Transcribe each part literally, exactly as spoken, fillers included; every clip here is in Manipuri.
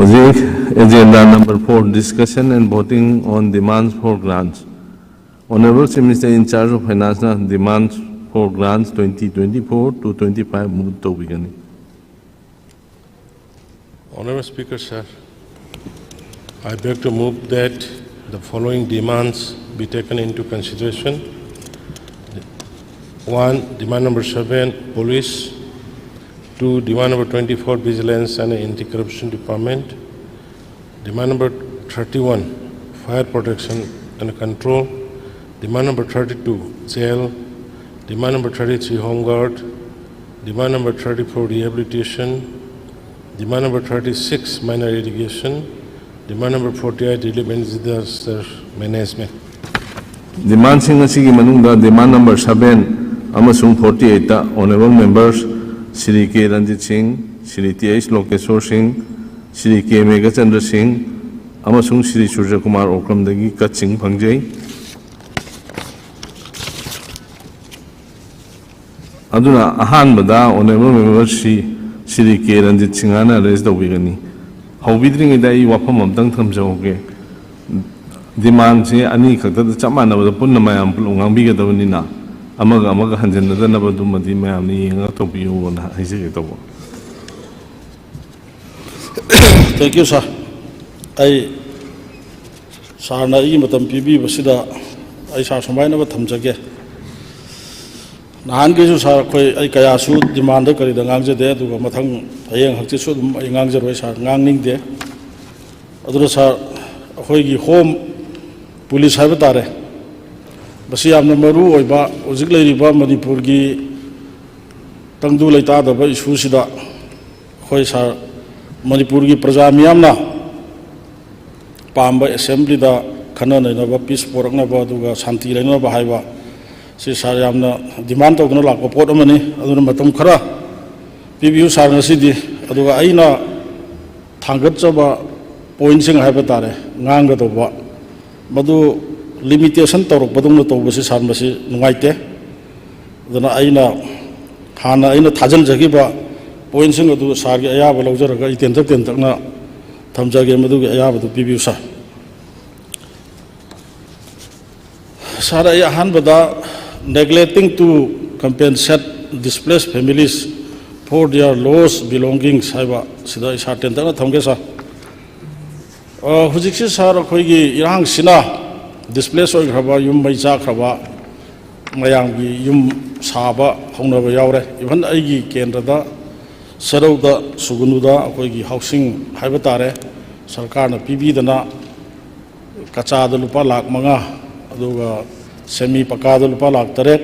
ꯍꯧꯖꯤꯛ agenda number four, discussion and voting on demands for grants. Honorable Chief Minister in charge of Finance-ꯅ demands for grants twenty twenty-four to twenty-five move ꯇꯧꯕꯤꯒꯅꯤ꯫ Honorable Speaker, sir, I beg to move that the following demands be taken into consideration. One, demand number seven, police. Two, demand number twenty-four, vigilance and anti-corruption department. Demand number thirty-one, fire protection and control. Demand number thirty-two, jail. Demand number thirty-three, home guard. Demand number thirty-four, rehabilitation. Demand number thirty-six, minor irrigation. Demand number forty-eight, relief and disaster management. Demandꯁꯤꯡ ꯑꯁꯤꯒꯤ ꯃꯅꯨꯡꯗ demand number seven ꯑꯃꯁꯨꯡ forty-eight Honorable Members Shri K Ranjit Singh, Shri Th Lokeshwar Singh, Shri K Meghachandra Singh ꯑꯃꯁꯨꯡ Shri Surya Kumar Okram ꯗꯒꯤ ꯀꯠꯁꯤꯡ ꯐꯪꯖꯩ꯫ ꯑꯗꯨꯅ ꯑꯍꯥꯟꯕꯗ Honorable Member Shri, Shri K Ranjit Singh ꯅ raise ꯇꯧꯕꯤꯒꯅꯤ꯫ ꯍꯧꯕꯤꯗ꯭ꯔꯤꯉꯩꯗ ꯑꯩ ꯋꯥꯐꯝ ꯑꯝꯇꯪ ꯊꯝꯖꯍꯧꯒꯦ꯫ Demandꯁꯦ ꯑꯅꯤ ꯈꯛꯇꯗ ꯆꯞ ꯃꯥꯟꯅꯕꯗ ꯄꯨꯟꯅ ꯃꯌꯥꯝ ꯄꯨꯂꯞ ꯉꯥꯡꯕꯤꯒꯗꯕꯅꯤꯅ, ꯑꯃꯒ ꯑꯃꯒ ꯍꯟꯖꯤꯟꯅꯗꯅꯕ ꯑꯗꯨꯃꯗꯤ ꯃꯌꯥꯝꯅ ꯌꯦꯡꯉꯒ ꯇꯧꯕꯤꯌꯨꯅ ꯍꯥꯏꯖꯒꯦ ꯇꯧꯕ꯫ Thank you, sir. ꯑꯩ ꯁꯥꯔꯅ ꯑꯩꯒꯤ ꯃꯇꯝ ꯄꯤꯕꯤꯕꯁꯤꯗ ꯑꯩ ꯁꯥꯔ ꯁꯨꯃꯥꯏꯅ ꯑꯃ ꯊꯝꯖꯒꯦ꯫ ꯅꯍꯥꯟꯈꯩꯁꯨ ꯁꯥꯔ ꯑꯩꯈꯣꯏ, ꯑꯩ ꯀꯌꯥꯁꯨ demandꯗ ꯀꯔꯤꯗ ꯉꯥꯡꯖꯗꯦ, ꯑꯗꯨꯒ ꯃꯊꯪ ꯍꯌꯦꯡ ꯍꯪꯆꯤꯠꯁꯨ ꯑꯗꯨꯝ ꯑꯩ ꯉꯥꯡꯖꯔꯣꯏ ꯁꯥꯔ, ꯉꯥꯡꯅꯤꯡꯗꯦ꯫ ꯑꯗꯨꯅ ꯁꯥꯔ, ꯑꯩꯈꯣꯏꯒꯤ home police ꯍꯥꯏꯕ ꯇꯥꯔꯦ, ꯃꯁꯤ ꯌꯥꯝꯅ ꯃꯔꯨ ꯑꯣꯏꯕ ꯍꯧꯖꯤꯛ ꯂꯩꯔꯤꯕ ꯃꯅꯤꯄꯨꯔꯒꯤ ꯇꯪꯗꯨ ꯂꯩꯇꯥꯗꯕ issueꯁꯤꯗ ꯑꯩꯈꯣꯏ ꯁꯥꯔ, ꯃꯅꯤꯄꯨꯔꯒꯤ ꯄ꯭ꯔꯖꯥ ꯃꯤꯌꯥꯝꯅ ꯄꯥꯝꯕ assemblyꯗ ꯈꯟꯅ ꯅꯩꯅꯕ, peace ꯄꯣꯔꯛꯅꯕ ꯑꯗꯨꯒ ꯁꯥꯟꯇꯤ ꯂꯩꯅꯅꯕ ꯍꯥꯏꯕ ꯁꯤ ꯁꯥꯔ ꯌꯥꯝꯅ demand ꯇꯧꯗꯨꯅ ꯂꯥꯛꯄ ꯄꯣꯠ ꯑꯃꯅꯤ꯫ ꯑꯗꯨꯅ ꯃꯇꯝ ꯈꯔ ꯄꯤꯕꯤꯌꯨ ꯁꯥꯔ ꯉꯁꯤꯗꯤ꯫ ꯑꯗꯨꯒ ꯑꯩꯅ ꯊꯥꯡꯒꯠꯆꯕ pointꯁꯤꯡ ꯍꯥꯏꯕ ꯇꯥꯔꯦ, ꯉꯥꯡꯒꯗꯧꯕ, ꯃꯗꯨ limitation ꯇꯧꯔꯛꯄꯗꯧꯅ ꯇꯧꯕꯁꯤ ꯁꯥꯔ ꯃꯁꯤ ꯅꯨꯡꯉꯥꯏꯇꯦ꯫ ꯑꯗꯨꯅ ꯑꯩꯅ ꯍꯥꯟꯅ ꯑꯩꯅ ꯊꯥꯖꯤꯟꯖꯈꯤꯕ pointꯁꯤꯡ ꯑꯗꯨ ꯁꯥꯔꯒꯤ ꯑꯌꯥꯕ ꯂꯧꯖꯔꯒ ꯑꯩ ꯇꯦꯟꯇꯛ ꯇꯦꯟꯇꯛꯅ ꯊꯝꯖꯒꯦ, ꯃꯗꯨꯒꯤ ꯑꯌꯥꯕꯗꯨ ꯄꯤꯕꯤꯌꯨ, ꯁꯥꯔ꯫ ꯁꯥꯔ, ꯑꯩ ꯑꯍꯥꯟꯕꯗ neglecting to compensate displaced families for their lost belongings ꯍꯥꯏꯕ ꯁꯤꯗ ꯑꯩ ꯁꯥꯔ ꯇꯦꯟꯇꯛꯅ ꯊꯝꯒꯦ, ꯁꯥꯔ꯫ ꯑ, ꯍꯧꯖꯤꯛꯁꯤ, ꯁꯥꯔ, ꯑꯩꯈꯣꯏꯒꯤ ꯏꯔꯥꯡꯁꯤꯅ displace ꯑꯣꯏꯈ꯭ꯔꯕ, ꯌꯨꯝ ꯃꯩ ꯆꯥꯛꯈ꯭ꯔꯕ ꯃꯌꯥꯝꯒꯤ ꯌꯨꯝ ꯁꯥꯕ ꯍꯧꯅꯕ ꯌꯥꯎꯔꯦ꯫ Even ꯑꯩꯒꯤ ꯀꯦꯟꯗ꯭ꯔꯗ, ꯁꯦꯔꯧꯗ, ꯁꯨꯒꯨꯅꯨꯗ ꯑꯩꯈꯣꯏꯒꯤ housing ꯍꯥꯏꯕ ꯇꯥꯔꯦ, ꯁꯔꯀꯥꯔꯅ ꯄꯤꯕꯤꯗꯅ ꯀꯆꯥꯗ ꯂꯨꯄꯥ ꯂꯥꯈ ꯃꯉꯥ, ꯑꯗꯨꯒ semi ꯄꯀꯥꯗ ꯂꯨꯄꯥ ꯂꯥꯈ ꯇꯔꯦꯠ,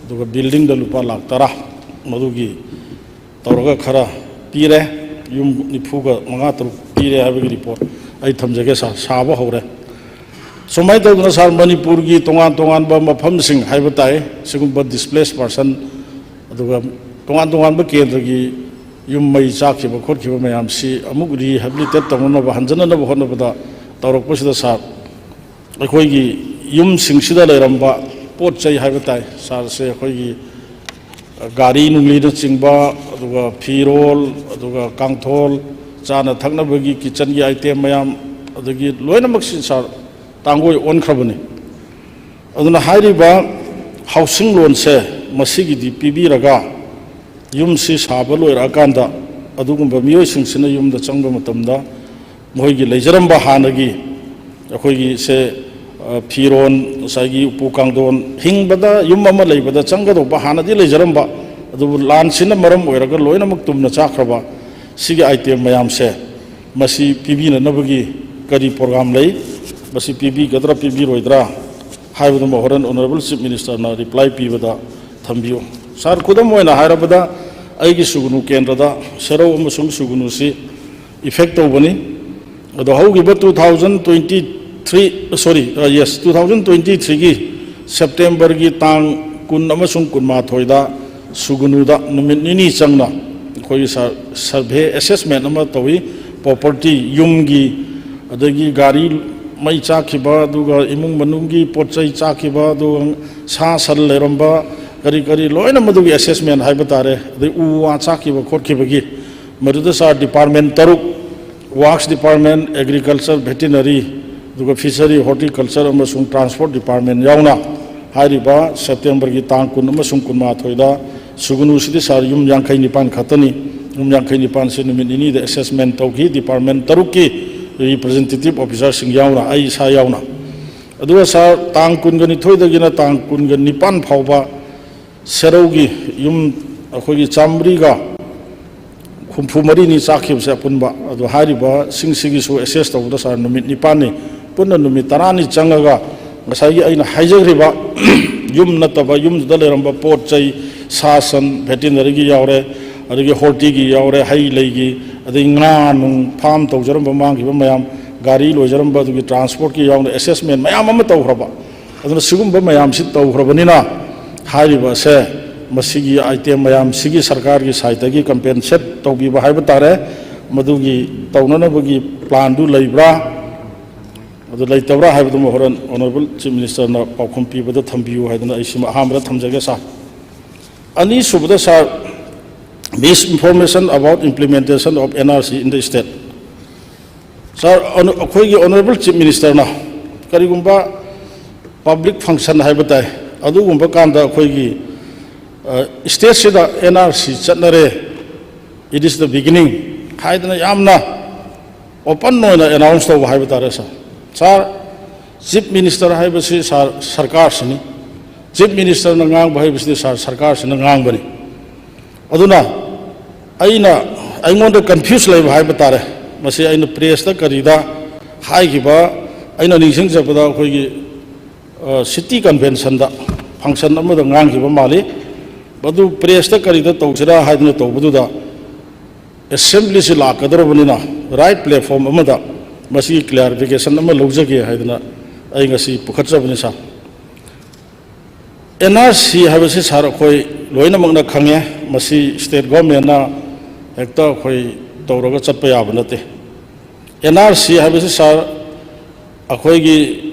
ꯑꯗꯨꯒ buildingꯗ ꯂꯨꯄꯥ ꯂꯥꯈ ꯇꯔꯥ, ꯃꯗꯨꯒꯤ ꯇꯧꯔꯒ ꯈꯔ ꯄꯤꯔꯦ, ꯌꯨꯝ ꯅꯤꯐꯨꯒ ꯃꯉꯥ ꯇꯔꯨꯛ ꯄꯤꯔꯦ ꯍꯥꯏꯕꯒꯤ report ꯑꯩ ꯊꯝꯖꯒꯦ, ꯁꯥꯔ꯫ ꯁꯥꯕ ꯍꯧꯔꯦ꯫ ꯁꯨꯃꯥꯏꯅ ꯇꯧꯗꯅ, ꯁꯥꯔ, ꯃꯅꯤꯄꯨꯔꯒꯤ ꯇꯣꯉꯥꯟ ꯇꯣꯉꯥꯟꯕ ꯃꯐꯝꯁꯤꯡ ꯍꯥꯏꯕ ꯇꯥꯏ, ꯁꯤꯒꯨꯝꯕ displaced person, ꯑꯗꯨꯒ ꯇꯣꯉꯥꯟ ꯇꯣꯉꯥꯟꯕ ꯀꯦꯟꯗ꯭ꯔꯒꯤ ꯌꯨꯝ ꯃꯩ ꯆꯥꯛꯈꯤꯕ ꯈꯣꯠꯈꯤꯕ ꯃꯌꯥꯝꯁꯤ ꯑꯃꯨꯛ rehabilitate ꯇꯧꯅꯅꯕ, ꯍꯟꯖꯅꯅꯕ ꯍꯣꯠꯅꯕꯗ ꯇꯧꯔꯛꯄꯁꯤꯗ, ꯁꯥꯔ, ꯑꯩꯈꯣꯏꯒꯤ ꯌꯨꯝꯁꯤꯡꯁꯤꯗ ꯂꯩꯔꯝꯕ ꯄꯣꯠ ꯆꯩ ꯍꯥꯏꯕ ꯇꯥꯏ, ꯁꯥꯔꯁꯦ, ꯑꯩꯈꯣꯏꯒꯤ ꯒꯥꯔꯤ ꯅꯨꯡꯂꯤꯅꯆꯤꯡꯕ, ꯑꯗꯨꯒ ꯐꯤꯔꯣꯜ, ꯑꯗꯨꯒ ꯀꯥꯡꯊꯣꯜ, ꯆꯥꯅ ꯊꯛꯅꯕꯒꯤ kitchenꯒꯤ item ꯃꯌꯥꯝ, ꯑꯗꯒꯤ ꯂꯣꯏꯅꯃꯛꯁꯤ, ꯁꯥꯔ, ꯇꯥꯡꯒꯣꯏ ꯑꯣꯟꯈ꯭ꯔꯕꯅꯤ꯫ ꯑꯗꯨꯅ ꯍꯥꯏꯔꯤꯕ housing loanꯁꯦ ꯃꯁꯤꯒꯤꯗꯤ ꯄꯤꯕꯤꯔꯒ, ꯌꯨꯝꯁꯤ ꯁꯥꯕ ꯂꯣꯏꯔꯛꯑꯀꯥꯟꯗ ꯑꯗꯨꯒꯨꯝꯕ ꯃꯤꯑꯣꯏꯁꯤꯡꯁꯤꯅ ꯌꯨꯝꯗ ꯆꯪꯕ ꯃꯇꯝꯗ ꯃꯈꯣꯏꯒꯤ ꯂꯩꯖꯔꯝꯕ ꯍꯥꯟꯅꯒꯤ ꯑꯩꯈꯣꯏꯒꯤ ꯁꯦ, ꯑ, ꯐꯤꯔꯣꯟ, ꯉꯁꯥꯏꯒꯤ ꯎꯄꯨ ꯀꯥꯡꯊꯣꯟ, ꯍꯤꯡꯕꯗ ꯌꯨꯝ ꯑꯃ ꯂꯩꯕꯗ ꯆꯪꯒꯗꯧꯕ ꯍꯥꯟꯅꯗꯤ ꯂꯩꯖꯔꯝꯕ, ꯑꯗꯨꯕꯨ ꯂꯥꯟꯁꯤꯅ ꯃꯔꯝ ꯑꯣꯏꯔꯒ ꯂꯣꯏꯅꯃꯛ ꯇꯨꯝꯅ ꯆꯥꯈ꯭ꯔꯕ ꯁꯤꯒꯤ item ꯃꯌꯥꯝꯁꯦ, ꯃꯁꯤ ꯄꯤꯕꯤꯅꯅꯕꯒꯤ ꯀꯔꯤ program ꯂꯩ, ꯃꯁꯤ ꯄꯤꯕꯤꯒꯗ꯭ꯔꯥ ꯄꯤꯕꯤꯔꯣꯏꯗ꯭ꯔꯥ ꯍꯥꯏꯕꯗꯨꯃ ꯍꯣꯔꯦꯟ Honourable Chief Ministerꯅ reply ꯄꯤꯕꯗ ꯊꯝꯕꯤꯌꯨ꯫ ꯁꯥꯔ, ꯈꯨꯗꯝ ꯑꯣꯏꯅ ꯍꯥꯏꯔꯕꯗ, ꯑꯩꯒꯤ ꯁꯨꯒꯅꯨ ꯀꯦꯟꯗ꯭ꯔꯗ, ꯁꯦꯔꯧ ꯑꯃꯁꯨꯡ ꯁꯨꯒꯅꯨꯁꯤ affect ꯇꯧꯕꯅꯤ꯫ ꯑꯗꯣ ꯍꯧꯈꯤꯕ two thousand twenty three, sorry, ꯑ, yes, two thousand twenty threeꯒꯤ Septemberꯒꯤ ꯇꯥꯡ ꯀꯨꯟ ꯑꯃꯁꯨꯡ ꯀꯨꯟꯃꯥꯊꯣꯏꯗ ꯁꯨꯒꯅꯨꯗ ꯅꯨꯃꯤꯠ ꯅꯤꯅꯤ ꯆꯪꯅ ꯑꯩꯈꯣꯏꯒꯤ ꯁꯔ-, survey assessment ꯑꯃ ꯇꯧꯏ꯫ Property, ꯌꯨꯝꯒꯤ, ꯑꯗꯒꯤ ꯒꯥꯔꯤ ꯃꯩ ꯆꯥꯛꯈꯤꯕ, ꯑꯗꯨꯒ ꯏꯃꯨꯡ ꯃꯅꯨꯡꯒꯤ ꯄꯣꯠ ꯆꯩ ꯆꯥꯛꯈꯤꯕ, ꯑꯗꯨꯒ ꯁꯥ ꯁꯟ ꯂꯩꯔꯝꯕ, ꯀꯔꯤ ꯀꯔꯤ ꯂꯣꯏꯅ ꯃꯗꯨꯒꯤ assessment ꯍꯥꯏꯕ ꯇꯥꯔꯦ, ꯑꯗꯩ ꯎ ꯋꯥ ꯆꯥꯛꯈꯤꯕ ꯈꯣꯠꯈꯤꯕꯒꯤ, ꯃꯗꯨꯗ, ꯁꯥꯔ, department ꯇꯔꯨꯛ, Works Department, Agriculture, Veterinary, ꯑꯗꯨꯒ Fishery, Horticulture ꯑꯃꯁꯨꯡ Transport Department ꯌꯥꯎꯅ ꯍꯥꯏꯔꯤꯕ ꯁꯦꯞꯇꯦꯝꯕꯔꯒꯤ ꯇꯥꯡ ꯀꯨꯟ ꯑꯃꯁꯨꯡ ꯀꯨꯟꯃꯥꯊꯣꯏꯗ ꯁꯨꯒꯅꯨꯁꯤꯗꯤ ꯁꯥꯔ ꯌꯨꯝ ꯌꯥꯡꯈꯩ ꯅꯤꯄꯥꯟ ꯈꯛꯇꯅꯤ꯫ ꯌꯨꯝ ꯌꯥꯡꯈꯩ ꯅꯤꯄꯥꯟꯁꯤ ꯅꯨꯃꯤꯠ ꯅꯤꯅꯤꯗ assessment ꯇꯧꯈꯤ, department ꯇꯔꯨꯛꯀꯤ representative officerꯁꯤꯡ ꯌꯥꯎꯅ, ꯑꯩ ꯏꯁꯥ ꯌꯥꯎꯅ꯫ ꯑꯗꯨꯒ ꯁꯥꯔ, ꯇꯥꯡ ꯀꯨꯟꯒ ꯅꯤꯊꯣꯏꯗꯒꯤꯅ ꯇꯥꯡ ꯀꯨꯟꯒ ꯅꯤꯄꯥꯟ ꯐꯥꯎꯕ ꯁꯦꯔꯧꯒꯤ ꯌꯨꯝ ꯑꯩꯈꯣꯏꯒꯤ ꯆꯥꯃꯔꯤꯒ ꯍꯨꯝꯐꯨ ꯃꯔꯤꯅꯤ ꯆꯥꯛꯈꯤꯕꯁꯦ ꯑꯄꯨꯟꯕ꯫ ꯑꯗꯣ ꯍꯥꯏꯔꯤꯕꯁꯤꯡꯁꯤꯒꯤꯁꯨ assess ꯇꯧꯕꯗ ꯁꯥꯔ ꯅꯨꯃꯤꯠ ꯅꯤꯄꯥꯟꯅꯤ, ꯄꯨꯟꯅ ꯅꯨꯃꯤꯠ ꯇꯔꯥꯅꯤ ꯆꯪꯉꯒ ꯉꯁꯥꯏꯒꯤ ꯑꯩꯅ ꯍꯥꯏꯖꯈ꯭ꯔꯤꯕ ꯌꯨꯝ ꯅꯠꯇꯕ ꯌꯨꯝꯗꯨꯗ ꯂꯩꯔꯝꯕ ꯄꯣꯠ ꯆꯩ, ꯁꯥ ꯁꯟ, veterinaryꯒꯤ ꯌꯥꯎꯔꯦ, ꯑꯗꯒꯤ hortiꯒꯤ ꯌꯥꯎꯔꯦ, ꯍꯩ ꯂꯩꯒꯤ, ꯑꯗꯩ ꯉꯥ ꯅꯨꯡ farm ꯇꯧꯖꯔꯝꯕ ꯃꯥꯡꯈꯤꯕ ꯃꯌꯥꯝ, ꯒꯥꯔꯤ ꯂꯣꯏꯖꯔꯝꯕ ꯑꯗꯨꯒꯤ transportꯀꯤ ꯌꯥꯎꯅ assessment ꯃꯌꯥꯝ ꯑꯃ ꯇꯧꯈ꯭ꯔꯕ꯫ ꯑꯗꯨꯅ ꯁꯤꯒꯨꯝꯕ ꯃꯌꯥꯝꯁꯤ ꯇꯧꯈ꯭ꯔꯕꯅꯤꯅ ꯍꯥꯏꯔꯤꯕ ꯑꯁꯦ ꯃꯁꯤꯒꯤ item ꯃꯌꯥꯝꯁꯤꯒꯤ ꯁꯔꯀꯥꯔꯒꯤ sideꯇꯒꯤ compensate ꯇꯧꯕꯤꯕ ꯍꯥꯏꯕ ꯇꯥꯔꯦ꯫ ꯃꯗꯨꯒꯤ ꯇꯧꯅꯅꯕꯒꯤ planꯗꯨ ꯂꯩꯕ꯭ꯔꯥ, ꯑꯗꯨ ꯂꯩꯇꯕ꯭ꯔꯥ ꯍꯥꯏꯕꯗꯨꯃ ꯍꯣꯔꯦꯟ Honourable Chief Ministerꯅ ꯄꯥꯎꯈꯨꯝ ꯄꯤꯕꯗ ꯊꯝꯕꯤꯌꯨ ꯍꯥꯏꯗꯅ ꯑꯩ ꯁꯤꯃ ꯑꯍꯥꯟꯕꯗ ꯊꯝꯖꯒꯦ ꯁꯥꯔ꯫ ꯑꯅꯤꯁꯨꯕꯗ ꯁꯥꯔ, misinformation about implementation of NRC in the state꯫ ꯁꯥꯔ, ꯑꯣꯅ-, ꯑꯩꯈꯣꯏꯒꯤ Honourable Chief Ministerꯅ ꯀꯔꯤꯒꯨꯝꯕ public function ꯍꯥꯏꯕ ꯇꯥꯏ, ꯑꯗꯨꯒꯨꯝꯕ ꯀꯥꯟꯗ ꯑꯩꯈꯣꯏꯒꯤ, ꯑ, stateꯁꯤꯗ NRC ꯆꯠꯅꯔꯦ, it is the beginning ꯍꯥꯏꯗꯅ ꯌꯥꯝꯅ open ꯑꯣꯏꯅ announce ꯇꯧꯕ ꯍꯥꯏꯕ ꯇꯥꯔꯦ ꯁꯥꯔ꯫ ꯁꯥꯔ, Chief Minister ꯍꯥꯏꯕꯁꯤ ꯁꯥꯔ ꯁꯔꯀꯥꯔꯁꯤꯅꯤ, Chief Ministerꯅ ꯉꯥꯡꯕ ꯍꯥꯏꯕꯁꯤꯗꯤ ꯁꯥꯔ ꯁꯔꯀꯥꯔꯁꯤꯅ ꯉꯥꯡꯕꯅꯤ꯫ ꯑꯗꯨꯅ ꯑꯩꯅ, ꯑꯩꯉꯣꯟꯗ confuse ꯂꯩꯕ ꯍꯥꯏꯕ ꯇꯥꯔꯦ꯫ ꯃꯁꯤ ꯑꯩꯅ pressꯇ ꯀꯔꯤꯗ ꯍꯥꯏꯈꯤꯕ, ꯑꯩꯅ ꯅꯤꯡꯁꯤꯡꯖꯕꯗ ꯑꯩꯈꯣꯏꯒꯤ, ꯑ, city conventionꯗ function ꯑꯃꯗ ꯉꯥꯡꯈꯤꯕ ꯃꯥꯜꯂꯤ꯫ ꯃꯗꯨ pressꯇ ꯀꯔꯤꯗ ꯇꯧꯁꯤꯔꯥ ꯍꯥꯏꯗꯅ ꯇꯧꯕꯗꯨꯗ assemblyꯁꯤ ꯂꯥꯛꯀꯗꯧꯔꯕꯅꯤꯅ right platform ꯑꯃꯗ ꯃꯁꯤꯒꯤ clarification ꯑꯃ ꯂꯧꯖꯒꯦ ꯍꯥꯏꯗꯅ ꯑꯩ ꯉꯁꯤ ꯄꯨꯈꯠꯆꯕꯅꯤ ꯁꯥꯔ꯫ NRC ꯍꯥꯏꯕꯁꯤ ꯁꯥꯔ ꯑꯩꯈꯣꯏ ꯂꯣꯏꯅꯃꯛꯅ ꯈꯪꯉꯦ, ꯃꯁꯤ state governmentꯅ ꯍꯦꯛꯇ ꯑꯩꯈꯣꯏ ꯇꯧꯔꯒ ꯆꯠꯄ ꯌꯥꯕ ꯅꯠꯇꯦ꯫ NRC ꯍꯥꯏꯕꯁꯤ ꯁꯥꯔ ꯑꯩꯈꯣꯏꯒꯤ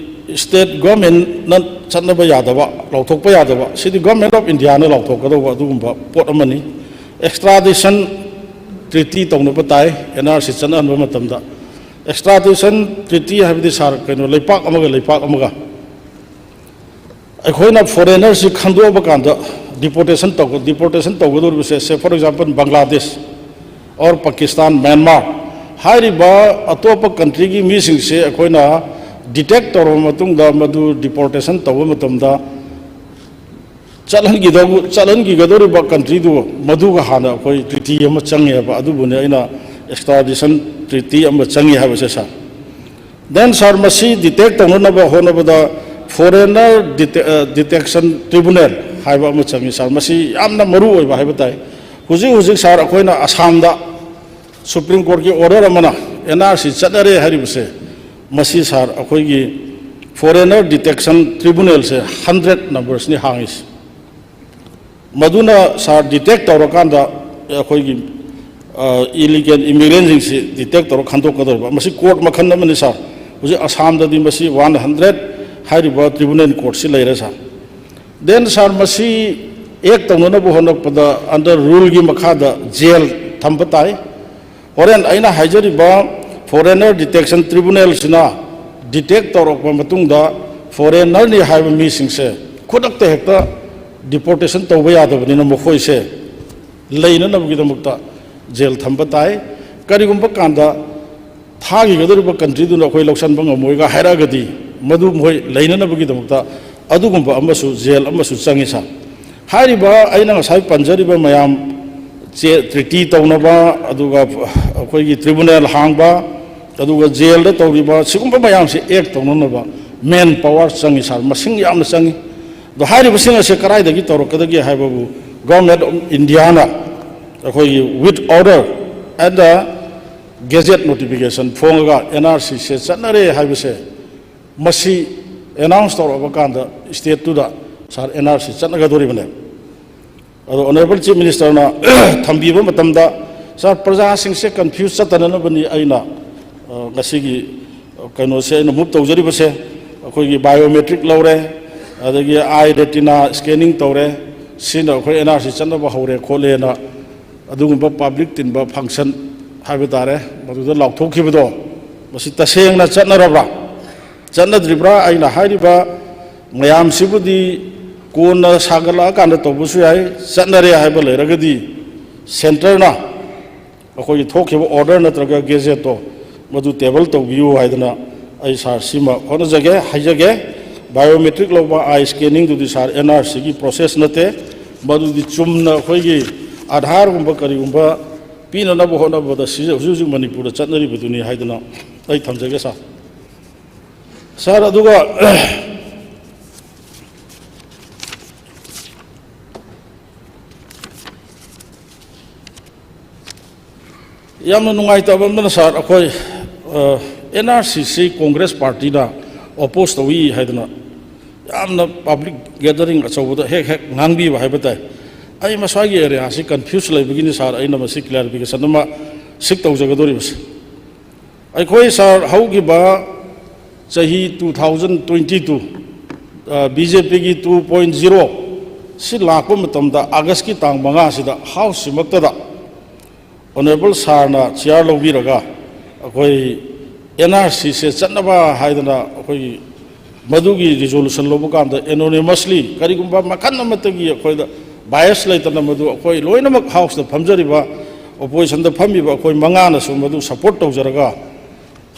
state governmentꯅ ꯆꯠꯅꯕ ꯌꯥꯗꯕ, ꯂꯥꯎꯊꯣꯛꯄ ꯌꯥꯗꯕ, ꯁꯤꯗꯤ Government of Indiaꯅ ꯂꯥꯎꯊꯣꯛꯀꯗꯧꯕ ꯑꯗꯨꯒꯨꯝꯕ ꯄꯣꯠ ꯑꯃꯅꯤ꯫ Extradition ꯇ꯭ꯔꯤꯇꯤ ꯇꯧꯅꯕ ꯇꯥꯏ ꯑꯦꯟ ꯑꯥꯔ ꯁꯤ ꯆꯠꯅꯍꯟꯕ ꯃꯇꯝꯗ꯫ ꯑꯦꯛꯁꯇ꯭ꯔꯥꯗꯤꯁꯟ ꯇ꯭ꯔꯤꯇꯤ ꯍꯥꯏꯕꯗꯤ ꯁꯥꯔ, ꯀꯩꯅꯣ, ꯂꯩꯄꯥꯛ ꯑꯃꯒ ꯂꯩꯄꯥꯛ ꯑꯃꯒ ꯑꯩꯈꯣꯏꯅ ꯐꯣꯔꯦꯅꯔꯁꯤ ꯈꯟꯗꯣꯛꯑꯕ ꯀꯥꯟꯗ ꯗꯤꯄꯣꯔꯇꯦꯁꯟ ꯇꯧ ꯗꯤꯄꯣꯔꯇꯦꯁꯟ ꯇꯧꯒꯗꯧꯔꯤꯕꯁꯦ, ꯁꯦ, for example, Bangladesh or Pakistan, Myanmar ꯍꯥꯏꯔꯤꯕ ꯑꯇꯣꯞꯄ ꯀꯟꯇ꯭ꯔꯤꯒꯤ ꯃꯤꯁꯤꯡꯁꯦ ꯑꯩꯈꯣꯏꯅ ꯗꯤꯇꯦꯛ ꯇꯧꯔꯕ ꯃꯇꯨꯡꯗ ꯃꯗꯨ ꯗꯤꯄꯣꯔꯇꯦꯁꯟ ꯇꯧꯕ ꯃꯇꯝꯗ ꯆꯠꯍꯟꯈꯤꯗꯧ ꯆꯠꯍꯟꯈꯤꯒꯗꯧꯔꯤꯕ ꯀꯟꯇ꯭ꯔꯤꯗꯨ ꯃꯗꯨꯒ ꯍꯥꯟꯅ ꯑꯩꯈꯣꯏ ꯇ꯭ꯔꯤꯇꯤ ꯑꯃ ꯆꯪꯉꯦꯕ꯫ ꯑꯗꯨꯕꯨꯅꯦ ꯑꯩꯅ ꯑꯦꯛꯁꯇ꯭ꯔꯥꯗꯤꯁꯟ ꯇ꯭ꯔꯤꯇꯤ ꯑꯃ ꯆꯪꯉꯤ ꯍꯥꯏꯕꯁꯦ, ꯁꯥꯔ꯫ ꯗꯦꯟ, ꯁꯥꯔ, ꯃꯁꯤ ꯗꯤꯇꯦꯛ ꯇꯧꯅꯅꯕ ꯍꯣꯠꯅꯕꯗ ꯐꯣꯔꯦꯅꯔ ꯗꯤꯇꯦꯛꯁꯟ ꯇ꯭ꯔꯤꯕꯨꯅꯦꯜ ꯍꯥꯏꯕ ꯑꯃ ꯆꯪꯉꯤ, ꯁꯥꯔ꯫ ꯃꯁꯤ ꯌꯥꯝꯅ ꯃꯔꯨ ꯑꯣꯏꯕ ꯍꯥꯏꯕ ꯇꯥꯏ꯫ ꯍꯧꯖꯤꯛ ꯍꯧꯖꯤꯛ, ꯁꯥꯔ, ꯑꯩꯈꯣꯏꯅ ꯑꯁꯥꯝꯗ ꯁꯨꯄ꯭ꯔꯤꯝ ꯀꯣꯔꯠꯀꯤ ꯑꯣꯔꯗꯔ ꯑꯃꯅ ꯑꯦꯟ ꯑꯥꯔ ꯁꯤ ꯆꯠꯅꯔꯦ ꯍꯥꯏꯔꯤꯕꯁꯦ, ꯃꯁꯤ, ꯁꯥꯔ, ꯑꯩꯈꯣꯏꯒꯤ ꯐꯣꯔꯦꯅꯔ ꯗꯤꯇꯦꯛꯁꯟ ꯇ꯭ꯔꯤꯕꯨꯅꯦꯜꯁꯦ ꯍꯟꯗ꯭ꯔꯦꯠ ꯅꯝꯕꯔꯁꯅꯤ ꯍꯥꯡꯉꯤꯁꯦ꯫ ꯃꯗꯨꯅ, ꯁꯥꯔ, ꯗꯤꯇꯦꯛ ꯇꯧꯔꯀꯥꯟꯗ ꯑꯩꯈꯣꯏꯒꯤ ꯏꯂꯤꯒꯦꯜ ꯏꯃꯤꯒ꯭ꯔꯦꯟꯁꯤꯡꯁꯤ ꯗꯤꯇꯦꯛ ꯇꯧꯔ ꯈꯟꯗꯣꯛꯀꯗꯧꯔꯤꯕ꯫ ꯃꯁꯤ ꯀꯣꯔꯠ ꯃꯈꯜ ꯑꯃꯅꯤ, ꯁꯥꯔ꯫ ꯍꯧꯖꯤꯛ ꯑꯁꯥꯝꯗꯗꯤ ꯃꯁꯤ ꯋꯥꯟ ꯍꯟꯗ꯭ꯔꯦꯠ ꯍꯥꯏꯔꯤꯕ ꯇ꯭ꯔꯤꯕꯨꯅꯦꯜ ꯀꯣꯔꯠꯁꯤ ꯂꯩꯔꯦ, ꯁꯥꯔ꯫ ꯗꯦꯟ, ꯁꯥꯔ, ꯃꯁꯤ ꯑꯦꯛ ꯇꯧꯅꯅꯕ ꯍꯣꯠꯅꯔꯛꯄꯗ ꯑꯟꯗꯔ ꯔꯨꯜꯒꯤ ꯃꯈꯥꯗ ꯖꯦꯜ ꯊꯝꯕ ꯇꯥꯏ꯫ ꯍꯣꯔꯦꯟ ꯑꯩꯅ ꯍꯥꯏꯖꯔꯤꯕ ꯐꯣꯔꯦꯅꯔ ꯗꯤꯇꯦꯛꯁꯟ ꯇ꯭ꯔꯤꯕꯨꯅꯦꯜꯁꯤꯅ ꯗꯤꯇꯦꯛ ꯇꯧꯔꯛꯄ ꯃꯇꯨꯡꯗ ꯐꯣꯔꯦꯅꯔꯅꯤ ꯍꯥꯏꯕ ꯃꯤꯁꯤꯡꯁꯦ ꯈꯨꯗꯛꯇ ꯍꯦꯛꯇ ꯗꯤꯄꯣꯔꯇꯦꯁꯟ ꯇꯧꯕ ꯌꯥꯗꯕꯅꯤꯅ ꯃꯈꯣꯏꯁꯦ ꯂꯩꯅꯅꯕꯒꯤꯗꯃꯛꯇ ꯖꯦꯜ ꯊꯝꯕ ꯇꯥꯏ꯫ ꯀꯔꯤꯒꯨꯝꯕ ꯀꯥꯟꯗ ꯊꯥꯈꯤꯒꯗꯧꯔꯤꯕ ꯀꯟꯇ꯭ꯔꯤꯗꯨꯅ ꯑꯩꯈꯣꯏ ꯂꯧꯁꯤꯟꯕ ꯉꯝꯃꯣꯏꯒ ꯍꯥꯏꯔꯛꯑꯒꯗꯤ ꯃꯗꯨ ꯃꯈꯣꯏ ꯂꯩꯅꯅꯕꯒꯤꯗꯃꯛꯇ ꯑꯗꯨꯒꯨꯝꯕ ꯑꯃꯁꯨ, ꯖꯦꯜ ꯑꯃꯁꯨ ꯆꯪꯉꯤ, ꯁꯥꯔ꯫ ꯍꯥꯏꯔꯤꯕ ꯑꯩꯅ ꯉꯁꯥꯏ ꯄꯟꯖꯔꯤꯕ ꯃꯌꯥꯝ, ꯆꯦ-, ꯇ꯭ꯔꯤꯇꯤ ꯇꯧꯅꯕ, ꯑꯗꯨꯒ ꯑꯩꯈꯣꯏꯒꯤ ꯇ꯭ꯔꯤꯕꯨꯅꯦꯜ ꯍꯥꯡꯕ, ꯑꯗꯨꯒ ꯖꯦꯜꯗ ꯇꯧꯔꯤꯕ ꯁꯤꯒꯨꯝꯕ ꯃꯌꯥꯝꯁꯦ ꯑꯦꯛ ꯇꯧꯅꯅꯕ ꯃꯦꯟ ꯄꯥꯋꯔ ꯆꯪꯉꯤ, ꯁꯥꯔ, ꯃꯁꯤꯡ ꯌꯥꯝꯅ ꯆꯪꯉꯤ꯫ ꯑꯗꯣ ꯍꯥꯏꯔꯤꯕꯁꯤꯡ ꯑꯁꯦ ꯀꯗꯥꯏꯗꯒꯤ ꯇꯧꯔꯛꯀꯗꯒꯦ ꯍꯥꯏꯕꯕꯨ, ꯒꯣꯔꯃꯦꯟ ꯑꯣꯐ ꯏꯟꯗꯤꯌꯥꯅ ꯑꯩꯈꯣꯏꯒꯤ with order and the gazette notification ꯐꯣꯡꯉꯒ ꯑꯦꯟ ꯑꯥꯔ ꯁꯤꯁꯦ ꯆꯠꯅꯔꯦ ꯍꯥꯏꯕꯁꯦ, ꯃꯁꯤ ꯑꯦꯅꯥꯎꯟꯁ ꯇꯧꯔꯛꯑꯕ ꯀꯥꯟꯗ ꯁ꯭ꯇꯦꯠꯇꯨꯗ, ꯁꯥꯔ, ꯑꯦꯟ ꯑꯥꯔ ꯁꯤ ꯆꯠꯅꯒꯗꯧꯔꯤꯕꯅꯦ꯫ ꯑꯗꯣ ꯑꯣꯅꯔꯦꯕꯜ ꯆꯤꯐ ꯃꯤꯅꯤꯁꯇꯔꯅ ꯊꯝꯕꯤꯕ ꯃꯇꯝꯗ, ꯁꯥꯔ, ꯄ꯭ꯔꯖꯥꯁꯤꯡꯁꯦ ꯀꯟꯐ꯭ꯌꯨꯁ ꯆꯠꯇꯅꯅꯕꯅꯤ ꯑꯩꯅ, ꯑ, ꯉꯁꯤꯒꯤ ꯀꯩꯅꯣꯁꯦ ꯑꯩꯅ ꯃꯨꯚ ꯇꯧꯖꯔꯤꯕꯁꯦ꯫ ꯑꯩꯈꯣꯏꯒꯤ ꯕꯥꯏꯑꯣꯃꯦꯇ꯭ꯔꯤꯛ ꯂꯧꯔꯦ, ꯑꯗꯒꯤ ꯑꯥꯏ ꯔꯦꯇꯤꯅꯥ ꯁ꯭ꯀꯦꯅꯤꯡ ꯇꯧꯔꯦ, ꯁꯤꯅ ꯑꯩꯈꯣꯏ ꯑꯦꯟ ꯑꯥꯔ ꯁꯤ ꯆꯠꯅꯕ ꯍꯧꯔꯦ ꯈꯣꯠꯂꯦꯅ ꯑꯗꯨꯒꯨꯝꯕ ꯄꯕ꯭ꯂꯤꯛ ꯇꯤꯟꯕ ꯐꯪꯁꯟ ꯍꯥꯏꯕ ꯇꯥꯔꯦ, ꯃꯗꯨꯗ ꯂꯥꯎꯊꯣꯛꯈꯤꯕꯗꯣ, ꯃꯁꯤ ꯇꯁꯦꯡꯅ ꯆꯠꯅꯔꯕ꯭ꯔꯥ? ꯆꯠꯅꯗ꯭ꯔꯤꯕ꯭ꯔꯥ? ꯑꯩꯅ ꯍꯥꯏꯔꯤꯕ ꯃꯌꯥꯝꯁꯤꯕꯨꯗꯤ ꯀꯣꯟꯅ ꯁꯥꯒꯠꯂꯛꯑꯀꯥꯟꯗ ꯇꯧꯕꯁꯨ ꯌꯥꯏ꯫ ꯆꯠꯅꯔꯦ ꯍꯥꯏꯕ ꯂꯩꯔꯒꯗꯤ ꯁꯦꯟꯇꯔꯅ ꯑꯩꯈꯣꯏꯒꯤ ꯊꯣꯛꯈꯤꯕ ꯑꯣꯔꯗꯔ ꯅꯠꯇ꯭ꯔꯒ ꯒꯦꯖꯦꯠꯇꯣ ꯃꯗꯨ ꯇꯦꯕꯜ ꯇꯧꯕꯤꯌꯨ ꯍꯥꯏꯗꯅ ꯑꯩ ꯁꯥꯔ ꯁꯤꯃ ꯍꯣꯠꯅꯖꯒꯦ, ꯍꯥꯏꯖꯒꯦ꯫ ꯕꯥꯏꯑꯣꯃꯦꯇ꯭ꯔꯤꯛ ꯂꯧꯕ, ꯑꯥꯏ ꯁ꯭ꯀꯦꯅꯤꯡꯗꯨꯗꯤ ꯁꯥꯔ ꯑꯦꯟ ꯑꯥꯔ ꯁꯤꯒꯤ ꯄ꯭ꯔꯣꯁꯦꯁ ꯅꯠꯇꯦ, ꯃꯗꯨꯗꯤ ꯆꯨꯝꯅ ꯑꯩꯈꯣꯏꯒꯤ ꯑꯥꯙꯥꯔꯒꯨꯝꯕ ꯀꯔꯤꯒꯨꯝꯕ ꯄꯤꯅꯅꯕ ꯍꯣꯠꯅꯕꯗ ꯁꯤꯖ-, ꯍꯧꯖꯤꯛ ꯍꯧꯖꯤꯛ ꯃꯅꯤꯄꯨꯔꯗ ꯆꯠꯅꯔꯤꯕꯗꯨꯅꯤ ꯍꯥꯏꯗꯅ ꯑꯩ ꯊꯝꯖꯒꯦ ꯁꯥꯔ꯫ ꯁꯥꯔ, ꯑꯗꯨꯒ ꯌꯥꯝꯅ ꯅꯨꯡꯉꯥꯏꯇꯕ ꯑꯃꯅ ꯁꯥꯔ, ꯑꯩꯈꯣꯏ ꯑꯦꯟ ꯑꯥꯔ ꯁꯤꯁꯤ ꯀꯣꯡꯒ꯭ꯔꯦꯁ ꯄꯥꯔꯇꯤꯅ ꯑꯣꯄꯣꯖ ꯇꯧꯏ ꯍꯥꯏꯗꯅ ꯌꯥꯝꯅ ꯄꯕ꯭ꯂꯤꯛ ꯒꯦꯗꯔꯤꯡ ꯑꯆꯧꯕꯗ ꯍꯦꯛ ꯍꯦꯛ ꯉꯥꯡꯕꯤꯕ ꯍꯥꯏꯕ ꯇꯥꯏ꯫ ꯑꯩ ꯃꯁ꯭ꯋꯥꯏꯒꯤ ꯑꯦꯔꯤꯌꯥꯁꯤ ꯀꯟꯐ꯭ꯌꯨꯁ ꯂꯩꯕꯒꯤꯅꯤ ꯁꯥꯔ, ꯑꯩꯅ ꯃꯁꯤ ꯀ꯭ꯂꯦꯔꯤꯐꯤꯀꯦꯁꯟ ꯑꯃ ꯁꯤꯛ ꯇꯧꯖꯒꯗꯧꯔꯤꯕꯁꯦ꯫ ꯑꯩꯈꯣꯏ ꯁꯥꯔ, ꯍꯧꯈꯤꯕ ꯆꯍꯤ two thousand twenty two, B J ꯄꯤꯒꯤ two point zero ꯁꯤ ꯂꯥꯛꯄ ꯃꯇꯝꯗ, ꯑꯥꯒꯁꯀꯤ ꯇꯥꯡ ꯃꯉꯥꯁꯤꯗ ꯍꯥꯎꯁꯁꯤꯃꯛꯇꯗ ꯑꯣꯅꯔꯦꯕꯜ ꯁꯥꯔꯅ ꯆꯤꯌꯥꯔ ꯂꯧꯕꯤꯔꯒ ꯑꯩꯈꯣꯏ ꯑꯦꯟ ꯑꯥꯔ ꯁꯤꯁꯦ ꯆꯠꯅꯕ ꯍꯥꯏꯗꯅ ꯑꯩꯈꯣꯏꯒꯤ ꯃꯗꯨꯒꯤ ꯔꯤꯖꯣꯂꯨꯁꯟ ꯂꯧꯕ ꯀꯥꯟꯗ ꯑꯦꯅꯣꯅꯤꯃꯁꯂꯤ ꯀꯔꯤꯒꯨꯝꯕ ꯃꯈꯜ ꯑꯃꯠꯇꯒꯤ ꯑꯩꯈꯣꯏꯗ ꯕꯥꯏꯑꯁ ꯂꯩꯇꯅ ꯃꯗꯨ ꯑꯩꯈꯣꯏ ꯂꯣꯏꯅꯃꯛ ꯍꯥꯎꯁꯇ ꯐꯝꯖꯔꯤꯕ, ꯑꯣꯄꯣꯖꯤꯁꯟꯗ ꯐꯝꯃꯤꯕ ꯑꯩꯈꯣꯏ ꯃꯉꯥꯅꯁꯨ ꯃꯗꯨ ꯁꯄꯣꯔꯠ ꯇꯧꯖꯔꯒ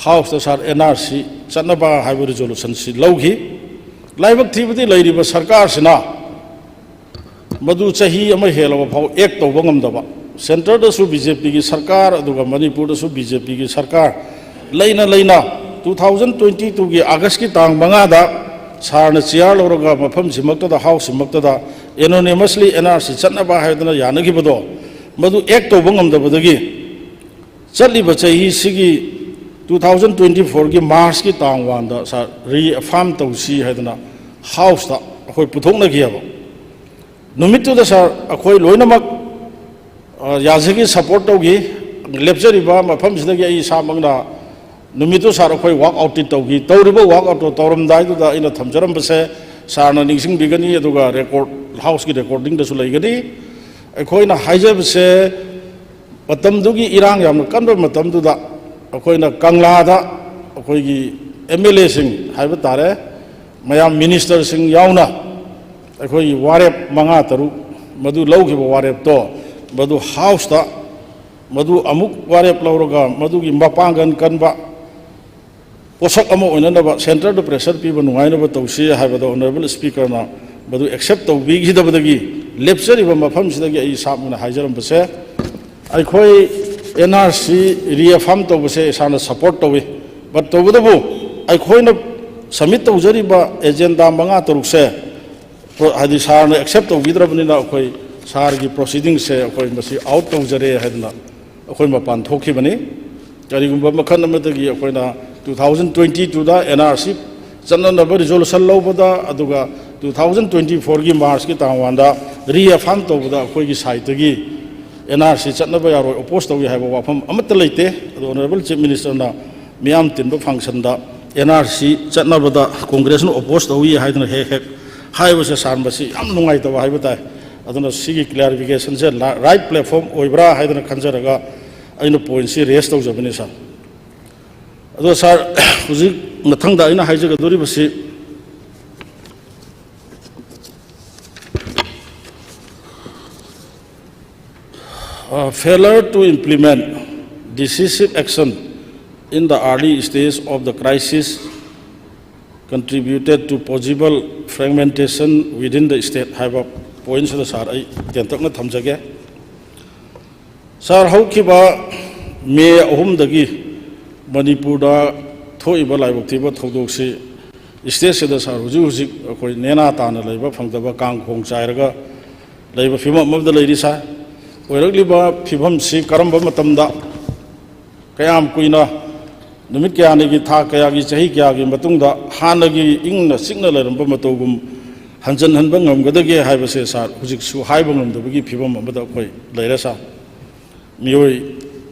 ꯍꯥꯎꯁꯇ ꯁꯥꯔ ꯑꯦꯟ ꯑꯥꯔ ꯁꯤ ꯆꯠꯅꯕ ꯍꯥꯏꯕ ꯔꯤꯖꯣꯂꯨꯁꯟꯁꯤ ꯂꯧꯈꯤ꯫ ꯂꯥꯏꯕꯛ ꯊꯤꯕꯗꯤ ꯂꯩꯔꯤꯕ ꯁꯔꯀꯥꯔꯁꯤꯅ ꯃꯗꯨ ꯆꯍꯤ ꯑꯃ ꯍꯦꯜꯂꯕ ꯐꯥꯎ ꯑꯦꯛ ꯇꯧꯕ ꯉꯝꯗꯕ, ꯁꯦꯟꯇꯔꯗꯁꯨ ꯕꯤ ꯖꯦ ꯄꯤꯒꯤ ꯁꯔꯀꯥꯔ, ꯑꯗꯨꯒ ꯃꯅꯤꯄꯨꯔꯗꯁꯨ ꯕꯤ ꯖꯦ ꯄꯤꯒꯤ ꯁꯔꯀꯥꯔ ꯂꯩꯅ ꯂꯩꯅ two thousand twenty two ꯒꯤ ꯑꯥꯒꯁꯀꯤ ꯇꯥꯡ ꯃꯉꯥꯗ ꯁꯥꯔꯅ ꯆꯤꯌꯥꯔ ꯂꯧꯔꯒ ꯃꯐꯝꯁꯤꯃꯛꯇꯗ, ꯍꯥꯎꯁꯁꯤꯃꯛꯇꯗ ꯑꯦꯅꯣꯅꯤꯃꯁꯂꯤ ꯑꯦꯟ ꯑꯥꯔ ꯁꯤ ꯆꯠꯅꯕ ꯍꯥꯏꯗꯅ ꯌꯥꯅꯈꯤꯕꯗꯣ, ꯃꯗꯨ ꯑꯦꯛ ꯇꯧꯕ ꯉꯝꯗꯕꯗꯒꯤ ꯆꯠꯂꯤꯕ ꯆꯍꯤꯁꯤꯒꯤ two thousand twenty four ꯒꯤ ꯃꯥꯔꯆꯀꯤ ꯇꯥꯡ ꯋꯥꯟꯗ ꯁꯥꯔ ꯔꯤꯑꯦꯐꯥꯔꯝ ꯇꯧꯁꯤ ꯍꯥꯏꯗꯅ ꯍꯥꯎꯁꯇ ꯑꯩꯈꯣꯏ ꯄꯨꯊꯣꯛꯅꯈꯤꯑꯕ꯫ ꯅꯨꯃꯤꯠꯇꯨꯗ ꯁꯥꯔ ꯑꯩꯈꯣꯏ ꯂꯣꯏꯅꯃꯛ, ꯑ, ꯌꯥꯖꯒꯤ ꯁꯄꯣꯔꯠ ꯇꯧꯈꯤ꯫ ꯂꯦꯞꯆꯔꯤꯕ ꯃꯐꯝꯁꯤꯗꯒꯤ ꯑꯩ ꯏꯁꯥꯃꯛꯅ ꯅꯨꯃꯤꯠꯇꯨ ꯁꯥꯔ ꯑꯩꯈꯣꯏ ꯋꯥꯛ ꯑꯥꯎꯠꯇꯤ ꯇꯧꯈꯤ꯫ ꯇꯧꯔꯤꯕ ꯋꯥꯛ ꯑꯥꯎꯠꯇꯣ ꯇꯧꯔꯝꯗꯥꯏꯗꯨꯗ ꯑꯩꯅ ꯊꯝꯖꯔꯝꯕꯁꯦ ꯁꯥꯔꯅ ꯅꯤꯡꯁꯤꯡꯕꯤꯒꯅꯤ, ꯑꯗꯨꯒ ꯔꯦꯀꯣꯔꯠ, ꯍꯥꯎꯁꯀꯤ ꯔꯦꯀꯣꯔꯗꯤꯡꯗꯁꯨ ꯂꯩꯒꯅꯤ꯫ ꯑꯩꯈꯣꯏꯅ ꯍꯥꯏꯖꯕꯁꯦ, ꯃꯇꯝꯗꯨꯒꯤ ꯏꯔꯥꯡ ꯌꯥꯝꯅ ꯀꯟꯕ ꯃꯇꯝꯗꯨꯗ ꯑꯩꯈꯣꯏꯅ ꯀꯪꯂꯥꯗ ꯑꯩꯈꯣꯏꯒꯤ ꯑꯦꯝ ꯑꯦꯜ ꯑꯦꯁꯤꯡ ꯍꯥꯏꯕ ꯇꯥꯔꯦ, ꯃꯌꯥꯝ ꯃꯤꯅꯤꯁꯇꯔꯁꯤꯡ ꯌꯥꯎꯅ ꯑꯩꯈꯣꯏꯒꯤ ꯋꯥꯔꯦꯞ ꯃꯉꯥ ꯇꯔꯨꯛ ꯃꯗꯨ ꯂꯧꯈꯤꯕ ꯋꯥꯔꯦꯞꯇꯣ, ꯃꯗꯨ ꯍꯥꯎꯁꯇ ꯃꯗꯨ ꯑꯃꯨꯛ ꯋꯥꯔꯦꯞ ꯂꯧꯔꯒ ꯃꯗꯨꯒꯤ ꯃꯄꯥꯡꯒꯜ ꯀꯟꯕ ꯄꯣꯠꯁꯛ ꯑꯃ ꯑꯣꯏꯅꯅꯕ, ꯁꯦꯟꯇꯔꯗ ꯄ꯭ꯔꯦꯁꯔ ꯄꯤꯕ ꯅꯨꯡꯉꯥꯏꯅꯕ ꯇꯧꯁꯤ ꯍꯥꯏꯕꯗ ꯑꯣꯅꯔꯦꯕꯜ ꯁ꯭ꯄꯤꯀꯔꯅ ꯃꯗꯨ ꯑꯦꯛꯁꯦꯞ ꯇꯧꯕꯤꯈꯤꯗꯕꯗꯒꯤ ꯂꯦꯞꯆꯔꯤꯕ ꯃꯐꯝꯁꯤꯗꯒꯤ ꯑꯩ ꯏꯁꯥꯃꯛꯅ ꯍꯥꯏꯖꯔꯝꯕꯁꯦ, ꯑꯩꯈꯣꯏ ꯑꯦꯟ ꯑꯥꯔ ꯁꯤ ꯔꯤꯑꯦꯐꯥꯔꯝ ꯇꯧꯕꯁꯦ ꯏꯁꯥꯅ ꯁꯄꯣꯔꯠ ꯇꯧꯏ꯫ ꯕꯠ ꯇꯧꯕꯇꯕꯨ ꯑꯩꯈꯣꯏꯅ ꯁꯕꯃꯤꯠ ꯇꯧꯖꯔꯤꯕ ꯑꯦꯖꯦꯟꯗꯥ ꯃꯉꯥ ꯇꯔꯨꯛꯁꯦ ꯄ꯭ꯔꯣ-, ꯍꯥꯏꯗꯤ ꯁꯥꯔꯅ ꯑꯦꯛꯁꯦꯞ ꯇꯧꯕꯤꯗ꯭ꯔꯕꯅꯤꯅ ꯑꯩꯈꯣꯏ ꯁꯥꯔꯒꯤ ꯄ꯭ꯔꯣꯁꯤꯗꯤꯡꯁꯦ ꯑꯩꯈꯣꯏ ꯃꯁꯤ ꯑꯥꯎꯠ ꯇꯧꯖꯔꯦ ꯍꯥꯏꯗꯅ ꯑꯩꯈꯣꯏ ꯃꯄꯥꯟ ꯊꯣꯛꯈꯤꯕꯅꯤ꯫ ꯀꯔꯤꯒꯨꯝꯕ ꯃꯈꯜ ꯑꯃꯗꯒꯤ ꯑꯩꯈꯣꯏꯅ two thousand twenty twoꯗ ꯑꯦꯟ ꯑꯥꯔ ꯁꯤ ꯆꯠꯅꯅꯕ ꯔꯤꯖꯣꯂꯨꯁꯟ ꯂꯧꯕꯗ, ꯑꯗꯨꯒ two thousand twenty fourꯒꯤ ꯃꯥꯔꯆꯀꯤ ꯇꯥꯡ ꯋꯥꯟꯗ ꯔꯤꯑꯦꯐꯥꯔꯝ ꯇꯧꯕꯗ ꯑꯩꯈꯣꯏꯒꯤ ꯁꯥꯏꯠꯇꯒꯤ ꯑꯦꯟ ꯑꯥꯔ ꯁꯤ ꯆꯠꯅꯕ ꯌꯥꯔꯣꯏ, ꯑꯣꯄꯣꯁ ꯇꯧꯏ ꯍꯥꯏꯕ ꯋꯥꯐꯝ ꯑꯃꯠꯇ ꯂꯩꯇꯦ꯫ ꯑꯗꯣ ꯑꯣꯅꯔꯦꯕꯜ ꯆꯤꯐ ꯃꯤꯅꯤꯁꯇꯔꯅ ꯃꯤꯌꯥꯝ ꯇꯤꯟꯕ ꯐꯪꯁꯟꯗ ꯑꯦꯟ ꯑꯥꯔ ꯁꯤ ꯆꯠꯅꯕꯗ ꯀꯣꯡꯒ꯭ꯔꯦꯁꯅ ꯑꯣꯄꯣꯁ ꯇꯧꯏ ꯍꯥꯏꯗꯅ ꯍꯦꯛ ꯍꯦꯛ ꯍꯥꯏꯕꯁꯦ, ꯁꯥꯔ, ꯃꯁꯤ ꯌꯥꯝ ꯅꯨꯡꯉꯥꯏꯇꯕ ꯍꯥꯏꯕ ꯇꯥꯏ꯫ ꯑꯗꯨꯅ ꯁꯤꯒꯤ ꯀ꯭ꯂꯦꯔꯤꯐꯤꯀꯦꯁꯟꯁꯦ ꯔꯥꯏꯠ ꯄ꯭ꯂꯦꯠꯐꯣꯝ ꯑꯣꯏꯕ꯭ꯔꯥ ꯍꯥꯏꯗꯅ ꯈꯟꯖꯔꯒ ꯑꯩꯅ ꯄꯣꯏꯟꯁꯤ ꯔꯦꯁ ꯇꯧꯖꯕꯅꯤ, ꯁꯥꯔ꯫ ꯑꯗꯣ, ꯁꯥꯔ, ꯍꯧꯖꯤꯛ ꯃꯊꯪꯗ ꯑꯩꯅ ꯍꯥꯏꯖꯒꯗꯧꯔꯤꯕꯁꯤ, uh, failure to implement decisive action in the early stage of the crisis contributed to possible fragmentation within the state ꯍꯥꯏꯕ ꯄꯣꯏꯟꯁꯤꯗ, ꯁꯥꯔ, ꯑꯩ ꯇꯦꯟꯇꯛꯅ ꯊꯝꯖꯒꯦ꯫ ꯁꯥꯔ, ꯍꯧꯈꯤꯕ ꯃꯦ ꯑꯍꯨꯝꯗꯒꯤ ꯃꯅꯤꯄꯨꯔꯗ ꯊꯣꯛꯏꯕ ꯂꯥꯏꯕꯛ ꯊꯤꯕ ꯊꯧꯗꯣꯛꯁꯤ ꯁ꯭ꯇꯦꯠꯁꯤꯗ, ꯁꯥꯔ, ꯍꯧꯖꯤꯛ ꯍꯧꯖꯤꯛ ꯑꯩꯈꯣꯏ ꯅꯦꯅꯥ ꯇꯥꯅ ꯂꯩꯕ ꯐꯪꯗꯕ, ꯀꯥꯡꯈꯣꯡ ꯆꯥꯏꯔꯒ ꯂꯩꯕ ꯐꯤꯕꯝ ꯑꯃꯗ ꯂꯩꯔꯤ, ꯁꯥꯔ꯫ ꯑꯣꯏꯔꯛꯂꯤꯕ ꯐꯤꯕꯝꯁꯤ ꯀꯔꯝꯕ ꯃꯇꯝꯗ, ꯀꯌꯥꯝ ꯀꯨꯏꯅ, ꯅꯨꯃꯤꯠ ꯀꯌꯥꯅꯤꯒꯤ, ꯊꯥ ꯀꯌꯥꯒꯤ, ꯆꯍꯤ ꯀꯌꯥꯒꯤ ꯃꯇꯨꯡꯗ ꯍꯥꯟꯅꯒꯤ ꯏꯪꯅ ꯆꯤꯛꯅ ꯂꯩꯔꯝꯕ ꯃꯇꯧꯒꯨꯝ ꯍꯟꯖꯤꯟꯍꯟꯕ ꯉꯝꯒꯗꯒꯦ ꯍꯥꯏꯕꯁꯦ, ꯁꯥꯔ, ꯍꯧꯖꯤꯛꯁꯨ ꯍꯥꯏꯕ ꯉꯝꯗꯕꯒꯤ ꯐꯤꯕꯝ ꯑꯃꯗ ꯑꯩꯈꯣꯏ ꯂꯩꯔꯦ, ꯁꯥꯔ꯫ ꯃꯤꯑꯣꯏ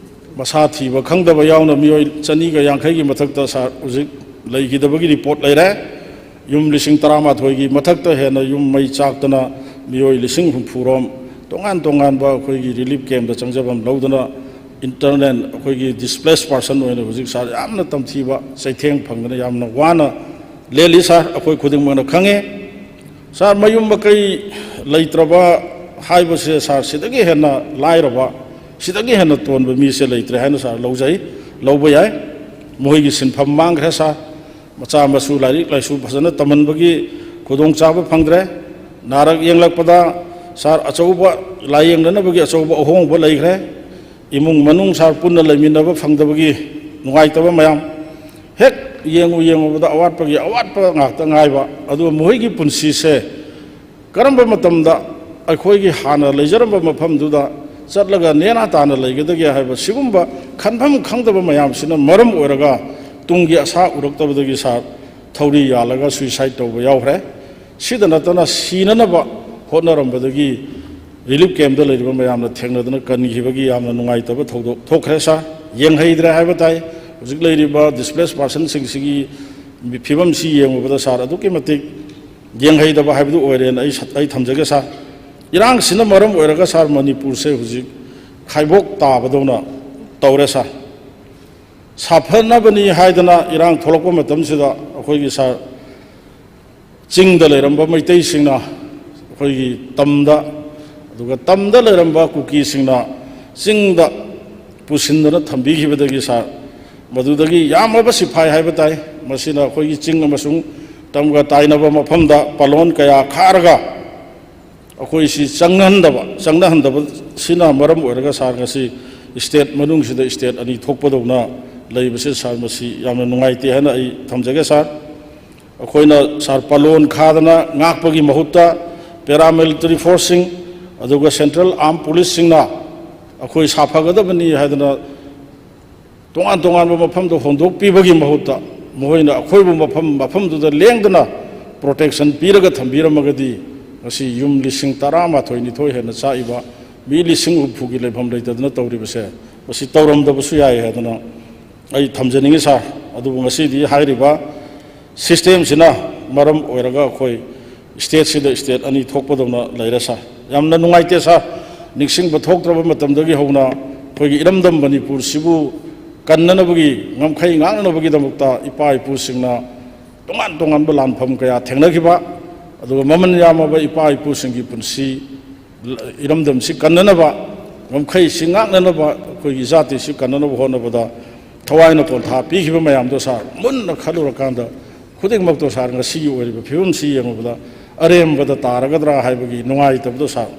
ꯃꯁꯥ ꯊꯤꯕ ꯈꯪꯗꯕ ꯌꯥꯎꯅ ꯃꯤꯑꯣꯏ ꯆꯅꯤꯒ ꯌꯥꯡꯈꯩꯒꯤ ꯃꯊꯛꯇ, ꯁꯥꯔ, ꯍꯧꯖꯤꯛ ꯂꯩꯈꯤꯗꯕꯒꯤ ꯔꯤꯄꯣꯔꯠ ꯂꯩꯔꯦ꯫ ꯌꯨꯝ ꯂꯤꯁꯤꯡ ꯇꯔꯥꯃꯥꯊꯣꯏꯒꯤ ꯃꯊꯛꯇ ꯍꯦꯟꯅ ꯌꯨꯝ ꯃꯩ ꯆꯥꯛꯇꯅ ꯃꯤꯑꯣꯏ ꯂꯤꯁꯤꯡ ꯍꯨꯝꯐꯨ ꯔꯣꯝ ꯇꯣꯉꯥꯟ ꯇꯣꯉꯥꯟꯕ ꯑꯩꯈꯣꯏꯒꯤ ꯔꯤꯂꯤꯐ ꯀꯦꯝꯗ ꯆꯪꯖꯐꯝ ꯂꯧꯗꯨꯅ, ꯏꯟꯇꯔꯅꯦꯜ ꯑꯩꯈꯣꯏꯒꯤ ꯗꯤꯁꯄ꯭ꯂꯦꯁ ꯄꯥꯔꯁꯟ ꯑꯣꯏꯅ ꯍꯧꯖꯤꯛ ꯁꯥꯔ ꯌꯥꯝꯅ ꯇꯝꯊꯤꯕ ꯆꯩꯊꯦꯡ ꯐꯪꯗꯅ ꯌꯥꯝꯅ ꯋꯥꯅ ꯂꯦꯜꯂꯤ ꯁꯥꯔ, ꯑꯩꯈꯣꯏ ꯈꯨꯗꯤꯡꯃꯛꯅ ꯈꯪꯉꯦ꯫ ꯁꯥꯔ, ꯃꯌꯨꯝ ꯃꯀꯩ ꯂꯩꯇ꯭ꯔꯕ ꯍꯥꯏꯕꯁꯦ ꯁꯥꯔ, ꯁꯤꯗꯒꯤ ꯍꯦꯟꯅ ꯂꯥꯏꯔꯕ, ꯁꯤꯗꯒꯤ ꯍꯦꯟꯅ ꯇꯣꯟꯕ ꯃꯤꯁꯦ ꯂꯩꯇ꯭ꯔꯦ ꯍꯥꯏꯅ ꯁꯥꯔ ꯂꯧꯖꯩ, ꯂꯧꯕ ꯌꯥꯏ꯫ ꯃꯈꯣꯏꯒꯤ ꯁꯤꯟꯐꯝ ꯃꯥꯡꯈ꯭ꯔꯦ ꯁꯥꯔ꯫ ꯃꯆꯥ ꯃꯁꯨ ꯂꯥꯏꯔꯤꯛ ꯂꯥꯏꯁꯨ ꯐꯖꯅ ꯇꯝꯍꯟꯕꯒꯤ ꯈꯨꯗꯣꯡꯆꯥꯕ ꯐꯪꯗ꯭ꯔꯦ꯫ ꯅꯥꯔꯛ ꯌꯦꯛꯂꯛꯄꯗ ꯁꯥꯔ, ꯑꯆꯧꯕ ꯂꯥꯏꯌꯦꯡꯅꯅꯕꯒꯤ ꯑꯆꯧꯕ ꯑꯍꯣꯡꯕ ꯂꯩꯈ꯭ꯔꯦ꯫ ꯏꯃꯨꯡ ꯃꯅꯨꯡ ꯁꯥꯔ ꯄꯨꯟꯅ ꯂꯩꯃꯤꯟꯅꯕ ꯐꯪꯗꯕꯒꯤ ꯅꯨꯡꯉꯥꯏꯇꯕ ꯃꯌꯥꯝ, ꯍꯦꯛ ꯌꯦꯡꯉꯨ ꯌꯦꯡꯉꯨꯕꯗ ꯑꯋꯥꯠꯄꯒꯤ ꯑꯋꯥꯠꯄ ꯉꯥꯛꯇ ꯉꯥꯏꯕ꯫ ꯑꯗꯨꯒ ꯃꯈꯣꯏꯒꯤ ꯄꯨꯟꯁꯤꯁꯦ ꯀꯔꯝꯕ ꯃꯇꯝꯗ ꯑꯩꯈꯣꯏꯒꯤ ꯍꯥꯟꯅ ꯂꯩꯖꯔꯝꯕ ꯃꯐꯝꯗꯨꯗ ꯆꯠꯂꯒ ꯅꯦꯅꯥ ꯇꯥꯅ ꯂꯩꯒꯗꯒꯦ ꯍꯥꯏꯕ ꯁꯤꯒꯨꯝꯕ ꯈꯟꯐꯝ ꯈꯪꯗꯕ ꯃꯌꯥꯝꯁꯤꯅ ꯃꯔꯝ ꯑꯣꯏꯔꯒ ꯇꯨꯡꯒꯤ ꯑꯁꯥ ꯎꯔꯛꯇꯕꯗꯒꯤ ꯁꯥꯔ ꯊꯧꯔꯤ ꯌꯥꯜꯂꯒ ꯁꯨꯏꯁꯥꯏꯠ ꯇꯧꯕ ꯌꯥꯎꯈ꯭ꯔꯦ꯫ ꯁꯤꯗ ꯅꯠꯇꯅ ꯁꯤꯅꯅꯕ ꯍꯣꯠꯅꯔꯝꯕꯗꯒꯤ ꯔꯤꯂꯤꯐ ꯀꯦꯝꯗ ꯂꯩꯔꯤꯕ ꯃꯌꯥꯝꯅ ꯊꯦꯡꯅꯗꯨꯅ ꯀꯟꯈꯤꯕꯒꯤ ꯌꯥꯝꯅ ꯅꯨꯡꯉꯥꯏꯇꯕ ꯊꯧꯗꯣꯛ ꯊꯣꯛꯈ꯭ꯔꯦ ꯁꯥꯔ꯫ ꯌꯦꯡꯍꯩꯗ꯭ꯔꯦ ꯍꯥꯏꯕ ꯇꯥꯏ꯫ ꯍꯧꯖꯤꯛ ꯂꯩꯔꯤꯕ ꯗꯤꯁꯄ꯭ꯂꯦꯁ ꯄꯥꯔꯁꯟꯁꯤꯡꯁꯤꯒꯤ ꯐꯤꯕꯝꯁꯤ ꯌꯦꯡꯉꯨꯕꯗ ꯁꯥꯔ ꯑꯗꯨꯛꯀꯤ ꯃꯇꯤꯛ ꯌꯦꯡꯍꯩꯗꯕ ꯍꯥꯏꯕꯗꯨ ꯑꯣꯏꯔꯦꯅ ꯑꯩ ꯁ-, ꯑꯩ ꯊꯝꯖꯒꯦ ꯁꯥꯔ꯫ ꯏꯔꯥꯡꯁꯤꯅ ꯃꯔꯝ ꯑꯣꯏꯔꯒ ꯁꯥꯔ ꯃꯅꯤꯄꯨꯔꯁꯦ ꯍꯧꯖꯤꯛ ꯈꯥꯏꯕꯣꯛ ꯇꯥꯕꯗꯧꯅ ꯇꯧꯔꯦ ꯁꯥꯔ꯫ ꯁꯥꯐꯅꯕꯅꯤ ꯍꯥꯏꯗꯅ ꯏꯔꯥꯡ ꯊꯣꯛꯂꯛꯄ ꯃꯇꯝꯁꯤꯗ ꯑꯩꯈꯣꯏꯒꯤ ꯁꯥꯔ ꯆꯤꯡꯗ ꯂꯩꯔꯝꯕ ꯃꯩꯇꯩꯁꯤꯡꯅ ꯑꯩꯈꯣꯏꯒꯤ ꯇꯝꯗ, ꯑꯗꯨꯒ ꯇꯝꯗ ꯂꯩꯔꯝꯕ ꯀꯨꯀꯤꯁꯤꯡꯅ ꯆꯤꯡꯗ ꯄꯨꯁꯤꯟꯗꯨꯅ ꯊꯝꯕꯤꯈꯤꯕꯗꯒꯤ ꯁꯥꯔ ꯃꯗꯨꯗꯒꯤ ꯌꯥꯝꯂꯕ ꯁꯤꯐꯥꯏ ꯍꯥꯏꯕ ꯇꯥꯏ꯫ ꯃꯁꯤꯅ ꯑꯩꯈꯣꯏꯒꯤ ꯆꯤꯡ ꯑꯃꯁꯨꯡ ꯇꯝꯒ ꯇꯥꯏꯅꯕ ꯃꯐꯝꯗ ꯄꯥꯂꯣꯟ ꯀꯌꯥ ꯈꯥꯔꯒ ꯑꯩꯈꯣꯏꯁꯤ ꯆꯪꯅꯍꯟꯗꯕ, ꯆꯪꯅꯍꯟꯗꯕꯁꯤꯅ ꯃꯔꯝ ꯑꯣꯏꯔꯒ ꯁꯥꯔ ꯉꯁꯤ ꯁ꯭ꯇꯦꯠ ꯃꯅꯨꯡꯁꯤꯗ ꯁ꯭ꯇꯦꯠ ꯑꯅꯤ ꯊꯣꯛꯄꯗꯧꯅ ꯂꯩꯕꯁꯦ ꯁꯥꯔ ꯃꯁꯤ ꯌꯥꯝꯅ ꯅꯨꯡꯉꯥꯏꯇꯦ ꯍꯥꯏꯅ ꯑꯩ ꯊꯝꯖꯒꯦ ꯁꯥꯔ꯫ ꯑꯩꯈꯣꯏꯅ ꯁꯥꯔ ꯄꯥꯂꯣꯟ ꯈꯥꯗꯅ ꯉꯥꯛꯄꯒꯤ ꯃꯍꯨꯠꯇ ꯄꯦꯔꯥꯃꯤꯂꯤꯇꯔꯤ ꯐꯣꯔꯁꯁꯤꯡ ꯑꯗꯨꯒ ꯁꯦꯟꯇ꯭ꯔꯦꯜ ꯑꯥꯔꯝ ꯄꯨꯂꯤꯁꯁꯤꯡꯅ ꯑꯩꯈꯣꯏ ꯁꯥꯐꯒꯗꯕꯅꯤ ꯍꯥꯏꯗꯅ ꯇꯣꯉꯥꯟ ꯇꯣꯉꯥꯟꯕ ꯃꯐꯝꯗ ꯍꯣꯡꯗꯣꯛꯄꯤꯕꯒꯤ ꯃꯍꯨꯠꯇ ꯃꯈꯣꯏꯅ ꯑꯩꯈꯣꯏꯕꯨ ꯃꯐꯝ ꯃꯐꯝꯗꯨꯗ ꯂꯦꯡꯗꯅ ꯄ꯭ꯔꯣꯇꯦꯛꯁꯟ ꯄꯤꯔꯒ ꯊꯝꯕꯤꯔꯝꯃꯒꯗꯤ ꯉꯁꯤ ꯌꯨꯝ ꯂꯤꯁꯤꯡ ꯇꯔꯥꯃꯥꯊꯣꯏ ꯅꯤꯊꯣꯏ ꯍꯦꯟꯅ ꯆꯥꯛꯏꯕ ꯃꯤ ꯂꯤꯁꯤꯡ ꯍꯨꯝꯐꯨꯒꯤ ꯂꯩꯐꯝ ꯂꯩꯇꯗꯅ ꯇꯧꯔꯤꯕꯁꯦ ꯃꯁꯤ ꯇꯧꯔꯝꯗꯕꯁꯨ ꯌꯥꯏ ꯍꯥꯏꯗꯅ ꯑꯩ ꯊꯝꯖꯅꯤꯡꯉꯤ ꯁꯥꯔ꯫ ꯑꯗꯨꯕꯨ ꯉꯁꯤꯗꯤ ꯍꯥꯏꯔꯤꯕ ꯁꯤꯁꯇꯦꯝꯁꯤꯅ ꯃꯔꯝ ꯑꯣꯏꯔꯒ ꯑꯩꯈꯣꯏ ꯁ꯭ꯇꯦꯠꯁꯤꯗ ꯁ꯭ꯇꯦꯠ ꯑꯅꯤ ꯊꯣꯛꯄꯗꯧꯅ ꯂꯩꯔꯦ ꯁꯥꯔ꯫ ꯌꯥꯝꯅ ꯅꯨꯡꯉꯥꯏꯇꯦ ꯁꯥꯔ, ꯅꯤꯡꯁꯤꯡꯕ ꯊꯣꯛꯇ꯭ꯔꯕ ꯃꯇꯝꯗꯒꯤ ꯍꯧꯅ ꯑꯩꯈꯣꯏꯒꯤ ꯏꯔꯝꯗꯝ ꯃꯅꯤꯄꯨꯔꯁꯤꯕꯨ ꯀꯟꯅꯅꯕꯒꯤ, ꯉꯝꯈꯩ ꯉꯥꯛꯅꯅꯕꯒꯤꯗꯃꯛꯇ ꯏꯄꯥ ꯏꯄꯨꯁꯤꯡꯅ ꯇꯣꯉꯥꯟ ꯇꯣꯉꯥꯟꯕ ꯂꯥꯟꯐꯝ ꯀꯌꯥ ꯊꯦꯡꯅꯈꯤꯕ, ꯑꯗꯨꯒ ꯃꯃꯜ ꯌꯥꯝꯃꯕ ꯏꯄꯥ ꯏꯄꯨꯁꯤꯡꯒꯤ ꯄꯨꯟꯁꯤ, ꯏꯔꯝꯗꯝꯁꯤ ꯀꯟꯅꯅꯕ, ꯉꯝꯈꯩꯁꯤ ꯉꯥꯛꯅꯅꯕ, ꯑꯩꯈꯣꯏꯒꯤ ꯖꯥꯇꯤꯁꯤ ꯀꯟꯅꯅꯕ ꯍꯣꯠꯅꯕꯗ ꯊꯋꯥꯏꯅ ꯄꯣꯟꯊꯥ ꯄꯤꯈꯤꯕ ꯃꯌꯥꯝꯗꯣ ꯁꯥꯔ, ꯃꯨꯟꯅ ꯈꯜꯂꯨꯔꯀꯥꯟꯗ ꯈꯨꯗꯤꯡꯃꯛꯇꯣ ꯁꯥꯔ, ꯉꯁꯤꯒꯤ ꯑꯣꯏꯔꯤꯕ ꯐꯤꯕꯝꯁꯤ ꯌꯦꯡꯉꯨꯕꯗ ꯑꯔꯦꯝꯕꯗ ꯇꯥꯔꯒꯗ꯭ꯔꯥ ꯍꯥꯏꯕꯒꯤ ꯅꯨꯡꯉꯥꯏꯇꯕꯗꯣ ꯁꯥꯔ,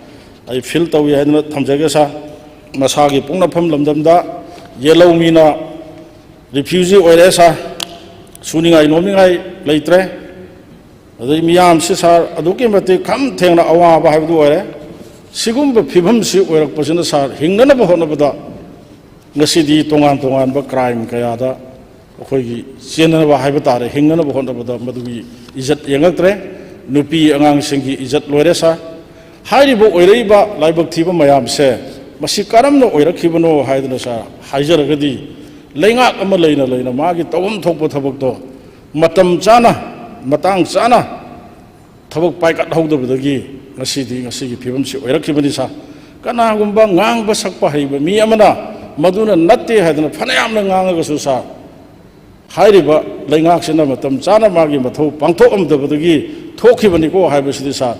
ꯑꯩ ꯐꯤꯜ ꯇꯧꯏ ꯍꯥꯏꯗꯅ ꯊꯝꯖꯒꯦ ꯁꯥꯔ꯫ ꯃꯁꯥꯒꯤ ꯄꯣꯛꯅꯐꯝ ꯂꯝꯗꯝꯗ ꯌꯦꯜꯍꯧꯃꯤꯅ ꯔꯤꯐ꯭ꯌꯨꯖꯤ ꯑꯣꯏꯔꯦ ꯁꯥꯔ, ꯁꯨꯅꯤꯡꯉꯥꯏ ꯅꯣꯝꯅꯤꯡꯉꯥꯏ ꯂꯩꯇ꯭ꯔꯦ꯫ ꯑꯗꯩ ꯃꯤꯌꯥꯝꯁꯤ ꯁꯥꯔ, ꯑꯗꯨꯛꯀꯤ ꯃꯇꯤꯛ ꯈꯝ ꯊꯦꯡꯅ ꯑꯋꯥꯕ ꯍꯥꯏꯕꯗꯨ ꯑꯣꯏꯔꯦ꯫ ꯁꯤꯒꯨꯝꯕ ꯐꯤꯕꯝꯁꯤ ꯑꯣꯏꯔꯛꯄꯁꯤꯅ ꯁꯥꯔ, ꯍꯤꯡꯅꯅꯕ ꯍꯣꯠꯅꯕꯗ ꯉꯁꯤꯗꯤ ꯇꯣꯉꯥꯟ ꯇꯣꯉꯥꯟꯕ ꯀ꯭ꯔꯥꯏꯝ ꯀꯌꯥꯗ ꯑꯩꯈꯣꯏꯒꯤ ꯆꯦꯟꯅꯅꯕ ꯍꯥꯏꯕ ꯇꯥꯔꯦ, ꯍꯤꯡꯅꯅꯕ ꯍꯣꯠꯅꯕꯗ ꯃꯗꯨꯒꯤ ꯏꯖꯠ ꯌꯦꯡꯉꯛꯇ꯭ꯔꯦ꯫ ꯅꯨꯄꯤ ꯑꯉꯥꯡꯁꯤꯡꯒꯤ ꯏꯖꯠ ꯂꯣꯏꯔꯦ ꯁꯥꯔ꯫ ꯍꯥꯏꯔꯤꯕ ꯑꯣꯏꯔꯛꯏꯕ ꯂꯥꯏꯕꯛ ꯊꯤꯕ ꯃꯌꯥꯝꯁꯦ ꯃꯁꯤ ꯀꯔꯝꯅ ꯑꯣꯏꯔꯛꯈꯤꯕꯅꯣ ꯍꯥꯏꯗꯅ ꯁꯥꯔ, ꯍꯥꯏꯖꯔꯒꯗꯤ ꯂꯩꯉꯥꯛ ꯑꯃ ꯂꯩꯅ ꯂꯩꯅ ꯃꯥꯒꯤ ꯇꯧꯐꯝ ꯊꯣꯛꯄ ꯊꯕꯛꯇꯣ ꯃꯇꯝ ꯆꯥꯅ, ꯃꯇꯥꯡ ꯆꯥꯅ ꯊꯕꯛ ꯄꯥꯏꯈꯠꯍꯧꯗꯕꯗꯒꯤ ꯉꯁꯤꯗꯤ ꯉꯁꯤꯒꯤ ꯐꯤꯕꯝꯁꯤ ꯑꯣꯏꯔꯛꯈꯤꯕꯅꯤ ꯁꯥꯔ꯫ ꯀꯅꯥꯒꯨꯝꯕ ꯉꯥꯡꯕ ꯁꯛꯄ ꯍꯩꯕ ꯃꯤ ꯑꯃꯅ ꯃꯗꯨꯅ ꯅꯠꯇꯦ ꯍꯥꯏꯗꯅ ꯐꯅꯌꯥꯝꯅ ꯉꯥꯡꯉꯒꯁꯨ ꯁꯥꯔ, ꯍꯥꯏꯔꯤꯕ ꯂꯩꯉꯥꯛꯁꯤꯅ ꯃꯇꯝ ꯆꯥꯅ ꯃꯥꯒꯤ ꯃꯊꯧ ꯄꯥꯡꯊꯣꯛꯂꯝꯗꯕꯗꯒꯤ ꯊꯣꯛꯈꯤꯕꯅꯤꯀꯣ ꯍꯥꯏꯕꯁꯤꯗꯤ ꯁꯥꯔ,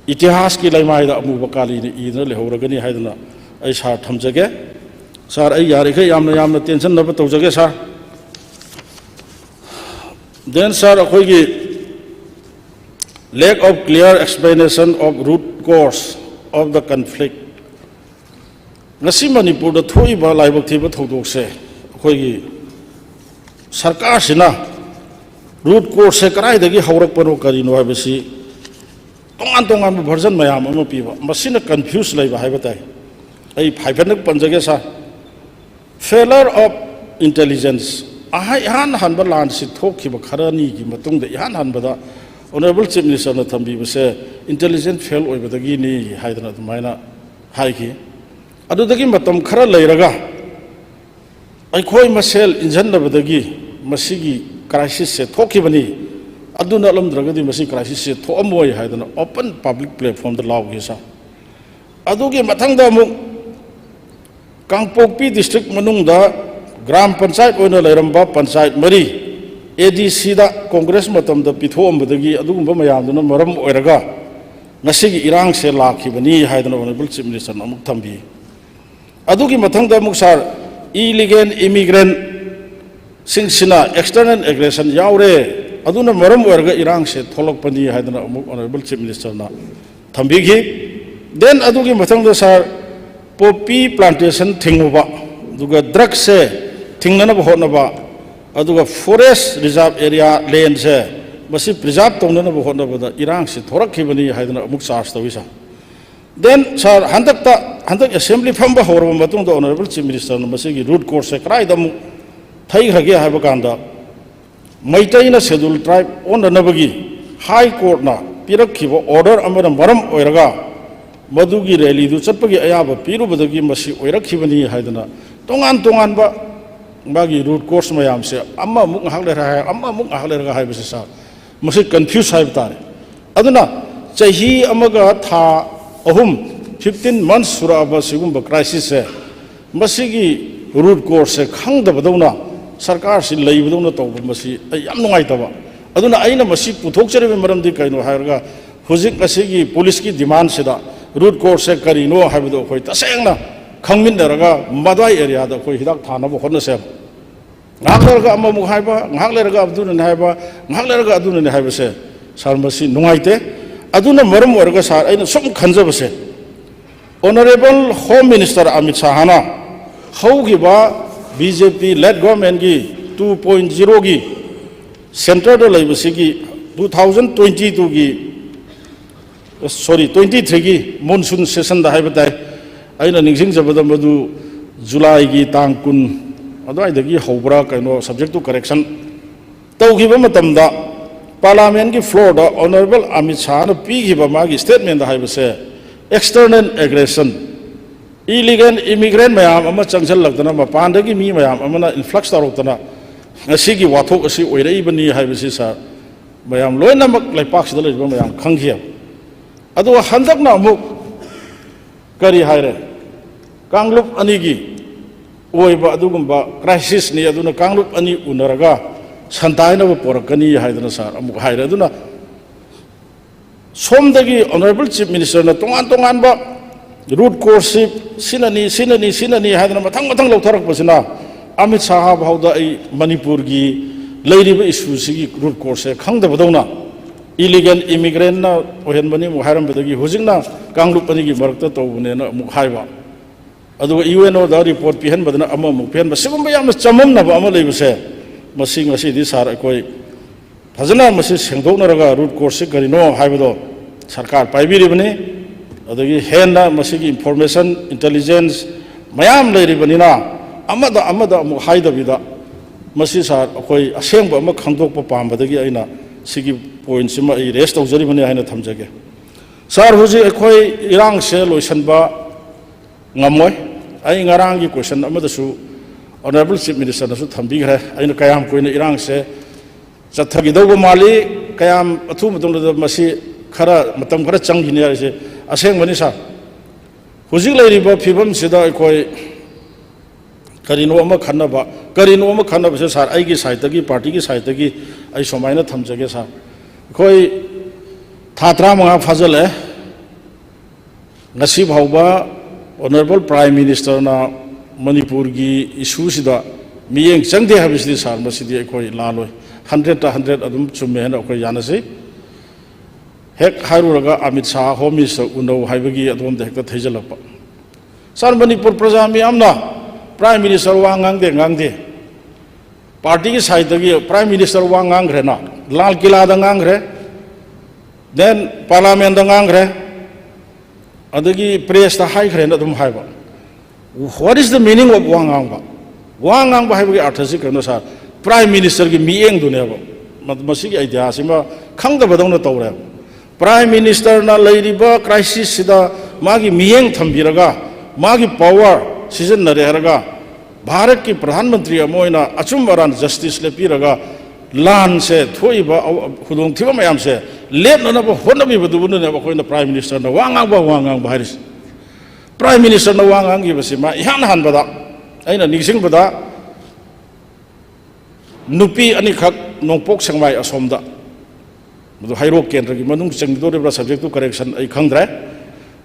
ꯏꯇꯤꯍꯥꯁꯀꯤ ꯂꯩꯃꯥꯏꯗ ꯑꯃꯨꯕ ꯀꯥꯂꯤꯅ ꯏꯗꯨꯅ ꯂꯩꯍꯧꯔꯒꯅꯤ ꯍꯥꯏꯗꯅ ꯑꯩ ꯁꯥꯔ ꯊꯝꯖꯒꯦ꯫ ꯁꯥꯔ, ꯑꯩ ꯌꯥꯔꯤꯈꯩ ꯌꯥꯝꯅ ꯌꯥꯝꯅ ꯇꯦꯟꯁꯤꯟꯅꯕ ꯇꯧꯖꯒꯦ ꯁꯥꯔ꯫ Then ꯁꯥꯔ, ꯑꯩꯈꯣꯏꯒꯤ lack of clear explanation of root cause of the conflict꯫ ꯉꯁꯤ ꯃꯅꯤꯄꯨꯔꯗ ꯊꯣꯛꯏꯕ ꯂꯥꯏꯕꯛ ꯊꯤꯕ ꯊꯧꯗꯣꯛꯁꯦ ꯑꯩꯈꯣꯏꯒꯤ ꯁꯔꯀꯥꯔꯁꯤꯅ ꯔꯨꯠ ꯀꯣꯁꯁꯦ ꯀꯗꯥꯏꯗꯒꯤ ꯍꯧꯔꯛꯄꯅꯣ, ꯀꯔꯤꯅꯣ ꯍꯥꯏꯕꯁꯤ ꯇꯣꯉꯥꯟ ꯇꯣꯉꯥꯟꯕ ꯚꯔꯖꯟ ꯃꯌꯥꯝ ꯑꯃ ꯄꯤꯕ, ꯃꯁꯤꯅ ꯀꯟꯐ꯭ꯌꯨꯁ ꯂꯩꯕ ꯍꯥꯏꯕ ꯇꯥꯏ꯫ ꯑꯩ ꯍꯥꯏꯐꯦꯠꯇꯪ ꯄꯟꯖꯒꯦ ꯁꯥꯔ꯫ Failure of intelligence, ꯑꯍ-, ꯏꯍꯥꯟ ꯍꯥꯟꯕ ꯂꯥꯟꯁꯤ ꯊꯣꯛꯈꯤꯕ ꯈꯔꯅꯤꯒꯤ ꯃꯇꯨꯡꯗ ꯏꯍꯥꯟ ꯍꯥꯟꯕꯗ Honourable Chief Minister ꯅ ꯊꯝꯕꯤꯕꯁꯦ intelligence fail ꯑꯣꯏꯕꯗꯒꯤꯅꯤ ꯍꯥꯏꯗꯅ ꯑꯗꯨꯃꯥꯏꯅ ꯍꯥꯏꯈꯤ꯫ ꯑꯗꯨꯗꯒꯤ ꯃꯇꯝ ꯈꯔ ꯂꯩꯔꯒ ꯑꯩꯈꯣꯏ ꯃꯁꯦꯜ ꯏꯟꯖꯟꯅꯕꯗꯒꯤ ꯃꯁꯤꯒꯤ crisis ꯁꯦ ꯊꯣꯛꯈꯤꯕꯅꯤ꯫ ꯑꯗꯨ ꯅꯠꯂꯝꯗ꯭ꯔꯒꯗꯤ ꯃꯁꯤ crisis ꯁꯦ ꯊꯣꯛꯑꯝꯃꯣꯏ ꯍꯥꯏꯗꯅ open public platform ꯗ ꯂꯥꯎꯈꯤ ꯁꯥꯔ꯫ ꯑꯗꯨꯒꯤ ꯃꯊꯪꯗ ꯑꯃꯨꯛ ꯀꯥꯡꯄꯣꯛꯄꯤ district ꯃꯅꯨꯡꯗ ꯒ꯭ꯔꯥꯝ ꯄꯟꯆꯥꯌꯠ ꯑꯣꯏꯅ ꯂꯩꯔꯝꯕ ꯄꯟꯆꯥꯌꯠ ꯃꯔꯤ A D C the Congress ꯃꯇꯝꯗ ꯄꯤꯊꯣꯛꯑꯝꯕꯗꯒꯤ ꯑꯗꯨꯒꯨꯝꯕ ꯃꯌꯥꯝꯗꯨꯅ ꯃꯔꯝ ꯑꯣꯏꯔꯒ ꯉꯁꯤꯒꯤ ꯏꯔꯥꯡꯁꯦ ꯂꯥꯛꯈꯤꯕꯅꯤ ꯍꯥꯏꯗꯅ Honourable Chief Minister ꯅ ꯑꯃꯨꯛ ꯊꯝꯕꯤ꯫ ꯑꯗꯨꯒꯤ ꯃꯊꯪꯗ ꯑꯃꯨꯛ ꯁꯥꯔ, illegal immigrant ꯁꯤꯡꯁꯤꯅ external aggression ꯌꯥꯎꯔꯦ, ꯑꯗꯨꯅ ꯃꯔꯝ ꯑꯣꯏꯔꯒ ꯏꯔꯥꯡꯁꯦ ꯊꯣꯛꯂꯛꯄꯅꯤ ꯍꯥꯏꯗꯅ ꯑꯃꯨꯛ Honourable Chief Minister ꯅ ꯊꯝꯕꯤꯈꯤ꯫ Then ꯑꯗꯨꯒꯤ ꯃꯊꯪꯗ ꯁꯥꯔ, poppy plantation ꯊꯤꯡꯉꯨꯕ, ꯑꯗꯨꯒ drugs ꯁꯦ ꯊꯤꯡꯅꯅꯕ ꯍꯣꯠꯅꯕ, ꯑꯗꯨꯒ forest reserve area land ꯁꯦ ꯃꯁꯤ preserve ꯇꯧꯅꯅꯕ ꯍꯣꯠꯅꯕꯗ ꯏꯔꯥꯡꯁꯤ ꯊꯣꯔꯛꯈꯤꯕꯅꯤ ꯍꯥꯏꯗꯅ ꯑꯃꯨꯛ charge ꯇꯧꯏ ꯁꯥꯔ꯫ Then ꯁꯥꯔ, ꯍꯟꯗꯛꯇ, ꯍꯟꯗꯛ assembly ꯐꯝꯕ ꯍꯧꯔꯕ ꯃꯇꯨꯡꯗ Honourable Chief Minister ꯅ ꯃꯁꯤꯒꯤ root cause ꯁꯦ ꯀꯗꯥꯏꯗ ꯑꯃꯨꯛ ꯊꯩꯈ꯭ꯔꯒꯦ ꯍꯥꯏꯕ ꯀꯥꯟꯗ, ꯃꯩꯇꯩꯅ scheduled tribe ꯑꯣꯟꯅꯅꯕꯒꯤ High Court ꯅ ꯄꯤꯔꯛꯈꯤꯕ order ꯑꯃꯅ ꯃꯔꯝ ꯑꯣꯏꯔꯒ ꯃꯗꯨꯒꯤ rally ꯗꯨ ꯆꯠꯄꯒꯤ ꯑꯌꯥꯕ ꯄꯤꯔꯨꯕꯗꯒꯤ ꯃꯁꯤ ꯑꯣꯏꯔꯛꯈꯤꯕꯅꯤ ꯍꯥꯏꯗꯅ ꯇꯣꯉꯥꯟ ꯇꯣꯉꯥꯟꯕ ꯃꯥꯒꯤ root cause ꯃꯌꯥꯝꯁꯦ ꯑꯃꯃꯨꯛ ꯉꯥꯏꯍꯥꯛ ꯂꯩꯔ ꯍꯥꯏ, ꯑꯃꯃꯨꯛ ꯉꯥꯏꯍꯥꯛ ꯂꯩꯔꯒ ꯍꯥꯏꯕꯁꯦ ꯁꯥꯔ, ꯃꯁꯤ confuse ꯍꯥꯏꯕ ꯇꯥꯔꯦ꯫ ꯑꯗꯨꯅ ꯆꯍꯤ ꯑꯃꯒ ꯊꯥ ꯑꯍꯨꯝ, fifteen months ꯁꯨꯔꯛꯑꯕ ꯁꯤꯒꯨꯝꯕ crisis ꯁꯦ, ꯃꯁꯤꯒꯤ root cause ꯁꯦ ꯈꯪꯗꯕꯗꯧꯅ ꯁꯔꯀꯥꯔꯁꯤ ꯂꯩꯕꯗꯧꯅ ꯇꯧꯕ, ꯃꯁꯤ ꯑꯩ ꯌꯥꯝ ꯅꯨꯡꯉꯥꯏꯇꯕ꯫ ꯑꯗꯨꯅ ꯑꯩꯅ ꯃꯁꯤ ꯄꯨꯊꯣꯛꯆꯔꯤꯕ ꯃꯔꯝꯗꯤ ꯀꯩꯅꯣ ꯍꯥꯏꯔꯒ, ꯍꯧꯖꯤꯛ ꯉꯁꯤꯒꯤ ꯄꯨꯂꯤꯁꯀꯤ demand ꯁꯤꯗ root cause ꯁꯦ ꯀꯔꯤꯅꯣ ꯍꯥꯏꯕꯗꯨ ꯑꯩꯈꯣꯏ ꯇꯁꯦꯡꯅ ꯈꯪꯃꯤꯟꯅꯔꯒ ꯃꯗ꯭ꯋꯥꯏ area ꯗ ꯑꯩꯈꯣꯏ ꯍꯤꯗꯥꯛ ꯊꯥꯅꯕ ꯍꯣꯠꯅꯁꯦꯕ꯫ ꯉꯥꯏꯍꯥꯛ ꯂꯩꯔꯒ ꯑꯃꯃꯨꯛ ꯍꯥꯏꯕ, ꯉꯥꯏꯍꯥꯛ ꯂꯩꯔꯒ ꯑꯗꯨꯅꯅꯤ ꯍꯥꯏꯕ, ꯉꯥꯏꯍꯥꯛ ꯂꯩꯔꯒ ꯑꯗꯨꯅꯅꯤ ꯍꯥꯏꯕꯁꯦ, ꯁꯥꯔ, ꯃꯁꯤ ꯅꯨꯡꯉꯥꯏꯇꯦ꯫ ꯑꯗꯨꯅ ꯃꯔꯝ ꯑꯣꯏꯔꯒ, ꯁꯥꯔ, ꯑꯩꯅ ꯁꯨꯝ ꯈꯟꯖꯕꯁꯦ, Honourable Home Minister ꯑꯃꯤꯠ ꯁꯥꯍꯅ ꯍꯧꯈꯤꯕ B J P led government ꯀꯤ two point zero ꯒꯤ centre ꯗ ꯂꯩꯕꯁꯤꯒꯤ two thousand twenty two ꯒꯤ, sorry, twenty three ꯒꯤ monsoon session ꯗ ꯍꯥꯏꯕ ꯇꯥꯏ, ꯑꯩꯅ ꯅꯤꯡꯁꯤꯡꯖꯕꯗ ꯃꯗꯨ July ꯒꯤ ꯇꯥꯡ ꯀꯨꯟ ꯑꯗꯨꯋꯥꯏꯗꯒꯤ ꯍꯧꯕ꯭ꯔꯥ ꯀꯩꯅꯣ, subject to correction ꯇꯧꯈꯤꯕ ꯃꯇꯝꯗ Parliament ꯀꯤ floor ꯗ Honourable ꯑꯃꯤꯠ ꯁꯥꯍꯅ ꯄꯤꯈꯤꯕ ꯃꯥꯒꯤ statement ꯗ ꯍꯥꯏꯕꯁꯦ, external aggression, illegal immigrant ꯃꯌꯥꯝ ꯑꯃ ꯆꯪꯁꯤꯜꯂꯛꯇꯅ, ꯃꯄꯥꯟꯗꯒꯤ ꯃꯤ ꯃꯌꯥꯝ ꯑꯃꯅ influx ꯇꯧꯔꯛꯇꯅ ꯉꯁꯤꯒꯤ ꯋꯥꯊꯣꯛ ꯑꯁꯤ ꯑꯣꯏꯔꯛꯏꯕꯅꯤ ꯍꯥꯏꯕꯁꯤ, ꯁꯥꯔ, ꯃꯌꯥꯝ ꯂꯣꯏꯅꯃꯛ ꯂꯩꯄꯥꯛꯁꯤꯗ ꯂꯩꯔꯤꯕ ꯃꯌꯥꯝ ꯈꯪꯈꯤꯑꯕ꯫ ꯑꯗꯨꯒ ꯍꯟꯗꯛꯅ ꯑꯃꯨꯛ ꯀꯔꯤ ꯍꯥꯏꯔꯦ? ꯀꯥꯡꯂꯨꯞ ꯑꯅꯤꯒꯤ ꯑꯣꯏꯕ ꯑꯗꯨꯒꯨꯝꯕ crisis ꯅꯤ, ꯑꯗꯨꯅ ꯀꯥꯡꯂꯨꯞ ꯑꯅꯤ ꯎꯅꯔꯒ ꯁꯟꯗꯥꯏꯅꯕ ꯄꯣꯔꯛꯀꯅꯤ ꯍꯥꯏꯗꯅ ꯁꯥꯔ ꯑꯃꯨꯛ ꯍꯥꯏꯔꯦ꯫ ꯑꯗꯨꯅ ꯁꯣꯝꯗꯒꯤ Honourable Chief Minister ꯅ ꯇꯣꯉꯥꯟ ꯇꯣꯉꯥꯟꯕ route course ꯁꯤ ꯁꯤꯅꯅꯤ, ꯁꯤꯅꯅꯤ, ꯁꯤꯅꯅꯤ ꯍꯥꯏꯗꯅ ꯃꯊꯪ ꯃꯊꯪ ꯂꯧꯊꯔꯛꯄꯁꯤꯅ ꯑꯃꯤꯠ ꯁꯥꯍ ꯐꯥꯎꯗ ꯑꯩ ꯃꯅꯤꯄꯨꯔꯒꯤ ꯂꯩꯔꯤꯕ issue ꯁꯤꯒꯤ route course ꯁꯦ ꯈꯪꯗꯕꯗꯧꯅ, illegal immigrant ꯅ ꯑꯣꯏꯍꯟꯕꯅꯤ ꯑꯃꯨꯛ ꯍꯥꯏꯔꯝꯕꯗꯒꯤ ꯍꯧꯖꯤꯛꯅ ꯀꯥꯡꯂꯨꯞ ꯑꯅꯤꯒꯤ ꯃꯔꯛꯇ ꯇꯧꯕꯅꯦꯅ ꯑꯃꯨꯛ ꯍꯥꯏꯕ, ꯑꯗꯨꯒ U N O ꯗ report ꯄꯤꯍꯟꯕꯗꯅ ꯑꯃꯃꯨꯛ ꯄꯤꯍꯟꯕ, ꯁꯤꯒꯨꯝꯕ ꯌꯥꯝꯅ ꯆꯃꯝꯅꯕ ꯑꯃ ꯂꯩꯕꯁꯦ, ꯃꯁꯤ ꯉꯁꯤꯗꯤ ꯁꯥꯔ ꯑꯩꯈꯣꯏ ꯐꯖꯅ ꯃꯁꯤ ꯁꯦꯡꯗꯣꯛꯅꯔꯒ route course ꯁꯤ ꯀꯔꯤꯅꯣ ꯍꯥꯏꯕꯗꯣ ꯁꯔꯀꯥꯔ ꯄꯥꯏꯕꯤꯔꯤꯕꯅꯤ꯫ ꯑꯗꯒꯤ ꯍꯦꯟꯅ ꯃꯁꯤꯒꯤ information, intelligence ꯃꯌꯥꯝ ꯂꯩꯔꯤꯕꯅꯤꯅ ꯑꯃꯗ ꯑꯃꯗ ꯑꯃꯨꯛ ꯍꯥꯏꯗꯕꯤꯗ ꯃꯁꯤ ꯁꯥꯔ ꯑꯩꯈꯣꯏ ꯑꯁꯦꯡꯕ ꯑꯃ ꯈꯪꯗꯣꯛꯄ ꯄꯥꯝꯕꯗꯒꯤ ꯑꯩꯅ ꯁꯤꯒꯤ point ꯁꯤꯃ ꯑꯩ raise ꯇꯧꯖꯔꯤꯕꯅꯤ ꯍꯥꯏꯅ ꯊꯝꯖꯒꯦ꯫ ꯁꯥꯔ, ꯍꯧꯖꯤꯛ ꯑꯩꯈꯣꯏ ꯏꯔꯥꯡꯁꯦ ꯂꯣꯏꯁꯤꯟꯕ ꯉꯝꯃꯣꯏ꯫ ꯑꯩ ꯉꯔꯥꯡꯒꯤ question ꯑꯃꯗꯁꯨ Honourable Chief Minister ꯅꯁꯨ ꯊꯝꯕꯤꯈ꯭ꯔꯦ꯫ ꯑꯩꯅ ꯀꯌꯥꯝ ꯀꯨꯏꯅ ꯏꯔꯥꯡꯁꯦ ꯆꯠꯊꯈꯤꯗꯧꯕ ꯃꯥꯜꯂꯤ, ꯀꯌꯥꯝ ꯑꯊꯨꯕ ꯃꯇꯝꯗ ꯃꯁꯤ ꯈꯔ ꯃꯇꯝ ꯈꯔ ꯆꯪꯈꯤꯅꯤ ꯍꯥꯏꯁꯦ ꯑꯁꯦꯡꯕꯅꯤ ꯁꯥꯔ꯫ ꯍꯧꯖꯤꯛ ꯂꯩꯔꯤꯕ ꯐꯤꯕꯝꯁꯤꯗ ꯑꯩꯈꯣꯏ ꯀꯔꯤꯅꯣ ꯑꯃ ꯈꯟꯅꯕ, ꯀꯔꯤꯅꯣ ꯑꯃ ꯈꯟꯅꯕꯁꯦ ꯁꯥꯔ, ꯑꯩꯒꯤ side ꯇꯒꯤ, party ꯒꯤ side ꯇꯒꯤ ꯑꯩ ꯁꯨꯃꯥꯏꯅ ꯊꯝꯖꯒꯦ ꯁꯥꯔ꯫ ꯑꯩꯈꯣꯏ ꯊꯥ ꯇꯔꯥꯃꯉꯥ ꯐꯥꯖꯤꯜꯂꯛꯑꯦ꯫ ꯉꯁꯤ ꯐꯥꯎꯕ Honourable Prime Minister ꯅ ꯃꯅꯤꯄꯨꯔꯒꯤ issue ꯁꯤꯗ ꯃꯤꯠꯌꯦꯡ ꯆꯪꯗꯦ ꯍꯥꯏꯕꯁꯤꯗꯤ ꯁꯥꯔ, ꯃꯁꯤꯗꯤ ꯑꯩꯈꯣꯏ ꯂꯥꯜꯂꯣꯏ꯫ Hundred ꯇ hundred ꯑꯗꯨꯝ ꯆꯨꯝꯃꯦ ꯍꯥꯏꯅ ꯑꯩꯈꯣꯏ ꯌꯥꯅꯖꯩ꯫ ꯍꯦꯛ ꯍꯥꯏꯔꯨꯔꯒ ꯑꯃꯤꯠ ꯁꯥꯍ Home Minister ꯎꯅꯧ ꯍꯥꯏꯕꯒꯤ ꯑꯗꯣꯝꯗ ꯍꯦꯛꯇ ꯊꯩꯖꯤꯜꯂꯛꯄ꯫ ꯁꯥꯔ, ꯃꯅꯤꯄꯨꯔ ꯄ꯭ꯔꯖꯥ ꯃꯤꯌꯥꯝꯅ Prime Minister ꯋꯥ ꯉꯥꯡꯗꯦ, ꯉꯥꯡꯗꯦ꯫ Party ꯒꯤ side ꯇꯒꯤ Prime Minister ꯋꯥ ꯉꯥꯡꯈ꯭ꯔꯦꯅ, ꯂꯥꯜ ꯀꯤꯂꯥꯗ ꯉꯥꯡꯈ꯭ꯔꯦ, then Parliament ꯇ ꯉꯥꯡꯈ꯭ꯔꯦ, ꯑꯗꯒꯤ press ꯇ ꯍꯥꯏꯈ꯭ꯔꯦꯅ ꯑꯗꯨꯝ ꯍꯥꯏꯕ꯫ What is the meaning of ꯋꯥ ꯉꯥꯡꯕ? ꯋꯥ ꯉꯥꯡꯕ ꯍꯥꯏꯕꯒꯤ ꯑꯔꯊꯁꯤ ꯀꯩꯅꯣ ꯁꯥꯔ? Prime Minister ꯒꯤ ꯃꯤꯠꯌꯦꯡꯗꯨꯅꯦꯕ꯫ ꯃ-, ꯃꯁꯤꯒꯤ idea ꯁꯤꯃ ꯈꯪꯗꯕꯗꯧꯅ ꯇꯧꯔꯦꯕ꯫ Prime Minister ꯅ ꯂꯩꯔꯤꯕ crisis ꯁꯤꯗ ꯃꯥꯒꯤ ꯃꯤꯠꯌꯦꯡ ꯊꯝꯕꯤꯔꯒ, ꯃꯥꯒꯤ power ꯁꯤꯖꯤꯟꯅꯔꯦ ꯍꯥꯏꯔꯒ, ꯚꯥꯔꯠꯀꯤ ꯄ꯭ꯔꯙꯥꯟ ꯃꯟꯇ꯭ꯔꯤ ꯑꯃ ꯑꯣꯏꯅ ꯑꯆꯨꯝ ꯑꯔꯥꯟ justice ꯂꯦꯞꯄꯤꯔꯒ, ꯂꯥꯟꯁꯦ ꯊꯣꯛꯏꯕ ꯑꯋ-, ꯈꯨꯗꯣꯡꯊꯤꯕ ꯃꯌꯥꯝꯁꯦ ꯂꯦꯞꯅꯅꯕ ꯍꯣꯠꯅꯕꯤꯕꯗꯨꯕꯨꯅꯅꯦꯕ ꯑꯩꯈꯣꯏꯅ Prime Ministerꯅ ꯋꯥ ꯉꯥꯡꯕ, ꯋꯥ ꯉꯥꯡꯕ ꯍꯥꯏꯔꯤꯁꯦ꯫ Prime Ministerꯅ ꯋꯥ ꯉꯥꯡꯈꯤꯕꯁꯤ ꯃꯥ ꯏꯍꯥꯟ ꯍꯥꯟꯕꯗ ꯑꯩꯅ ꯅꯤꯡꯁꯤꯡꯕꯗ ꯅꯨꯄꯤ ꯑꯅꯤꯈꯛ ꯅꯣꯡꯄꯣꯛ ꯁꯦꯛꯃꯥꯏ ꯑꯁꯣꯝꯗ, ꯃꯗꯨ ꯍꯩꯔꯣꯛ ꯀꯦꯟꯗ꯭ꯔꯒꯤ ꯃꯅꯨꯡ ꯆꯪꯒꯗꯧꯔꯤꯕ꯭ꯔꯥ, subject to correction ꯑꯩ ꯈꯪꯗ꯭ꯔꯦ,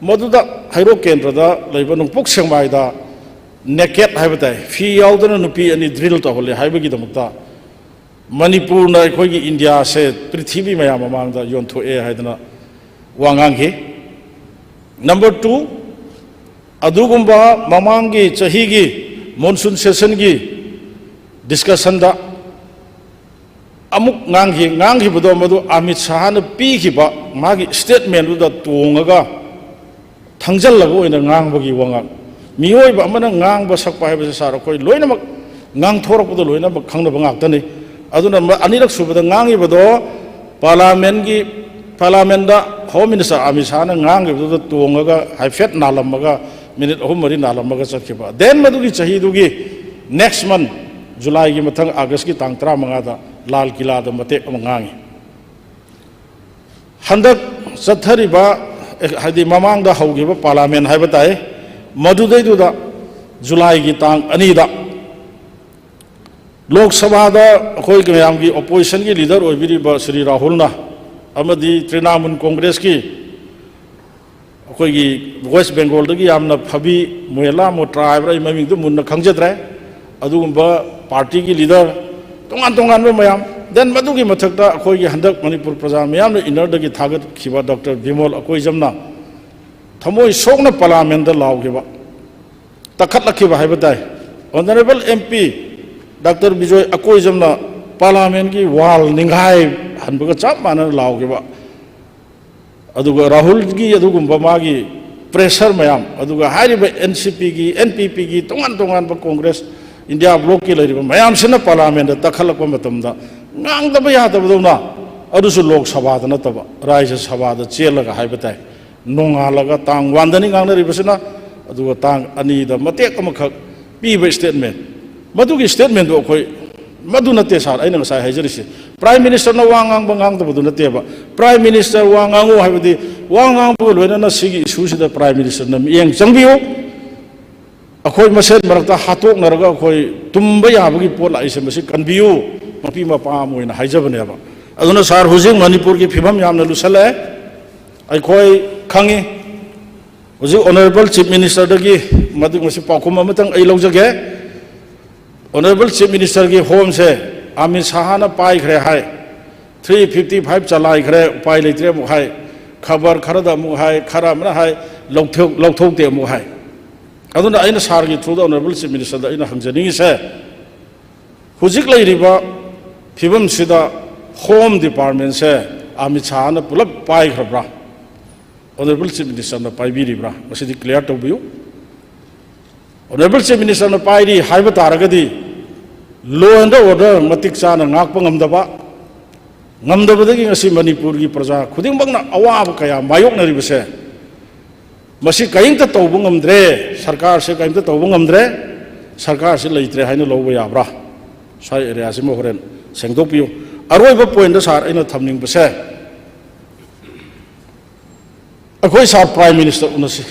ꯃꯗꯨꯗ ꯍꯩꯔꯣꯛ ꯀꯦꯟꯗ꯭ꯔꯗ ꯂꯩꯕ ꯅꯣꯡꯄꯣꯛ ꯁꯦꯛꯃꯥꯏꯗ naked ꯍꯥꯏꯕ ꯇꯥꯏ, ꯐꯤ ꯌꯥꯎꯗꯅ ꯅꯨꯄꯤ ꯑꯅꯤ drill ꯇꯧꯍꯜꯂꯦ ꯍꯥꯏꯕꯒꯤꯗꯃꯛꯇ ꯃꯅꯤꯄꯨꯔꯅ ꯑꯩꯈꯣꯏꯒꯤ ꯏꯟꯗꯤꯌꯥꯁꯦ ꯄ꯭ꯔꯤꯊꯤꯕꯤ ꯃꯌꯥꯝ ꯃꯃꯥꯡꯗ ꯌꯣꯟꯊꯣꯛꯑꯦ ꯍꯥꯏꯗꯅ ꯋꯥ ꯉꯥꯡꯈꯤ꯫ Number two, ꯑꯗꯨꯒꯨꯝꯕ ꯃꯃꯥꯡꯒꯤ ꯆꯍꯤꯒꯤ monsoon sessionꯒꯤ discussionꯗ ꯑꯃꯨꯛ ꯉꯥꯡꯈꯤ꯫ ꯉꯥꯡꯈꯤꯕꯗꯣ ꯃꯗꯨ ꯑꯃꯤꯠ ꯁꯍꯥꯅ ꯄꯤꯈꯤꯕ ꯃꯥꯒꯤ statementꯗꯨꯗ ꯇꯣꯡꯉꯒ ꯊꯪꯖꯜꯂꯒ ꯑꯣꯏꯅ ꯉꯥꯡꯕꯒꯤ ꯋꯥꯉꯥꯡ꯫ ꯃꯤꯑꯣꯏꯕ ꯑꯃꯅ ꯉꯥꯡꯕ ꯁꯛꯄ ꯍꯥꯏꯕꯁꯦ, ꯁꯥꯔ, ꯑꯩꯈꯣꯏ ꯂꯣꯏꯅꯃꯛ ꯉꯥꯡꯊꯣꯔꯛꯄꯗ ꯂꯣꯏꯅꯃꯛ ꯈꯪꯅꯕ ꯉꯥꯛꯇꯅꯤ꯫ ꯑꯗꯨꯅ ꯃ-, ꯑꯅꯤꯔꯛ ꯁꯨꯕꯗ ꯉꯥꯡꯉꯤꯕꯗꯣ parliamentꯀꯤ, parliamentꯗ Home Minister ꯑꯃꯤꯠ ꯁꯍꯥꯅ ꯉꯥꯡꯈꯤꯕꯗꯨꯗ ꯇꯣꯡꯉꯒ ꯍꯥꯏꯐꯦꯠ ꯅꯥꯜꯂꯝꯃꯒ, minute ꯑꯍꯨꯝ ꯃꯔꯤ ꯅꯥꯜꯂꯝꯃꯒ ꯆꯠꯈꯤꯕ꯫ Then ꯃꯗꯨꯒꯤ ꯆꯍꯤꯗꯨꯒꯤ next month, Julyꯒꯤ ꯃꯊꯪ Augustꯀꯤ ꯇꯥꯡ ꯇꯔꯥꯃꯉꯥꯗ ꯂꯥꯜ ꯀꯤꯂꯥꯗ ꯃꯇꯦꯛ ꯑꯃ ꯉꯥꯡꯉꯤ꯫ ꯍꯟꯗꯛ ꯆꯠꯊꯔꯤꯕ, ꯑꯦ, ꯍꯥꯏꯗꯤ ꯃꯃꯥꯡꯗ ꯍꯧꯈꯤꯕ parliament ꯍꯥꯏꯕ ꯇꯥꯏ, ꯃꯗꯨꯗꯩꯗꯨꯗ Julyꯒꯤ ꯇꯥꯡ ꯑꯅꯤꯗ ꯂꯣꯛ ꯁꯚꯥꯗ ꯑꯩꯈꯣꯏ ꯃꯌꯥꯝꯒꯤ oppositionꯒꯤ leader ꯑꯣꯏꯕꯤꯔꯤꯕ ꯁ꯭ꯔꯤ ꯔꯥꯍꯨꯜꯅ ꯑꯃꯗꯤ ꯇ꯭ꯔꯤꯅꯥꯃꯨꯜ ꯀꯣꯡꯒ꯭ꯔꯦꯁꯀꯤ ꯑꯩꯈꯣꯏꯒꯤ West Bengalꯗꯒꯤ ꯌꯥꯝꯅ ꯐꯕꯤ ꯃꯣꯍꯦꯂꯥ ꯃꯣꯇ꯭ꯔꯥ ꯍꯥꯏꯕ꯭ꯔꯥ, ꯑꯩ ꯃꯃꯤꯡꯗꯨ ꯃꯨꯟꯅ ꯈꯪꯖꯗ꯭ꯔꯦ, ꯑꯗꯨꯒꯨꯝꯕ partyꯒꯤ leader, ꯇꯣꯉꯥꯟ ꯇꯣꯉꯥꯟꯕ ꯃꯌꯥꯝ, then ꯃꯗꯨꯒꯤ ꯃꯊꯛꯇ ꯑꯩꯈꯣꯏꯒꯤ ꯍꯟꯗꯛ ꯃꯅꯤꯄꯨꯔ ꯄ꯭ꯔꯖꯥ ꯃꯤꯌꯥꯝꯅ innerꯗꯒꯤ ꯊꯥꯒꯠꯈꯤꯕ ꯗꯣꯛꯇꯔ ꯕꯤꯃꯣꯜ ꯑꯀꯣꯏꯖꯝꯅ ꯊꯃꯣꯏ ꯁꯣꯛꯅ parliamentꯗ ꯂꯥꯎꯈꯤꯕ, ꯇꯛꯈꯠꯂꯛꯈꯤꯕ ꯍꯥꯏꯕ ꯇꯥꯏ꯫ Honourable MP doctor Bijoy ꯑꯀꯣꯏꯖꯝꯅ parliamentꯀꯤ wall ꯅꯤꯡꯈꯥꯏ ꯍꯟꯕꯒ ꯆꯞ ꯃꯥꯟꯅꯅ ꯂꯥꯎꯈꯤꯕ, ꯑꯗꯨꯒ ꯔꯥꯍꯨꯜꯒꯤ ꯑꯗꯨꯒꯨꯝꯕ ꯃꯥꯒꯤ pressure ꯃꯌꯥꯝ, ꯑꯗꯨꯒ ꯍꯥꯏꯔꯤꯕ NCPꯒꯤ, NPPꯒꯤ, ꯇꯣꯉꯥꯟ ꯇꯣꯉꯥꯟꯕ Congress, India blocꯀꯤ ꯂꯩꯔꯤꯕ ꯃꯌꯥꯝꯁꯤꯅ parliamentꯗ ꯇꯛꯈꯠꯂꯛꯄ ꯃꯇꯝꯗ ꯉꯥꯡꯗꯕ ꯌꯥꯗꯕꯗꯧꯅ, ꯑꯗꯨꯁꯨ ꯂꯣꯛ ꯁꯚꯥꯗ ꯅꯠꯇꯕ ꯔꯥꯖ꯭ꯌ ꯁꯚꯥꯗ ꯆꯦꯜꯂꯒ ꯍꯥꯏꯕ ꯇꯥꯏ꯫ ꯅꯣꯡꯉꯥꯜꯂꯒ ꯇꯥꯡ oneꯗꯅꯤ ꯉꯥꯡꯅꯔꯤꯕꯁꯤꯅ, ꯑꯗꯨꯒ ꯇꯥꯡ ꯑꯅꯤꯗ ꯃꯇꯦꯛ ꯑꯃꯈꯛ ꯄꯤꯕ statement, ꯃꯗꯨꯒꯤ statementꯗꯨ ꯑꯩꯈꯣꯏ ꯃꯗꯨ ꯅꯠꯇꯦ ꯁꯥꯔ ꯑꯩꯅ ꯉꯁꯥꯏ ꯍꯥꯏꯖꯔꯤꯁꯦ꯫ ꯄ꯭ꯔꯥꯏꯝ ꯃꯤꯅꯤꯁꯇꯔꯅ ꯋꯥ ꯉꯥꯡꯕ ꯉꯥꯡꯗꯕꯗꯨ ꯅꯠꯇꯦꯕ꯫ ꯄ꯭ꯔꯥꯏꯝ ꯃꯤꯅꯤꯁꯇꯔ ꯋꯥ ꯉꯥꯡꯉꯨ ꯍꯥꯏꯕꯗꯤ, ꯋꯥ ꯉꯥꯡꯕꯒ ꯂꯣꯏꯅꯅ ꯁꯤꯒꯤ ꯏꯁꯨꯁꯤꯗ ꯄ꯭ꯔꯥꯏꯝ ꯃꯤꯅꯤꯁꯇꯔꯅ ꯃꯤꯠꯌꯦꯡ ꯆꯪꯕꯤꯌꯨ꯫ ꯑꯩꯈꯣꯏ ꯃꯁꯦꯟ ꯃꯔꯛꯇ ꯍꯥꯠꯇꯣꯛꯅꯔꯒ ꯑꯩꯈꯣꯏ ꯇꯨꯝꯕ ꯌꯥꯕꯒꯤ ꯄꯣꯠ ꯂꯥꯛꯏꯁꯦ, ꯃꯁꯤ ꯀꯟꯕꯤꯌꯨ, ꯃꯄꯤ ꯃꯄꯥ ꯑꯃ ꯑꯣꯏꯅ ꯍꯥꯏꯖꯕꯅꯦꯕ꯫ ꯑꯗꯨꯅ ꯁꯥꯔ, ꯍꯧꯖꯤꯛ ꯃꯅꯤꯄꯨꯔꯒꯤ ꯐꯤꯕꯝ ꯌꯥꯝꯅ ꯂꯨꯁꯜꯂꯛꯑꯦ, ꯑꯩꯈꯣꯏ ꯈꯪꯉꯤ꯫ ꯍꯧꯖꯤꯛ ꯑꯣꯅꯔꯦꯕꯜ ꯆꯤꯐ ꯃꯤꯅꯤꯁꯇꯔꯗꯒꯤ ꯃꯗꯨ, ꯃꯁꯤ ꯄꯥꯎꯈꯨꯝ ꯑꯃꯇꯪ ꯑꯩ ꯂꯧꯖꯒꯦ꯫ ꯑꯣꯅꯔꯦꯕꯜ ꯆꯤꯐ ꯃꯤꯅꯤꯁꯇꯔꯒꯤ ꯍꯣꯝꯁꯦ ꯑꯃꯤꯠ ꯁꯥꯍꯅ ꯄꯥꯏꯈ꯭ꯔꯦ ꯍꯥꯏ, ꯊ꯭ꯔꯤ ꯐꯤꯐꯇꯤ ꯐꯥꯏꯚ ꯆꯂꯥꯏꯈ꯭ꯔꯦ, ꯎꯄꯥꯏ ꯂꯩꯇ꯭ꯔꯦ ꯑꯃꯨꯛ ꯍꯥꯏ, ꯈꯕꯔ ꯈꯔꯗ ꯑꯃꯨꯛ ꯍꯥꯏ, ꯈꯔ ꯑꯃꯅ ꯍꯥꯏ ꯂꯧꯊꯣꯛ-, ꯂꯧꯊꯣꯛꯇꯦ ꯑꯃꯨꯛ ꯍꯥꯏ꯫ ꯑꯗꯨꯅ ꯑꯩꯅ ꯁꯥꯔꯒꯤ ꯊ꯭ꯔꯨꯗ ꯑꯣꯅꯔꯦꯕꯜ ꯆꯤꯐ ꯃꯤꯅꯤꯁꯇꯔꯗ ꯑꯩꯅ ꯍꯪꯖꯅꯤꯡꯉꯤꯁꯦ, ꯍꯧꯖꯤꯛ ꯂꯩꯔꯤꯕ ꯐꯤꯕꯝꯁꯤꯗ ꯍꯣꯝ ꯗꯤꯄꯥꯔꯠꯃꯦꯟꯁꯦ ꯑꯃꯤꯠ ꯁꯥꯍꯅ ꯄꯨꯂꯞ ꯄꯥꯏꯈ꯭ꯔꯕ꯭ꯔꯥ? Honourable chief ꯃꯤꯅꯤꯁꯇꯔꯅ ꯄꯥꯏꯕꯤꯔꯤꯕ꯭ꯔꯥ? ꯃꯁꯤꯗꯤ ꯀ꯭ꯂꯤꯌꯥꯔ ꯇꯧꯕꯤꯌꯨ꯫ ꯑꯣꯅꯔꯦꯕꯜ ꯆꯤꯐ ꯃꯤꯅꯤꯁꯇꯔꯅ ꯄꯥꯏꯔꯤ ꯍꯥꯏꯕ ꯇꯥꯔꯒꯗꯤ, ꯂꯣ ꯑꯦꯟ ꯑꯣꯔꯗꯔ ꯃꯇꯤꯛ ꯆꯥꯅ ꯉꯥꯛꯄ ꯉꯝꯗꯕ, ꯉꯝꯗꯕꯗꯒꯤ ꯉꯁꯤ ꯃꯅꯤꯄꯨꯔꯒꯤ ꯄ꯭ꯔꯖꯥ ꯈꯨꯗꯤꯡꯃꯛꯅ ꯑꯋꯥꯕ ꯀꯌꯥ ꯃꯥꯌꯣꯛꯅꯔꯤꯕꯁꯦ, ꯃꯁꯤ ꯀꯔꯤꯝꯇ ꯇꯧꯕ ꯉꯝꯗ꯭ꯔꯦ, ꯁꯔꯀꯥꯔꯁꯦ ꯀꯔꯤꯝꯇ ꯇꯧꯕ ꯉꯝꯗ꯭ꯔꯦ, ꯁꯔꯀꯥꯔꯁꯦ ꯂꯩꯇ꯭ꯔꯦ ꯍꯥꯏꯅ ꯂꯧꯕ ꯌꯥꯕ꯭ꯔꯥ? ꯁ꯭ꯋꯥꯏ ꯑꯦꯔꯤꯌꯥꯁꯤꯃ ꯍꯣꯔꯦꯟ ꯁꯦꯡꯗꯣꯛꯄꯤꯌꯨ꯫ ꯑꯔꯣꯏꯕ ꯄꯣꯏꯟꯗ ꯁꯥꯔ ꯑꯩꯅ ꯊꯝꯅꯤꯡꯕꯁꯦ, ꯑꯩꯈꯣꯏ ꯁꯥꯔ ꯄ꯭ꯔꯥꯏꯝ ꯃꯤꯅꯤꯁꯇꯔ ꯎꯅꯁꯤ꯫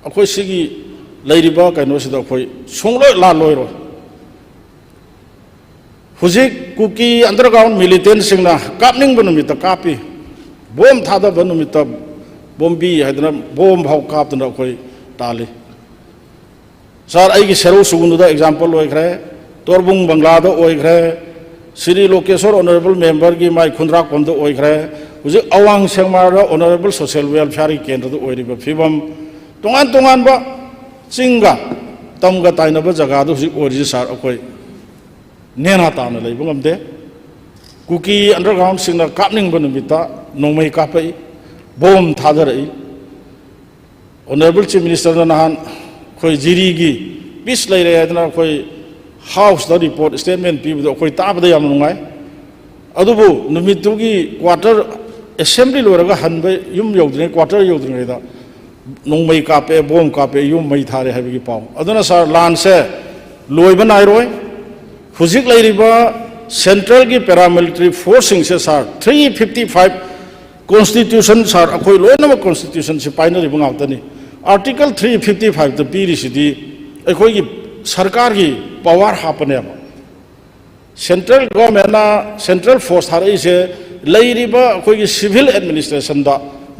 ꯑꯩꯈꯣꯏ ꯁꯤꯒꯤ ꯂꯩꯔꯤꯕ ꯀꯩꯅꯣꯁꯤꯗ ꯑꯩꯈꯣꯏ ꯁꯨꯡꯂꯣꯏ ꯂꯥꯜꯂꯣꯏꯔꯣꯏ꯫ ꯍꯧꯖꯤꯛ ꯀꯨꯀꯤ ꯑꯟꯗꯔꯒ꯭ꯔꯥꯎꯟ ꯃꯤꯂꯤꯇꯦꯟꯁꯤꯡꯅ ꯀꯥꯞꯅꯤꯡꯕ ꯅꯨꯃꯤꯠꯇ ꯀꯥꯞꯄꯤ, ꯕꯣꯝ ꯊꯥꯗꯕ ꯅꯨꯃꯤꯠꯇ ꯕꯣꯝꯕꯤ ꯍꯥꯏꯗꯅ ꯕꯣꯝ ꯐꯥꯎ ꯀꯥꯞꯇꯅ ꯑꯩꯈꯣꯏ ꯇꯥꯜꯂꯤ꯫ ꯁꯥꯔ, ꯑꯩꯒꯤ ꯁꯦꯔꯧ ꯁꯨꯒꯨꯅꯨꯗ ꯑꯦꯛꯖꯥꯝꯄꯜ ꯑꯣꯏꯈ꯭ꯔꯦ, ꯇꯣꯔꯕꯨꯡ ꯕꯪꯒ꯭ꯂꯥꯗ ꯑꯣꯏꯈ꯭ꯔꯦ, ꯁ꯭ꯔꯤ ꯂꯣꯀꯦꯁꯣꯔ ꯑꯣꯅꯔꯦꯕꯜ ꯃꯦꯝꯕꯔꯒꯤ ꯃꯥꯏ ꯈꯨꯟꯗ꯭ꯔꯥꯛꯄꯝꯗ ꯑꯣꯏꯈ꯭ꯔꯦ, ꯍꯧꯖꯤꯛ ꯑꯋꯥꯡ ꯁꯦꯛꯃꯥꯏꯗ ꯑꯣꯅꯔꯦꯕꯜ ꯁꯣꯁꯤꯌꯦꯜ ꯋꯦꯜꯐꯤꯌꯥꯔꯒꯤ ꯀꯦꯟꯗ꯭ꯔꯗ ꯑꯣꯏꯔꯤꯕ ꯐꯤꯕꯝ, ꯇꯣꯉꯥꯟ ꯇꯣꯉꯥꯟꯕ ꯆꯤꯡꯒ ꯇꯝꯒ ꯇꯥꯏꯅꯕ ꯖꯒꯥꯗ ꯍꯧꯖꯤꯛ ꯑꯣꯏꯔꯤꯁꯦ ꯁꯥꯔ, ꯑꯩꯈꯣꯏ ꯅꯦꯅꯥ ꯇꯥꯅ ꯂꯩꯕ ꯉꯝꯗꯦ꯫ ꯀꯨꯀꯤ ꯑꯟꯗꯔꯒ꯭ꯔꯥꯎꯟꯁꯤꯡꯅ ꯀꯥꯞꯅꯤꯡꯕ ꯅꯨꯃꯤꯠꯇ ꯅꯣꯡꯃꯩ ꯀꯥꯞꯄꯛꯏ, ꯕꯣꯝ ꯊꯥꯗꯔꯛꯏ꯫ ꯑꯣꯅꯔꯦꯕꯜ ꯆꯤꯐ ꯃꯤꯅꯤꯁꯇꯔꯅ ꯅꯍꯥꯟ ꯑꯩꯈꯣꯏ ꯖꯤꯔꯤꯒꯤ ꯄꯤꯁ ꯂꯩꯔꯦ ꯍꯥꯏꯗꯅ ꯑꯩꯈꯣꯏ ꯍꯥꯎꯁꯇ ꯔꯤꯄꯣꯔꯠ ꯁ꯭ꯇꯦꯠꯃꯦꯟ ꯄꯤꯕꯗꯣ ꯑꯩꯈꯣꯏ ꯇꯥꯕꯗ ꯌꯥꯝ ꯅꯨꯡꯉꯥꯏ꯫ ꯑꯗꯨꯕꯨ ꯅꯨꯃꯤꯠꯇꯨꯒꯤ ꯀ꯭ꯋꯥꯇꯔ ꯑꯦꯁꯦꯝꯕ꯭ꯂꯤ ꯂꯣꯏꯔꯒ ꯍꯟꯕ ꯌꯨꯝ ꯌꯧꯗ꯭ꯔꯤꯉꯩ, ꯀ꯭ꯋꯥꯇꯔ ꯌꯧꯗ꯭ꯔꯤꯉꯩꯗ ꯅꯣꯡꯃꯩ ꯀꯥꯞꯄꯦ, ꯕꯣꯝ ꯀꯥꯞꯄꯦ, ꯌꯨꯝ ꯃꯩ ꯊꯥꯔꯦ ꯍꯥꯏꯕꯒꯤ ꯄꯥꯎ꯫ ꯑꯗꯨꯅ ꯁꯥꯔ, ꯂꯥꯟꯁꯦ ꯂꯣꯏꯕ ꯅꯥꯏꯔꯣꯏ꯫ ꯍꯧꯖꯤꯛ ꯂꯩꯔꯤꯕ ꯁꯦꯟꯇ꯭ꯔꯦꯜꯒꯤ ꯄꯦꯔꯥꯃꯤꯂꯤꯇꯔꯤ ꯐꯣꯔꯁꯁꯤꯡꯁꯦ, ꯁꯥꯔ, ꯊ꯭ꯔꯤ ꯐꯤꯐꯇꯤ ꯐꯥꯏꯚ ꯀꯣꯟꯁꯇꯤꯇ꯭ꯌꯨꯁꯟ, ꯁꯥꯔ, ꯑꯩꯈꯣꯏ ꯂꯣꯏꯅꯃꯛ ꯀꯣꯟꯁꯇꯤꯇ꯭ꯌꯨꯁꯟꯁꯤ ꯄꯥꯏꯅꯔꯤꯕ ꯉꯥꯛꯇꯅꯤ꯫ ꯑꯥꯔꯇꯤꯀꯜ ꯊ꯭ꯔꯤ ꯐꯤꯐꯇꯤ ꯐꯥꯏꯚꯇ ꯄꯤꯔꯤꯁꯤꯗꯤ ꯑꯩꯈꯣꯏꯒꯤ ꯁꯔꯀꯥꯔꯒꯤ ꯄꯋꯥꯔ ꯍꯥꯞꯄꯅꯦꯕ꯫ ꯁꯦꯟꯇ꯭ꯔꯦꯜ ꯒꯣꯔꯃꯦꯟꯅ ꯁꯦꯟꯇ꯭ꯔꯦꯜ ꯐꯣꯔꯁ ꯊꯥꯔꯛꯏꯁꯦ ꯂꯩꯔꯤꯕ ꯑꯩꯈꯣꯏꯒꯤ ꯁꯤꯚꯤꯜ ꯑꯦꯗꯃꯤꯅꯤꯁꯇ꯭ꯔꯦꯁꯟꯗ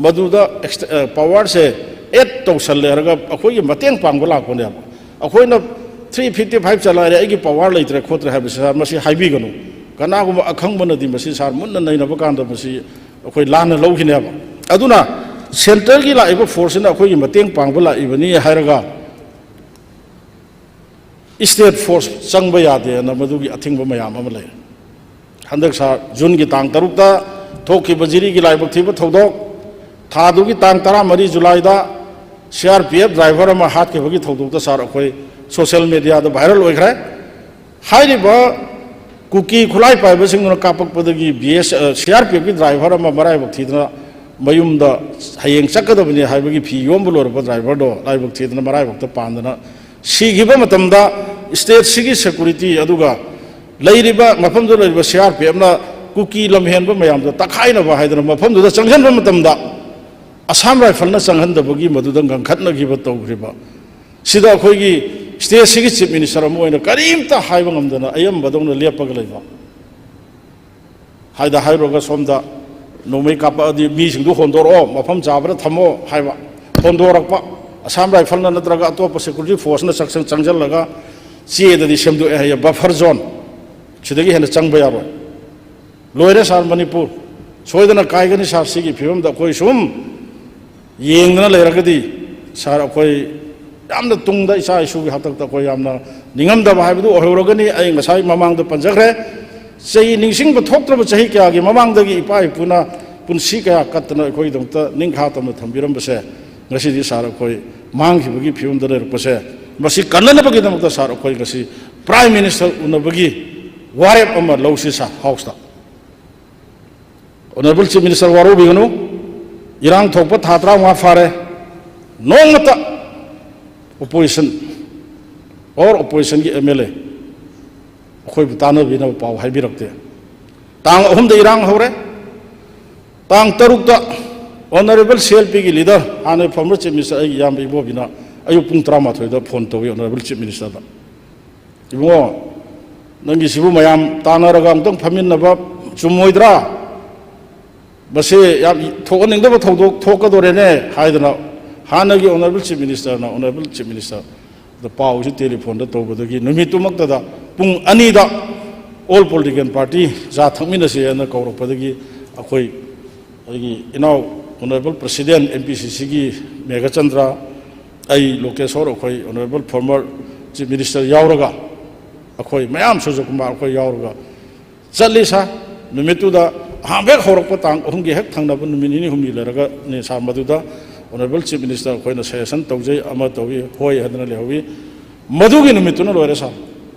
ꯃꯗꯨꯗ ꯑꯦꯛꯁ-, ꯑ, ꯄꯋꯥꯔꯁꯦ ꯑꯦꯗ ꯇꯧꯁꯜꯂꯦ ꯍꯥꯏꯔꯒ ꯑꯩꯈꯣꯏꯒꯤ ꯃꯇꯦꯡ ꯄꯥꯡꯕ ꯂꯥꯛꯄꯅꯦꯕ꯫ ꯑꯩꯈꯣꯏꯅ ꯊ꯭ꯔꯤ ꯐꯤꯐꯇꯤ ꯐꯥꯏꯚ ꯆꯂꯥꯏꯔꯦ, ꯑꯩꯒꯤ ꯄꯋꯥꯔ ꯂꯩꯇ꯭ꯔꯦ ꯈꯣꯠꯇ꯭ꯔꯦ ꯍꯥꯏꯕꯁꯤ, ꯁꯥꯔ, ꯃꯁꯤ ꯍꯥꯏꯕꯤꯒꯅꯨ꯫ ꯀꯅꯥꯒꯨꯝꯕ ꯑꯈꯪꯕꯅꯗꯤ ꯃꯁꯤ, ꯁꯥꯔ, ꯃꯨꯟꯅ ꯅꯩꯅꯕ ꯀꯥꯟꯗ ꯃꯁꯤ ꯑꯩꯈꯣꯏ ꯂꯥꯟꯅ ꯂꯧꯈꯤꯅꯦꯕ꯫ ꯑꯗꯨꯅ ꯁꯦꯟꯇ꯭ꯔꯦꯜꯒꯤ ꯂꯥꯛꯏꯕ ꯐꯣꯔꯁꯁꯤꯅ ꯑꯩꯈꯣꯏꯒꯤ ꯃꯇꯦꯡ ꯄꯥꯡꯕ ꯂꯥꯛꯏꯕꯅꯤ ꯍꯥꯏꯔꯒ ꯏꯁꯇꯦꯠ ꯐꯣꯔꯁ ꯆꯪꯕ ꯌꯥꯗꯦꯅ ꯃꯗꯨꯒꯤ ꯑꯊꯤꯡꯕ ꯃꯌꯥꯝ ꯑꯃ ꯂꯩꯔꯦ꯫ ꯍꯟꯗꯛ, ꯁꯥꯔ, ꯖꯨꯟꯒꯤ ꯇꯥꯡ ꯇꯔꯨꯛꯇ ꯊꯣꯛꯈꯤꯕ ꯖꯤꯔꯤꯒꯤ ꯂꯥꯏꯕꯛ ꯊꯤꯕ ꯊꯧꯗꯣꯛ, ꯊꯥꯗꯨꯒꯤ ꯇꯥꯡ ꯇꯔꯥꯃꯔꯤ ꯖꯨꯂꯥꯏꯗ C R P F driver ꯑꯃ ꯍꯥꯠꯈꯤꯕꯒꯤ ꯊꯧꯗꯣꯛꯇ, ꯁꯥꯔ, ꯑꯩꯈꯣꯏ ꯁꯣꯁꯤꯌꯦꯜ ꯃꯦꯗꯤꯌꯥꯗ ꯚꯥꯏꯔꯦꯜ ꯑꯣꯏꯈ꯭ꯔꯦ꯫ ꯍꯥꯏꯔꯤꯕ ꯀꯨꯀꯤ ꯈꯨꯠꯂꯥꯏ ꯄꯥꯏꯕꯁꯤꯡꯗꯨꯅ ꯀꯥꯞꯄꯛꯄꯗꯒꯤ ꯕꯤ ꯑꯦꯁ, ꯑ, ꯁꯤ ꯑꯥꯔ ꯄꯤ ꯑꯦꯐꯀꯤ ꯗ꯭ꯔꯥꯏꯚꯔ ꯑꯃ ꯃꯔꯥꯏꯕꯛ ꯊꯤꯗꯅ ꯃꯌꯨꯝꯗ ꯍꯌꯦꯡ ꯆꯠꯀꯗꯕꯅꯤ ꯍꯥꯏꯕꯒꯤ ꯐꯤ ꯌꯣꯝꯕ ꯂꯣꯏꯔꯛꯄ ꯗ꯭ꯔꯥꯏꯚꯔꯗꯣ ꯂꯥꯏꯕꯛ ꯊꯤꯗꯅ ꯃꯔꯥꯏꯕꯛꯇ ꯄꯥꯟꯗꯅ ꯁꯤꯈꯤꯕ ꯃꯇꯝꯗ, ꯁ꯭ꯇꯦꯠꯁꯤꯒꯤ ꯁꯦꯀꯨꯔꯤꯇꯤ ꯑꯗꯨꯒ ꯂꯩꯔꯤꯕ, ꯃꯐꯝꯗꯨꯗ ꯂꯩꯔꯤꯕ ꯁꯤ ꯑꯥꯔ ꯄꯤ ꯑꯦꯐꯅ ꯀꯨꯀꯤ ꯂꯝꯍꯦꯟꯕ ꯃꯌꯥꯝꯗꯣ ꯇꯛꯈꯥꯏꯅꯕ ꯍꯥꯏꯗꯅ ꯃꯐꯝꯗꯨꯗ ꯆꯪꯁꯤꯟꯕ ꯃꯇꯝꯗ, ꯑꯁꯥꯝ ꯔꯥꯏꯐꯜꯅ ꯆꯪꯍꯟꯗꯕꯒꯤ ꯃꯗꯨꯗ ꯉꯪꯈꯠꯅꯈꯤꯕ ꯇꯧꯈ꯭ꯔꯤꯕ ꯁꯤꯗ ꯑꯩꯈꯣꯏꯒꯤ ꯁ꯭ꯇꯦꯠꯁꯤꯒꯤ ꯆꯤꯐ ꯃꯤꯅꯤꯁꯇꯔ ꯑꯃ ꯑꯣꯏꯅ ꯀꯔꯤꯝꯇ ꯍꯥꯏꯕ ꯉꯝꯗꯅ ꯑꯌꯥꯝꯕꯗꯧꯅ ꯂꯦꯞꯄꯒ ꯂꯩꯕ꯫ ꯍꯥꯏꯗ ꯍꯥꯏꯔꯨꯔꯒ ꯁꯣꯝꯗ ꯅꯣꯡꯃꯩ ꯀꯥꯞꯄꯛꯑꯗꯤ ꯃꯤꯁꯤꯡꯗꯨ ꯍꯣꯟꯗꯣꯔꯛꯑꯣ, ꯃꯐꯝ ꯆꯥꯕꯗ ꯊꯝꯃꯣ ꯍꯥꯏꯕ꯫ ꯍꯣꯟꯗꯣꯔꯛꯄ, ꯑꯁꯥꯝ ꯔꯥꯏꯐꯜꯅ ꯅꯠꯇ꯭ꯔꯒ ꯑꯇꯣꯞꯄ ꯁꯦꯀꯨꯔꯤꯇꯤ ꯐꯣꯔꯁꯅ ꯆꯪꯁꯤꯜꯂꯒ ꯆꯦꯗꯗꯤ ꯁꯦꯝꯗꯣꯛꯑꯦ ꯍꯥꯏꯌꯦ, ꯕꯐꯔ ꯖꯣꯟ, ꯁꯤꯗꯒꯤ ꯍꯦꯟꯅ ꯆꯪꯕ ꯌꯥꯔꯣꯏ꯫ ꯂꯣꯏꯔꯦ, ꯁꯥꯔ, ꯃꯅꯤꯄꯨꯔ ꯁꯣꯏꯗꯅ ꯀꯥꯏꯒꯅꯤ, ꯁꯥꯔ꯫ ꯁꯤꯒꯤ ꯐꯤꯕꯝꯗ ꯑꯩꯈꯣꯏ ꯁꯨꯝ ꯌꯦꯡꯗꯅ ꯂꯩꯔꯒꯗꯤ, ꯁꯥꯔ, ꯑꯩꯈꯣꯏ ꯌꯥꯝꯅ ꯇꯨꯡꯗ ꯏꯆꯥ ꯏꯁꯨꯒꯤ ꯍꯥꯛꯇꯛꯇ ꯑꯩꯈꯣꯏ ꯌꯥꯝꯅ ꯅꯤꯡꯉꯝꯗꯕ ꯍꯥꯏꯕꯗꯨ ꯑꯣꯏꯍꯧꯔꯒꯅꯤ꯫ ꯑꯩ ꯉꯁꯥꯏ ꯃꯃꯥꯡꯗ ꯄꯟꯖꯈ꯭ꯔꯦ, ꯆꯍꯤ ꯅꯤꯡꯁꯤꯡꯕ ꯊꯣꯛꯇ꯭ꯔꯕ ꯆꯍꯤ ꯀꯌꯥꯒꯤ ꯃꯃꯥꯡꯗꯒꯤ ꯏꯄꯥ ꯏꯄꯨꯅ ꯄꯨꯟꯁꯤ ꯀꯌꯥ ꯀꯠꯇꯅ ꯑꯩꯈꯣꯏꯒꯤꯗꯃꯛꯇ ꯅꯤꯡꯈꯥ ꯇꯝꯅ ꯊꯝꯕꯤꯔꯝꯕꯁꯦ, ꯉꯁꯤꯗꯤ, ꯁꯥꯔ, ꯑꯩꯈꯣꯏ ꯃꯥꯡꯈꯤꯕꯒꯤ ꯐꯤꯕꯝꯗ ꯂꯩꯔꯛꯄꯁꯦ, ꯃꯁꯤ ꯀꯟꯅꯅꯕꯒꯤꯗꯃꯛꯇ, ꯁꯥꯔ, ꯑꯩꯈꯣꯏ ꯉꯁꯤ ꯄ꯭ꯔꯥꯏꯝ ꯃꯤꯅꯤꯁꯇꯔ ꯎꯅꯕꯒꯤ ꯋꯥꯔꯦꯞ ꯑꯃ ꯂꯧꯁꯤ, ꯁꯥꯔ, ꯍꯥꯎꯁꯇ꯫ ꯑꯣꯅꯔꯦꯕꯜ ꯆꯤꯐ ꯃꯤꯅꯤꯁꯇꯔ, ꯋꯥꯔꯧꯕꯤꯒꯅꯨ, ꯏꯔꯥꯡ ꯊꯣꯛꯄ ꯊꯥ ꯇꯔꯥꯃꯉꯥ ꯐꯥꯔꯦ, ꯅꯣꯡꯃꯇ ꯑꯣꯄꯣꯖꯤꯁꯟ ꯑꯣꯔ ꯑꯣꯄꯣꯖꯤꯁꯟꯒꯤ ꯑꯦꯝ ꯑꯦꯜ ꯑꯦ ꯑꯩꯈꯣꯏꯕꯨ ꯇꯥꯟꯅꯕꯤꯅꯕ ꯄꯥꯎ ꯍꯥꯏꯕꯤꯔꯛꯇꯦ꯫ ꯇꯥꯡ ꯑꯍꯨꯝꯗ ꯏꯔꯥꯡ ꯍꯧꯔꯦ꯫ ꯇꯥꯡ ꯇꯔꯨꯛꯇ Honourable C L Pꯒꯤ leader, ꯍꯥꯟꯅ former Chief Minister ꯑꯩꯒꯤ ꯏꯌꯥꯝꯕ ꯏꯕꯣꯕꯤꯅ ꯑꯌꯨꯛ ꯄꯨꯡ ꯇꯔꯥꯃꯥꯊꯣꯏꯗ phone ꯇꯧꯏ Honourable Chief Ministerꯗ, "ꯏꯕꯨꯡꯉꯣ, ꯅꯪꯒꯤꯁꯤꯕꯨ ꯃꯌꯥꯝ ꯇꯥꯟꯅꯔꯒ ꯑꯃꯨꯛꯇꯪ ꯐꯝꯃꯤꯟꯅꯕ ꯆꯨꯝꯃꯣꯏꯗ꯭ꯔꯥ? ꯃꯁꯤ ꯌꯥꯝ ꯊꯣꯛꯍꯟꯅꯤꯡꯗꯕ ꯊꯧꯗꯣꯛ ꯊꯣꯛꯀꯗꯣꯔꯦꯅꯦ" ꯍꯥꯏꯗꯅ ꯍꯥꯟꯅꯒꯤ Honourable Chief Ministerꯅ Honourable Chief Ministerꯗ ꯄꯥꯎꯁꯤ telephoneꯗ ꯇꯧꯕꯗꯒꯤ ꯅꯨꯃꯤꯠꯇꯨꯃꯛꯇꯗ ꯄꯨꯡ ꯑꯅꯤꯗ all political party ꯆꯥ ꯊꯛꯃꯤꯟꯅꯁꯦꯅ ꯀꯧꯔꯛꯄꯗꯒꯤ ꯑꯩꯈꯣꯏ, ꯑꯩꯒꯤ ꯏꯅꯥꯎ Honourable President M P C Cꯒꯤ Meghachandra, ꯑꯩ ꯂꯣꯀꯦꯁꯣꯔ, ꯑꯩꯈꯣꯏ Honourable former Chief Minister ꯌꯥꯎꯔꯒ, ꯑꯩꯈꯣꯏ ꯃꯌꯥꯝ ꯁꯨꯔꯖꯀꯨꯃꯥꯔ ꯑꯩꯈꯣꯏ ꯌꯥꯎꯔꯒ ꯆꯠꯂꯤ ꯁꯥꯔ꯫ ꯅꯨꯃꯤꯠꯇꯨꯗ ꯑꯍꯥꯟꯕ ꯍꯦꯛ ꯍꯧꯔꯛꯄ ꯇꯥꯡ ꯑꯍꯨꯝꯒꯤ ꯍꯦꯛ ꯊꯪꯅꯕ ꯅꯨꯃꯤꯠ ꯅꯤꯅꯤ ꯍꯨꯝꯅꯤ ꯂꯩꯔꯒꯅꯤ ꯁꯥꯔ, ꯃꯗꯨꯗ Honourable Chief Minister ꯑꯩꯈꯣꯏꯅ suggestion ꯇꯧꯖꯩ, ꯑꯃ ꯇꯧꯏ, ꯍꯣꯏ ꯍꯥꯏꯗꯅ ꯂꯩꯍꯧꯏ꯫ ꯃꯗꯨꯒꯤ ꯅꯨꯃꯤꯠꯇꯨꯅ ꯂꯣꯏꯔꯦ ꯁꯥꯔ꯫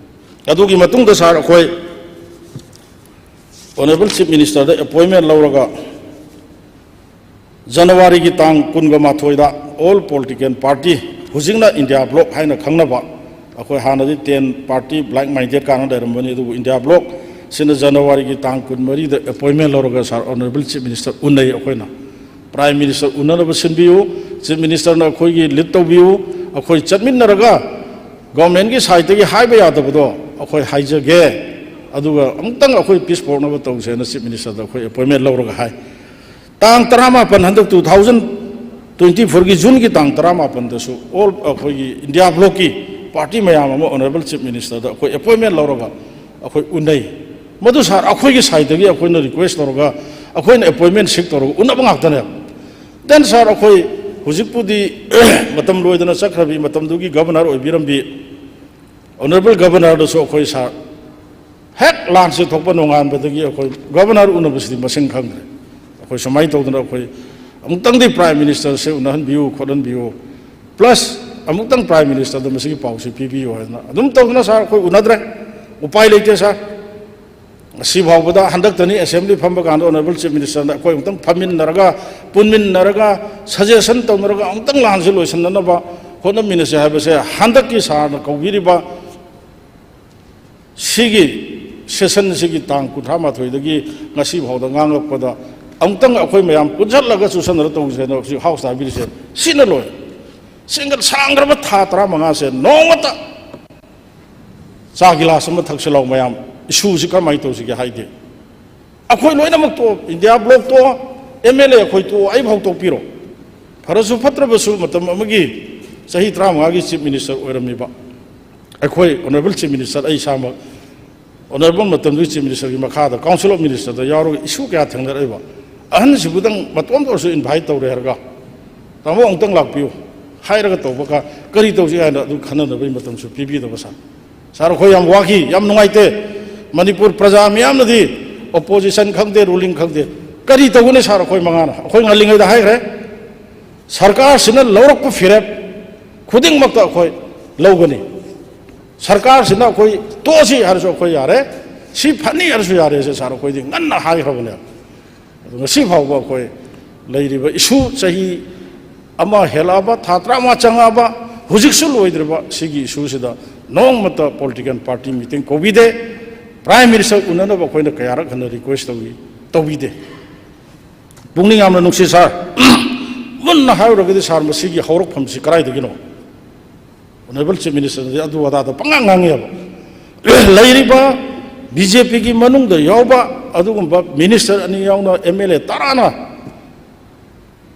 ꯑꯗꯨꯒꯤ ꯃꯇꯨꯡꯗ ꯁꯥꯔ, ꯑꯩꯈꯣꯏ Honourable Chief Ministerꯗ appointment ꯂꯧꯔꯒ Januaryꯒꯤ ꯇꯥꯡ ꯀꯨꯟꯒ ꯃꯥꯊꯣꯏꯗ all political party, ꯍꯧꯖꯤꯛꯅ India bloc ꯍꯥꯏꯅ ꯈꯪꯅꯕ, ꯑꯩꯈꯣꯏ ꯍꯥꯟꯅꯗꯤ ten party like minded ꯀꯥꯏꯅ ꯂꯩꯔꯝꯕꯅꯤ, ꯑꯗꯨꯕꯨ India bloc ꯁꯤꯅ Januaryꯒꯤ ꯇꯥꯡ ꯀꯨꯟꯃꯔꯤꯗ appointment ꯂꯧꯔꯒ ꯁꯥꯔ Honourable Chief Minister ꯎꯅꯩ꯫ ꯑꯩꯈꯣꯏꯅ Prime Minister ꯎꯅꯅꯕ ꯁꯤꯟꯕꯤꯌꯨ, Chief Ministerꯅ ꯑꯩꯈꯣꯏꯒꯤ lead ꯇꯧꯕꯤꯌꯨ, ꯑꯩꯈꯣꯏ ꯆꯠꯃꯤꯟꯅꯔꯒ governmentꯀꯤ sideꯇꯒꯤ ꯍꯥꯏꯕ ꯌꯥꯗꯕꯗꯣ ꯑꯩꯈꯣꯏ ꯍꯥꯏꯖꯒꯦ, ꯑꯗꯨꯒ ꯑꯃꯨꯛꯇꯪ ꯑꯩꯈꯣꯏ peace ꯄꯨꯔꯛꯅꯕ ꯇꯧꯁꯦꯅ Chief Ministerꯗ ꯑꯩꯈꯣꯏ appointment ꯂꯧꯔꯒ ꯍꯥꯏ꯫ ꯇꯥꯡ ꯇꯔꯥꯃꯥꯄꯟ, ꯍꯟꯗꯛ two thousand twenty fourꯒꯤ Juneꯒꯤ ꯇꯥꯡ ꯇꯔꯥꯃꯥꯄꯟꯗꯁꯨ all ꯑꯩꯈꯣꯏꯒꯤ India blocꯀꯤ party ꯃꯌꯥꯝ ꯑꯃ Honourable Chief Ministerꯗ ꯑꯩꯈꯣꯏ appointment ꯂꯧꯔꯒ ꯑꯩꯈꯣꯏ ꯎꯅꯩ꯫ ꯃꯗꯨ ꯁꯥꯔ, ꯑꯩꯈꯣꯏꯒꯤ sideꯇꯒꯤ ꯑꯩꯈꯣꯏꯅ request ꯇꯧꯔꯒ ꯑꯩꯈꯣꯏꯅ appointment seek ꯇꯧꯔꯒ ꯎꯅꯕ ꯉꯥꯛꯇꯅꯦꯕ꯫ Then ꯁꯥꯔ, ꯑꯩꯈꯣꯏ ꯍꯧꯖꯤꯛꯄꯨꯗꯤ ꯃꯇꯝ ꯂꯣꯏꯗꯅ ꯆꯠꯈ꯭ꯔꯕꯤ, ꯃꯇꯝꯗꯨꯒꯤ Governor ꯑꯣꯏꯕꯤꯔꯝꯕꯤ Honourable Governorꯗꯁꯨ ꯑꯩꯈꯣꯏ ꯁꯥꯔ ꯍꯦꯛ ꯂꯥꯟꯁꯦ ꯊꯣꯛꯄ ꯅꯣꯡꯉꯥꯟꯕꯗꯒꯤ ꯑꯩꯈꯣꯏ Governor ꯎꯅꯕꯁꯤꯗꯤ ꯃꯁꯤꯡ ꯈꯪꯗ꯭ꯔꯦ꯫ ꯑꯩꯈꯣꯏ ꯁꯨꯃꯥꯏꯅ ꯇꯧꯗꯅ ꯑꯩꯈꯣꯏ ꯑꯃꯨꯛꯇꯪꯗꯤ Prime Ministerꯁꯦ ꯎꯅꯍꯟꯕꯤꯌꯨ ꯈꯣꯠꯍꯟꯕꯤꯌꯨ, plus ꯑꯃꯨꯛꯇꯪ Prime Ministerꯗ ꯃꯁꯤꯒꯤ ꯄꯥꯎꯁꯦ ꯄꯤꯕꯤꯌꯨ ꯍꯥꯏꯗꯅ ꯑꯗꯨꯝ ꯇꯧꯗꯅ ꯁꯥꯔ ꯑꯩꯈꯣꯏ ꯎꯅꯗ꯭ꯔꯦ꯫ ꯎꯄꯥꯏ ꯂꯩꯇꯦ ꯁꯥꯔ꯫ ꯉꯁꯤ ꯐꯥꯎꯕꯗ ꯍꯟꯗꯛꯇꯅꯤ Assembly ꯐꯝꯕ ꯀꯥꯟꯗ Honourable Chief Ministerꯅ ꯑꯩꯈꯣꯏ ꯑꯃꯨꯛꯇꯪ ꯐꯝꯃꯤꯟꯅꯔꯒ, ꯄꯨꯟꯃꯤꯟꯅꯔꯒ, suggestion ꯇꯧꯅꯔꯒ ꯑꯃꯨꯛꯇꯪ ꯂꯥꯟꯁꯦ ꯂꯣꯏꯁꯤꯟꯅꯅꯕ ꯍꯣꯠꯅꯃꯤꯟꯅꯁꯦ ꯍꯥꯏꯕꯁꯦ ꯍꯟꯗꯛꯀꯤ ꯁꯥꯔꯅ ꯀꯧꯕꯤꯔꯤꯕ ꯁꯤꯒꯤ ꯁꯦꯁꯟꯁꯤꯒꯤ ꯇꯥꯡ ꯀꯨꯟꯊ꯭ꯔꯥ ꯃꯥꯊꯣꯏꯗꯒꯤ ꯉꯁꯤ ꯐꯥꯎꯗ ꯉꯥꯡꯂꯛꯄꯗ, ꯑꯃꯨꯛꯇꯪ ꯑꯩꯈꯣꯏ ꯃꯌꯥꯝ ꯄꯨꯟꯁꯤꯜꯂꯒ ꯆꯨꯁꯟꯅꯔ ꯇꯧꯁꯦꯅ ꯍꯧꯖꯤꯛ ꯍꯥꯎꯁꯇ ꯍꯥꯏꯕꯤꯔꯤꯁꯦ, ꯁꯤꯅ ꯂꯣꯏꯔꯦ꯫ ꯁꯤꯡꯒꯜ ꯁꯥꯡꯈ꯭ꯔꯕ ꯊꯥ ꯇꯔꯥꯃꯉꯥꯁꯦ ꯅꯣꯡꯃꯇ ꯆꯥ ꯒꯤꯂꯥꯁ ꯑꯃ ꯊꯛꯁꯤ ꯂꯥꯎ ꯃꯌꯥꯝ, ꯏꯁꯨꯁꯤ ꯀꯔꯝꯍꯥꯏꯅ ꯇꯧꯁꯤꯒꯦ ꯍꯥꯏꯗꯤ, ꯑꯩꯈꯣꯏ ꯂꯣꯏꯅꯃꯛ ꯇꯣꯛꯑꯣ, ꯏꯟꯗꯤꯌꯥ ꯕ꯭ꯂꯣꯛ ꯇꯣꯛꯑꯣ, ꯑꯦꯝ ꯑꯦꯜ ꯑꯦ ꯑꯩꯈꯣꯏ ꯇꯣꯛꯑꯣ, ꯑꯩꯐꯥꯎ ꯇꯣꯛꯄꯤꯔꯣ꯫ ꯐꯔꯁꯨ ꯐꯠꯇ꯭ꯔꯕꯁꯨ ꯃꯇꯝ ꯑꯃꯒꯤ ꯆꯍꯤ ꯇꯔꯥꯃꯉꯥꯒꯤ ꯆꯤꯐ ꯃꯤꯅꯤꯁꯇꯔ ꯑꯣꯏꯔꯝꯃꯤꯕ ꯑꯩꯈꯣꯏ ꯑꯣꯅꯔꯦꯕꯜ ꯆꯤꯐ ꯃꯤꯅꯤꯁꯇꯔ, ꯑꯩ ꯏꯁꯥꯃꯛ ꯑꯣꯅꯔꯦꯕꯜ ꯃꯇꯝꯗꯨꯒꯤ ꯆꯤꯐ ꯃꯤꯅꯤꯁꯇꯔꯒꯤ ꯃꯈꯥꯗ ꯀꯥꯎꯟꯁꯤꯜ ꯑꯣꯐ ꯃꯤꯅꯤꯁꯇꯔꯗ ꯌꯥꯎꯔꯒ ꯏꯁꯨ ꯀꯌꯥ ꯊꯦꯡꯅꯔꯛꯏꯕ, ꯑꯍꯟꯁꯤꯕꯨꯗꯪ ꯃꯇꯣꯝꯇ ꯑꯣꯏꯔꯁꯨ ꯏꯟꯚꯥꯏꯠ ꯇꯧꯔꯦ ꯍꯥꯏꯔꯒ, "ꯇꯥꯃꯣ, ꯑꯃꯨꯛꯇꯪ ꯂꯥꯛꯄꯤꯌꯨ" ꯍꯥꯏꯔꯒ ꯇꯧꯕꯒ, ꯀꯔꯤ ꯇꯧꯁꯤ ꯍꯥꯏꯅ ꯑꯗꯨ ꯈꯟꯅꯅꯕꯒꯤ ꯃꯇꯝꯁꯨ ꯄꯤꯕꯤꯗꯕ ꯁꯥꯔ꯫ ꯁꯥꯔ, ꯑꯩꯈꯣꯏ ꯌꯥꯝ ꯋꯥꯈꯤ, ꯌꯥꯝ ꯅꯨꯡꯉꯥꯏꯇꯦ꯫ ꯃꯅꯤꯄꯨꯔ ꯄ꯭ꯔꯖꯥ ꯃꯤꯌꯥꯝꯅꯗꯤ, ꯑꯣꯄꯣꯖꯤꯁꯟ ꯈꯪꯗꯦ, ꯔꯨꯂꯤꯡ ꯈꯪꯗꯦ, ꯀꯔꯤ ꯇꯧꯒꯅꯤ ꯁꯥꯔ? ꯑꯩꯈꯣꯏ ꯃꯉꯥꯅ, ꯑꯩꯈꯣꯏ ꯉꯜꯂꯤꯉꯩꯗ ꯍꯥꯏꯈ꯭ꯔꯦ, ꯁꯔꯀꯥꯔꯁꯤꯅ ꯂꯧꯔꯛꯄ ꯐꯤꯔꯦꯞ ꯈꯨꯗꯤꯡꯃꯛꯇ ꯑꯩꯈꯣꯏ ꯂꯧꯒꯅꯤ꯫ ꯁꯔꯀꯥꯔꯁꯤꯅ ꯑꯩꯈꯣꯏ ꯇꯣꯛꯑꯁꯤ ꯍꯥꯏꯔꯁꯨ ꯑꯩꯈꯣꯏ ꯌꯥꯔꯦ, ꯁꯤ ꯐꯅꯤ ꯍꯥꯏꯔꯁꯨ ꯌꯥꯔꯦꯁꯦ ꯁꯥꯔ, ꯑꯩꯈꯣꯏꯗꯤ ꯉꯟꯅ ꯍꯥꯏꯈ꯭ꯔꯕꯅꯦ꯫ ꯑꯗꯨ ꯉꯁꯤ ꯐꯥꯎꯕ ꯑꯩꯈꯣꯏ ꯂꯩꯔꯤꯕ ꯏꯁꯨ, ꯆꯍꯤ ꯑꯃ ꯍꯦꯜꯂꯛꯑꯕ, ꯊꯥ ꯇꯔꯥꯃꯉꯥ ꯆꯪꯉꯛꯑꯕ, ꯍꯧꯖꯤꯛꯁꯨ ꯂꯣꯏꯗ꯭ꯔꯤꯕ ꯁꯤꯒꯤ ꯏꯁꯨꯁꯤꯗ ꯅꯣꯡꯃꯇ ꯄꯣꯂꯤꯇꯤꯀꯦꯜ ꯄꯥꯔꯇꯤ ꯃꯤꯇꯤꯡ ꯀꯧꯕꯤꯗꯦ꯫ ꯄ꯭ꯔꯥꯏꯝ ꯃꯤꯅꯤꯁꯇꯔ ꯎꯅꯅꯕ ꯑꯩꯈꯣꯏꯅ ꯀꯌꯥꯔꯛ ꯍꯟꯅ ꯔꯤꯀ꯭ꯋꯦꯁ ꯇꯧꯏ, ꯇꯧꯕꯤꯗꯦ꯫ ꯄꯨꯛꯅꯤꯡ ꯌꯥꯝꯅ ꯅꯨꯡꯁꯤ ꯁꯥꯔ꯫ ꯃꯨꯟꯅ ꯍꯥꯏꯔꯨꯔꯒꯗꯤ ꯁꯥꯔ, ꯃꯁꯤꯒꯤ ꯍꯧꯔꯛꯐꯝꯁꯤ ꯀꯗꯥꯏꯗꯒꯤꯅꯣ? ꯑꯣꯅꯔꯦꯕꯜ ꯆꯤꯐ ꯃꯤꯅꯤꯁꯇꯔꯅꯗꯤ ꯑꯗꯨ ꯑꯗꯥꯗ ꯄꯪꯉꯥꯡ ꯉꯥꯡꯉꯦꯕ꯫ ꯂꯩꯔꯤꯕ ꯕꯤ ꯖꯦ ꯄꯤꯒꯤ ꯃꯅꯨꯡꯗ ꯌꯥꯎꯕ ꯑꯗꯨꯒꯨꯝꯕ ꯃꯤꯅꯤꯁꯇꯔ ꯑꯅꯤ ꯌꯥꯎꯅ ꯑꯦꯝ ꯑꯦꯜ ꯑꯦ ꯇꯔꯥꯅ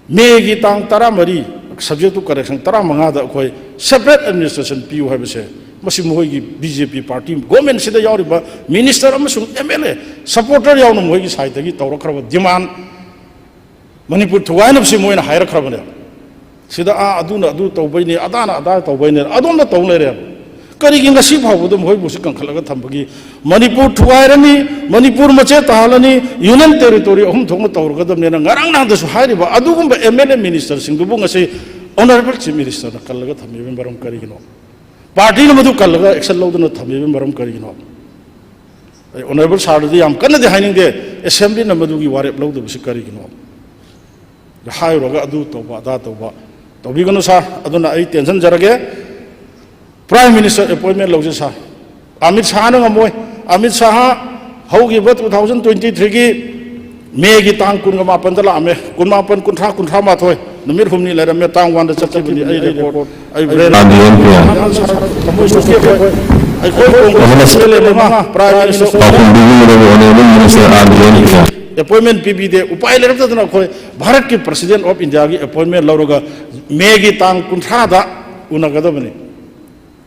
ꯃꯦꯒꯤ ꯇꯥꯡ ꯇꯔꯥꯃꯔꯤ, subject to correction, ꯇꯔꯥꯃꯉꯥꯗ ꯑꯩꯈꯣꯏ separate administration ꯄꯤꯌꯨ ꯍꯥꯏꯕꯁꯦ, ꯃꯁꯤ ꯃꯈꯣꯏꯒꯤ ꯕꯤ ꯖꯦ ꯄꯤ ꯄꯥꯔꯇꯤ ꯒꯣꯔꯃꯦꯟꯁꯤꯗ ꯌꯥꯎꯔꯤꯕ ꯃꯤꯅꯤꯁꯇꯔ ꯑꯃꯁꯨꯡ ꯑꯦꯝ ꯑꯦꯜ ꯑꯦ ꯁꯄꯣꯔꯇꯔ ꯌꯥꯎꯅ ꯃꯈꯣꯏꯒꯤ ꯁꯥꯏꯠꯇꯒꯤ ꯇꯧꯔꯛꯈ꯭ꯔꯕ ꯗꯤꯃꯥꯟ꯫ ꯃꯅꯤꯄꯨꯔ ꯊꯨꯒꯥꯏꯅꯕꯁꯤ ꯃꯣꯏꯅ ꯍꯥꯏꯔꯛꯈ꯭ꯔꯕꯅꯦꯕ꯫ ꯁꯤꯗ, "ꯑꯥ, ꯑꯗꯨꯅ ꯑꯗꯨ ꯇꯧꯕꯩꯅꯦ, ꯑꯗꯥꯅ ꯑꯗꯥ ꯇꯧꯕꯩꯅꯦ", ꯑꯗꯣꯝꯗ ꯇꯧ ꯂꯩꯔꯦꯕ꯫ ꯀꯔꯤꯒꯤ ꯉꯁꯤ ꯐꯥꯎꯕꯗ ꯃꯈꯣꯏꯕꯨ ꯁꯤ ꯀꯟꯈꯠꯂꯒ ꯊꯝꯕꯒꯤ? ꯃꯅꯤꯄꯨꯔ ꯊꯨꯒꯥꯏꯔꯅꯤ, ꯃꯅꯤꯄꯨꯔ ꯃꯆꯦꯠ ꯇꯥꯍꯜꯂꯅꯤ, ꯌꯨꯅꯤꯌꯟ ꯇꯦꯔꯤꯇꯣꯔꯤ ꯑꯍꯨꯝ ꯊꯣꯛꯅ ꯇꯧꯔꯒꯗꯕꯅꯦꯅ ꯉꯔꯥꯡ ꯅꯍꯥꯟꯗꯁꯨ ꯍꯥꯏꯔꯤꯕ ꯑꯗꯨꯒꯨꯝꯕ ꯑꯦꯝ ꯑꯦꯜ ꯑꯦ ꯃꯤꯅꯤꯁꯇꯔꯁꯤꯡꯗꯨꯕꯨ ꯉꯁꯤ ꯑꯣꯅꯔꯦꯕꯜ ꯆꯤꯐ ꯃꯤꯅꯤꯁꯇꯔꯅ ꯀꯜꯂꯒ ꯊꯝꯃꯤꯕꯒꯤ ꯃꯔꯝ ꯀꯔꯤꯒꯤꯅꯣ? ꯄꯥꯔꯇꯤꯅ ꯃꯗꯨ ꯀꯜꯂꯒ ꯑꯦꯛꯁꯟ ꯂꯧꯗꯅ ꯊꯝꯃꯤꯕꯒꯤ ꯃꯔꯝ ꯀꯔꯤꯒꯤꯅꯣ? ꯑꯩ ꯑꯣꯅꯔꯦꯕꯜ ꯁꯥꯔꯗꯗꯤ ꯌꯥꯝ ꯀꯟꯅꯗꯤ ꯍꯥꯏꯅꯤꯡꯗꯦ, ꯑꯦꯁꯦꯝꯕ꯭ꯂꯤꯅ ꯃꯗꯨꯒꯤ ꯋꯥꯔꯦꯞ ꯂꯧꯗꯕꯁꯤ ꯀꯔꯤꯒꯤꯅꯣ? ꯍꯥꯏꯔꯨꯔꯒ ꯑꯗꯨ ꯇꯧꯕ, ꯑꯗꯥ ꯇꯧꯕ ꯇꯧꯕꯤꯒꯅꯨ ꯁꯥꯔ꯫ ꯑꯗꯨꯅ ꯑꯩ ꯇꯦꯟꯁꯤꯟꯖꯔꯒꯦ, ꯄ꯭ꯔꯥꯏꯝ ꯃꯤꯅꯤꯁꯇꯔ ꯑꯦꯄꯣꯏꯟꯃꯦꯟ ꯂꯧꯖꯩ ꯁꯥꯔ꯫ ꯑꯃꯤꯠ ꯁꯥꯍꯅ ꯉꯝꯃꯣꯏ꯫ ꯑꯃꯤꯠ ꯁꯥꯍ ꯍꯧꯈꯤꯕ two thousand twenty three ꯒꯤ ꯃꯦꯒꯤ ꯇꯥꯡ ꯀꯨꯟꯒ ꯃꯥꯄꯟꯗ ꯂꯥꯛꯑꯝꯃꯦ꯫ ꯀꯨꯟꯃꯥꯄꯟ, ꯀꯨꯟꯊ꯭ꯔꯥ, ꯀꯨꯟꯊ꯭ꯔꯥ ꯃꯥꯊꯣꯏ, ꯅꯨꯃꯤꯠ ꯍꯨꯝꯅꯤ ꯂꯩꯔꯝꯃꯦ꯫ ꯇꯥꯡ ꯋꯥꯟꯗ ꯆꯠꯈꯤꯕꯅꯤ꯫ ꯑꯩ ꯔꯦꯀꯣꯔꯗ, ꯑꯩ ꯕ꯭ꯔꯦꯟ R D N P R. ꯊꯃꯣꯏ ꯁꯣꯛꯈꯤꯕ ꯑꯩꯈꯣꯏ ꯀꯣꯡꯒ꯭ꯔꯦꯁ ꯑꯦꯝ ꯑꯦꯜ ꯑꯦ ꯃꯉꯥ, ꯄ꯭ꯔꯥꯏꯝ ꯃꯤꯅꯤꯁꯇꯔ ꯄꯥꯎꯈꯨꯝ ꯄꯤꯕꯤꯒꯗꯕ honourable minister R D N P R. ꯑꯦꯄꯣꯏꯟꯃꯦꯟ ꯄꯤꯕꯤꯗꯦ꯫ ꯎꯄꯥꯏ ꯂꯩꯔꯛꯇꯗꯅ ꯑꯩꯈꯣꯏ ꯚꯥꯔꯠꯀꯤ ꯄ꯭ꯔꯁꯤꯗꯦꯟ ꯑꯣꯐ ꯏꯟꯗꯤꯌꯥꯒꯤ ꯑꯦꯄꯣꯏꯟꯃꯦꯟ ꯂꯧꯔꯒ ꯃꯦꯒꯤ ꯇꯥꯡ ꯀꯨꯟꯊ꯭ꯔꯥꯗ ꯎꯅꯒꯗꯕꯅꯤ꯫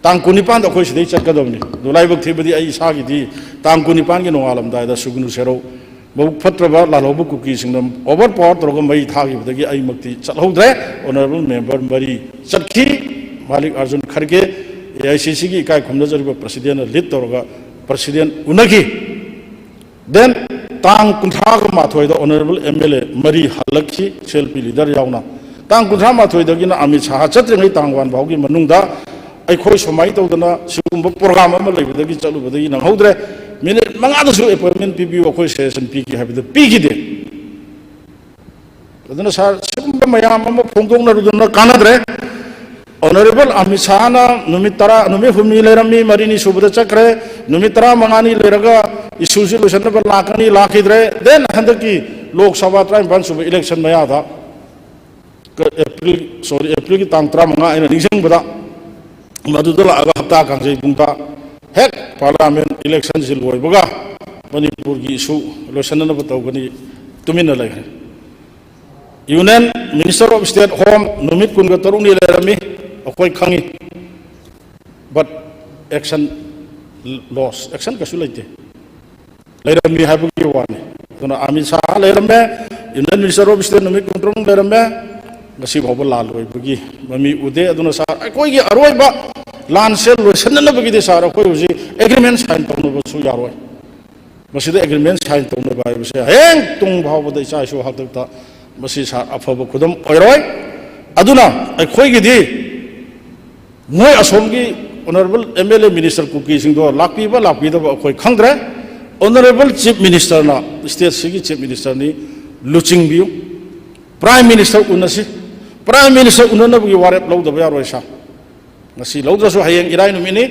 ꯇꯥꯡ ꯀꯨꯟꯅꯤꯄꯥꯟꯗ ꯑꯩꯈꯣꯏ ꯁꯤꯗꯩ ꯆꯠꯀꯗꯕꯅꯤ꯫ ꯑꯗꯨ ꯂꯥꯏꯕꯛ ꯊꯤꯕꯗꯤ ꯑꯩ ꯏꯁꯥꯒꯤꯗꯤ ꯇꯥꯡ ꯀꯨꯟꯅꯤꯄꯥꯟꯒꯤ ꯅꯣꯡꯉꯥꯜꯂꯝꯗꯥꯏꯗ ꯁꯨꯒꯅꯨ ꯁꯦꯔꯧ ꯃꯕꯨꯛ ꯐꯠꯇ꯭ꯔꯕ ꯂꯥꯜꯍꯧꯕ ꯀꯨꯀꯤꯁꯤꯡꯅ ꯑꯣꯚꯔ ꯄꯋꯥꯔ ꯇꯧꯔꯒ ꯃꯩ ꯊꯥꯈꯤꯕꯗꯒꯤ ꯑꯩꯃꯛꯇꯤ ꯆꯠꯍꯧꯗ꯭ꯔꯦ꯫ ꯑꯣꯅꯔꯦꯕꯜ ꯃꯦꯝꯕꯔ ꯃꯔꯤ ꯆꯠꯈꯤ꯫ ꯃꯥꯂꯤꯛ ꯑꯥꯔꯖꯨꯟ ꯈꯔꯒꯦ, ꯑꯦ ꯑꯥꯏ ꯁꯤ ꯁꯤꯒꯤ ꯏꯀꯥꯏ ꯈꯨꯝꯅꯖꯔꯤꯕ ꯄ꯭ꯔꯁꯤꯗꯦꯟꯅ ꯂꯤꯗ ꯇꯧꯔꯒ ꯄ꯭ꯔꯁꯤꯗꯦꯟ ꯎꯅꯈꯤ꯫ ꯗꯦꯟ ꯇꯥꯡ ꯀꯨꯟꯊ꯭ꯔꯥꯒ ꯃꯥꯊꯣꯏꯗ ꯑꯣꯅꯔꯦꯕꯜ ꯑꯦꯝ ꯑꯦꯜ ꯑꯦ ꯃꯔꯤ ꯍꯜꯂꯛꯈꯤ, ꯁꯤ ꯑꯦꯜ ꯄꯤ ꯂꯤꯗꯔ ꯌꯥꯎꯅ꯫ ꯇꯥꯡ ꯀꯨꯟꯊ꯭ꯔꯥ ꯃꯥꯊꯣꯏꯗꯒꯤꯅ ꯑꯃꯤꯠ ꯁꯥꯍ ꯆꯠꯇ꯭ꯔꯤꯉꯩ ꯇꯥꯡ ꯋꯥꯟ ꯐꯥꯎꯒꯤ ꯃꯅꯨꯡꯗ ꯑꯩꯈꯣꯏ ꯁꯨꯃꯥꯏꯅ ꯇꯧꯗꯅ ꯁꯤꯒꯨꯝꯕ ꯄ꯭ꯔꯣꯒ꯭ꯔꯥꯝ ꯑꯃ ꯂꯩꯕꯗꯒꯤ ꯆꯠꯂꯨꯕꯗꯒꯤ ꯅꯪꯍꯧꯗ꯭ꯔꯦ꯫ ꯃꯤꯅꯤꯠ ꯃꯉꯥꯗꯁꯨ ꯑꯦꯄꯣꯏꯟꯃꯦꯟ ꯄꯤꯕꯤꯌꯨ, ꯑꯩꯈꯣꯏ ꯁꯖꯦꯁꯟ ꯄꯤꯒꯦ ꯍꯥꯏꯕꯗꯨ ꯄꯤꯈꯤꯗꯦ꯫ ꯑꯗꯨꯅ ꯁꯥꯔ, ꯁꯤꯒꯨꯝꯕ ꯃꯌꯥꯝ ꯑꯃ ꯐꯣꯡꯗꯣꯛꯅꯔꯨꯗꯅ ꯀꯥꯟꯅꯗ꯭ꯔꯦ꯫ ꯑꯣꯅꯔꯦꯕꯜ ꯑꯃꯤꯠ ꯁꯥꯍꯅ ꯅꯨꯃꯤꯠ ꯇꯔꯥ, ꯅꯨꯃꯤꯠ ꯍꯨꯝꯅꯤ ꯂꯩꯔꯝꯃꯤ, ꯃꯔꯤꯅꯤ ꯁꯨꯕꯗ ꯆꯠꯈ꯭ꯔꯦ꯫ ꯅꯨꯃꯤꯠ ꯇꯔꯥꯃꯉꯥꯅꯤ ꯂꯩꯔꯒ ꯏꯁꯨꯁꯤ ꯂꯣꯏꯁꯤꯟꯅꯕ ꯂꯥꯛꯀꯅꯤ, ꯂꯥꯛꯈꯤꯗ꯭ꯔꯦ꯫ ꯗꯦꯟ ꯍꯟꯗꯛꯀꯤ ꯂꯣꯛ ꯁꯚꯥ ꯇꯔꯥꯅꯤꯄꯥꯟ ꯁꯨꯕ ꯏꯂꯦꯛꯁꯟ ꯃꯌꯥꯗ, ꯀ-, ꯑꯦꯄ꯭ꯔꯤꯜ, ꯁꯣꯔꯤ, ꯑꯦꯄ꯭ꯔꯤꯜꯒꯤ ꯇꯥꯡ ꯇꯔꯥꯃꯉꯥ ꯑꯩꯅ ꯅꯤꯡꯁꯤꯡꯕꯗ, ꯃꯗꯨꯗ ꯂꯥꯛꯑꯒ ꯍꯞꯇꯥ ꯀꯥꯡꯖꯩ ꯄꯨꯡꯇ ꯍꯦꯛ ꯄꯥꯔꯂꯤꯌꯥꯃꯦꯟ ꯏꯂꯦꯛꯁꯟꯁꯤ ꯂꯣꯏꯕꯒ ꯃꯅꯤꯄꯨꯔꯒꯤ ꯏꯁꯨ ꯂꯣꯏꯁꯤꯟꯅꯅꯕ ꯇꯧꯒꯅꯤ, ꯇꯨꯃꯤꯟꯅ ꯂꯩꯈ꯭ꯔꯦ꯫ Union minister of state home ꯅꯨꯃꯤꯠ ꯀꯨꯟꯒ ꯇꯔꯨꯛꯅꯤ ꯂꯩꯔꯝꯃꯤ, ꯑꯩꯈꯣꯏ ꯈꯪꯉꯤ꯫ But action loss, action ꯀꯩꯁꯨ ꯂꯩꯇꯦ꯫ ꯂꯩꯔꯝꯃꯤ ꯍꯥꯏꯕꯒꯤ ꯋꯥꯅꯤ꯫ ꯑꯗꯨꯅ ꯑꯃꯤꯠ ꯁꯥꯍ ꯂꯩꯔꯝꯃꯦ, ꯌꯨꯅꯤꯌꯟ ꯃꯤꯅꯤꯁꯇꯔ ꯑꯣꯐ ꯁ꯭ꯇꯦꯠ ꯅꯨꯃꯤꯠ ꯀꯨꯟꯇꯔꯨꯛ ꯂꯩꯔꯝꯃꯦ, ꯉꯁꯤ ꯐꯥꯎꯕ ꯂꯥꯜ ꯑꯣꯏꯕꯒꯤ ꯃꯃꯤ ꯎꯗꯦ꯫ ꯑꯗꯨꯅ ꯁꯥꯔ, ꯑꯩꯈꯣꯏꯒꯤ ꯑꯔꯣꯏꯕ ꯂꯥꯟꯁꯦ ꯂꯣꯏꯁꯤꯟꯅꯅꯕꯒꯤꯗꯤ ꯁꯥꯔ, ꯑꯩꯈꯣꯏ ꯍꯧꯖꯤꯛ ꯑꯦꯒ꯭ꯔꯤꯃꯦꯟ ꯁꯥꯏꯟ ꯇꯧꯅꯕꯁꯨ ꯌꯥꯔꯣꯏ꯫ ꯃꯁꯤꯗ ꯑꯦꯒ꯭ꯔꯤꯃꯦꯟ ꯁꯥꯏꯟ ꯇꯧꯅꯕ ꯍꯥꯏꯕꯁꯦ ꯍꯌꯦꯡ ꯇꯨꯡ ꯐꯥꯎꯕꯗ ꯏꯆꯥ ꯏꯁꯨ ꯍꯥꯛꯇꯛꯇ ꯃꯁꯤ ꯁꯥꯔ ꯑꯐꯕ ꯈꯨꯗꯝ ꯑꯣꯏꯔꯣꯏ꯫ ꯑꯗꯨꯅ ꯑꯩꯈꯣꯏꯒꯤꯗꯤ ꯃꯣꯏ ꯑꯁꯣꯝꯒꯤ honourable M L A minister ꯀꯨꯀꯤꯁꯤꯡꯗꯣ ꯂꯥꯛꯄꯤꯕ ꯂꯥꯛꯄꯤꯗꯕ ꯑꯩꯈꯣꯏ ꯈꯪꯗ꯭ꯔꯦ꯫ ꯑꯣꯅꯔꯦꯕꯜ ꯆꯤꯐ ꯃꯤꯅꯤꯁꯇꯔꯅ, ꯁ꯭ꯇꯦꯠꯁꯤꯒꯤ ꯆꯤꯐ ꯃꯤꯅꯤꯁꯇꯔꯅꯤ, ꯂꯨꯆꯤꯡꯕꯤꯌꯨ꯫ ꯄ꯭ꯔꯥꯏꯝ ꯃꯤꯅꯤꯁꯇꯔ ꯎꯅꯁꯤ꯫ ꯄ꯭ꯔꯥꯏꯝ ꯃꯤꯅꯤꯁꯇꯔ ꯎꯅꯅꯕꯒꯤ ꯋꯥꯔꯦꯞ ꯂꯧꯗꯕ ꯌꯥꯔꯣꯏ ꯁꯥꯔ꯫ ꯉꯁꯤ ꯂꯧꯗ꯭ꯔꯁꯨ ꯍꯌꯦꯡ ꯏꯔꯥꯏ ꯅꯨꯃꯤꯠꯅꯤ꯫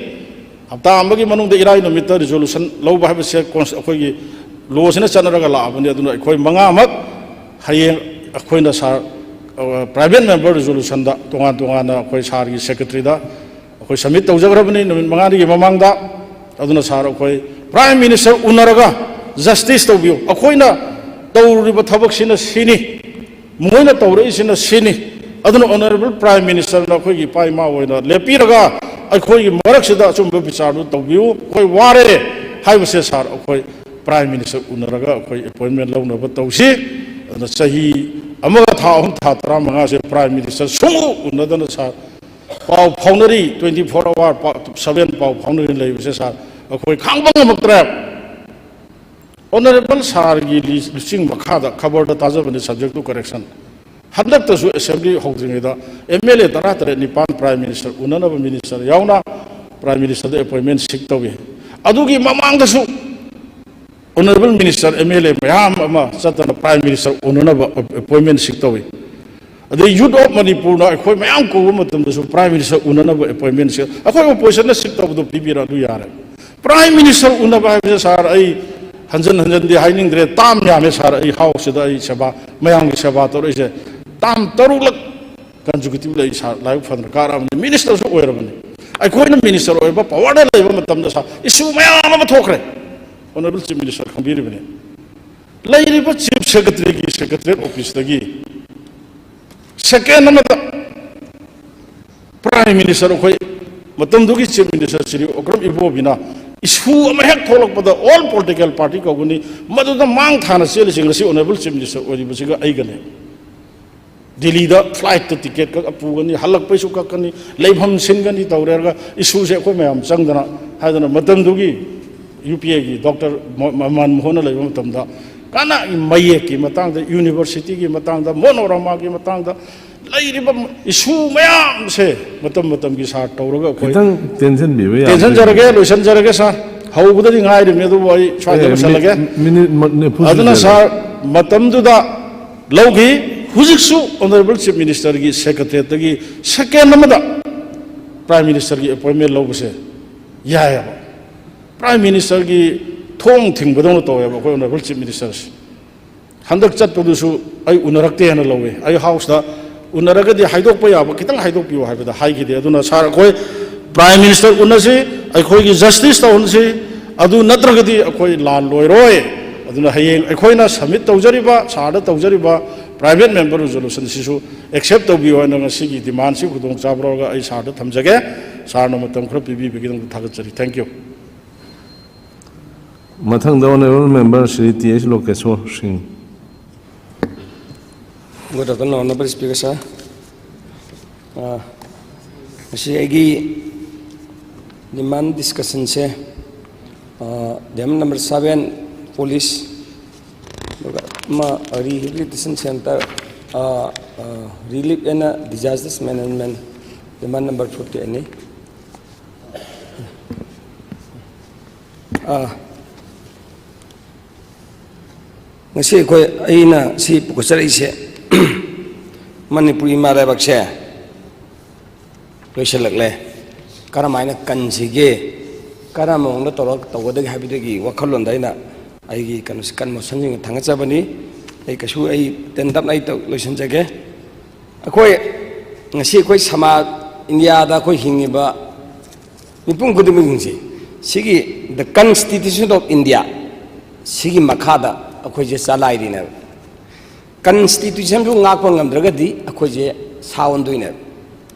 ꯍꯞꯇꯥ ꯑꯃꯒꯤ ꯃꯅꯨꯡꯗ ꯏꯔꯥꯏ ꯅꯨꯃꯤꯠꯇ resolution ꯂꯧꯕ ꯍꯥꯏꯕꯁꯦ ꯀꯣꯟꯁ-, ꯑꯩꯈꯣꯏꯒꯤ ꯂꯣꯁꯤꯅ ꯆꯠꯅꯔꯒ ꯂꯥꯛꯑꯕꯅꯤ꯫ ꯑꯗꯨꯅ ꯑꯩꯈꯣꯏ ꯃꯉꯥꯃꯛ ꯍꯌꯦꯡ ꯑꯩꯈꯣꯏꯅ ꯁꯥꯔ, ꯑ, private member resolutionꯗ ꯇꯣꯉꯥꯟ ꯇꯣꯉꯥꯟꯅ ꯑꯩꯈꯣꯏ ꯁꯥꯔꯒꯤ secretaryꯗ ꯑꯩꯈꯣꯏ submit ꯇꯧꯖꯈ꯭ꯔꯕꯅꯤ ꯅꯨꯃꯤꯠ ꯃꯉꯥꯅꯤꯒꯤ ꯃꯃꯥꯡꯗ꯫ ꯑꯗꯨꯅ ꯁꯥꯔ, ꯑꯩꯈꯣꯏ Prime Minister ꯎꯅꯔꯒ justice ꯇꯧꯕꯤꯌꯨ꯫ ꯑꯩꯈꯣꯏꯅ ꯇꯧꯔꯤꯕ ꯊꯕꯛꯁꯤꯅ ꯁꯤꯅꯤ, ꯃꯈꯣꯏꯅ ꯇꯧꯔꯛꯏꯁꯤꯅ ꯁꯤꯅꯤ꯫ ꯑꯗꯨꯅ Honourable Prime Ministerꯅ ꯑꯩꯈꯣꯏꯒꯤ ꯏꯄꯥ ꯏꯃꯥ ꯑꯣꯏꯅ ꯂꯦꯞꯄꯤꯔꯒ ꯑꯩꯈꯣꯏꯒꯤ ꯃꯔꯛꯁꯤꯗ ꯑꯆꯨꯝꯕ ꯕꯤꯆꯥꯔꯗꯨ ꯇꯧꯕꯤꯌꯨ, ꯑꯩꯈꯣꯏ ꯋꯥꯔꯦ ꯍꯥꯏꯕꯁꯦ ꯁꯥꯔ, ꯑꯩꯈꯣꯏ Prime Minister ꯎꯅꯔꯒ ꯑꯩꯈꯣꯏ appointment ꯂꯧꯅꯕ ꯇꯧꯁꯤ꯫ ꯑꯗꯨꯅ ꯆꯍꯤ ꯑꯃꯒ ꯊꯥ ꯑꯍꯨꯝ, ꯊꯥ ꯇꯔꯥꯃꯉꯥꯁꯦ Prime Minister ꯁꯨꯡꯎ ꯎꯅꯗꯅ ꯁꯥꯔ ꯄꯥꯎ ꯐꯥꯎꯅꯔꯤ, twenty four hour ꯄꯥꯎ, seven ꯄꯥꯎ ꯐꯥꯎꯅꯔꯤ ꯂꯩꯕꯁꯦ ꯁꯥꯔ, ꯑꯩꯈꯣꯏ ꯈꯥꯡꯕ ꯉꯝꯃꯛꯇ꯭ꯔꯦ꯫ Honourable ꯁꯥꯔꯒꯤ ꯂꯤ-, ꯂꯨꯆꯤꯡ ꯃꯈꯥꯗ ꯈꯕꯔꯗ ꯇꯥꯖꯕꯅꯤ, subject to correction꯫ ꯍꯟꯗꯛꯇꯁꯨ assembly ꯍꯧꯗ꯭ꯔꯤꯉꯩꯗ MLA ꯇꯔꯥꯇꯔꯦꯠ ꯅꯤꯄꯥꯟ Prime Minister ꯎꯅꯅꯕ minister ꯌꯥꯎꯅ Prime Ministerꯗ appointment seek ꯇꯧꯏ꯫ ꯑꯗꯨꯒꯤ ꯃꯃꯥꯡꯗꯁꯨ Honourable Minister, MLA ꯃꯌꯥꯝ ꯑꯃ ꯆꯠꯇꯅ Prime Minister ꯎꯅꯅꯕ appointment seek ꯇꯧꯏ꯫ ꯑꯗꯩ Youth of Manipurꯅ ꯑꯩꯈꯣꯏ ꯃꯌꯥꯝ ꯀꯧꯕ ꯃꯇꯝꯗꯁꯨ Prime Minister ꯎꯅꯅꯕ appointment seek, ꯑꯩꯈꯣꯏ oppositionꯅ seek ꯇꯧꯕꯗꯣ ꯄꯤꯕꯤꯔꯛꯑꯗꯨ ꯌꯥꯔꯦ꯫ Prime Minister ꯎꯅꯕ ꯍꯥꯏꯕꯁꯦ ꯁꯥꯔ, ꯑꯩ ꯍꯟꯖꯟ ꯍꯟꯖꯟꯗꯤ ꯍꯥꯏꯅꯤꯡꯗ꯭ꯔꯦ, term ꯌꯥꯝꯃꯦ ꯁꯥꯔ, ꯑꯩ Houseꯁꯤꯗ ꯑꯩ ꯁꯦꯕꯥ, ꯃꯌꯥꯝꯒꯤ ꯁꯦꯕꯥ ꯇꯧꯔꯛꯏꯁꯦ term ꯇꯔꯨꯛꯂꯛ consecutively ꯑꯩ ꯁꯥꯔ ꯂꯥꯏꯕꯛ ꯐꯗꯅ ꯀꯥꯔꯛꯑꯕꯅꯤ, ministerꯁꯨ ꯑꯣꯏꯔꯕꯅꯤ꯫ ꯑꯩꯈꯣꯏꯅ minister ꯑꯣꯏꯕ, powerꯗ ꯂꯩꯕ ꯃꯇꯝꯗ ꯁꯥꯔ, issue ꯃꯌꯥꯝ ꯑꯃ ꯊꯣꯛꯈ꯭ꯔꯦ꯫ Honourable Chief Minister ꯈꯪꯕꯤꯔꯤꯕꯅꯤ꯫ ꯂꯩꯔꯤꯕ Chief Secretaryꯒꯤ Secretariat officeꯇꯒꯤ second ꯑꯃꯗ Prime Minister, ꯑꯩꯈꯣꯏ ꯃꯇꯝꯗꯨꯒꯤ Chief Minister Shri Okram ꯏꯕꯣꯕꯤꯅ issue ꯑꯃ ꯍꯦꯛ ꯊꯣꯛꯂꯛꯄꯗ all political party ꯀꯧꯒꯅꯤ, ꯃꯗꯨꯗ ꯃꯥꯡ ꯊꯥꯅ ꯆꯦꯜꯂꯤꯁꯤ ꯉꯁꯤ Honourable Chief Minister ꯑꯣꯏꯔꯤꯕꯁꯤꯒ ꯑꯩꯒꯅꯤ꯫ ꯗꯤꯜꯂꯤꯗ flightꯇ ticket ꯀꯛ ꯄꯨꯒꯅꯤ, ꯍꯜꯂꯛꯄꯩꯁꯨ ꯀꯛꯀꯅꯤ, ꯂꯩꯐꯝ ꯁꯤꯟꯒꯅꯤ ꯇꯧꯔꯦ ꯍꯥꯏꯔꯒ issueꯁꯦ ꯑꯩꯈꯣꯏ ꯃꯌꯥꯝ ꯆꯪꯗꯅ ꯍꯥꯏꯗꯅ ꯃꯇꯝꯗꯨꯒꯤ UPAꯒꯤ Doctor ꯃ-, ꯃ-, ꯃꯟꯃꯣꯍꯟꯅ ꯂꯩꯕ ꯃꯇꯝꯗ ꯀꯅꯥꯒꯤ ꯃꯌꯦꯛꯀꯤ ꯃꯇꯥꯡꯗ, universityꯒꯤ ꯃꯇꯥꯡꯗ, monoramaꯒꯤ ꯃꯇꯥꯡꯗ ꯂꯩꯔꯤꯕ issue ꯃꯌꯥꯝꯁꯦ ꯃꯇꯝ ꯃꯇꯝꯒꯤ ꯁꯥꯔ ꯇꯧꯔꯒ ꯑꯩꯈꯣꯏ ꯈꯤꯇꯪ ꯇꯦꯟꯁꯤꯟꯕꯤꯕ ꯌꯥꯕ꯭ꯔꯥ? ꯇꯦꯟꯁꯤꯟꯖꯔꯒꯦ, ꯂꯣꯏꯁꯤꯟꯖꯔꯒꯦ ꯁꯥꯔ꯫ ꯍꯧꯕꯗꯗꯤ ꯉꯥꯏꯔꯤꯕꯅꯤ, ꯑꯗꯨꯕꯨ ꯑꯩ ꯁ꯭ꯋꯥꯏꯗ ꯑꯦ, ꯂꯣꯏꯁꯤꯜꯂꯒꯦ꯫ ꯃꯤꯅꯤꯠ, ꯃꯤꯅꯤꯠ ꯃ-, ꯅꯤꯐꯨ ꯑꯗꯨꯅ ꯁꯨꯖꯔꯦ꯫ ꯁꯥꯔ, ꯃꯇꯝꯗꯨꯗ ꯂꯧꯈꯤ꯫ ꯍꯧꯖꯤꯛꯁꯨ Honourable Chief Ministerꯒꯤ Secretariatꯇꯒꯤ second ꯑꯃꯗ Prime Ministerꯒꯤ appointment ꯂꯧꯕꯁꯦ ꯌꯥꯏꯑꯕ꯫ ꯄ꯭ꯔꯥꯏꯝ ꯃꯤꯅꯤꯁꯇꯔꯒꯤ ꯊꯣꯡ ꯊꯤꯡꯕꯗꯧꯅ ꯇꯧꯋꯦꯕ ꯑꯩꯈꯣꯏ ꯑꯣꯅꯔꯦꯕꯜ ꯆꯤꯐ ꯃꯤꯅꯤꯁꯇꯔꯁꯦ꯫ ꯍꯟꯗꯛ ꯆꯠꯄꯗꯨꯁꯨ ꯑꯩ ꯎꯅꯔꯛꯇꯦ ꯍꯥꯏꯅ ꯂꯧꯋꯦ꯫ ꯑꯩ ꯍꯥꯎꯁꯇ ꯎꯅꯔꯒꯗꯤ ꯍꯥꯏꯗꯣꯛꯄ ꯌꯥꯕ ꯈꯤꯇꯪ ꯍꯥꯏꯗꯣꯛꯄꯤꯌꯨ ꯍꯥꯏꯕꯗ ꯍꯥꯏꯈꯤꯗꯦ꯫ ꯑꯗꯨꯅ ꯁꯥꯔ, ꯑꯩꯈꯣꯏ ꯄ꯭ꯔꯥꯏꯝ ꯃꯤꯅꯤꯁꯇꯔ ꯎꯅꯁꯤ, ꯑꯩꯈꯣꯏꯒꯤ ꯖꯁꯇꯤꯁ ꯇꯧꯍꯟꯁꯤ, ꯑꯗꯨ ꯅꯠꯇ꯭ꯔꯒꯗꯤ ꯑꯩꯈꯣꯏ ꯂꯥꯟ ꯂꯣꯏꯔꯣꯏ꯫ ꯑꯗꯨꯅ ꯍꯌꯦꯡ ꯑꯩꯈꯣꯏꯅ ꯁꯕꯃꯤꯠ ꯇꯧꯖꯔꯤꯕ, ꯁꯥꯔꯗ ꯇꯧꯖꯔꯤꯕ ꯄ꯭ꯔꯥꯏꯚꯦꯠ ꯃꯦꯝꯕꯔ ꯔꯤꯖꯣꯂꯨꯁꯟꯁꯤꯁꯨ ꯑꯦꯛꯁꯦꯞ ꯇꯧꯕꯤꯌꯨ ꯍꯥꯏꯅ ꯉꯁꯤꯒꯤ ꯗꯤꯃꯥꯟꯁꯤ ꯈꯨꯗꯣꯡꯆꯥꯕ ꯂꯧꯔꯒ ꯑꯩ ꯁꯥꯔꯗ ꯊꯝꯖꯒꯦ꯫ ꯁꯥꯔꯅ ꯃꯇꯝ ꯈꯔ ꯄꯤꯕꯤꯕꯒꯤꯗꯃꯛꯇ ꯊꯥꯒꯠꯆꯔꯤ꯫ Thank you꯫ ꯃꯊꯪꯗ Honourable Member Shri T H Lokeshwar Singh꯫ Good afternoon, Honorable Speaker, sir. Uh, ꯉꯁꯤ ꯑꯩꯒꯤ demand discussion ꯁꯦ, uh, demand number seven, police, ꯑꯗꯨꯒ ꯑꯃ rehabilitation center, uh, uh, relief and disaster management, demand number forty ꯑꯅꯤ꯫ Uh, ꯉꯁꯤ ꯑꯩꯈꯣꯏ, ꯑꯩꯅ ꯁꯤ ꯄꯨꯈꯠꯆꯔꯛꯏꯁꯦ, ꯃꯅꯤꯄꯨꯔ ꯏꯃꯥ ꯂꯩꯕꯥꯛꯁꯦ ꯂꯣꯏꯁꯤꯜꯂꯛꯂꯦ, ꯀꯔꯝ ꯍꯥꯏꯅ ꯀꯟꯁꯤꯒꯦ, ꯀꯔꯝꯕ ꯃꯑꯣꯡꯗ ꯇꯧꯔꯒ ꯇꯧꯒꯗꯒꯦ ꯍꯥꯏꯕꯗꯨꯒꯤ ꯋꯥꯈꯜꯂꯣꯟꯗ ꯑꯩꯅ ꯑꯩꯒꯤ ꯀꯩꯅꯣꯁꯤ, ꯀꯟ ꯃꯣꯁꯟꯁꯤꯡ ꯊꯥꯡꯒꯠꯆꯕꯅꯤ꯫ ꯑꯩ ꯀꯩꯁꯨ, ꯑꯩ ꯇꯦꯟꯇꯞꯅ ꯑꯩ ꯇꯧ-, ꯂꯣꯏꯁꯤꯟꯖꯒꯦ꯫ ꯑꯩꯈꯣꯏ ꯉꯁꯤ ꯑꯩꯈꯣꯏ ꯁꯃꯥꯖ, ꯏꯟꯗꯤꯌꯥꯗ ꯑꯩꯈꯣꯏ ꯍꯤꯡꯉꯤꯕ ꯃꯤꯄꯨꯝ ꯈꯨꯗꯤꯡꯃꯛꯁꯤꯡꯁꯤ ꯁꯤꯒꯤ the Constitution of India ꯁꯤꯒꯤ ꯃꯈꯥꯗ ꯑꯩꯈꯣꯏꯁꯦ ꯆꯂꯥꯏꯔꯤꯅꯦꯕ꯫ Constitution ꯁꯨ ꯉꯥꯛꯄ ꯉꯝꯗ꯭ꯔꯒꯗꯤ ꯑꯩꯈꯣꯏꯁꯦ ꯁꯥ ꯑꯣꯟꯗꯣꯏꯅꯦꯕ꯫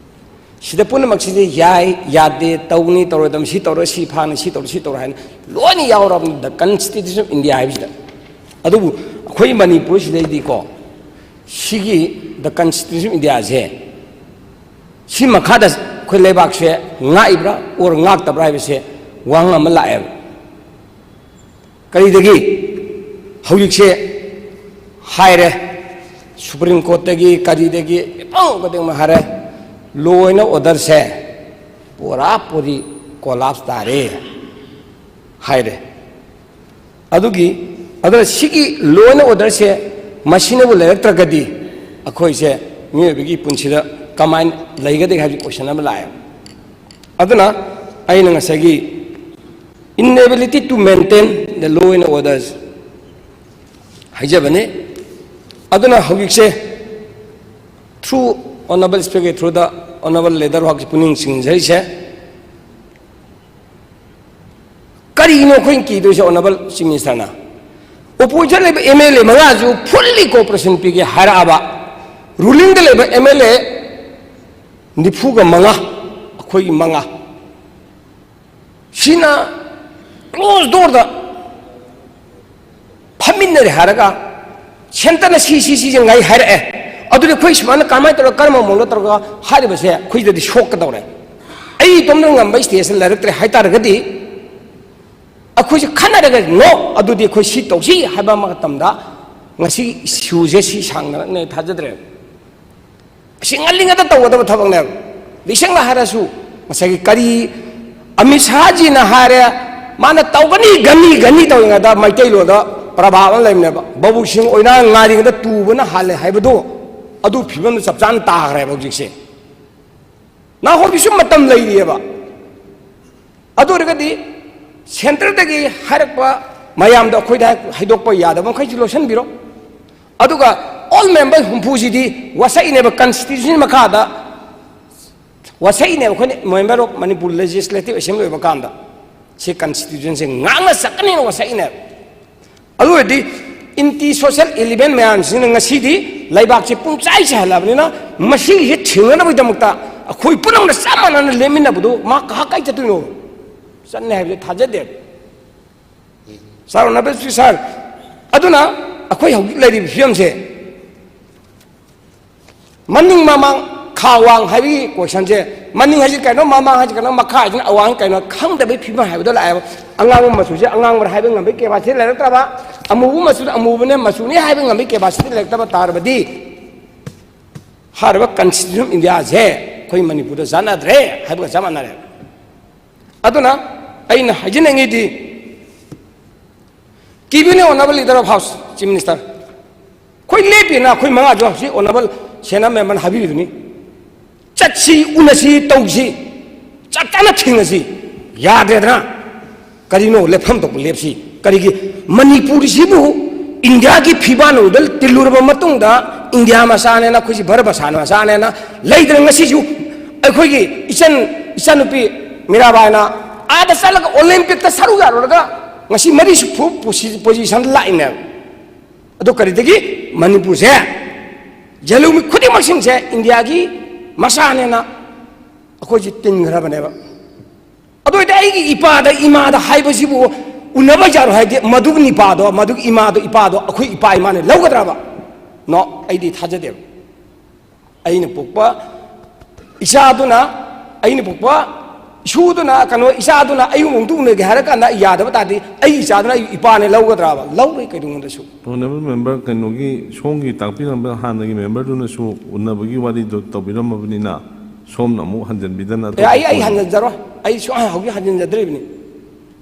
ꯁꯤꯗ ꯄꯨꯝꯅꯃꯛꯁꯤꯗꯤ ꯌꯥꯏ, ꯌꯥꯗꯦ, ꯇꯧꯅꯤ, ꯇꯧꯔꯣꯏꯗꯕꯅꯤ, ꯁꯤ ꯇꯧꯔꯣꯏ, ꯁꯤ ꯐꯥꯅꯤ, ꯁꯤ ꯇꯧꯔꯣꯏ, ꯁꯤ ꯇꯧꯔꯣꯏ ꯍꯥꯏꯅ ꯂꯣꯏꯅ ꯌꯥꯎꯔꯕꯅꯤ the Constitution of India ꯍꯥꯏꯕꯁꯤꯗ꯫ ꯑꯗꯨꯕꯨ ꯑꯩꯈꯣꯏ ꯃꯅꯤꯄꯨꯔꯁꯤꯗꯩꯗꯤꯀꯣ, ꯁꯤꯒꯤ the Constitution of India ꯁꯦ, ꯁꯤ ꯃꯈꯥꯗ ꯑꯩꯈꯣꯏ ꯂꯩꯕꯥꯛꯁꯦ ꯉꯥꯛꯏꯕ꯭ꯔꯥ or ꯉꯥꯛꯇꯕ꯭ꯔꯥ ꯍꯥꯏꯕꯁꯦ ꯋꯥꯍꯪ ꯑꯃ ꯂꯥꯛꯑꯦꯕ꯫ ꯀꯔꯤꯗꯒꯤ? ꯍꯧꯖꯤꯛꯁꯦ ꯍꯥꯏꯔꯦ, Supreme Court ꯇꯒꯤ, ꯀꯔꯤꯗꯒꯤ, ꯃꯤꯄꯨꯝ ꯈꯨꯗꯤꯡꯃꯛ ꯍꯥꯏꯔꯦ, law and order ꯁꯦ ꯄꯨꯔꯥ ꯄꯨꯔꯤ collapse ꯇꯥꯔꯦ ꯍꯥꯏꯔꯦ꯫ ꯑꯗꯨꯒꯤ, ꯑꯗꯨꯅ ꯁꯤꯒꯤ law and order ꯁꯦ ꯃꯁꯤꯅꯕꯨ ꯂꯩꯔꯛꯇ꯭ꯔꯒꯗꯤ ꯑꯩꯈꯣꯏꯁꯦ ꯃꯤꯑꯣꯏꯕꯒꯤ ꯄꯨꯟꯁꯤꯗ ꯀꯃꯥꯏꯅ ꯂꯩꯒꯗꯒꯦ ꯍꯥꯏꯕꯒꯤ question ꯑꯃ ꯂꯥꯛꯑꯦ꯫ ꯑꯗꯨꯅ ꯑꯩꯅ ꯉꯁꯥꯏꯒꯤ inability to maintain the law and orders ꯍꯥꯏꯖꯕꯅꯤ꯫ ꯑꯗꯨꯅ ꯍꯧꯖꯤꯛꯁꯦ through honorable speaker, through the honorable leader ꯍꯥꯛꯁꯤ ꯄꯨꯛꯅꯤꯡ ꯆꯤꯡꯖꯔꯤꯁꯦ꯫ ꯀꯔꯤꯅꯣ ꯑꯩꯈꯣꯏꯅ ꯀꯤꯗꯣꯏꯁꯦ? Honorable Chief Minister ꯅ opposition ꯂꯩꯕ M L A ꯃꯉꯥꯁꯨ fully cooperation ꯄꯤꯒꯦ ꯍꯥꯏꯔꯛꯑꯕ, ruling ꯗ ꯂꯩꯕ M L A ꯅꯤꯐꯨꯒ ꯃꯉꯥ, ꯑꯩꯈꯣꯏꯒꯤ ꯃꯉꯥ, ꯁꯤꯅ closed door ꯗ ꯐꯝꯃꯤꯟꯅꯔꯦ ꯍꯥꯏꯔꯒ centre ꯅ ꯁꯤ, ꯁꯤ, ꯁꯤꯁꯦ ꯉꯥꯏ ꯍꯥꯏꯔꯛꯑꯦ꯫ ꯑꯗꯨꯗꯤ ꯑꯩꯈꯣꯏ ꯁꯨꯃꯥꯏꯅ ꯀꯃꯥꯏꯅ ꯇꯧꯔꯒ, ꯀꯔꯝꯕ ꯃꯑꯣꯡꯗ ꯇꯧꯔꯒ ꯍꯥꯏꯔꯤꯕꯁꯦ ꯑꯩꯈꯣꯏꯗꯗꯤ ꯁꯣꯛꯀꯗꯧꯔꯦ꯫ ꯑꯩ ꯏꯇꯣꯝꯇ ꯉꯝꯕ stage ꯇ ꯂꯩꯔꯛꯇ꯭ꯔꯦ ꯍꯥꯏ ꯇꯥꯔꯒꯗꯤ, ꯑꯩꯈꯣꯏꯁꯦ ꯈꯟꯅꯔꯒ, "No, ꯑꯗꯨꯗꯤ ꯑꯩꯈꯣꯏ ꯁꯤ ꯇꯧꯁꯤ" ꯍꯥꯏꯕ ꯃꯇꯝꯗ ꯉꯁꯤ issue ꯁꯦ ꯁꯤ ꯁꯥꯡꯅꯔꯛꯅꯦ ꯊꯥꯖꯗ꯭ꯔꯦ꯫ ꯁꯤ ꯉꯜꯂꯤꯉꯩꯗ ꯇꯧꯒꯗꯕ ꯊꯕꯛꯅꯦꯕ꯫ ꯂꯤꯁꯪꯅ ꯍꯥꯏꯔꯁꯨ, ꯉꯁꯥꯏꯒꯤ ꯀꯔꯤ ꯑꯃꯤꯠ ꯁꯥꯍꯖꯤꯅ ꯍꯥꯏꯔꯦ, ꯃꯥꯅ ꯇꯧꯒꯅꯤ, ꯒꯅꯤ, ꯒꯅꯤ ꯇꯧꯔꯤꯉꯩꯗ ꯃꯩꯇꯩꯂꯣꯟꯗ ꯄ꯭ꯔꯚꯥꯕ ꯑꯃ ꯂꯩꯕꯅꯦꯕ, "ꯕꯥꯕꯨꯛꯁꯤꯡ ꯑꯣꯏꯅ ꯉꯥꯔꯤꯉꯩꯗ ꯇꯨꯕꯅ ꯍꯥꯜꯂꯦ" ꯍꯥꯏꯕꯗꯣ, ꯑꯗꯨ ꯐꯤꯕꯝꯗ ꯆꯞ ꯆꯥꯅ ꯇꯥꯈ꯭ꯔꯦꯕ ꯍꯧꯖꯤꯛꯁꯦ꯫ ꯅꯥꯍꯣꯔꯕꯤꯁꯨ ꯃꯇꯝ ꯂꯩꯔꯤꯑꯕ꯫ ꯑꯗꯨ ꯑꯣꯏꯔꯒꯗꯤ centre ꯗꯒꯤ ꯍꯥꯏꯔꯛꯄ ꯃꯌꯥꯝꯗꯣ ꯑꯩꯈꯣꯏꯗ ꯍꯥꯏꯗꯣꯛꯄ ꯌꯥꯗꯕ ꯃꯈꯩꯁꯨ ꯂꯣꯏꯁꯤꯟꯕꯤꯔꯣ꯫ ꯑꯗꯨꯒ all member ꯍꯨꯝꯐꯨꯁꯤꯗꯤ ꯋꯥꯁꯛꯏꯅꯦꯕ, constitution ꯃꯈꯥꯗ ꯋꯥꯁꯛꯏꯅꯦꯕ꯫ ꯑꯩꯈꯣꯏꯅ member of Manipur Legislative Assembly ꯑꯣꯏꯕ ꯀꯥꯟꯗ ꯁꯤ constitution ꯁꯦ ꯉꯥꯛꯅ ꯆꯠꯀꯅꯤꯅ ꯋꯥꯁꯛꯏꯅꯦꯕ꯫ ꯑꯗꯨ ꯑꯣꯏꯔꯗꯤ anti social element ꯃꯌꯥꯝꯁꯤꯅ ꯉꯁꯤꯗꯤ ꯂꯩꯕꯥꯛꯁꯦ ꯄꯨꯡꯆꯥꯏ ꯆꯥꯏꯍꯜꯂꯕꯅꯤꯅ, ꯃꯁꯤꯒꯤꯁꯦ ꯊꯤꯡꯅꯅꯕꯒꯤꯗꯃꯛꯇ ꯑꯩꯈꯣꯏ ꯄꯨꯝꯅꯃꯛꯅ ꯆꯞ ꯃꯥꯟꯅꯅ ꯂꯦꯞꯃꯤꯟꯅꯕꯗꯨ ꯃꯥ ꯀꯥ ꯀꯥꯏ ꯆꯠꯇꯣꯏꯅꯣ? ꯆꯠꯅꯤ ꯍꯥꯏꯕꯗꯤ ꯊꯥꯖꯗꯦ꯫ Sir, honorable speaker, sir, ꯑꯗꯨꯅ ꯑꯩꯈꯣꯏ ꯍꯧꯖꯤꯛ ꯂꯩꯔꯤꯕ ꯐꯤꯕꯝꯁꯦ, ꯃꯅꯤꯡ ꯃꯃꯥꯡ, ꯈꯥ ꯋꯥꯡ ꯍꯥꯏꯕꯒꯤ question ꯁꯦ, ꯃꯅꯤꯡ ꯍꯥꯏꯁꯤ ꯀꯩꯅꯣ, ꯃꯃꯥꯡ ꯍꯥꯏꯁꯤ ꯀꯩꯅꯣ, ꯃꯈꯥ ꯍꯥꯏꯁꯤꯅ ꯑꯋꯥꯡ ꯀꯩꯅꯣ ꯈꯪꯗꯕꯒꯤ ꯐꯤꯕꯝ ꯍꯥꯏꯕꯗꯣ ꯂꯥꯛꯑꯦꯕ꯫ ꯑꯉꯥꯡꯕ ꯃꯆꯨꯁꯦ ꯑꯉꯥꯡꯕ ꯍꯥꯏꯕ ꯉꯝꯕꯒꯤ capacity ꯂꯩꯔꯛꯇ꯭ꯔꯕ, ꯑꯃꯨꯕ ꯃꯆꯨꯗ ꯑꯃꯨꯕꯅꯦ, ꯃꯆꯨꯅꯦ ꯍꯥꯏꯕ ꯉꯝꯕꯒꯤ capacity ꯂꯩꯔꯛꯇꯕ ꯇꯥꯔꯕꯗꯤ, ꯍꯥꯏꯔꯤꯕ constitution of India ꯁꯦ ꯑꯩꯈꯣꯏ ꯃꯅꯤꯄꯨꯔꯗ ꯆꯠꯅꯗ꯭ꯔꯦ ꯍꯥꯏꯕꯒ ꯆꯞ ꯃꯥꯟꯅꯔꯦ꯫ ꯑꯗꯨꯅ ꯑꯩꯅ ꯍꯥꯏꯖꯅꯤꯡꯉꯤꯗꯤ, ꯀꯤꯕꯤꯅꯦ, honorable leader of house, Chief Minister꯫ ꯑꯩꯈꯣꯏ ꯂꯦꯞꯄꯤꯅ ꯑꯩꯈꯣꯏ ꯃꯉꯥꯁꯨ ꯍꯧꯖꯤꯛ honorable Senate member ꯅ ꯍꯥꯏꯕꯤꯔꯤꯗꯨꯅꯤ꯫ ꯆꯠꯁꯤ, ꯎꯅꯁꯤ, ꯇꯧꯁꯤ꯫ ꯆꯞ ꯆꯥꯅ ꯊꯦꯡꯅꯁꯤ꯫ ꯌꯥꯗ꯭ꯔꯦꯗꯅ꯫ ꯀꯔꯤꯅꯣ ꯂꯦꯞꯐꯝ ꯊꯣꯛꯄ ꯂꯦꯞꯁꯤ? ꯀꯔꯤꯒꯤ? ꯃꯅꯤꯄꯨꯔꯁꯤꯕꯨ ꯏꯟꯗꯤꯌꯥꯒꯤ ꯐꯤꯕꯥꯟꯅꯨꯡꯗ ꯇꯤꯜꯂꯨꯔꯕ ꯃꯇꯨꯡꯗ, ꯏꯟꯗꯤꯌꯥ ꯃꯆꯥꯅꯦꯅ, ꯑꯩꯈꯣꯏꯁꯤ ꯚꯥꯔꯠ ꯃꯆꯥꯅ ꯃꯆꯥꯅꯦꯅ ꯂꯩꯗꯅ, ꯉꯁꯤꯁꯨ ꯑꯩꯈꯣꯏꯒꯤ ꯏꯆꯟ ꯏꯆꯟꯅꯨꯄꯤ ꯃꯤꯔꯥꯕꯥꯏꯅ ꯑꯥꯗ ꯆꯠꯂꯒ ꯑꯣꯂꯦꯝꯄꯤꯛꯇ ꯁꯔꯨꯛ ꯌꯥꯔꯨꯔꯒ ꯉꯁꯤ ꯃꯔꯤ ꯁꯨꯛꯐꯨ ꯄꯣꯖꯤꯁꯟꯗ ꯂꯥꯛꯏꯅꯦꯕ꯫ ꯑꯗꯣ ꯀꯔꯤꯗꯒꯤ? ꯃꯅꯤꯄꯨꯔꯁꯦ ꯖꯦꯂꯨꯃꯤ ꯈꯨꯗꯤꯡꯃꯛꯁꯤꯡꯁꯦ ꯏꯟꯗꯤꯌꯥꯒꯤ ꯃꯆꯥꯅꯦꯅ ꯑꯩꯈꯣꯏꯁꯤ ꯇꯤꯟꯈ꯭ꯔꯕꯅꯦꯕ꯫ ꯑꯗꯨ ꯑꯣꯏꯔꯗꯤ ꯑꯩꯒꯤ ꯏꯄꯥꯗ, ꯏꯃꯥꯗ ꯍꯥꯏꯕꯁꯤꯕꯨ ꯎꯅꯕ ꯌꯥꯔꯣꯏ ꯍꯥꯏꯗꯤ, ꯃꯗꯨꯒꯤ ꯏꯄꯥꯗꯣ, ꯃꯗꯨꯒꯤ ꯏꯃꯥꯗꯣ, ꯏꯄꯥꯗꯣ ꯑꯩꯈꯣꯏ ꯏꯄꯥ ꯏꯃꯥꯅ ꯂꯧꯒꯗ꯭ꯔꯕ? ꯅꯣ, ꯑꯩꯗꯤ ꯊꯥꯖꯗꯦꯕ꯫ ꯑꯩꯅ ꯄꯣꯛꯄ ꯏꯆꯥꯗꯨꯅ, ꯑꯩꯅ ꯄꯣꯛꯄ ꯏꯁꯨꯗꯨꯅ, ꯀꯩꯅꯣ, ꯏꯆꯥꯗꯨꯅ ꯑꯩꯕꯨ ꯑꯃꯨꯛꯇ ꯎꯅꯒꯦ ꯍꯥꯏꯔ ꯀꯥꯟꯗ ꯑꯩ ꯌꯥꯗꯕ ꯇꯥꯔꯗꯤ, ꯑꯩ ꯏꯆꯥꯗꯨꯅ ꯑꯩ ꯏꯄꯥꯅꯦ ꯂꯧꯒꯗ꯭ꯔꯕ? ꯂꯧꯔꯣꯏ ꯀꯩꯗꯧꯉꯩꯗꯁꯨ꯫ Honourable Member, ꯀꯩꯅꯣꯒꯤ ꯁꯣꯝꯒꯤ ꯇꯥꯛꯄꯤꯔꯝꯕ ꯍꯥꯟꯅꯒꯤ member ꯗꯨꯅꯁꯨ ꯎꯅꯕꯒꯤ ꯋꯥꯔꯤꯗꯣ ꯇꯧꯕꯤꯔꯝꯃꯕꯅꯤꯅ, ꯁꯣꯝꯅ ꯑꯃꯨꯛ ꯍꯟꯖꯤꯟꯕꯤꯗꯅ ꯑꯦ, ꯑꯩ ꯑꯩ ꯑꯇꯣꯞꯄ ꯍꯟꯖꯤꯟꯖꯔꯣꯏ꯫ ꯑꯩ ꯁꯨꯡꯍꯟ ꯍꯧꯖꯤꯛ ꯍꯟꯖꯤꯟꯖꯗ꯭ꯔꯤꯕꯅꯤ꯫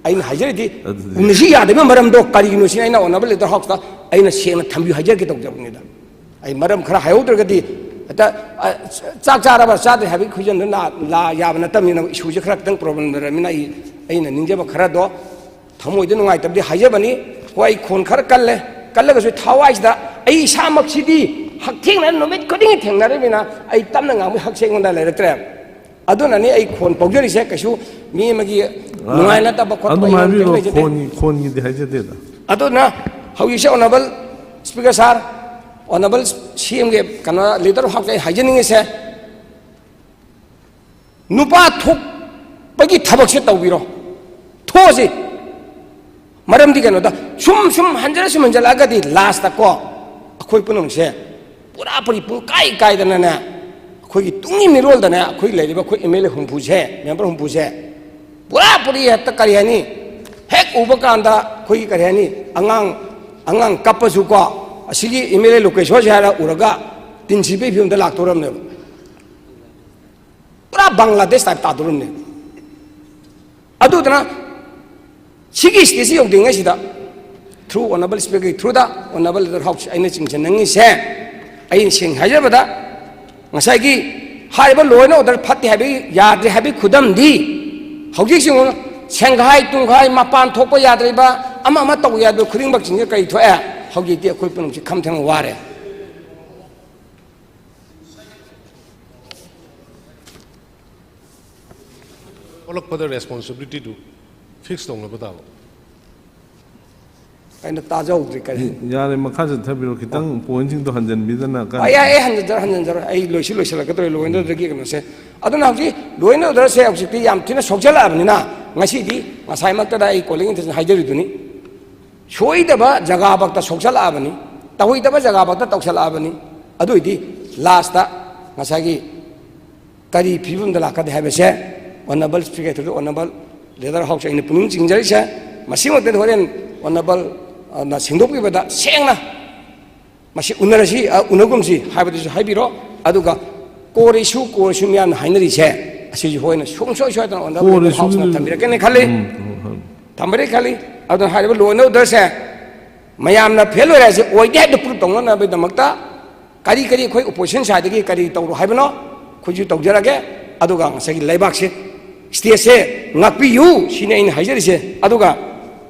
ꯑꯩꯅ ꯍꯥꯏꯖꯔꯤꯗꯤ, ꯑꯗꯨꯗꯤ ꯎꯅꯁꯤ ꯌꯥꯗꯕꯒꯤ ꯃꯔꯝꯗꯣ ꯀꯔꯤꯒꯤꯅꯣ ꯁꯤꯅ ꯑꯩꯅ Honourable Leader House ꯇ ꯑꯩꯅ ꯁꯦꯡꯅ ꯊꯝꯕꯤꯌꯨ ꯍꯥꯏꯖꯒꯦ ꯇꯧꯖꯕꯅꯤꯗ꯫ ꯑꯩ ꯃꯔꯝ ꯈꯔ ꯍꯥꯏꯍꯧꯗ꯭ꯔꯒꯗꯤ ꯍꯦꯛꯇ, ꯑ, ꯆꯥꯛ ꯆꯥꯔꯕ ꯆꯥꯗ꯭ꯔꯤ ꯍꯥꯏꯕꯒꯤ ꯈꯨꯖꯟꯗꯨ ꯂꯥ ꯂꯥ ꯌꯥꯕ ꯅꯠꯇꯕꯅꯤꯅ, issue ꯁꯦ ꯈꯔ ꯈꯤꯇꯪ problem ꯂꯩꯔꯕꯅꯤꯅ, ꯑꯩ ꯑꯩꯅ ꯅꯤꯡꯖꯕ ꯈꯔꯗꯣ ꯊꯃꯣꯏꯗ ꯅꯨꯡꯉꯥꯏꯇꯕꯗꯤ ꯍꯥꯏꯖꯕꯅꯤ꯫ ꯍꯣꯏ, ꯑꯩ ꯈꯣꯟ ꯈꯔ ꯀꯜꯂꯦ꯫ ꯀꯜꯂꯒꯁꯨ ꯊꯋꯥꯏꯁꯤꯗ ꯑꯩ ꯏꯁꯥꯃꯛꯁꯤꯗꯤ ꯍꯛꯊꯦꯡꯅꯅ ꯅꯨꯃꯤꯠ ꯈꯨꯗꯤꯡꯒꯤ ꯊꯦꯡꯅꯔꯤꯕꯅꯤꯅ, ꯑꯩ ꯇꯞꯅ ꯉꯥꯡꯕꯒꯤ ꯍꯛꯁꯦ ꯑꯩꯉꯣꯟꯗ ꯂꯩꯔꯛꯇ꯭ꯔꯦ꯫ ꯑꯗꯨꯅꯅꯤ ꯑꯩ ꯈꯣꯟ ꯄꯧꯖꯔꯤꯁꯦ꯫ ꯀꯩꯁꯨ ꯃꯤ ꯑꯃꯒꯤ ꯅꯨꯡꯉꯥꯏꯅꯗꯕ ꯈꯣꯠꯇꯕ ꯑꯗꯨꯝ ꯑꯩꯉꯣꯟꯗ ꯍꯥꯏꯕꯤꯔꯣ꯫ ꯀꯩꯝ ꯂꯩꯖꯗꯦ꯫ ꯈꯣꯟꯒꯤ ꯈꯣꯟꯒꯤꯗꯤ ꯍꯥꯏꯖꯗꯦꯗ꯫ ꯑꯗꯨꯅ ꯍꯧꯖꯤꯛꯁꯦ Honourable Speaker Sir, Honourable C M ꯒꯤ ꯀꯩꯅꯣ, Leader of House ꯇ ꯑꯩ ꯍꯥꯏꯖꯅꯤꯡꯉꯤꯁꯦ, ꯅꯨꯄꯥ ꯊꯣꯛꯄꯒꯤ ꯊꯕꯛꯁꯦ ꯇꯧꯕꯤꯔꯣ, ꯊꯣꯛꯑꯁꯤ꯫ ꯃꯔꯝꯗꯤ ꯀꯩꯅꯣꯗ, ꯁꯨꯝ ꯁꯨꯝ ꯍꯟꯖꯤꯜꯂ ꯁꯨꯝ ꯍꯟꯖꯤꯜꯂꯛꯑꯒꯗꯤ last ꯇꯀꯣ ꯑꯩꯈꯣꯏ ꯄꯨꯝꯅꯃꯛꯁꯦ ꯄꯨꯔꯥ ꯄꯨꯔꯤ ꯄꯨꯡꯀꯥꯏ ꯀꯥꯏꯗꯅꯅꯦ, ꯑꯩꯈꯣꯏꯒꯤ ꯇꯨꯡꯒꯤ ꯃꯤꯔꯣꯜꯗꯅꯦ, ꯑꯩꯈꯣꯏ ꯂꯩꯔꯤꯕ ꯑꯩꯈꯣꯏ M L A ꯍꯨꯝꯐꯨꯁꯦ, member ꯍꯨꯝꯐꯨꯁꯦ ꯄꯨꯔꯥ ꯄꯨꯔꯤ ꯍꯦꯛꯇ ꯀꯔꯤ ꯍꯥꯏꯅꯤ, ꯍꯦꯛ ꯎꯕ ꯀꯥꯟꯗ ꯑꯩꯈꯣꯏꯒꯤ ꯀꯔꯤ ꯍꯥꯏꯅꯤ, ꯑꯉꯥꯡ ꯑꯉꯥꯡ ꯀꯞꯄꯁꯨꯀꯣ, ꯑꯁꯤꯒꯤ M L A ꯂꯣꯀꯦꯁꯣꯔꯁꯦ ꯍꯥꯏꯔ ꯎꯔꯒ ꯇꯤꯟ ꯁꯤꯠꯄꯒꯤ ꯐꯤꯕꯝꯗ ꯂꯥꯛꯇꯧꯔꯕꯅꯦꯕ꯫ ꯄꯨꯔꯥ ꯕꯪꯒ꯭ꯂꯥꯗꯦꯁ type ꯇꯥꯗꯧꯔꯕꯅꯦ꯫ ꯑꯗꯨꯗꯨꯅ ꯁꯤꯒꯤ stage ꯁꯤ ꯌꯧꯗ꯭ꯔꯤꯉꯩꯁꯤꯗ through Honourable Speaker ꯒꯤ through ꯗ Honourable Leader House ꯑꯩꯅ ꯆꯤꯡꯁꯤꯟꯅꯤꯡꯉꯤꯁꯦ, ꯑꯩꯅ ꯁꯦꯡꯅ ꯍꯥꯏꯖꯕꯗ, ꯉꯁꯥꯏꯒꯤ ꯍꯥꯏꯔꯤꯕ ꯂꯣ ꯑꯦꯟ ꯑꯣꯔꯗꯔ ꯐꯠꯇꯦ ꯍꯥꯏꯕꯒꯤ, ꯌꯥꯗ꯭ꯔꯦ ꯍꯥꯏꯕꯒꯤ ꯈꯨꯗꯝꯗꯤ, ꯍꯧꯖꯤꯛꯁꯤ ꯌꯦꯡꯉꯨ, ꯁꯦꯡꯒꯥꯏ ꯇꯨꯡꯈꯥꯏ, ꯃꯄꯥꯟ ꯊꯣꯛꯄ ꯌꯥꯗ꯭ꯔꯤꯕ, ꯑꯃ ꯑꯃ ꯇꯧꯕ ꯌꯥꯗꯕ ꯈꯨꯗꯤꯡꯃꯛꯁꯤꯡꯁꯦ ꯀꯔꯤ ꯊꯣꯛꯑꯦ? ꯍꯧꯖꯤꯛꯇꯤ ꯑꯩꯈꯣꯏ ꯄꯨꯝꯅꯃꯛꯁꯤ ꯈꯝ ꯊꯦꯡꯅ ꯋꯥꯔꯦ꯫ ꯊꯣꯛꯂꯛꯄꯗ ꯔꯦꯁꯄꯣꯟꯁꯤꯕꯤꯂꯤꯇꯤꯗꯨ ꯐꯤꯛꯁ ꯇꯧꯅꯕ ꯇꯥꯕ꯫ ꯑꯩꯅ ꯇꯥꯖꯍꯧꯗ꯭ꯔꯦ ꯀꯔꯤ꯫ ꯌꯥꯔꯦ, ꯃꯈꯥ ꯆꯠꯊꯕꯤꯔꯣ꯫ ꯈꯤꯇꯪ ꯄꯣꯏꯟꯁꯤꯡꯗꯣ ꯍꯟꯖꯟꯕꯤꯗꯅ ꯀꯟꯅ꯫ ꯑꯩ ꯑꯩ ꯍꯟꯖꯟꯖꯔꯣ, ꯍꯟꯖꯟꯖꯔꯣ꯫ ꯑꯩ ꯂꯣꯏꯁꯤ ꯂꯣꯏꯁꯤꯜꯂꯛꯀꯗꯧꯔꯦ ꯂꯣ ꯑꯦꯟ ꯑꯣꯔꯗꯔꯒꯤ ꯀꯩꯅꯣꯁꯦ꯫ ꯑꯗꯨꯅ ꯍꯧꯖꯤꯛ ꯂꯣ ꯑꯦꯟ ꯑꯣꯔꯗꯔꯁꯦ ꯍꯧꯖꯤꯛꯇꯤ ꯌꯥꯝ ꯊꯤꯅ ꯁꯣꯛꯆꯜꯂꯛꯑꯕꯅꯤꯅ, ꯉꯁꯤꯗꯤ ꯉꯁꯥꯏꯃꯛꯇꯗ ꯑꯩ ꯀꯣꯂꯤꯡ ꯏꯟꯇꯔꯅꯦꯁꯅꯦꯜ ꯍꯥꯏꯖꯔꯤꯗꯨꯅꯤ, ꯁꯣꯏꯗꯕ ꯖꯒꯥ ꯐꯥꯎꯇ ꯁꯣꯛꯆꯜꯂꯛꯑꯕꯅꯤ, ꯇꯧꯍꯩꯗꯕ ꯖꯒꯥ ꯐꯥꯎꯇ ꯇꯧꯁꯜꯂꯛꯑꯕꯅꯤ꯫ ꯑꯗꯨꯏꯗꯤ ꯂꯥꯁꯇ ꯉꯁꯥꯏꯒꯤ ꯀꯔꯤ ꯐꯤꯕꯝꯗ ꯂꯥꯛꯀꯗꯦ ꯍꯥꯏꯕꯁꯦ honourable speaker, honourable leader house, ꯑꯩꯅ ꯄꯨꯛꯅꯤꯡ ꯆꯤꯡꯖꯔꯤꯁꯦ ꯃꯁꯤꯃꯛꯇꯗꯤ ꯍꯣꯔꯦꯟ ꯑꯣꯅꯔꯦꯕꯜ, ꯑ, ꯅ ꯁꯦꯡꯗꯣꯛꯄꯤꯕꯗ ꯁꯦꯡꯅ ꯃꯁꯤ ꯎꯅꯔꯁꯤ, ꯑ, ꯎꯅꯒꯨꯝꯁꯤ ꯍꯥꯏꯕꯗꯨꯁꯨ ꯍꯥꯏꯕꯤꯔꯣ꯫ ꯑꯗꯨꯒ core issue, core issue ꯃꯤꯌꯥꯝꯅ ꯍꯥꯏꯅꯔꯤꯁꯦ, ꯑꯁꯤꯁꯨ ꯍꯣꯏꯅ ꯁꯨꯡꯁꯣꯏ ꯁꯣꯏꯗꯅ ꯑꯣꯅꯔꯦꯕꯜ Core ꯂꯤꯗꯔ ꯍꯥꯎꯁꯅ issue ꯊꯝꯕꯤꯔꯛꯀꯅꯤ ꯈꯜꯂꯤ꯫ ꯎꯝ, ꯎꯝ, ꯎꯝ꯫ ꯊꯝꯕꯤꯔꯛꯀꯅꯤ ꯈꯜꯂꯤ꯫ ꯑꯗꯨꯅ ꯍꯥꯏꯔꯤꯕ ꯂꯣ ꯑꯦꯟ ꯑꯣꯔꯗꯔꯁꯦ ꯃꯌꯥꯝꯅ ꯐꯦꯜ ꯑꯣꯏꯔꯦ ꯍꯥꯏꯁꯦ ꯑꯣꯏꯗꯦ ꯍꯥꯏꯕꯗꯨ ꯄ꯭ꯔꯨꯞ ꯇꯧꯅꯅꯕꯒꯤꯗꯃꯛꯇ ꯀꯔꯤ ꯀꯔꯤ ꯑꯩꯈꯣꯏ ꯑꯣꯄꯣꯖꯤꯁꯟ ꯁꯥꯏꯗꯒꯤ ꯀꯔꯤ ꯇꯧꯔꯣ ꯍꯥꯏꯕꯅꯣ, ꯑꯩꯈꯣꯏꯁꯨ ꯇꯧꯖꯔꯒꯦ꯫ ꯑꯗꯨꯒ ꯉꯁꯥꯏꯒꯤ ꯂꯩꯕꯥꯛꯁꯦ, ꯁ꯭ꯇꯦꯠꯁꯦ ꯉꯥꯛꯄꯤꯌꯨ ꯁꯤꯅꯤ ꯑꯩꯅ ꯍꯥꯏꯖꯔꯤꯁꯦ꯫ ꯑꯗꯨꯒ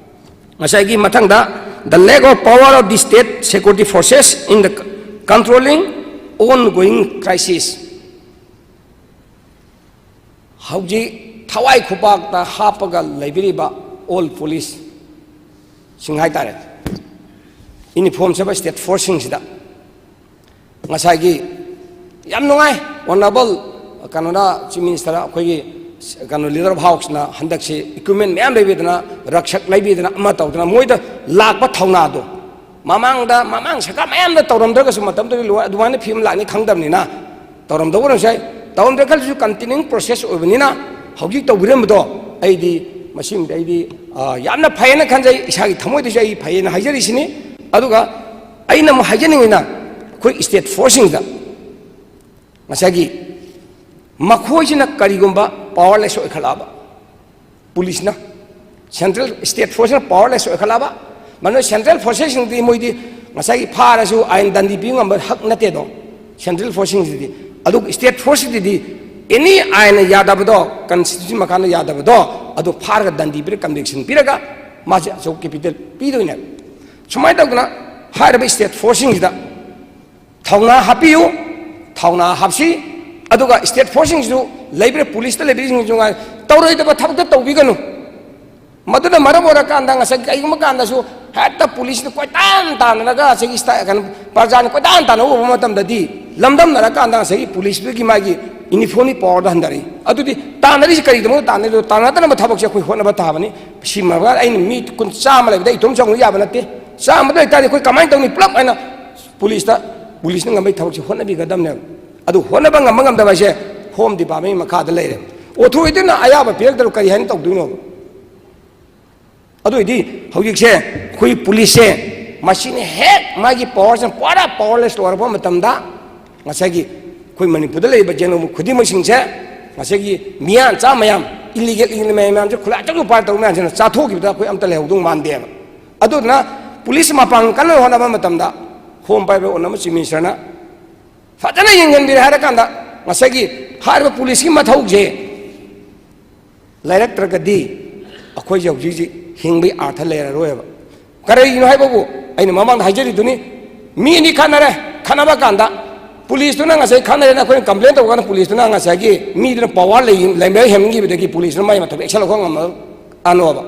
ꯉꯁꯥꯏꯒꯤ ꯃꯊꯪꯗ, the lack of power of the state security forces in the controlling ongoing crisis꯫ ꯍꯧꯖꯤꯛ ꯊꯋꯥꯏ ꯈꯨꯄꯥꯛꯇ ꯍꯥꯞꯄꯒ ꯂꯩꯕꯤꯔꯤꯕ ꯑꯣꯜ ꯄꯨꯂꯤꯁꯁꯤꯡ ꯍꯥꯏꯇꯥꯔꯦ, ꯏꯅꯤꯐꯣꯔꯝ ꯁꯦꯠꯄ ꯁ꯭ꯇꯦꯠ ꯐꯣꯔꯁꯁꯤꯡꯁꯤꯗ ꯉꯁꯥꯏꯒꯤ ꯌꯥꯝ ꯅꯨꯡꯉꯥꯏ, ꯑꯣꯅꯔꯦꯕꯜ ꯀꯩꯅꯣꯅ, ꯆꯤꯐ ꯃꯤꯅꯤꯁꯇꯔ, ꯑꯩꯈꯣꯏꯒꯤ ꯀꯩꯅꯣ, ꯂꯤꯗꯔ ꯑꯣꯐ ꯍꯥꯎꯁꯅ ꯍꯟꯗꯛꯁꯤ ꯏꯀ꯭ꯋꯤꯞꯃꯦꯟ ꯃꯌꯥꯝ ꯂꯩꯕꯤꯗꯅ, ꯔꯛꯁꯛ ꯂꯩꯕꯤꯗꯅ, ꯑꯃ ꯇꯧꯗꯅ, ꯃꯣꯏꯗ ꯂꯥꯛꯄ ꯊꯧꯅꯥꯗꯣ ꯃꯃꯥꯡꯗ, ꯃꯃꯥꯡ ꯁꯔꯀꯥꯔ ꯃꯌꯥꯝꯗ ꯇꯧꯔꯝꯗ꯭ꯔꯒꯁꯨ ꯃꯇꯝꯗꯨꯗꯤ ꯂꯣꯏ ꯑꯗꯨꯃꯥꯏꯅ ꯐꯤꯕꯝ ꯂꯥꯛꯅꯤ ꯈꯪꯗꯕꯅꯤꯅ ꯇꯧꯔꯝꯗꯕ ꯑꯣꯏꯔꯝꯕꯁꯨ ꯌꯥꯏ꯫ ꯇꯧꯔꯝꯗ꯭ꯔꯦ ꯈꯜꯂꯁꯨ ꯀꯟꯇꯤꯅ꯭ꯌꯨꯏꯡ ꯄ꯭ꯔꯣꯁꯦꯁ ꯑꯣꯏꯕꯅꯤꯅ ꯍꯧꯖꯤꯛ ꯇꯧꯕꯤꯔꯝꯕꯗꯣ ꯑꯩꯗꯤ ꯃꯁꯤꯃꯗꯤ ꯑꯩꯗꯤ, ꯑ, ꯌꯥꯝꯅ ꯐꯩꯌꯦꯅ ꯈꯟꯖꯩ꯫ ꯏꯁꯥꯒꯤ ꯊꯃꯣꯏꯗꯁꯨ ꯑꯩ ꯐꯩꯌꯦꯅ ꯍꯥꯏꯖꯔꯤꯁꯤꯅꯤ꯫ ꯑꯗꯨꯒ ꯑꯩꯅ ꯑꯃꯨꯛ ꯍꯥꯏꯖꯅꯤꯡꯉꯤꯅ ꯑꯩꯈꯣꯏ ꯁ꯭ꯇꯦꯠ ꯐꯣꯔꯁꯁꯤꯡꯗ ꯉꯁꯥꯏꯒꯤ ꯃꯈꯣꯏꯁꯤꯅ ꯀꯔꯤꯒꯨꯝꯕ ꯄꯥꯋꯔꯂꯦꯁ ꯑꯣꯏꯈꯠꯂꯛꯑꯕ, ꯄꯨꯂꯤꯁꯅ, ꯁꯦꯟꯇ꯭ꯔꯦꯜ ꯁ꯭ꯇꯦꯠ ꯐꯣꯔꯁꯅ ꯄꯥꯋꯔꯂꯦꯁ ꯑꯣꯏꯈꯠꯂꯛꯑꯕ, ꯃꯗꯨꯅ ꯁꯦꯟꯇ꯭ꯔꯦꯜ ꯐꯣꯔꯁꯦꯁꯁꯤꯡꯗꯤ ꯃꯣꯏꯗꯤ ꯉꯁꯥꯏꯒꯤ ꯐꯥꯔꯁꯨ ꯑꯥꯏꯟ ꯗꯟꯗꯤ ꯄꯤꯕ ꯉꯝꯕ ꯍꯛ ꯅꯠꯇꯦꯗꯣ꯫ ꯁꯦꯟꯇ꯭ꯔꯦꯜ ꯐꯣꯔꯁꯁꯤꯡꯁꯤꯗꯤ ꯑꯗꯨꯒ state forceꯁꯤꯗꯤ any ꯑꯥꯏꯟꯅ ꯌꯥꯗꯕꯗꯣ, constitution ꯃꯈꯥꯗ ꯌꯥꯗꯕꯗꯣ, ꯑꯗꯨ ꯐꯥꯔꯒ ꯗꯟꯗꯤ ꯄꯤꯔꯒ conviction ꯄꯤꯔꯒ ꯃꯥꯁꯦ ꯑꯆꯧꯕ capital ꯄꯤꯗꯣꯏꯅꯦꯕ꯫ ꯁꯨꯃꯥꯏꯅ ꯇꯧꯗꯅ ꯍꯥꯏꯔꯤꯕ state forceꯁꯤꯡꯁꯤꯗ ꯊꯧꯅꯥ ꯍꯥꯞꯄꯤꯌꯨ, ꯊꯧꯅꯥ ꯍꯥꯞꯁꯤ꯫ ꯑꯗꯨꯒ state forceꯁꯤꯡꯁꯤꯁꯨ ꯂꯩꯕꯤꯔ policeꯇ ꯂꯩꯕꯤꯔꯤꯁꯤꯡꯁꯤꯁꯨ ꯉꯥꯏ ꯇꯧꯔꯣꯏꯗꯕ ꯊꯕꯛꯇ ꯇꯧꯕꯤꯒꯅꯨ꯫ ꯃꯗꯨꯅ ꯃꯔꯝ ꯑꯣꯏꯔꯀꯥꯟꯗ ꯉꯁꯥꯏ ꯀꯩꯒꯨꯝꯕ ꯀꯥꯟꯗꯁꯨ ꯍꯦꯛꯇ policeꯅ ꯀꯣꯏꯇꯥꯟ ꯇꯥꯟꯅꯔꯒ ꯉꯁꯥꯏꯒꯤ ꯁ꯭ꯇꯥ-, ꯀꯩꯅꯣ, ꯄ꯭ꯔꯖꯥꯅ ꯀꯣꯏꯇꯥꯟ ꯇꯥꯟꯅ ꯎꯕ ꯃꯇꯝꯗꯗꯤ ꯂꯝꯗꯝꯅꯔꯀꯥꯟꯗ ꯉꯁꯥꯏꯒꯤ policeꯇꯨꯒꯤ ꯃꯥꯒꯤ uniformꯒꯤ powerꯗꯣ ꯍꯟꯊꯔꯛꯏ꯫ ꯑꯗꯨꯗꯤ ꯇꯥꯟꯅꯔꯤꯁꯤ ꯀꯔꯤꯒꯤꯗꯃꯛ ꯇꯥꯟꯅꯔꯤꯅꯣ? ꯇꯥꯟꯅꯗꯅꯕ ꯊꯕꯛꯁꯦ ꯑꯩꯈꯣꯏ ꯍꯣꯠꯅꯕ ꯇꯥꯕꯅꯤ꯫ ꯁꯤ ꯃꯔꯝ ꯑꯩꯅ ꯃꯤ ꯀꯨꯟ, ꯆꯥꯝꯃ ꯂꯩꯕꯗ ꯑꯩ ꯏꯇꯣꯝ ꯆꯪꯕ ꯌꯥꯕ ꯅꯠꯇꯦ꯫ ꯆꯥꯝꯃꯗ ꯂꯩꯇꯥꯔꯗꯤ ꯑꯩꯈꯣꯏ ꯀꯃꯥꯏꯅ ꯇꯧꯅꯤ? ꯄꯨꯂꯞ ꯍꯥꯏꯅ policeꯇ, policeꯅ ꯉꯝꯕꯒꯤ ꯊꯕꯛꯁꯦ ꯍꯣꯠꯅꯕꯤꯒꯗꯕꯅꯦꯕ꯫ ꯑꯗꯨ ꯍꯣꯠꯅꯕ ꯉꯝꯕ ꯉꯝꯗꯕ ꯍꯥꯏꯁꯦ Home Departmentꯀꯤ ꯃꯈꯥꯗ ꯂꯩꯔꯦ꯫ Authorityꯅ ꯑꯌꯥꯕ ꯄꯤꯔꯛꯇ꯭ꯔ ꯀꯔꯤ ꯍꯥꯏꯅ ꯇꯧꯗꯣꯏꯅꯣꯕ? ꯑꯗꯨ ꯑꯣꯏꯗꯤ ꯍꯧꯖꯤꯛꯁꯦ ꯑꯩꯈꯣꯏ policeꯁꯦ ꯃꯁꯤꯅ ꯍꯦꯛ ꯃꯥꯒꯤ powerꯁꯦ ꯄꯨꯔꯥ powerless ꯑꯣꯏꯔꯛꯄ ꯃꯇꯝꯗ ꯉꯁꯥꯏꯒꯤ ꯑꯩꯈꯣꯏ ꯃꯅꯤꯄꯨꯔꯗ ꯂꯩꯔꯤꯕ ꯖꯦꯜ ꯈꯨꯗꯤꯡꯃꯛꯁꯤꯡꯁꯦ ꯉꯁꯥꯏꯒꯤ ꯃꯤꯌꯥꯟꯆꯥ ꯃꯌꯥꯝ, illegal, illegal ꯃꯌꯥꯝ, ꯃꯌꯥꯝꯁꯦ ꯈꯨꯠꯂꯥꯏ ꯑꯆꯧ ꯑꯆꯧ ꯄꯥꯏꯔ ꯇꯧꯕ ꯃꯌꯥꯝꯁꯤꯅ ꯆꯥꯊꯣꯛꯈꯤꯕꯗ ꯑꯩꯈꯣꯏ ꯑꯝꯇ ꯂꯩꯍꯧꯗꯧ ꯃꯥꯟꯗꯦꯕ꯫ ꯑꯗꯨꯗꯨꯅ police ꯃꯄꯥꯡꯒꯜ ꯀꯟꯅ ꯍꯣꯠꯅꯕ ꯃꯇꯝꯗ Home ꯄꯥꯏꯕ Honorable Chief Ministerꯅ ꯐꯖꯅ ꯌꯦꯡꯁꯤꯟꯕꯤꯔꯦ ꯍꯥꯏꯔꯀꯥꯟꯗ ꯉꯁꯥꯏꯒꯤ ꯍꯥꯏꯔꯤꯕ policeꯀꯤ ꯃꯊꯧꯁꯦ ꯂꯩꯔꯛꯇ꯭ꯔꯒꯗꯤ ꯑꯩꯈꯣꯏꯁꯦ ꯍꯧꯖꯤꯛ ꯍꯧꯖꯤꯛ ꯍꯤꯡꯕꯒꯤ ꯑꯥꯔꯊ ꯂꯩꯔꯔꯣꯏꯕ꯫ ꯀꯔꯤꯒꯤꯅꯣ ꯍꯥꯏꯕꯕꯨ ꯑꯩꯅ ꯃꯃꯥꯡꯗ ꯍꯥꯏꯖꯔꯤꯗꯨꯅꯤ, ꯃꯤ ꯑꯅꯤ ꯈꯠꯅꯔꯦ, ꯈꯠꯅꯕ ꯀꯥꯟꯗ policeꯇꯨꯅ ꯉꯁꯥꯏ ꯈꯠꯅꯔꯦꯅ ꯑꯩꯈꯣꯏꯅ complain ꯇꯧꯕ ꯀꯥꯟꯗ policeꯇꯨꯅ ꯉꯁꯥꯏꯒꯤ ꯃꯤꯗꯨꯅ power ꯂꯩ-, ꯂꯩꯕ ꯍꯦꯟꯃꯟꯈꯤꯕꯗꯒꯤ policeꯇꯨꯅ ꯃꯥꯏ ꯃꯊꯧ action ꯂꯧꯈꯠ ꯉꯝꯃꯛꯑꯅꯣꯕ꯫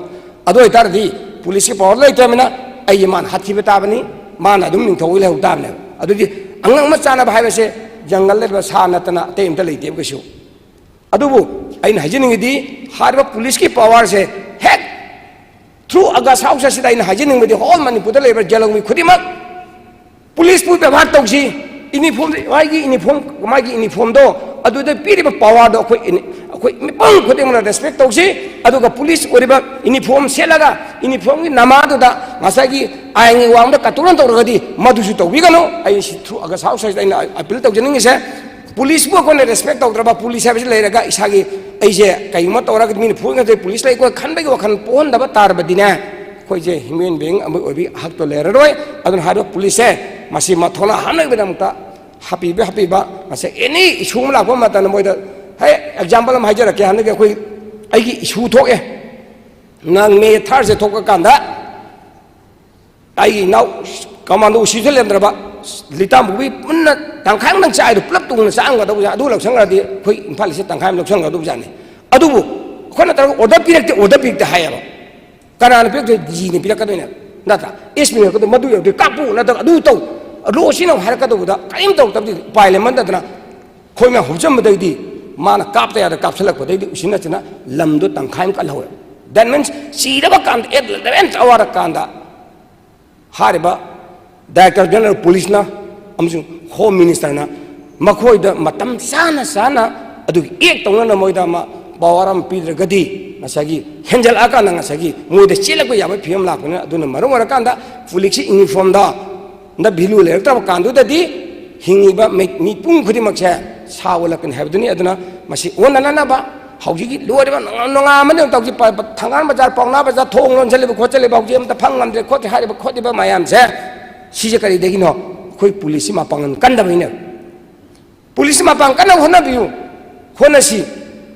ꯑꯗꯨ ꯑꯣꯏꯇꯥꯔꯗꯤ policeꯀꯤ power ꯂꯩꯇ꯭ꯔꯕꯅꯤꯅ ꯑꯩꯒꯤ ꯃꯥꯅ ꯍꯥꯠꯈꯤꯕ ꯇꯥꯕꯅꯤ, ꯃꯥꯅ ꯑꯗꯨꯝ ꯅꯤꯡꯊꯧ ꯑꯣꯏ ꯂꯩꯍꯧ ꯇꯥꯕꯅꯦꯕ꯫ ꯑꯗꯨꯗꯤ ꯑꯉꯛ ꯑꯃ ꯆꯥꯅꯕ ꯍꯥꯏꯕꯁꯦ ꯖꯪꯒꯜꯗ ꯂꯩꯕ ꯁꯥ ꯅꯠꯇꯅ ꯑꯇꯩ ꯑꯝꯇ ꯂꯩꯇꯦꯕ ꯀꯩꯁꯨ꯫ ꯑꯗꯨꯕꯨ ꯑꯩꯅ ꯍꯥꯏꯖꯅꯤꯡꯉꯤꯗꯤ ꯍꯥꯏꯔꯤꯕ policeꯀꯤ powerꯁꯦ ꯍꯦꯛ through August House ꯑꯁꯤꯗ ꯑꯩꯅ ꯍꯥꯏꯖꯅꯤꯡꯕꯗꯤ whole ꯃꯅꯤꯄꯨꯔꯗ ꯂꯩꯔꯤꯕ ꯖꯦꯜ ꯂꯧꯃꯤ ꯈꯨꯗꯤꯡꯃꯛ policeꯄꯨ ꯕꯦꯕꯥꯔ ꯇꯧꯁꯤ꯫ Uniform, ꯃꯥꯒꯤ uniform, ꯃꯥꯒꯤ uniformꯗꯣ, ꯑꯗꯨꯗ ꯄꯤꯔꯤꯕ powerꯗꯣ ꯑꯩꯈꯣꯏ ꯏꯅꯤ-, ꯑꯩꯈꯣꯏ ꯃꯤꯄꯨꯝ ꯈꯨꯗꯤꯡꯃꯛꯅ respect ꯇꯧꯁꯤ꯫ ꯑꯗꯨꯒ police ꯑꯣꯏꯔꯤꯕ uniform ꯁꯦꯠꯂꯒ uniformꯒꯤ ꯅꯃꯥꯗꯨꯗ ꯉꯁꯥꯏꯒꯤ ꯑꯥꯏꯟꯒꯤ ꯋꯥꯡꯃꯗ ꯀꯇꯨꯅ ꯇꯧꯔꯒꯗꯤ ꯃꯗꯨꯁꯨ ꯇꯧꯕꯤꯒꯅꯨ꯫ ꯑꯩ ꯁꯤ through August House ꯑꯁꯤꯗ ꯑꯩꯅ appeal ꯇꯧꯖꯅꯤꯡꯉꯤꯁꯦ꯫ Policeꯄꯨ ꯑꯩꯈꯣꯏꯅ respect ꯇꯧꯗ꯭ꯔꯕ, police ꯍꯥꯏꯕꯁꯤ ꯂꯩꯔꯒ ꯏꯁꯥꯒꯤ, ꯑꯩꯁꯦ ꯀꯩꯒꯨꯝꯕ ꯇꯧꯔꯒꯗꯤ ꯃꯤꯅ ꯐꯨꯔꯒꯗꯤ police ꯂꯩꯀꯣ ꯈꯟꯕꯒꯤ ꯋꯥꯈꯜ ꯄꯣꯛꯍꯟꯗꯕ ꯇꯥꯔꯕꯗꯤꯅꯦ, ꯑꯩꯈꯣꯏꯁꯦ human being ꯑꯃ ꯑꯣꯏꯕꯒꯤ ꯍꯛꯇꯣ ꯂꯩꯔꯔꯣꯏ꯫ ꯑꯗꯨꯅ ꯍꯥꯏꯔꯤꯕ policeꯁꯦ ꯃꯁꯤ ꯃꯊꯧꯅꯥ ꯍꯥꯞꯅꯕꯒꯤꯗꯃꯛꯇ ꯍꯥꯞꯄꯤꯕ ꯍꯥꯞꯄꯤꯕ ꯉꯁꯥꯏ ꯑꯦꯅꯤ ꯏꯁꯨ ꯑꯃ ꯂꯥꯛꯄ ꯃꯇꯝꯗ ꯃꯣꯏꯗ, ꯍꯦ, ꯑꯦꯛꯖꯥꯝꯄꯜ ꯑꯃ ꯍꯥꯏꯖꯔꯛꯀꯦ꯫ ꯍꯟꯗꯛꯀꯤ ꯑꯩꯈꯣꯏ, ꯑꯩꯒꯤ ꯏꯁꯨ ꯊꯣꯛꯑꯦ, ꯅꯪ ꯃꯦ ꯊꯥꯔꯁꯦ ꯊꯣꯛꯄ ꯀꯥꯟꯗ ꯑꯩꯒꯤ ꯏꯅꯥꯎ ꯀꯃꯥꯟꯗꯣ ꯎꯁꯤꯁꯨ ꯂꯩꯔꯝꯗ꯭ꯔꯕ, ꯂꯤꯇꯥꯝꯄꯣꯛꯄꯤ ꯄꯨꯟꯅ ꯇꯪꯈꯥꯏ ꯑꯃꯗꯪ ꯆꯥꯏꯗꯣ ꯄꯨꯂꯞ ꯇꯣꯡꯅ ꯆꯥꯔꯝꯒꯗꯧꯕꯁꯦ, ꯑꯗꯨ ꯂꯧꯁꯟꯈ꯭ꯔꯗꯤ ꯑꯩꯈꯣꯏ ꯏꯝꯐꯥꯜ ꯏꯁꯁꯦ ꯇꯪꯈꯥꯏ ꯑꯃ ꯂꯧꯁꯟꯈ꯭ꯔꯗꯧꯕꯖꯥꯠꯅꯤ꯫ ꯑꯗꯨꯕꯨ ꯑꯩꯈꯣꯏꯅ ꯇꯧꯔꯒ ꯑꯣꯔꯗꯔ ꯄꯤꯔꯛꯇꯦ, ꯑꯣꯔꯗꯔ ꯄꯤꯔꯛꯇꯦ ꯍꯥꯏꯌꯦꯕ꯫ ꯀꯅꯥꯅ ꯄꯤꯔꯛꯇꯣꯏ? ꯖꯤꯅ ꯄꯤꯔꯛꯀꯗꯣꯏꯅꯦ, ꯅꯠꯇ꯭ꯔꯥ? ꯑꯦꯁ ꯄꯤꯅ ꯄꯤꯔꯛꯀꯗꯣꯏ, "ꯃꯗꯨ ꯌꯧꯗ꯭ꯔꯤ ꯀꯥꯞꯄꯨ, ꯅꯠꯇ꯭ꯔꯒ ꯑꯗꯨ ꯇꯧ, ꯂꯣꯁꯤꯅ ꯍꯥꯏꯔꯛꯀꯗꯧꯕꯗ ꯀꯔꯤꯝ ꯇꯧꯔꯛꯇꯕꯗꯤ ꯎꯄꯥꯏ ꯂꯩꯃꯟꯗꯗꯅ ꯑꯩꯈꯣꯏ ꯃꯌꯥꯝ ꯍꯨꯞꯆꯟꯕꯗꯩꯗꯤ ꯃꯥꯅ ꯀꯥꯞꯇ ꯌꯥꯗ ꯀꯥꯞꯁꯤꯜꯂꯛꯄꯗꯩꯗꯤ ꯎꯆꯤꯟ ꯅꯥꯆꯤꯟꯅ ꯂꯝꯗꯣ ꯇꯪꯈꯥꯏ ꯑꯃ ꯀꯜꯍꯧꯋꯦ꯫ That means ꯁꯤꯔꯕ ꯀꯥꯟꯗ, at the last hour ꯀꯥꯟꯗ ꯍꯥꯏꯔꯤꯕ ꯗꯥꯏꯔꯦꯛꯇꯔ ꯖꯦꯅꯔꯦꯜ ꯄꯨꯂꯤꯁꯅ ꯑꯃꯁꯨꯡ ꯍꯣꯝ ꯃꯤꯅꯤꯁꯇꯔꯅ ꯃꯈꯣꯏꯗ ꯃꯇꯝ ꯆꯥꯅ ꯆꯥꯅ ꯑꯗꯨꯒꯤ ꯑꯦꯛ ꯇꯧꯅꯅ ꯃꯣꯏꯗ ꯑꯃ ꯄꯥꯋꯔ ꯑꯃ ꯄꯤꯗ꯭ꯔꯒꯗꯤ ꯉꯁꯥꯏꯒꯤ ꯍꯦꯟꯖꯜꯂꯛꯑꯀꯥꯟꯗ ꯉꯁꯥꯏꯒꯤ ꯃꯣꯏꯗ ꯆꯦꯜꯂꯛꯄ ꯌꯥꯕꯒꯤ ꯐꯤꯕꯝ ꯂꯥꯛꯄꯅꯤꯅ, ꯑꯗꯨꯅ ꯃꯔꯝ ꯑꯣꯏꯔꯀꯥꯟꯗ ꯄꯨꯂꯤꯁꯀꯤ ꯌꯨꯅꯤꯐꯣꯔꯝꯗ ꯅ ꯚꯦꯂꯨ ꯂꯩꯔꯛꯇ꯭ꯔꯕ ꯀꯥꯟꯗꯨꯗꯗꯤ ꯍꯤꯡꯉꯤꯕ ꯃꯤ-, ꯃꯤꯄꯨꯝ ꯈꯨꯗꯤꯡꯃꯛꯁꯦ ꯁꯥ ꯑꯣꯜꯂꯛꯀꯅꯤ ꯍꯥꯏꯕꯗꯨꯅꯤ꯫ ꯑꯗꯨꯅ ꯃꯁꯤ ꯑꯣꯟꯅꯅꯅꯕ ꯍꯧꯖꯤꯛꯀꯤ ꯂꯣꯏꯔꯤꯕ ꯅꯣꯡꯉꯥ-, ꯅꯣꯡꯉꯥꯟꯕꯗꯒꯤ ꯍꯧꯖꯤꯛ ꯄ-, ꯄ-, ꯊꯪꯒꯥꯜ ꯕꯖꯥꯔ, ꯄꯥꯎꯅꯥ ꯕꯖꯥꯔ ꯊꯣꯡ ꯂꯣꯟꯁꯤꯜꯂꯤꯕ ꯈꯣꯠꯆꯜꯂꯤꯕ ꯍꯧꯖꯤꯛ ꯑꯝꯇ ꯐꯪ ꯉꯝꯗ꯭ꯔꯦ ꯈꯣꯠꯇ꯭ꯔꯦ ꯍꯥꯏꯔꯤꯕ ꯈꯣꯠꯂꯤꯕ ꯃꯌꯥꯝꯁꯦ, ꯁꯤꯁꯦ ꯀꯔꯤꯗꯒꯤꯅꯣ? ꯑꯩꯈꯣꯏ ꯄꯨꯂꯤꯁꯁꯤ ꯃꯄꯥꯡꯒꯜ ꯀꯟꯗꯕꯅꯤꯅ꯫ ꯄꯨꯂꯤꯁꯅ ꯃꯄꯥꯡ ꯀꯟꯅ ꯍꯣꯠꯅꯕꯤꯌꯨ, ꯍꯣꯠꯅꯁꯤ꯫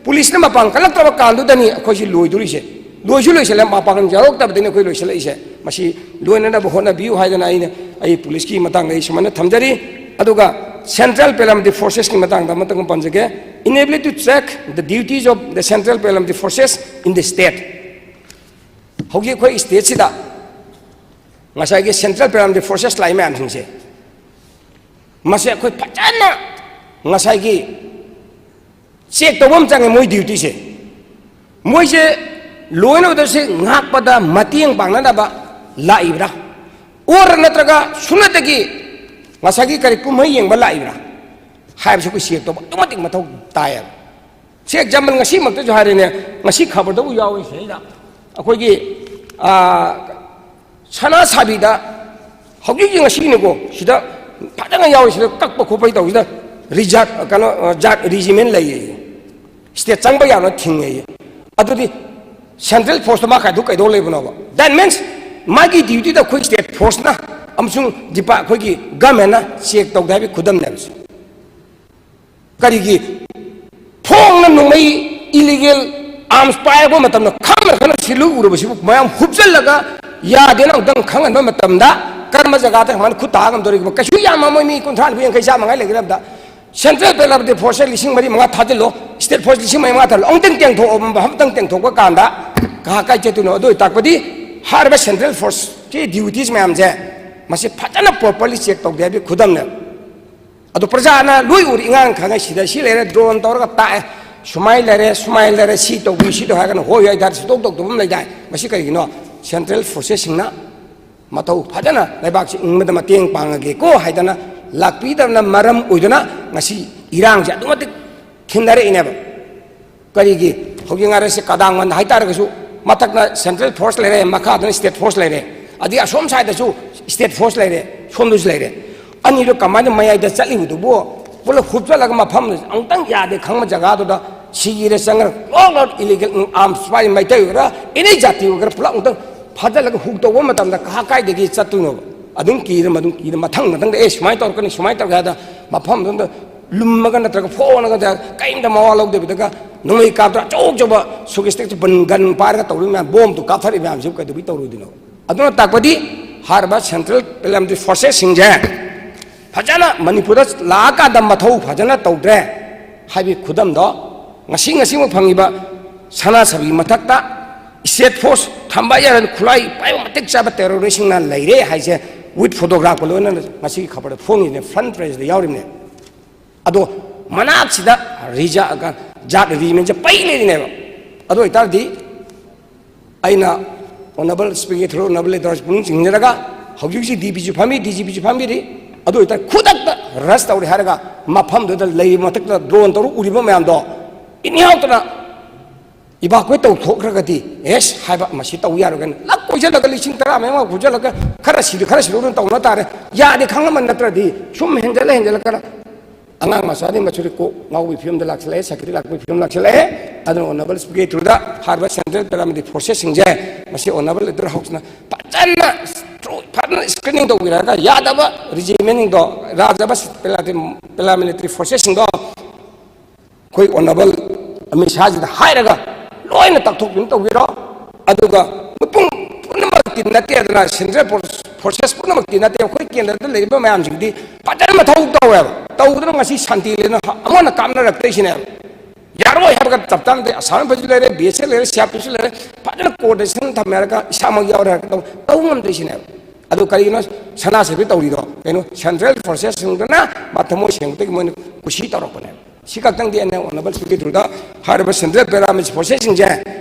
ꯄꯨꯂꯤꯁꯅ ꯃꯄꯥꯡ ꯀꯜꯂꯛꯇꯕ ꯀꯥꯟꯗꯨꯗꯅꯤ ꯑꯩꯈꯣꯏꯁꯤ ꯂꯣꯏꯗꯣꯔꯤꯁꯦ꯫ ꯂꯣꯏꯁꯨ ꯂꯣꯏꯁꯤꯜꯂꯦ, ꯃꯄꯥꯡꯒꯜ ꯌꯥꯎꯔꯛꯇꯕꯗꯒꯤꯅꯤ ꯑꯩꯈꯣꯏ ꯂꯣꯏꯁꯤꯜꯂꯛꯏꯁꯦ꯫ ꯃꯁꯤ ꯂꯣꯏꯅꯅꯕ ꯍꯣꯠꯅꯕꯤꯌꯨ ꯍꯥꯏꯗꯅ ꯑꯩꯅ ꯑꯩ ꯄꯨꯂꯤꯁꯀꯤ ꯃꯇꯥꯡꯗ ꯑꯩ ꯁꯨꯃꯥꯏꯅ ꯊꯝꯖꯔꯤ꯫ ꯑꯗꯨꯒ central paramilitary forcesꯀꯤ ꯃꯇꯥꯡꯗ ꯑꯃꯇꯪ ꯄꯟꯖꯒꯦ꯫ Inability to track the duties of the central paramilitary forces in the state. ꯍꯧꯖꯤꯛ ꯑꯩꯈꯣꯏ stateꯁꯤꯗ ꯉꯁꯥꯏꯒꯤ central paramilitary forces ꯂꯥꯛꯏ ꯃꯌꯥꯝꯁꯤꯡꯁꯦ, ꯃꯁꯤ ꯑꯩꯈꯣꯏ ꯐꯖꯅ ꯉꯁꯥꯏꯒꯤ check ꯇꯧꯕ ꯑꯃ ꯆꯪꯉꯦ ꯃꯣꯏ dutyꯁꯦ꯫ ꯃꯣꯏꯁꯦ ꯂꯣꯏꯅꯕꯗꯁꯦ ꯉꯥꯛꯄꯗ ꯃꯇꯦꯡ ꯄꯥꯡꯅꯅꯕ ꯂꯥꯛꯏꯕ꯭ꯔꯥ? Or ꯅꯠꯇ꯭ꯔꯒ ꯁꯨꯞꯅꯇꯒꯤ ꯉꯁꯥꯏꯒꯤ ꯀꯔꯤ ꯀꯨꯝꯍꯩ ꯌꯦꯡꯕ ꯂꯥꯛꯏꯕ꯭ꯔꯥ ꯍꯥꯏꯕꯁꯤ ꯑꯩꯈꯣꯏ check ꯇꯧꯕ ꯑꯗꯨꯛꯀꯤ ꯃꯇꯤꯛ ꯃꯊꯧ ꯇꯥꯏꯌꯦꯕ꯫ ꯁꯤ example ꯉꯁꯤꯃꯛꯇꯁꯨ ꯍꯥꯏꯔꯦꯅꯦ, ꯉꯁꯤ ꯈꯕꯔꯗꯕꯨ ꯌꯥꯎꯔꯤ ꯁꯤꯗꯩꯗ꯫ ꯑꯩꯈꯣꯏꯒꯤ, ꯑꯥ, ꯁꯅꯥ ꯁꯥꯕꯤꯗ ꯍꯧꯖꯤꯛꯀꯤ ꯉꯁꯤꯅꯤꯀꯣ, ꯁꯤꯗ ꯐꯖꯅ ꯌꯥꯎꯔꯤ, ꯁꯤꯗ ꯀꯛꯄ ꯈꯣꯠꯄꯒꯤ ꯇꯧꯔꯤꯁꯤꯗ ꯔꯤꯖꯥꯠ, ꯀꯩꯅꯣ, ꯑ, ꯖꯥꯠ regiment ꯂꯩꯌꯦ꯫ State ꯆꯪꯕ ꯌꯥꯔꯣꯏ ꯊꯤꯡꯉꯦ꯫ ꯑꯗꯨꯗꯤ central forceꯇ ꯃꯥ ꯀꯥꯏꯗꯨ ꯀꯩꯗꯧ ꯂꯩꯕꯅꯣꯕ? That means ꯃꯥꯒꯤ dutyꯗ ꯑꯩꯈꯣꯏ state forceꯅ ꯑꯃꯁꯨꯡ ꯗꯤꯄꯥ ꯑꯩꯈꯣꯏꯒꯤ ꯒꯃꯦꯟꯅ ꯆꯦꯛ ꯇꯧꯗꯦ ꯍꯥꯏꯕꯒꯤ ꯈꯨꯗꯝꯅꯦꯕ ꯁꯤ꯫ ꯀꯔꯤꯒꯤ? ꯐꯣꯡꯅ ꯅꯣꯡꯃꯩ ꯏꯂꯤꯒꯦꯜ ꯑꯥꯔꯝꯁ ꯄꯥꯏꯔꯛꯄ ꯃꯇꯝꯗ ꯈꯪꯅ ꯈꯪꯅ ꯁꯤꯜꯂꯨ ꯎꯔꯕꯁꯤꯕꯨ ꯃꯌꯥꯝ ꯍꯨꯞꯆꯜꯂꯒ ꯌꯥꯗꯦꯅ ꯑꯃꯨꯛꯇꯪ ꯈꯪꯍꯟꯕ ꯃꯇꯝꯗ ꯀꯔꯝꯕ ꯖꯒꯥꯗ ꯀꯃꯥꯏꯅ ꯈꯨꯠ ꯊꯥ ꯉꯝꯗꯧꯔꯤꯕ? ꯀꯩꯁꯨ ꯌꯥꯝꯃꯝꯃꯣꯏ, ꯃꯤ ꯀꯨꯟꯊ꯭ꯔꯥ ꯅꯤꯐꯨ ꯌꯥꯡꯈꯩ ꯆꯥꯝꯃ ꯉꯥꯏ ꯂꯩꯒꯗꯕꯗ꯫ ꯁꯦꯟꯇ꯭ꯔꯦꯜ ꯄꯦꯔꯥꯃꯤꯂꯤꯇꯔꯤ ꯐꯣꯔꯁꯁꯦ ꯂꯤꯁꯤꯡ ꯃꯔꯤ ꯃꯉꯥ ꯊꯥꯖꯤꯜꯂꯣ, ꯁ꯭ꯇꯦꯠ ꯐꯣꯔꯁ ꯂꯤꯁꯤꯡ ꯃꯔꯤ ꯃꯉꯥ ꯊꯥꯖꯤꯜꯂꯣ, ꯑꯃꯨꯛꯇꯪ ꯇꯦꯡꯊꯣꯛꯑꯕ, ꯃꯐꯝ ꯑꯃꯇꯪ ꯇꯦꯡꯊꯣꯛꯄ ꯀꯥꯟꯗ ꯀꯍꯥ ꯀꯥꯏ ꯆꯠꯇꯣꯏꯅꯣ? ꯑꯗꯨ ꯑꯣꯏꯇꯥꯔꯄꯗꯤ ꯍꯥꯏꯔꯤꯕ ꯁꯦꯟꯇ꯭ꯔꯦꯜ ꯐꯣꯔꯁꯀꯤ ꯗ꯭ꯌꯨꯇꯤꯁ ꯃꯌꯥꯝꯁꯦ ꯃꯁꯤ ꯐꯖꯅ ꯄ꯭ꯔꯣꯄꯔꯂꯤ ꯆꯦꯛ ꯇꯧꯗꯦ ꯍꯥꯏꯕꯒꯤ ꯈꯨꯗꯝꯅꯦ꯫ ꯑꯗꯣ ꯄ꯭ꯔꯖꯥꯅ ꯂꯣꯏ ꯎꯔꯤ, ꯏꯉꯥꯡ ꯈꯪꯉꯦ, ꯁꯤꯗ ꯁꯤ ꯂꯩꯔꯦ, ꯗ꯭ꯔꯣꯟ ꯇꯧꯔꯒ ꯇꯥꯛꯑꯦ, ꯁꯨꯃꯥꯏꯅ ꯂꯩꯔꯦ, ꯁꯨꯃꯥꯏꯅ ꯂꯩꯔꯦ, ꯁꯤ ꯇꯧꯕꯤꯌꯨ, ꯁꯤ ꯇꯧ ꯍꯥꯏꯔꯒꯅ ꯍꯣꯏ ꯍꯥꯏ ꯇꯥꯔꯦ, ꯁꯨꯇꯧ ꯇꯧꯗꯕ ꯑꯃ ꯂꯩ ꯇꯥꯏ꯫ ꯃꯁꯤ ꯀꯔꯤꯒꯤꯅꯣ? ꯁꯦꯟꯇ꯭ꯔꯦꯜ ꯐꯣꯔꯁꯦꯁꯁꯤꯡꯅ ꯃꯇꯧ ꯐꯖꯅ ꯂꯩꯕꯥꯛꯁꯤ ꯏꯪꯕꯗ ꯃꯇꯦꯡ ꯄꯥꯡꯉꯒꯦꯀꯣ ꯍꯥꯏꯗꯅ ꯂꯥꯛꯄꯤꯗꯕꯅ ꯃꯔꯝ ꯑꯣꯏꯗꯨꯅ ꯉꯁꯤ ꯏꯔꯥꯡꯁꯦ ꯑꯗꯨꯛ ꯃꯇꯤꯛ ꯊꯤꯟꯅꯔꯛꯏꯅꯦꯕ꯫ ꯀꯔꯤꯒꯤ? ꯍꯧꯖꯤꯛ ꯉꯥꯏꯔꯁꯤ ꯀꯗꯥꯡ ꯃꯟꯗ ꯍꯥꯏꯇꯥꯔꯒꯁꯨ ꯃꯊꯛꯅ ꯁꯦꯟꯇ꯭ꯔꯦꯜ ꯐꯣꯔꯁ ꯂꯩꯔꯦ, ꯃꯈꯥꯗꯅ ꯁ꯭ꯇꯦꯠ ꯐꯣꯔꯁ ꯂꯩꯔꯦ, ꯑꯗꯩ ꯑꯁꯣꯝ ꯁꯥꯏꯗꯁꯨ ꯁ꯭ꯇꯦꯠ ꯐꯣꯔꯁ ꯂꯩꯔꯦ, ꯁꯣꯝꯗꯁꯨ ꯂꯩꯔꯦ꯫ ꯑꯅꯤꯗꯨ ꯀꯃꯥꯏꯅ ꯃꯌꯥꯏꯗ ꯆꯠꯂꯤꯕꯗꯨꯕꯨ? ꯄꯨꯂꯞ ꯍꯨꯞꯆꯜꯂꯒ ꯃꯐꯝꯗꯨ ꯑꯃꯨꯛꯇꯪ ꯌꯥꯗꯦ ꯈꯪꯕ ꯖꯒꯥꯗꯨꯗ ꯁꯤꯒꯤꯔ ꯆꯪꯉꯔ ꯂꯣꯛ ꯂꯣꯛ ꯏꯂꯤꯒꯦꯜ ꯑꯥꯔꯝꯁ ꯄꯥꯏ ꯃꯩꯇꯩ ꯑꯣꯏꯒꯦꯔꯥ ꯑꯦꯅꯤ ꯖꯥꯇꯤ ꯑꯣꯏꯒꯦꯔꯥ ꯄꯨꯂꯞ ꯑꯃꯨꯛꯇꯪ ꯐꯥꯖꯤꯜꯂꯒ ꯍꯨꯛ ꯇꯧꯕ ꯃꯇꯝꯗ ꯀꯍꯥ ꯀꯥꯏꯗꯒꯤ ꯆꯠꯇꯣꯏꯅꯣꯕ? ꯑꯗꯨꯝ ꯀꯤꯔ ꯃꯗꯨꯝ ꯀꯤꯔ ꯃꯊꯪ ꯃꯊꯪꯗ ꯑꯦ ꯁꯨꯃꯥꯏꯅ ꯇꯧꯔꯛꯀꯅꯤ, ꯁꯨꯃꯥꯏꯅ ꯇꯧꯔꯛꯀꯦ ꯍꯥꯏꯗ ꯃꯐꯝꯗꯨꯗ ꯂꯨꯝꯃꯒ ꯅꯠꯇ꯭ꯔꯒ ꯐꯣꯡꯉꯒ ꯀꯔꯤꯝꯇ ꯃꯋꯥ ꯂꯧꯗꯕꯤꯗꯒ ꯅꯣꯡꯃꯩ ꯀꯥꯞꯇ ꯑꯆꯧ ꯑꯆꯧꯕ ꯁꯨꯒꯤꯁꯇꯤꯛ ꯒꯟ ꯄꯥꯏꯔꯒ ꯇꯧꯔꯤꯕ ꯃꯌꯥꯝ, ꯕꯣꯝꯗꯨ ꯀꯥꯞꯊꯔꯤꯕ ꯃꯌꯥꯝꯁꯤꯕꯨ ꯀꯩꯗꯧꯕꯩ ꯇꯧꯔꯣꯏꯗꯣꯏꯅꯣ? ꯑꯗꯨꯅ ꯇꯥꯛꯄꯗꯤ ꯍꯥꯏꯔꯤꯕ ꯁꯦꯟꯇ꯭ꯔꯦꯜ ꯄꯦꯔꯥꯃꯤꯂꯤꯇꯔꯤ ꯐꯣꯔꯁꯦꯁꯁꯤꯡꯁꯦ ꯐꯖꯅ ꯃꯅꯤꯄꯨꯔꯗ ꯂꯥꯛꯑꯀꯥꯟꯗ ꯃꯊꯧ ꯐꯖꯅ ꯇꯧꯗ꯭ꯔꯦ ꯍꯥꯏꯕꯒꯤ ꯈꯨꯗꯝꯗꯣ ꯉꯁꯤ ꯉꯁꯤꯃꯛ ꯐꯪꯉꯤꯕ ꯁꯅꯥ ꯁꯥꯕꯤ ꯃꯊꯛꯇ ꯁ꯭ꯇꯦꯠ ꯐꯣꯔꯁ ꯊꯝꯕ ꯌꯥꯔꯅꯤ, ꯈꯨꯠꯂꯥꯏ ꯄꯥꯏꯕ ꯃꯇꯤꯛ ꯆꯥꯕ ꯇꯦꯔꯣꯔꯤꯁꯁꯤꯡꯅ ꯂꯩꯔꯦ ꯍꯥꯏꯁꯦ ꯋꯤꯠ ꯐꯣꯇꯣꯒ꯭ꯔꯥꯐꯀ ꯂꯣꯏꯅꯅ ꯉꯁꯤꯒꯤ ꯈꯕꯔꯗ ꯐꯣꯡꯉꯤꯅꯦ, ꯐ꯭ꯔꯟꯠ ꯄꯦꯖꯇ ꯌꯥꯎꯔꯤꯕꯅꯦ꯫ ꯑꯗꯣ ꯃꯅꯥꯛꯁꯤꯗ ꯔꯤꯖꯥ-, ꯖꯥꯠ ꯔꯤꯖꯤꯃꯦꯟꯁꯦ ꯄꯩ ꯂꯩꯔꯤꯅꯦꯕ꯫ ꯑꯗꯨ ꯑꯣꯏꯇꯥꯔꯗꯤ ꯑꯩꯅ honourable speaker through honourable leaders ꯄꯨꯛꯅꯤꯡ ꯆꯤꯡꯁꯤꯟꯖꯔꯒ ꯍꯧꯖꯤꯛ ꯍꯧꯖꯤꯛ ꯗꯤ ꯄꯤꯁꯨ ꯐꯝꯃꯤ, ꯗꯤ ꯖꯤ ꯄꯤꯁꯨ ꯐꯝꯕꯤꯔꯤ꯫ ꯑꯗꯨ ꯑꯣꯏꯇꯥꯔꯗꯤ ꯈꯨꯗꯛꯇ ꯔꯁ ꯇꯧꯔꯦ ꯍꯥꯏꯔꯒ ꯃꯐꯝꯗꯨꯗ ꯂꯩꯔꯤꯕ ꯃꯊꯛꯇ ꯗ꯭ꯔꯣꯟ ꯇꯧꯔ ꯎꯔꯤꯕ ꯃꯌꯥꯝꯗꯣ ꯏꯟꯌꯥꯎꯇꯅ ꯏꯚꯥꯀꯨꯋꯦꯠ ꯇꯧꯊꯣꯛꯈ꯭ꯔꯒꯗꯤ ꯑꯦꯁ ꯍꯥꯏꯕ ꯃꯁꯤ ꯇꯧ ꯌꯥꯔꯣꯏ ꯀꯥꯏꯅ ꯂꯛ ꯀꯣꯏꯁꯤꯜꯂꯒ ꯂꯤꯁꯤꯡ ꯇꯔꯥ ꯃꯌꯥ ꯀꯣꯏꯁꯤꯜꯂꯒ ꯈꯔ ꯁꯤꯗ ꯈꯔ ꯁꯤꯗꯣꯛꯅ ꯇꯧꯅ ꯇꯥꯔꯦ꯫ ꯌꯥꯗꯦ ꯈꯪꯉꯝꯕ ꯅꯠꯇ꯭ꯔꯗꯤ ꯁꯨꯝ ꯍꯦꯟꯖꯜꯂ ꯍꯦꯟꯖꯜꯂꯒ ꯑꯉꯥꯡ ꯃꯆꯥꯗꯤ ꯃꯆꯨꯗꯤ ꯀꯣꯛ ꯉꯥꯎꯕꯒꯤ ꯐꯤꯕꯝꯗ ꯂꯥꯛꯁꯤꯜꯂꯛꯑꯦ, ꯁꯥꯏꯀꯤꯗ ꯂꯥꯛꯄꯒꯤ ꯐꯤꯕꯝ ꯂꯥꯛꯁꯤꯜꯂꯛꯑꯦ꯫ ꯑꯗꯨꯅ ꯑꯣꯅꯔꯦꯕꯜ ꯁ꯭ꯄꯤꯀꯔ ꯊ꯭ꯔꯨꯗ ꯍꯥꯏꯔꯤꯕ ꯁꯦꯟꯇ꯭ꯔꯦꯜ ꯄꯦꯔꯥꯃꯤꯂꯤꯇꯔꯤ ꯐꯣꯔꯁꯦꯁꯁꯤꯡꯁꯦ ꯃꯁꯤ ꯑꯣꯅꯔꯦꯕꯜ ꯂꯤꯗꯔ ꯍꯥꯎꯁꯅ ꯐꯖꯅ ꯊ꯭ꯔꯨ ꯐꯖꯅ ꯁ꯭ꯀ꯭ꯔꯤꯅꯤꯡ ꯇꯧꯕꯤꯔꯒ ꯌꯥꯗꯕ ꯔꯤꯖꯤꯃꯦꯟꯁꯤꯡꯗꯣ, ꯌꯥꯗꯕ ꯄꯦꯔꯥꯃꯤꯂꯤꯇꯔꯤ ꯐꯣꯔꯁꯦꯁꯁꯤꯡꯗꯣ ꯑꯩꯈꯣꯏ ꯑꯣꯅꯔꯦꯕꯜ ꯑꯃꯤꯠ ꯁꯥꯍꯁꯤꯗ ꯍꯥꯏꯔꯒ ꯂꯣꯏꯅ ꯇꯥꯛꯊꯣꯛꯄꯤꯅ ꯇꯧꯕꯤꯔꯣ꯫ ꯑꯗꯨꯒ ꯃꯤꯄꯨꯝ ꯄꯨꯝꯅꯃꯛꯇꯤ ꯅꯠꯇꯦꯗꯅ, ꯁꯦꯟꯇ꯭ꯔꯦꯜ ꯐꯣꯔꯁꯦꯁ ꯄꯨꯝꯅꯃꯛꯇꯤ ꯅꯠꯇꯦ, ꯑꯩꯈꯣꯏ ꯀꯦꯟꯗ꯭ꯔꯗ ꯂꯩꯔꯤꯕ ꯃꯌꯥꯝꯁꯤꯡꯗꯤ ꯐꯖꯅ ꯃꯊꯧ ꯇꯧꯋꯦꯕ꯫ ꯇꯧꯗꯅ ꯉꯁꯤ ꯁꯥꯟꯇꯤ ꯂꯩꯅ ꯑꯃꯅ ꯀꯥꯞꯅꯔꯛꯇ꯭ꯔꯤꯁꯤꯅꯦꯕ꯫ ꯌꯥꯔꯣꯏ ꯍꯥꯏꯕꯒ ꯆꯞ ꯆꯥꯅ ꯑꯁꯥꯝ ꯔꯥꯏꯐꯜꯁꯨ ꯂꯩꯔꯦ, ꯕꯤ ꯑꯦꯁ ꯑꯦꯐ ꯂꯩꯔꯦ, ꯁꯤ ꯑꯥꯔ ꯄꯤ ꯑꯦꯐꯁꯨ ꯂꯩꯔꯦ, ꯐꯖꯅ ꯀꯣꯑꯣꯔꯗꯤꯅꯦꯁꯟ ꯊꯝꯅꯔꯒ ꯏꯁꯥꯃꯛ ꯌꯥꯎꯔꯦ ꯍꯥꯏꯔꯒ ꯇꯧ-, ꯇꯧꯕ ꯉꯝꯗ꯭ꯔꯤꯁꯤꯅꯦꯕ꯫ ꯑꯗꯨ ꯀꯔꯤꯒꯤꯅꯣ ꯁꯅꯥ ꯁꯦꯕꯤ ꯇꯧꯔꯤꯗꯣ? ꯀꯩꯅꯣ, ꯁꯦꯟꯇ꯭ꯔꯦꯜ ꯐꯣꯔꯁꯦꯁꯁꯤꯡꯗꯨꯅ ꯃꯊꯃꯣꯏ ꯁꯦꯡꯕꯗꯒꯤ ꯃꯣꯏꯅ ꯀꯨꯁꯤ ꯇꯧꯔꯛꯄꯅꯦꯕ꯫ ꯁꯤ ꯈꯛꯇꯪꯗꯤ ꯑꯩꯅ ꯑꯣꯅꯔꯦꯕꯜ ꯁ꯭ꯄꯤꯀꯔ ꯊ꯭ꯔꯨꯗ ꯍꯥꯏꯔꯤꯕ ꯁꯦꯟꯇ꯭ꯔꯦꯜ ꯄꯦꯔꯥꯃꯤꯂꯤꯇꯔꯤ ꯐꯣꯔꯁꯦꯁꯁꯤꯡꯁꯦ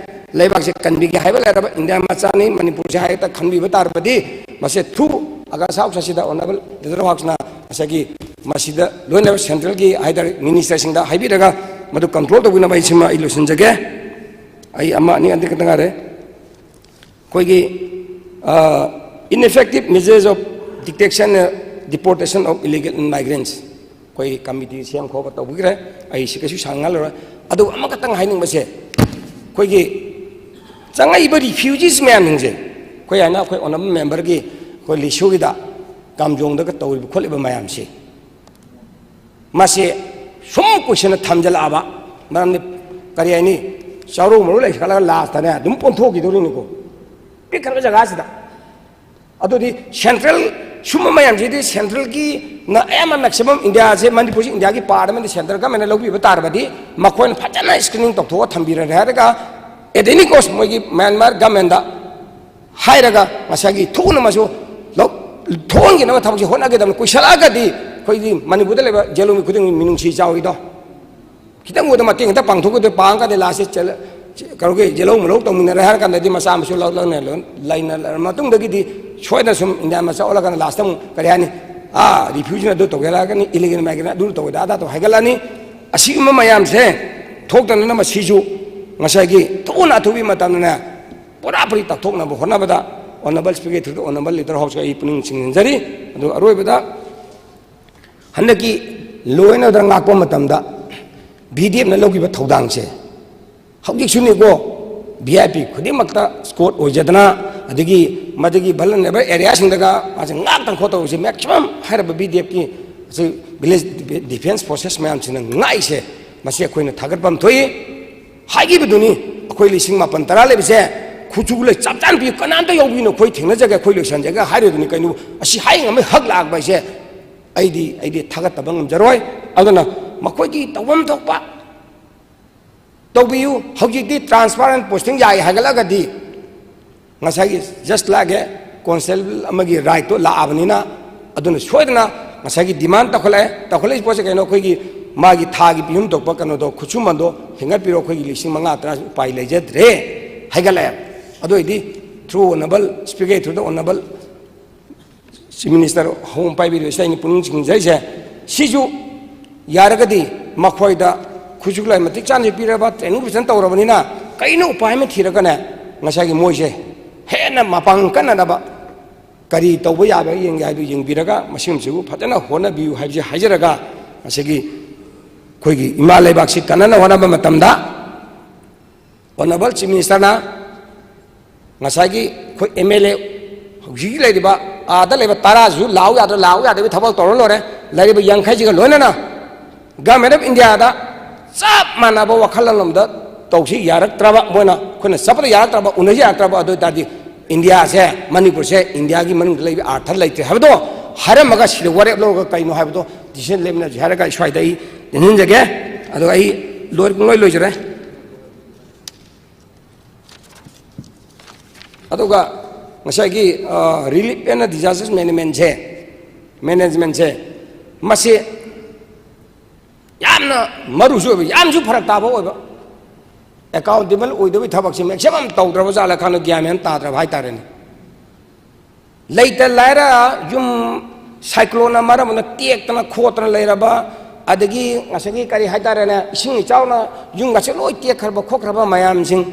ꯂꯩꯕꯥꯛꯁꯦ ꯀꯟꯕꯤꯒꯦ ꯍꯥꯏꯕ ꯂꯩꯔꯕ ꯏꯟꯗꯤꯌꯥ ꯃꯆꯥꯅꯤ, ꯃꯅꯤꯄꯨꯔꯁꯦ ꯍꯥꯏ ꯍꯦꯛꯇ ꯈꯟꯕꯤꯕ ꯇꯥꯔꯕꯗꯤ ꯃꯁꯦ ꯊ꯭ꯔꯨ ꯑꯒꯁ ꯍꯥꯎꯁ ꯑꯁꯤꯗ ꯑꯣꯅꯔꯦꯕꯜ ꯂꯤꯗꯔ ꯍꯥꯎꯁꯅ ꯉꯁꯥꯏꯒꯤ ꯃꯁꯤꯗ ꯂꯣꯏꯅꯕ ꯁꯦꯟꯇ꯭ꯔꯦꯜꯒꯤ ꯍꯥꯏꯇꯥꯔꯦ ꯃꯤꯅꯤꯁꯇꯔꯁꯤꯡꯗ ꯍꯥꯏꯕꯤꯔꯒ ꯃꯗꯨ ꯀꯟꯇ꯭ꯔꯣꯜ ꯇꯧꯕꯤꯅꯕ ꯑꯩ ꯁꯤꯃ ꯑꯩ ꯂꯣꯏꯁꯤꯟꯖꯒꯦ꯫ ꯑꯩ ꯑꯃ ꯑꯅꯤ ꯑꯅꯤ ꯈꯛꯇ ꯉꯥꯏꯔꯦ꯫ ꯑꯩꯈꯣꯏꯒꯤ ineffective measures of detection, deportation of illegal immigrants, ꯑꯩꯈꯣꯏ ꯀꯃꯤꯇꯤ ꯁꯦꯝ ꯈꯣꯠꯄ ꯇꯧꯕꯤꯈ꯭ꯔꯦ꯫ ꯑꯩ ꯁꯤ ꯀꯩꯁꯨ ꯁꯥꯡꯅ ꯉꯥꯡꯂꯔꯣꯏ꯫ ꯑꯗꯨꯒ ꯑꯃꯈꯛꯇꯪ ꯍꯥꯏꯅꯤꯡꯕꯁꯦ, ꯑꯩꯈꯣꯏꯒꯤ ꯆꯪꯉꯛꯏꯕ ꯔꯤꯐ꯭ꯌꯨꯖꯤꯁ ꯃꯌꯥꯝꯁꯤꯡꯁꯦ, ꯑꯩꯈꯣꯏ ꯍꯥꯏꯅ ꯑꯩꯈꯣꯏ ꯑꯣꯅꯔꯦꯕꯜ ꯃꯦꯝꯕꯔꯒꯤ ꯑꯩꯈꯣꯏ ꯂꯤꯁꯨꯒꯤꯗ ꯀꯥꯝꯖꯣꯡꯗꯒ ꯇꯧꯔꯤꯕ ꯈꯣꯠꯂꯤꯕ ꯃꯌꯥꯝꯁꯦ, ꯃꯁꯤ ꯁꯨꯝ ꯀꯨꯏꯁꯟꯅ ꯊꯝꯖꯤꯜꯂꯛꯑꯕ ꯃꯔꯝꯗꯤ, ꯀꯔꯤ ꯍꯥꯏꯅꯤ, ꯆꯥꯔꯧ ꯃꯔꯨ ꯂꯩꯈꯠꯂꯒ ꯂꯥꯁꯇꯅꯦ ꯑꯗꯨꯝ ꯑꯣꯟꯊꯣꯛꯈꯤꯗꯧꯔꯤꯅꯤꯀꯣ, ꯄꯤꯛꯈ꯭ꯔꯕ ꯖꯒꯥꯁꯤꯗ꯫ ꯑꯗꯨꯗꯤ ꯁꯦꯟꯇ꯭ꯔꯦꯜ ꯁꯨꯝꯕ ꯃꯌꯥꯝꯁꯤꯗꯤ ꯁꯦꯟꯇ꯭ꯔꯦꯜꯒꯤꯅ ꯑꯌꯥꯝꯕ ꯃꯦꯛꯁꯤꯃꯝ ꯏꯟꯗꯤꯌꯥꯁꯦ, ꯃꯅꯤꯄꯨꯔꯁꯤ ꯏꯟꯗꯤꯌꯥꯒꯤ ꯄꯥꯔꯠ ꯑꯃꯗꯤ ꯁꯦꯟꯇ꯭ꯔꯦꯜ ꯒꯃꯦꯟꯅ ꯂꯧꯕꯤꯕ ꯇꯥꯔꯕꯗꯤ ꯃꯈꯣꯏꯅ ꯐꯖꯅ ꯁ꯭ꯀ꯭ꯔꯤꯅꯤꯡ ꯇꯧꯊꯣꯛꯑ ꯊꯝꯕꯤꯔꯦ ꯍꯥꯏꯔꯒ at any cost ꯃꯣꯏꯒꯤ ꯃ꯭ꯌꯥꯟꯃꯥꯔ ꯒꯃꯦꯟꯗ ꯍꯥꯏꯔꯒ ꯉꯁꯥꯏꯒꯤ ꯊꯨꯅꯃꯛꯁꯨ ꯂꯧ-, ꯊꯣꯛꯍꯟꯈꯤꯅꯕ ꯊꯕꯛꯁꯦ ꯍꯣꯠꯅꯒꯗꯕꯅꯤ꯫ ꯀꯨꯏꯁꯜꯂꯛꯑꯒꯗꯤ ꯑꯩꯈꯣꯏꯒꯤ ꯃꯅꯤꯄꯨꯔꯗ ꯂꯩꯕ ꯖꯦꯜ ꯂꯣꯝꯃꯤ ꯈꯨꯗꯤꯡꯒꯤ ꯃꯤꯅꯨꯡꯁꯤ ꯆꯥꯎꯏꯗꯣ꯫ ꯈꯤꯇꯪ ꯎꯕꯗ ꯃꯇꯦꯡ ꯈꯤꯇꯪ ꯄꯥꯡꯊꯣꯛꯀꯗꯣꯏ ꯄꯥꯡꯉꯀꯥꯟꯗ ꯂꯥꯁꯁꯦ ꯆꯦꯜꯂ-, ꯀꯩꯅꯣꯒꯤ ꯖꯦꯜꯍꯧ ꯃꯜꯍꯧ ꯇꯧꯃꯤꯟꯅꯔꯦ ꯍꯥꯏꯔ ꯀꯥꯟꯗꯗꯤ ꯃꯆꯥ ꯃꯁꯨ ꯂꯧ-, ꯂꯧꯅ ꯂꯣꯏ-, ꯂꯩꯅꯔ ꯃꯇꯨꯡꯗꯒꯤꯗꯤ ꯁꯣꯏꯗꯅ ꯁꯨꯝ ꯏꯟꯗꯤꯌꯥ ꯃꯆꯥ ꯑꯣꯜꯂꯀꯥꯟꯗ ꯂꯥꯁꯇ ꯑꯃꯨꯛ ꯀꯔꯤ ꯍꯥꯏꯅꯤ, ꯑꯥ, ꯔꯤꯐ꯭ꯌꯨꯖꯤꯅ ꯑꯗꯨ ꯇꯧꯒꯦ ꯍꯥꯏꯔꯛꯀꯅꯤ, ꯏꯂꯤꯒꯦꯜ ꯃꯥꯏꯒ꯭ꯔꯦꯟ ꯑꯗꯨ ꯇꯧꯒꯦ ꯑꯗꯥ ꯇꯧ ꯍꯥꯏꯒꯠꯂꯛꯑꯅꯤ꯫ ꯑꯁꯤꯒꯨꯝꯕ ꯃꯌꯥꯝꯁꯦ ꯊꯣꯛꯇꯅꯅꯕ ꯁꯤꯁꯨ ꯉꯁꯥꯏꯒꯤ ꯊꯨꯅ ꯑꯊꯨꯕꯤ ꯃꯇꯝꯗꯅꯦ ꯄꯨꯔꯥ ꯄꯨꯔꯤ ꯇꯥꯛꯊꯣꯛꯅꯕ ꯍꯣꯠꯅꯕꯗ ꯑꯣꯅꯔꯦꯕꯜ ꯁ꯭ꯄꯤꯀꯔ ꯊ꯭ꯔꯨꯗ ꯑꯣꯅꯔꯦꯕꯜ ꯂꯤꯗꯔ ꯍꯥꯎꯁꯀ ꯑꯩ ꯄꯨꯛꯅꯤꯡ ꯆꯤꯡꯁꯤꯟꯖꯔꯤ꯫ ꯑꯗꯨꯒ ꯑꯔꯣꯏꯕꯗ ꯍꯟꯗꯛꯀꯤ ꯂꯣ ꯑꯦꯟ ꯑꯣꯔꯗꯔ ꯉꯥꯛꯄ ꯃꯇꯝꯗ ꯚꯤ ꯗꯤ ꯑꯦꯐꯅ ꯂꯧꯈꯤꯕ ꯊꯧꯗꯥꯡꯁꯦ ꯍꯧꯖꯤꯛꯁꯨꯅꯤꯀꯣ, ꯚꯤ ꯑꯥꯏ ꯄꯤ ꯈꯨꯗꯤꯡꯃꯛꯇ ꯁ꯭ꯀꯣꯠ ꯑꯣꯏꯖꯗꯅ ꯑꯗꯒꯤ ꯃꯗꯨꯒꯤ vulnerable areaꯁꯤꯡꯗꯒ ꯃꯥꯁꯦ ꯉꯥꯛꯇꯅ ꯈꯣꯠꯇꯧꯕꯁꯦ maximum ꯍꯥꯏꯔꯕ BDFꯀꯤ ꯁꯤ village defence forces ꯃꯌꯥꯝꯁꯤꯅ ꯉꯥꯛꯏꯁꯦ, ꯃꯁꯤ ꯑꯩꯈꯣꯏꯅ ꯊꯥꯒꯠꯐꯝ ꯊꯣꯛꯏ꯫ ꯍꯥꯏꯈꯤꯕꯗꯨꯅꯤ, ꯑꯩꯈꯣꯏ ꯂꯤꯁꯤꯡ ꯃꯥꯄꯟ ꯇꯔꯥ ꯂꯩꯕꯁꯦ ꯈꯨꯠꯁꯨ ꯈꯨꯠꯂꯥꯏ ꯆꯞ ꯆꯥꯅ ꯄꯤꯌꯨ, ꯀꯅꯥꯝꯇ ꯌꯥꯎꯕꯤꯅꯨ, ꯑꯩꯈꯣꯏ ꯊꯦꯡꯅꯖꯒꯦ, ꯑꯩꯈꯣꯏ ꯂꯣꯏꯁꯟꯖꯒꯦ ꯍꯥꯏꯔꯤꯗꯨꯅꯤ꯫ ꯀꯩꯅꯣ, ꯑꯁꯤ ꯍꯥꯏ ꯉꯝꯃꯤ ꯍꯛ ꯂꯥꯛꯄ ꯍꯥꯏꯁꯦ ꯑꯩꯗꯤ, ꯑꯩꯗꯤ ꯊꯥꯒꯠꯇꯕ ꯉꯝꯖꯔꯣꯏ꯫ ꯑꯗꯨꯅ ꯃꯈꯣꯏꯒꯤ ꯇꯧꯐꯝ ꯊꯣꯛꯄ ꯇꯧꯕꯤꯌꯨ꯫ ꯍꯧꯖꯤꯛꯇꯤ transfer and posting ꯌꯥꯏ ꯍꯥꯏꯒꯠꯂꯒꯗꯤ ꯉꯁꯥꯏꯒꯤ just like a constable ꯑꯃꯒꯤ rightꯇꯣ ꯂꯥꯛꯑꯕꯅꯤꯅ, ꯑꯗꯨꯅ ꯁꯣꯏꯗꯅ ꯉꯁꯥꯏꯒꯤ demand ꯇꯧꯈꯠꯂꯛꯑꯦ꯫ ꯇꯧꯈꯠꯂꯛꯏ ꯄꯣꯠꯁꯦ ꯀꯩꯅꯣ? ꯑꯩꯈꯣꯏꯒꯤ ꯃꯥꯒꯤ ꯊꯥꯒꯤ ꯄꯤꯐꯝ ꯊꯣꯛꯄ ꯀꯩꯅꯣꯗꯣ, ꯈꯨꯠꯁꯨꯃꯟꯗꯣ ꯍꯦꯟꯒꯠꯄꯤꯔꯣ, ꯑꯩꯈꯣꯏꯒꯤ ꯂꯤꯁꯤꯡ ꯃꯉꯥ ꯇꯔꯥ ꯎꯄꯥꯏ ꯂꯩꯖꯗ꯭ꯔꯦ ꯍꯥꯏꯒꯠꯂꯛꯑꯦ꯫ ꯑꯗꯨ ꯑꯣꯏꯗꯤ through honorable speaker, through the honorable Chief Minister ꯑꯍꯨꯝ ꯄꯥꯏꯕꯤꯔꯤꯕꯁꯤꯗ ꯑꯩꯅ ꯄꯨꯛꯅꯤꯡ ꯆꯤꯡꯖꯔꯤꯁꯦ, ꯁꯤꯁꯨ ꯌꯥꯔꯒꯗꯤ ꯃꯈꯣꯏꯗ ꯈꯨꯠꯁꯨ ꯈꯨꯠꯂꯥꯏ ꯃꯇꯤꯛ ꯆꯥꯅꯁꯨ ꯄꯤꯔꯕ, training ꯐꯖꯅ ꯇꯧꯔꯕꯅꯤꯅ, ꯀꯩꯅꯣ ꯎꯄꯥꯏ ꯑꯃ ꯊꯤꯔꯒꯅꯦ, ꯉꯁꯥꯏꯒꯤ ꯃꯣꯏꯁꯦ ꯍꯦꯟꯅ ꯃꯄꯥꯡꯒꯜ ꯀꯟꯅꯅꯕ ꯀꯔꯤ ꯇꯧꯕ ꯌꯥꯕ ꯌꯦꯡꯒꯦ ꯍꯥꯏꯗꯨ ꯌꯦꯡꯕꯤꯔꯒ, ꯃꯁꯤꯒꯨꯝꯕꯁꯤꯕꯨ ꯐꯖꯅ ꯍꯣꯠꯅꯕꯤꯌꯨ ꯍꯥꯏꯕꯁꯤ ꯍꯥꯏꯖꯔꯒ, ꯉꯁꯤꯒꯤ ꯑꯩꯈꯣꯏꯒꯤ ꯏꯃꯥ ꯂꯩꯕꯥꯛꯁꯤ ꯀꯟꯅꯅ ꯍꯣꯠꯅꯕ ꯃꯇꯝꯗ, Honorable Chief Ministerꯅ ꯉꯁꯥꯏꯒꯤ ꯑꯩꯈꯣꯏ MLA ꯍꯧꯖꯤꯛ ꯂꯩꯔꯤꯕ, ꯑꯥꯗ ꯂꯩꯕ ꯇꯔꯥꯁꯤꯁꯨ ꯂꯥꯛꯎ ꯌꯥꯗ꯭ꯔꯥ, ꯂꯥꯛꯎ ꯌꯥꯗꯕꯒꯤ ꯊꯕꯛ ꯇꯧꯔ ꯂꯣꯏꯔꯦ꯫ ꯂꯩꯔꯤꯕ ꯌꯥꯡꯈꯩꯁꯤꯒ ꯂꯣꯏꯅꯅ Government of Indiaꯗ ꯆꯞ ꯃꯥꯟꯅꯕ ꯋꯥꯈꯜꯂꯣꯟ ꯑꯃꯗ ꯇꯧꯁꯤ ꯌꯥꯔꯛꯇ꯭ꯔꯕ, ꯃꯣꯏꯅ ꯑꯩꯈꯣꯏꯅ ꯆꯠꯄꯗ ꯌꯥꯔꯛꯇ꯭ꯔꯕ, ꯎꯅꯁꯤ ꯌꯥꯔꯛꯇ꯭ꯔꯕ, ꯑꯗꯨ ꯑꯣꯏ ꯇꯥꯔꯗꯤ ꯏꯟꯗꯤꯌꯥꯁꯦ, ꯃꯅꯤꯄꯨꯔꯁꯦ ꯏꯟꯗꯤꯌꯥꯒꯤ ꯃꯅꯨꯡꯗ ꯂꯩꯕ ꯑꯥꯔꯊ ꯂꯩꯇ꯭ꯔꯦ ꯍꯥꯏꯕꯗꯣ ꯍꯥꯏꯔꯝꯃꯒ, ꯁꯤꯗ ꯋꯥꯔꯦꯞ ꯂꯧꯔꯒ ꯀꯩꯅꯣ ꯍꯥꯏꯕꯗꯣ decision ꯂꯦꯞꯃꯤꯟꯅꯁꯤ ꯍꯥꯏꯔꯒ ꯑꯩ ꯁ꯭ꯋꯥꯏꯗ ꯑꯩ ꯇꯦꯟꯁꯤꯟꯖꯒꯦ꯫ ꯑꯗꯣ ꯑꯩ ꯂꯣꯏ, ꯄꯨꯡꯂꯣꯏ ꯂꯣꯏꯖꯔꯦ꯫ ꯑꯗꯨꯒ ꯉꯁꯥꯏꯒꯤ, ꯑ, relief and disaster managementꯁꯦ, managementꯁꯦ, ꯃꯁꯤ ꯌꯥꯝꯅ ꯃꯔꯨꯁꯨ ꯑꯣꯏꯕ, ꯌꯥꯝꯁꯨ ꯐꯔꯛ ꯇꯥꯕ ꯑꯣꯏꯕ, accountable ꯑꯣꯏꯗꯕꯒꯤ ꯊꯕꯛꯁꯦ maximum ꯇꯧꯗ꯭ꯔꯕ ꯖꯥꯠꯂ ꯈꯪꯗꯦ, ꯒ꯭ꯌꯥꯟ ꯃꯦꯟ ꯇꯥꯗ꯭ꯔꯕ ꯍꯥꯏꯇꯥꯔꯦꯅꯦ꯫ ꯂꯩꯇ ꯂꯥꯏꯔ ꯌꯨꯝ cycloneꯅ ꯃꯔꯝ ꯑꯣꯏꯅ ꯇꯦꯛꯇꯅ ꯈꯣꯠꯇꯅ ꯂꯩꯔꯕ, ꯑꯗꯒꯤ ꯉꯁꯥꯏꯒꯤ ꯀꯔꯤ ꯍꯥꯏꯇꯥꯔꯦꯅꯦ, ꯏꯁꯤꯡ ꯏꯆꯥꯎꯅ ꯌꯨꯝꯒꯁꯦ ꯂꯣꯏ ꯇꯦꯛꯈ꯭ꯔꯕ ꯈꯣꯠꯈ꯭ꯔꯕ ꯃꯌꯥꯝꯁꯤꯡ,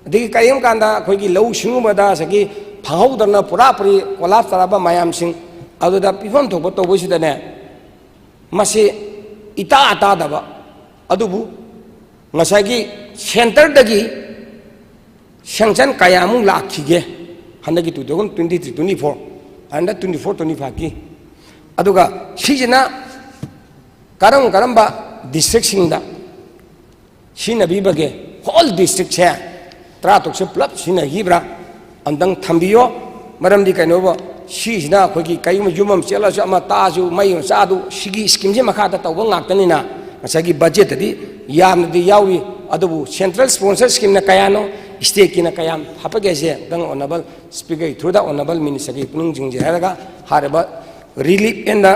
ꯑꯗꯒꯤ ꯀꯔꯤꯒꯨꯝꯕ ꯀꯥꯟꯗ ꯑꯩꯈꯣꯏꯒꯤ ꯂꯧꯎ ꯁꯤꯡꯎꯕꯗ ꯉꯁꯥꯏꯒꯤ ꯐꯪꯍꯧꯗꯅ ꯄꯨꯔꯥ ꯄꯨꯔꯤ collapse ꯇꯥꯔꯕ ꯃꯌꯥꯝꯁꯤꯡ, ꯑꯗꯨꯗ ꯄꯤꯐꯝ ꯊꯣꯛꯄ ꯇꯧꯕꯁꯤꯗꯅꯦ, ꯃꯁꯤ ꯏꯇꯥ ꯇꯥꯗꯕ, ꯑꯗꯨꯕꯨ ꯉꯁꯥꯏꯒꯤ centreꯗꯒꯤ sanction ꯀꯌꯥꯃꯨꯛ ꯂꯥꯛꯈꯤꯒꯦ? ꯍꯟꯗꯛꯀꯤ two thousand twenty three twenty four and twenty four twenty fiveꯀꯤ꯫ ꯑꯗꯨꯒ ꯁꯤꯁꯤꯅ ꯀꯔꯝ ꯀꯔꯝꯕ ꯗꯤꯁꯇ꯭ꯔꯤꯛꯁꯤꯡꯗ ꯁꯤꯖꯤꯟꯅꯕꯤꯕꯒꯦ? ꯍꯣꯜ ꯗꯤꯁꯇ꯭ꯔꯤꯛꯁꯦ ꯇꯔꯥꯇꯔꯨꯛꯁꯦ ꯄꯨꯂꯞ ꯁꯤꯖꯤꯟꯅꯈꯤꯕ꯭ꯔꯥ? ꯑꯝꯇꯪ ꯊꯝꯕꯤꯌꯣ꯫ ꯃꯔꯝꯗꯤ ꯀꯩꯅꯣꯕ, ꯁꯤꯁꯤꯅ ꯑꯩꯈꯣꯏꯒꯤ ꯀꯔꯤꯒꯨꯝꯕ ꯌꯨꯝ ꯑꯃ ꯆꯦꯜꯂꯁꯨ, ꯑꯃ ꯇꯥꯛꯑꯁꯨ, ꯃꯩ ꯃꯆꯥꯗꯨ ꯁꯤꯒꯤ ꯁ꯭ꯀꯤꯝꯁꯤ ꯃꯈꯥꯗ ꯇꯧꯕ ꯉꯥꯛꯇꯅꯤꯅ ꯉꯁꯥꯏꯒꯤ ꯕꯖꯦꯠꯇꯗꯤ ꯌꯥꯝꯅꯗꯤ ꯌꯥꯎꯔꯤ꯫ ꯑꯗꯨꯕꯨ ꯁꯦꯟꯇ꯭ꯔꯦꯜ ꯁ꯭ꯄꯣꯟꯁꯔ ꯁ꯭ꯀꯤꯝꯅ ꯀꯌꯥꯅꯣ, ꯁ꯭ꯇꯦꯠꯀꯤꯅ ꯀꯌꯥꯝ ꯍꯥꯞꯄꯒꯦ ꯍꯥꯏꯁꯦ ꯑꯝꯇꯪ ꯑꯣꯅꯔꯦꯕꯜ ꯁ꯭ꯄꯤꯀꯔꯒꯤ ꯊ꯭ꯔꯨꯗ ꯑꯣꯅꯔꯦꯕꯜ ꯃꯤꯅꯤꯁꯇꯔꯒꯤ ꯄꯨꯛꯅꯤꯡ ꯆꯤꯡꯁꯤꯟꯖꯔꯒ ꯍꯥꯏꯔꯤꯕ ꯔꯤꯂꯤꯐ ꯑꯦꯟ ꯗ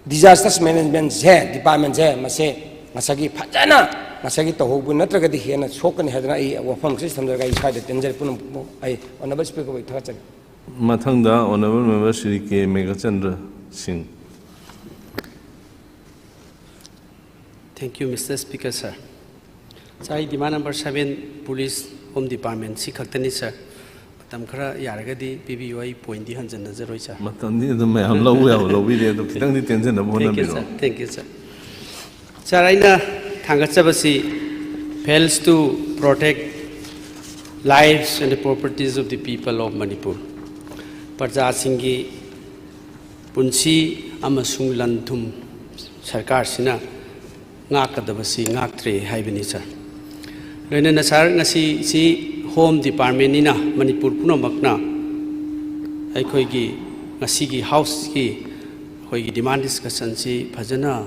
ꯗꯤꯖꯥꯁꯇꯔꯁ ꯃꯦꯅꯦꯖꯃꯦꯟꯁꯦ ꯗꯤꯄꯥꯔꯠꯃꯦꯟꯁꯦ ꯃꯁꯦ ꯉꯁꯥꯏꯒꯤ ꯐꯖꯅ ꯉꯁꯥꯏꯒꯤ ꯇꯧꯍꯧꯕ ꯅꯠꯇ꯭ꯔꯒꯗꯤ ꯍꯦꯟꯅ ꯁꯣꯛꯀꯅꯤ ꯍꯥꯏꯗꯅ ꯑꯩ ꯋꯥꯐꯝ ꯑꯁꯤ ꯊꯝꯖꯔꯒ ꯑꯩ ꯁ꯭ꯋꯥꯏꯗ ꯇꯦꯟꯖꯔꯦ꯫ ꯄꯨꯝꯅꯃꯛꯄꯨ ꯑꯩ ꯑꯣꯅꯔꯦꯕꯜ ꯁ꯭ꯄꯤꯀꯔꯕꯨ ꯑꯩ ꯊꯥꯒꯠꯆꯔꯤ꯫ ꯃꯊꯪꯗ ꯑꯣꯅꯔꯦꯕꯜ ꯃꯦꯝꯕꯔ ꯁ꯭ꯔꯤ ꯀꯦ ꯃꯦꯘꯆꯟꯗ꯭ꯔ ꯁꯤꯡ꯫ Thank you, Mister Speaker, sir. Sir, ꯑꯩ demand number seven police home department ꯁꯤ ꯈꯛꯇꯅꯤ, sir. ꯃꯇꯝ ꯈꯔ ꯌꯥꯔꯒꯗꯤ ꯄꯤꯕꯤꯌꯨ, ꯑꯩ ꯄꯣꯏꯟꯗꯤ ꯍꯟꯖꯟꯅꯖꯔꯣꯏ, sir. ꯃꯇꯝꯗꯤ ꯑꯗꯨꯝ ꯃꯌꯥꯝ ꯂꯧꯕ ꯌꯥꯕ ꯂꯧꯕꯤꯔꯦ, ꯑꯗꯣ ꯈꯤꯇꯪꯗꯤ ꯇꯦꯟꯖꯅꯕ ꯍꯣꯠꯅꯕꯤꯔꯣ꯫ Thank you, sir. Thank you, sir. Sir, ꯑꯩꯅ ꯊꯥꯡꯒꯠꯆꯕꯁꯤ fails to protect lives and the properties of the people of Manipur. ꯄ꯭ꯔꯖꯥꯁꯤꯡꯒꯤ ꯄꯨꯟꯁꯤ ꯑꯃꯁꯨꯡ ꯂꯟ ꯊꯨꯝ ꯁꯔꯀꯥꯔꯁꯤꯅ ꯉꯥꯛꯀꯗꯕꯁꯤ ꯉꯥꯛꯇ꯭ꯔꯦ ꯍꯥꯏꯕꯅꯤ, sir. ꯂꯣꯏꯅꯅ, sir, ꯉꯁꯤꯁꯤ home department ꯅꯤꯅ ꯃꯅꯤꯄꯨꯔ ꯄꯨꯝꯅꯃꯛꯅ ꯑꯩꯈꯣꯏꯒꯤ ꯉꯁꯤꯒꯤ house ꯀꯤ ꯑꯩꯈꯣꯏꯒꯤ demand discussion ꯁꯤ ꯐꯖꯅ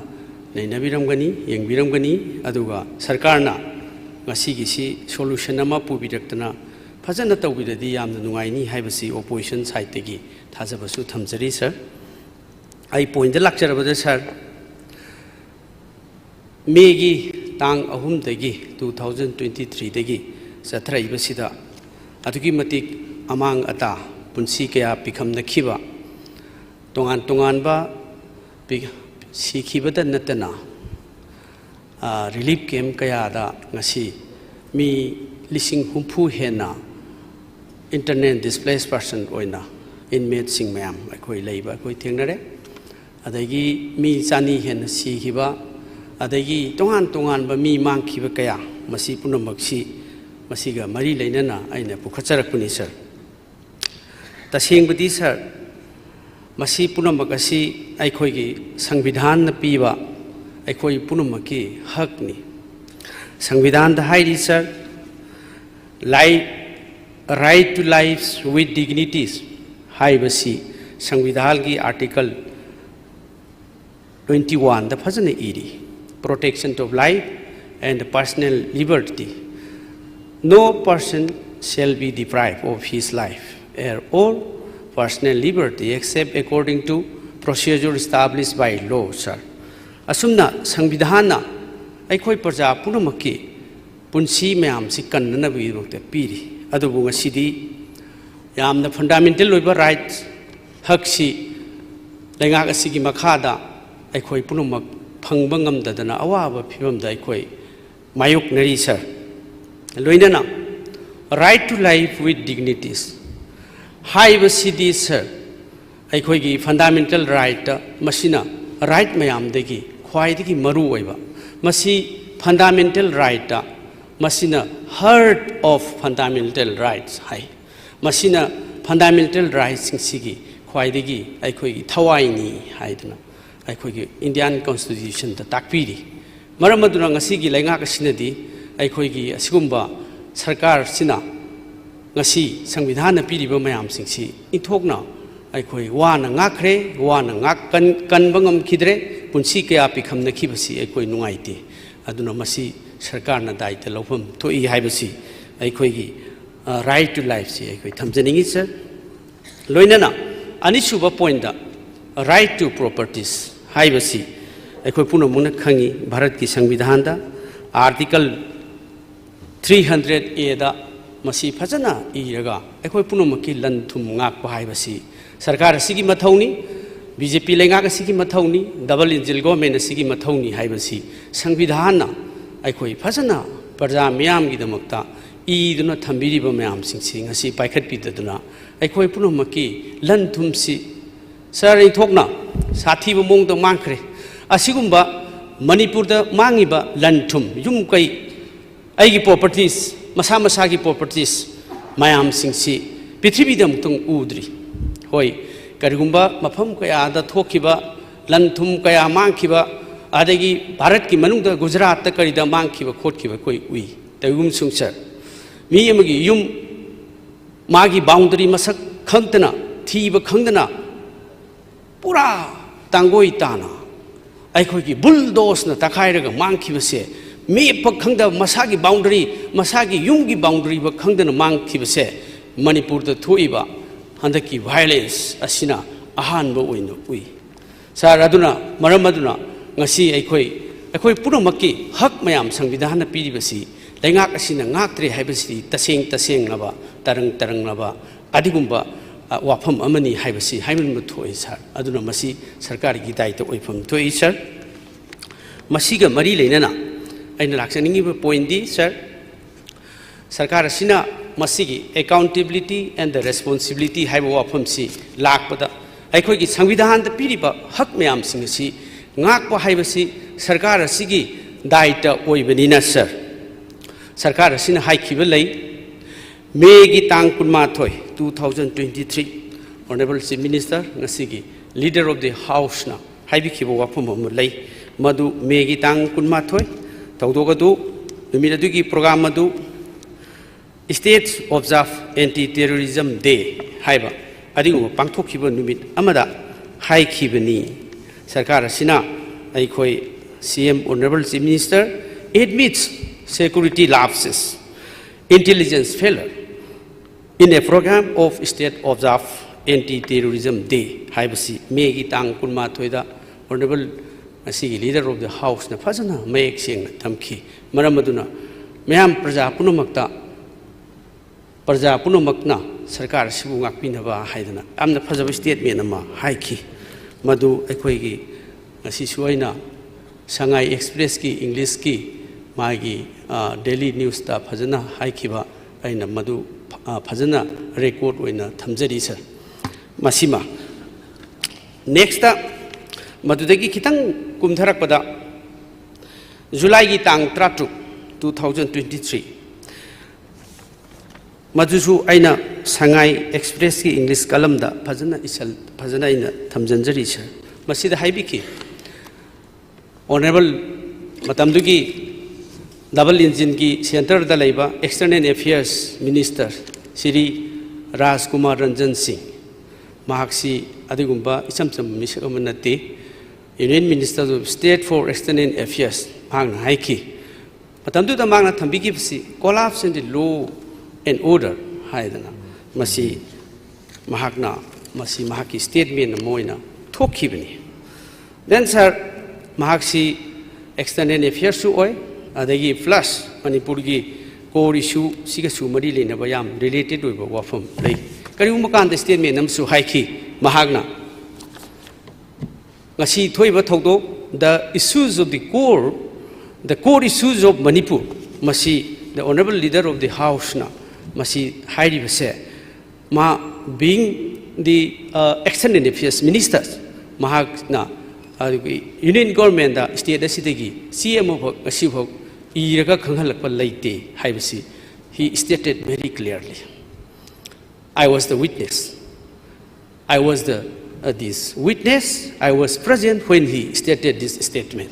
ꯅꯩꯅꯕꯤꯔꯝꯒꯅꯤ, ꯌꯦꯡꯕꯤꯔꯝꯒꯅꯤ, ꯑꯗꯨꯒ ꯁꯔꯀꯥꯔꯅ ꯉꯁꯤꯒꯤꯁꯤ solution ꯑꯃ ꯄꯨꯕꯤꯔꯛꯇꯅ ꯐꯖꯅ ꯇꯧꯕꯤꯔꯗꯤ ꯌꯥꯝꯅ ꯅꯨꯡꯉꯥꯏꯅꯤ ꯍꯥꯏꯕꯁꯤ opposition side ꯇꯒꯤ ꯊꯥꯖꯕꯁꯨ ꯊꯝꯖꯔꯤ, sir. ꯑꯩ point ꯇ ꯂꯥꯛꯆꯔꯕꯗ, sir, ꯃꯦꯒꯤ ꯇꯥꯡ ꯑꯍꯨꯝꯗꯒꯤ two thousand twenty three ꯗꯒꯤ ꯆꯠꯊꯔꯛꯏꯕꯁꯤꯗ ꯑꯗꯨꯛꯀꯤ ꯃꯇꯤꯛ ꯑꯃꯥꯡ ꯑꯇꯥ, ꯄꯨꯟꯁꯤ ꯀꯌꯥ ꯄꯤꯈꯝꯅꯈꯤꯕ, ꯇꯣꯉꯥꯟ ꯇꯣꯉꯥꯟꯕ ꯄꯤ-, ꯁꯤꯈꯤꯕꯇ ꯅꯠꯇꯅ, ꯑ, relief camp ꯀꯌꯥꯗ ꯉꯁꯤ ꯃꯤ ꯂꯤꯁꯤꯡ ꯍꯨꯝꯐꯨ ꯍꯦꯟꯅ internally displaced person ꯑꯣꯏꯅ inmate ꯁꯤꯡ ꯃꯌꯥꯝ ꯑꯩꯈꯣꯏ ꯂꯩꯕ ꯑꯩꯈꯣꯏ ꯊꯦꯡꯅꯔꯦ꯫ ꯑꯗꯒꯤ ꯃꯤ ꯆꯅꯤ ꯍꯦꯟꯅ ꯁꯤꯈꯤꯕ, ꯑꯗꯒꯤ ꯇꯣꯉꯥꯟ ꯇꯣꯉꯥꯟꯕ ꯃꯤ ꯃꯥꯡꯈꯤꯕ ꯀꯌꯥ, ꯃꯁꯤ ꯄꯨꯝꯅꯃꯛꯁꯤ ꯃꯁꯤꯒ ꯃꯔꯤ ꯂꯩꯅꯅ ꯑꯩꯅ ꯄꯨꯈꯠꯆꯔꯛꯄꯅꯤ, sir꯫ ꯇꯁꯦꯡꯕꯗꯤ ꯁꯥꯔ, ꯃꯁꯤ ꯄꯨꯝꯅꯃꯛ ꯑꯁꯤ ꯑꯩꯈꯣꯏꯒꯤ ꯁꯪꯕꯤꯙꯥꯟꯅ ꯄꯤꯕ ꯑꯩꯈꯣꯏ ꯄꯨꯝꯅꯃꯛꯀꯤ ꯍꯛꯅꯤ꯫ ꯁꯪꯕꯤꯙꯥꯟꯗ ꯍꯥꯏꯔꯤ ꯁꯥꯔ, life, right to lives with dignities ꯍꯥꯏꯕꯁꯤ ꯁꯪꯕꯤꯙꯥꯟꯒꯤ article twenty one ꯗ ꯐꯖꯅ ꯏꯔꯤ, "Protection of life and personal liberty. No person shall be deprived of his life or personal liberty except according to procedure established by law," ꯁꯥꯔ꯫ ꯑꯁꯨꯝꯅ ꯁꯪꯕꯤꯙꯥꯟꯅ ꯑꯩꯈꯣꯏ ꯄ꯭ꯔꯖꯥ ꯄꯨꯝꯅꯃꯛꯀꯤ ꯄꯨꯟꯁꯤ ꯃꯌꯥꯝꯁꯤ ꯀꯟꯅꯅꯕꯒꯤꯗꯃꯛꯇ ꯄꯤꯔꯤ꯫ ꯑꯗꯨꯕꯨ ꯉꯁꯤꯗꯤ ꯌꯥꯝꯅ fundamental ꯑꯣꯏꯕ right, ꯍꯛꯁꯤ ꯂꯩꯉꯥꯛ ꯑꯁꯤꯒꯤ ꯃꯈꯥꯗ ꯑꯩꯈꯣꯏ ꯄꯨꯝꯅꯃꯛ ꯐꯪꯕ ꯉꯝꯗꯗꯅ ꯑꯋꯥꯕ ꯐꯤꯕꯝꯗ ꯑꯩꯈꯣꯏ ꯃꯥꯌꯣꯛꯅꯔꯤ ꯁꯥꯔ꯫ ꯂꯣꯏꯅꯅ right to life with dignities ꯍꯥꯏꯕꯁꯤꯗꯤ ꯁꯥꯔ, ꯑꯩꯈꯣꯏꯒꯤ fundamental right, ꯃꯁꯤꯅ right ꯃꯌꯥꯝꯗꯒꯤ ꯈ꯭ꯋꯥꯏꯗꯒꯤ ꯃꯔꯨ ꯑꯣꯏꯕ, ꯃꯁꯤ fundamental right, ꯃꯁꯤꯅ heart of fundamental rights ꯍꯥꯏ꯫ ꯃꯁꯤꯅ fundamental rightꯁꯤꯡꯁꯤꯒꯤ ꯈ꯭ꯋꯥꯏꯗꯒꯤ ꯑꯩꯈꯣꯏꯒꯤ ꯊꯋꯥꯏꯅꯤ ꯍꯥꯏꯗꯅ ꯑꯩꯈꯣꯏꯒꯤ Indian Constitutionꯗ ꯇꯥꯛꯄꯤꯔꯤ꯫ ꯃꯔꯝ ꯑꯗꯨꯅ ꯉꯁꯤꯒꯤ ꯂꯩꯉꯥꯛ ꯑꯁꯤꯅꯗꯤ ꯑꯩꯈꯣꯏꯒꯤ ꯑꯁꯤꯒꯨꯝꯕ ꯁꯔꯀꯥꯔꯁꯤꯅ ꯉꯁꯤ ꯁꯪꯕꯤꯙꯥꯟꯅ ꯄꯤꯔꯤꯕ ꯃꯌꯥꯝꯁꯤꯡꯁꯤ ꯏꯟꯊꯣꯛꯅ ꯑꯩꯈꯣꯏ ꯋꯥꯅ ꯉꯥꯛꯈ꯭ꯔꯦ, ꯋꯥꯅ ꯉꯥꯛ-, ꯀꯟ-, ꯀꯟꯕ ꯉꯝꯈꯤꯗ꯭ꯔꯦ, ꯄꯨꯟꯁꯤ ꯀꯌꯥ ꯄꯤꯈꯝꯅꯈꯤꯕꯁꯤ ꯑꯩꯈꯣꯏ ꯅꯨꯡꯉꯥꯏꯇꯦ꯫ ꯑꯗꯨꯅ ꯃꯁꯤ ꯁꯔꯀꯥꯔꯅ ꯗꯥꯏꯇ ꯂꯧꯐꯝ ꯊꯣꯛꯏ ꯍꯥꯏꯕꯁꯤ ꯑꯩꯈꯣꯏꯒꯤ, ꯑ, right to lifeꯁꯤ ꯑꯩꯈꯣꯏ ꯊꯝꯖꯅꯤꯡꯉꯤ ꯁꯥꯔ꯫ ꯂꯣꯏꯅꯅ ꯑꯅꯤꯁꯨꯕ pointꯇ right to properties ꯍꯥꯏꯕꯁꯤ ꯑꯩꯈꯣꯏ ꯄꯨꯝꯅꯃꯛꯅ ꯈꯪꯉꯤ, ꯚꯥꯔꯠꯀꯤ ꯁꯪꯕꯤꯙꯥꯟꯗ article three hundred Aꯗ ꯃꯁꯤ ꯐꯖꯅ ꯏꯔꯒ ꯑꯩꯈꯣꯏ ꯄꯨꯝꯅꯃꯛꯀꯤ ꯂꯟ ꯊꯨꯝ ꯉꯥꯛꯄ ꯍꯥꯏꯕꯁꯤ ꯁꯔꯀꯥꯔ ꯑꯁꯤꯒꯤ ꯃꯊꯧꯅꯤ, BJP ꯂꯩꯉꯥꯛ ꯑꯁꯤꯒꯤ ꯃꯊꯧꯅꯤ, double engine government ꯑꯁꯤꯒꯤ ꯃꯊꯧꯅꯤ ꯍꯥꯏꯕꯁꯤ ꯁꯪꯕꯤꯙꯥꯟꯅ ꯑꯩꯈꯣꯏ ꯐꯖꯅ ꯄ꯭ꯔꯖꯥ ꯃꯤꯌꯥꯝꯒꯤꯗꯃꯛꯇ ꯏꯗꯨꯅ ꯊꯝꯕꯤꯔꯤꯕ ꯃꯌꯥꯝꯁꯤꯡꯁꯤ ꯉꯁꯤ ꯄꯥꯏꯈꯠꯄꯤꯗꯗꯨꯅ ꯑꯩꯈꯣꯏ ꯄꯨꯝꯅꯃꯛꯀꯤ ꯂꯟ ꯊꯨꯝꯁꯤ ꯁꯥꯔ ꯏꯟꯊꯣꯛꯅ ꯁꯥꯊꯤꯕ ꯃꯑꯣꯡꯗ ꯃꯥꯡꯈ꯭ꯔꯦ꯫ ꯑꯁꯤꯒꯨꯝꯕ ꯃꯅꯤꯄꯨꯔꯗ ꯃꯥꯡꯉꯤꯕ ꯂꯟ ꯊꯨꯝ, ꯌꯨꯝ ꯀꯩ, ꯑꯩꯒꯤ properties, ꯃꯁꯥ ꯃꯁꯥꯒꯤ properties ꯃꯌꯥꯝꯁꯤꯡꯁꯤ ꯄ꯭ꯔꯤꯊꯤꯕꯤꯗ ꯑꯃꯨꯛꯇꯪ ꯎꯗ꯭ꯔꯤ꯫ ꯍꯣꯏ, ꯀꯔꯤꯒꯨꯝꯕ ꯃꯐꯝ ꯀꯌꯥꯗ ꯊꯣꯛꯈꯤꯕ, ꯂꯟ ꯊꯨꯝ ꯀꯌꯥ ꯃꯥꯡꯈꯤꯕ, ꯑꯗꯒꯤ ꯚꯥꯔꯠꯀꯤ ꯃꯅꯨꯡꯗ ꯒꯨꯖꯔꯥꯠꯇ ꯀꯔꯤꯗ ꯃꯥꯡꯈꯤꯕ ꯈꯣꯠꯈꯤꯕ ꯑꯩꯈꯣꯏ ꯎꯏ꯫ ꯇꯧꯏꯒꯨꯝꯁꯨꯡ ꯁꯥꯔ, ꯃꯤ ꯑꯃꯒꯤ ꯌꯨꯝ, ꯃꯥꯒꯤ ꯕꯥꯎꯟꯗꯔꯤ ꯃꯁꯛ ꯈꯪꯗꯅ, ꯊꯤꯕ ꯈꯪꯗꯅ, ꯄꯨꯔꯥ ꯇꯥꯡꯒꯣꯏ ꯇꯥꯅ ꯑꯩꯈꯣꯏꯒꯤ ꯕꯨꯜꯗꯣꯁꯅ ꯇꯛꯈꯥꯏꯔꯒ ꯃꯥꯡꯈꯤꯕꯁꯦ, ꯃꯦꯞꯄ ꯈꯪꯗꯕ, ꯃꯁꯥꯒꯤ ꯕꯥꯎꯟꯗꯔꯤ, ꯃꯁꯥꯒꯤ ꯌꯨꯝꯒꯤ ꯕꯥꯎꯟꯗꯔꯤꯕ ꯈꯪꯗꯅ ꯃꯥꯡꯈꯤꯕꯁꯦ ꯃꯅꯤꯄꯨꯔꯗ ꯊꯣꯛꯏꯕ ꯍꯟꯗꯛꯀꯤ ꯚꯥꯏꯑꯣꯂꯦꯟꯁ ꯑꯁꯤꯅ ꯑꯍꯥꯟꯕ ꯑꯣꯏꯅ ꯎꯏ꯫ ꯁꯥꯔ, ꯑꯗꯨꯅ, ꯃꯔꯝ ꯑꯗꯨꯅ ꯉꯁꯤ ꯑꯩꯈꯣꯏ, ꯑꯩꯈꯣꯏ ꯄꯨꯝꯅꯃꯛꯀꯤ ꯍꯛ ꯃꯌꯥꯝ ꯁꯪꯕꯤꯙꯥꯟꯅ ꯄꯤꯔꯤꯕꯁꯤ ꯂꯩꯉꯥꯛ ꯑꯁꯤꯅ ꯉꯥꯛꯇ꯭ꯔꯦ ꯍꯥꯏꯕꯁꯤꯗꯤ ꯇꯁꯦꯡ ꯇꯁꯦꯡꯂꯕ, ꯇꯔꯪ ꯇꯔꯪꯂꯕ ꯑꯗꯨꯒꯨꯝꯕ, ꯑ, ꯋꯥꯐꯝ ꯑꯃꯅꯤ ꯍꯥꯏꯕꯁꯤ ꯍꯥꯏꯃꯟꯕ ꯊꯣꯛꯏ ꯁꯥꯔ꯫ ꯑꯗꯨꯅ ꯃꯁꯤ ꯁꯔꯀꯥꯔꯒꯤ ꯗꯥꯏꯇ ꯑꯣꯏꯐꯝ ꯊꯣꯛꯏ ꯁꯥꯔ꯫ ꯃꯁꯤꯒ ꯃꯔꯤ ꯂꯩꯅꯅ ꯑꯩꯅ ꯂꯥꯛꯆꯅꯤꯡꯉꯤꯕ ꯄꯣꯏꯟꯗꯤ ꯁꯥꯔ, ꯁꯔꯀꯥꯔ ꯑꯁꯤꯅ ꯃꯁꯤꯒꯤ accountability and the responsibility ꯍꯥꯏꯕ ꯋꯥꯐꯝꯁꯤ ꯂꯥꯛꯄꯗ, ꯑꯩꯈꯣꯏꯒꯤ ꯁꯪꯕꯤꯙꯥꯟꯗ ꯄꯤꯔꯤꯕ ꯍꯛ ꯃꯌꯥꯝꯁꯤꯡ ꯑꯁꯤ ꯉꯥꯛꯄ ꯍꯥꯏꯕꯁꯤ ꯁꯔꯀꯥꯔ ꯑꯁꯤꯒꯤ ꯗꯥꯏꯇ ꯑꯣꯏꯕꯅꯤꯅ ꯁꯥꯔ, ꯁꯔꯀꯥꯔ ꯑꯁꯤꯅ ꯍꯥꯏꯈꯤꯕ ꯂꯩ, ꯃꯦꯒꯤ ꯇꯥꯡ ꯀꯨꯟꯃꯥꯊꯣꯏ, two thousand twenty three, Honourable Chief Minister, ꯉꯁꯤꯒꯤ Leader of the Houseꯅ ꯍꯥꯏꯕꯤꯈꯤꯕ ꯋꯥꯐꯝ ꯑꯃ ꯂꯩ꯫ ꯃꯗꯨ ꯃꯦꯒꯤ ꯇꯥꯡ ꯀꯨꯟꯃꯥꯊꯣꯏ ꯊꯧꯗꯣꯛ ꯑꯗꯨ, ꯅꯨꯃꯤꯠ ꯑꯗꯨꯒꯤ program ꯑꯗꯨ State Observe Anti Terrorism Day ꯍꯥꯏꯕ ꯑꯗꯨꯒꯨꯝꯕ ꯄꯥꯡꯊꯣꯛꯈꯤꯕ ꯅꯨꯃꯤꯠ ꯑꯃꯗ ꯍꯥꯏꯈꯤꯕꯅꯤ꯫ ꯁꯔꯀꯥꯔ ꯑꯁꯤꯅ ꯑꯩꯈꯣꯏ C M Honourable Chief Minister admits security lapses, intelligence failure in a program of State Observe Anti Terrorism Day ꯍꯥꯏꯕꯁꯤ ꯃꯦꯒꯤ ꯇꯥꯡ ꯀꯨꯟꯃꯥꯊꯣꯏꯗ Honourable ꯉꯁꯤꯒꯤ Leader of the Houseꯅ ꯐꯖꯅ ꯃꯌꯦꯛ ꯁꯦꯡꯅ ꯊꯝꯈꯤ꯫ ꯃꯔꯝ ꯑꯗꯨꯅ ꯃꯌꯥꯝ ꯄ꯭ꯔꯖꯥ ꯄꯨꯝꯅꯃꯛꯇ, ꯄ꯭ꯔꯖꯥ ꯄꯨꯝꯅꯃꯛꯅ ꯁꯔꯀꯥꯔ ꯑꯁꯤꯕꯨ ꯉꯥꯛꯄꯤꯅꯕ ꯍꯥꯏꯗꯅ ꯌꯥꯝꯅ ꯐꯖꯕ statement ꯑꯃ ꯍꯥꯏꯈꯤ꯫ ꯃꯗꯨ ꯑꯩꯈꯣꯏꯒꯤ ꯉꯁꯤꯁꯨ ꯑꯩꯅ ꯁꯉꯥꯏ ꯑꯦꯛꯁꯄ꯭ꯔꯦꯁꯀꯤ Englishꯀꯤ ꯃꯥꯒꯤ, ꯑ, daily newsꯇ ꯐꯖꯅ ꯍꯥꯏꯈꯤꯕ, ꯑꯩꯅ ꯃꯗꯨ, ꯑ, ꯐꯖꯅ record ꯑꯣꯏꯅ ꯊꯝꯖꯔꯤ ꯁꯥꯔ꯫ ꯃꯁꯤꯃ꯫ Nextꯇ ꯃꯗꯨꯗꯒꯤ ꯈꯤꯇꯪ ꯀꯨꯝꯊꯔꯛꯄꯗ Julyꯒꯤ ꯇꯥꯡ ꯇꯔꯥꯇꯔꯨꯛ, two thousand twenty three, ꯃꯗꯨꯁꯨ ꯑꯩꯅ ꯁꯉꯥꯏ ꯑꯦꯛꯁꯄ꯭ꯔꯦꯁꯀꯤ ꯏꯪꯂꯤꯁ ꯀꯂꯝꯗ ꯐꯖꯅ ꯏꯁꯜ ꯐꯖꯅ ꯑꯩꯅ ꯊꯝꯖꯤꯟꯖꯔꯤ, ꯁꯥꯔ꯫ ꯃꯁꯤꯗ ꯍꯥꯏꯕꯤꯈꯤ, ꯑꯣꯅꯔꯦꯕꯜ ꯃꯇꯝꯗꯨꯒꯤ ꯗꯕꯜ ꯏꯟꯖꯤꯟꯒꯤ ꯁꯦꯟꯇꯔꯗ ꯂꯩꯕ ꯑꯦꯛꯁꯇꯔꯅꯦꯜ ꯑꯦꯐꯤꯌꯔꯁ ꯃꯤꯅꯤꯁꯇꯔ ꯁ꯭ꯔꯤ ꯔꯥꯖꯀꯨꯃꯥꯔ ꯔꯟꯖꯟ ꯁꯤꯡ, ꯃꯍꯥꯛꯁꯤ ꯑꯗꯨꯒꯨꯝꯕ ꯏꯆꯝ ꯆꯝꯕ ꯃꯤꯁꯛ ꯑꯃ ꯅꯠꯇꯦ꯫ Union Minister of State for External Affairs ꯃꯍꯥꯛꯅ ꯍꯥꯏꯈꯤ, ꯃꯇꯝꯗꯨꯗ ꯃꯍꯥꯛꯅ ꯊꯝꯕꯤꯈꯤꯕꯁꯤ "Collapse in the law and order" ꯍꯥꯏꯗꯅ, ꯃꯁꯤ ꯃꯍꯥꯛꯅ, ꯃꯁꯤ ꯃꯍꯥꯛꯀꯤ ꯁ꯭ꯇꯦꯠꯃꯦꯟ ꯑꯃ ꯑꯣꯏꯅ ꯊꯣꯛꯈꯤꯕꯅꯤ꯫ Then, ꯁꯥꯔ, ꯃꯍꯥꯛꯁꯤ ꯑꯦꯛꯁꯇꯔꯅꯦꯜ ꯑꯦꯐꯤꯌꯔꯁꯁꯨ ꯑꯣꯏ, ꯑꯗꯒꯤ ꯄ꯭ꯂꯁ ꯃꯅꯤꯄꯨꯔꯒꯤ ꯀꯣꯔ ꯏꯁꯨꯁꯤꯒꯁꯨ ꯃꯔꯤ ꯂꯩꯅꯕ ꯌꯥꯝ ꯔꯤꯂꯦꯇꯦꯠ ꯑꯣꯏꯕ ꯋꯥꯐꯝ ꯂꯩ꯫ ꯀꯔꯤꯒꯨꯝꯕ ꯀꯥꯟꯗ ꯁ꯭ꯇꯦꯠꯃꯦꯟ ꯑꯃꯁꯨ ꯍꯥꯏꯈꯤ ꯃꯍꯥꯛꯅ, ꯉꯁꯤ ꯊꯣꯛꯏꯕ ꯊꯧꯗꯣꯛ, "The issues of the core, the core issues of Manipur", ꯃꯁꯤ the Honorable Leader of the Houseꯅ ꯃꯁꯤ ꯍꯥꯏꯔꯤꯕꯁꯦ, ꯃꯥ being the, uh, external affairs minister, ꯃꯍꯥꯛꯅ ꯑꯗꯨꯒꯤ ꯌꯨꯅꯤꯌꯟ ꯒꯣꯔꯃꯦꯟꯗ ꯁ꯭ꯇꯦꯠ ꯑꯁꯤꯗꯒꯤ ꯆꯦ ꯑꯃꯐꯥꯎ ꯉꯁꯤꯐꯥꯎ ꯏꯔꯒ ꯈꯪꯍꯜꯂꯛꯄ ꯂꯩꯇꯦ ꯍꯥꯏꯕꯁꯤ he stated very clearly. I was the witness. I was the, uh, this witness. I was present when he stated this statement.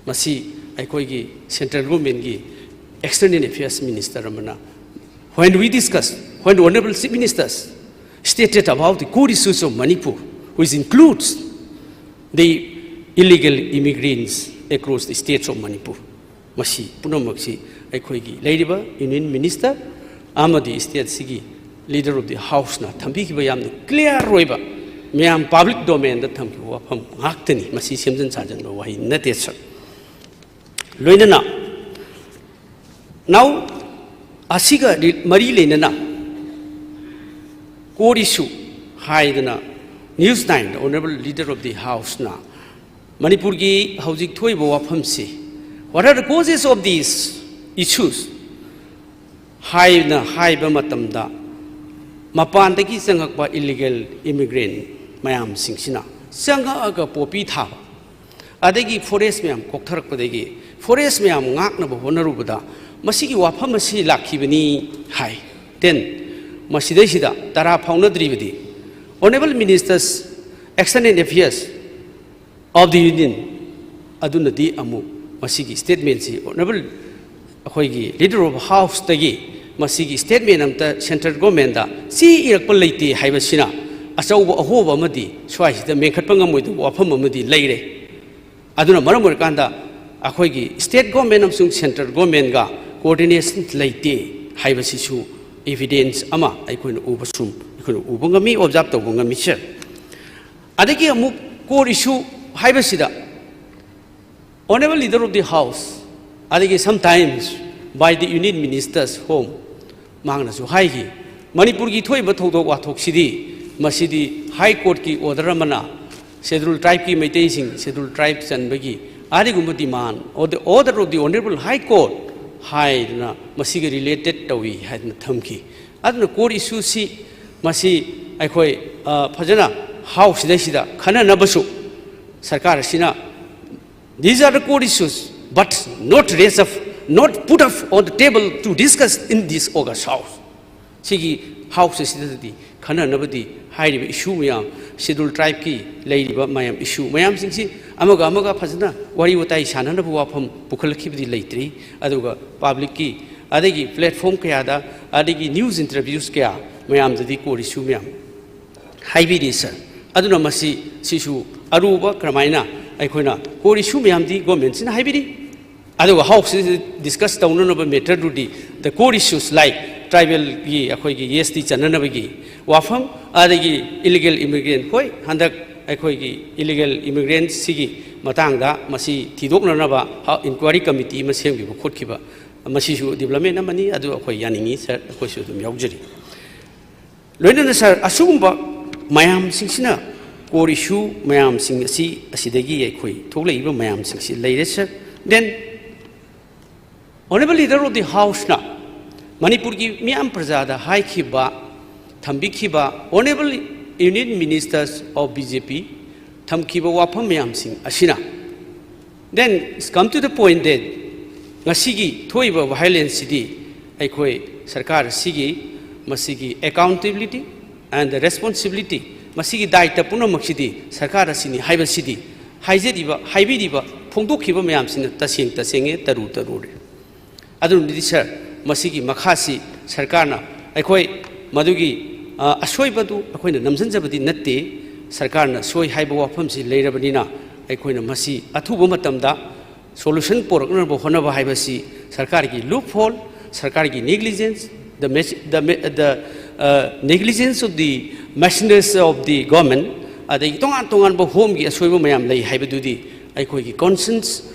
ꯃꯁꯤ ꯑꯩꯈꯣꯏꯒꯤ ꯁꯦꯟꯇ꯭ꯔꯦꯜ ꯒꯣꯔꯃꯦꯟꯒꯤ ꯑꯦꯛꯁꯇꯔꯅꯦꯜ ꯑꯦꯐꯤꯌꯔꯁ ꯃꯤꯅꯤꯁꯇꯔ ꯑꯃꯅ, when we discuss, when the Honorable Chief Minister stated about the core issues of Manipur, which includes the illegal immigrants across the states of Manipur, ꯃꯁꯤ ꯄꯨꯝꯅꯃꯛꯁꯤ ꯑꯩꯈꯣꯏꯒꯤ ꯂꯩꯔꯤꯕ ꯌꯨꯅꯤꯌꯟ ꯃꯤꯅꯤꯁꯇꯔ ꯑꯃꯗꯤ ꯁ꯭ꯇꯦꯠꯁꯤꯒꯤ ꯂꯤꯗꯔ ꯑꯣꯐ ꯗꯤ ꯍꯥꯎꯁꯅ ꯊꯝꯕꯤꯈꯤꯕ ꯌꯥꯝꯅ ꯀ꯭ꯂꯤꯌꯥꯔ ꯑꯣꯏꯕ, ꯃꯌꯥꯝ ꯄꯕ꯭ꯂꯤꯛ ꯗꯣꯃꯦꯟꯗ ꯊꯝꯈꯤꯕ ꯋꯥꯐꯝ ꯉꯥꯛꯇꯅꯤ꯫ ꯃꯁꯤ ꯁꯦꯝꯖꯤꯟ ꯁꯥꯖꯤꯟꯕ ꯋꯥꯍꯩ ꯅꯠꯇꯦ, ꯁꯥꯔ꯫ ꯂꯣꯏꯅꯅ now ꯑꯁꯤꯒ ꯔꯤ-, ꯃꯔꯤ ꯂꯩꯅꯅ ꯀꯣꯔ ꯏꯁꯨ ꯍꯥꯏꯗꯅ News Nine, the Honorable Leader of the Houseꯅ ꯃꯅꯤꯄꯨꯔꯒꯤ ꯍꯧꯖꯤꯛ ꯊꯣꯛꯏꯕ ꯋꯥꯐꯝꯁꯤ, "What are the causes of these issues?" ꯍꯥꯏꯅ ꯍꯥꯏꯕ ꯃꯇꯝꯗ, ꯃꯄꯥꯟꯗꯒꯤ ꯆꯪꯉꯛꯄ ꯏꯂꯤꯒꯦꯜ ꯏꯃꯤꯒ꯭ꯔꯦꯟ ꯃꯌꯥꯝꯁꯤꯡꯁꯤꯅ ꯆꯪꯉꯛꯑꯒ ꯄꯣꯄꯤ ꯊꯥꯕ, ꯑꯗꯒꯤ ꯐꯣꯔꯦꯁ ꯃꯌꯥꯝ ꯀꯣꯛꯊꯔꯛꯄꯗꯒꯤ ꯐꯣꯔꯦꯁ ꯃꯌꯥꯝ ꯉꯥꯛꯅꯕ ꯍꯣꯠꯅꯔꯨꯕꯗ ꯃꯁꯤꯒꯤ ꯋꯥꯐꯝ ꯑꯁꯤ ꯂꯥꯛꯈꯤꯕꯅꯤ ꯍꯥꯏ꯫ Then, ꯃꯁꯤꯗꯩꯁꯤꯗ ꯇꯔꯥ ꯐꯥꯎꯅꯗ꯭ꯔꯤꯕꯗꯤ Honourable Ministers, External Affairs of the Union ꯑꯗꯨꯅꯗꯤ ꯑꯃꯨꯛ ꯃꯁꯤꯒꯤ statementꯁꯤ Honourable ꯑꯩꯈꯣꯏꯒꯤ Leader of Houseꯇꯒꯤ ꯃꯁꯤꯒꯤ statement ꯑꯝꯇ central governmentꯗ ꯆꯦ ꯏꯔꯛꯄ ꯂꯩꯇꯦ ꯍꯥꯏꯕꯁꯤꯅ ꯑꯆꯧꯕ ꯑꯍꯣꯕ ꯑꯃꯗꯤ ꯁ꯭ꯋꯥꯏꯁꯤꯗ ꯃꯦꯟꯈꯠꯄ ꯉꯝꯃꯣꯏꯗꯕ ꯋꯥꯐꯝ ꯑꯃꯗꯤ ꯂꯩꯔꯦ꯫ ꯑꯗꯨꯅ ꯃꯔꯝ ꯑꯣꯏꯔꯀꯥꯟꯗ ꯑꯩꯈꯣꯏꯒꯤ state government ꯑꯃꯁꯨꯡ central governmentꯒ coordination ꯂꯩꯇꯦ ꯍꯥꯏꯕꯁꯤꯁꯨ evidence ꯑꯃ ꯑꯩꯈꯣꯏꯅ ꯎꯕ ꯁꯨꯝ ꯑꯩꯈꯣꯏꯅ ꯎꯕ ꯉꯝꯃꯤ, observe ꯇꯧꯕ ꯉꯝꯃꯤ, sir꯫ ꯑꯗꯒꯤ ꯑꯃꯨꯛ core issue ꯍꯥꯏꯕꯁꯤꯗ Honourable Leader of the House ꯑꯗꯒꯤ sometimes by the Union Ministers home ꯃꯍꯥꯛꯅꯁꯨ ꯍꯥꯏꯈꯤ, ꯃꯅꯤꯄꯨꯔꯒꯤ ꯊꯣꯛꯏꯕ ꯊꯧꯗꯣꯛ ꯋꯥꯊꯣꯛꯁꯤꯗꯤ ꯃꯁꯤꯗꯤ High Courtꯀꯤ order ꯑꯃꯅ Scheduled Tribeꯀꯤ ꯃꯩꯇꯩꯁꯤꯡ Scheduled Tribe ꯆꯟꯕꯒꯤ ꯑꯗꯨꯒꯨꯝꯕ demand, or the order of the Honourable High Court ꯍꯥꯏꯗꯨꯅ ꯃꯁꯤꯒ related ꯇꯧꯏ ꯍꯥꯏꯗꯨꯅ ꯊꯝꯈꯤ꯫ ꯑꯗꯨꯅ core issueꯁꯤ ꯃꯁꯤ ꯑꯩꯈꯣꯏ, ꯑ, ꯐꯖꯅ Houseꯁꯤꯗꯩꯁꯤꯗ ꯈꯟꯅꯅꯕꯁꯨ ꯁꯔꯀꯥꯔ ꯑꯁꯤꯅ, these are the core issues, but not raised up, not put up on the table to discuss in this August House꯫ ꯁꯤꯒꯤ House ꯑꯁꯤꯗꯗꯤ ꯈꯟꯅꯅꯕꯗꯤ ꯍꯥꯏꯔꯤꯕ issue ꯃꯌꯥꯝ, Scheduled Tribeꯀꯤ ꯂꯩꯔꯤꯕ ꯃꯌꯥꯝ issue ꯃꯌꯥꯝꯁꯤꯡꯁꯤ ꯑꯃꯒ ꯑꯃꯒ ꯐꯖꯅ ꯋꯥꯔꯤ ꯋꯥꯇꯥꯏ ꯁꯥꯟꯅꯅꯕ ꯋꯥꯐꯝ ꯄꯨꯈꯠꯂꯛꯈꯤꯕꯗꯤ ꯂꯩꯇ꯭ꯔꯤ꯫ ꯑꯗꯨꯒ publicꯀꯤ ꯑꯗꯒꯤ platform ꯀꯌꯥꯗ ꯑꯗꯒꯤ news interviews ꯀꯌꯥ ꯃꯌꯥꯝꯗꯗꯤ core issue ꯃꯌꯥꯝ ꯍꯥꯏꯕꯤꯔꯤ, sir꯫ ꯑꯗꯨꯅ ꯃꯁꯤ, ꯁꯤꯁꯨ ꯑꯔꯨꯕ ꯀꯔꯝꯍꯥꯏꯅ ꯑꯩꯈꯣꯏꯅ core issue ꯃꯌꯥꯝꯗꯤ governmentꯁꯤꯅ ꯍꯥꯏꯕꯤꯔꯤ, ꯑꯗꯨꯒ Houseꯁꯤꯗ discuss ꯇꯧꯅꯅꯕ matterꯗꯨꯗꯤ the core issues like tribalꯒꯤ ꯑꯩꯈꯣꯏꯒꯤ S T ꯆꯟꯅꯅꯕꯒꯤ ꯋꯥꯐꯝ, ꯑꯗꯒꯤ illegal immigrant, ꯍꯣꯏ, ꯍꯟꯗꯛ ꯑꯩꯈꯣꯏꯒꯤ illegal immigrantꯁꯤꯒꯤ ꯃꯇꯥꯡꯗ ꯃꯁꯤ ꯊꯤꯗꯣꯛꯅꯅꯕ inquiry committee ꯑꯃ ꯁꯦꯝꯈꯤꯕ ꯈꯣꯠꯈꯤꯕ, ꯃꯁꯤꯁꯨ development ꯑꯃꯅꯤ, ꯑꯗꯨ ꯑꯩꯈꯣꯏ ꯌꯥꯅꯤꯡꯉꯤ, sir, ꯑꯩꯈꯣꯏꯁꯨ ꯑꯗꯨꯝ ꯌꯥꯎꯖꯔꯤ꯫ ꯂꯣꯏꯅꯅ, sir, ꯑꯁꯤꯒꯨꯝꯕ ꯃꯌꯥꯝꯁꯤꯡꯁꯤꯅ core issue ꯃꯌꯥꯝꯁꯤꯡ ꯑꯁꯤ, ꯑꯁꯤꯗꯒꯤ ꯑꯩꯈꯣꯏ ꯊꯣꯛꯂꯛꯏꯕ ꯃꯌꯥꯝꯁꯤꯡꯁꯤ ꯂꯩꯔꯦ, sir꯫ Then Honourable Leader of the Houseꯅ ꯃꯅꯤꯄꯨꯔꯒꯤ ꯃꯤꯌꯥꯝ ꯄ꯭ꯔꯖꯥꯗ ꯍꯥꯏꯈꯤꯕ, ꯊꯝꯕꯤꯈꯤꯕ, Honourable Union Ministers of B J P ꯊꯝꯈꯤꯕ ꯋꯥꯐꯝ ꯃꯌꯥꯝꯁꯤꯡ ꯑꯁꯤꯅ, then it's come to the point that ꯉꯁꯤꯒꯤ ꯊꯣꯛꯏꯕ violenceꯁꯤꯗꯤ ꯑꯩꯈꯣꯏ ꯁꯔꯀꯥꯔ ꯑꯁꯤꯒꯤ ꯃꯁꯤꯒꯤ accountability and the responsibility, ꯃꯁꯤꯒꯤ ꯗꯥꯏꯇ ꯄꯨꯝꯅꯃꯛꯁꯤꯗꯤ ꯁꯔꯀꯥꯔ ꯑꯁꯤꯅꯤ ꯍꯥꯏꯕꯁꯤꯗꯤ ꯍꯥꯏꯖꯔꯤꯕ, ꯍꯥꯏꯕꯤꯔꯤꯕ, ꯐꯣꯡꯗꯣꯛꯈꯤꯕ ꯃꯌꯥꯝꯁꯤꯅ ꯇꯁꯦꯡ ꯇꯁꯦꯡꯉꯦ, ꯇꯔꯨ ꯇꯔꯨꯔꯦ꯫ ꯑꯗꯨꯅꯗꯤ ꯁꯥꯔ, ꯃꯁꯤꯒꯤ ꯃꯈꯥꯁꯤ ꯁꯔꯀꯥꯔꯅ ꯑꯩꯈꯣꯏ ꯃꯗꯨꯒꯤ, ꯑ, ꯑꯁꯣꯏꯕꯗꯨ ꯑꯩꯈꯣꯏꯅ ꯅꯝꯁꯤꯟꯖꯕꯗꯤ ꯅꯠꯇꯦ꯫ ꯁꯔꯀꯥꯔꯅ ꯁꯣꯏ ꯍꯥꯏꯕ ꯋꯥꯐꯝꯁꯤ ꯂꯩꯔꯕꯅꯤꯅ ꯑꯩꯈꯣꯏꯅ ꯃꯁꯤ ꯑꯊꯨꯕ ꯃꯇꯝꯗ solution ꯄꯨꯔꯛꯅꯕ ꯍꯣꯠꯅꯕ ꯍꯥꯏꯕꯁꯤ ꯁꯔꯀꯥꯔꯒꯤ loophole, ꯁꯔꯀꯥꯔꯒꯤ negligence, the, the, the, uh, negligence of the machineries of the government, ꯑꯗꯒꯤ ꯇꯣꯉꯥꯟ ꯇꯣꯉꯥꯟꯕ ꯍꯣꯝꯒꯤ ꯑꯁꯣꯏꯕ ꯃꯌꯥꯝ ꯂꯩ ꯍꯥꯏꯕꯗꯨꯗꯤ ꯑꯩꯈꯣꯏꯒꯤ conscience,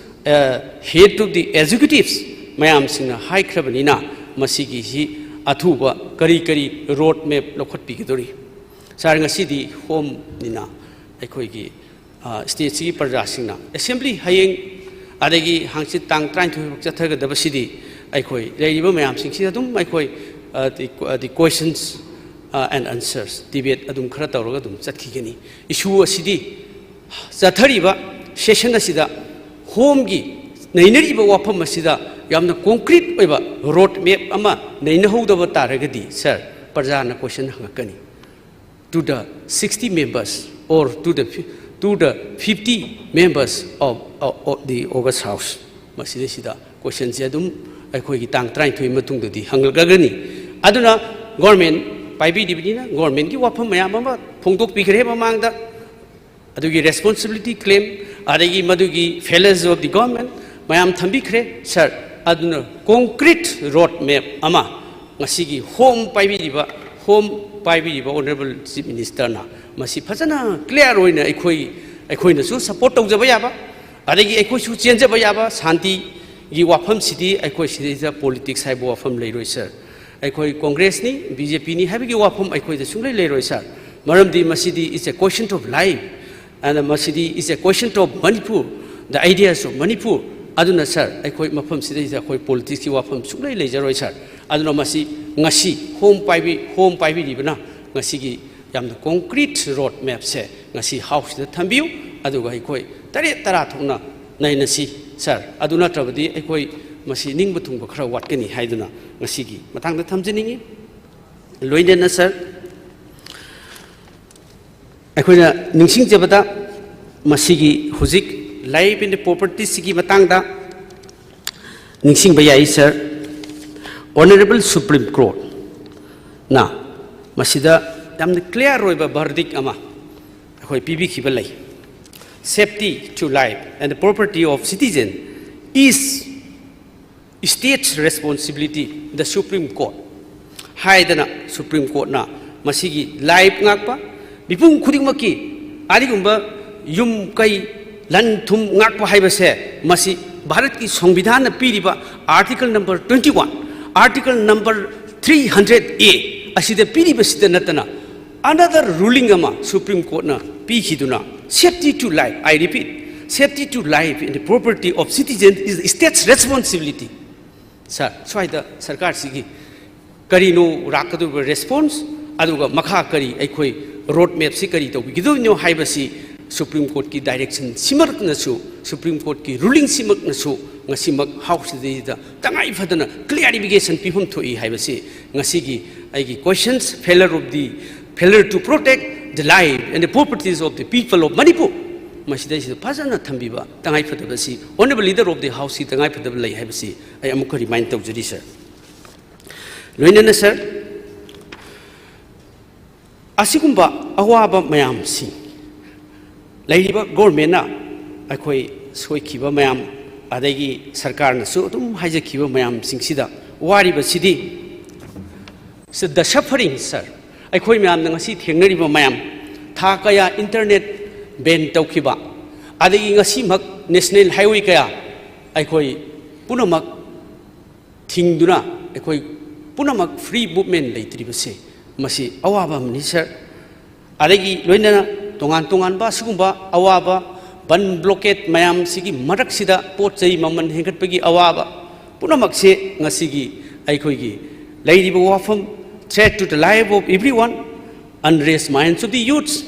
uh, head to the executives ꯃꯌꯥꯝꯁꯤꯡꯅ ꯍꯥꯏꯈ꯭ꯔꯕꯅꯤꯅ ꯃꯁꯤꯒꯤꯁꯤ ꯑꯊꯨꯕ ꯀꯔꯤ ꯀꯔꯤ road map ꯂꯧꯈꯠꯄꯤꯒꯗꯧꯔꯤ? ꯁꯥꯔ, ꯉꯁꯤꯗꯤ ꯍꯣꯝꯅꯤꯅ ꯑꯩꯈꯣꯏꯒꯤ, ꯑ, ꯁ꯭ꯇꯦꯠꯁꯤꯒꯤ ꯄ꯭ꯔꯖꯥꯁꯤꯡꯅ ꯑꯦꯁꯦꯝꯕ꯭ꯂꯤ ꯍꯌꯦꯡ ꯑꯗꯒꯤ ꯍꯪꯆꯤꯠ ꯇꯥꯡ ꯇꯔꯥꯅꯤꯊꯣꯏ ꯐꯥꯎ ꯆꯠꯊꯒꯗꯕꯁꯤꯗꯤ ꯑꯩꯈꯣꯏ ꯂꯩꯔꯤꯕ ꯃꯌꯥꯝꯁꯤꯡꯁꯤꯗ ꯑꯗꯨꯝ ꯑꯩꯈꯣꯏ, ꯑ, the, the questions, ꯑ, and answers debate ꯑꯗꯨꯝ ꯈꯔ ꯇꯧꯔꯒ ꯑꯗꯨꯝ ꯆꯠꯈꯤꯒꯅꯤ꯫ Issue ꯑꯁꯤꯗꯤ ꯆꯠꯊꯔꯤꯕ session ꯑꯁꯤꯗ ꯍꯣꯝꯒꯤ ꯅꯩꯅꯔꯤꯕ ꯋꯥꯐꯝ ꯑꯁꯤꯗ ꯌꯥꯝꯅ concrete ꯑꯣꯏꯕ road map ꯑꯃ ꯅꯩꯅꯍꯧꯗꯕ ꯇꯥꯔꯒꯗꯤ, ꯁꯥꯔ, ꯄ꯭ꯔꯖꯥꯅ question ꯍꯪꯉꯛꯀꯅꯤ꯫ To the sixty members or to the fi-, to the fifty members of, of, of the August House, ꯃꯁꯤꯗꯩꯁꯤꯗ questionꯁꯦ ꯑꯗꯨꯝ ꯑꯩꯈꯣꯏꯒꯤ ꯇꯥꯡ ꯇꯔꯥꯅꯤꯊꯣꯏ ꯃꯇꯨꯡꯗꯗꯤ ꯍꯪꯂꯛꯂꯒꯅꯤ꯫ ꯑꯗꯨꯅ government ꯄꯥꯏꯕꯤꯔꯤꯕꯅꯤꯅ governmentꯀꯤ ꯋꯥꯐꯝ ꯃꯌꯥꯝ ꯑꯃ ꯐꯣꯡꯗꯣꯛꯄꯤꯈ꯭ꯔꯦ ꯃꯃꯥꯡꯗ, ꯑꯗꯨꯒꯤ responsibility claim, ꯑꯗꯒꯤ ꯃꯗꯨꯒꯤ failures of the government ꯃꯌꯥꯝ ꯊꯝꯕꯤꯈ꯭ꯔꯦ꯫ ꯁꯥꯔ, ꯑꯗꯨꯅ concrete road map ꯑꯃ ꯉꯁꯤꯒꯤ ꯍꯣꯝ ꯄꯥꯏꯕꯤꯔꯤꯕ, ꯍꯣꯝ ꯄꯥꯏꯕꯤꯔꯤꯕ Honourable Chief Ministerꯅ ꯃꯁꯤ ꯐꯖꯅ clear ꯑꯣꯏꯅ ꯑꯩꯈꯣꯏ, ꯑꯩꯈꯣꯏꯅꯁꯨ support ꯇꯧꯖꯕ ꯌꯥꯕ, ꯑꯗꯒꯤ ꯑꯩꯈꯣꯏꯁꯨ ꯆꯦꯟꯖꯕ ꯌꯥꯕ, ꯁꯥꯟꯇꯤꯒꯤ ꯋꯥꯐꯝꯁꯤꯗꯤ ꯑꯩꯈꯣꯏ ꯁꯤꯗꯩꯗ politics ꯍꯥꯏꯕ ꯋꯥꯐꯝ ꯂꯩꯔꯣꯏ, ꯁꯥꯔ꯫ ꯑꯩꯈꯣꯏ ꯀꯣꯡꯒ꯭ꯔꯦꯁꯅꯤ, BJPꯅꯤ ꯍꯥꯏꯕꯒꯤ ꯋꯥꯐꯝ ꯑꯩꯈꯣꯏꯗ ꯁꯨꯡꯂꯩ ꯂꯩꯔꯣꯏ, ꯁꯥꯔ꯫ ꯃꯔꯝꯗꯤ ꯃꯁꯤꯗꯤ it's a question of life, and ꯃꯁꯤꯗꯤ it's a question of Manipur, the ideas of Manipur꯫ ꯑꯗꯨꯅ, ꯁꯥꯔ, ꯑꯩꯈꯣꯏ ꯃꯐꯝꯁꯤꯗꯩꯗ ꯑꯩꯈꯣꯏ politicsꯀꯤ ꯋꯥꯐꯝ ꯁꯨꯡꯂꯩ ꯂꯩꯖꯔꯣꯏ, ꯁꯥꯔ꯫ ꯑꯗꯨꯅ ꯃꯁꯤ ꯉꯁꯤ ꯍꯣꯝ ꯄꯥꯏꯕꯤ-, ꯍꯣꯝ ꯄꯥꯏꯕꯤꯔꯤꯕꯅ ꯉꯁꯤꯒꯤ ꯌꯥꯝꯅ concrete road mapꯁꯦ ꯉꯁꯤ Houseꯁꯤꯗ ꯊꯝꯕꯤꯌꯨ, ꯑꯗꯨꯒ ꯑꯩꯈꯣꯏ ꯇꯔꯦꯠ ꯇꯔꯥ ꯊꯣꯛꯅ ꯅꯩꯅꯁꯤ, ꯁꯥꯔ꯫ ꯑꯗꯨ ꯅꯠꯇ꯭ꯔꯕꯗꯤ ꯑꯩꯈꯣꯏ ꯃꯁꯤ ꯅꯤꯡꯕ ꯊꯨꯡꯕ ꯈꯔ ꯋꯥꯠꯀꯅꯤ ꯍꯥꯏꯗꯨꯅ ꯉꯁꯤꯒꯤ ꯃꯇꯥꯡꯗ ꯊꯝꯖꯅꯤꯡꯏ꯫ ꯂꯣꯏꯅꯅ ꯁꯥꯔ, ꯑꯩꯈꯣꯏꯅ ꯅꯤꯡꯁꯤꯡꯖꯕꯗ ꯃꯁꯤꯒꯤ ꯍꯧꯖꯤꯛ life and propertyꯁꯤꯒꯤ ꯃꯇꯥꯡꯗ ꯅꯤꯡꯁꯤꯡꯕ ꯌꯥꯏ ꯁꯥꯔ꯫ Honourable Supreme Courtꯅ ꯃꯁꯤꯗ ꯌꯥꯝꯅ clear ꯑꯣꯏꯕ verdict ꯑꯃ ꯑꯩꯈꯣꯏ ꯄꯤꯕꯤꯈꯤꯕ ꯂꯩ꯫ Safety to life and property of citizen is state's responsibility, the Supreme Court ꯍꯥꯏꯗꯅ Supreme Courtꯅ ꯃꯁꯤꯒꯤ life ꯉꯥꯛꯄ, ꯃꯤꯄꯨꯝ ꯈꯨꯗꯤꯡꯃꯛꯀꯤ ꯑꯗꯨꯒꯨꯝꯕ ꯌꯨꯝ ꯀꯩ ꯂꯟ ꯊꯨꯝ ꯉꯥꯛꯄ ꯍꯥꯏꯕꯁꯦ ꯃꯁꯤ ꯚꯥꯔꯠꯀꯤ ꯁꯪꯕꯤꯙꯥꯟꯅ ꯄꯤꯔꯤꯕ Article number twenty one, Article number three hundred A ꯑꯁꯤꯗ ꯄꯤꯔꯤꯕꯁꯤꯗ ꯅꯠꯇꯅ another ruling ꯑꯃ Supreme Courtꯅ ꯄꯤꯈꯤꯗꯨꯅ, safety to life, I repeat, safety to life and property of citizen is state's responsibility꯫ ꯁꯥꯔ, ꯁ꯭ꯋꯥꯏꯗ ꯁꯔꯀꯥꯔꯁꯤꯒꯤ ꯀꯔꯤꯅꯣ ꯂꯥꯛꯀꯗꯧꯔꯤꯕ response, ꯑꯗꯨꯒ ꯃꯈꯥ ꯀꯔꯤ ꯑꯩꯈꯣꯏ road mapꯁꯤ ꯀꯔꯤ ꯇꯧꯕꯤꯒꯗꯣꯏꯅꯣ ꯍꯥꯏꯕꯁꯤ Supreme Courtꯀꯤ directionꯁꯤꯃꯛꯅꯁꯨ, Supreme Courtꯀꯤ rulingꯁꯤꯃꯛꯅꯁꯨ ꯉꯁꯤꯃꯛ Houseꯁꯤꯗꯩꯗ ꯇꯉꯥꯏ ꯐꯗꯅ clarification ꯄꯤꯐꯝ ꯊꯣꯛꯏ ꯍꯥꯏꯕꯁꯤ ꯉꯁꯤꯒꯤ ꯑꯩꯒꯤ questions, failure of the, failure to protect the life and the properties of the people of Manipur, ꯃꯁꯤꯗꯩꯁꯤꯗ ꯐꯖꯅ ꯊꯝꯕꯤꯕ ꯇꯉꯥꯏ ꯐꯗꯕꯁꯤ Honourable Leader of the Houseꯀꯤ ꯇꯉꯥꯏ ꯐꯗꯕ ꯂꯩ ꯍꯥꯏꯕꯁꯤ ꯑꯩ ꯑꯃꯨꯛꯀ remind ꯇꯧꯖꯔꯤ ꯁꯥꯔ꯫ ꯂꯣꯏꯅꯅ ꯁꯥꯔ, ꯑꯁꯤꯒꯨꯝꯕ ꯑꯋꯥꯕ ꯃꯌꯥꯝꯁꯤ ꯂꯩꯔꯤꯕ governmentꯅ ꯑꯩꯈꯣꯏ ꯁꯣꯏꯈꯤꯕ ꯃꯌꯥꯝ, ꯑꯗꯒꯤ ꯁꯔꯀꯥꯔꯅꯁꯨ ꯑꯗꯨꯝ ꯍꯥꯏꯖꯈꯤꯕ ꯃꯌꯥꯝꯁꯤꯡꯁꯤꯗ ꯋꯥꯔꯤꯕꯁꯤꯗꯤ, the suffering, ꯁꯥꯔ, ꯑꯩꯈꯣꯏ ꯃꯌꯥꯝꯅ ꯉꯁꯤ ꯊꯦꯡꯅꯔꯤꯕ ꯃꯌꯥꯝ, ꯊꯥ ꯀꯌꯥ internet ban ꯇꯧꯈꯤꯕ, ꯑꯗꯒꯤ ꯉꯁꯤꯃꯛ national highway ꯀꯌꯥ ꯑꯩꯈꯣꯏ ꯄꯨꯝꯅꯃꯛ ꯊꯤꯡꯗꯨꯅ ꯑꯩꯈꯣꯏ ꯄꯨꯝꯅꯃꯛ free movement ꯂꯩꯇ꯭ꯔꯤꯕꯁꯦ, ꯃꯁꯤ ꯑꯋꯥꯕ ꯑꯃꯅꯤ ꯁꯥꯔ꯫ ꯑꯗꯒꯤ ꯂꯣꯏꯅꯅ ꯇꯣꯉꯥꯟ ꯇꯣꯉꯥꯟꯕ ꯑꯁꯤꯒꯨꯝꯕ ꯑꯋꯥꯕ, ꯕꯟ blockade ꯃꯌꯥꯝꯁꯤꯒꯤ ꯃꯔꯛꯁꯤꯗ ꯄꯣꯠ ꯆꯩ ꯃꯃꯜ ꯍꯦꯟꯒꯠꯄꯒꯤ ꯑꯋꯥꯕ ꯄꯨꯝꯅꯃꯛꯁꯦ ꯉꯁꯤꯒꯤ ꯑꯩꯈꯣꯏꯒꯤ ꯂꯩꯔꯤꯕ ꯋꯥꯐꯝ, threat to the life of everyone, unrest minds of the youths,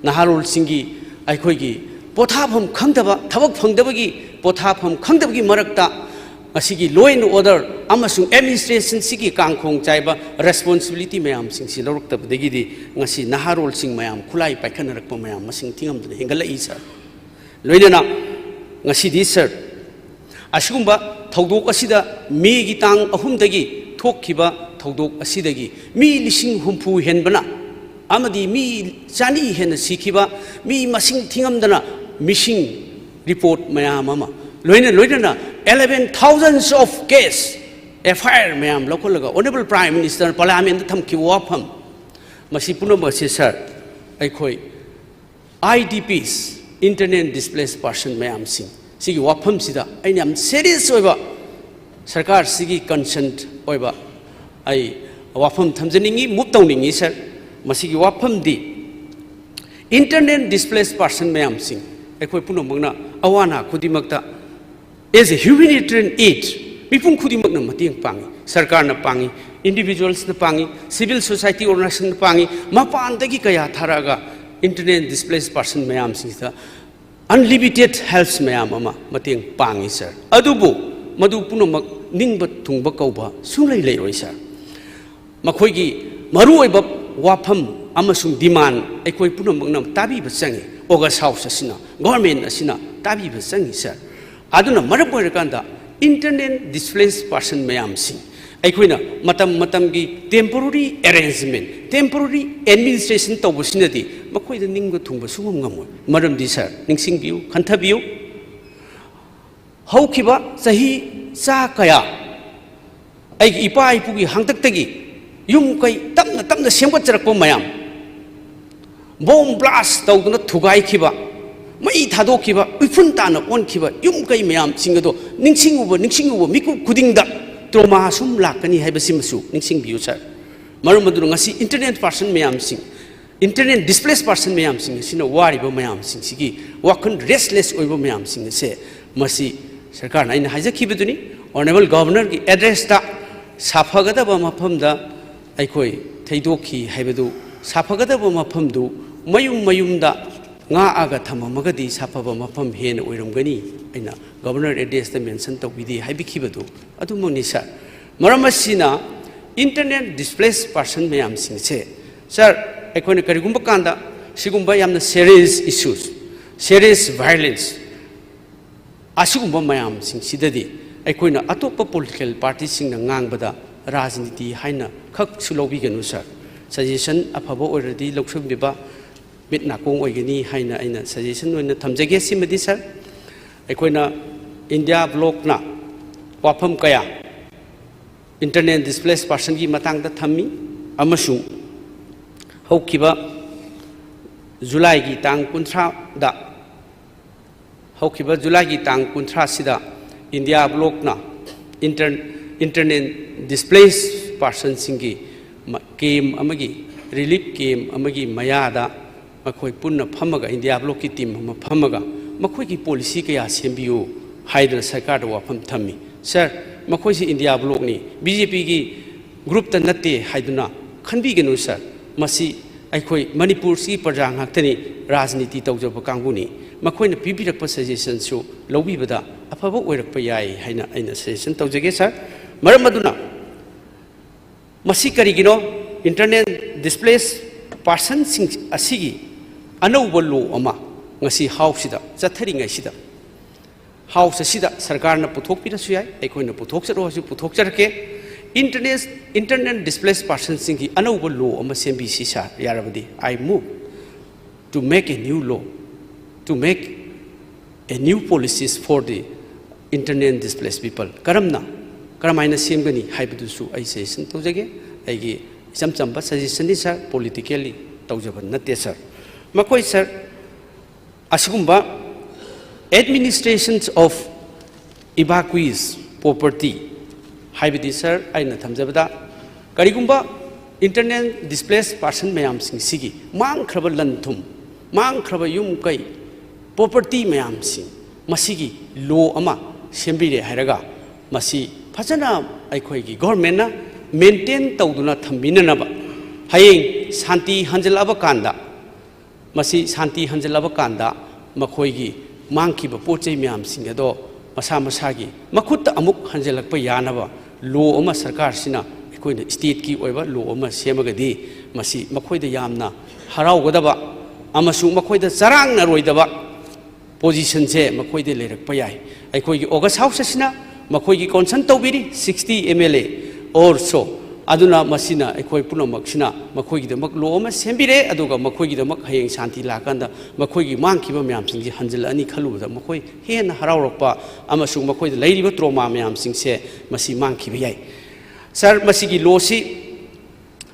ꯅꯍꯥꯔꯣꯜꯁꯤꯡꯒꯤ ꯑꯩꯈꯣꯏꯒꯤ ꯄꯣꯊꯥꯐꯝ ꯈꯪꯗꯕ, ꯊꯕꯛ ꯐꯪꯗꯕꯒꯤ ꯄꯣꯊꯥꯐꯝ ꯈꯪꯗꯕꯒꯤ ꯃꯔꯛꯇ ꯉꯁꯤꯒꯤ law and order ꯑꯃꯁꯨꯡ administrationꯁꯤꯒꯤ ꯀꯥꯡꯈꯣꯡ ꯆꯥꯏꯕ responsibility ꯃꯌꯥꯝꯁꯤꯡꯁꯤ ꯂꯧꯔꯛꯇꯕꯗꯒꯤꯗꯤ ꯉꯁꯤ ꯅꯍꯥꯔꯣꯜꯁꯤꯡ ꯃꯌꯥꯝ ꯈꯨꯠꯂꯥꯏ ꯄꯥꯏꯈꯠꯅꯔꯛꯄ ꯃꯌꯥꯝ ꯃꯁꯤꯡ ꯊꯤꯉꯝꯗꯅ ꯍꯦꯟꯒꯠꯂꯛꯏ, sir꯫ ꯂꯣꯏꯅꯅ ꯉꯁꯤꯗꯤ, sir, ꯑꯁꯤꯒꯨꯝꯕ ꯊꯧꯗꯣꯛ ꯑꯁꯤꯗ, ꯃꯦꯒꯤ ꯇꯥꯡ ꯑꯍꯨꯝꯗꯒꯤ ꯊꯣꯛꯈꯤꯕ ꯊꯧꯗꯣꯛ ꯑꯁꯤꯗꯒꯤ ꯃꯤ ꯂꯤꯁꯤꯡ ꯍꯨꯝꯐꯨ ꯍꯦꯟꯕꯅ ꯑꯃꯗꯤ ꯃꯤ ꯆꯅꯤ ꯍꯦꯟꯅ ꯁꯤꯈꯤꯕ, ꯃꯤ ꯃꯁꯤꯡ ꯊꯤꯉꯝꯗꯅ missing report ꯃꯌꯥꯝ ꯑꯃ, ꯂꯣꯏꯅ ꯂꯣꯏꯅꯅ eleven thousands of case, F I R ꯃꯌꯥꯝ ꯂꯧꯈꯠꯂꯒ Honourable Prime Minister Parliamentꯗ ꯊꯝꯈꯤꯕ ꯋꯥꯐꯝ, ꯃꯁꯤ ꯄꯨꯝꯅꯃꯛ ꯑꯁꯤ, sir, ꯑꯩꯈꯣꯏ I D Ps, Internally Displaced Person ꯃꯌꯥꯝꯁꯤꯡ, ꯁꯤꯒꯤ ꯋꯥꯐꯝꯁꯤꯗ ꯑꯩꯅ ꯌꯥꯝ serious ꯑꯣꯏꯕ, ꯁꯔꯀꯥꯔꯁꯤꯒꯤ concern ꯑꯣꯏꯕ ꯑꯩ ꯋꯥꯐꯝ ꯊꯝꯖꯅꯤꯡꯉꯤ, move ꯇꯧꯅꯤꯡꯉꯤ, sir꯫ ꯃꯁꯤꯒꯤ ꯋꯥꯐꯝꯗꯤ internally displaced person ꯃꯌꯥꯝꯁꯤꯡ, ꯑꯩꯈꯣꯏ ꯄꯨꯝꯅꯃꯛꯅ ꯑꯋꯥ ꯑꯅꯥ ꯈꯨꯗꯤꯡꯃꯛꯇ as a humanitarian aid ꯃꯤꯄꯨꯝ ꯈꯨꯗꯤꯡꯃꯛꯅ ꯃꯇꯦꯡ ꯄꯥꯡꯉꯤ꯫ ꯁꯔꯀꯥꯔꯅ ꯄꯥꯡꯉꯤ, individualsꯅ ꯄꯥꯡꯉꯤ, civil society organizationꯅ ꯄꯥꯡꯉꯤ, ꯃꯄꯥꯟꯗꯒꯤ ꯀꯌꯥ ꯊꯥꯔꯛꯑꯒ internally displaced person ꯃꯌꯥꯝꯁꯤꯡꯁꯤꯗ unlimited helps ꯃꯌꯥꯝ ꯑꯃ ꯃꯇꯦꯡ ꯄꯥꯡꯉꯤ, sir꯫ ꯑꯗꯨꯕꯨ ꯃꯗꯨ ꯄꯨꯝꯅꯃꯛ ꯅꯤꯡꯕ ꯊꯨꯡꯕ ꯀꯧꯕ ꯁꯨꯡꯂꯩ ꯂꯩꯔꯣꯏ, sir꯫ ꯃꯈꯣꯏꯒꯤ ꯃꯔꯨꯑꯣꯏꯕ ꯋꯥꯐꯝ ꯑꯃꯁꯨꯡ demand ꯑꯩꯈꯣꯏ ꯄꯨꯝꯅꯃꯛꯅ ꯇꯥꯕꯤꯕ ꯆꯪꯉꯤ꯫ August House ꯑꯁꯤꯅ, government ꯑꯁꯤꯅ ꯇꯥꯕꯤꯕ ꯆꯪꯉꯤ, sir꯫ ꯑꯗꯨꯅ ꯃꯔꯝ ꯑꯣꯏꯔꯀꯥꯟꯗ internally displaced person ꯃꯌꯥꯝꯁꯤꯡ ꯑꯩꯈꯣꯏꯅ ꯃꯇꯝ ꯃꯇꯝꯒꯤ temporary arrangement, temporary administration ꯇꯧꯕꯁꯤꯅꯗꯤ ꯃꯈꯣꯏꯗ ꯅꯤꯡꯕ ꯊꯨꯡꯕ ꯁꯨꯡꯉꯝ ꯉꯝꯃꯣꯏ꯫ ꯃꯔꯝꯗꯤ, sir, ꯅꯤꯡꯁꯤꯡꯕꯤꯌꯨ, ꯈꯟꯊꯕꯤꯌꯨ, ꯍꯧꯈꯤꯕ ꯆꯍꯤ ꯆꯥ ꯀꯌꯥ ꯑꯩꯒꯤ ꯏꯄꯥ ꯏꯄꯨꯒꯤ ꯍꯥꯛꯇꯛꯇꯒꯤ ꯌꯨꯝ ꯀꯩ ꯇꯞꯅ ꯇꯞꯅ ꯁꯦꯝꯒꯠꯆꯔꯛꯄ ꯃꯌꯥꯝ, bomb blast ꯇꯧꯗꯨꯅ ꯊꯨꯒꯥꯏꯈꯤꯕ, ꯃꯩ ꯊꯥꯗꯣꯛꯈꯤꯕ, ꯎꯐꯨꯟ ꯇꯥꯅ ꯑꯣꯟꯈꯤꯕ ꯌꯨꯝ ꯀꯩ ꯃꯌꯥꯝꯁꯤꯡ ꯑꯗꯣ ꯅꯤꯡꯁꯤꯡꯉꯨꯕ, ꯅꯤꯡꯁꯤꯡꯉꯨꯕ ꯃꯤꯀꯨꯞ ꯈꯨꯗꯤꯡꯗ trauma ꯁꯨꯝ ꯂꯥꯛꯀꯅꯤ ꯍꯥꯏꯕꯁꯤꯃꯁꯨ ꯅꯤꯡꯁꯤꯡꯕꯤꯌꯨ, sir꯫ ꯃꯔꯝ ꯑꯗꯨꯅ ꯉꯁꯤ internally displaced person ꯃꯌꯥꯝꯁꯤꯡ, internally displaced person ꯃꯌꯥꯝꯁꯤꯡ ꯑꯁꯤꯅ ꯋꯥꯔꯤꯕ ꯃꯌꯥꯝꯁꯤꯡꯁꯤꯒꯤ ꯋꯥꯈꯜ restless ꯑꯣꯏꯕ ꯃꯌꯥꯝꯁꯤꯡ ꯑꯁꯦ, ꯃꯁꯤ ꯁꯔꯀꯥꯔꯅ, ꯑꯩꯅ ꯍꯥꯏꯖꯈꯤꯕꯗꯨꯅꯤ, Honourable Governorꯒꯤ addressꯇ ꯁꯥꯐꯒꯗꯕ ꯃꯐꯝꯗ ꯑꯩꯈꯣꯏ ꯊꯩꯗꯣꯛꯈꯤ ꯍꯥꯏꯕꯗꯨ, ꯁꯥꯐꯒꯗꯕ ꯃꯐꯝꯗꯨ ꯃꯌꯨꯝ ꯃꯌꯨꯝꯗ ꯉꯥꯛꯑꯒ ꯊꯝꯃꯝꯃꯒꯗꯤ ꯁꯥꯐꯕ ꯃꯐꯝ ꯍꯦꯟꯅ ꯑꯣꯏꯔꯝꯒꯅꯤ꯫ ꯑꯩꯅ Governor Addressꯇ mention ꯇꯧꯕꯤꯗꯦ ꯍꯥꯏꯕꯤꯈꯤꯕꯗꯨ ꯑꯗꯨꯃꯛꯅꯤ, sir꯫ ꯃꯔꯝ ꯑꯁꯤꯅ, internally displaced person ꯃꯌꯥꯝꯁꯤꯡꯁꯦ, sir, ꯑꯩꯈꯣꯏꯅ ꯀꯔꯤꯒꯨꯝꯕ ꯀꯥꯟꯗ ꯁꯤꯒꯨꯝꯕ ꯌꯥꯝꯅ serious issues, serious violence, ꯑꯁꯤꯒꯨꯝꯕ ꯃꯌꯥꯝꯁꯤꯡꯁꯤꯗꯗꯤ ꯑꯩꯈꯣꯏꯅ ꯑꯇꯣꯞꯄ political partyꯁꯤꯡꯅ ꯉꯥꯡꯕꯗ ꯔꯥꯖꯅꯤꯇꯤ ꯍꯥꯏꯅ ꯈꯛꯁꯨ ꯂꯧꯕꯤꯒꯅꯨ, sir꯫ Suggestion ꯑꯐꯕ ꯑꯣꯏꯔꯗꯤ ꯂꯧꯁꯤꯟꯕꯤꯕ ꯃꯤꯠ ꯅꯥꯀꯣꯡ ꯑꯣꯏꯒꯅꯤ ꯍꯥꯏꯅ ꯑꯩꯅ suggestion ꯑꯣꯏꯅ ꯊꯝꯖꯒꯦ꯫ ꯁꯤꯃꯗꯤ, sir, ꯑꯩꯈꯣꯏꯅ India Blocꯅ ꯋꯥꯐꯝ ꯀꯌꯥ internally displaced personꯒꯤ ꯃꯇꯥꯡꯗ ꯊꯝꯃꯤ, ꯑꯃꯁꯨꯡ ꯍꯧꯈꯤꯕ Julyꯒꯤ ꯇꯥꯡ ꯀꯨꯟꯊ꯭ꯔꯥꯗ, ꯍꯧꯈꯤꯕ Julyꯒꯤ ꯇꯥꯡ ꯀꯨꯟꯊ꯭ꯔꯥꯁꯤꯗ India Blocꯅ inter-, internally displaced personꯁꯤꯡꯒꯤ ꯃ-, camp ꯑꯃꯒꯤ, relief camp ꯑꯃꯒꯤ ꯃꯌꯥꯗ ꯃꯈꯣꯏ ꯄꯨꯟꯅ ꯐꯝꯃꯒ, India Blocꯀꯤ team ꯑꯃ ꯐꯝꯃꯒ, ꯃꯈꯣꯏꯒꯤ policy ꯀꯌꯥ ꯁꯦꯝꯕꯤꯌꯨ ꯍꯥꯏꯗꯨꯅ ꯁꯔꯀꯥꯔꯗ ꯋꯥꯐꯝ ꯊꯝꯃꯤ꯫ Sir, ꯃꯈꯣꯏꯁꯤ India Blocꯅꯤ, BJPꯒꯤ groupꯇ ꯅꯠꯇꯦ ꯍꯥꯏꯗꯨꯅ ꯈꯟꯕꯤꯒꯅꯨ, sir꯫ ꯃꯁꯤ ꯑꯩꯈꯣꯏ ꯃꯅꯤꯄꯨꯔꯁꯤꯒꯤ ꯄ꯭ꯔꯖꯥ ꯉꯥꯛꯇꯅꯤ, ꯔꯥꯖꯅꯤꯇꯤ ꯇꯧꯖꯕ ꯀꯥꯡꯕꯨꯅꯤ꯫ ꯃꯈꯣꯏꯅ ꯄꯤꯕꯤꯔꯛꯄ suggestionꯁꯨ ꯂꯧꯕꯤꯕꯗ ꯑꯐꯕ ꯑꯣꯏꯔꯛꯄ ꯌꯥꯏ ꯍꯥꯏꯅ ꯑꯩꯅ suggestion ꯇꯧꯖꯒꯦ, sir꯫ ꯃꯔꯝ ꯑꯗꯨꯅ, ꯃꯁꯤ ꯀꯔꯤꯒꯤꯅꯣ? Internally displaced personꯁꯤꯡ ꯑꯁꯤꯒꯤ ꯑꯅꯧꯕ law ꯑꯃ ꯉꯁꯤ Houseꯁꯤꯗ ꯆꯠꯊꯔꯤꯉꯩꯁꯤꯗ, House ꯑꯁꯤꯗ ꯁꯔꯀꯥꯔꯅ ꯄꯨꯊꯣꯛꯄꯤꯔꯁꯨ ꯌꯥꯏ, ꯑꯩꯈꯣꯏꯅ ꯄꯨꯊꯣꯛꯆꯔꯣ ꯍꯥꯏꯁꯨ ꯄꯨꯊꯣꯛꯆꯔꯛꯀꯦ꯫ Internally, internally displaced personꯁꯤꯡꯒꯤ ꯑꯅꯧꯕ law ꯑꯃ ꯁꯦꯝꯕꯤꯁꯤ, sir, ꯌꯥꯔꯕꯗꯤ꯫ I move to make a new law, to make a new policies for the internally displaced people꯫ ꯀꯔꯝꯅ, ꯀꯔꯝꯍꯥꯏꯅ ꯁꯦꯝꯒꯅꯤ ꯍꯥꯏꯕꯗꯨꯁꯨ ꯑꯩ suggestion ꯇꯧꯖꯒꯦ꯫ ꯑꯩꯒꯤ ꯏꯆꯝ ꯆꯝꯕ suggestionꯅꯤ, sir, politically ꯇꯧꯖꯕ ꯅꯠꯇꯦ, sir꯫ ꯃꯈꯣꯏ, sir, ꯑꯁꯤꯒꯨꯝꯕ administrations of evacuees property ꯍꯥꯏꯕꯗꯤ, sir, ꯑꯩꯅ ꯊꯝꯖꯕꯗ, ꯀꯔꯤꯒꯨꯝꯕ internally displaced person ꯃꯌꯥꯝꯁꯤꯡꯁꯤꯒꯤ ꯃꯥꯡꯈ꯭ꯔꯕ ꯂꯟ ꯊꯨꯝ, ꯃꯥꯡꯈ꯭ꯔꯕ ꯌꯨꯝ ꯀꯩ, property ꯃꯌꯥꯝꯁꯤꯡ, ꯃꯁꯤꯒꯤ law ꯑꯃ ꯁꯦꯝꯕꯤꯔꯦ ꯍꯥꯏꯔꯒ, ꯃꯁꯤ ꯐꯖꯅ ꯑꯩꯈꯣꯏꯒꯤ governmentꯅ maintain ꯇꯧꯗꯨꯅ ꯊꯝꯕꯤꯅꯅꯕ, ꯍꯌꯦꯡ ꯁꯥꯟꯇꯤ ꯍꯟꯖꯤꯜꯂꯛꯑꯕ ꯀꯥꯟꯗ ꯃꯁꯤ ꯁꯥꯟꯇꯤ ꯍꯟꯖꯤꯜꯂꯕ ꯀꯥꯟꯗ ꯃꯈꯣꯏꯒꯤ ꯃꯥꯡꯈꯤꯕ ꯄꯣꯠ ꯆꯩ ꯃꯌꯥꯝꯁꯤꯡ ꯑꯗꯣ ꯃꯁꯥ ꯃꯁꯥꯒꯤ ꯃꯈꯨꯠꯇ ꯑꯃꯨꯛ ꯍꯟꯖꯤꯜꯂꯛꯄ ꯌꯥꯅꯕ ꯂꯣ ꯑꯃ ꯁꯔꯀꯥꯔꯁꯤꯅ ꯑꯩꯈꯣꯏꯅ ꯁ꯭ꯇꯦꯠꯀꯤ ꯑꯣꯏꯕ ꯂꯣ ꯑꯃ ꯁꯦꯝꯃꯒꯗꯤ ꯃꯁꯤ ꯃꯈꯣꯏꯗ ꯌꯥꯝꯅ ꯍꯔꯥꯎꯒꯗꯕ ꯑꯃꯁꯨꯡ ꯃꯈꯣꯏꯗ ꯆꯔꯥꯡꯅꯔꯣꯏꯗꯕ ꯄꯣꯖꯤꯁꯟꯁꯦ ꯃꯈꯣꯏꯗ ꯂꯩꯔꯛꯄ ꯌꯥꯏ꯫ ꯑꯩꯈꯣꯏꯒꯤ ꯑꯣꯒꯁ ꯍꯥꯎꯁ ꯑꯁꯤꯅ ꯃꯈꯣꯏꯒꯤ ꯀꯣꯟꯁꯔꯟ ꯇꯧꯕꯤꯔꯤ, sixty M L A or so. ꯑꯗꯨꯅ ꯃꯁꯤꯅ ꯑꯩꯈꯣꯏ ꯄꯨꯝꯅꯃꯛꯁꯤꯅ ꯃꯈꯣꯏꯒꯤꯗꯃꯛ ꯂꯣ ꯑꯃ ꯁꯦꯝꯕꯤꯔꯦ, ꯑꯗꯨꯒ ꯃꯈꯣꯏꯒꯤꯗꯃꯛ ꯍꯌꯦꯡ ꯁꯥꯟꯇꯤ ꯂꯥꯛꯀꯥꯟꯗ ꯃꯈꯣꯏꯒꯤ ꯃꯥꯡꯈꯤꯕ ꯃꯌꯥꯝꯁꯤꯡꯁꯤ ꯍꯟꯖꯤꯜꯂꯛꯑꯅꯤ ꯈꯜꯂꯨꯕꯗ ꯃꯈꯣꯏ ꯍꯦꯟꯅ ꯍꯔꯥꯎꯔꯛꯄ ꯑꯃꯁꯨꯡ ꯃꯈꯣꯏꯗ ꯂꯩꯔꯤꯕ ꯇ꯭ꯔꯣꯃꯥ ꯃꯌꯥꯝꯁꯤꯡꯁꯦ ꯃꯁꯤ ꯃꯥꯡꯈꯤꯕ ꯌꯥꯏ꯫ ꯁꯥꯔ, ꯃꯁꯤꯒꯤ ꯂꯣꯁꯤ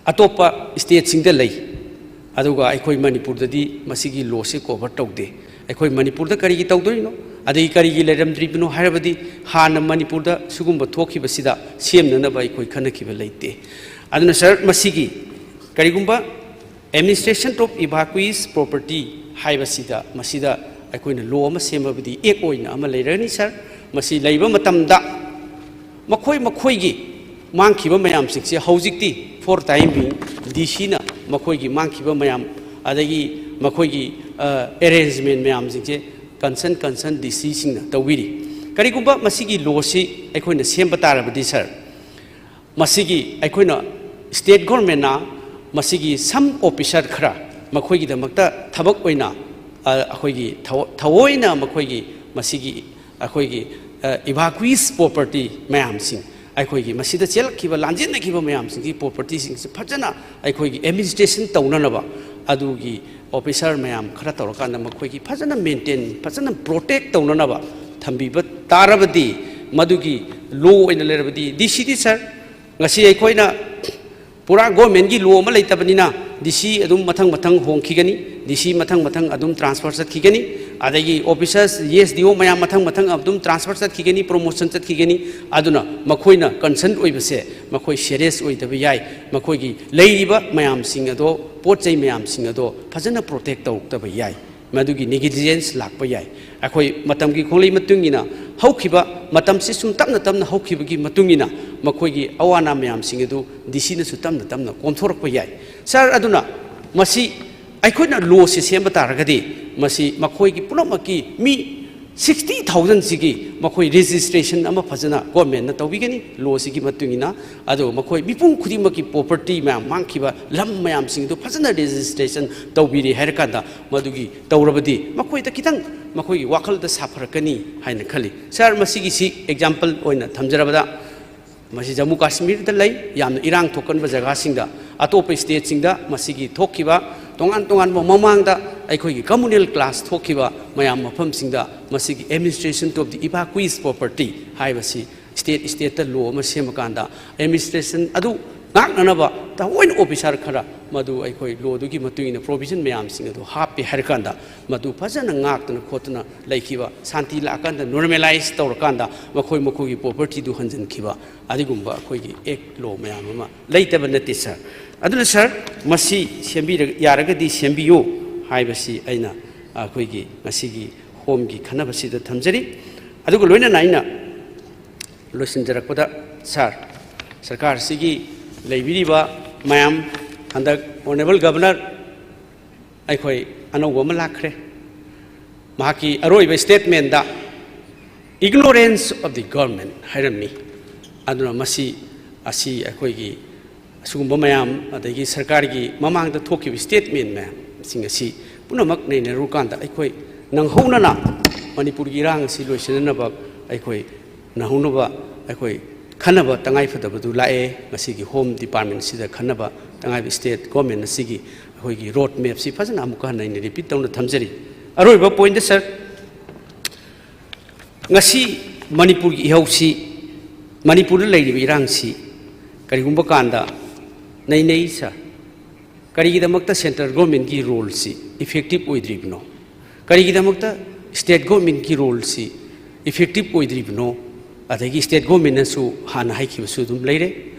ꯑꯇꯣꯞꯄ ꯁ꯭ꯇꯦꯠꯁꯤꯡꯗ ꯂꯩ, ꯑꯗꯨꯒ ꯑꯩꯈꯣꯏ ꯃꯅꯤꯄꯨꯔꯗꯗꯤ ꯃꯁꯤꯒꯤ ꯂꯣꯁꯤ ꯀꯣꯚꯔ ꯇꯧꯗꯦ꯫ ꯑꯩꯈꯣꯏ ꯃꯅꯤꯄꯨꯔꯗ ꯀꯔꯤꯒꯤ ꯇꯧꯗꯣꯏꯅꯣ, ꯑꯗꯒꯤ ꯀꯔꯤꯒꯤ ꯂꯩꯔꯝꯗ꯭ꯔꯤꯕꯅꯣ ꯍꯥꯏꯔꯕꯗꯤ ꯍꯥꯟꯅ ꯃꯅꯤꯄꯨꯔꯗ ꯁꯤꯒꯨꯝꯕ ꯊꯣꯛꯈꯤꯕꯁꯤꯗ ꯁꯦꯝꯅꯅꯕ ꯑꯩꯈꯣꯏ ꯈꯟꯅꯈꯤꯕ ꯂꯩꯇꯦ꯫ ꯑꯗꯨꯅ ꯁꯥꯔ, ꯃꯁꯤꯒꯤ ꯀꯔꯤꯒꯨꯝꯕ Administration of Evacuees Property ꯍꯥꯏꯕꯁꯤꯗ ꯃꯁꯤꯗ ꯑꯩꯈꯣꯏꯅ ꯂꯣ ꯑꯃ ꯁꯦꯝꯃꯕꯗꯤ ꯑꯦꯛ ꯑꯣꯏꯅ ꯑꯃ ꯂꯩꯔꯒꯅꯤ ꯁꯥꯔ꯫ ꯃꯁꯤ ꯂꯩꯕ ꯃꯇꯝꯗ ꯃꯈꯣꯏ ꯃꯈꯣꯏꯒꯤ ꯃꯥꯡꯈꯤꯕ ꯃꯌꯥꯝꯁꯤꯡꯁꯦ ꯍꯧꯖꯤꯛꯇꯤ for time being ꯗꯤ ꯁꯤꯅ ꯃꯈꯣꯏꯒꯤ ꯃꯥꯡꯈꯤꯕ ꯃꯌꯥꯝ ꯑꯗꯒꯤ ꯃꯈꯣꯏꯒꯤ ꯑꯦꯔꯦꯟꯖꯃꯦꯟ ꯃꯌꯥꯝꯁꯤꯡꯁꯦ ꯀꯟꯁꯔꯟ ꯀꯟꯁꯔꯟ ꯗꯤ ꯁꯤꯁꯤꯡꯅ ꯇꯧꯕꯤꯔꯤ꯫ ꯀꯔꯤꯒꯨꯝꯕ ꯃꯁꯤꯒꯤ ꯂꯣꯁꯤ ꯑꯩꯈꯣꯏꯅ ꯁꯦꯝꯕ ꯇꯥꯔꯕꯗꯤ ꯁꯥꯔ, ꯃꯁꯤꯒꯤ ꯑꯩꯈꯣꯏꯅ ꯁ꯭ꯇꯦꯠ ꯒꯣꯔꯃꯦꯟꯅ ꯃꯁꯤꯒꯤ ꯁꯝ ꯑꯣꯐꯤꯁꯔ ꯈꯔ ꯃꯈꯣꯏꯒꯤꯗꯃꯛꯇ ꯊꯕꯛ ꯑꯣꯏꯅ ꯑ, ꯑꯩꯈꯣꯏꯒꯤ ꯊꯑꯣ- ꯊꯑꯣꯏꯅ ꯃꯈꯣꯏꯒꯤ ꯃꯁꯤꯒꯤ ꯑꯩꯈꯣꯏꯒꯤ ꯏꯚꯥꯀ꯭ꯋꯤꯁ ꯄ꯭ꯔꯣꯄꯔꯇꯤ ꯃꯌꯥꯝꯁꯤꯡ ꯑꯩꯈꯣꯏꯒꯤ ꯃꯁꯤꯗ ꯆꯦꯜꯂꯛꯈꯤꯕ ꯂꯥꯟꯖꯦꯟꯅꯈꯤꯕ ꯃꯌꯥꯝꯁꯤꯡꯒꯤ ꯄ꯭ꯔꯣꯄꯔꯇꯤꯁꯤꯡꯁꯤ ꯐꯖꯅ ꯑꯩꯈꯣꯏꯒꯤ ꯑꯦꯗꯃꯤꯅꯤꯁꯇ꯭ꯔꯦꯁꯟ ꯇꯧꯅꯅꯕ ꯑꯗꯨꯒꯤ ꯑꯣꯐꯤꯁꯔ ꯃꯌꯥꯝ ꯈꯔ ꯇꯧꯔꯀꯥꯟꯗ ꯃꯈꯣꯏꯒꯤ ꯐꯖꯅ ꯃꯦꯟꯇꯦꯟ ꯐꯖꯅ ꯄ꯭ꯔꯣꯇꯦꯛ ꯇꯧꯅꯅꯕ ꯊꯝꯕꯤꯕ ꯇꯥꯔꯕꯗꯤ ꯃꯗꯨꯒꯤ ꯂꯣ ꯑꯣꯏꯅ ꯂꯩꯔꯕꯗꯤ ꯗꯤ ꯁꯤꯗꯤ ꯁꯥꯔ ꯉꯁꯤ ꯑꯩꯈꯣꯏꯅ ꯄꯨꯔꯥ ꯒꯣꯔꯃꯦꯟꯒꯤ ꯂꯣ ꯑꯃ ꯂꯩꯇꯕꯅꯤꯅ ꯗꯤ ꯁꯤ ꯑꯗꯨꯝ ꯃꯊꯪ ꯃꯊꯪ ꯍꯣꯡꯈꯤꯒꯅꯤ, ꯗꯤ ꯁꯤ ꯃꯊꯪ ꯃꯊꯪ ꯑꯗꯨꯝ ꯇ꯭ꯔꯥꯟꯁꯐꯔ ꯆꯠꯈꯤꯒꯅꯤ, ꯑꯗꯒꯤ ꯑꯣꯐꯤꯁꯔꯁ ꯑꯦꯁ ꯗꯤ ꯑꯣ ꯃꯌꯥꯝ ꯃꯊꯪ ꯃꯊꯪ ꯑꯗꯨꯝ ꯇ꯭ꯔꯥꯟꯁꯐꯔ ꯆꯠꯈꯤꯒꯅꯤ, ꯄ꯭ꯔꯣꯃꯣꯁꯟ ꯆꯠꯈꯤꯒꯅꯤ꯫ ꯑꯗꯨꯅ ꯃꯈꯣꯏꯅ ꯀꯟꯁꯔꯟ ꯑꯣꯏꯕꯁꯦ ꯃꯈꯣꯏ ꯁꯦꯔꯤꯌꯁ ꯑꯣꯏꯗꯕ ꯌꯥꯏ, ꯃꯈꯣꯏꯒꯤ ꯂꯩꯔꯤꯕ ꯃꯌꯥꯝꯁꯤꯡ ꯑꯗꯣ ꯄꯣꯠ ꯆꯩ ꯃꯌꯥꯝꯁꯤꯡ ꯑꯗꯣ ꯐꯖꯅ ꯄ꯭ꯔꯣꯇꯦꯛ ꯇꯧꯔꯛꯇꯕ ꯌꯥꯏ꯫ ꯃꯗꯨꯒꯤ ꯅꯦꯒꯤꯂꯤꯖꯦꯟꯁ ꯂꯥꯛꯄ ꯌꯥꯏ꯫ ꯑꯩꯈꯣꯏ ꯃꯇꯝꯒꯤ ꯈꯣꯡꯂꯩ ꯃꯇꯨꯡ ꯏꯟꯅ ꯍꯧꯈꯤꯕ ꯃꯇꯝꯁꯤ ꯁꯨꯝ ꯇꯞꯅ ꯇꯞꯅ ꯍꯧꯈꯤꯕꯒꯤ ꯃꯇꯨꯡ ꯏꯟꯅ ꯃꯈꯣꯏꯒꯤ ꯑꯋꯥ ꯑꯅꯥ ꯃꯌꯥꯝꯁꯤꯡ ꯑꯗꯨ ꯗꯤ ꯁꯤꯅꯁꯨ ꯇꯞꯅ ꯇꯞꯅ ꯀꯣꯝꯊꯣꯔꯛꯄ ꯌꯥꯏ꯫ ꯁꯥꯔ, ꯑꯗꯨꯅ ꯃꯁꯤ ꯑꯩꯈꯣꯏꯅ ꯂꯣꯁꯤ ꯁꯦꯝꯕ ꯇꯥꯔꯒꯗꯤ ꯃꯁꯤ ꯃꯈꯣꯏꯒꯤ ꯄꯨꯝꯅꯃꯛꯀꯤ ꯃꯤ ꯁꯤꯛꯁꯇꯤ ꯊꯥꯎꯖꯟꯁꯤꯒꯤ ꯃꯈꯣꯏ ꯔꯦꯖꯤꯁꯇ꯭ꯔꯦꯁꯟ ꯑꯃ ꯐꯖꯅ ꯒꯣꯔꯃꯦꯟꯅ ꯇꯧꯕꯤꯒꯅꯤ ꯂꯣꯁꯤꯒꯤ ꯃꯇꯨꯡ ꯏꯟꯅ꯫ ꯑꯗꯨꯒ ꯃꯈꯣꯏ ꯃꯤꯄꯨꯝ ꯈꯨꯗꯤꯡꯃꯛꯀꯤ ꯄ꯭ꯔꯣꯄꯔꯇꯤ ꯃꯌꯥꯝ ꯃꯥꯡꯈꯤꯕ ꯂꯝ ꯃꯌꯥꯝꯁꯤꯡꯗꯨ ꯐꯖꯅ ꯔꯦꯖꯤꯁꯇ꯭ꯔꯦꯁꯟ ꯇꯧꯕꯤꯔꯦ ꯍꯥꯏꯔꯀꯥꯟꯗ ꯃꯗꯨꯒꯤ ꯇꯧꯔꯕꯗꯤ ꯃꯈꯣꯏꯗ ꯈꯤꯇꯪ ꯃꯈꯣꯏꯒꯤ ꯋꯥꯈꯜꯗ ꯁꯥꯐꯔꯛꯀꯅꯤ ꯍꯥꯏꯅ ꯈꯜꯂꯤ꯫ ꯁꯥꯔ, ꯃꯁꯤꯒꯤꯁꯤ ꯑꯦꯛꯖꯥꯝꯄꯜ ꯑꯣꯏꯅ ꯊꯝꯖꯔꯕꯗ, ꯃꯁꯤ ꯖꯝꯃꯨ ꯀꯥꯁꯃꯤꯔꯗ ꯂꯩ, ꯌꯥꯝꯅ ꯏꯔꯥꯡ ꯊꯣꯛꯀꯟꯕ ꯖꯒꯥꯁꯤꯡꯗ, ꯑꯇꯣꯞꯄ ꯁ꯭ꯇꯦꯠꯁꯤꯡꯗ ꯃꯁꯤꯒꯤ ꯊꯣꯛꯈꯤꯕ ꯇꯣꯉꯥꯟ ꯇꯣꯉꯥꯟꯕ ꯃꯃꯥꯡꯗ ꯑꯩꯈꯣꯏꯒꯤ ꯀꯝꯃꯨꯅꯦꯜ ꯀ꯭ꯂꯥꯁ ꯊꯣꯛꯈꯤꯕ ꯃꯌꯥꯝ ꯃꯐꯝꯁꯤꯡꯗ ꯃꯁꯤꯒꯤ ꯑꯦꯗꯃꯤꯅꯤꯁꯇ꯭ꯔꯦꯁꯟ ꯑꯣꯐ ꯗꯤ ꯏꯚꯥꯀ꯭ꯋꯤꯁ ꯄ꯭ꯔꯣꯄꯔꯇꯤ ꯍꯥꯏꯕꯁꯤ ꯁ꯭ꯇꯦꯠ ꯁ꯭ꯇꯦꯠꯇ ꯂꯣ ꯑꯃ ꯁꯦꯝꯃꯀꯥꯟꯗ ꯑꯦꯗꯃꯤꯅꯤꯁꯇ꯭ꯔꯦꯁꯟ ꯑꯗꯨ ꯉꯥꯛꯅꯅꯕ ꯊꯑꯣꯏꯅ ꯑꯣꯐꯤꯁꯥꯔ ꯈꯔ ꯃꯗꯨ ꯑꯩꯈꯣꯏ ꯂꯣꯗꯨꯒꯤ ꯃꯇꯨꯡ ꯏꯟꯅ ꯄ꯭ꯔꯣꯚꯤꯖꯟ ꯃꯌꯥꯝꯁꯤꯡ ꯑꯗꯨ ꯍꯥꯞꯄꯦ ꯍꯥꯏꯔꯀꯥꯟꯗ ꯃꯗꯨ ꯐꯖꯅ ꯉꯥꯛꯇꯅ ꯈꯣꯠꯇꯅ ꯂꯩꯈꯤꯕ, ꯁꯥꯟꯇꯤ ꯂꯥꯛꯑꯀꯥꯟꯗ ꯅꯣꯔꯃꯦꯂꯥꯏꯁ ꯇꯧꯔꯀꯥꯟꯗ ꯃꯈꯣꯏ ꯃꯈꯣꯏꯒꯤ ꯄ꯭ꯔꯣꯄꯔꯇꯤꯗꯨ ꯍꯟꯖꯤꯟꯈꯤꯕ ꯑꯗꯨꯒꯨꯝꯕ ꯑꯩꯈꯣꯏꯒꯤ ꯑꯦꯛ ꯂꯣ ꯃꯌꯥꯝ ꯑꯃ ꯂꯩꯇꯕ ꯅꯠꯇꯦ ꯁꯥꯔ꯫ ꯑꯗꯨꯅ ꯁꯥꯔ, ꯃꯁꯤ ꯁꯦꯝꯕꯤꯔ-, ꯌꯥꯔꯒꯗꯤ ꯁꯦꯝꯕꯤꯌꯨ ꯍꯥꯏꯕꯁꯤ ꯑꯩꯅ ꯑꯩꯈꯣꯏꯒꯤ ꯉꯁꯤꯒꯤ ꯍꯣꯝꯒꯤ ꯈꯟꯅꯕꯁꯤꯗ ꯊꯝꯖꯔꯤ꯫ ꯑꯗꯨꯒ ꯂꯣꯏꯅꯅ ꯑꯩꯅ ꯂꯣꯏꯁꯤꯟꯖꯔꯛꯄꯗ ꯁꯥꯔ, ꯁꯔꯀꯥꯔꯁꯤꯒꯤ ꯂꯩꯕꯤꯔꯤꯕ ꯃꯌꯥꯝ, ꯍꯟꯗꯛ ꯑꯣꯅꯔꯦꯕꯜ ꯒꯕꯔꯅꯔ ꯑꯩꯈꯣꯏ ꯑꯅꯧꯕ ꯑꯃ ꯂꯥꯛꯈ꯭ꯔꯦ꯫ ꯃꯍꯥꯛꯀꯤ ꯑꯔꯣꯏꯕ ꯁ꯭ꯇꯦꯠꯃꯦꯟꯗ "Ignorance of the government" ꯍꯥꯏꯔꯝꯃꯤ꯫ ꯑꯗꯨꯅ ꯃꯁꯤ, ꯑꯁꯤ ꯑꯩꯈꯣꯏꯒꯤ ꯑꯁꯤꯒꯨꯝꯕ ꯃꯌꯥꯝ, ꯑꯗꯒꯤ ꯁꯔꯀꯥꯔꯒꯤ ꯃꯃꯥꯡꯗ ꯊꯣꯛꯈꯤꯕ ꯁ꯭ꯇꯦꯠꯃꯦꯟ ꯃꯌꯥꯝꯁꯤꯡ ꯑꯁꯤ ꯄꯨꯝꯅꯃꯛ ꯅꯩꯅꯔꯨꯀꯥꯟꯗ ꯑꯩꯈꯣꯏ ꯅꯪꯍꯧꯅꯅ ꯃꯅꯤꯄꯨꯔꯒꯤ ꯏꯔꯥꯡ ꯑꯁꯤ ꯂꯣꯏꯁꯤꯟꯅꯅꯕ ꯑꯩꯈꯣꯏ ꯅꯪꯍꯧꯅꯕ ꯑꯩꯈꯣꯏ ꯈꯟꯅꯕ ꯇꯉꯥꯏꯐꯗꯕꯗꯨ ꯂꯥꯛꯑꯦ꯫ ꯉꯁꯤꯒꯤ ꯍꯣꯝ ꯗꯤꯄꯥꯔꯠꯃꯦꯟꯁꯤꯗ ꯈꯟꯅꯕ ꯇꯉꯥꯏꯕ ꯁ꯭ꯇꯦꯠ ꯒꯣꯔꯃꯦꯟ ꯑꯁꯤꯒꯤ ꯑꯩꯈꯣꯏꯒꯤ ꯔꯣꯗ ꯃꯦꯞꯁꯤ ꯐꯖꯅ ꯑꯃꯨꯛꯀ ꯍꯟꯅ ꯑꯩꯅ ꯔꯤꯄꯤꯠ ꯇꯧꯅ ꯊꯝꯖꯔꯤ꯫ ꯑꯔꯣꯏꯕ ꯄꯣꯏꯟꯗ ꯁꯥꯔ, ꯉꯁꯤ ꯃꯅꯤꯄꯨꯔꯒꯤ ꯏꯍꯧꯁꯤ, ꯃꯅꯤꯄꯨꯔꯗ ꯂꯩꯔꯤꯕ ꯏꯔꯥꯡꯁꯤ ꯀꯔꯤꯒꯨꯝꯕ ꯀꯥꯟꯗ ꯅꯩꯅꯩ ꯁꯥꯔ, ꯀꯔꯤꯒꯤꯗꯃꯛꯇ ꯁꯦꯟꯇ꯭ꯔꯦꯜ ꯒꯣꯔꯃꯦꯟꯒꯤ ꯔꯣꯜꯁꯤ ꯏꯐꯦꯛꯇꯤꯞ ꯑꯣꯏꯗ꯭ꯔꯤꯕꯅꯣ? ꯀꯔꯤꯒꯤꯗꯃꯛꯇ ꯁ꯭ꯇꯦꯠ ꯒꯣꯔꯃꯦꯟꯒꯤ ꯔꯣꯜꯁꯤ ꯏꯐꯦꯛꯇꯤꯞ ꯑꯣꯏꯗ꯭ꯔꯤꯕꯅꯣ? ꯑꯗꯒꯤ ꯁ꯭ꯇꯦꯠ ꯒꯣꯔꯃꯦꯟꯅꯁꯨ ꯍꯥꯟꯅ ꯍꯥꯏꯈꯤꯕꯁꯨ ꯑꯗꯨꯝ ꯂꯩꯔꯦ,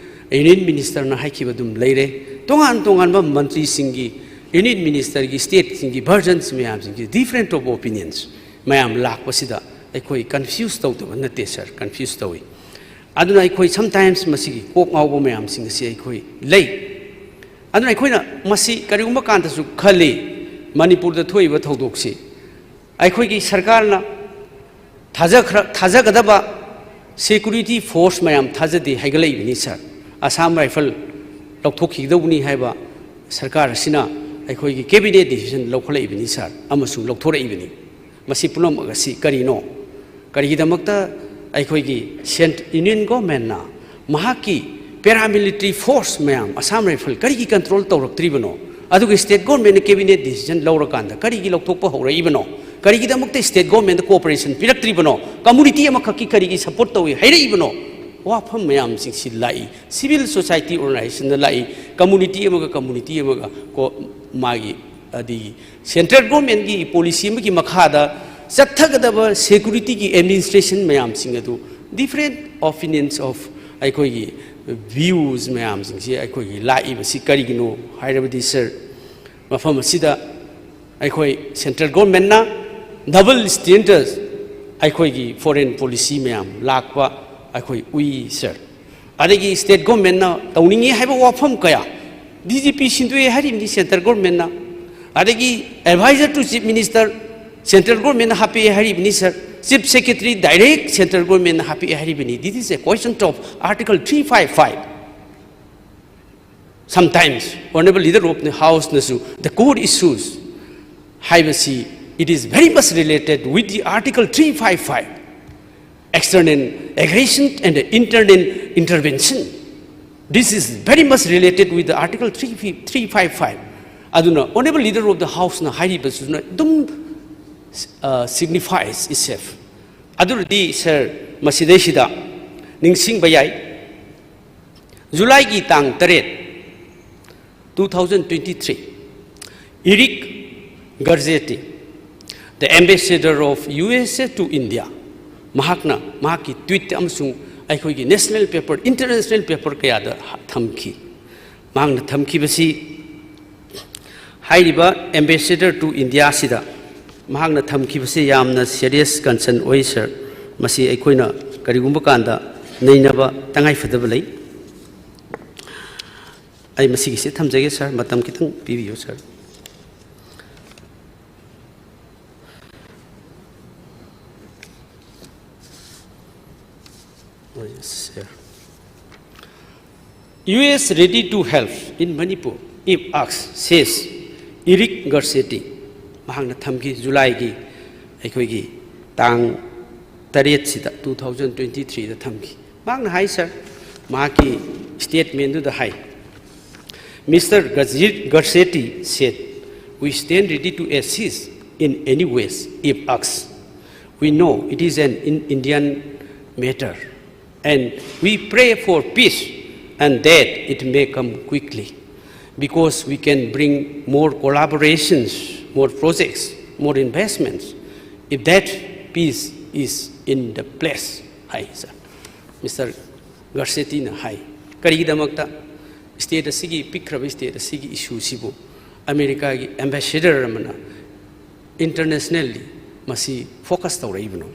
ꯌꯨꯅꯤꯌꯟ ꯃꯤꯅꯤꯁꯇꯔꯅ ꯍꯥꯏꯈꯤꯕ ꯑꯗꯨꯝ ꯂꯩꯔꯦ, ꯇꯣꯉꯥꯟ ꯇꯣꯉꯥꯟꯕ ꯃꯟꯇ꯭ꯔꯤꯁꯤꯡꯒꯤ, ꯌꯨꯅꯤꯌꯟ ꯃꯤꯅꯤꯁꯇꯔꯒꯤ, ꯁ꯭ꯇꯦꯠꯁꯤꯡꯒꯤ ꯚꯔꯖꯟꯁ ꯃꯌꯥꯝꯁꯤꯡꯁꯤ, ꯗꯤꯐ꯭ꯔꯦꯟꯁ ꯑꯣꯐ ꯑꯣꯄꯤꯅꯤꯌꯟꯁ ꯃꯌꯥꯝ ꯂꯥꯛꯄꯁꯤꯗ ꯑꯩꯈꯣꯏ ꯀꯟꯐ꯭ꯌꯨꯁ ꯇꯧꯗꯕ ꯅꯠꯇꯦ ꯁꯥꯔ, ꯀꯟꯐ꯭ꯌꯨꯁ ꯇꯧꯏ꯫ ꯑꯗꯨꯅ ꯑꯩꯈꯣꯏ ꯁꯝꯇꯥꯏꯝꯁ ꯃꯁꯤꯒꯤ ꯀꯣꯛ ꯉꯥꯎꯕ ꯃꯌꯥꯝꯁꯤꯡ ꯑꯁꯤ ꯑꯩꯈꯣꯏ ꯂꯩ꯫ ꯑꯗꯨꯅ ꯑꯩꯈꯣꯏꯅ ꯃꯁꯤ ꯀꯔꯤꯒꯨꯝꯕ ꯀꯥꯟꯗꯁꯨ ꯈꯜꯂꯤ, ꯃꯅꯤꯄꯨꯔꯗ ꯊꯣꯛꯏꯕ ꯊꯧꯗꯣꯛꯁꯤ ꯑꯩꯈꯣꯏꯒꯤ ꯁꯔꯀꯥꯔꯅ ꯊꯥꯖꯈ꯭ꯔ-, ꯊꯥꯖꯒꯗꯕ security force ꯃꯌꯥꯝ ꯊꯥꯖꯗꯦ ꯍꯥꯏꯒꯠꯂꯛꯏꯕꯅꯤ, ꯁꯥꯔ꯫ ꯑꯁꯥꯝ ꯔꯥꯏꯐꯜ ꯂꯧꯊꯣꯛꯈꯤꯒꯗꯧꯕꯅꯤ ꯍꯥꯏꯕ ꯁꯔꯀꯥꯔ ꯑꯁꯤꯅ ꯑꯩꯈꯣꯏꯒꯤ cabinet decision ꯂꯧꯈꯠꯂꯛꯏꯕꯅꯤ, ꯁꯥꯔ, ꯑꯃꯁꯨꯡ ꯂꯧꯊꯣꯔꯛꯏꯕꯅꯤ꯫ ꯃꯁꯤ ꯄꯨꯝꯅꯃꯛ ꯑꯁꯤ ꯀꯔꯤꯅꯣ? ꯀꯔꯤꯒꯤꯗꯃꯛꯇ ꯑꯩꯈꯣꯏꯒꯤ ꯁꯦꯟ-, Union Governmentꯅ ꯃꯍꯥꯛꯀꯤ paramilitary force ꯃꯌꯥꯝ, ꯑꯁꯥꯝ ꯔꯥꯏꯐꯜ ꯀꯔꯤꯒꯤ control ꯇꯧꯔꯛꯇ꯭ꯔꯤꯕꯅꯣ? ꯑꯗꯨꯒ state governmentꯅ cabinet decision ꯂꯧꯔꯀꯥꯟꯗ ꯀꯔꯤꯒꯤ ꯂꯧꯊꯣꯛꯄ ꯍꯧꯔꯛꯏꯕꯅꯣ? ꯀꯔꯤꯒꯤꯗꯃꯛꯇ state governmentꯗ cooperation ꯄꯤꯔꯛꯇ꯭ꯔꯤꯕꯅꯣ? Community ꯑꯃꯈꯛꯀꯤ ꯀꯔꯤꯒꯤ support ꯇꯧꯏ ꯍꯥꯏꯔꯛꯏꯕꯅꯣ? ꯋꯥꯐꯝ ꯃꯌꯥꯝꯁꯤꯡꯁꯤ ꯂꯥꯛꯏ꯫ Civil society organizationꯗ ꯂꯥꯛꯏ꯫ Community ꯑꯃꯒ community ꯑꯃꯒ ꯀꯣ-, ꯃꯥꯒꯤ, ꯑꯗꯒꯤ central governmentꯀꯤ policy ꯑꯃꯒꯤ ꯃꯈꯥꯗ ꯆꯠꯊꯒꯗꯕ securityꯒꯤ administration ꯃꯌꯥꯝꯁꯤꯡ ꯑꯗꯨ different opinions of ꯑꯩꯈꯣꯏꯒꯤ views ꯃꯌꯥꯝꯁꯤꯡꯁꯤ ꯑꯩꯈꯣꯏꯒꯤ ꯂꯥꯛꯏꯕꯁꯤ ꯀꯔꯤꯒꯤꯅꯣ ꯍꯥꯏꯔꯕꯗꯤ, ꯁꯥꯔ, ꯃꯐꯝ ꯑꯁꯤꯗ ꯑꯩꯈꯣꯏ central governmentꯅ double standards ꯑꯩꯈꯣꯏꯒꯤ foreign policy ꯃꯌꯥꯝ ꯂꯥꯛꯄ ꯑꯩꯈꯣꯏ ꯎꯏ, ꯁꯥꯔ꯫ ꯑꯗꯒꯤ state governmentꯅ ꯇꯧꯅꯤꯡꯉꯤ ꯍꯥꯏꯕ ꯋꯥꯐꯝ ꯀꯌꯥ, DGP ꯁꯤꯟꯗꯣꯛꯑꯦ ꯍꯥꯏꯔꯤꯕꯅꯤ central governmentꯅ, ꯑꯗꯒꯤ advisor to chief minister central governmentꯅ ꯍꯥꯞꯄꯛꯑꯦ ꯍꯥꯏꯔꯤꯕꯅꯤ, sir. Chief secretary direct central governmentꯅ ꯍꯥꯞꯄꯛꯑꯦ ꯍꯥꯏꯔꯤꯕꯅꯤ꯫ This is a question of Article three five five. Sometimes, Honorable Leader of the Houseꯅꯁꯨ, the core issues ꯍꯥꯏꯕꯁꯤ, it is very much related with the Article three five five, external aggression and internal intervention. This is very much related with the Article three, three five five. ꯑꯗꯨꯅ Honorable Leader of the Houseꯅ ꯍꯥꯏꯔꯤꯕꯁꯤꯅ ꯑꯗꯨꯝ, uh, signifies itself. ꯑꯗꯨꯅꯗꯤ, ꯁꯥꯔ, ꯃꯁꯤꯗꯩꯁꯤꯗ ꯅꯤꯡꯁꯤꯡꯕ ꯌꯥꯏ, ꯖꯨꯂꯥꯏꯒꯤ ꯇꯥꯡ ꯇꯔꯦꯠ, two thousand twenty-three, Eric Garcetti, the ambassador of USA to India, ꯃꯍꯥꯛꯅ ꯃꯍꯥꯛꯀꯤ tweet ꯑꯃꯁꯨꯡ ꯑꯩꯈꯣꯏꯒꯤ national paper, international paper ꯀꯌꯥꯗ ꯊꯝꯈꯤ꯫ ꯃꯍꯥꯛꯅ ꯊꯝꯈꯤꯕꯁꯤ, ꯍꯥꯏꯔꯤꯕ ambassador to Indiaꯁꯤꯗ ꯃꯍꯥꯛꯅ ꯊꯝꯈꯤꯕꯁꯤ ꯌꯥꯝꯅ serious concern ꯑꯣꯏ, ꯁꯥꯔ꯫ ꯃꯁꯤ ꯑꯩꯈꯣꯏꯅ ꯀꯔꯤꯒꯨꯝꯕ ꯀꯥꯟꯗ ꯅꯩꯅꯕ ꯇꯉꯥꯏꯐꯗꯕ ꯂꯩ꯫ ꯑꯩ ꯃꯁꯤꯒꯤꯁꯦ ꯊꯝꯖꯒꯦ, ꯁꯥꯔ, ꯃꯇꯝ ꯈꯤꯇꯪ ꯄꯤꯕꯤꯌꯨ, ꯁꯥꯔ꯫ Oh, yes, sir. "U S ready to help in Manipur if asked," says Eric Garcetti. ꯃꯍꯥꯛꯅ ꯊꯝꯈꯤ, ꯖꯨꯂꯥꯏꯒꯤ ꯑꯩꯈꯣꯏꯒꯤ ꯇꯥꯡ ꯇꯔꯦꯠꯁꯤꯗ, two thousand twenty-threeꯗ ꯊꯝꯈꯤ꯫ ꯃꯍꯥꯛꯅ ꯍꯥꯏ, ꯁꯥꯔ, ꯃꯍꯥꯛꯀꯤ statementꯗꯨꯗ ꯍꯥꯏ, "Mister Gazir-, Garcetti said, we stand ready to assist in any ways if asked. We know it is an in-, Indian matter, and we pray for peace and that it may come quickly, because we can bring more collaborations, more projects, more investments, if that peace is in the place," high, sir. Mister Garcettiꯅ ꯍꯥꯏ꯫ ꯀꯔꯤꯒꯤꯗꯃꯛꯇ state ꯑꯁꯤꯒꯤ, ꯄꯤꯛꯈ꯭ꯔꯕ state ꯑꯁꯤꯒꯤ issueꯁꯤꯕꯨ ꯑꯃꯦꯔꯤꯀꯥꯒꯤ ambassador ꯑꯃꯅ internationally ꯃꯁꯤ focus ꯇꯧꯔꯛꯏꯕꯅꯣ?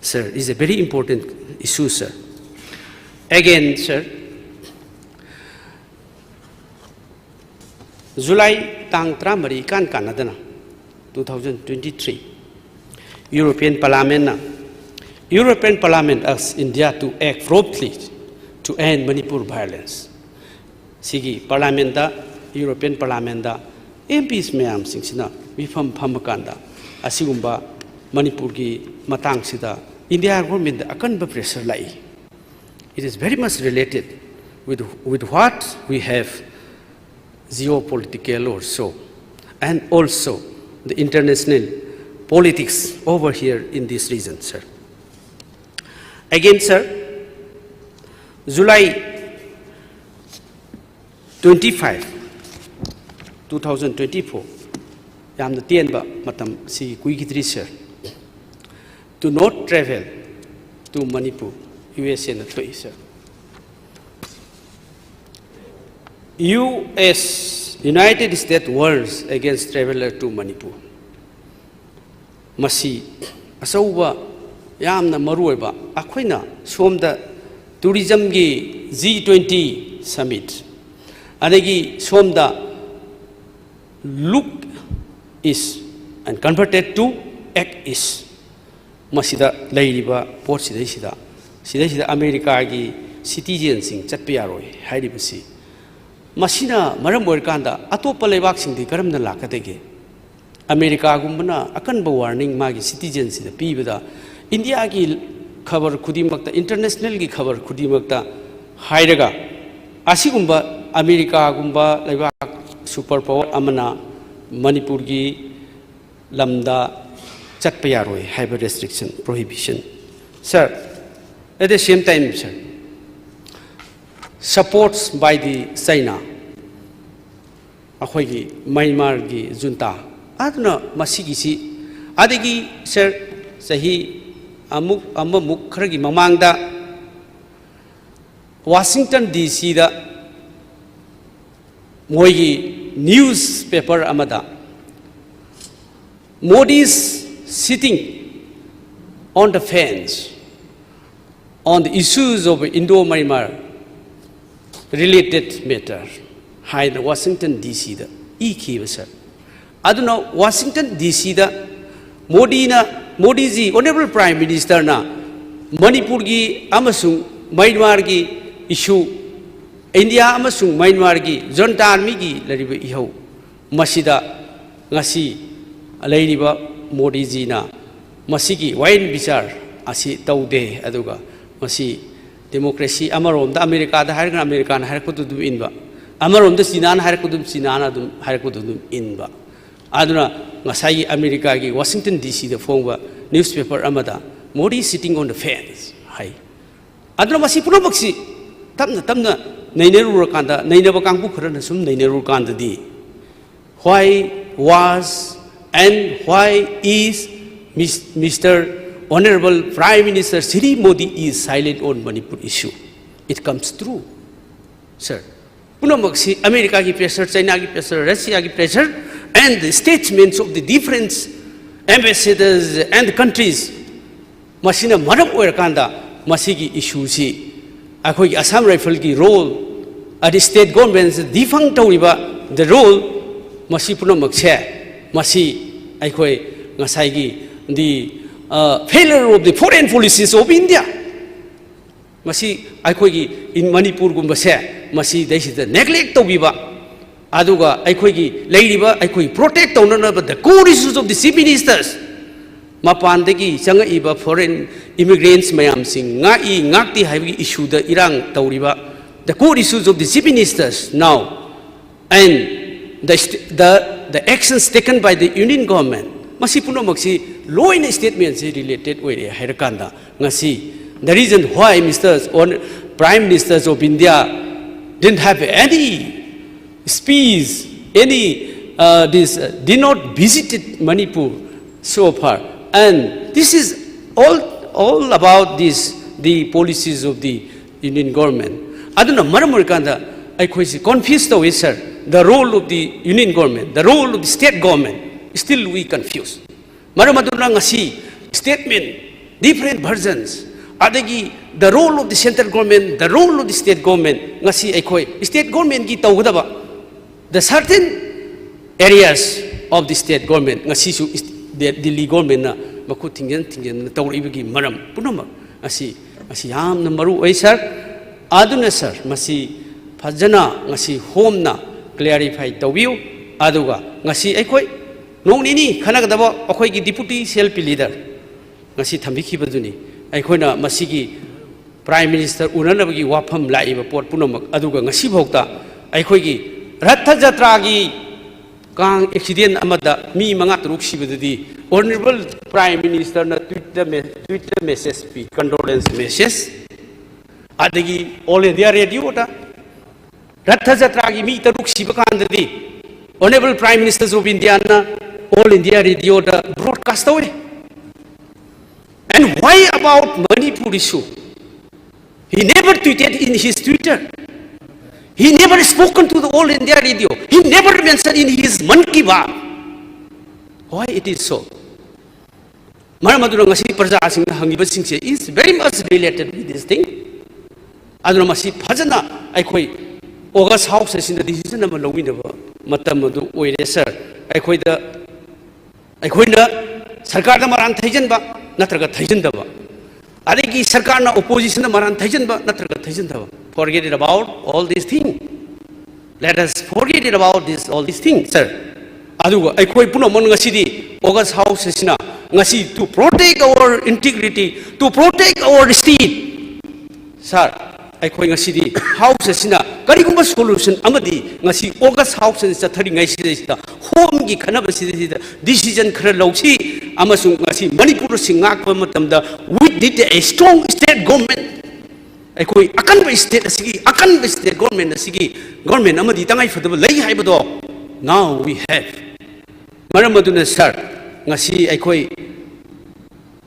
Sir, is a very important issue, sir. Again, sir, July ꯇꯥꯡ ꯇꯔꯥꯃꯔꯤ ꯏꯀꯥꯟ ꯀꯥꯟꯅꯗꯅ, two thousand twenty-three, European Parliamentꯅ, "European Parliament asks India to act promptly to end Manipur violence." ꯁꯤꯒꯤ Parliamentꯇ, European Parliamentꯇ M Ps ꯃꯌꯥꯝꯁꯤꯡꯁꯤꯅ ꯃꯤꯐꯝ ꯐꯝꯃꯀꯥꯟꯗ ꯑꯁꯤꯒꯨꯝꯕ ꯃꯅꯤꯄꯨꯔꯒꯤ ꯃꯇꯥꯡꯁꯤꯗ India governmentꯗ ꯑꯀꯟꯕ pressure ꯂꯥꯛꯏ꯫ It is very much related with, with what we have geopolitical also, and also the international politics over here in this region, sir. Again, sir, July twenty-five, two thousand twenty-four, ꯌꯥꯝꯅ ꯇꯦꯟꯕ ꯃꯇꯝ, ꯁꯤ ꯀꯨꯏꯈꯤꯗ꯭ꯔꯤ, sir. "Do not travel to Manipur," U S Aꯅ ꯊꯣꯛꯏ, sir. "U S, United States warns against traveler to Manipur." ꯃꯁꯤ ꯑꯆꯧꯕ, ꯌꯥꯝꯅ ꯃꯔꯨꯑꯣꯏꯕ, ꯑꯩꯈꯣꯏꯅ ꯁꯣꯝꯗ tourismꯒꯤ G twenty summit, ꯑꯗꯒꯤ ꯁꯣꯝꯗ look is and converted to act is, ꯃꯁꯤꯗ ꯂꯩꯔꯤꯕ ꯄꯣꯠꯁꯤꯗꯩꯁꯤꯗ, ꯁꯤꯗꯩꯁꯤꯗ ꯑꯃꯦꯔꯤꯀꯥꯒꯤ ꯁꯤꯇꯤꯖꯦꯟꯁꯤꯡ ꯆꯠꯄ ꯌꯥꯔꯣꯏ ꯍꯥꯏꯔꯤꯕꯁꯤ, ꯃꯁꯤꯅ ꯃꯔꯝ ꯑꯣꯏꯔꯀꯥꯟꯗ ꯑꯇꯣꯞꯄ ꯂꯩꯕꯥꯛꯁꯤꯡꯗꯤ ꯀꯔꯝꯅ ꯂꯥꯛꯀꯗꯒꯦ? ꯑꯃꯦꯔꯤꯀꯥꯒꯨꯝꯕꯅ ꯑꯀꯟꯕ ꯋꯥꯔꯅꯤꯡ ꯃꯥꯒꯤ ꯁꯤꯇꯤꯖꯦꯟꯁꯤꯗ ꯄꯤꯕꯗ, ꯏꯟꯗꯤꯌꯥꯒꯤ ꯈꯕꯔ ꯈꯨꯗꯤꯡꯃꯛꯇ, ꯏꯟꯇꯔꯅꯦꯁꯅꯦꯜꯒꯤ ꯈꯕꯔ ꯈꯨꯗꯤꯡꯃꯛꯇ ꯍꯥꯏꯔꯒ, ꯑꯁꯤꯒꯨꯝꯕ ꯑꯃꯦꯔꯤꯀꯥꯒꯨꯝꯕ ꯂꯩꯕꯥꯛ ꯁꯨꯄꯔ ꯄꯥꯋꯔ ꯑꯃꯅ ꯃꯅꯤꯄꯨꯔꯒꯤ ꯂꯝꯗ ꯆꯠꯄ ꯌꯥꯔꯣꯏ ꯍꯥꯏꯕ restriction, prohibition. Sir, at the same time, sir, supports by the China, ꯑꯩꯈꯣꯏꯒꯤ ꯃ꯭ꯌꯥꯟꯃꯥꯔꯒꯤ ꯖꯨꯟꯇꯥ꯫ ꯑꯗꯨꯅ ꯃꯁꯤꯒꯤꯁꯤ, ꯑꯗꯒꯤ, sir, ꯆꯍꯤ ꯑꯃꯨꯛ, ꯑꯃꯃꯨꯛ ꯈꯔꯒꯤ ꯃꯃꯥꯡꯗ ꯋꯥꯁꯤꯡꯇꯟ ꯗꯤ ꯁꯤꯗ ꯃꯣꯏꯒꯤ ꯅ꯭ꯌꯨꯁ ꯄꯦꯄꯔ ꯑꯃꯗ, "Modi is sitting on the fence on the issues of Indo-Myanmar related matter" ꯍꯥꯏꯅ ꯋꯥꯁꯤꯡꯇꯟ ꯗꯤ ꯁꯤꯗ ꯏꯈꯤꯕ, sir꯫ ꯑꯗꯨꯅ ꯋꯥꯁꯤꯡꯇꯟ ꯗꯤ ꯁꯤꯗ ꯃꯣꯗꯤꯅ, ꯃꯣꯗꯤꯖꯤ, ꯑꯣꯅꯔꯦꯕꯜ ꯄ꯭ꯔꯥꯏꯝ ꯃꯤꯅꯤꯁꯇꯔꯅ ꯃꯅꯤꯄꯨꯔꯒꯤ ꯑꯃꯁꯨꯡ ꯃ꯭ꯌꯥꯟꯃꯥꯔꯒꯤ ꯏꯁꯨ, ꯏꯟꯗꯤꯌꯥ ꯑꯃꯁꯨꯡ ꯃ꯭ꯌꯥꯟꯃꯥꯔꯒꯤ ꯖꯨꯟꯇꯥ ꯑꯥꯔꯃꯤꯒꯤ ꯂꯩꯔꯤꯕ ꯏꯍꯧ, ꯃꯁꯤꯗ ꯉꯁꯤ ꯂꯩꯔꯤꯕ ꯃꯣꯗꯤꯖꯤꯅ ꯃꯁꯤꯒꯤ ꯋꯥꯌꯦꯜ ꯕꯤꯆꯥꯔ ꯑꯁꯤ ꯇꯧꯗꯦ꯫ ꯑꯗꯨꯒ ꯃꯁꯤ ꯗꯦꯃꯣꯀ꯭ꯔꯦꯁꯤ, ꯑꯃꯔꯣꯝꯗ ꯑꯃꯦꯔꯤꯀꯥꯗ ꯍꯥꯏꯔꯒꯅ ꯑꯃꯦꯔꯤꯀꯥꯅ ꯍꯥꯏꯔꯛꯄꯗꯨ ꯑꯗꯨꯝ ꯏꯟꯕ, ꯑꯃꯔꯣꯝꯗ ꯆꯤꯅꯥꯅ ꯍꯥꯏꯔꯛꯄꯗꯨ ꯆꯤꯅꯥꯅ ꯑꯗꯨꯝ ꯍꯥꯏꯔꯛꯄꯗꯨ ꯑꯗꯨꯝ ꯏꯟꯕ꯫ ꯑꯗꯨꯅ ꯉꯁꯥꯏꯒꯤ ꯑꯃꯦꯔꯤꯀꯥꯒꯤ ꯋꯥꯁꯤꯡꯇꯟ ꯗꯤ ꯁꯤꯗ ꯐꯣꯡꯕ ꯅ꯭ꯌꯨꯁ ꯄꯦꯄꯔ ꯑꯃꯗ "Modi sitting on the fence" ꯍꯥꯏ꯫ ꯑꯗꯨꯅ ꯃꯁꯤ ꯄꯨꯝꯅꯃꯛꯁꯤ ꯇꯞꯅ ꯇꯞꯅ ꯅꯩꯅꯔꯨꯔꯀꯥꯟꯗ, ꯅꯩꯅꯕ ꯀꯥꯡꯕꯨ ꯈꯔꯅ ꯁꯨꯝ ꯅꯩꯅꯔꯨꯔꯀꯥꯟꯗꯗꯤ, why was and why is Mis-, Mister Honorable Prime Minister Shri Modi is silent on Manipur issue? It comes true, sir. ꯄꯨꯝꯅꯃꯛꯁꯤ ꯑꯃꯦꯔꯤꯀꯥꯒꯤ pressure, ꯆꯥꯏꯅꯥꯒꯤ pressure, ꯔꯁꯤꯌꯥꯒꯤ pressure, and the statements of the different ambassadors and countries, ꯃꯁꯤꯅ ꯃꯔꯝ ꯑꯣꯏꯔꯀꯥꯟꯗ ꯃꯁꯤꯒꯤ ꯏꯁꯨꯁꯤ ꯑꯩꯈꯣꯏꯒꯤ ꯑꯁꯥꯝ ꯔꯥꯏꯐꯜꯒꯤ ꯔꯣꯜ, ꯑꯗꯤ state government defunct ꯇꯧꯔꯤꯕ the role, ꯃꯁꯤ ꯄꯨꯝꯅꯃꯛꯁꯦ, ꯃꯁꯤ ꯑꯩꯈꯣꯏ ꯉꯁꯥꯏꯒꯤ the, uh, failure of the foreign policies of India, ꯃꯁꯤ ꯑꯩꯈꯣꯏꯒꯤ in ꯃꯅꯤꯄꯨꯔꯒꯨꯝꯕꯁꯦ ꯃꯁꯤꯗꯩꯁꯤꯗ neglect ꯇꯧꯕꯤꯕ, ꯑꯗꯨꯒ ꯑꯩꯈꯣꯏꯒꯤ ꯂꯩꯔꯤꯕ ꯑꯩꯈꯣꯏ protect ꯇꯧꯅꯅꯕ the core issues of the chief ministers, ꯃꯄꯥꯟꯗꯒꯤ ꯆꯪꯉꯛꯏꯕ foreign immigrants ꯃꯌꯥꯝꯁꯤꯡ ꯉꯥꯛꯏ ꯉꯥꯛꯇꯦ ꯍꯥꯏꯕꯒꯤ issue ꯗ ꯏꯔꯥꯡ ꯇꯧꯔꯤꯕ the core issues of the chief ministers now and the, the, the actions taken by the union government, ꯃꯁꯤ ꯄꯨꯝꯅꯃꯛꯁꯤ ꯂꯣꯏꯅ statement ꯁꯤ related ꯑꯣꯏꯔꯦ ꯍꯥꯏꯔꯀꯥꯟꯗ, ꯉꯁꯤ the reason why Mister or Prime Ministers of India didn't have any speech, any, uh, this, uh, did not visited Manipur so far. And this is all, all about this, the policies of the union government. ꯑꯗꯨꯅ ꯃꯔꯝ ꯑꯣꯏꯔꯀꯥꯟꯗ ꯑꯩꯈꯣꯏꯁꯤ confuse ꯇꯧꯏ, sir. The role of the union government, the role of the state government, still we confuse. ꯃꯔꯝ ꯑꯗꯨꯅ ꯉꯁꯤ statement, different versions, ꯑꯗꯒꯤ the role of the central government, the role of the state government, ꯉꯁꯤ ꯑꯩꯈꯣꯏ state government ꯀꯤ ꯇꯧꯒꯗꯕ the certain areas of the state government, ꯉꯁꯤꯁꯨ ꯏꯁ-, ꯗꯦ-, ꯗꯤꯜꯂꯤ government ꯅ ꯃꯈꯨꯠ ꯊꯤꯡꯖꯤꯟ ꯊꯤꯡꯖꯤꯟꯗꯅ ꯇꯧꯔꯛꯏꯕꯒꯤ ꯃꯔꯝ ꯄꯨꯝꯅꯃꯛ ꯑꯁꯤ, ꯑꯁꯤ ꯌꯥꯝꯅ ꯃꯔꯨ ꯑꯣꯏ, sir. ꯑꯗꯨꯅ, sir, ꯃꯁꯤ ꯐꯖꯅ ꯉꯁꯤ ꯍꯣꯝꯅ clarify ꯇꯧꯕꯤꯌꯨ꯫ ꯑꯗꯨꯒ ꯉꯁꯤ ꯑꯩꯈꯣꯏ ꯅꯣꯡ ꯅꯤꯅꯤ ꯈꯟꯅꯒꯗꯕ ꯑꯩꯈꯣꯏꯒꯤ deputy C L P leader ꯉꯁꯤ ꯊꯝꯕꯤꯈꯤꯕꯗꯨꯅꯤ꯫ ꯑꯩꯈꯣꯏꯅ ꯃꯁꯤꯒꯤ Prime Minister ꯎꯅꯅꯕꯒꯤ ꯋꯥꯐꯝ ꯂꯥꯛꯏꯕ ꯄꯣꯠ ꯄꯨꯝꯅꯃꯛ ꯑꯗꯨꯒ ꯉꯁꯤꯐꯥꯎꯗ ꯑꯩꯈꯣꯏꯒꯤ ꯔꯊ ꯖꯇ꯭ꯔꯥꯒꯤ ꯀꯥꯡ accident ꯑꯃꯗ ꯃꯤ ꯃꯉꯥ ꯇꯔꯨꯛ ꯁꯤꯕꯗꯨꯗꯤ Honourable Prime Minister ꯅ Twitter ꯃꯦ-, Twitter message ꯄꯤ, condolence message꯫ ꯑꯗꯒꯤ All India Radio ꯗ ꯔꯊ ꯖꯇ꯭ꯔꯥꯒꯤ ꯃꯤ ꯇꯔꯨꯛ ꯁꯤꯕ ꯀꯥꯟꯗꯗꯤ Honourable Prime Minister of India ꯅ All India Radio ꯗ broadcast ꯇꯧꯏ꯫ And why about Manipur issue? He never tweeted in his Twitter. He never spoken to the All India Radio. He never mentioned in his Mann Ki Baat. Why it is so? ꯃꯔꯝ ꯑꯗꯨꯅ ꯉꯁꯤ ꯄ꯭ꯔꯖꯥꯁꯤꯡꯅ ꯍꯪꯉꯤꯕꯁꯤꯡꯁꯦ is very much related with this thing. ꯑꯗꯨꯅ ꯃꯁꯤ ꯐꯖꯅ ꯑꯩꯈꯣꯏ ꯑꯣꯒꯁ ꯍꯥꯎꯁ ꯑꯁꯤꯅ ꯗꯤꯁꯤꯖꯟ ꯑꯃ ꯂꯧꯃꯤꯟꯅꯕ ꯃꯇꯝ ꯑꯗꯨ ꯑꯣꯏꯔꯦ ꯁꯥꯔ꯫ ꯑꯩꯈꯣꯏꯗ, ꯑꯩꯈꯣꯏꯅ ꯁꯔꯀꯥꯔꯗ ꯃꯔꯥꯟ ꯊꯩꯖꯤꯟꯕ ꯅꯠꯇ꯭ꯔꯒ ꯊꯩꯖꯤꯟꯗꯕ, ꯑꯗꯒꯤ ꯁꯔꯀꯥꯔꯅ ꯑꯣꯄꯣꯖꯤꯁꯟꯗ ꯃꯔꯥꯟ ꯊꯩꯖꯤꯟꯕ ꯅꯠꯇ꯭ꯔꯒ ꯊꯩꯖꯤꯟꯗꯕ, forget it about all these things. Let us forget it about this, all these things, sir. ꯑꯗꯨꯒ ꯑꯩꯈꯣꯏ ꯄꯨꯝꯅꯃꯛ ꯉꯁꯤꯗꯤ ꯑꯣꯒꯁ ꯍꯥꯎꯁ ꯑꯁꯤꯅ ꯉꯁꯤ to protect our integrity, to protect our state, ꯁꯥꯔ, ꯑꯩꯈꯣꯏ ꯉꯁꯤꯗꯤ ꯍꯥꯎꯁ ꯑꯁꯤꯅ ꯀꯔꯤꯒꯨꯝꯕ ꯁꯣꯂꯨꯁꯟ ꯑꯃꯗꯤ ꯉꯁꯤ ꯑꯣꯒꯁ ꯍꯥꯎꯁ ꯑꯁꯤ ꯆꯠꯊꯔꯤꯉꯩꯁꯤꯗꯩꯁꯤꯗ ꯍꯣꯝꯒꯤ ꯈꯟꯅꯕꯁꯤꯗꯩꯁꯤꯗ ꯗꯤꯁꯤꯖꯟ ꯈꯔ ꯂꯧꯁꯤ ꯑꯃꯁꯨꯡ ꯉꯁꯤ ꯃꯅꯤꯄꯨꯔ ꯑꯁꯤ ꯉꯥꯛꯄ ꯃꯇꯝꯗ we need a strong state government. ꯑꯩꯈꯣꯏ ꯑꯀꯟꯕ ꯁ꯭ꯇꯦꯠ ꯑꯁꯤꯒꯤ, ꯑꯀꯟꯕ ꯁ꯭ꯇꯦꯠ ꯒꯣꯔꯃꯦꯟ ꯑꯁꯤꯒꯤ ꯒꯣꯔꯃꯦꯟ ꯑꯃꯗꯤ ꯇꯉꯥꯏ ꯐꯗꯕ ꯂꯩ ꯍꯥꯏꯕꯗꯣ now we have. ꯃꯔꯝ ꯑꯗꯨꯅ ꯁꯥꯔ, ꯉꯁꯤ ꯑꯩꯈꯣꯏ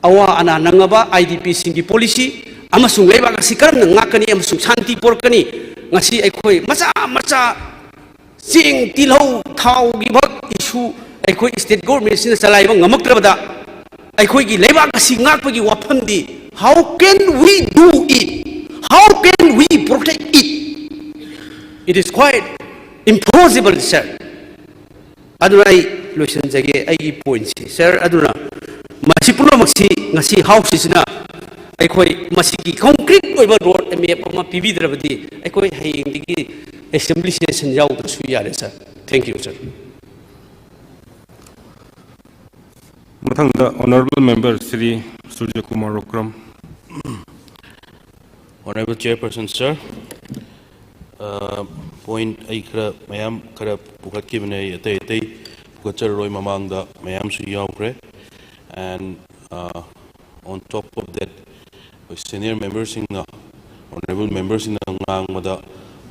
ꯑꯋꯥ ꯑꯅꯥ ꯅꯪꯉꯕ ꯑꯥꯏ ꯗꯤ ꯄꯤꯁꯤꯡꯒꯤ ꯄꯣꯂꯤꯁꯤ ꯑꯃꯁꯨꯡ ꯂꯩꯕꯥꯛ ꯑꯁꯤ ꯀꯔꯝꯅ ꯉꯥꯛꯀꯅꯤ ꯑꯃꯁꯨꯡ ꯁꯥꯟꯇꯤ ꯄꯨꯔꯛꯀꯅꯤ, ꯉꯁꯤ ꯑꯩꯈꯣꯏ ꯃꯆꯥ ꯃꯆꯥ ꯆꯦꯡ, ꯇꯤꯜꯍꯧ, ꯊꯥꯎꯒꯤ ꯃꯛ ꯏꯁꯨ ꯑꯩꯈꯣꯏ ꯁ꯭ꯇꯦꯠ ꯒꯣꯔꯃꯦꯟꯁꯤꯅ ꯆꯂꯥꯏꯕ ꯉꯝꯃꯛꯇ꯭ꯔꯕꯗ ꯑꯩꯈꯣꯏꯒꯤ ꯂꯩꯕꯥꯛ ꯑꯁꯤ ꯉꯥꯛꯄꯒꯤ ꯋꯥꯐꯝꯗꯤ how can we do it? How can we protect it? It is quite impossible, sir. ꯑꯗꯨꯅ ꯑꯩ ꯂꯣꯏꯁꯤꯟꯖꯒꯦ ꯑꯩꯒꯤ ꯄꯣꯏꯟꯁꯤ, ꯁꯥꯔ꯫ ꯑꯗꯨꯅ ꯃꯁꯤ ꯄꯨꯝꯅꯃꯛꯁꯤ ꯉꯁꯤ ꯍꯥꯎꯁꯁꯤꯅ ꯑꯩꯈꯣꯏ ꯃꯁꯤꯒꯤ ꯀꯣꯡꯀ꯭ꯔꯤꯠ ꯑꯣꯏꯕ ꯔꯣꯗ ꯃꯦꯞ ꯑꯃ ꯄꯤꯕꯤꯗ꯭ꯔꯕꯗꯤ ꯑꯩꯈꯣꯏ ꯍꯌꯦꯡꯗꯒꯤ ꯑꯦꯁꯦꯝꯕ꯭ꯂꯤ ꯁꯦꯁꯟ ꯌꯥꯎꯗ꯭ꯔꯁꯨ ꯌꯥꯔꯦ, ꯁꯥꯔ꯫ Thank you, sir. ꯃꯊꯪꯗ Honourable Member Shri ꯁꯨꯔꯖꯀꯨꯃꯥꯔ Okram. Honourable Chairperson, sir, point ꯑꯩ ꯈꯔ ꯃꯌꯥꯝ ꯈꯔ ꯄꯨꯈꯠꯈꯤꯕꯅꯦ, ꯑꯩ ꯑꯇꯩ ꯑꯇꯩ ꯄꯨꯈꯠꯆꯔꯔꯣꯏ꯫ ꯃꯃꯥꯡꯗ ꯃꯌꯥꯝꯁꯨ ꯌꯥꯎꯈ꯭ꯔꯦ꯫ And on top of that, ꯑꯩꯈꯣꯏ ꯁꯦꯅꯤꯌꯔ ꯃꯦꯝꯕꯔꯁꯤꯡꯅ, ꯑꯣꯅꯔꯦꯕꯜ ꯃꯦꯝꯕꯔꯁꯤꯡꯅ ꯉꯥꯡꯕꯗ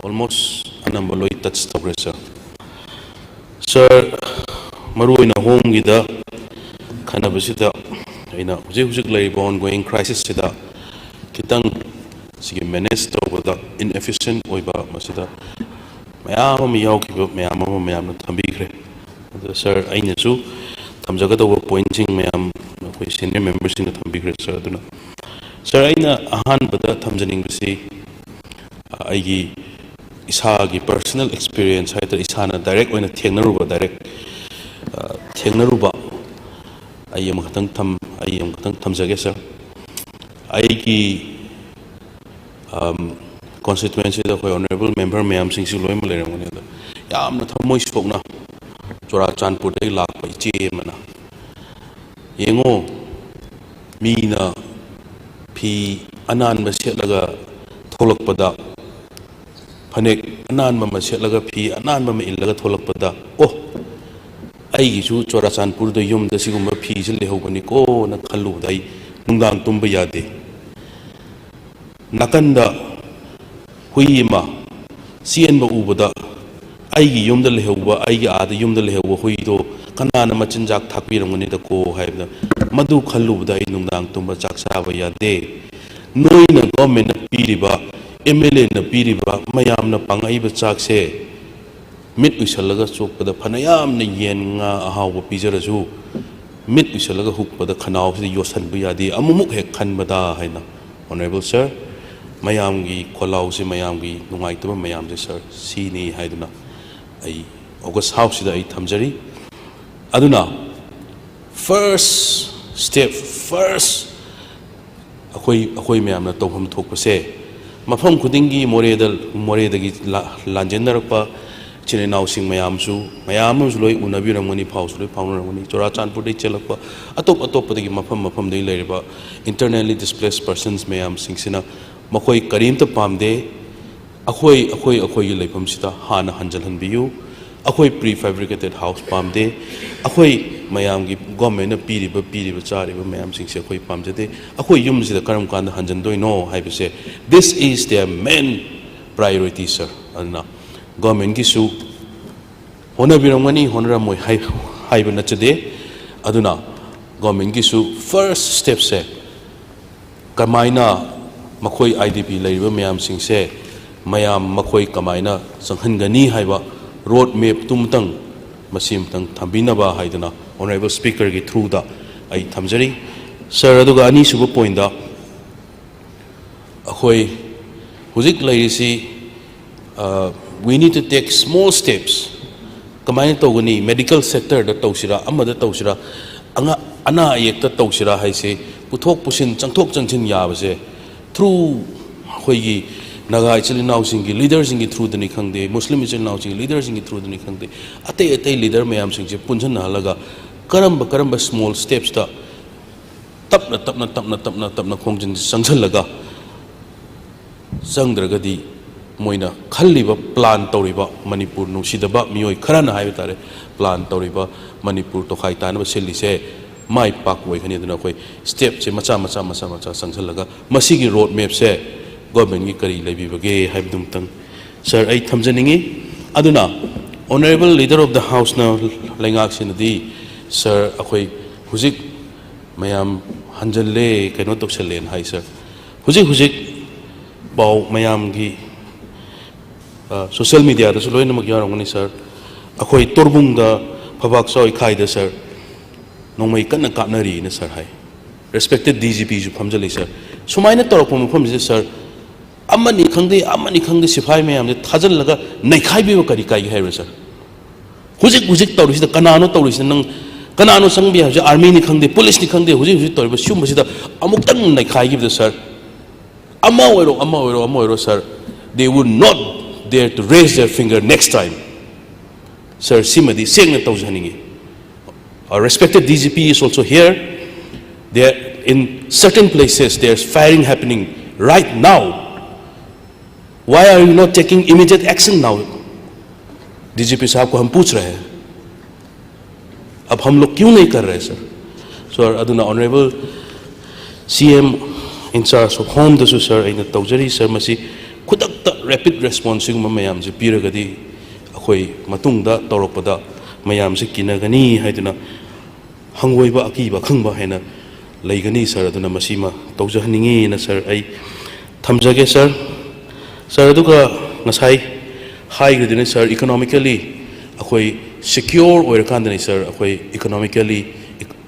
almost ꯑꯅꯝꯕ ꯂꯣꯏ ꯇꯆ ꯇꯧꯈ꯭ꯔꯦ, ꯁꯥꯔ꯫ ꯁꯥꯔ, ꯃꯔꯨꯑꯣꯏꯅ ꯍꯣꯝꯒꯤꯗ ꯈꯟꯅꯕꯁꯤꯗ ꯑꯩꯅ ꯍꯧꯖꯤꯛ ꯍꯧꯖꯤꯛ ꯂꯩꯔꯤꯕ ꯑꯣꯟꯒꯣꯌꯤꯡ ꯀ꯭ꯔꯥꯏꯁꯤꯁꯁꯤꯗ ꯈꯤꯇꯪ ꯁꯤꯒꯤ ꯃꯦꯅꯦꯖ ꯇꯧꯕꯗ ꯏꯟꯑꯦꯐꯤꯁꯤꯌꯦꯟ ꯑꯣꯏꯕ, ꯃꯁꯤꯗ ꯃꯌꯥꯝ ꯑꯃ ꯌꯥꯎꯈꯤꯕ, ꯃꯌꯥꯝ ꯑꯃ ꯃꯌꯥꯝꯅ ꯊꯝꯕꯤꯈ꯭ꯔꯦ꯫ ꯑꯗꯣ ꯁꯥꯔ, ꯑꯩꯅꯁꯨ ꯊꯝꯖꯒꯗꯧꯕ ꯄꯣꯏꯟꯁꯤꯡ ꯃꯌꯥꯝ ꯑꯩꯈꯣꯏ ꯁꯦꯅꯤꯌꯔ ꯃꯦꯝꯕꯔꯁꯤꯡꯅ ꯊꯝꯕꯤꯈ꯭ꯔꯦ, ꯁꯥꯔ꯫ ꯑꯗꯨꯅ ꯁꯥꯔ, ꯑꯩꯅ ꯑꯍꯥꯟꯕꯗ ꯊꯝꯖꯅꯤꯡꯕꯁꯤ, ꯑ, ꯑꯩꯒꯤ ꯏꯁꯥꯒꯤ personal experience ꯍꯥꯏꯇꯥꯔꯦ, ꯏꯁꯥꯅ direct ꯑꯣꯏꯅ ꯊꯦꯡꯅꯔꯨꯕ, direct, ꯑ, ꯊꯦꯡꯅꯔꯨꯕ ꯑꯩ ꯑꯃꯈꯛꯇꯪ ꯊꯝ-, ꯑꯩ ꯑꯃꯈꯛꯇꯪ ꯊꯝꯖꯒꯦ, sir꯫ ꯑꯩꯒꯤ, ꯑꯝ, constituencyꯗ ꯑꯩꯈꯣꯏ honourable member ꯃꯌꯥꯝꯁꯤꯡꯁꯨ ꯂꯣꯏꯅꯃꯛ ꯂꯩꯔꯝꯒꯅꯤ꯫ ꯑꯗꯣ ꯌꯥꯝꯅ ꯊꯃꯣꯏ ꯁꯣꯛꯅ ꯆꯨꯔꯥꯆꯥꯟꯄꯨꯔꯗꯒꯤ ꯂꯥꯛꯄ ꯏꯆꯦ ꯑꯃꯅ, "ꯌꯦꯡꯉꯣ, ꯃꯤꯅ ꯐꯤ ꯑꯅꯥꯟꯕ ꯁꯦꯠꯂꯒ ꯊꯣꯛꯂꯛꯄꯗ, ꯐꯅꯦꯛ ꯑꯅꯥꯟꯕ ꯑꯃ ꯁꯦꯠꯂꯒ, ꯐꯤ ꯑꯅꯥꯟꯕ ꯑꯃ ꯏꯜꯂꯒ ꯊꯣꯛꯂꯛꯄꯗ, ꯑꯣ, ꯑꯩꯒꯤꯁꯨ ꯆꯨꯔꯥꯆꯥꯟꯄꯨꯔꯗ ꯌꯨꯝꯗ ꯁꯤꯒꯨꯝꯕ ꯐꯤꯁꯦ ꯂꯩꯍꯧꯕꯅꯤꯀꯣꯅ" ꯈꯜꯂꯨꯕꯗ ꯑꯩ ꯅꯨꯡꯗꯥꯡ ꯇꯨꯝꯕ ꯌꯥꯗꯦ꯫ ꯅꯥꯀꯟꯗ ꯍꯨꯏ ꯑꯃ ꯆꯦꯟꯕ ꯎꯕꯗ, ꯑꯩꯒꯤ ꯌꯨꯝꯗ ꯂꯩꯍꯧꯕ, ꯑꯩꯒꯤ ꯑꯥꯗ ꯌꯨꯝꯗ ꯂꯩꯍꯧꯕ ꯍꯨꯏꯗꯣ ꯀꯅꯥꯅ ꯃꯆꯤꯟꯖꯥꯛ ꯊꯥꯛꯄꯤꯔꯝꯒꯅꯤꯗꯀꯣ ꯍꯥꯏꯕꯗ, ꯃꯗꯨ ꯈꯜꯂꯨꯕꯗ ꯑꯩ ꯅꯨꯡꯗꯥꯡ ꯇꯨꯝꯕ ꯆꯥꯛ ꯆꯥꯕ ꯌꯥꯗꯦ꯫ ꯅꯣꯏꯅ, governmentꯅ ꯄꯤꯔꯤꯕ, MLAꯅ ꯄꯤꯔꯤꯕ, ꯃꯌꯥꯝꯅ ꯄꯥꯡꯉꯛꯏꯕ ꯆꯥꯛꯁꯦ ꯃꯤꯠ ꯎꯏꯁꯜꯂꯒ ꯆꯣꯞꯄꯗ, ꯐꯅꯌꯥꯝꯅ ꯌꯦꯟ ꯉꯥ ꯑꯍꯥꯎꯕ ꯄꯤꯖꯔꯁꯨ, ꯃꯤꯠ ꯎꯏꯁꯜꯂꯒ ꯍꯨꯛꯄꯗ ꯈꯅꯥꯎꯁꯤꯗ ꯌꯣꯠꯁꯟꯕ ꯌꯥꯗꯦ꯫ ꯑꯃꯨꯛꯃꯨꯛ ꯍꯦꯛ ꯈꯟꯕꯗ ꯍꯥꯏꯅ, honourable sir, ꯃꯌꯥꯝꯒꯤ ꯈꯣꯜꯂꯥꯎꯁꯦ, ꯃꯌꯥꯝꯒꯤ ꯅꯨꯡꯉꯥꯏꯇꯕ ꯃꯌꯥꯝꯁꯦ, sir, ꯁꯤꯅꯤ ꯍꯥꯏꯗꯨꯅ ꯑꯩ August Houseꯁꯤꯗ ꯑꯩ ꯊꯝꯖꯔꯤ꯫ ꯑꯗꯨꯅ first step, first ꯑꯩꯈꯣꯏ, ꯑꯩꯈꯣꯏ ꯃꯌꯥꯝꯅ ꯇꯧꯐꯝ ꯊꯣꯛꯄꯁꯦ, ꯃꯐꯝ ꯈꯨꯗꯤꯡꯒꯤ ꯃꯣꯔꯦꯗ, ꯃꯣꯔꯦꯗꯒꯤ ꯂꯥ-, ꯂꯥꯟꯖꯦꯟꯅꯔꯛꯄ ꯏꯆꯤꯟ ꯏꯅꯥꯎꯁꯤꯡ ꯃꯌꯥꯝꯁꯨ, ꯃꯌꯥꯝ ꯑꯃꯁꯨ ꯂꯣꯏ ꯎꯅꯕꯤꯔꯝꯒꯅꯤ, ꯐꯥꯎꯁꯨ ꯂꯣꯏ ꯐꯥꯎꯅꯔꯝꯒꯅꯤ꯫ ꯆꯨꯔꯥꯆꯥꯟꯄꯨꯔꯗꯒꯤ ꯆꯦꯜꯂꯛꯄ, ꯑꯇꯣꯞ ꯑꯇꯣꯞꯄꯗꯒꯤ, ꯃꯐꯝ ꯃꯐꯝꯗꯒꯤ ꯂꯩꯔꯤꯕ internally displaced persons ꯃꯌꯥꯝꯁꯤꯡꯁꯤꯅ, ꯃꯈꯣꯏ ꯀꯔꯤꯝꯇ ꯄꯥꯝꯗꯦ꯫ ꯑꯩꯈꯣꯏ, ꯑꯩꯈꯣꯏ, ꯑꯩꯈꯣꯏꯒꯤ ꯂꯩꯐꯝꯁꯤꯗ ꯍꯥꯟꯅ ꯍꯟꯖꯤꯜꯍꯟꯕꯤꯌꯨ꯫ ꯑꯩꯈꯣꯏ prefabricated house ꯄꯥꯝꯗꯦ꯫ ꯑꯩꯈꯣꯏ ꯃꯌꯥꯝꯒꯤ, governmentꯅ ꯄꯤꯔꯤꯕ, ꯄꯤꯔꯤꯕ, ꯆꯥꯔꯤꯕ ꯃꯌꯥꯝꯁꯤꯡꯁꯦ ꯑꯩꯈꯣꯏ ꯄꯥꯝꯖꯗꯦ꯫ ꯑꯩꯈꯣꯏ ꯌꯨꯝꯁꯤꯗ ꯀꯔꯝ ꯀꯥꯟꯗ ꯍꯟꯖꯤꯟꯗꯣꯏꯅꯣ ꯍꯥꯏꯕꯁꯦ, this is their main priority, sir꯫ ꯑꯗꯨꯅ governmentꯒꯤꯁꯨ ꯍꯣꯠꯅꯕꯤꯔꯝꯒꯅꯤ, ꯍꯣꯠꯅꯔꯝꯃꯣꯏ ꯍꯥꯏ-, ꯍꯥꯏꯕ ꯅꯠꯆꯗꯦ꯫ ꯑꯗꯨꯅ governmentꯒꯤꯁꯨ first stepꯁꯦ ꯀꯃꯥꯏꯅ ꯃꯈꯣꯏ IDP ꯂꯩꯔꯤꯕ ꯃꯌꯥꯝꯁꯤꯡꯁꯦ, ꯃꯌꯥꯝ ꯃꯈꯣꯏ ꯀꯃꯥꯏꯅ ꯆꯪꯍꯟꯒꯅꯤ ꯍꯥꯏꯕ road mapꯇꯨꯃꯇꯪ, ꯃꯁꯤꯃꯇꯪ ꯊꯝꯕꯤꯅꯕ ꯍꯥꯏꯗꯨꯅ honourable speakerꯒꯤ throughꯗ ꯑꯩ ꯊꯝꯖꯔꯤ꯫ Sir, ꯑꯗꯨꯒ ꯑꯅꯤꯁꯨꯕ pointꯇ, ꯑꯩꯈꯣꯏ ꯍꯧꯖꯤꯛ ꯂꯩꯔꯤꯁꯤ Uh, we need to take small steps. ꯀꯃꯥꯏꯅ ꯇꯧꯒꯅꯤ? ꯃꯦꯗꯤꯀꯦꯜ ꯁꯦꯛꯇꯔꯗ ꯇꯧꯁꯤꯔꯥ, ꯑꯃꯗ ꯇꯧꯁꯤꯔꯥ, ꯑꯉꯥ-, ꯑꯅꯥ ꯑꯌꯦꯛꯇ ꯇꯧꯁꯤꯔꯥ ꯍꯥꯏꯁꯦ, ꯄꯨꯊꯣꯛ ꯄꯨꯁꯤꯟ, ꯆꯪꯊꯣꯛ ꯆꯪꯁꯤꯟ ꯌꯥꯕꯁꯦ through ꯑꯩꯈꯣꯏꯒꯤ ꯅꯥꯒꯥ ꯏꯆꯤꯜ ꯏꯅꯥꯎꯁꯤꯡꯒꯤ ꯂꯤꯗꯔꯁꯤꯡꯒꯤ through ꯗꯅꯤ ꯈꯪꯗꯦ, ꯃꯨꯁꯂꯤꯝ ꯏꯆꯤꯜ ꯏꯅꯥꯎꯁꯤꯡꯒꯤ ꯂꯤꯗꯔꯁꯤꯡꯒꯤ through ꯗꯅꯤ ꯈꯪꯗꯦ, ꯑꯇꯩ ꯑꯇꯩ ꯂꯤꯗꯔ ꯃꯌꯥꯝꯁꯤꯡꯁꯦ ꯄꯨꯟꯁꯤꯟꯅꯍꯜꯂꯒ ꯀꯔꯝꯕ ꯀꯔꯝꯕ ꯁ꯭ꯃꯣꯜ ꯁ꯭ꯇꯦꯞꯁꯇ ꯇꯞꯅ ꯇꯞꯅ ꯇꯞꯅ ꯇꯞꯅ ꯇꯞꯅ ꯈꯣꯡꯖꯤꯟ ꯆꯪꯁꯤꯜꯂꯒ ꯆꯪꯗ꯭ꯔꯒꯗꯤ ꯃꯣꯏꯅ ꯈꯜꯂꯤꯕ, ꯄ꯭ꯂꯥꯟ ꯇꯧꯔꯤꯕ, ꯃꯅꯤꯄꯨꯔ ꯅꯨꯡꯁꯤꯗꯕ ꯃꯤꯑꯣꯏ ꯈꯔꯅ ꯍꯥꯏꯕ ꯇꯥꯔꯦ, ꯄ꯭ꯂꯥꯟ ꯇꯧꯔꯤꯕ ꯃꯅꯤꯄꯨꯔ ꯇꯣꯈꯥꯏ ꯇꯥꯅꯕ ꯁꯤꯜꯂꯤꯁꯦ ꯃꯥꯏ ꯄꯥꯛꯄ ꯑꯣꯏꯒꯅꯤ꯫ ꯑꯗꯨꯅ ꯑꯩꯈꯣꯏ ꯁ꯭ꯇꯦꯞꯁꯦ ꯃꯆꯥ ꯃꯆꯥ ꯃꯆꯥ ꯃꯆꯥ ꯆꯪꯁꯤꯜꯂꯒ ꯃꯁꯤꯒꯤ ꯔꯣꯗ ꯃꯦꯞꯁꯦ ꯒꯣꯔꯃꯦꯟꯒꯤ ꯀꯔꯤ ꯂꯩꯕꯤꯕꯒꯦ ꯍꯥꯏꯕꯗꯨꯃꯇꯪ ꯁꯥꯔ ꯑꯩ ꯊꯝꯖꯅꯤꯡꯉꯤ꯫ ꯑꯗꯨꯅ Honourable Leader of the Houseꯅ ꯂꯩꯉꯥꯛꯁꯤꯅꯗꯤ ꯁꯥꯔ ꯑꯩꯈꯣꯏ ꯍꯧꯖꯤꯛ ꯃꯌꯥꯝ ꯍꯟꯖꯜꯂꯦ, ꯀꯩꯅꯣ ꯇꯧꯁꯜꯂꯦꯅ ꯍꯥꯏ ꯁꯥꯔ꯫ ꯍꯧꯖꯤꯛ ꯍꯧꯖꯤꯛ ꯄꯥꯎ ꯃꯌꯥꯝꯒꯤ ꯁꯣꯁꯤꯌꯦꯜ ꯃꯤꯗꯤꯌꯥꯗꯁꯨ ꯂꯣꯏꯅꯃꯛ ꯌꯥꯎꯔꯝꯒꯅꯤ ꯁꯥꯔ, ꯑꯩꯈꯣꯏ ꯇꯣꯔꯕꯨꯡꯗ ꯐꯕꯥꯛ ꯆꯥꯎꯏꯈꯥꯏꯗ ꯁꯥꯔ ꯅꯣꯡꯃꯩ ꯀꯟꯅ ꯀꯥꯞꯅꯔꯤꯅ ꯁꯥꯔ ꯍꯥꯏ꯫ ꯔꯦꯁꯄꯦꯛꯇꯦꯠ ꯗꯤ ꯖꯤ ꯄꯤꯁꯨ ꯐꯝꯖꯜꯂꯤ ꯁꯥꯔ꯫ ꯁꯨꯃꯥꯏꯅ ꯇꯧꯔꯛꯄ ꯃꯐꯝꯁꯤꯗ ꯁꯥꯔ, ꯑꯃꯅꯤ ꯈꯪꯗꯦ ꯑꯃꯅꯤ ꯈꯪꯗꯦ ꯁꯤꯐꯥꯏ ꯃꯌꯥꯝꯁꯦ ꯊꯥꯖꯤꯜꯂꯒ ꯅꯩꯈꯥꯏꯕꯤꯕ ꯀꯔꯤ ꯀꯥꯏꯒꯦ ꯍꯥꯏꯕ꯭ꯔꯥ ꯁꯥꯔ? ꯍꯧꯖꯤꯛ ꯍꯧꯖꯤꯛ ꯇꯧꯔꯤꯁꯤꯗ ꯀꯅꯥꯅꯣ ꯇꯧꯔꯤꯁꯤꯅ? ꯅꯪ ꯀꯅꯥꯅꯣ ꯆꯪꯕ ꯌꯥꯏ? ꯍꯧꯖꯤꯛ ꯑꯥꯔꯃꯤꯅꯤ ꯈꯪꯗꯦ, ꯄꯨꯂꯤꯁꯅꯤ ꯈꯪꯗꯦ, ꯍꯧꯖꯤꯛ ꯍꯧꯖꯤꯛ ꯇꯧꯔꯤꯕ ꯁꯤꯒꯨꯝꯕꯁꯤꯗ ꯑꯃꯨꯛꯇꯪ ꯅꯩꯈꯥꯏꯈꯤꯕꯗ ꯁꯥꯔ, ꯑꯃ ꯑꯣꯏꯔꯣ ꯑꯃ ꯑꯣꯏꯔꯣ ꯑꯃ ꯑꯣꯏꯔꯣ ꯁꯥꯔ, they would not dare to raise their finger next time. ꯁꯥꯔ, ꯁꯤꯃꯗꯤ ꯁꯦꯡꯅ ꯇꯧꯖꯍꯟꯅꯤꯡꯉꯤ꯫ Our respected D G P is also here. There, in certain places, there's firing happening right now. Why are you not taking immediate action now? D G P साहब को हम पूछ रहे हैं। अब हम लोग क्यों नहीं कर रहे, सर? Sir, ꯑꯗꯨꯅ Honourable C M in charge of Homeꯗꯁꯨ ꯁꯥꯔ ꯑꯩꯅ ꯇꯧꯖꯔꯤ ꯁꯥꯔ, ꯃꯁꯤ ꯈꯨꯗꯛꯇ ꯔꯦꯄꯤꯗ ꯔꯦꯁꯄꯣꯟꯁ ꯁꯤꯒꯨꯝꯕ ꯃꯌꯥꯝꯁꯦ ꯄꯤꯔꯒꯗꯤ ꯑꯩꯈꯣꯏ ꯃꯇꯨꯡꯗ ꯇꯧꯔꯛꯄꯗ ꯃꯌꯥꯝꯁꯦ ꯀꯤꯅꯒꯅꯤ ꯍꯥꯏꯗꯨꯅ ꯍꯪꯒꯣꯏꯕ, ꯑꯀꯤꯕ, ꯑꯈꯪꯕ ꯍꯥꯏꯅ ꯂꯩꯒꯅꯤ ꯁꯥꯔ꯫ ꯑꯗꯨꯅ ꯃꯁꯤꯃ ꯇꯧꯖꯍꯟꯅꯤꯡꯉꯤꯅ ꯁꯥꯔ ꯑꯩ ꯊꯝꯖꯒꯦ ꯁꯥꯔ꯫ ꯁꯥꯔ, ꯑꯗꯨꯒ ꯉꯁꯥꯏ ꯍꯥꯏꯈ꯭ꯔꯗꯨꯅꯤ ꯁꯥꯔ, ꯏꯀꯣꯅꯣꯃꯤꯀꯦꯜꯂꯤ ꯑꯩꯈꯣꯏ ꯁꯤꯀ꯭ꯌꯣꯔ ꯑꯣꯏꯔꯀꯥꯟꯗꯅꯤ ꯁꯥꯔ ꯑꯩꯈꯣꯏ ꯏꯀꯣꯅꯣꯃꯤꯀꯦꯜꯂꯤ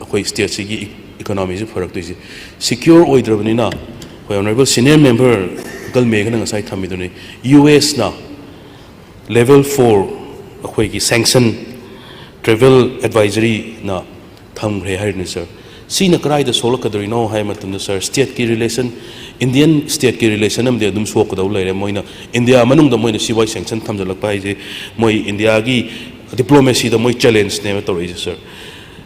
ꯑꯩꯈꯣꯏ ꯁ꯭ꯇꯦꯠꯁꯤꯒꯤ ꯏꯀꯣꯅꯣꯃꯤꯁꯤ ꯐꯔꯛꯇꯣꯏꯁꯦ꯫ ꯁꯤꯀ꯭ꯌꯣꯔ ꯑꯣꯏꯗ꯭ꯔꯕꯅꯤꯅ ꯑꯩꯈꯣꯏ Honourable Senior Member ꯒꯜꯃꯦꯘꯅ ꯉꯁꯥꯏ ꯊꯝꯃꯤꯗꯨꯅꯤ, ꯌꯨ ꯑꯦꯁꯅ Level four ꯑꯩꯈꯣꯏꯒꯤ sanction travel advisoryꯅ ꯊꯝꯈ꯭ꯔꯦ ꯍꯥꯏꯔꯤꯅꯤ, sir꯫ ꯁꯤꯅ ꯀꯗꯥꯏꯗ ꯁꯣꯛꯂꯛꯀꯗꯧꯔꯤꯅꯣ ꯍꯥꯏꯕ ꯃꯇꯝꯗ, sir, stateꯀꯤ relation, Indian stateꯀꯤ relation ꯑꯃꯗꯤ ꯑꯗꯨꯝ ꯁꯣꯛꯀꯗꯧ ꯂꯩꯔꯦ꯫ ꯃꯣꯏꯅ ꯏꯟꯗꯤꯌꯥ ꯃꯅꯨꯡꯗ ꯃꯣꯏꯅ ꯁꯤꯐꯥꯎ sanction ꯊꯝꯖꯤꯜꯂꯛꯄ ꯍꯥꯏꯁꯦ, ꯃꯣꯏ ꯏꯟꯗꯤꯌꯥꯒꯤ diplomacyꯗ ꯃꯣꯏ challengeꯅꯦꯕ ꯇꯧꯔꯛꯏꯁꯦ, sir꯫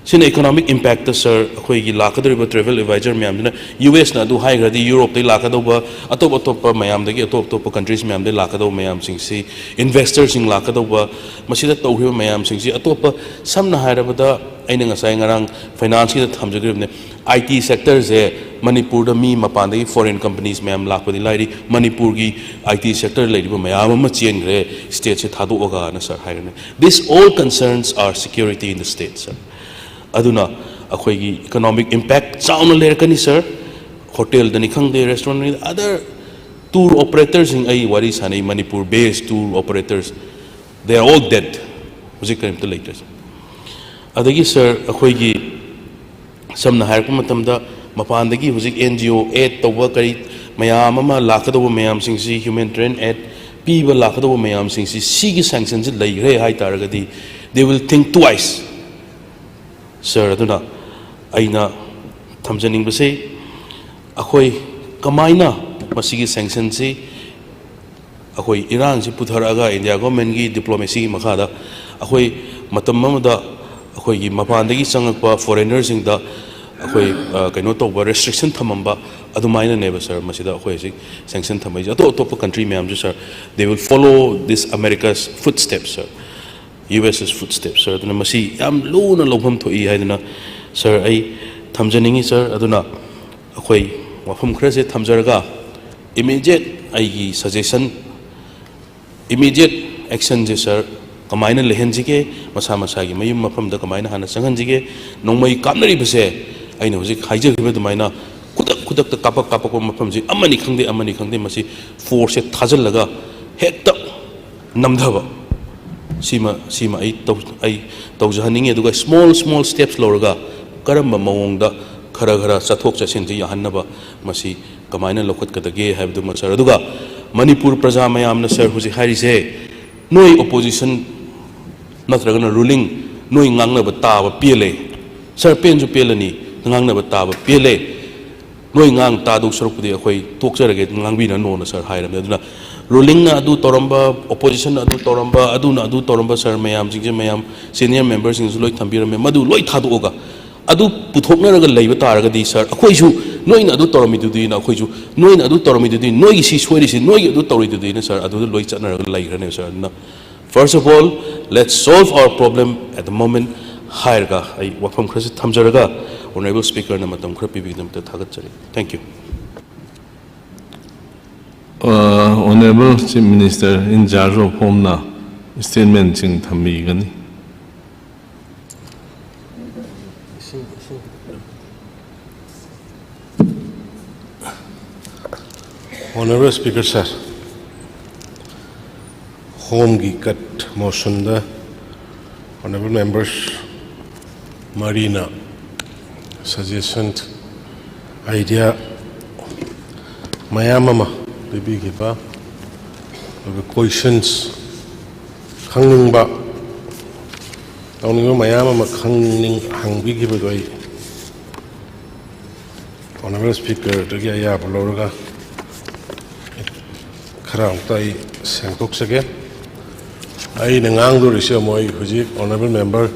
ꯁꯤꯅ economic impactꯇ, sir, ꯑꯩꯈꯣꯏꯒꯤ ꯂꯥꯛꯀꯗꯧꯔꯤꯕ travel advisor ꯃꯌꯥꯝꯗꯨꯅ, USꯅ ꯑꯗꯨ ꯍꯥꯏꯈ꯭ꯔꯗꯤ, Europeꯇꯩ ꯂꯥꯛꯀꯗꯧꯕ, ꯑꯇꯣꯞ ꯑꯇꯣꯞꯄ ꯃꯌꯥꯝꯗꯒꯤ, ꯑꯇꯣꯞ ꯑꯇꯣꯞꯄ countries ꯃꯌꯥꯝꯗꯒꯤ ꯂꯥꯛꯀꯗꯧꯕ ꯃꯌꯥꯝꯁꯤꯡꯁꯤ, investorꯁꯤꯡ ꯂꯥꯛꯀꯗꯧꯕ, ꯃꯁꯤꯗ ꯇꯧꯈ꯭ꯔꯤꯕ ꯃꯌꯥꯝꯁꯤꯡꯁꯤ, ꯑꯇꯣꯞꯄ, ꯁꯝꯅ ꯍꯥꯏꯔꯕꯗ, ꯑꯩꯅ ꯉꯁꯥꯏ ꯉꯔꯥꯡ financeꯀꯤꯗ ꯊꯝꯖꯈ꯭ꯔꯤꯕꯅꯤ, IT sectorꯁꯦ ꯃꯅꯤꯄꯨꯔꯗ ꯃꯤ ꯃꯄꯥꯟꯗꯒꯤ foreign companies ꯃꯌꯥꯝ ꯂꯥꯛꯄꯗꯤ ꯂꯥꯏꯔꯤ, ꯃꯅꯤꯄꯨꯔꯒꯤ IT sector ꯂꯩꯔꯤꯕ ꯃꯌꯥꯝ ꯑꯃ ꯆꯦꯟꯈ꯭ꯔꯦ stateꯁꯦ ꯊꯥꯗꯣꯛꯑꯒꯅ, sir, ꯍꯥꯏꯔꯅꯤ꯫ This all concerns our security in the state, sir꯫ ꯑꯗꯨꯅ ꯑꯩꯈꯣꯏꯒꯤ economic impact ꯆꯥꯎꯅ ꯂꯩꯔꯛꯀꯅꯤ, sir꯫ Hotelꯗꯅꯤ ꯈꯪꯗꯦ, restaurantꯅꯤ, other tour operatorꯁꯤꯡ, ꯑꯩ ꯋꯥꯔꯤ ꯁꯥꯟꯅꯩ, Manipur based tour operators, they are all dead꯫ ꯍꯧꯖꯤꯛ ꯀꯔꯤꯝꯇ ꯂꯩꯇ꯭ꯔꯦ, sir꯫ ꯑꯗꯒꯤ, sir, ꯑꯩꯈꯣꯏꯒꯤ ꯁꯝꯅ ꯍꯥꯏꯔꯛꯄ ꯃꯇꯝꯗ, ꯃꯄꯥꯟꯗꯒꯤ ꯍꯧꯖꯤꯛ NGO aid ꯇꯧꯕ ꯀꯔꯤ ꯃꯌꯥꯝ ꯑꯃ ꯂꯥꯛꯀꯗꯧꯕ ꯃꯌꯥꯝꯁꯤꯡꯁꯤ, humanitarian aid ꯄꯤꯕ ꯂꯥꯛꯀꯗꯧꯕ ꯃꯌꯥꯝꯁꯤꯡꯁꯤ, ꯁꯤꯒꯤ sanctionꯁꯤ ꯂꯩꯈ꯭ꯔꯦ ꯍꯥꯏ ꯇꯥꯔꯒꯗꯤ, they will think twice꯫ Sir, ꯑꯗꯨꯅ ꯑꯩꯅ ꯊꯝꯖꯅꯤꯡꯕꯁꯤ, ꯑꯩꯈꯣꯏ ꯀꯃꯥꯏꯅ ꯃꯁꯤꯒꯤ sanctionꯁꯤ, ꯑꯩꯈꯣꯏ ꯏꯔꯥꯡꯁꯤ ꯄꯨꯊꯔꯛꯑꯒ India governmentꯀꯤ diplomacyꯒꯤ ꯃꯈꯥꯗ ꯑꯩꯈꯣꯏ ꯃꯇꯝ ꯑꯃꯗ ꯑꯩꯈꯣꯏꯒꯤ ꯃꯄꯥꯟꯗꯒꯤ ꯆꯪꯉꯛꯄ foreignerꯁꯤꯡꯗ ꯑꯩꯈꯣꯏ, ꯑ, ꯀꯩꯅꯣ ꯇꯧꯕ, restriction ꯊꯝꯃꯝꯕ ꯑꯗꯨꯃꯥꯏꯅꯅꯦꯕ, sir, ꯃꯁꯤꯗ ꯑꯩꯈꯣꯏ ꯍꯧꯖꯤꯛ sanction ꯊꯝꯃꯛꯏꯁꯦ꯫ ꯑꯇꯣꯞ ꯑꯇꯣꯞꯄ country ꯃꯌꯥꯝꯁꯨ, sir, they will follow this America's footsteps, sir, US's footsteps, sir꯫ ꯑꯗꯨꯅ ꯃꯁꯤ ꯌꯥꯝ ꯂꯨꯅ ꯂꯧꯐꯝ ꯊꯣꯛꯏ ꯍꯥꯏꯗꯅ, sir, ꯑꯩ ꯊꯝꯖꯅꯤꯡꯉꯤ, sir꯫ ꯑꯗꯨꯅ ꯑꯩꯈꯣꯏ ꯋꯥꯐꯝ ꯈꯔꯁꯦ ꯊꯝꯖꯔꯒ, immediate ꯑꯩꯒꯤ suggestion, immediate actionꯁꯦ, sir, ꯀꯃꯥꯏꯅ ꯂꯩꯍꯟꯁꯤꯒꯦ, ꯃꯁꯥ ꯃꯁꯥꯒꯤ ꯃꯌꯨꯝ ꯃꯐꯝꯗ ꯀꯃꯥꯏꯅ ꯍꯥꯟꯅ ꯆꯪꯍꯟꯁꯤꯒꯦ, ꯅꯣꯡꯃꯩ ꯀꯥꯞꯅꯔꯤꯕꯁꯦ, ꯑꯩꯅ ꯍꯧꯖꯤꯛ ꯍꯥꯏꯖꯈꯤꯕ ꯑꯗꯨꯃꯥꯏꯅ ꯈꯨꯗꯛ ꯈꯨꯗꯛꯇ ꯀꯥꯞꯄꯛ ꯀꯥꯞꯄꯛꯄ ꯃꯐꯝꯁꯤ, ꯑꯃꯅꯤ ꯈꯪꯗꯦ, ꯑꯃꯅꯤ ꯈꯪꯗꯦ, ꯃꯁꯤ forceꯁꯦ ꯊꯥꯖꯤꯜꯂꯒ ꯍꯦꯛꯇ ꯅꯝꯊꯕ, ꯁꯤꯃ, ꯁꯤꯃ ꯑꯩ ꯇꯧ-, ꯑꯩ ꯇꯧꯖꯍꯟꯅꯤꯡꯉꯤ꯫ ꯑꯗꯨꯒ small small steps ꯂꯧꯔꯒ ꯀꯔꯝꯕ ꯃꯑꯣꯡꯗ ꯈꯔ ꯈꯔ ꯆꯠꯊꯣꯛ ꯆꯠꯁꯤꯟꯁꯤ ꯌꯥꯍꯟꯅꯕ, ꯃꯁꯤ ꯀꯃꯥꯏꯅ ꯂꯧꯈꯠꯀꯗꯒꯦ ꯍꯥꯏꯕꯗꯨꯃ, sir꯫ ꯑꯗꯨꯒ ꯃꯅꯤꯄꯨꯔ ꯄ꯭ꯔꯖꯥ ꯃꯌꯥꯝꯅ, sir, ꯍꯧꯖꯤꯛ ꯍꯥꯏꯔꯤꯁꯦ, ꯅꯣꯏ opposition ꯅꯠꯇ꯭ꯔꯒꯅ ruling, ꯅꯣꯏ ꯉꯥꯡꯅꯕ ꯇꯥꯕ ꯄꯦꯜꯂꯦ꯫ Sir, ꯄꯦꯟꯁꯨ ꯄꯦꯜꯂꯅꯤ, ꯉꯥꯡꯅꯕ ꯇꯥꯕ ꯄꯦꯜꯂꯦ꯫ ꯅꯣꯏ ꯉꯥꯡ ꯇꯥꯗꯧ ꯁꯔꯨꯛꯄꯨꯗꯤ ꯑꯩꯈꯣꯏ ꯇꯣꯛꯆꯔꯒꯦ, ꯉꯥꯡꯕꯤꯔꯅꯣꯅ sir ꯍꯥꯏꯔꯝꯃꯦ꯫ ꯑꯗꯨꯅ rulingꯅ ꯑꯗꯨ ꯇꯧꯔꯝꯕ, oppositionꯅ ꯑꯗꯨ ꯇꯧꯔꯝꯕ, ꯑꯗꯨꯅ ꯑꯗꯨ ꯇꯧꯔꯝꯕ, sir, ꯃꯌꯥꯝꯁꯤꯡꯁꯦ, ꯃꯌꯥꯝ senior memberꯁꯤꯡꯁꯨ ꯂꯣꯏ ꯊꯝꯕꯤꯔꯝꯃꯦ, ꯃꯗꯨ ꯂꯣꯏ ꯊꯥꯗꯣꯛꯑꯒ ꯑꯗꯨ ꯄꯨꯊꯣꯛꯅꯔꯒ ꯂꯩꯕ ꯇꯥꯔꯒꯗꯤ, sir, ꯑꯩꯈꯣꯏꯁꯨ ꯅꯣꯏꯅ ꯑꯗꯨ ꯇꯧꯔꯝꯃꯤꯗꯨꯗꯤꯅ, ꯑꯩꯈꯣꯏꯁꯨ ꯅꯣꯏꯅ ꯑꯗꯨ ꯇꯧꯔꯝꯃꯤꯗꯨꯗꯤ, ꯅꯣꯏꯒꯤ ꯁꯤ ꯁꯣꯏꯔꯤꯁꯤ ꯅꯣꯏꯒꯤ ꯑꯗꯨ ꯇꯧꯔꯤꯗꯨꯗꯤꯅ, sir, ꯑꯗꯨꯗ ꯂꯣꯏ ꯆꯠꯅꯔꯒ ꯂꯩꯈ꯭ꯔꯅꯦꯕ, sir꯫ ꯑꯗꯨꯅ first of all, let's solve our problem at the moment ꯍꯥꯏꯔꯒ ꯑꯩ ꯋꯥꯐꯝ ꯈꯔꯁꯤ ꯊꯝꯖꯔꯒ, Honourable Speakerꯅ ꯃꯇꯝ ꯈꯔ ꯄꯤꯕꯤꯒꯤꯗꯃꯛꯇ ꯊꯥꯒꯠꯆꯔꯤ꯫ Thank you. Honourable Chief Minister in charge of Homeꯅ statementꯁꯤꯡ ꯊꯝꯕꯤꯒꯅꯤ꯫ Honourable Speaker, sir, Homeꯒꯤ cut motionꯗ Honourable Members ꯃꯔꯤꯅ suggestion, idea ꯃꯌꯥꯝ ꯑꯃ ꯄꯤꯕꯤꯈꯤꯕ, ꯑꯗꯨꯒ questions, ꯈꯪꯅꯤꯡꯕ, ꯇꯧꯅꯤꯡꯕ ꯃꯌꯥꯝ ꯑꯃ ꯈꯪꯅꯤꯡ ꯍꯪꯕꯤꯈꯤꯕꯗꯣ ꯑꯩ Honourable Speakerꯗꯒꯤ ꯑꯌꯥꯕ ꯂꯧꯔꯒ ꯈꯔ ꯑꯃꯨꯛꯇ ꯑꯩ ꯁꯦꯡꯗꯣꯛꯆꯒꯦ꯫ ꯑꯩꯅ ꯉꯥꯡꯗꯣꯔꯤꯁꯦ ꯑꯃꯨꯛ ꯑꯩ ꯍꯧꯖꯤꯛ Honourable Member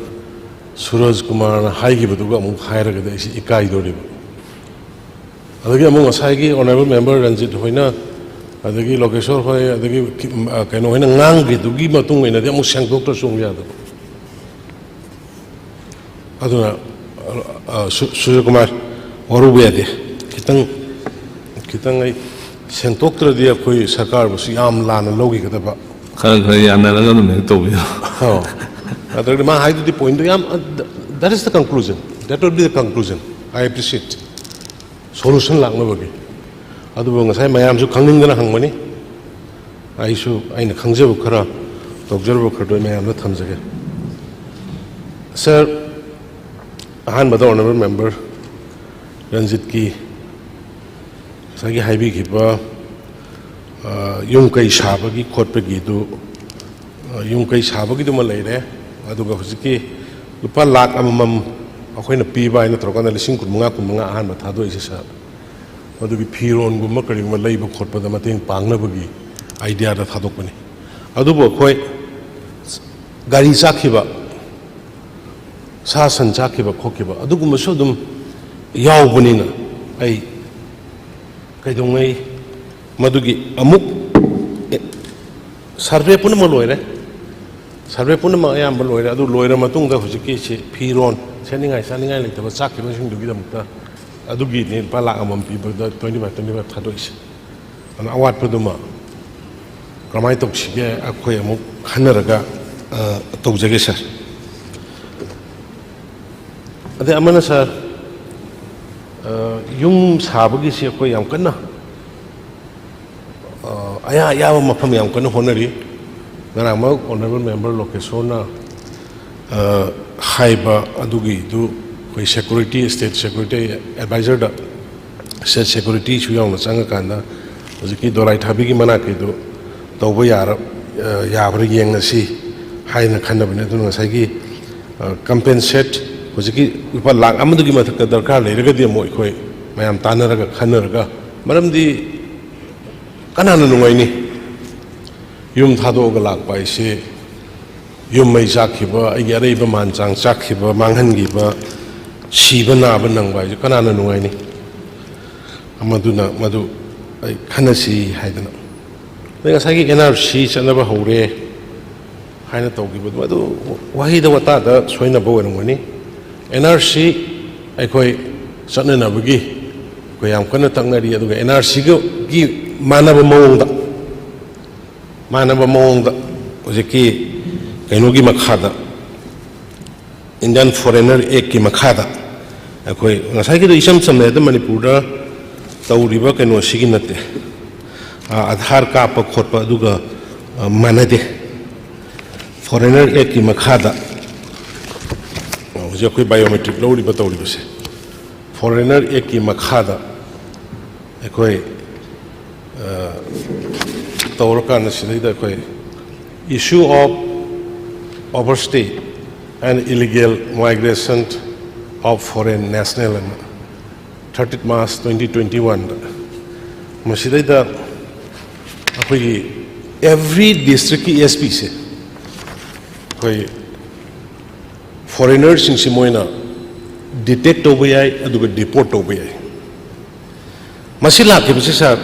ꯁꯨꯔꯖ ꯀꯨꯃꯥꯔꯅ ꯍꯥꯏꯈꯤꯕꯗꯨꯒ ꯑꯃꯨꯛ ꯍꯥꯏꯔꯒꯗꯤ ꯑꯩꯁꯤ ꯏꯀꯥꯏꯗꯣꯔꯤꯕ꯫ ꯑꯗꯒꯤ ꯑꯃꯨꯛ ꯉꯁꯥꯏꯒꯤ Honourable Member ꯔꯟꯖꯤꯠ ꯍꯣꯏꯅ, ꯑꯗꯒꯤ ꯂꯣꯀꯦꯁꯣꯔ ꯍꯣꯏ, ꯑꯗꯒꯤ ꯀꯩꯅꯣ ꯍꯣꯏꯅ ꯉꯥꯡꯈꯤꯗꯨꯒꯤ ꯃꯇꯨꯡ ꯏꯟꯅꯗꯤ ꯑꯃꯨꯛ ꯁꯦꯡꯗꯣꯛꯇ꯭ꯔꯁꯨ ꯑꯃꯨꯛ ꯌꯥꯗꯕ꯫ ꯑꯗꯨꯅ ꯁꯨꯔꯖꯀꯨꯃꯥꯔ, ꯋꯥꯔꯧꯕ ꯌꯥꯗꯦ꯫ ꯈꯤꯇꯪ ꯈꯤꯇꯪ ꯑꯩ ꯁꯦꯡꯗꯣꯛꯇ꯭ꯔꯗꯤ ꯑꯩꯈꯣꯏ ꯁꯔꯀꯥꯔꯕꯨꯁꯨ ꯌꯥꯝ ꯂꯥꯟꯅ ꯂꯧꯈꯤꯒꯗꯕ꯫ ꯈꯔ ꯈꯔ ꯌꯥꯅꯔꯒ ꯑꯗꯨꯝ ꯍꯦꯛ ꯇꯧꯕꯤꯌꯣ꯫ ꯑꯗꯨꯗꯤ ꯃꯥ ꯍꯥꯏꯗꯨꯗꯤ point ꯗꯣ ꯌꯥꯝ, that is the conclusion, that will be the conclusion, I appreciate꯫ Solution ꯂꯥꯛꯅꯕꯒꯤ꯫ ꯑꯗꯨꯕꯨ ꯉꯁꯥꯏ ꯃꯌꯥꯝꯁꯨ ꯈꯪꯅꯤꯡꯗꯅ ꯍꯪꯕꯅꯤ꯫ ꯑꯩꯁꯨ ꯑꯩꯅ ꯈꯪꯖꯕ ꯈꯔ, ꯇꯧꯖꯔꯨꯕ ꯈꯔꯗꯣ ꯑꯩ ꯃꯌꯥꯝꯗ ꯊꯝꯖꯒꯦ꯫ Sir, ꯑꯍꯥꯟꯕꯗ Honourable Member ꯔꯟꯖꯤꯠꯀꯤ ꯉꯁꯥꯏꯒꯤ ꯍꯥꯏꯕꯤꯈꯤꯕ ꯌꯨꯝ ꯀꯩ ꯁꯥꯕꯒꯤ ꯈꯣꯠꯄꯒꯤꯗꯨ ꯌꯨꯝ ꯀꯩ ꯁꯥꯕꯒꯤꯗꯨꯃ ꯂꯩꯔꯦ꯫ ꯑꯗꯨꯒ ꯍꯧꯖꯤꯛꯀꯤ ꯂꯨꯄꯥ ꯂꯥꯈ ꯑꯃꯃꯝ ꯑꯩꯈꯣꯏꯅ ꯄꯤꯕ ꯍꯥꯏꯅ ꯇꯧꯔꯀꯥꯟꯗ ꯂꯤꯁꯤꯡ ꯀꯨꯟꯃꯉꯥ, ꯀꯨꯟꯃꯉꯥ ꯑꯍꯥꯟꯕ ꯊꯥꯗꯣꯛꯏꯁꯦ, ꯁꯥꯔ, ꯃꯗꯨꯒꯤ ꯐꯤꯔꯣꯟꯒꯨꯝꯕ ꯀꯔꯤꯒꯨꯝꯕ ꯂꯩꯕ ꯈꯣꯠꯄꯗ ꯃꯇꯦꯡ ꯄꯥꯡꯅꯕꯒꯤ ꯑꯥꯏꯗꯤꯌꯥꯗ ꯊꯥꯗꯣꯛꯄꯅꯤ꯫ ꯑꯗꯨꯕꯨ ꯑꯩꯈꯣꯏ ꯒꯥꯔꯤ ꯆꯥꯛꯈꯤꯕ, ꯁꯥ ꯁꯟ ꯆꯥꯛꯈꯤꯕ ꯈꯣꯠꯈꯤꯕ ꯑꯗꯨꯒꯨꯝꯕꯁꯨ ꯑꯗꯨꯝ ꯌꯥꯎꯕꯅꯤꯅ, ꯑꯩ ꯀꯩꯗꯧꯉꯩ ꯃꯗꯨꯒꯤ ꯑꯃꯨꯛ, ꯑꯦ, ꯁꯔꯚꯦ ꯄꯨꯝꯅꯃꯛ ꯂꯣꯏꯔꯦ꯫ ꯁꯔꯚꯦ ꯄꯨꯝꯅꯃꯛ ꯑꯌꯥꯝꯕ ꯂꯣꯏꯔꯦ꯫ ꯑꯗꯨ ꯂꯣꯏꯔ ꯃꯇꯨꯡꯗ ꯍꯧꯖꯤꯛꯀꯤ ꯁꯤ ꯐꯤꯔꯣꯟ, ꯁꯦꯠꯅꯤꯡꯉꯥꯏ ꯆꯥꯅꯤꯡꯉꯥꯏ ꯂꯩꯇꯕ ꯆꯥꯛꯈꯤꯕꯁꯤꯡꯗꯨꯒꯤꯗꯃꯛꯇ ꯑꯗꯨꯒꯤꯅꯤ ꯂꯨꯄꯥ ꯂꯥꯈ ꯑꯃꯃꯝ ꯄꯤꯕꯗ twenty five, twenty five ꯊꯥꯗꯣꯛꯏꯁꯦ꯫ ꯑꯗꯨꯅ ꯑꯋꯥꯠꯄꯗꯨꯃ ꯀꯃꯥꯏꯅ ꯇꯧꯁꯤꯒꯦ, ꯑꯩꯈꯣꯏ ꯑꯃꯨꯛ ꯈꯟꯅꯔꯒ, ꯑ, ꯇꯧꯖꯒꯦ, ꯁꯥꯔ꯫ ꯑꯗꯩ ꯑꯃꯅ, ꯁꯥꯔ, ꯑ, ꯌꯨꯝ ꯁꯥꯕꯒꯤꯁꯤ ꯑꯩꯈꯣꯏ ꯌꯥꯝ ꯀꯟꯅ, ꯑ, ꯑꯌꯥ ꯑꯌꯥꯕ ꯃꯐꯝ ꯌꯥꯝ ꯀꯟꯅ ꯍꯣꯠꯅꯔꯤ꯫ ꯉꯔꯥꯡꯃꯛ ꯑꯣꯅꯔꯦꯕꯜ ꯃꯦꯝꯕꯔ ꯂꯣꯀꯦꯁꯣꯔꯅ, ꯑ, ꯍꯥꯏꯕ ꯑꯗꯨꯒꯤꯗꯨ ꯑꯩꯈꯣꯏ ꯁꯦꯀ꯭ꯌꯨꯔꯤꯇꯤ, ꯁ꯭ꯇꯦꯠ ꯁꯦꯀ꯭ꯌꯨꯔꯤꯇꯤ ꯑꯦꯗꯚꯥꯏꯖꯔꯗ ꯁꯦ-, ꯁꯦꯀ꯭ꯌꯨꯔꯤꯇꯤꯁꯨ ꯌꯥꯎꯅ ꯆꯪꯉꯀꯥꯟꯗ ꯍꯧꯖꯤꯛꯀꯤ ꯗꯣꯂꯥꯏ ꯊꯥꯕꯤꯒꯤ ꯃꯅꯥꯛꯀꯤꯗꯨ ꯇꯧꯕ ꯌꯥꯔ-, ꯑ, ꯌꯥꯕ꯭ꯔꯥ ꯌꯦꯡꯉꯁꯤ ꯍꯥꯏꯅ ꯈꯟꯅꯕꯅꯤ꯫ ꯑꯗꯨꯅ ꯉꯁꯥꯏꯒꯤ, ꯑ, ꯀꯝꯄꯦꯟꯁꯦꯠ, ꯍꯧꯖꯤꯛꯀꯤ ꯂꯨꯄꯥ ꯂꯥꯈ ꯑꯃꯗꯨꯒꯤ ꯃꯊꯛꯇ ꯗꯔꯀꯥꯔ ꯂꯩꯔꯒꯗꯤ ꯑꯃꯨꯛ ꯑꯩꯈꯣꯏ ꯃꯌꯥꯝ ꯇꯥꯟꯅꯔꯒ ꯈꯟꯅꯔꯒ, ꯃꯔꯝꯗꯤ ꯀꯅꯥꯅ ꯅꯨꯡꯉꯥꯏꯅꯤ? ꯌꯨꯝ ꯊꯥꯗꯣꯛꯑꯒ ꯂꯥꯛꯄ ꯍꯥꯏꯁꯦ, ꯌꯨꯝ ꯃꯩ ꯆꯥꯛꯈꯤꯕ, ꯑꯩꯒꯤ ꯑꯔꯩꯕ ꯃꯥꯟ ꯆꯥꯡ ꯆꯥꯛꯈꯤꯕ, ꯃꯥꯡꯍꯟꯈꯤꯕ, ꯁꯤꯕ ꯅꯥꯕ ꯅꯪꯕ ꯍꯥꯏꯁꯦ ꯀꯅꯥꯅ ꯅꯨꯡꯉꯥꯏꯅꯤ? ꯃꯗꯨꯅ ꯃꯗꯨ ꯑꯩ ꯈꯟꯅꯁꯤ ꯍꯥꯏꯗꯅ꯫ ꯑꯗꯩ ꯉꯁꯥꯏꯒꯤ ꯑꯦꯟ ꯑꯥꯔ ꯁꯤ ꯆꯠꯅꯕ ꯍꯧꯔꯦ ꯍꯥꯏꯅ ꯇꯧꯈꯤꯕꯗꯨ, ꯃꯗꯨ ꯋꯥꯍꯩꯗ ꯋꯥꯇꯥꯗ ꯁꯣꯏꯅꯕ ꯑꯣꯏꯔꯝꯒꯅꯤ꯫ ꯑꯦꯟ ꯑꯥꯔ ꯁꯤ ꯑꯩꯈꯣꯏ ꯆꯠꯅꯅꯕꯒꯤ ꯑꯩꯈꯣꯏ ꯌꯥꯝ ꯀꯟꯅ ꯇꯛꯅꯔꯤ, ꯑꯗꯨꯒ ꯑꯦꯟ ꯑꯥꯔ ꯁꯤꯒꯤ ꯃꯥꯟꯅꯕ ꯃꯑꯣꯡꯗ, ꯃꯥꯟꯅꯕ ꯃꯑꯣꯡꯗ ꯍꯧꯖꯤꯛꯀꯤ ꯀꯩꯅꯣꯒꯤ ꯃꯈꯥꯗ, ꯏꯟꯗꯤꯌꯥꯟ ꯐꯣꯔꯦꯅꯔ ꯑꯦꯛꯀꯤ ꯃꯈꯥꯗ ꯑꯩꯈꯣꯏ ꯉꯁꯥꯏꯒꯤꯗꯣ ꯏꯆꯝ ꯆꯝꯅ ꯍꯦꯛꯇ ꯃꯅꯤꯄꯨꯔꯗ ꯇꯧꯔꯤꯕ ꯀꯩꯅꯣꯁꯤꯒꯤ ꯅꯠꯇꯦ꯫ ꯑ, ꯑꯙꯥꯔ ꯀꯥꯞꯄ ꯈꯣꯠꯄ ꯑꯗꯨꯒ, ꯑ, ꯃꯥꯟꯅꯗꯦ꯫ ꯐꯣꯔꯦꯅꯔ ꯑꯦꯛꯀꯤ ꯃꯈꯥꯗ, ꯑ, ꯍꯧꯖꯤꯛ ꯑꯩꯈꯣꯏ ꯕꯥꯏꯑꯣꯃꯦꯇ꯭ꯔꯤꯛ ꯂꯧꯔꯤꯕ ꯇꯧꯔꯤꯕꯁꯦ, ꯐꯣꯔꯦꯅꯔ ꯑꯦꯛꯀꯤ ꯃꯈꯥꯗ ꯑꯩꯈꯣꯏ, ꯑ, ꯇꯧꯔꯀꯥꯟꯗ ꯁꯤꯗꯩꯗ ꯑꯩꯈꯣꯏ Issue of overstay and illegal migration of foreign national ꯑꯅ, thirtieth March twenty twenty-oneꯗ, ꯃꯁꯤꯗꯩꯗ ꯑꯩꯈꯣꯏꯒꯤ every districtꯀꯤ S Pꯁꯦ ꯑꯩꯈꯣꯏ foreignerꯁꯤꯡꯁꯤ ꯃꯣꯏꯅ detect ꯇꯧꯕ ꯌꯥꯏ, ꯑꯗꯨꯒ deport ꯇꯧꯕ ꯌꯥꯏ꯫ ꯃꯁꯤ ꯂꯥꯛꯈꯤꯕꯁꯤ, ꯁꯥꯔ,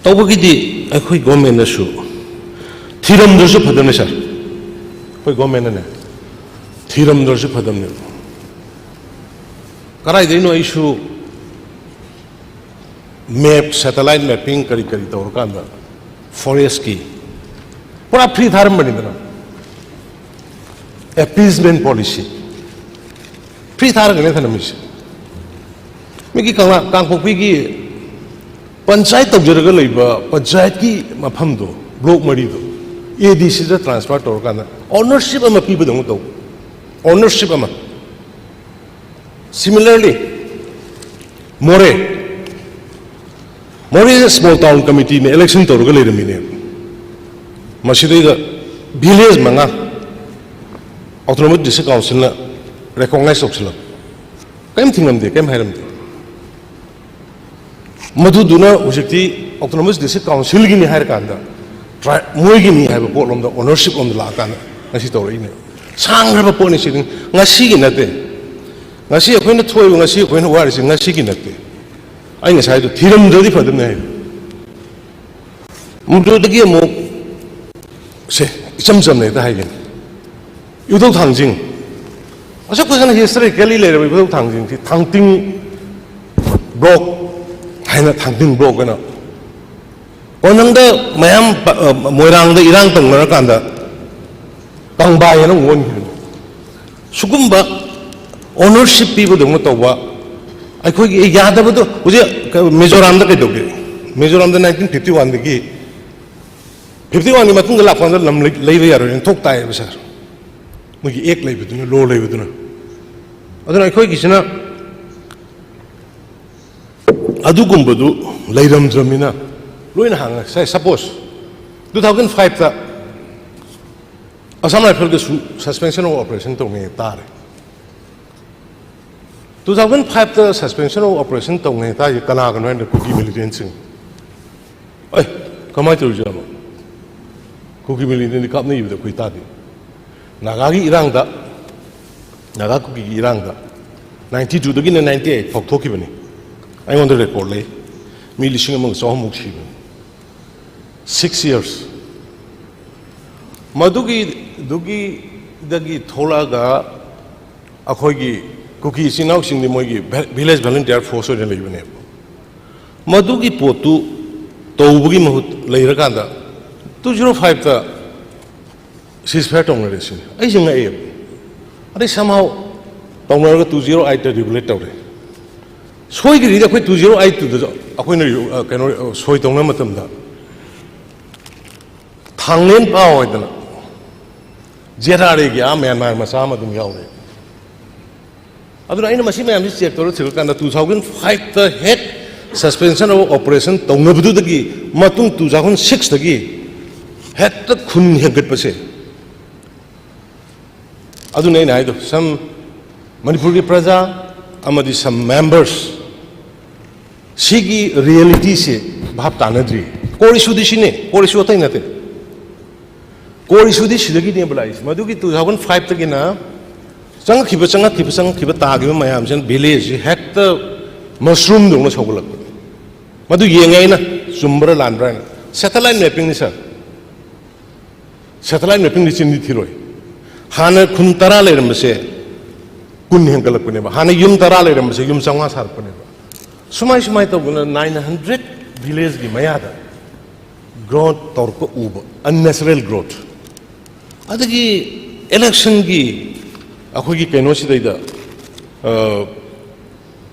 ꯇꯧꯕꯒꯤꯗꯤ ꯑꯩꯈꯣꯏ governmentꯅꯁꯨ ꯊꯤꯔꯝꯗ꯭ꯔꯁꯨ ꯐꯗꯝꯅꯤ, ꯁꯥꯔ꯫ ꯑꯩꯈꯣꯏ governmentꯅꯅꯦ, ꯊꯤꯔꯝꯗ꯭ꯔꯁꯨ ꯐꯗꯝꯅꯦꯕ꯫ ꯀꯗꯥꯏꯗꯩꯅꯣ ꯑꯩꯁꯨ map, satellite mapping ꯀꯔꯤ ꯀꯔꯤ ꯇꯧꯔꯀꯥꯟꯗ forestꯀꯤ ꯄꯨꯔꯥ free ꯊꯥꯔꯝꯕꯅꯤꯗꯅ꯫ Appeasement policy꯫ Free ꯊꯥꯔꯒꯅꯦ ꯊꯅꯝꯃꯤꯁꯦ꯫ ꯃꯤꯒꯤ ꯀꯪꯂꯥ, ꯀꯥꯡꯄꯣꯛꯄꯤꯒꯤ ꯄꯟꯆꯥꯌꯠ ꯇꯧꯖꯔꯒ ꯂꯩꯕ ꯄꯟꯆꯥꯌꯠꯀꯤ ꯃꯐꯝꯗꯣ, block ꯃꯔꯤꯗꯣ, ADCꯗ transfer ꯇꯧꯔꯀꯥꯟꯗ ownership ꯑꯃ ꯄꯤꯕꯗꯧꯅ ꯇꯧꯕ꯫ Ownership ꯑꯃ꯫ Similarly, ꯃꯣꯔꯦ, ꯃꯣꯔꯦꯗ small town committeeꯅ election ꯇꯧꯔꯒ ꯂꯩꯔꯝꯃꯤꯅꯦ꯫ ꯃꯁꯤꯗꯩꯗ village ꯃꯉꯥ Autonomous District Councilꯅ recognize ꯇꯧꯁꯤꯜꯂꯝꯃꯤ꯫ ꯀꯔꯤꯝ ꯊꯤꯡꯉꯝꯗꯦ, ꯀꯔꯤꯝ ꯍꯥꯏꯔꯝꯗꯦ꯫ ꯃꯗꯨꯗꯨꯅ ꯍꯧꯖꯤꯛꯇꯤ Autonomous District Councilꯒꯤꯅꯤ ꯍꯥꯏꯔꯀꯥꯟꯗ tri-, ꯃꯣꯏꯒꯤꯅꯤ ꯍꯥꯏꯕ ꯄꯣꯠꯂꯣꯝꯗ, ownership ꯂꯣꯝꯗ ꯂꯥꯛꯑꯀꯥꯟꯗ ꯉꯁꯤ ꯇꯧꯔꯛꯏꯅꯦ꯫ ꯁꯥꯡꯈ꯭ꯔꯕ ꯄꯣꯠꯅꯤ ꯁꯤꯗꯤ, ꯉꯁꯤꯒꯤ ꯅꯠꯇꯦ꯫ ꯉꯁꯤ ꯑꯩꯈꯣꯏꯅ ꯊꯣꯛꯏꯕ, ꯉꯁꯤ ꯑꯩꯈꯣꯏꯅ ꯋꯥꯔꯤꯁꯤ ꯉꯁꯤꯒꯤ ꯅꯠꯇꯦ꯫ ꯑꯩ ꯉꯁꯥꯏ ꯍꯥꯏꯗꯣ ꯊꯤꯔꯝꯗ꯭ꯔꯗꯤ ꯐꯗꯝꯅꯦ ꯍꯥꯏꯗꯣ꯫ ꯃꯗꯨꯗꯒꯤ ꯑꯃꯨꯛ, ꯁꯦ, ꯏꯆꯝ ꯆꯝꯅ ꯍꯦꯛꯇ ꯍꯥꯏꯒꯦ꯫ ꯏꯕꯨꯙꯧ ꯊꯥꯡꯖꯤꯡ, ꯑꯁꯨꯛ ꯐꯖꯅ historically ꯂꯩꯔꯕ ꯏꯕꯨꯙꯧ ꯊꯥꯡꯖꯤꯡꯁꯤ ꯊꯥꯡꯇꯤꯡ block ꯍꯥꯏꯅ, ꯊꯥꯡꯇꯤꯡ block ꯍꯥꯏꯅ, ꯀꯣꯟꯅꯪꯗ ꯃꯌꯥꯝ ꯄ-, ꯑ, ꯃꯣꯏꯔꯥꯡꯗ ꯏꯔꯥꯡ ꯇꯧꯅꯔꯀꯥꯟꯗ ꯀꯪꯕꯥꯏ ꯍꯥꯏꯅ ꯑꯃꯨꯛ ꯑꯣꯟꯈꯤꯕꯅꯤ꯫ ꯁꯤꯒꯨꯝꯕ ownership ꯄꯤꯕꯗꯧꯅ ꯇꯧꯕ, ꯑꯩꯈꯣꯏꯒꯤ ꯌꯥꯗꯕꯗꯣ ꯍꯧꯖꯤꯛ ꯃꯤꯖꯣꯔꯥꯝꯗ ꯀꯩꯗꯧꯒꯦ? ꯃꯤꯖꯣꯔꯥꯝꯗ nineteen fifty oneꯗꯒꯤ, fifty oneꯒꯤ ꯃꯇꯨꯡꯗ ꯂꯥꯛꯄ ꯀꯥꯟꯗ ꯂꯝ ꯂꯩ-, ꯂꯩꯕ ꯌꯥꯔꯣꯏꯅ ꯊꯣꯛ ꯇꯥꯏꯌꯦꯕ, ꯁꯥꯔ꯫ ꯃꯣꯏꯒꯤ act ꯂꯩꯕꯗꯨꯅ, law ꯂꯩꯕꯗꯨꯅ꯫ ꯑꯗꯨꯅ ꯑꯩꯈꯣꯏꯒꯤꯁꯤꯅ ꯑꯗꯨꯒꯨꯝꯕꯗꯨ ꯂꯩꯔꯝꯗ꯭ꯔꯕꯅꯤꯅ ꯂꯣꯏꯅ ꯍꯥꯡꯉꯦ꯫ Say, suppose ꯇꯨ ꯊꯥꯎꯖꯟ ꯐꯥꯏꯚꯇ ꯑꯁꯥꯝ ꯔꯥꯏꯐꯜꯒꯁꯨ suspension of operation ꯇꯧꯅꯩ ꯇꯥꯔꯦ꯫ ꯇꯨ ꯊꯥꯎꯖꯟ ꯐꯥꯏꯚꯇ suspension of operation ꯇꯧꯅꯩ ꯇꯥꯔꯤꯁꯦ ꯀꯅꯥꯒꯅꯣ ꯍꯥꯏꯅ ꯀꯨꯀꯤ militantꯁꯤꯡ꯫ ꯑꯦ, ꯀꯃꯥꯏꯅ ꯇꯧꯔꯤꯖꯥꯠꯅꯣ? ꯀꯨꯀꯤ militantꯗꯤ ꯀꯥꯞꯅꯩꯕꯗ ꯑꯩꯈꯣꯏ ꯇꯥꯗꯦ꯫ ꯅꯥꯒꯥꯒꯤ ꯏꯔꯥꯡꯗ, ꯅꯥꯒꯥ ꯀꯨꯀꯤꯒꯤ ꯏꯔꯥꯡꯗ ninety twoꯗꯒꯤꯅ ninety eight ꯐꯥꯎ ꯊꯣꯛꯈꯤꯕꯅꯤ꯫ ꯑꯩꯉꯣꯟꯗ record ꯂꯩ꯫ ꯃꯤ ꯂꯤꯁꯤꯡ ꯑꯃꯒ ꯆꯍꯨꯝꯃꯨꯛ ꯁꯤꯕꯅꯤ꯫ Six years꯫ ꯃꯗꯨꯒꯤ, ꯗꯨꯒꯤꯗꯒꯤ ꯊꯣꯛꯂꯛꯑꯒ ꯑꯩꯈꯣꯏꯒꯤ ꯀꯨꯀꯤ ꯏꯆꯤꯟ ꯏꯅꯥꯎꯁꯤꯡꯗꯤ ꯃꯣꯏꯒꯤ village volunteer force ꯑꯣꯏꯅ ꯂꯩꯕꯅꯦꯕ꯫ ꯃꯗꯨꯒꯤ ꯄꯣꯠꯇꯨ ꯇꯧꯕꯒꯤ ꯃꯍꯨꯠ ꯂꯩꯔꯀꯥꯟꯗ two zero fiveꯇ ceasefire ꯇꯧꯅꯔꯦ ꯁꯤꯅꯤ꯫ ꯑꯩꯁꯦ ꯉꯛꯑꯦꯕ꯫ ꯑꯗꯩ somehow ꯇꯧꯅꯔꯒ two zero eightꯇ regulate ꯇꯧꯔꯦ꯫ ꯁꯣꯏꯈ꯭ꯔꯤꯗꯤ ꯑꯩꯈꯣꯏ two zero eightꯇꯨꯗꯁꯨ ꯑꯩꯈꯣꯏꯅ, ꯑ, ꯀꯩꯅꯣ, ꯑ, ꯁꯣꯏ ꯇꯧꯅꯕ ꯃꯇꯝꯗ ꯊꯥꯡꯂꯦꯟ ꯄꯥꯎ ꯍꯥꯏꯗꯅ ZRAꯒꯤ ꯑꯥ ꯃ꯭ꯌꯥꯟꯃꯥꯔ ꯃꯆꯥ ꯑꯃ ꯑꯗꯨꯝ ꯌꯥꯎꯔꯦ꯫ ꯑꯗꯨꯅ ꯑꯩꯅ ꯃꯁꯤ ꯃꯌꯥꯝꯁꯤ check ꯇꯧꯔ ꯊꯤꯔꯀꯥꯟꯗ two thousand fiveꯇ ꯍꯦꯛ suspension of operation ꯇꯧꯅꯕꯗꯨꯗꯒꯤ ꯃꯇꯨꯡ two thousand sixꯇꯒꯤ ꯍꯦꯛꯇ ꯈꯨꯟ ꯍꯦꯟꯒꯠꯄꯁꯦ꯫ ꯑꯗꯨꯅ ꯑꯩꯅ ꯍꯥꯏꯗꯣ, some ꯃꯅꯤꯄꯨꯔꯒꯤ ꯄ꯭ꯔꯖꯥ ꯑꯃꯗꯤ some members ꯁꯤꯒꯤ realityꯁꯦ ꯚꯥꯞ ꯇꯥꯅꯗ꯭ꯔꯤ꯫ Core issueꯗꯤ ꯁꯤꯅꯦ, core issue ꯑꯇꯩ ꯅꯠꯇꯦ꯫ Core issueꯗꯤ ꯁꯤꯗꯒꯤꯅꯦꯕ ꯂꯥꯛꯏꯁꯦ꯫ ꯃꯗꯨꯒꯤ two thousand fiveꯇꯒꯤꯅ ꯆꯪꯉꯛꯈꯤꯕ, ꯆꯪꯉꯛꯈꯤꯕ, ꯆꯪꯉꯛꯈꯤꯕ ꯇꯥꯈꯤꯕ ꯃꯌꯥꯝꯁꯤꯅ villageꯁꯤ ꯍꯦꯛꯇ mushroomꯗꯧꯅ ꯁꯧꯒꯠꯂꯛꯄꯅꯤ꯫ ꯃꯗꯨ ꯌꯦꯡꯉꯦ ꯑꯩꯅ, ꯆꯨꯝꯕ꯭ꯔꯥ ꯂꯥꯟꯕ꯭ꯔꯥ ꯍꯥꯏꯅ꯫ Satellite mappingꯅꯤ sir꯫ Satellite mappingꯗꯤ ꯆꯤꯟꯗꯤ ꯊꯤꯔꯣꯏ꯫ ꯍꯥꯟꯅ ꯈꯨꯟ ꯇꯔꯥ ꯂꯩꯔꯝꯕꯁꯦ ꯀꯨꯟ ꯍꯦꯟꯒꯠꯂꯛꯄꯅꯦꯕ꯫ ꯍꯥꯟꯅ ꯌꯨꯝ ꯇꯔꯥ ꯂꯩꯔꯝꯕꯁꯦ ꯌꯨꯝ ꯆꯥꯝꯃꯉꯥ ꯁꯥꯔꯛꯄꯅꯦꯕ꯫ ꯁꯨꯃꯥꯏ ꯁꯨꯃꯥꯏ ꯇꯧꯗꯅ nine hundred villageꯀꯤ ꯃꯌꯥꯗ growth ꯇꯧꯔꯛꯄ ꯎꯕ, unnatural growth꯫ ꯑꯗꯒꯤ electionꯒꯤ ꯑꯩꯈꯣꯏꯒꯤ ꯀꯩꯅꯣꯁꯤꯗꯩꯗ, ꯑ,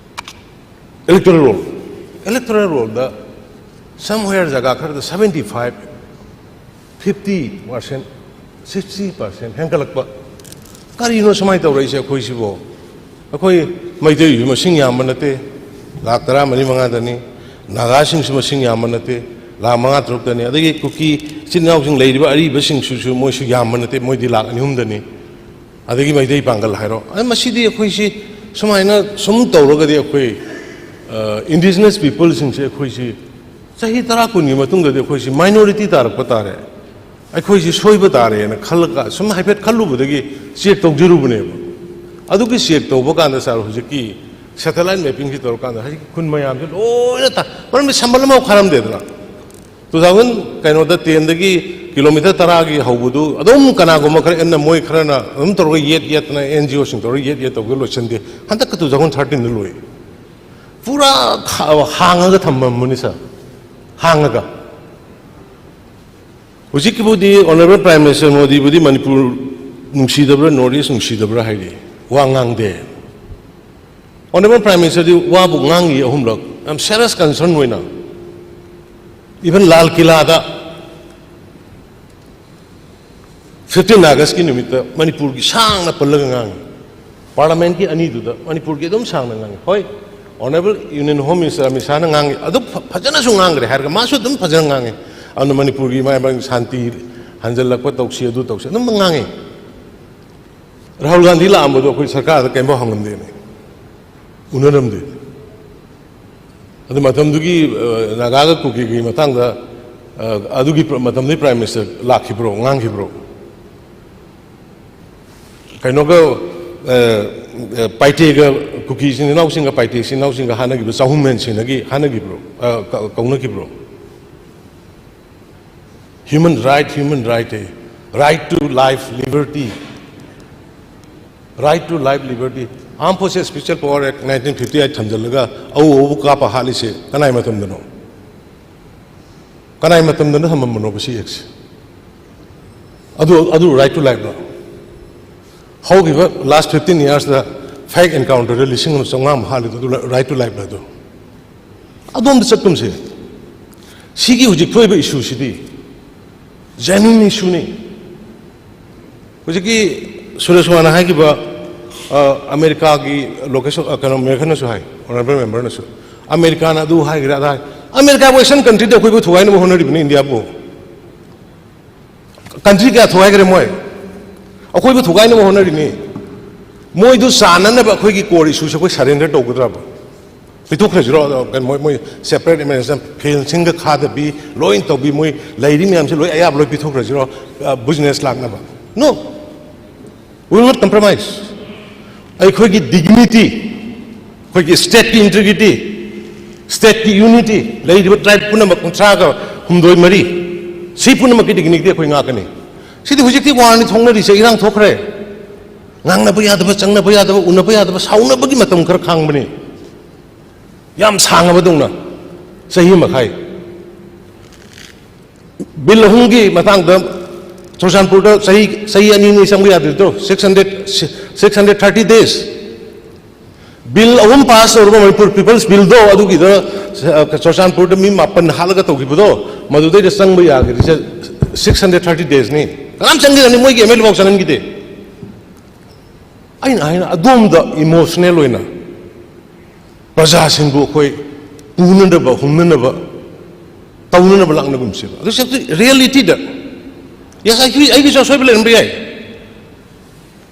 electoral roll, electoral rollꯗ somewhere ꯖꯒꯥ ꯈꯔꯗ seventy five, fifty percent, sixty percent ꯍꯦꯟꯒꯠꯂꯛꯄ꯫ ꯀꯔꯤꯅꯣ ꯁꯨꯃꯥꯏꯅ ꯇꯧꯔꯛꯏꯁꯦ ꯑꯩꯈꯣꯏꯁꯤꯕꯣ? ꯑꯩꯈꯣꯏ ꯃꯩꯇꯩꯁꯨ ꯃꯁꯤꯡ ꯌꯥꯝꯕ ꯅꯠꯇꯦ, ꯂꯥꯈ ꯇꯔꯥ ꯃꯔꯤ ꯃꯉꯥꯗꯅꯤ꯫ ꯅꯥꯒꯥꯁꯤꯡꯁꯨ ꯃꯁꯤꯡ ꯌꯥꯝꯕ ꯅꯠꯇꯦ, ꯂꯥꯈ ꯃꯉꯥ ꯇꯔꯨꯛꯇꯅꯤ꯫ ꯑꯗꯒꯤ ꯀꯨꯀꯤ ꯏꯆꯤꯟ ꯏꯅꯥꯎꯁꯤꯡ ꯂꯩꯔꯤꯕ ꯑꯔꯤꯕꯁꯤꯡꯁꯤꯁꯨ ꯃꯣꯏꯁꯨ ꯌꯥꯝꯕ ꯅꯠꯇꯦ, ꯃꯣꯏꯗꯤ ꯂꯥꯛ ꯑꯅꯤ ꯑꯍꯨꯝꯗꯅꯤ꯫ ꯑꯗꯒꯤ ꯃꯩꯇꯩ ꯄꯥꯡꯒꯜ ꯍꯥꯏꯔꯣ, ꯑ, ꯃꯁꯤꯗꯤ ꯑꯩꯈꯣꯏꯁꯤ ꯁꯨꯃꯥꯏꯅ ꯁꯨꯝ ꯇꯧꯔꯒꯗꯤ ꯑꯩꯈꯣꯏ, ꯑ, indigenous peopleꯁꯤꯡꯁꯦ ꯑꯩꯈꯣꯏꯁꯤ ꯆꯍꯤ ꯇꯔꯥ ꯀꯨꯟꯒꯤ ꯃꯇꯨꯡꯗꯗꯤ ꯑꯩꯈꯣꯏꯁꯤ minority ꯇꯥꯔꯛꯄ ꯇꯥꯔꯦ, ꯑꯩꯈꯣꯏꯁꯤ ꯁꯣꯏꯕ ꯇꯥꯔꯦꯅ ꯈꯜꯂꯒ ꯁꯨꯝ ꯍꯥꯏꯐꯦꯠ ꯈꯜꯂꯨꯕꯗꯒꯤ ꯆꯦꯛ ꯇꯧꯖꯔꯨꯕꯅꯦꯕ꯫ ꯑꯗꯨꯒꯤ ꯆꯦꯛ ꯇꯧꯕ ꯀꯥꯟꯗ ꯁꯥꯔ, ꯍꯧꯖꯤꯛꯀꯤ satellite mappingꯁꯤ ꯇꯧꯔꯀꯥꯟꯗ ꯍꯧꯖꯤꯛꯀꯤ ꯈꯨꯟ ꯃꯌꯥꯝꯁꯦ ꯂꯣꯏꯅ ꯇꯥ-, ꯃꯔꯝꯗꯤ ꯁꯝꯕꯜ ꯑꯃꯐꯥꯎ ꯈꯥꯔꯝꯗꯦꯗꯅ꯫ ꯇꯨ ꯊꯥꯎꯖꯟ ꯀꯩꯅꯣꯗ ꯇꯦꯟꯗꯒꯤ ꯀꯤꯂꯣꯃꯤꯇꯔ ꯇꯔꯥꯒꯤ ꯍꯧꯕꯗꯨ ꯑꯗꯨꯝ ꯀꯅꯥꯒꯨꯝꯕ ꯈꯔ ꯑꯦꯟꯅ ꯃꯣꯏ ꯈꯔꯅ ꯑꯗꯨꯝ ꯇꯧꯔꯒ ꯌꯦꯠ ꯌꯦꯠꯇꯅ, NGOꯁꯤꯡ ꯇꯧꯔꯒ ꯌꯦꯠ ꯌꯦꯠ ꯇꯧꯔꯒ ꯂꯣꯏꯁꯤꯟꯗꯦ꯫ ꯍꯟꯗꯛꯀ ꯇꯨ ꯊꯥꯎꯖꯟ ꯊꯥꯔꯇꯤꯟꯗ ꯂꯣꯏ꯫ ꯄꯨꯔꯥ ꯈꯥ-, ꯍꯥꯡꯉꯒ ꯊꯝꯃꯝꯕꯅꯤ ꯁꯥꯔ, ꯍꯥꯡꯉꯒ꯫ ꯍꯧꯖꯤꯛꯀꯤꯕꯨꯗꯤ Honourable Prime Minister ꯃꯣꯗꯤꯕꯨꯗꯤ Manipur ꯅꯨꯡꯁꯤꯗꯕ꯭ꯔꯥ, North East ꯅꯨꯡꯁꯤꯗꯕ꯭ꯔꯥ ꯍꯥꯏꯔꯤ, ꯋꯥ ꯉꯥꯡꯗꯦ꯫ Honourable Prime Ministerꯗꯤ ꯋꯥꯕꯨ ꯉꯥꯡꯉꯤ ꯑꯍꯨꯝꯂꯛ, ꯌꯥꯝ serious concern ꯑꯣꯏꯅ꯫ Even ꯂꯥꯜ ꯀꯤꯂꯥꯗ fifteen Augustꯀꯤ ꯅꯨꯃꯤꯠꯇ ꯃꯅꯤꯄꯨꯔꯒꯤ ꯁꯥꯡꯅ ꯄꯜꯂꯒ ꯉꯥꯡꯉꯤ꯫ Parliamentꯀꯤ ꯑꯅꯤꯗꯨꯗ ꯃꯅꯤꯄꯨꯔꯒꯤ ꯑꯗꯨꯝ ꯁꯥꯡꯅ ꯉꯥꯡꯉꯤ꯫ ꯍꯣꯏ, Honourable Union Home Minister Amit ꯁꯥꯍꯅ ꯉꯥꯡꯉꯤ, ꯑꯗꯨ ꯐ-, ꯐꯖꯅꯁꯨ ꯉꯥꯡꯈ꯭ꯔꯦ ꯍꯥꯏꯔꯒ ꯃꯥꯁꯨ ꯑꯗꯨꯝ ꯐꯖꯅ ꯉꯥꯡꯉꯤ꯫ ꯑꯗꯨꯅ ꯃꯅꯤꯄꯨꯔꯒꯤ ꯃꯥꯏ ꯃꯥꯒꯤ ꯁꯥꯟꯇꯤ ꯍꯟꯖꯜꯂꯛꯄ ꯇꯧꯁꯤ, ꯑꯗꯨ ꯇꯧꯁꯤ, ꯑꯗꯨꯝ ꯉꯥꯡꯉꯤ꯫ ꯔꯥꯍꯨꯜ ꯒꯥꯟꯙꯤ ꯂꯥꯛꯑꯝꯕꯗꯣ ꯑꯩꯈꯣꯏ ꯁꯔꯀꯥꯔꯗ ꯀꯔꯤꯝꯐꯥꯎ ꯍꯪꯉꯝꯗꯦꯅꯦ, ꯎꯅꯔꯝꯗꯦ꯫ ꯑꯗꯨ ꯃꯇꯝꯗꯨꯒꯤ, ꯑ, ꯅꯥꯒꯥꯒ ꯀꯨꯀꯤꯒꯤ ꯃꯇꯥꯡꯗ, ꯑ, ꯑꯗꯨꯒꯤ ꯄ꯭ꯔ-, ꯃꯇꯝꯗꯨꯒꯤ Prime Minister ꯂꯥꯛꯈꯤꯕ꯭ꯔꯣ, ꯉꯥꯡꯈꯤꯕ꯭ꯔꯣ? ꯀꯩꯅꯣꯒ, ꯑ, ꯑ, ꯄꯥꯏꯇꯦꯒ, ꯀꯨꯀꯤ ꯏꯆꯤꯟ ꯏꯅꯥꯎꯁꯤꯡꯒ ꯄꯥꯏꯇꯦ ꯏꯆꯤꯟ ꯏꯅꯥꯎꯁꯤꯡꯒ ꯍꯥꯠꯅꯈꯤꯕ, ꯆꯍꯨꯝ ꯍꯦꯟ ꯁꯤꯅꯒꯤ ꯍꯥꯠꯅꯈꯤꯕ꯭ꯔꯣ, ꯑ, ꯀ-, ꯀꯧꯅꯈꯤꯕ꯭ꯔꯣ? Human right, human right high, right to life, liberty, right to life, liberty꯫ Armed Forces Special Power Act nineteen fifty eight ꯊꯝꯖꯤꯜꯂꯒ ꯑꯎ ꯑꯎꯕ ꯀꯥꯞꯄ ꯍꯥꯠꯂꯤꯁꯦ ꯀꯅꯥꯏ ꯃꯇꯝꯗꯅꯣ? ꯀꯅꯥꯏ ꯃꯇꯝꯗꯅ ꯊꯝꯃꯝꯕꯅꯣꯕ ꯁꯤ ꯑꯦꯛꯁꯦ? ꯑꯗꯨ, ꯑꯗꯨ right to lifeꯂꯣ? ꯍꯧꯈꯤꯕ last fifteen yearsꯇ fake encounterꯗ ꯂꯤꯁꯤꯡ ꯑꯃ ꯆꯥꯝꯃꯉꯥꯃꯨꯛ ꯍꯥꯠꯂꯤꯗꯣ ꯑꯗꯨ right to lifeꯂ ꯑꯗꯨ? ꯑꯗꯣꯝꯗ ꯆꯠꯀꯨꯝꯁꯦ꯫ ꯁꯤꯒꯤ ꯍꯧꯖꯤꯛ ꯊꯣꯛꯏꯕ issueꯁꯤꯗꯤ genuine issueꯅꯤ꯫ ꯍꯧꯖꯤꯛꯀꯤ ꯁꯨꯔꯦꯁ ꯀꯨꯃꯥꯔꯅ ꯍꯥꯏꯈꯤꯕ, ꯑ, ꯑꯃꯦꯔꯤꯀꯥꯒꯤ ꯂꯣꯀꯦꯁꯟ, ꯑ, ꯀꯩꯅꯣ, ꯃꯦꯌꯔꯅꯁꯨ ꯍꯥꯏ, Honourable Memberꯅꯁꯨ, ꯑꯃꯦꯔꯤꯀꯥꯅ ꯑꯗꯨ ꯍꯥꯏꯈ꯭ꯔꯦ, ꯑꯗꯥ ꯍꯥꯏ-, ꯑꯃꯦꯔꯤꯀꯥ Western countryꯗ ꯑꯩꯈꯣꯏꯕꯨ ꯊꯨꯒꯥꯏꯅꯕ ꯍꯣꯠꯅꯔꯤꯕꯅꯤ ꯏꯟꯗꯤꯌꯥꯕꯨ꯫ ꯀꯟꯇ꯭ꯔꯤ ꯀꯌꯥ ꯊꯨꯒꯥꯏꯈ꯭ꯔꯦ ꯃꯣꯏ? ꯑꯩꯈꯣꯏꯕꯨ ꯊꯨꯒꯥꯏꯅꯕ ꯍꯣꯠꯅꯔꯤꯅꯤ꯫ ꯃꯣꯏꯗꯨ ꯆꯥꯟꯅꯅꯕ ꯑꯩꯈꯣꯏꯒꯤ core issueꯁꯦ ꯑꯩꯈꯣꯏ surrender ꯇꯧꯒꯗ꯭ꯔꯕ? ꯄꯤꯊꯣꯛꯈ꯭ꯔꯁꯤꯔꯣ? ꯑꯗꯣ ꯀꯩꯅꯣ ꯃꯣꯏ, ꯃꯣꯏ separate administration, fencingꯒ ꯈꯥꯗꯕꯤ, ꯂꯣꯏ ꯇꯧꯕꯤ, ꯃꯣꯏ ꯂꯩꯔꯤ ꯃꯌꯥꯝꯁꯦ ꯂꯣꯏ ꯑꯌꯥꯕ ꯂꯣꯏ ꯄꯤꯊꯣꯛꯈ꯭ꯔꯁꯤꯔꯣ? ꯑ, business ꯂꯥꯛꯅꯕ? No, we will not compromise. ꯑꯩꯈꯣꯏꯒꯤ dignity, ꯑꯩꯈꯣꯏꯒꯤ stateꯀꯤ integrity, stateꯀꯤ unity, ꯂꯩꯔꯤꯕ tribe ꯄꯨꯝꯅꯃꯛ ꯀꯨꯟꯊ꯭ꯔꯥꯒ ꯍꯨꯝꯗꯣꯏ ꯃꯔꯤ, ꯁꯤ ꯄꯨꯝꯅꯃꯛꯀꯤ dignity ꯑꯩꯈꯣꯏ ꯉꯥꯛꯀꯅꯤ꯫ ꯁꯤꯗꯤ ꯍꯧꯖꯤꯛꯇꯤ warꯅꯤ ꯊꯣꯛꯅꯔꯤꯁꯦ, ꯏꯔꯥꯡ ꯊꯣꯛꯈ꯭ꯔꯦ꯫ ꯉꯥꯡꯅꯕ ꯌꯥꯗꯕ, ꯆꯪꯅꯕ ꯌꯥꯗꯕ, ꯎꯅꯕ ꯌꯥꯗꯕ, ꯁꯥꯎꯅꯕꯒꯤ ꯃꯇꯝ ꯈꯔ ꯈꯥꯡꯕꯅꯤ꯫ ꯌꯥꯝ ꯁꯥꯡꯉꯕꯗꯧꯅ, ꯆꯍꯤ ꯃꯈꯥꯏ꯫ Bill ꯑꯍꯨꯝꯒꯤ ꯃꯇꯥꯡꯗ ꯆꯨꯔꯆꯥꯟꯄꯨꯔꯗ ꯆꯍꯤ, ꯆꯍꯤ ꯑꯅꯤ ꯑꯅꯤ ꯆꯪꯕ ꯌꯥꯗ꯭ꯔꯤꯗꯣ, six hundred, six hundred thirty days꯫ Bill ꯑꯍꯨꯝ pass ꯇꯧꯔꯕ Manipur People's Billꯗꯣ, ꯑꯗꯨꯒꯤꯗ, ꯑ, ꯆꯨꯔꯆꯥꯟꯄꯨꯔꯗ ꯃꯤ ꯃꯥꯄꯟ ꯍꯥꯠꯂꯒ ꯇꯧꯈꯤꯕꯗꯣ, ꯃꯗꯨꯗꯩꯗ ꯆꯪꯕ ꯌꯥꯈꯤꯗ꯭ꯔꯤꯁꯦ six hundred thirty daysꯅꯤ꯫ ꯀꯅꯥꯝ ꯆꯪꯈꯤꯗꯕꯅꯤ, ꯃꯣꯏꯒꯤ MLA ꯐꯥꯎ ꯆꯪꯍꯟꯈꯤꯗꯦ꯫ ꯑꯩꯅ ꯍꯥꯏꯅ ꯑꯗꯣꯝꯗ emotional ꯑꯣꯏꯅ ꯄ꯭ꯔꯖꯥꯁꯤꯡꯕꯨ ꯑꯩꯈꯣꯏ ꯄꯨꯅꯅꯕ, ꯍꯨꯝꯅꯅꯕ, ꯇꯧꯅꯅꯕ ꯂꯥꯛꯅꯒꯨꯝꯁꯦꯕ꯫ ꯑꯗꯨ ꯁꯛꯇꯤ realityꯗ, yes, ꯑꯩꯒꯤ, ꯑꯩꯒꯤꯁꯨ ꯑꯁꯣꯏꯕ ꯂꯩꯔꯝꯕ ꯌꯥꯏ,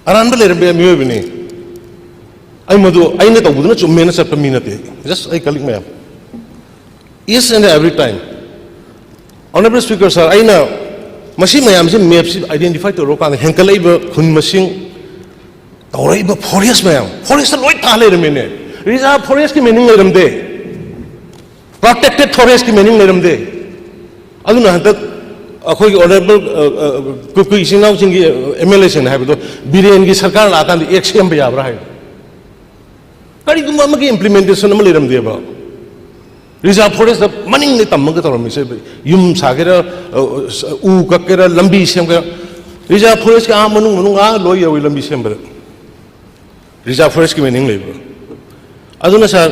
ꯑꯔꯥꯟꯕ ꯂꯩꯔꯝꯕ ꯌꯥꯏ, ꯃꯤꯑꯣꯏꯕꯅꯤ꯫ ꯑꯩ ꯃꯗꯨ ꯑꯩꯅ ꯇꯧꯕꯗꯨꯅ ꯆꯨꯝꯃꯦꯅ ꯆꯠꯄ ꯃꯤ ꯅꯠꯇꯦ꯫ Just ꯑꯩ colleague ꯃꯌꯥꯝ, each and every time꯫ Honourable Speaker Sir, ꯑꯩꯅ ꯃꯁꯤ ꯃꯌꯥꯝꯁꯤ mapꯁꯤ identify ꯇꯧꯔꯀꯥꯟꯗ ꯍꯦꯟꯒꯠꯂꯛꯏꯕ ꯈꯨꯟ ꯃꯁꯤꯡ, ꯇꯧꯔꯛꯏꯕ forest ꯃꯌꯥꯝ, forestꯇ ꯂꯣꯏ ꯊꯥ ꯂꯩꯔꯝꯃꯦꯅꯦ꯫ Reserve forestꯀꯤ meaning ꯂꯩꯔꯝꯗꯦ, protected forestꯀꯤ meaning ꯂꯩꯔꯝꯗꯦ꯫ ꯑꯗꯨꯅ ꯍꯟꯗꯛ ꯑꯩꯈꯣꯏꯒꯤ honourable, ꯑ, ꯑ, ꯀꯨꯀꯤ ꯏꯆꯤꯟ ꯏꯅꯥꯎꯁꯤꯡꯒꯤ, ꯑ, MLAꯁꯤꯡꯅ ꯍꯥꯏꯕꯗꯣ, ꯕꯤꯔꯦꯟꯒꯤ ꯁꯔꯀꯥꯔ ꯂꯥꯛꯑꯀꯥꯟꯗ act ꯁꯦꯝꯕ ꯌꯥꯕ꯭ꯔꯥ ꯍꯥꯏ꯫ ꯀꯔꯤꯒꯨꯝꯕ ꯑꯃꯒꯤ implementation ꯑꯃ ꯂꯩꯔꯝꯗꯦꯕ꯫ Reserve forestꯇ ꯃꯅꯤꯡꯗ ꯇꯝꯃꯒ ꯇꯧꯔꯝꯃꯤꯁꯦ, ꯌꯨꯝ ꯁꯥꯒꯦꯔꯥ, ꯑ, ꯎ ꯀꯛꯀꯦꯔꯥ, ꯂꯝꯕꯤ ꯁꯦꯝꯒꯦꯔꯥ, reserve forestꯀꯤ ꯑꯥ ꯃꯅꯨꯡ, ꯃꯅꯨꯡ ꯑꯥ ꯂꯣꯏ ꯌꯧꯏ ꯂꯝꯕꯤ ꯁꯦꯝꯕꯗ꯫ Reserve forestꯀꯤ meaning ꯂꯩꯕ꯭ꯔꯥ? ꯑꯗꯨꯅ sir,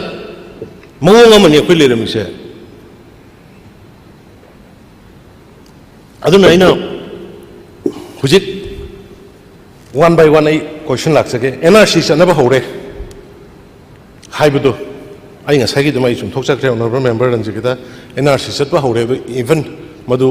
ꯃꯑꯣꯡ ꯑꯃꯅꯤ ꯑꯩꯈꯣꯏ ꯂꯩꯔꯝꯃꯤꯁꯦ꯫ ꯑꯗꯨꯅ ꯑꯩꯅ ꯍꯧꯖꯤꯛ one by one ꯑꯩ question ꯂꯥꯛꯆꯒꯦ꯫ NRC ꯆꯠꯅꯕ ꯍꯧꯔꯦ ꯍꯥꯏꯕꯗꯣ, ꯑꯩ ꯉꯁꯥꯏꯒꯤ ꯑꯗꯨꯝ ꯑꯩ ꯆꯨꯝꯊꯣꯛꯆꯈ꯭ꯔꯦ, honourable member ꯔꯟꯖꯤꯠꯀꯤꯗ꯫ NRC ꯆꯠꯄ ꯍꯧꯔꯦ, ꯑꯗꯨ even ꯃꯗꯨ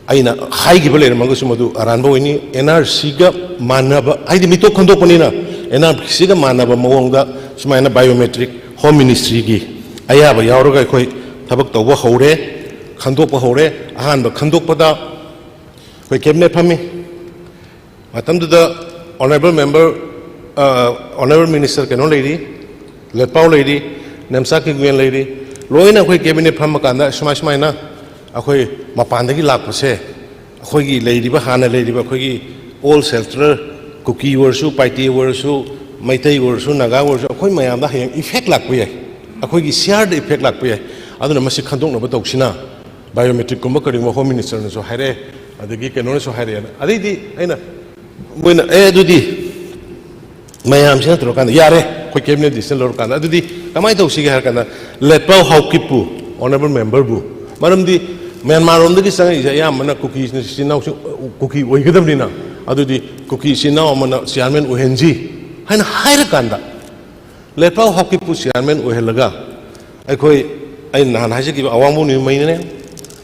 ꯑꯩꯅ ꯍꯥꯏꯈꯤꯕ ꯂꯩꯔꯝꯃꯒꯁꯨ ꯃꯗꯨ ꯑꯔꯥꯟꯕ ꯑꯣꯏꯅꯤ꯫ ꯑꯦꯟ ꯑꯥꯔ ꯁꯤꯒ ꯃꯥꯟꯅꯕ, ꯍꯥꯏꯗꯤ ꯃꯤꯇꯣꯞ ꯈꯟꯗꯣꯛꯄꯅꯤꯅ, ꯑꯦꯟ ꯑꯥꯔ ꯁꯤꯒ ꯃꯥꯟꯅꯕ ꯃꯑꯣꯡꯗ ꯁꯨꯃꯥꯏꯅ biometric Home Ministry ꯒꯤ ꯑꯌꯥꯕ ꯌꯥꯎꯔꯒ ꯑꯩꯈꯣꯏ ꯊꯕꯛ ꯇꯧꯕ ꯍꯧꯔꯦ, ꯈꯟꯗꯣꯛꯄ ꯍꯧꯔꯦ꯫ ꯑꯍꯥꯟꯕ ꯈꯟꯗꯣꯛꯄꯗ ꯑꯩꯈꯣꯏ cabinet ꯐꯝꯃꯤ꯫ ꯃꯇꯝꯗꯨꯗ honourable member, ꯑ, honourable minister ꯀꯩꯅꯣ ꯂꯩꯔꯤ, ꯂꯦꯠꯄꯥꯎ ꯂꯩꯔꯤ, ꯅꯦꯝꯆꯥ ꯀꯤꯒꯨꯌꯦꯟ ꯂꯩꯔꯤ, ꯂꯣꯏꯅ ꯑꯩꯈꯣꯏ cabinet ꯐꯝꯃ ꯀꯥꯟꯗ ꯁꯨꯃꯥꯏ ꯁꯨꯃꯥꯏꯅ ꯑꯩꯈꯣꯏ ꯃꯄꯥꯟꯗꯒꯤ ꯂꯥꯛꯄꯁꯦ, ꯑꯩꯈꯣꯏꯒꯤ ꯂꯩꯔꯤꯕ, ꯍꯥꯟꯅ ꯂꯩꯔꯤꯕ ꯑꯩꯈꯣꯏꯒꯤ all shelter, ꯀꯨꯀꯤ ꯑꯣꯏꯔꯁꯨ, ꯄꯥꯏꯇꯦ ꯑꯣꯏꯔꯁꯨ, ꯃꯩꯇꯩ ꯑꯣꯏꯔꯁꯨ, ꯅꯥꯒꯥ ꯑꯣꯏꯔꯁꯨ, ꯑꯩꯈꯣꯏ ꯃꯌꯥꯝꯗ ꯍꯌꯦꯡ effect ꯂꯥꯛꯄ ꯌꯥꯏ, ꯑꯩꯈꯣꯏꯒꯤ ꯁꯤꯌꯥꯔꯗ effect ꯂꯥꯛꯄ ꯌꯥꯏ꯫ ꯑꯗꯨꯅ ꯃꯁꯤ ꯈꯟꯗꯣꯛꯅꯕ ꯇꯧꯁꯤꯅ biometric ꯀꯨꯝꯕ ꯀꯔꯤꯒꯨꯝꯕ Home Minister ꯅꯁꯨ ꯍꯥꯏꯔꯛꯑꯦ, ꯑꯗꯒꯤ ꯀꯩꯅꯣꯅꯁꯨ ꯍꯥꯏꯔꯛꯑꯦꯅ꯫ ꯑꯗꯩꯗꯤ ꯑꯩꯅ, ꯃꯣꯏꯅ, "ꯑꯦ, ꯑꯗꯨꯗꯤ ꯃꯌꯥꯝꯁꯤꯅ ꯇꯧꯔꯀꯥꯟꯗ ꯌꯥꯔꯦ, ꯑꯩꯈꯣꯏ cabinet decision ꯂꯧꯔꯀꯥꯟꯗ ꯑꯗꯨꯗꯤ ꯀꯃꯥꯏꯅ ꯇꯧꯁꯤꯒꯦ?" ꯍꯥꯏꯔ ꯀꯥꯟꯗ, ꯂꯦꯠꯄꯥꯎ ꯍꯥꯎꯀꯤꯞꯄꯨ, honourable member ꯕꯨ, ꯃꯔꯝꯗꯤ ꯃ꯭ꯌꯥꯟꯃꯥꯔ ꯂꯣꯝꯗꯒꯤ ꯆꯪꯉꯛꯏꯁꯦ ꯑꯌꯥꯝꯕꯅ ꯀꯨꯀꯤꯁꯤꯡ, ꯏꯆꯤꯟ ꯏꯅꯥꯎꯁꯤꯡ ꯀꯨꯀꯤ ꯑꯣꯏꯒꯗꯕꯅꯤꯅ, ꯑꯗꯨꯗꯤ ꯀꯨꯀꯤ ꯏꯆꯤꯟ ꯏꯅꯥꯎ ꯑꯃꯅ chairman ꯑꯣꯏꯍꯟꯁꯤ ꯍꯥꯏꯅ ꯍꯥꯏꯔꯀꯥꯟꯗ, ꯂꯦꯠꯄꯥꯎ ꯍꯥꯎꯀꯤꯞꯄꯨ chairman ꯑꯣꯏꯍꯜꯂꯒ ꯑꯩꯈꯣꯏ, ꯑꯩꯅ ꯅꯍꯥꯟ ꯍꯥꯏꯖꯈꯤꯕ ꯑꯋꯥꯡꯕ ꯅ꯭ꯌꯨꯃꯩꯅꯅꯦ,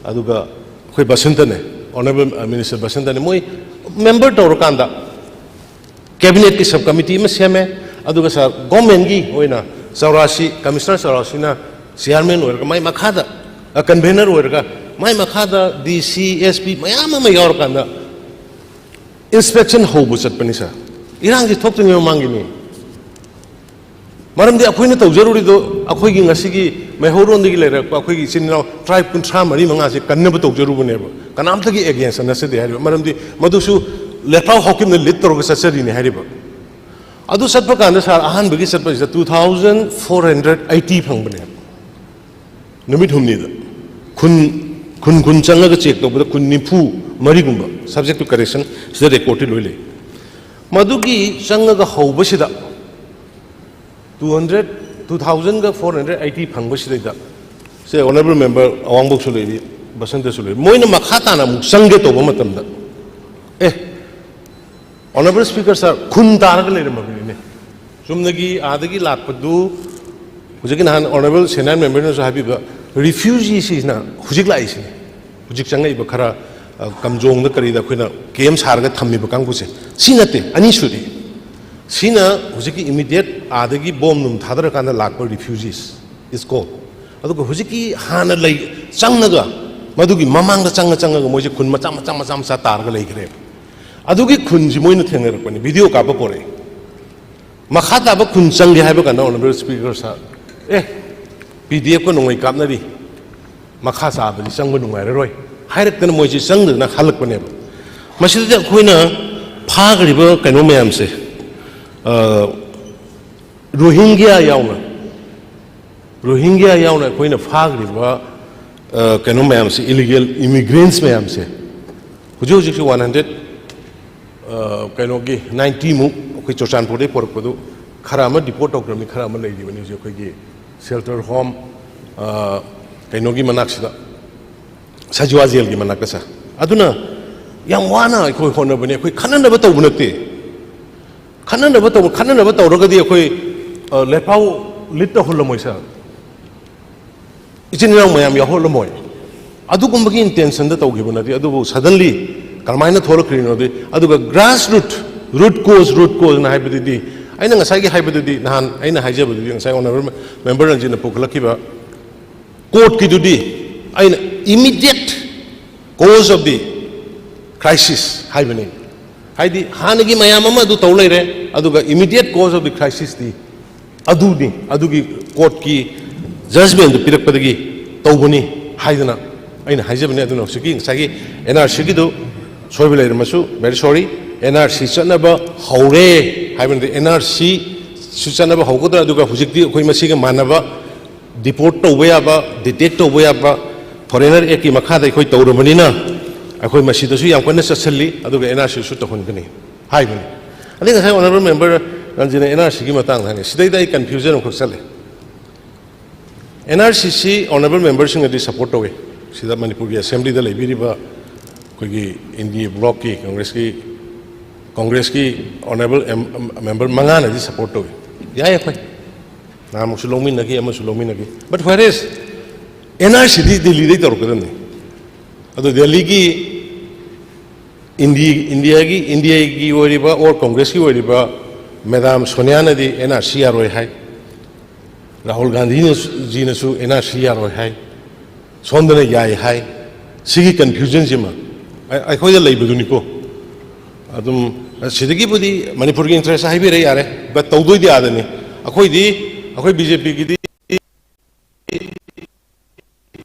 ꯑꯗꯨꯒ ꯑꯩꯈꯣꯏ ꯕꯁꯟꯇꯅꯦ, honourable minister ꯕꯁꯟꯇꯅꯦ, ꯃꯣꯏ member ꯇꯧꯔꯀꯥꯟꯗ cabinet ꯀꯤ sub committee ꯑꯃ ꯁꯦꯝꯃꯦ꯫ ꯑꯗꯨꯒ sir, government ꯀꯤ ꯑꯣꯏꯅ ꯆꯧꯔꯥꯁꯤ, Commissioner ꯆꯧꯔꯥꯁꯤꯅ chairman ꯑꯣꯏꯔꯒ, ꯃꯥꯏ ꯃꯈꯥꯗ, ꯑ, convener ꯑꯣꯏꯔꯒ, ꯃꯥꯏ ꯃꯈꯥꯗ D C, S P ꯃꯌꯥꯝ ꯑꯃ ꯌꯥꯎꯔꯀꯥꯟꯗ inspection ꯍꯧꯕ ꯆꯠꯄꯅꯤ sir꯫ ꯏꯔꯥꯡꯁꯤ ꯊꯣꯛꯇ꯭ꯔꯤꯉꯩ ꯃꯃꯥꯡꯒꯤꯅꯤ꯫ ꯃꯔꯝꯗꯤ ꯑꯩꯈꯣꯏꯅ ꯇꯧꯖꯔꯨꯔꯤꯗꯣ, ꯑꯩꯈꯣꯏꯒꯤ ꯉꯁꯤꯒꯤ ꯃꯩꯍꯧꯔꯣꯟꯗꯒꯤ ꯂꯩꯔꯛꯄ ꯑꯩꯈꯣꯏꯒꯤ ꯏꯆꯤꯟ ꯏꯅꯥꯎ tribe ꯀꯨꯟꯊ꯭ꯔꯥ ꯃꯔꯤ ꯃꯉꯥꯁꯦ ꯀꯟꯅꯕ ꯇꯧꯖꯔꯨꯕꯅꯦꯕ꯫ ꯀꯅꯥꯝꯇꯒꯤ against ꯅꯠꯆꯗꯦ ꯍꯥꯏꯔꯤꯕ, ꯃꯔꯝꯗꯤ ꯃꯗꯨꯁꯨ ꯂꯦꯠꯄꯥꯎ ꯍꯥꯎꯀꯤꯞꯅ lead ꯇꯧꯔꯒ ꯆꯠꯆꯔꯤꯅꯦ ꯍꯥꯏꯔꯤꯕ꯫ ꯑꯗꯨ ꯆꯠꯄ ꯀꯥꯟꯗ sir, ꯑꯍꯥꯟꯕꯒꯤ ꯆꯠꯄꯁꯤꯗ two thousand four hundred eighty ꯐꯪꯕꯅꯦ꯫ ꯅꯨꯃꯤꯠ ꯍꯨꯝꯅꯤꯗ ꯈꯨꯟ, ꯈꯨꯟ ꯈꯨꯟ ꯆꯪꯉꯒ check ꯇꯧꯕꯗ ꯈꯨꯟ ꯅꯤꯐꯨ ꯃꯔꯤꯒꯨꯝꯕ, subject to correction, ꯁꯤꯗ record ꯇꯤ ꯂꯣꯏ ꯂꯩ꯫ ꯃꯗꯨꯒꯤ ꯆꯪꯉꯒ ꯍꯧꯕꯁꯤꯗ two hundred, two thousand four hundred eighty ꯐꯪꯕꯁꯤꯗꯩꯗ, ꯁꯦ honourable member ꯑꯋꯥꯡꯕꯣꯛꯁꯨ ꯂꯩꯔꯤ, ꯕꯁꯟꯇꯁꯨ ꯂꯩꯔꯤ, ꯃꯣꯏꯅ ꯃꯈꯥ ꯇꯥꯅ ꯑꯃꯨꯛ ꯆꯪꯒꯦ ꯇꯧꯕ ꯃꯇꯝꯗ, ꯑꯦ, honourable speaker sir, ꯈꯨꯟ ꯇꯥꯔꯒ ꯂꯩꯔꯝꯃꯕꯅꯤꯅꯦ꯫ ꯆꯨꯝꯅꯒꯤ ꯑꯥꯗꯒꯤ ꯂꯥꯛꯄꯗꯨ, ꯍꯧꯖꯤꯛꯀꯤ ꯅꯍꯥꯟ honourable senior member ꯅꯁꯨ ꯍꯥꯏꯕꯤꯕ refugee ꯁꯤꯅ ꯍꯧꯖꯤꯛ ꯂꯥꯛꯏꯁꯤꯅꯤ꯫ ꯍꯧꯖꯤꯛ ꯆꯪꯉꯛꯏꯕ ꯈꯔ ꯀꯝꯖꯣꯡꯗ ꯀꯔꯤꯗ ꯑꯩꯈꯣꯏꯅ ꯀꯦꯝ ꯁꯥꯔꯒ ꯊꯝꯃꯤꯕ ꯀꯥꯡꯕꯨꯁꯦ ꯁꯤ ꯅꯠꯇꯦ꯫ ꯑꯅꯤꯁꯨꯗꯤ ꯁꯤꯅ ꯍꯧꯖꯤꯛꯀꯤ ꯏꯃꯤꯗꯤꯌꯦꯠ ꯑꯥꯗꯒꯤ ꯕꯣꯝ ꯅꯨꯡ ꯊꯥꯗꯔꯀꯥꯟꯗ ꯂꯥꯛꯄ ꯔꯤꯐ꯭ꯌꯨꯖꯤꯁ ꯏꯁ ꯀꯣꯜ꯫ ꯑꯗꯨꯒ ꯍꯧꯖꯤꯛꯀꯤ ꯍꯥꯟꯅ ꯂꯩ ꯆꯪꯉꯒ ꯃꯗꯨꯒꯤ ꯃꯃꯥꯡꯗ ꯆꯪꯉ ꯆꯪꯉꯒ ꯃꯣꯏꯁꯦ ꯈꯨꯟ ꯃꯆꯥ ꯃꯆꯥ ꯃꯆꯥ ꯃꯆꯥ ꯇꯥꯔꯒ ꯂꯩꯈ꯭ꯔꯦꯕ꯫ ꯑꯗꯨꯒꯤ ꯈꯨꯟꯁꯤ ꯃꯣꯏꯅ ꯊꯦꯡꯅꯔꯛꯄꯅꯤ, ꯚꯤꯗꯤꯑꯣ ꯀꯥꯞꯄ ꯄꯣꯔꯛꯑꯦ꯫ ꯃꯈꯥ ꯇꯥꯕ ꯈꯨꯟ ꯆꯪꯒꯦ ꯍꯥꯏꯕ ꯀꯥꯟꯗ ꯑꯣꯅꯔꯦꯕꯜ ꯁ꯭ꯄꯤꯀꯔ ꯁꯥꯔ, "ꯑꯦ, ꯄꯤ ꯗꯤ ꯑꯦꯐꯀ ꯅꯣꯡꯃꯩ ꯀꯥꯞꯅꯔꯤ, ꯃꯈꯥ ꯇꯥꯕꯗꯤ ꯆꯪꯕ ꯅꯨꯡꯉꯥꯏꯔꯔꯣꯏ" ꯍꯥꯏꯔꯛꯇꯅ ꯃꯣꯏꯁꯤ ꯆꯪꯗꯗꯅ ꯍꯜꯂꯛꯄꯅꯦꯕ꯫ ꯃꯁꯤꯗ ꯑꯩꯈꯣꯏꯅ ꯐꯥꯈ꯭ꯔꯤꯕ ꯀꯩꯅꯣ ꯃꯌꯥꯝꯁꯦ, ꯑ, ꯔꯣꯍꯤꯡꯒ꯭ꯌꯥ ꯌꯥꯎꯅ, ꯔꯣꯍꯤꯡꯒ꯭ꯌꯥ ꯌꯥꯎꯅ ꯑꯩꯈꯣꯏꯅ ꯐꯥꯈ꯭ꯔꯤꯕ, ꯑ, ꯀꯩꯅꯣ ꯃꯌꯥꯝꯁꯦ, ꯏꯂꯤꯒꯦꯜ ꯏꯃꯤꯒ꯭ꯔꯦꯟꯁ ꯃꯌꯥꯝꯁꯦ ꯍꯧꯖꯤꯛ ꯍꯧꯖꯤꯛꯁꯨ ꯋꯥꯟ ꯍꯟꯗ꯭ꯔꯦꯠ, ꯑ, ꯀꯩꯅꯣꯒꯤ ꯅꯥꯏꯟꯇꯤꯃꯨꯛ ꯑꯩꯈꯣꯏ ꯆꯨꯔꯆꯥꯟꯄꯨꯔꯗꯒꯤ ꯄꯣꯔꯛꯄꯗꯨ ꯈꯔ ꯑꯃ ꯗꯤꯄꯣꯔꯠ ꯇꯧꯈ꯭ꯔꯕꯅꯤ, ꯈꯔ ꯑꯃ ꯂꯩꯔꯤꯕꯅꯤ ꯍꯧꯖꯤꯛ ꯑꯩꯈꯣꯏꯒꯤ ꯁꯦꯜꯇꯔ ꯍꯣꯝ, ꯑ, ꯀꯩꯅꯣꯒꯤ ꯃꯅꯥꯛꯁꯤꯗ, ꯁꯖꯤꯋꯥ ꯖꯦꯜꯒꯤ ꯃꯅꯥꯛꯇ ꯁꯥꯔ꯫ ꯑꯗꯨꯅ ꯌꯥꯝ ꯋꯥꯅ ꯑꯩꯈꯣꯏ ꯍꯣꯠꯅꯕꯅꯤ, ꯑꯩꯈꯣꯏ ꯈꯠꯅꯅꯕ ꯇꯧꯕ ꯅꯠꯇꯦ꯫ ꯈꯠꯅꯅꯕ ꯇꯧꯕ, ꯈꯠꯅꯅꯕ ꯇꯧꯔꯒꯗꯤ ꯑꯩꯈꯣꯏ, ꯑ, ꯂꯦꯠꯐꯥꯎ ꯂꯤꯠ ꯇꯧꯍꯜꯂꯝꯃꯣꯏ ꯁꯥꯔ꯫ ꯏꯆꯤꯟ ꯏꯅꯥꯎ ꯃꯌꯥꯝ ꯌꯥꯎꯍꯜꯂꯝꯃꯣꯏ꯫ ꯑꯗꯨꯒꯨꯝꯕꯒꯤ ꯏꯟꯇꯦꯟꯁꯟꯗ ꯇꯧꯈꯤꯕ ꯅꯠꯇꯦ꯫ ꯑꯗꯨꯕꯨ ꯁꯗꯟꯂꯤ ꯀꯔꯝꯍꯥꯏꯅ ꯊꯣꯛꯂꯛꯈ꯭ꯔꯤꯅꯣꯗꯤ, ꯑꯗꯨꯒ ꯒ꯭ꯔꯥꯁ ꯔꯨꯠ, ꯔꯨꯠ ꯀꯣꯖ, ꯔꯨꯠ ꯀꯣꯖꯅ ꯍꯥꯏꯕꯗꯨꯗꯤ, ꯑꯩꯅ ꯉꯁꯥꯏꯒꯤ ꯍꯥꯏꯕꯗꯨꯗꯤ, ꯅꯍꯥꯟ ꯑꯩꯅ ꯍꯥꯏꯖꯕꯗꯨꯗꯤ, ꯉꯁꯥꯏ ꯑꯣꯅꯔꯦꯕꯜ ꯃꯦꯝꯕꯔ ꯔꯟꯖꯤꯠꯅ ꯄꯨꯈꯠꯂꯛꯈꯤꯕ ꯀꯣꯔꯠꯀꯤꯗꯨꯗꯤ ꯑꯩꯅ ꯏꯃꯤꯗꯤꯌꯦꯠ ꯀꯣꯖ ꯑꯣꯐ ꯗꯤ ꯀ꯭ꯔꯥꯏꯁꯤꯁ ꯍꯥꯏꯕꯅꯤ꯫ ꯍꯥꯏꯗꯤ ꯍꯥꯟꯅꯒꯤ ꯃꯌꯥꯝ ꯑꯃ ꯑꯗꯨ ꯇꯧ ꯂꯩꯔꯦ, ꯑꯗꯨꯒ ꯏꯃꯤꯗꯤꯌꯦꯠ ꯀꯣꯖ ꯑꯣꯐ ꯗꯤ ꯀ꯭ꯔꯥꯏꯁꯤꯁꯇꯤ ꯑꯗꯨꯅꯤ, ꯑꯗꯨꯒꯤ ꯀꯣꯔꯠꯀꯤ ꯖꯖꯃꯦꯟꯗꯨ ꯄꯤꯔꯛꯄꯗꯒꯤ ꯇꯧꯕꯅꯤ ꯍꯥꯏꯗꯅ ꯑꯩꯅ ꯍꯥꯏꯖꯕꯅꯤ꯫ ꯑꯗꯨꯅ ꯍꯧꯖꯤꯛꯀꯤ ꯉꯁꯥꯏꯒꯤ ꯑꯦꯟ ꯑꯥꯔ ꯁꯤꯒꯤꯗꯨ ꯁꯣꯏꯕ ꯂꯩꯔꯝꯃꯁꯨ, very sorry, N R C ꯆꯠꯅꯕ ꯍꯧꯔꯦ ꯍꯥꯏꯕꯅꯗꯤ, ꯑꯦꯟ ꯑꯥꯔ ꯁꯤꯁꯨ ꯆꯠꯅꯕ ꯍꯧꯒꯗ꯭ꯔꯥ, ꯑꯗꯨꯒ ꯍꯧꯖꯤꯛꯇꯤ ꯑꯩꯈꯣꯏ ꯃꯁꯤꯒ ꯃꯥꯟꯅꯕ ꯗꯤꯄꯣꯔꯠ ꯇꯧꯕ ꯌꯥꯕ, ꯗꯤꯇꯦꯛ ꯇꯧꯕ ꯌꯥꯕ ꯐꯣꯔꯦꯅꯔ ꯑꯦꯛꯀꯤ ꯃꯈꯥꯗ ꯑꯩꯈꯣꯏ ꯇꯧꯔꯕꯅꯤꯅ ꯑꯩꯈꯣꯏ ꯃꯁꯤꯗꯁꯨ ꯌꯥꯝ ꯀꯟꯅ ꯆꯠꯁꯤꯜꯂꯤ, ꯑꯗꯨꯒ ꯑꯦꯟ ꯑꯥꯔ ꯁꯤꯁꯨ ꯇꯧꯍꯟꯒꯅꯤ ꯍꯥꯏꯕꯅꯤ꯫ ꯑꯗꯩ ꯉꯁꯥꯏ ꯑꯣꯅꯔꯦꯕꯜ ꯃꯦꯝꯕꯔ ꯔꯟꯖꯤꯅ ꯑꯦꯟ ꯑꯥꯔ ꯁꯤꯒꯤ ꯃꯇꯥꯡꯗ ꯍꯥꯏꯅꯤ, ꯁꯤꯗꯩꯗ ꯑꯩ ꯀꯟꯐ꯭ꯌꯨꯖꯟ ꯑꯃꯈꯛ ꯆꯠꯂꯦ꯫ ꯑꯦꯟ ꯑꯥꯔ ꯁꯤꯁꯤ ꯑꯣꯅꯔꯦꯕꯜ ꯃꯦꯝꯕꯔꯁꯤꯡꯅꯗꯤ ꯁꯄꯣꯔꯠ ꯇꯧꯋꯤ꯫ ꯁꯤꯗ ꯃꯅꯤꯄꯨꯔꯒꯤ ꯑꯦꯁꯦꯝꯕ꯭ꯂꯤꯗ ꯂꯩꯕꯤꯔꯤꯕ ꯑꯩꯈꯣꯏꯒꯤ ꯑꯦꯟ ꯗꯤ ꯑꯦ ꯕ꯭ꯂꯣꯛꯀꯤ ꯀꯪꯒ꯭ꯔꯦꯁꯀꯤ, ꯀꯪꯒ꯭ꯔꯦꯁꯀꯤ ꯑꯣꯅꯔꯦꯕꯜ ꯑꯦꯝ-, ꯃꯦꯝꯕꯔ ꯃꯉꯥꯅꯗꯤ ꯁꯄꯣꯔꯠ ꯇꯧꯋꯤ꯫ ꯌꯥꯏ, ꯑꯩꯈꯣꯏ ꯅꯍꯥꯟꯃꯨꯛꯁꯨ ꯂꯧꯃꯤꯟꯅꯈꯤ, ꯑꯃꯁꯨ ꯂꯧꯃꯤꯟꯅꯈꯤ꯫ But where is, N R ꯁꯤꯗꯤ ꯗꯤꯜꯂꯤꯗꯩ ꯇꯧꯔꯛꯀꯗꯕꯅꯤ꯫ ꯑꯗꯣ ꯗꯦꯜꯂꯤꯒꯤ ꯏꯟꯗꯤ ꯏꯟꯗꯤꯌꯥꯒꯤ ꯏꯟꯗꯤꯌꯥꯒꯤ ꯑꯣꯏꯔꯤꯕ ꯑꯣꯔ ꯀꯣꯡꯒ꯭ꯔꯦꯁꯀꯤ ꯑꯣꯏꯔꯤꯕ ꯃꯦꯗꯥꯝ ꯁꯣꯅꯤꯌꯥꯅꯗꯤ ꯑꯦꯟ ꯑꯥꯔ ꯁꯤ ꯌꯥꯔꯣꯏ ꯍꯥꯏ꯫ ꯔꯥꯍꯨꯜ ꯒꯥꯟꯙꯤꯅ ꯖꯤꯅꯁꯨ ꯑꯦꯟ ꯑꯥꯔ ꯁꯤ ꯌꯥꯔꯣꯏ ꯍꯥꯏ꯫ ꯁꯣꯝꯗꯅ ꯌꯥꯏ ꯍꯥꯏ꯫ ꯁꯤꯒꯤ ꯀꯟꯐ꯭ꯌꯨꯖꯟꯁꯤꯃ ꯑꯩ- ꯑꯩꯈꯣꯏꯗ ꯂꯩꯕꯗꯨꯅꯤꯀꯣ꯫ ꯑꯗꯨꯝ ꯁꯤꯗꯒꯤꯕꯨꯗꯤ ꯃꯅꯤꯄꯨꯔꯒꯤ ꯏꯟꯇꯔꯦꯁ ꯍꯥꯏꯕꯤꯔꯦ ꯌꯥꯔꯦ, ꯕꯠ ꯇꯧꯗꯣꯏꯗꯤ ꯑꯥꯗꯅꯤ꯫ ꯑꯩꯈꯣꯏꯗꯤ ꯑꯩꯈꯣꯏ ꯕꯤ ꯖꯦ ꯄꯤꯒꯤꯗꯤ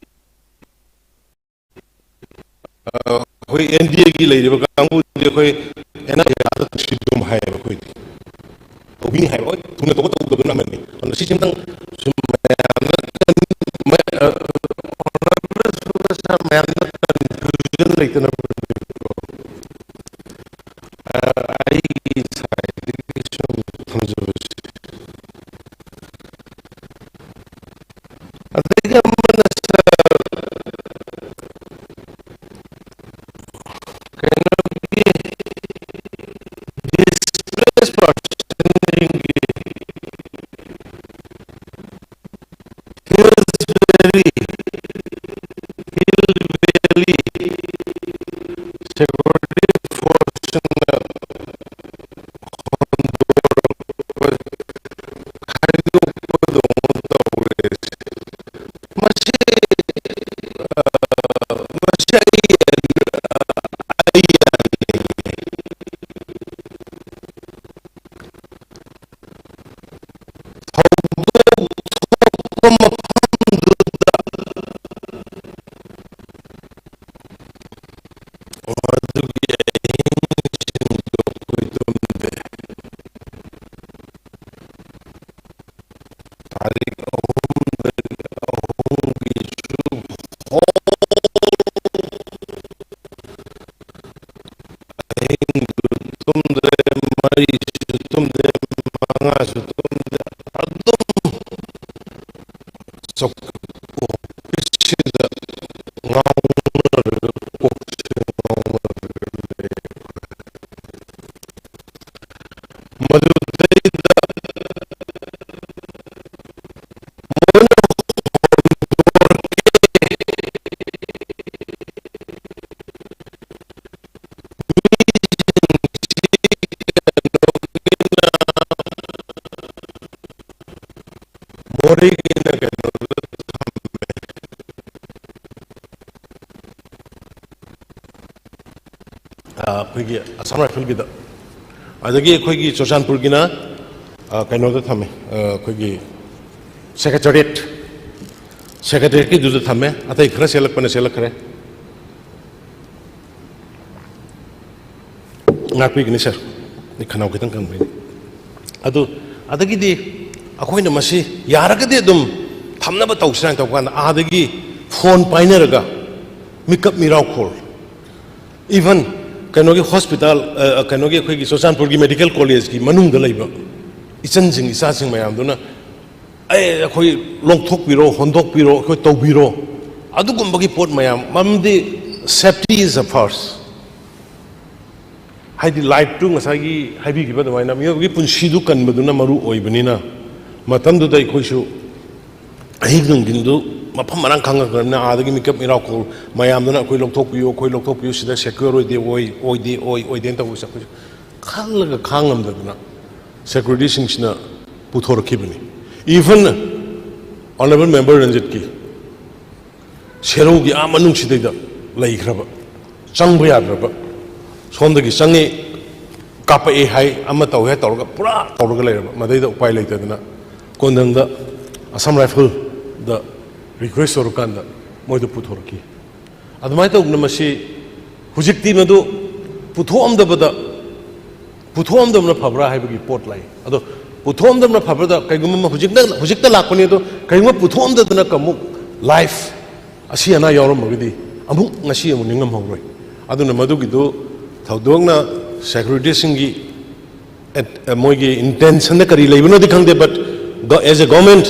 ꯑꯩꯈꯣꯏ ꯑꯦꯟ ꯗꯤ ꯑꯦꯒꯤ ꯂꯩꯔꯤꯕ ꯀꯥꯡꯕꯨꯗꯤ ꯑꯩꯈꯣꯏ ꯑꯦꯟ ꯑꯥꯏ ꯑꯦ ꯍꯥꯏꯌꯦꯕ ꯑꯩꯈꯣꯏꯗꯤ꯫ ꯇꯧꯕꯤꯅꯤ ꯍꯥꯏꯕ ꯍꯣꯏ ꯊꯨꯅ ꯇꯧꯕ ꯇꯧꯗꯕꯅ ꯑꯃꯅꯤ꯫ ꯑꯗꯨꯅ ꯁꯤꯁꯤꯝꯇꯪ ꯁꯨꯝ ꯃꯌꯥꯝꯅ ꯃꯌꯥꯝꯅ ꯀꯟꯐ꯭ꯌꯨꯖꯟ ꯂꯩꯇꯅꯕ ꯑꯩꯒꯤ ꯁꯥꯏꯠꯇꯒꯤ ꯁꯨꯝ ꯊꯝꯖꯕꯁꯦ꯫ ꯑꯗꯒꯤ ꯑꯃꯅ ꯁꯥꯔ ꯀꯩꯅꯣꯒꯤ ꯗꯤꯁꯄ꯭ꯂꯦꯁ ꯄꯥꯔꯁꯟꯁꯤꯡꯒꯤ hills valley, hill valley security ꯐꯣꯔꯁꯁꯤꯡꯅ ꯈꯥꯏꯗꯣꯛꯄꯗꯧꯅ ꯇꯧꯔꯦ꯫ ꯃꯁꯤ, ꯑ, ꯃꯁꯤ ꯑꯩ, ꯑꯩ ꯊꯧꯗꯣꯛ ꯊꯣꯛꯄ ꯃꯐꯝꯗꯨꯗ ꯑꯗꯨꯒꯤ ꯑꯍꯤꯡꯁꯤꯡꯗꯣ ꯑꯩꯈꯣꯏ ꯇꯨꯝꯗꯦ꯫ ꯇꯥꯔꯤꯛ ꯑꯍꯨꯝꯗꯒꯤ ꯑꯍꯨꯝꯒꯤꯁꯨ ꯍꯣꯜ ꯑꯍꯤꯡꯁꯨ ꯇꯨꯝꯗ꯭ꯔꯦ, ꯃꯔꯤꯁꯨ ꯇꯨꯝꯗ꯭ꯔꯦ, ꯃꯉꯥꯁꯨ ꯇꯨꯝꯗ꯭ꯔꯦ꯫ ꯑꯗꯨꯝ ꯆꯧꯀ꯭ꯔꯤ ꯑꯣꯐꯤꯁꯁꯤꯗ ꯉꯥꯎꯅꯔꯒ ꯀꯣꯛꯁꯦ ꯉꯥꯎꯅꯔꯒ ꯂꯩ꯫ ꯃꯗꯨꯗꯩꯗ ꯃꯣꯏꯅ ꯑꯩꯈꯣꯏꯒꯤ ꯑꯁꯥꯝ ꯔꯥꯏꯐꯜꯒꯤꯗ꯫ ꯑꯗꯒꯤ ꯑꯩꯈꯣꯏꯒꯤ ꯆꯨꯔꯆꯥꯟꯄꯨꯔꯒꯤꯅ, ꯑ, ꯀꯩꯅꯣꯗ ꯊꯝꯃꯦ, ꯑ, ꯑꯩꯈꯣꯏꯒꯤ ꯁꯦꯀ꯭ꯔꯦꯇꯔꯤꯌꯦꯠ, ꯁꯦꯀ꯭ꯔꯦꯇꯔꯤꯌꯦꯠꯀꯤꯗꯨꯗ ꯊꯝꯃꯦ꯫ ꯑꯇꯩ ꯈꯔ ꯆꯦꯜꯂꯛꯄꯅ ꯆꯦꯜꯂꯛꯈ꯭ꯔꯦ꯫ ꯉꯥꯛꯄꯤꯒꯅꯤ ꯁꯥꯔ, ꯑꯩ ꯈꯅꯥꯎ ꯈꯤꯇꯪ ꯀꯪꯕꯩꯅꯤ꯫ ꯑꯗꯨ, ꯑꯗꯒꯤꯗꯤ ꯑꯩꯈꯣꯏꯅ ꯃꯁꯤ ꯌꯥꯔꯒꯗꯤ ꯑꯗꯨꯝ ꯊꯝꯅꯕ ꯇꯧꯁꯤꯔꯥ ꯍꯥꯏꯅ ꯇꯧꯕ ꯀꯥꯟꯗ, ꯑꯥꯗꯒꯤ ꯐꯣꯟ ꯄꯥꯏꯅꯔꯒ ꯃꯤꯀꯞ ꯃꯤꯔꯥꯎꯈꯣꯜ, ꯏꯚꯟ ꯀꯩꯅꯣꯒꯤ ꯍꯣꯁꯄꯤꯇꯥꯜ, ꯑ, ꯀꯩꯅꯣꯒꯤ ꯑꯩꯈꯣꯏꯒꯤ ꯆꯨꯔꯆꯥꯟꯄꯨꯔꯒꯤ ꯃꯦꯗꯤꯀꯦꯜ ꯀꯣꯂꯦꯖꯀꯤ ꯃꯅꯨꯡꯗ ꯂꯩꯕ ꯏꯆꯟꯁꯤꯡ ꯏꯆꯥꯁꯤꯡ ꯃꯌꯥꯝꯗꯨꯅ, "ꯑꯦ, ꯑꯩꯈꯣꯏ ꯂꯧꯊꯣꯛꯄꯤꯔꯣ, ꯍꯣꯟꯗꯣꯛꯄꯤꯔꯣ, ꯑꯩꯈꯣꯏ ꯇꯧꯕꯤꯔꯣ", ꯑꯗꯨꯒꯨꯝꯕꯒꯤ ꯄꯣꯠ ꯃꯌꯥꯝ, ꯃꯔꯝꯗꯤ safety is the first꯫ ꯍꯥꯏꯗꯤ ꯂꯥꯏꯐꯇꯨ ꯉꯁꯥꯏꯒꯤ ꯍꯥꯏꯕꯤꯈꯤꯕ ꯑꯗꯨꯃꯥꯏꯅ ꯃꯤꯑꯣꯏꯕꯒꯤ ꯄꯨꯟꯁꯤꯗꯨ ꯀꯟꯕꯗꯨꯅ ꯃꯔꯨ ꯑꯣꯏꯕꯅꯤꯅ, ꯃꯇꯝꯗꯨꯗ ꯑꯩꯈꯣꯏꯁꯨ ꯑꯍꯤꯡ ꯅꯨꯡꯊꯤꯟꯗꯨ ꯃꯐꯝ ꯃꯔꯥꯡ ꯈꯪꯉꯛꯇ꯭ꯔꯕꯅꯤꯅ, ꯑꯥꯗꯒꯤ ꯃꯤꯀꯞ ꯃꯤꯔꯥꯎꯈꯣꯜ ꯃꯌꯥꯝꯗꯨꯅ "ꯑꯩꯈꯣꯏ ꯂꯧꯊꯣꯛꯄꯤꯌꯨ, ꯑꯩꯈꯣꯏ ꯂꯧꯊꯣꯛꯄꯤꯌꯨ, ꯁꯤꯗ ꯁꯦꯀ꯭ꯌꯣꯔ ꯑꯣꯏꯗꯦ, ꯑꯣꯏ, ꯑꯣꯏꯗꯦ, ꯑꯣꯏ, ꯑꯣꯏꯗꯦꯅ" ꯇꯧꯕꯁꯦ ꯑꯩꯈꯣꯏꯁꯨ ꯈꯜꯂꯒ ꯈꯥꯡꯉꯝꯗꯗꯅ ꯁꯦꯀ꯭ꯌꯨꯔꯤꯇꯤꯁꯤꯡꯁꯤꯅ ꯄꯨꯊꯣꯔꯛꯈꯤꯕꯅꯤ꯫ Even honourable member ꯔꯟꯖꯤꯠꯀꯤ ꯁꯦꯔꯧꯒꯤ ꯑꯥ ꯃꯅꯨꯡꯁꯤꯗꯩꯗ ꯂꯩꯈ꯭ꯔꯕ, ꯆꯪꯕ ꯌꯥꯗ꯭ꯔꯕ, ꯁꯣꯝꯗꯒꯤ ꯆꯪꯉꯦ, ꯀꯥꯞꯄꯛꯑꯦ ꯍꯥꯏ, ꯑꯃ ꯇꯧꯋꯦ ꯍꯥꯏ ꯇꯧꯔꯒ ꯄꯨꯔꯥ ꯇꯧꯔꯒ ꯂꯩꯔꯕ꯫ ꯃꯗꯩꯗ ꯎꯄꯥꯏ ꯂꯩꯇꯗꯅ ꯀꯣꯟꯊꯪꯗ ꯑꯁꯥꯝ ꯔꯥꯏꯐꯜꯗ ꯔꯤꯀ꯭ꯋꯦꯁ ꯇꯧꯔꯀꯥꯟꯗ ꯃꯣꯏꯗ ꯄꯨꯊꯣꯔꯛꯈꯤ꯫ ꯑꯗꯨꯃꯥꯏꯅ ꯇꯧꯗꯅ ꯃꯁꯤ ꯍꯧꯖꯤꯛꯇꯤ ꯃꯗꯨ ꯄꯨꯊꯣꯛꯑꯝꯗꯕꯗ, ꯄꯨꯊꯣꯛꯑꯝꯗꯕꯅ ꯐꯕ꯭ꯔꯥ ꯍꯥꯏꯕꯒꯤ ꯄꯣꯠ ꯂꯥꯛꯏ꯫ ꯑꯗꯣ ꯄꯨꯊꯣꯛꯑꯝꯗꯕꯅ ꯐꯕ꯭ꯔꯥ? ꯀꯩꯒꯨꯝꯕ ꯑꯃ ꯍꯧꯖꯤꯛꯅ, ꯍꯧꯖꯤꯛꯇ ꯂꯥꯛꯄꯅꯤ, ꯑꯗꯣ ꯀꯩꯒꯨꯝꯕ ꯄꯨꯊꯣꯛꯑꯝꯗꯗꯅ ꯑꯃꯨꯛ ꯂꯥꯏꯐ ꯑꯁꯤ ꯑꯅꯥ ꯌꯥꯎꯔꯝꯃꯒꯗꯤ ꯑꯃꯨꯛ ꯉꯁꯤ ꯑꯃꯨꯛ ꯅꯤꯡꯉꯝꯍꯧꯔꯣꯏ꯫ ꯑꯗꯨꯅ ꯃꯗꯨꯒꯤꯗꯨ ꯊꯧꯗꯣꯛꯅ ꯁꯦꯀ꯭ꯌꯨꯔꯤꯇꯤꯁꯤꯡꯒꯤ ꯑꯦꯠ-, ꯃꯣꯏꯒꯤ ꯏꯟꯇꯦꯟꯁꯟꯗ ꯀꯔꯤ ꯂꯩꯕꯅꯣꯗꯤ ꯈꯪꯗꯦ, but as a government,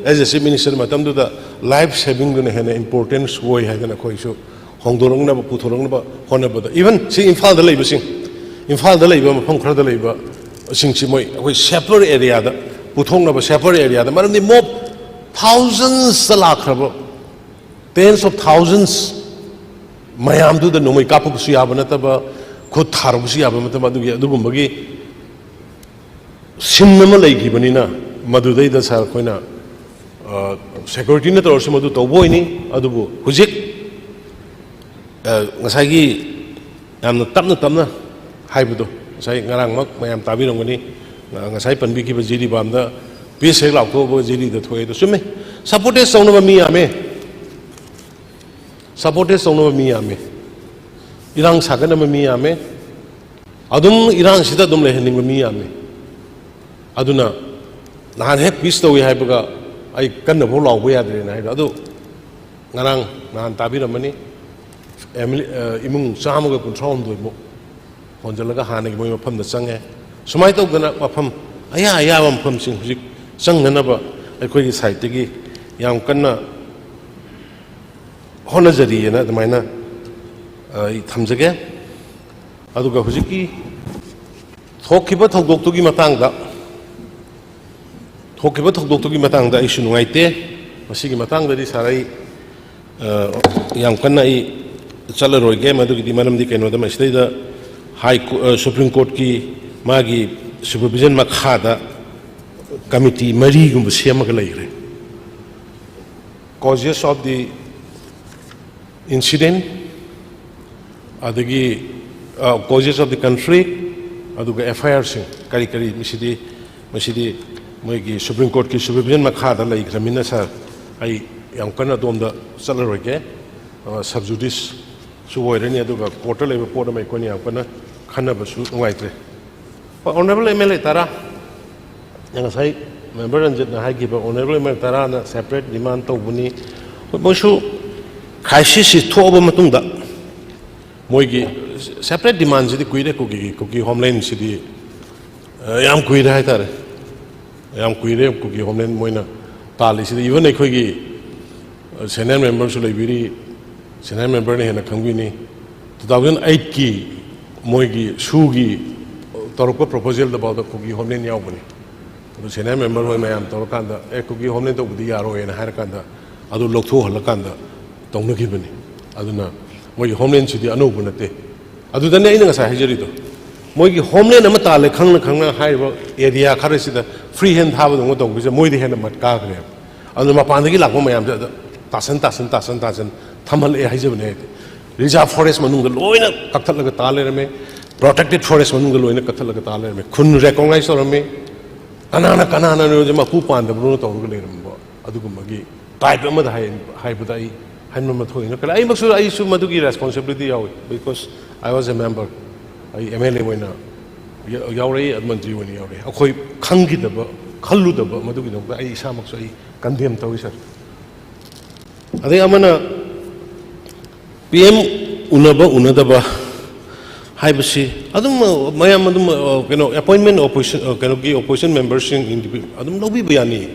as a chief minister, ꯃꯇꯝꯗꯨꯗ ꯂꯥꯏꯐ ꯁꯦꯚꯤꯡꯗꯨꯅ ꯍꯦꯟꯅ ꯏꯝꯄꯣꯔꯇꯦꯟꯁ ꯑꯣꯏ ꯍꯥꯏꯗꯅ ꯑꯩꯈꯣꯏꯁꯨ ꯍꯣꯡꯗꯣꯔꯛꯅꯕ, ꯄꯨꯊꯣꯔꯛꯅꯕ ꯍꯣꯠꯅꯕꯗ, even ꯁꯤ ꯏꯝꯐꯥꯜꯗ ꯂꯩꯕꯁꯤꯡ, ꯏꯝꯐꯥꯜꯗ ꯂꯩꯕ ꯃꯐꯝ ꯈꯔꯗ ꯂꯩꯕꯁꯤꯡꯁꯤ ꯃꯣꯏ ꯑꯩꯈꯣꯏ ꯁꯦꯐꯔ ꯑꯦꯔꯤꯌꯥꯗ ꯄꯨꯊꯣꯛꯅꯕ, ꯁꯦꯐꯔ ꯑꯦꯔꯤꯌꯥꯗ, ꯃꯔꯝꯗꯤ ꯃꯣꯕ ꯊꯥꯎꯖꯟꯁꯇ ꯂꯥꯛꯈ꯭ꯔꯕ, tens of thousands ꯃꯌꯥꯝꯗꯨꯗ ꯅꯣꯡꯃꯩ ꯀꯥꯞꯄꯕꯁꯨ ꯌꯥꯕ ꯅꯠꯇꯕ, ꯈꯨꯠ ꯊꯥꯔꯨꯕꯁꯨ ꯌꯥꯕ ꯅꯠꯇꯕ, ꯑꯗꯨꯒꯤ, ꯑꯗꯨꯒꯨꯝꯕꯒꯤ ꯁꯤꯟ ꯑꯃ ꯂꯩꯈꯤꯕꯅꯤꯅ, ꯃꯗꯨꯗꯩꯗ ꯁꯥꯔ ꯑꯩꯈꯣꯏꯅ, ꯑ, ꯁꯦꯀ꯭ꯌꯨꯔꯤꯇꯤꯅ ꯇꯧꯔꯁꯨ ꯃꯗꯨ ꯇꯧꯕ ꯑꯣꯏꯅꯤ꯫ ꯑꯗꯨꯕꯨ ꯍꯧꯖꯤꯛ, ꯑ, ꯉꯁꯥꯏꯒꯤ ꯌꯥꯝꯅ ꯇꯞꯅ ꯇꯞꯅ ꯍꯥꯏꯕꯗꯣ ꯉꯁꯥꯏ ꯉꯔꯥꯡꯃꯛ ꯃꯌꯥꯝ ꯇꯥꯕꯤꯔꯝꯒꯅꯤ꯫ ꯉ-, ꯉꯁꯥꯏ ꯄꯟꯕꯤꯈꯤꯕ ꯖꯤꯔꯤꯕꯥꯝꯗ ꯄꯦꯁ ꯍꯦꯛ ꯂꯥꯎꯊꯣꯛꯑꯕ ꯖꯤꯔꯤꯗ ꯊꯣꯛꯑꯦ꯫ ꯑꯗꯣ ꯆꯨꯝꯃꯦ, ꯁꯕꯣꯇꯦꯖ ꯇꯧꯅꯕ ꯃꯤ ꯌꯥꯝꯃꯦ, ꯁꯕꯣꯇꯦꯖ ꯇꯧꯅꯕ ꯃꯤ ꯌꯥꯝꯃꯦ, ꯏꯔꯥꯡ ꯁꯥꯒꯠꯅꯕ ꯃꯤ ꯌꯥꯝꯃꯦ, ꯑꯗꯨꯝ ꯏꯔꯥꯡꯁꯤꯗ ꯑꯗꯨꯝ ꯂꯩꯍꯟꯅꯤꯡꯕ ꯃꯤ ꯌꯥꯝꯃꯦ꯫ ꯑꯗꯨꯅ ꯅꯍꯥꯟ ꯍꯦꯛ ꯄꯤꯁ ꯇꯧꯏ ꯍꯥꯏꯕꯒ ꯑꯩ ꯀꯟꯅꯐꯥꯎ ꯂꯥꯎꯕ ꯌꯥꯗ꯭ꯔꯦꯅ ꯍꯥꯏꯕ ꯑꯗꯨ ꯉꯔꯥꯡ ꯅꯍꯥꯟ ꯇꯥꯕꯤꯔꯝꯃꯅꯤ꯫ ꯐꯦꯃꯤꯂꯤ, ꯑ, ꯏꯃꯨꯡ ꯆꯥꯝꯃꯒ ꯀꯨꯟꯊ꯭ꯔꯥ ꯍꯨꯝꯗꯣꯏꯃꯨꯛ ꯍꯣꯟꯖꯜꯂꯒ ꯍꯥꯟꯅꯒꯤ ꯃꯣꯏ ꯃꯐꯝꯗ ꯆꯪꯉꯦ꯫ ꯁꯨꯃꯥꯏꯅ ꯇꯧꯗꯅ ꯃꯐꯝ ꯑꯌꯥ ꯑꯌꯥꯕ ꯃꯐꯝꯁꯤꯡ ꯍꯧꯖꯤꯛ ꯆꯪꯅꯅꯕ ꯑꯩꯈꯣꯏꯒꯤ ꯁꯥꯏꯠꯇꯒꯤ ꯌꯥꯝ ꯀꯟꯅ ꯍꯣꯠꯅꯖꯔꯤꯑꯅ ꯑꯗꯨꯃꯥꯏꯅ, ꯑ, ꯑꯩ ꯊꯝꯖꯒꯦ꯫ ꯑꯗꯨꯒ ꯍꯧꯖꯤꯛꯀꯤ ꯊꯣꯛꯈꯤꯕ ꯊꯧꯗꯣꯛꯇꯨꯒꯤ ꯃꯇꯥꯡꯗ, ꯊꯣꯛꯈꯤꯕ ꯊꯧꯗꯣꯛꯇꯨꯒꯤ ꯃꯇꯥꯡꯗ ꯑꯩꯁꯨ ꯅꯨꯡꯉꯥꯏꯇꯦ꯫ ꯃꯁꯤꯒꯤ ꯃꯇꯥꯡꯗꯗꯤ ꯁꯥꯔ ꯑꯩ, ꯑ, ꯌꯥꯝ ꯀꯟꯅ ꯑꯩ ꯆꯠꯂꯔꯣꯏꯒꯦ꯫ ꯃꯗꯨꯒꯤꯗꯤ ꯃꯔꯝꯗꯤ ꯀꯩꯅꯣꯗ ꯃꯁꯤꯗꯩꯗ ꯍꯥꯏ ꯀꯣ-, ꯑ, ꯁꯨꯄ꯭ꯔꯤꯝ ꯀꯣꯔꯠꯀꯤ ꯃꯥꯒꯤ ꯁꯨꯄꯔꯚꯤꯖꯟ ꯃꯈꯥꯗ ꯀꯃꯤꯇꯤ ꯃꯔꯤꯒꯨꯝꯕ ꯁꯦꯝꯃꯒ ꯂꯩꯈ꯭ꯔꯦ꯫ Causes of the incident, ꯑꯗꯒꯤ, ꯑ, causes of the conflict, ꯑꯗꯨꯒ ꯑꯦꯐ ꯑꯥꯏ ꯑꯥꯔꯁꯤꯡ ꯀꯔꯤ ꯀꯔꯤ, ꯃꯁꯤꯗꯤ, ꯃꯁꯤꯗꯤ ꯃꯣꯏꯒꯤ ꯁꯨꯄ꯭ꯔꯤꯝ ꯀꯣꯔꯠꯀꯤ ꯁꯨꯄꯔꯚꯤꯖꯟ ꯃꯈꯥꯗ ꯂꯩꯈ꯭ꯔꯃꯤꯅ ꯁꯥꯔ, ꯑꯩ ꯌꯥꯝ ꯀꯟꯅ ꯑꯗꯣꯝꯗ ꯆꯠꯂꯔꯣꯏꯒꯦ꯫ ꯑ, ꯁꯕ ꯖꯨꯗꯤꯁꯁꯨ ꯑꯣꯏꯔꯅꯤ, ꯑꯗꯨꯒ ꯀꯣꯔꯠꯇ ꯂꯩꯕ ꯄꯣꯠ ꯑꯃ ꯑꯩꯈꯣꯏꯅ ꯌꯥꯝ ꯀꯟꯅ ꯈꯟꯅꯕꯁꯨ ꯅꯨꯡꯉꯥꯏꯇ꯭ꯔꯦ꯫ ꯍꯣꯏ, ꯑꯣꯅꯔꯦꯕꯜ ꯑꯦꯝ ꯑꯦꯜ ꯑꯦ ꯇꯔꯥ, ꯉꯁꯥꯏ ꯃꯦꯝꯕꯔ ꯔꯟꯖꯤꯠꯅ ꯍꯥꯏꯈꯤꯕ ꯑꯣꯅꯔꯦꯕꯜ ꯑꯦꯝ ꯑꯦꯜ ꯑꯦ ꯇꯔꯥꯅ ꯁꯦꯄꯔꯦꯠ ꯗꯤꯃꯥꯟ ꯇꯧꯕꯅꯤ꯫ ꯍꯣꯏ, ꯃꯣꯏꯁꯨ ꯀ꯭ꯔꯥꯏꯁꯤꯁꯁꯤ ꯊꯣꯛꯑꯕ ꯃꯇꯨꯡꯗ ꯃꯣꯏꯒꯤ ꯁꯦꯄꯔꯦꯠ ꯗꯤꯃꯥꯟꯁꯤꯗꯤ ꯀꯨꯏꯔꯦ, ꯀꯨꯀꯤꯒꯤ, ꯀꯨꯀꯤ ꯍꯣꯝꯂꯦꯟꯁꯤꯗꯤ, ꯑ, ꯌꯥꯝ ꯀꯨꯏꯔꯦ ꯍꯥꯏꯇꯥꯔꯦ꯫ ꯌꯥꯝ ꯀꯨꯏꯔꯦ ꯀꯨꯀꯤ ꯍꯣꯝꯂꯦꯟ ꯃꯣꯏꯅ ꯇꯥꯜꯂꯤꯁꯤꯗꯤ꯫ Even ꯑꯩꯈꯣꯏꯒꯤ, ꯑ, ꯁꯦꯅꯤꯌꯔ ꯃꯦꯝꯕꯔꯁꯨ ꯂꯩꯕꯤꯔꯤ, ꯁꯦꯅꯤꯌꯔ ꯃꯦꯝꯕꯔꯅ ꯍꯦꯟꯅ ꯈꯪꯕꯤꯅꯤ꯫ Two thousand eightꯀꯤ ꯃꯣꯏꯒꯤ ꯁꯨꯒꯤ ꯇꯧꯔꯛꯄ ꯄ꯭ꯔꯣꯄꯣꯖꯦꯜꯗ ꯐꯥꯎꯗ ꯀꯨꯀꯤ ꯍꯣꯝꯂꯦꯟ ꯌꯥꯎꯕꯅꯤ꯫ ꯑꯗꯨ ꯁꯦꯅꯤꯌꯔ ꯃꯦꯝꯕꯔ ꯍꯣꯏ ꯃꯌꯥꯝ ꯇꯧꯔꯀꯥꯟꯗ, "ꯑꯦ, ꯀꯨꯀꯤ ꯍꯣꯝꯂꯦꯟ ꯇꯧꯕꯗꯤ ꯌꯥꯔꯣꯏꯅ" ꯍꯥꯏꯔꯀꯥꯟꯗ ꯑꯗꯨ ꯂꯧꯊꯣꯛꯍꯜꯂꯀꯥꯟꯗ ꯇꯧꯅꯈꯤꯕꯅꯤ꯫ ꯑꯗꯨꯅ ꯃꯣꯏꯒꯤ ꯍꯣꯝꯂꯦꯟꯁꯤꯗꯤ ꯑꯅꯧꯕ ꯅꯠꯇꯦ꯫ ꯑꯗꯨꯗꯅꯦ ꯑꯩꯅ ꯉꯁꯥꯏ ꯍꯥꯏꯖꯔꯤꯗꯣ, ꯃꯣꯏꯒꯤ ꯍꯣꯝꯂꯦꯟ ꯑꯃ ꯇꯥꯜꯂꯦ ꯈꯪꯅ ꯈꯪꯅ ꯍꯥꯏꯔꯤꯕ ꯑꯦꯔꯤꯌꯥ ꯈꯔꯁꯤꯗ ꯐ꯭ꯔꯤ ꯍꯦꯟ ꯊꯥꯕꯗꯧꯅ ꯇꯧꯕꯁꯦ ꯃꯣꯏꯗ ꯍꯦꯟꯅ ꯃꯠ ꯀꯥꯈ꯭ꯔꯦꯕ꯫ ꯑꯗꯨꯅ ꯃꯄꯥꯟꯗꯒꯤ ꯂꯥꯛꯄ ꯃꯌꯥꯝꯁꯦ ꯑꯗ ꯇꯥꯁꯟ, ꯇꯥꯁꯟ, ꯇꯥꯁꯟ, ꯇꯥꯁꯟ ꯊꯝꯍꯜꯂꯛꯑꯦ ꯍꯥꯏꯖꯕꯅꯦ ꯑꯩꯗꯤ꯫ Reserve forest ꯃꯅꯨꯡꯗ ꯂꯣꯏꯅ ꯀꯛꯊꯠꯂꯒ ꯇꯥ ꯂꯩꯔꯝꯃꯦ, protected forest ꯃꯅꯨꯡꯗ ꯂꯣꯏꯅ ꯀꯛꯊꯠꯂꯒ ꯇꯥ ꯂꯩꯔꯝꯃꯦ꯫ ꯈꯨꯟ recognize ꯇꯧꯔꯝꯃꯤ, ꯀꯅꯥꯅ ꯀꯅꯥꯅꯅꯣꯁꯦ ꯃꯄꯨ ꯄꯥꯟꯗꯕꯅꯣꯅ ꯇꯧꯔꯒ ꯂꯩꯔꯝꯕ ꯑꯗꯨꯒꯨꯝꯕꯒꯤ type ꯑꯃꯗ ꯍꯥꯏ-, ꯍꯥꯏꯕꯗ ꯑꯩ ꯍꯥꯏꯃꯟꯕ ꯊꯣꯛꯏꯅ ꯈꯜꯂꯦ꯫ ꯑꯩꯃꯛꯁꯨ, ꯑꯩꯁꯨ ꯃꯗꯨꯒꯤ responsibility ꯌꯥꯎꯏ, because I was a member, ꯑꯩ M L A ꯑꯣꯏꯅ ꯌꯥ-, ꯌꯥꯎꯔꯛꯏ, ꯃꯟꯇ꯭ꯔꯤ ꯑꯣꯏꯅ ꯌꯥꯎꯔꯛꯏ꯫ ꯑꯩꯈꯣꯏ ꯈꯪꯈꯤꯗꯕ, ꯈꯜꯂꯨꯗꯕ ꯃꯗꯨꯒꯤꯗꯃꯛꯇ ꯑꯩ ꯏꯁꯥꯃꯛꯁꯨ ꯑꯩ condemn ꯇꯧꯏ, sir꯫ ꯑꯗꯩ ꯑꯃꯅ P M ꯎꯅꯕ ꯎꯅꯗꯕ ꯍꯥꯏꯕꯁꯤ ꯑꯗꯨꯝ, ꯑ, ꯃꯌꯥꯝ ꯑꯗꯨꯝ, ꯑ, ꯀꯩꯅꯣ, appointment opposition, ꯑ, ꯀꯩꯅꯣꯒꯤ opposition memberꯁꯤꯡ ꯏꯟꯗꯤꯄꯦ-, ꯑꯗꯨꯝ ꯂꯧꯕꯤꯕ ꯌꯥꯅꯤ꯫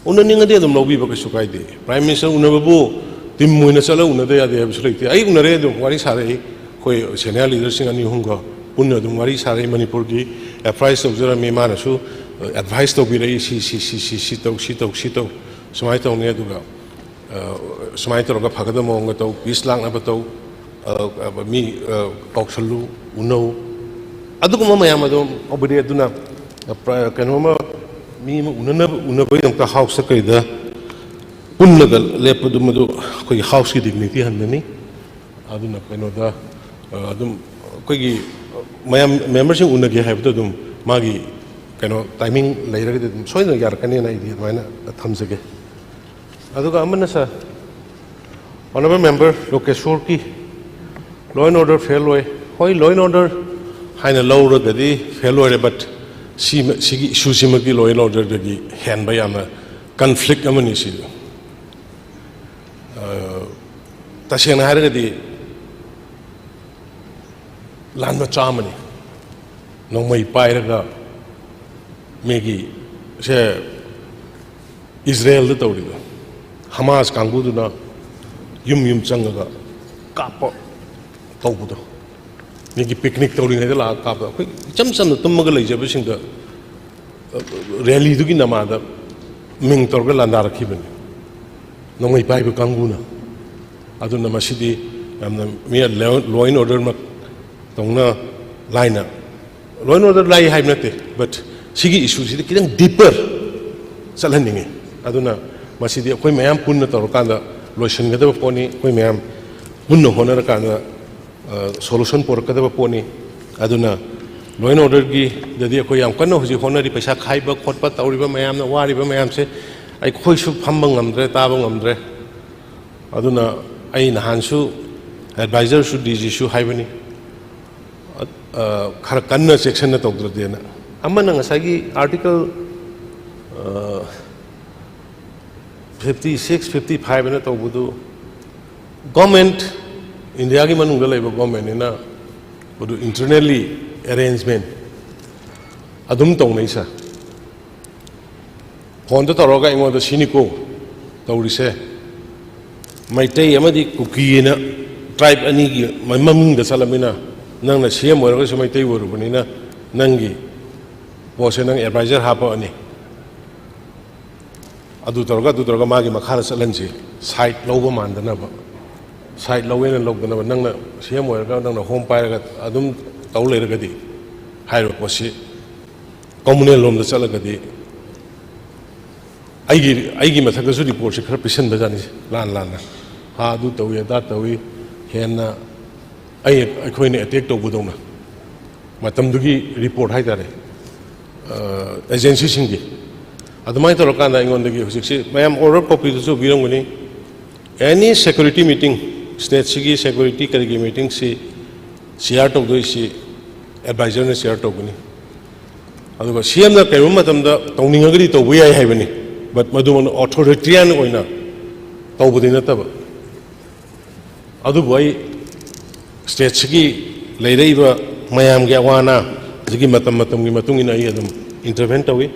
ꯎꯅꯅꯤꯡꯉꯗꯤ ꯑꯗꯨꯝ ꯂꯧꯕꯤꯕ ꯀꯩꯁꯨ ꯀꯥꯏꯗꯦ꯫ Prime Minister ꯎꯅꯕꯕꯨ team ꯑꯣꯏꯅ ꯆꯠꯂ ꯎꯅꯗ ꯌꯥꯗꯦ ꯍꯥꯏꯕꯁꯨ ꯂꯩꯇꯦ꯫ ꯑꯩ ꯎꯅꯔꯦ, ꯑꯗꯨꯝ ꯋꯥꯔꯤ ꯁꯥꯔꯛꯏ꯫ ꯑꯩꯈꯣꯏ senior leaderꯁꯤꯡ ꯑꯅꯤ ꯑꯍꯨꯝꯒ ꯄꯨꯟꯅ ꯑꯗꯨꯝ ꯋꯥꯔꯤ ꯁꯥꯔꯛꯏ꯫ ꯃꯅꯤꯄꯨꯔꯒꯤ ꯑꯦꯗꯚꯥꯏꯁ ꯇꯧꯖꯔꯝꯃꯤ꯫ ꯃꯥꯅꯁꯨ, ꯑ, ꯑꯦꯗꯚꯥꯏꯁ ꯇꯧꯕꯤꯔꯛꯏ, "ꯁꯤ, ꯁꯤ, ꯁꯤ, ꯁꯤ, ꯁꯤ ꯇꯧ, ꯁꯤ ꯇꯧ, ꯁꯤ ꯇꯧ, ꯁꯨꯃꯥꯏꯅ ꯇꯧꯅꯤ"꯫ ꯑꯗꯨꯒ ꯑ, ꯁꯨꯃꯥꯏꯅ ꯇꯧꯔꯒ ꯐꯒꯗꯕ ꯃꯑꯣꯡꯗ ꯇꯧ, peace ꯂꯥꯛꯅꯕ ꯇꯧ, ꯑ, ꯑ, ꯃꯤ, ꯑ, ꯀꯧꯁꯜꯂꯨ, ꯎꯅꯧ, ꯑꯗꯨꯒꯨꯝꯕ ꯃꯌꯥꯝ ꯑꯗꯨ ꯇꯧꯕꯤꯔꯦ꯫ ꯑꯗꯨꯅ, ꯑ, ꯄ꯭ꯔ-, ꯀꯩꯅꯣꯝꯃ, ꯃꯤ ꯑꯃ ꯎꯅꯅꯕ, ꯎꯅꯕꯒꯤꯗꯃꯛꯇ houseꯇ ꯀꯩꯗ ꯄꯨꯜꯂꯒ ꯂꯦꯞꯄꯗꯨ, ꯃꯗꯨ ꯑꯩꯈꯣꯏꯒꯤ houseꯀꯤ dignity ꯍꯟꯒꯅꯤ꯫ ꯑꯗꯨꯅ ꯀꯩꯅꯣꯗ, ꯑ, ꯑꯗꯨꯝ ꯑꯩꯈꯣꯏꯒꯤ ꯃꯌꯥꯝ memberꯁꯤꯡ ꯎꯅꯒꯦ ꯍꯥꯏꯕꯗꯣ ꯑꯗꯨꯝ ꯃꯥꯒꯤ ꯀꯩꯅꯣ timing ꯂꯩꯔꯒꯗꯤ ꯑꯗꯨꯝ ꯁꯣꯏꯗꯅ ꯌꯥꯔꯛꯀꯅꯤꯅ ꯑꯩꯗꯤ ꯑꯗꯨꯃꯥꯏꯅ ꯊꯝꯖꯒꯦ꯫ ꯑꯗꯨꯒ ꯑꯃꯅ, sir, honourable member ꯂꯣꯀꯦꯁꯣꯔꯒꯤ law and order fail ꯑꯣꯏ꯫ ꯍꯣꯏ, law and order ꯍꯥꯏꯅ ꯂꯧꯔꯒꯗꯤ fail ꯑꯣꯏꯔꯦ, but ꯁꯤ, ꯁꯤꯒꯤ issueꯁꯤꯃꯛꯇꯤ law and orderꯗꯒꯤ ꯍꯦꯟꯕ ꯌꯥꯝꯅ conflict ꯑꯃꯅꯤ ꯁꯤꯗꯤ꯫ ꯑ, ꯇꯁꯦꯡꯅ ꯍꯥꯏꯔꯒꯗꯤ ꯂꯥꯟ ꯃꯆꯥ ꯑꯃꯅꯤ꯫ ꯅꯣꯡꯃꯩ ꯄꯥꯏꯔꯒ ꯃꯤꯒꯤ, ꯁꯦ, ꯏꯖꯔꯦꯜꯗ ꯇꯧꯔꯤꯕ ꯍꯃꯥꯁ ꯀꯥꯡꯕꯨꯗꯨꯅ ꯌꯨꯝ ꯌꯨꯝ ꯆꯪꯉꯒ ꯀꯥꯞꯄ ꯇꯧꯕꯗꯣ, ꯃꯤꯒꯤ picnic ꯇꯧꯔꯤꯉꯩꯗ ꯂꯥꯛꯑꯒ ꯀꯥꯞꯄ꯫ ꯑꯩꯈꯣꯏ ꯏꯆꯝ ꯆꯝꯅ ꯇꯨꯝꯃꯒ ꯂꯩꯖꯕꯁꯤꯡꯗ rallyꯗꯨꯒꯤ ꯅꯃꯥꯗ ꯃꯤꯡ ꯇꯧꯔꯒ ꯂꯥꯟꯗꯥꯔꯛꯈꯤꯕꯅꯤ ꯅꯣꯡꯃꯩ ꯄꯥꯏꯕ ꯀꯥꯡꯕꯨꯅ꯫ ꯑꯗꯨꯅ ꯃꯁꯤꯗꯤ ꯌꯥꯝꯅ ꯃꯤ law and orderꯃꯛ ꯇꯧꯅ ꯂꯥꯏꯅ, law and order ꯂꯥꯏ ꯍꯥꯏꯕ ꯅꯠꯇꯦ, but ꯁꯤꯒꯤ issueꯁꯤꯗꯤ ꯈꯤꯇꯪ deeper ꯆꯠꯍꯟꯅꯤꯡꯉꯤ꯫ ꯑꯗꯨꯅ ꯃꯁꯤꯗꯤ ꯑꯩꯈꯣꯏ ꯃꯌꯥꯝ ꯄꯨꯟꯅ ꯇꯧꯔꯀꯥꯟꯗ ꯂꯣꯏꯁꯤꯟꯒꯗꯕ ꯄꯣꯠꯅꯤ꯫ ꯑꯩꯈꯣꯏ ꯃꯌꯥꯝ ꯄꯨꯟꯅ ꯍꯣꯠꯅꯔꯀꯥꯟꯗ ꯁꯣꯂꯨꯁꯟ ꯄꯨꯔꯛꯀꯗꯕ ꯄꯣꯠꯅꯤ꯫ ꯑꯗꯨꯅ ꯂꯣ ꯑꯦꯟ ꯑꯣꯔꯗꯔꯒꯤꯗꯗꯤ ꯑꯩꯈꯣꯏ ꯌꯥꯝ ꯀꯟꯅ ꯍꯧꯖꯤꯛ ꯍꯣꯠꯅꯔꯤ꯫ ꯄꯩꯁꯥ ꯈꯥꯏꯕ ꯈꯣꯠꯄ ꯇꯧꯔꯤꯕ ꯃꯌꯥꯝꯅ, ꯋꯥꯔꯤꯕ ꯃꯌꯥꯝꯁꯦ ꯑꯩꯈꯣꯏꯁꯨ ꯐꯝꯕ ꯉꯝꯗ꯭ꯔꯦ, ꯇꯥꯕ ꯉꯝꯗ꯭ꯔꯦ꯫ ꯑꯗꯨꯅ ꯑꯩ ꯅꯍꯥꯟꯁꯨ ꯑꯦꯗꯚꯥꯏꯖꯔꯁꯨ, ꯗꯤ ꯖꯤꯁꯨ ꯍꯥꯏꯕꯅꯤ, ꯑ, ꯈꯔ ꯀꯟꯅ ꯆꯦꯛꯁꯤꯟꯅ ꯇꯧꯗ꯭ꯔꯗꯤꯅ꯫ ꯑꯃꯅ ꯉꯁꯥꯏꯒꯤ article fifty six, fifty five ꯑꯅ ꯇꯧꯕꯗꯨ, ꯒꯣꯔꯃꯦꯟꯠ, ꯏꯟꯗꯤꯌꯥꯒꯤ ꯃꯅꯨꯡꯗ ꯂꯩꯕ ꯒꯣꯔꯃꯦꯟꯠꯅꯤꯅ ꯃꯗꯨ ꯏꯟꯇꯔꯅꯦꯜꯂꯤ ꯑꯦꯔꯦꯟꯖꯃꯦꯟꯠ ꯑꯗꯨꯝ ꯇꯧꯅꯩ, ꯁꯥꯔ꯫ ꯐꯣꯟꯗ ꯇꯧꯔꯒ ꯑꯩꯉꯣꯟꯗ, "ꯁꯤꯅꯤꯀꯣ ꯇꯧꯔꯤꯁꯦ, ꯃꯩꯇꯩ ꯑꯃꯗꯤ ꯀꯨꯀꯤꯅ ꯇ꯭ꯔꯥꯏꯕ ꯑꯅꯤꯒꯤ ꯃ-, ꯃꯃꯤꯡꯗ ꯆꯠꯂꯕꯅꯤꯅ, ꯅꯪꯅ ꯁꯤ ꯑꯦꯝ ꯑꯣꯏꯔꯒꯁꯨ ꯃꯩꯇꯩ ꯑꯣꯏꯔꯨꯕꯅꯤꯅ, ꯅꯪꯒꯤ ꯄꯣꯠꯁꯦ ꯅꯪ ꯑꯦꯗꯚꯥꯏꯖꯔ ꯍꯥꯞꯄꯛꯑꯅꯤ꯫ ꯑꯗꯨ ꯇꯧꯔꯒ, ꯑꯗꯨ ꯇꯧꯔꯒ ꯃꯥꯒꯤ ꯃꯈꯥꯗ ꯆꯠꯍꯟꯁꯤ, ꯁꯥꯏꯠ ꯂꯧꯕ ꯃꯥꯟꯗꯅꯕ꯫ ꯁꯥꯏꯠ ꯂꯧꯋꯦꯅ ꯂꯧꯗꯅꯕ, ꯅꯪꯅ ꯁꯤ ꯑꯦꯝ ꯑꯣꯏꯔꯒ ꯅꯪꯅ ꯍꯣꯝ ꯄꯥꯏꯔꯒ ꯑꯗꯨꯝ ꯇꯧ ꯂꯩꯔꯒꯗꯤ, ꯍꯥꯏꯔꯤꯕ ꯄꯣꯠꯁꯤ ꯀꯝꯃꯨꯅꯦꯜ ꯂꯣꯝꯗ ꯆꯠꯂꯒꯗꯤ ꯑꯩꯒꯤ, ꯑꯩꯒꯤ ꯃꯊꯛꯇꯁꯨ ꯔꯤꯄꯣꯔꯠꯁꯦ ꯈꯔ ꯄꯤꯁꯟꯕꯖꯥꯠꯅꯤ, ꯂꯥꯟ ꯂꯥꯟꯅ꯫ ꯑꯥ, ꯑꯗꯨ ꯇꯧꯏ, ꯑꯗꯥ ꯇꯧꯏ, ꯍꯦꯟꯅ ꯑꯩ, ꯑꯩꯈꯣꯏꯅ ꯑꯦꯇꯦꯛ ꯇꯧꯕꯗꯧꯅ ꯃꯇꯝꯗꯨꯒꯤ ꯔꯤꯄꯣꯔꯠ ꯍꯥꯏꯇꯥꯔꯦ, ꯑ, ꯑꯦꯖꯦꯟꯁꯤꯁꯤꯡꯒꯤ꯫ ꯑꯗꯨꯃꯥꯏꯅ ꯇꯧꯔꯀꯥꯟꯗ ꯑꯩꯉꯣꯟꯗꯒꯤ ꯍꯧꯖꯤꯛꯁꯤ ꯃꯌꯥꯝ ꯑꯣꯔꯗꯔ ꯀꯣꯄꯤꯗꯨꯁꯨ ꯎꯕꯤꯔꯝꯒꯅꯤ꯫ ꯑꯦꯅꯤ ꯁꯦꯀ꯭ꯌꯨꯔꯤꯇꯤ ꯃꯤꯇꯤꯡ, ꯁ꯭ꯇꯦꯠꯁꯤꯒꯤ ꯁꯦꯀ꯭ꯌꯨꯔꯤꯇꯤ ꯀꯔꯤꯒꯤ ꯃꯤꯇꯤꯡꯁꯤ ꯆꯤꯌꯥꯔ ꯇꯧꯗꯣꯏꯁꯤ ꯑꯦꯗꯚꯥꯏꯖꯔꯅ ꯆꯤꯌꯥꯔ ꯇꯧꯒꯅꯤ꯫ ꯑꯗꯨꯒ ꯁꯤ ꯑꯦꯝꯅ ꯀꯔꯤꯒꯨꯝꯕ ꯃꯇꯝꯗ ꯇꯧꯅꯤꯡꯉꯒꯗꯤ ꯇꯧꯕ ꯌꯥꯏ ꯍꯥꯏꯕꯅꯤ, ꯕꯠ ꯃꯗꯨꯃꯛꯅ ꯑꯣꯊꯣꯔꯤꯇꯦꯔꯤꯌꯥꯟ ꯑꯣꯏꯅ ꯇꯧꯕꯗꯤ ꯅꯠꯇꯕ꯫ ꯑꯗꯨꯕꯨ ꯑꯩ ꯁ꯭ꯇꯦꯠꯁꯤꯒꯤ ꯂꯩꯔꯛꯏꯕ ꯃꯌꯥꯝꯒꯤ ꯑꯋꯥ ꯑꯅꯥ, ꯍꯧꯖꯤꯛꯀꯤ ꯃꯇꯝ ꯃꯇꯝꯒꯤ ꯃꯇꯨꯡ ꯏꯟꯅ ꯑꯩ ꯑꯗꯨꯝ ꯏꯟꯇꯔꯚꯦꯟ ꯇꯧꯏ꯫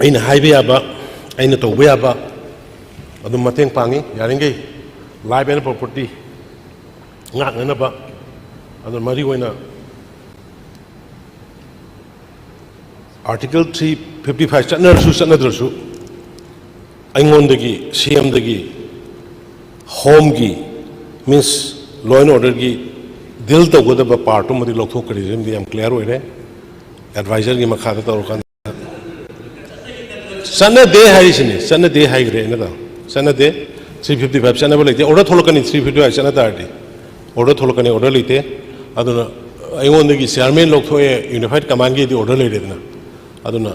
ꯑꯩꯅ ꯍꯥꯏꯕ ꯌꯥꯕ, ꯑꯩꯅ ꯇꯧꯕ ꯌꯥꯕ ꯑꯗꯨꯝ ꯃꯇꯦꯡ ꯄꯥꯡꯉꯤ꯫ ꯌꯥꯔꯤꯈꯩ life and property ꯉꯥꯛꯅꯅꯕ꯫ ꯑꯗꯨ ꯃꯔꯨ ꯑꯣꯏꯅ ꯑꯥꯔꯇꯤꯀꯜ ꯊ꯭ꯔꯤ ꯐꯤꯐꯇꯤ ꯐꯥꯏꯚ ꯆꯠꯅꯔꯁꯨ ꯆꯠꯅꯗ꯭ꯔꯁꯨ, ꯑꯩꯉꯣꯟꯗꯒꯤ, ꯁꯤ ꯑꯦꯝꯗꯒꯤ, ꯍꯣꯝꯒꯤ, ꯃꯤꯟꯁ ꯂꯣ ꯑꯦꯟ ꯑꯣꯔꯗꯔꯒꯤ ꯗꯤꯜ ꯇꯧꯒꯗꯕ ꯄꯥꯔꯠꯇꯨꯃꯗꯤ ꯂꯧꯊꯣꯛꯈ꯭ꯔꯦ꯫ ꯁꯤꯃꯗꯤ ꯌꯥꯝ ꯀ꯭ꯂꯤꯌꯥꯔ ꯑꯣꯏꯔꯦ꯫ ꯑꯦꯗꯚꯥꯏꯖꯔꯒꯤ ꯃꯈꯥꯗ ꯇꯧꯔꯀꯥꯟꯗ ꯆꯠꯅꯗꯦ ꯍꯥꯏꯔꯤꯁꯤꯅꯤ, ꯆꯠꯅꯗꯦ ꯍꯥꯏꯈ꯭ꯔꯦ ꯑꯩꯅ ꯇꯥ꯫ ꯆꯠꯅꯗꯦ꯫ ꯊ꯭ꯔꯤ ꯐꯤꯐꯇꯤ ꯐꯥꯏꯚ ꯆꯠꯅꯕ ꯂꯩꯇꯦ꯫ ꯑꯣꯔꯗꯔ ꯊꯣꯛꯂꯛꯀꯅꯤ, ꯊ꯭ꯔꯤ ꯐꯤꯐꯇꯤ ꯐꯥꯏꯚ ꯆꯠꯅ ꯇꯥꯔꯗꯤ꯫ ꯑꯣꯔꯗꯔ ꯊꯣꯛꯂꯛꯀꯅꯤ, ꯑꯣꯔꯗꯔ ꯂꯩꯇꯦ꯫ ꯑꯗꯨꯅ ꯑꯩꯉꯣꯟꯗꯒꯤ ꯆꯤꯌꯥꯔꯃꯦꯟ ꯂꯧꯊꯣꯛꯑꯦ, ꯌꯨꯅꯤꯐꯥꯏꯠ ꯀꯃꯥꯟꯒꯤꯗꯤ ꯑꯣꯔꯗꯔ ꯂꯩꯔꯦꯗꯅ꯫ ꯑꯗꯨꯅ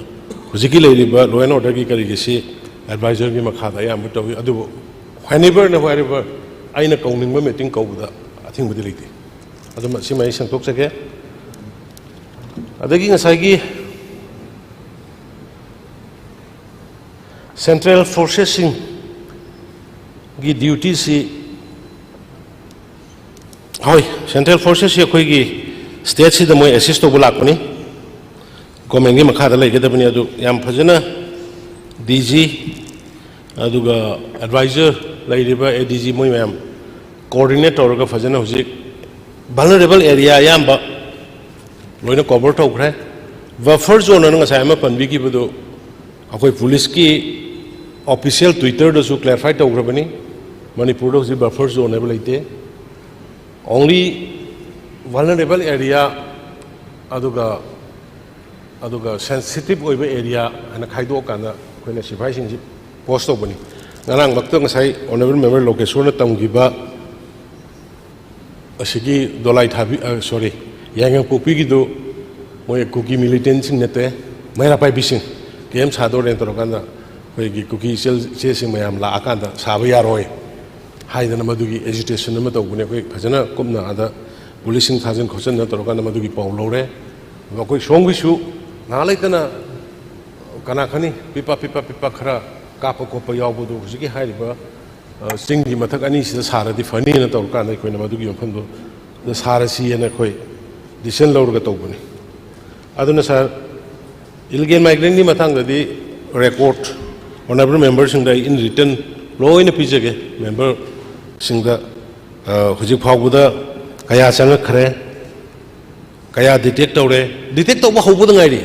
ꯍꯧꯖꯤꯛꯀꯤ ꯂꯩꯔꯤꯕ ꯂꯣ ꯑꯦꯟ ꯑꯣꯔꯗꯔꯒꯤ ꯀꯔꯤꯒꯤꯁꯤ ꯑꯦꯗꯚꯥꯏꯖꯔꯒꯤ ꯃꯈꯥꯗ ꯑꯌꯥꯝꯕ ꯇꯧꯏ꯫ ꯑꯗꯨꯕꯨ whenever ꯅ wherever ꯑꯩꯅ ꯀꯧꯅꯤꯡꯕ ꯃꯤꯇꯤꯡ ꯀꯧꯕꯗ ꯑꯊꯤꯡꯕꯗꯤ ꯂꯩꯇꯦ꯫ ꯑꯗꯨꯃ ꯁꯤꯃ ꯑꯩ ꯁꯦꯡꯗꯣꯛꯆꯒꯦ꯫ ꯑꯗꯒꯤ ꯉꯁꯥꯏꯒꯤ ꯁꯦꯟꯇ꯭ꯔꯦꯜ ꯐꯣꯔꯁꯦꯁꯁꯤꯡꯒꯤ ꯗ꯭ꯌꯨꯇꯤꯁꯤ, ꯍꯣꯏ, ꯁꯦꯟꯇ꯭ꯔꯦꯜ ꯐꯣꯔꯁꯦꯁꯁꯤ ꯑꯩꯈꯣꯏꯒꯤ ꯁ꯭ꯇꯦꯠꯁꯤꯗ ꯃꯣꯏ ꯑꯦꯁꯤꯁ ꯇꯧꯕ ꯂꯥꯛꯄꯅꯤ꯫ ꯒꯣꯔꯃꯦꯟꯒꯤ ꯃꯈꯥꯗ ꯂꯩꯒꯗꯕꯅꯤ꯫ ꯑꯗꯨ ꯌꯥꯝ ꯐꯖꯅ ꯗꯤ ꯖꯤ, ꯑꯗꯨꯒ ꯑꯦꯗꯚꯥꯏꯖꯔ ꯂꯩꯔꯤꯕ ꯑꯦ ꯗꯤ ꯖꯤ, ꯃꯣꯏ ꯃꯌꯥꯝ ꯀꯣꯑꯣꯔꯗꯤꯅꯦꯠ ꯇꯧꯔꯒ ꯐꯖꯅ ꯍꯧꯖꯤꯛ ꯚꯜꯅꯔꯦꯕꯜ ꯑꯦꯔꯤꯌꯥ ꯑꯌꯥꯝꯕ ꯂꯣꯏꯅ ꯀꯣꯚꯔ ꯇꯧꯈ꯭ꯔꯦ꯫ ꯕꯐꯔ ꯖꯣꯟ ꯑꯅ ꯉꯁꯥꯏ ꯑꯃ ꯄꯟꯕꯤꯈꯤꯕꯗꯨ, ꯑꯩꯈꯣꯏ ꯄꯨꯂꯤꯁꯀꯤ ꯑꯣꯐꯤꯁꯤꯌꯦꯜ ꯇ꯭ꯋꯤꯇꯔꯗꯁꯨ ꯀ꯭ꯂꯦꯔꯤꯐꯥꯏ ꯇꯧꯈ꯭ꯔꯕꯅꯤ꯫ ꯃꯅꯤꯄꯨꯔꯗ ꯍꯧꯖꯤꯛ ꯕꯐꯔ ꯖꯣꯟ ꯍꯥꯏꯕ ꯂꯩꯇꯦ꯫ Only vulnerable area, ꯑꯗꯨꯒ, ꯑꯗꯨꯒ ꯁꯦꯟꯁꯤꯇꯤꯚ ꯑꯣꯏꯕ ꯑꯦꯔꯤꯌꯥ ꯍꯥꯏꯅ ꯈꯥꯏꯗꯣꯛꯑꯀꯥꯟꯗ ꯑꯩꯈꯣꯏꯅ ꯁꯤꯐꯥꯏꯁꯤꯡꯁꯤ ꯄꯣꯁ ꯇꯧꯕꯅꯤ꯫ ꯉꯔꯥꯡꯃꯛꯇ ꯉꯁꯥꯏ ꯑꯣꯅꯔꯦꯕꯜ ꯃꯦꯝꯕꯔ ꯂꯣꯀꯦꯁꯣꯔꯅ ꯇꯝꯈꯤꯕ ꯑꯁꯤꯒꯤ ꯗꯣꯂꯥꯏ ꯊꯥꯕꯤ, ꯑ, ꯁꯣꯔꯤ, ꯌꯥꯏꯉꯪꯄꯣꯛꯄꯤꯒꯤꯗꯨ ꯃꯣꯏ ꯀꯨꯀꯤ ꯃꯤꯂꯤꯇꯦꯟꯁꯤꯡ ꯅꯠꯇꯦ, ꯃꯩꯔꯥ ꯄꯥꯏꯕꯤꯁꯤꯡ ꯀꯦꯝ ꯁꯥꯗꯣꯔꯦꯅ ꯇꯧꯔꯀꯥꯟꯗ ꯑꯩꯈꯣꯏꯒꯤ ꯀꯨꯀꯤ ꯏꯆꯦꯜ ꯏꯆꯦꯁꯤꯡ ꯃꯌꯥꯝ ꯂꯥꯛꯑꯀꯥꯟꯗ ꯁꯥꯕ ꯌꯥꯔꯣꯏ ꯍꯥꯏꯗꯅ ꯃꯗꯨꯒꯤ ꯑꯦꯖꯤꯇꯦꯁꯟ ꯑꯃ ꯇꯧꯕꯅꯦ꯫ ꯑꯩꯈꯣꯏ ꯐꯖꯅ ꯀꯨꯞꯅ ꯑꯥꯗ ꯄꯨꯂꯤꯁꯁꯤꯡ ꯊꯥꯖꯤꯟ ꯈꯣꯠꯆꯤꯟꯗꯅ ꯇꯧꯔꯀꯥꯟꯗ ꯃꯗꯨꯒꯤ ꯄꯥꯎ ꯂꯧꯔꯦ꯫ ꯑꯗꯨꯒ ꯑꯩꯈꯣꯏ ꯁꯣꯝꯒꯤꯁꯨ ꯉꯥꯏꯍꯥꯛ ꯂꯩꯇꯅ ꯀꯅꯥ ꯈꯪꯅꯤ ꯄꯤꯄꯥ ꯄꯤꯄꯥ ꯄꯤꯄꯥ ꯈꯔ ꯀꯥꯞꯄ ꯈꯣꯠꯄ ꯌꯥꯎꯕꯗꯨ ꯍꯧꯖꯤꯛꯀꯤ ꯍꯥꯏꯔꯤꯕ, ꯑ, ꯆꯤꯡꯒꯤ ꯃꯊꯛ ꯑꯅꯤꯁꯤꯗ ꯁꯥꯔꯗꯤ ꯐꯅꯤꯅ ꯇꯧꯔꯀꯥꯟꯗ ꯑꯩꯈꯣꯏꯅ ꯃꯗꯨꯒꯤ ꯃꯐꯝꯗꯨ ꯁꯥꯔꯁꯤꯑꯅ ꯑꯩꯈꯣꯏ ꯗꯤꯁꯤꯖꯟ ꯂꯧꯔꯒ ꯇꯧꯕꯅꯤ꯫ ꯑꯗꯨꯅ ꯁꯥꯔ, ꯏꯂꯤꯒꯦꯜ ꯃꯥꯏꯒ꯭ꯔꯦꯟꯒꯤ ꯃꯇꯥꯡꯗꯗꯤ ꯔꯦꯀꯣꯔꯠ ꯑꯣꯅꯔꯦꯕꯜ ꯃꯦꯝꯕꯔꯁꯤꯡꯗ ꯑꯩ in written ꯂꯣꯏꯅ ꯄꯤꯖꯒꯦ꯫ ꯃꯦꯝꯕꯔꯁꯤꯡꯗ, ꯑ, ꯍꯧꯖꯤꯛ ꯐꯥꯎꯕꯗ ꯀꯌꯥ ꯆꯪꯉꯛꯈ꯭ꯔꯦ, ꯀꯌꯥ ꯗꯤꯇꯦꯛ ꯇꯧꯔꯦ, ꯗꯤꯇꯦꯛ ꯇꯧꯕ ꯍꯧꯕꯗ ꯉꯥꯏꯔꯤ,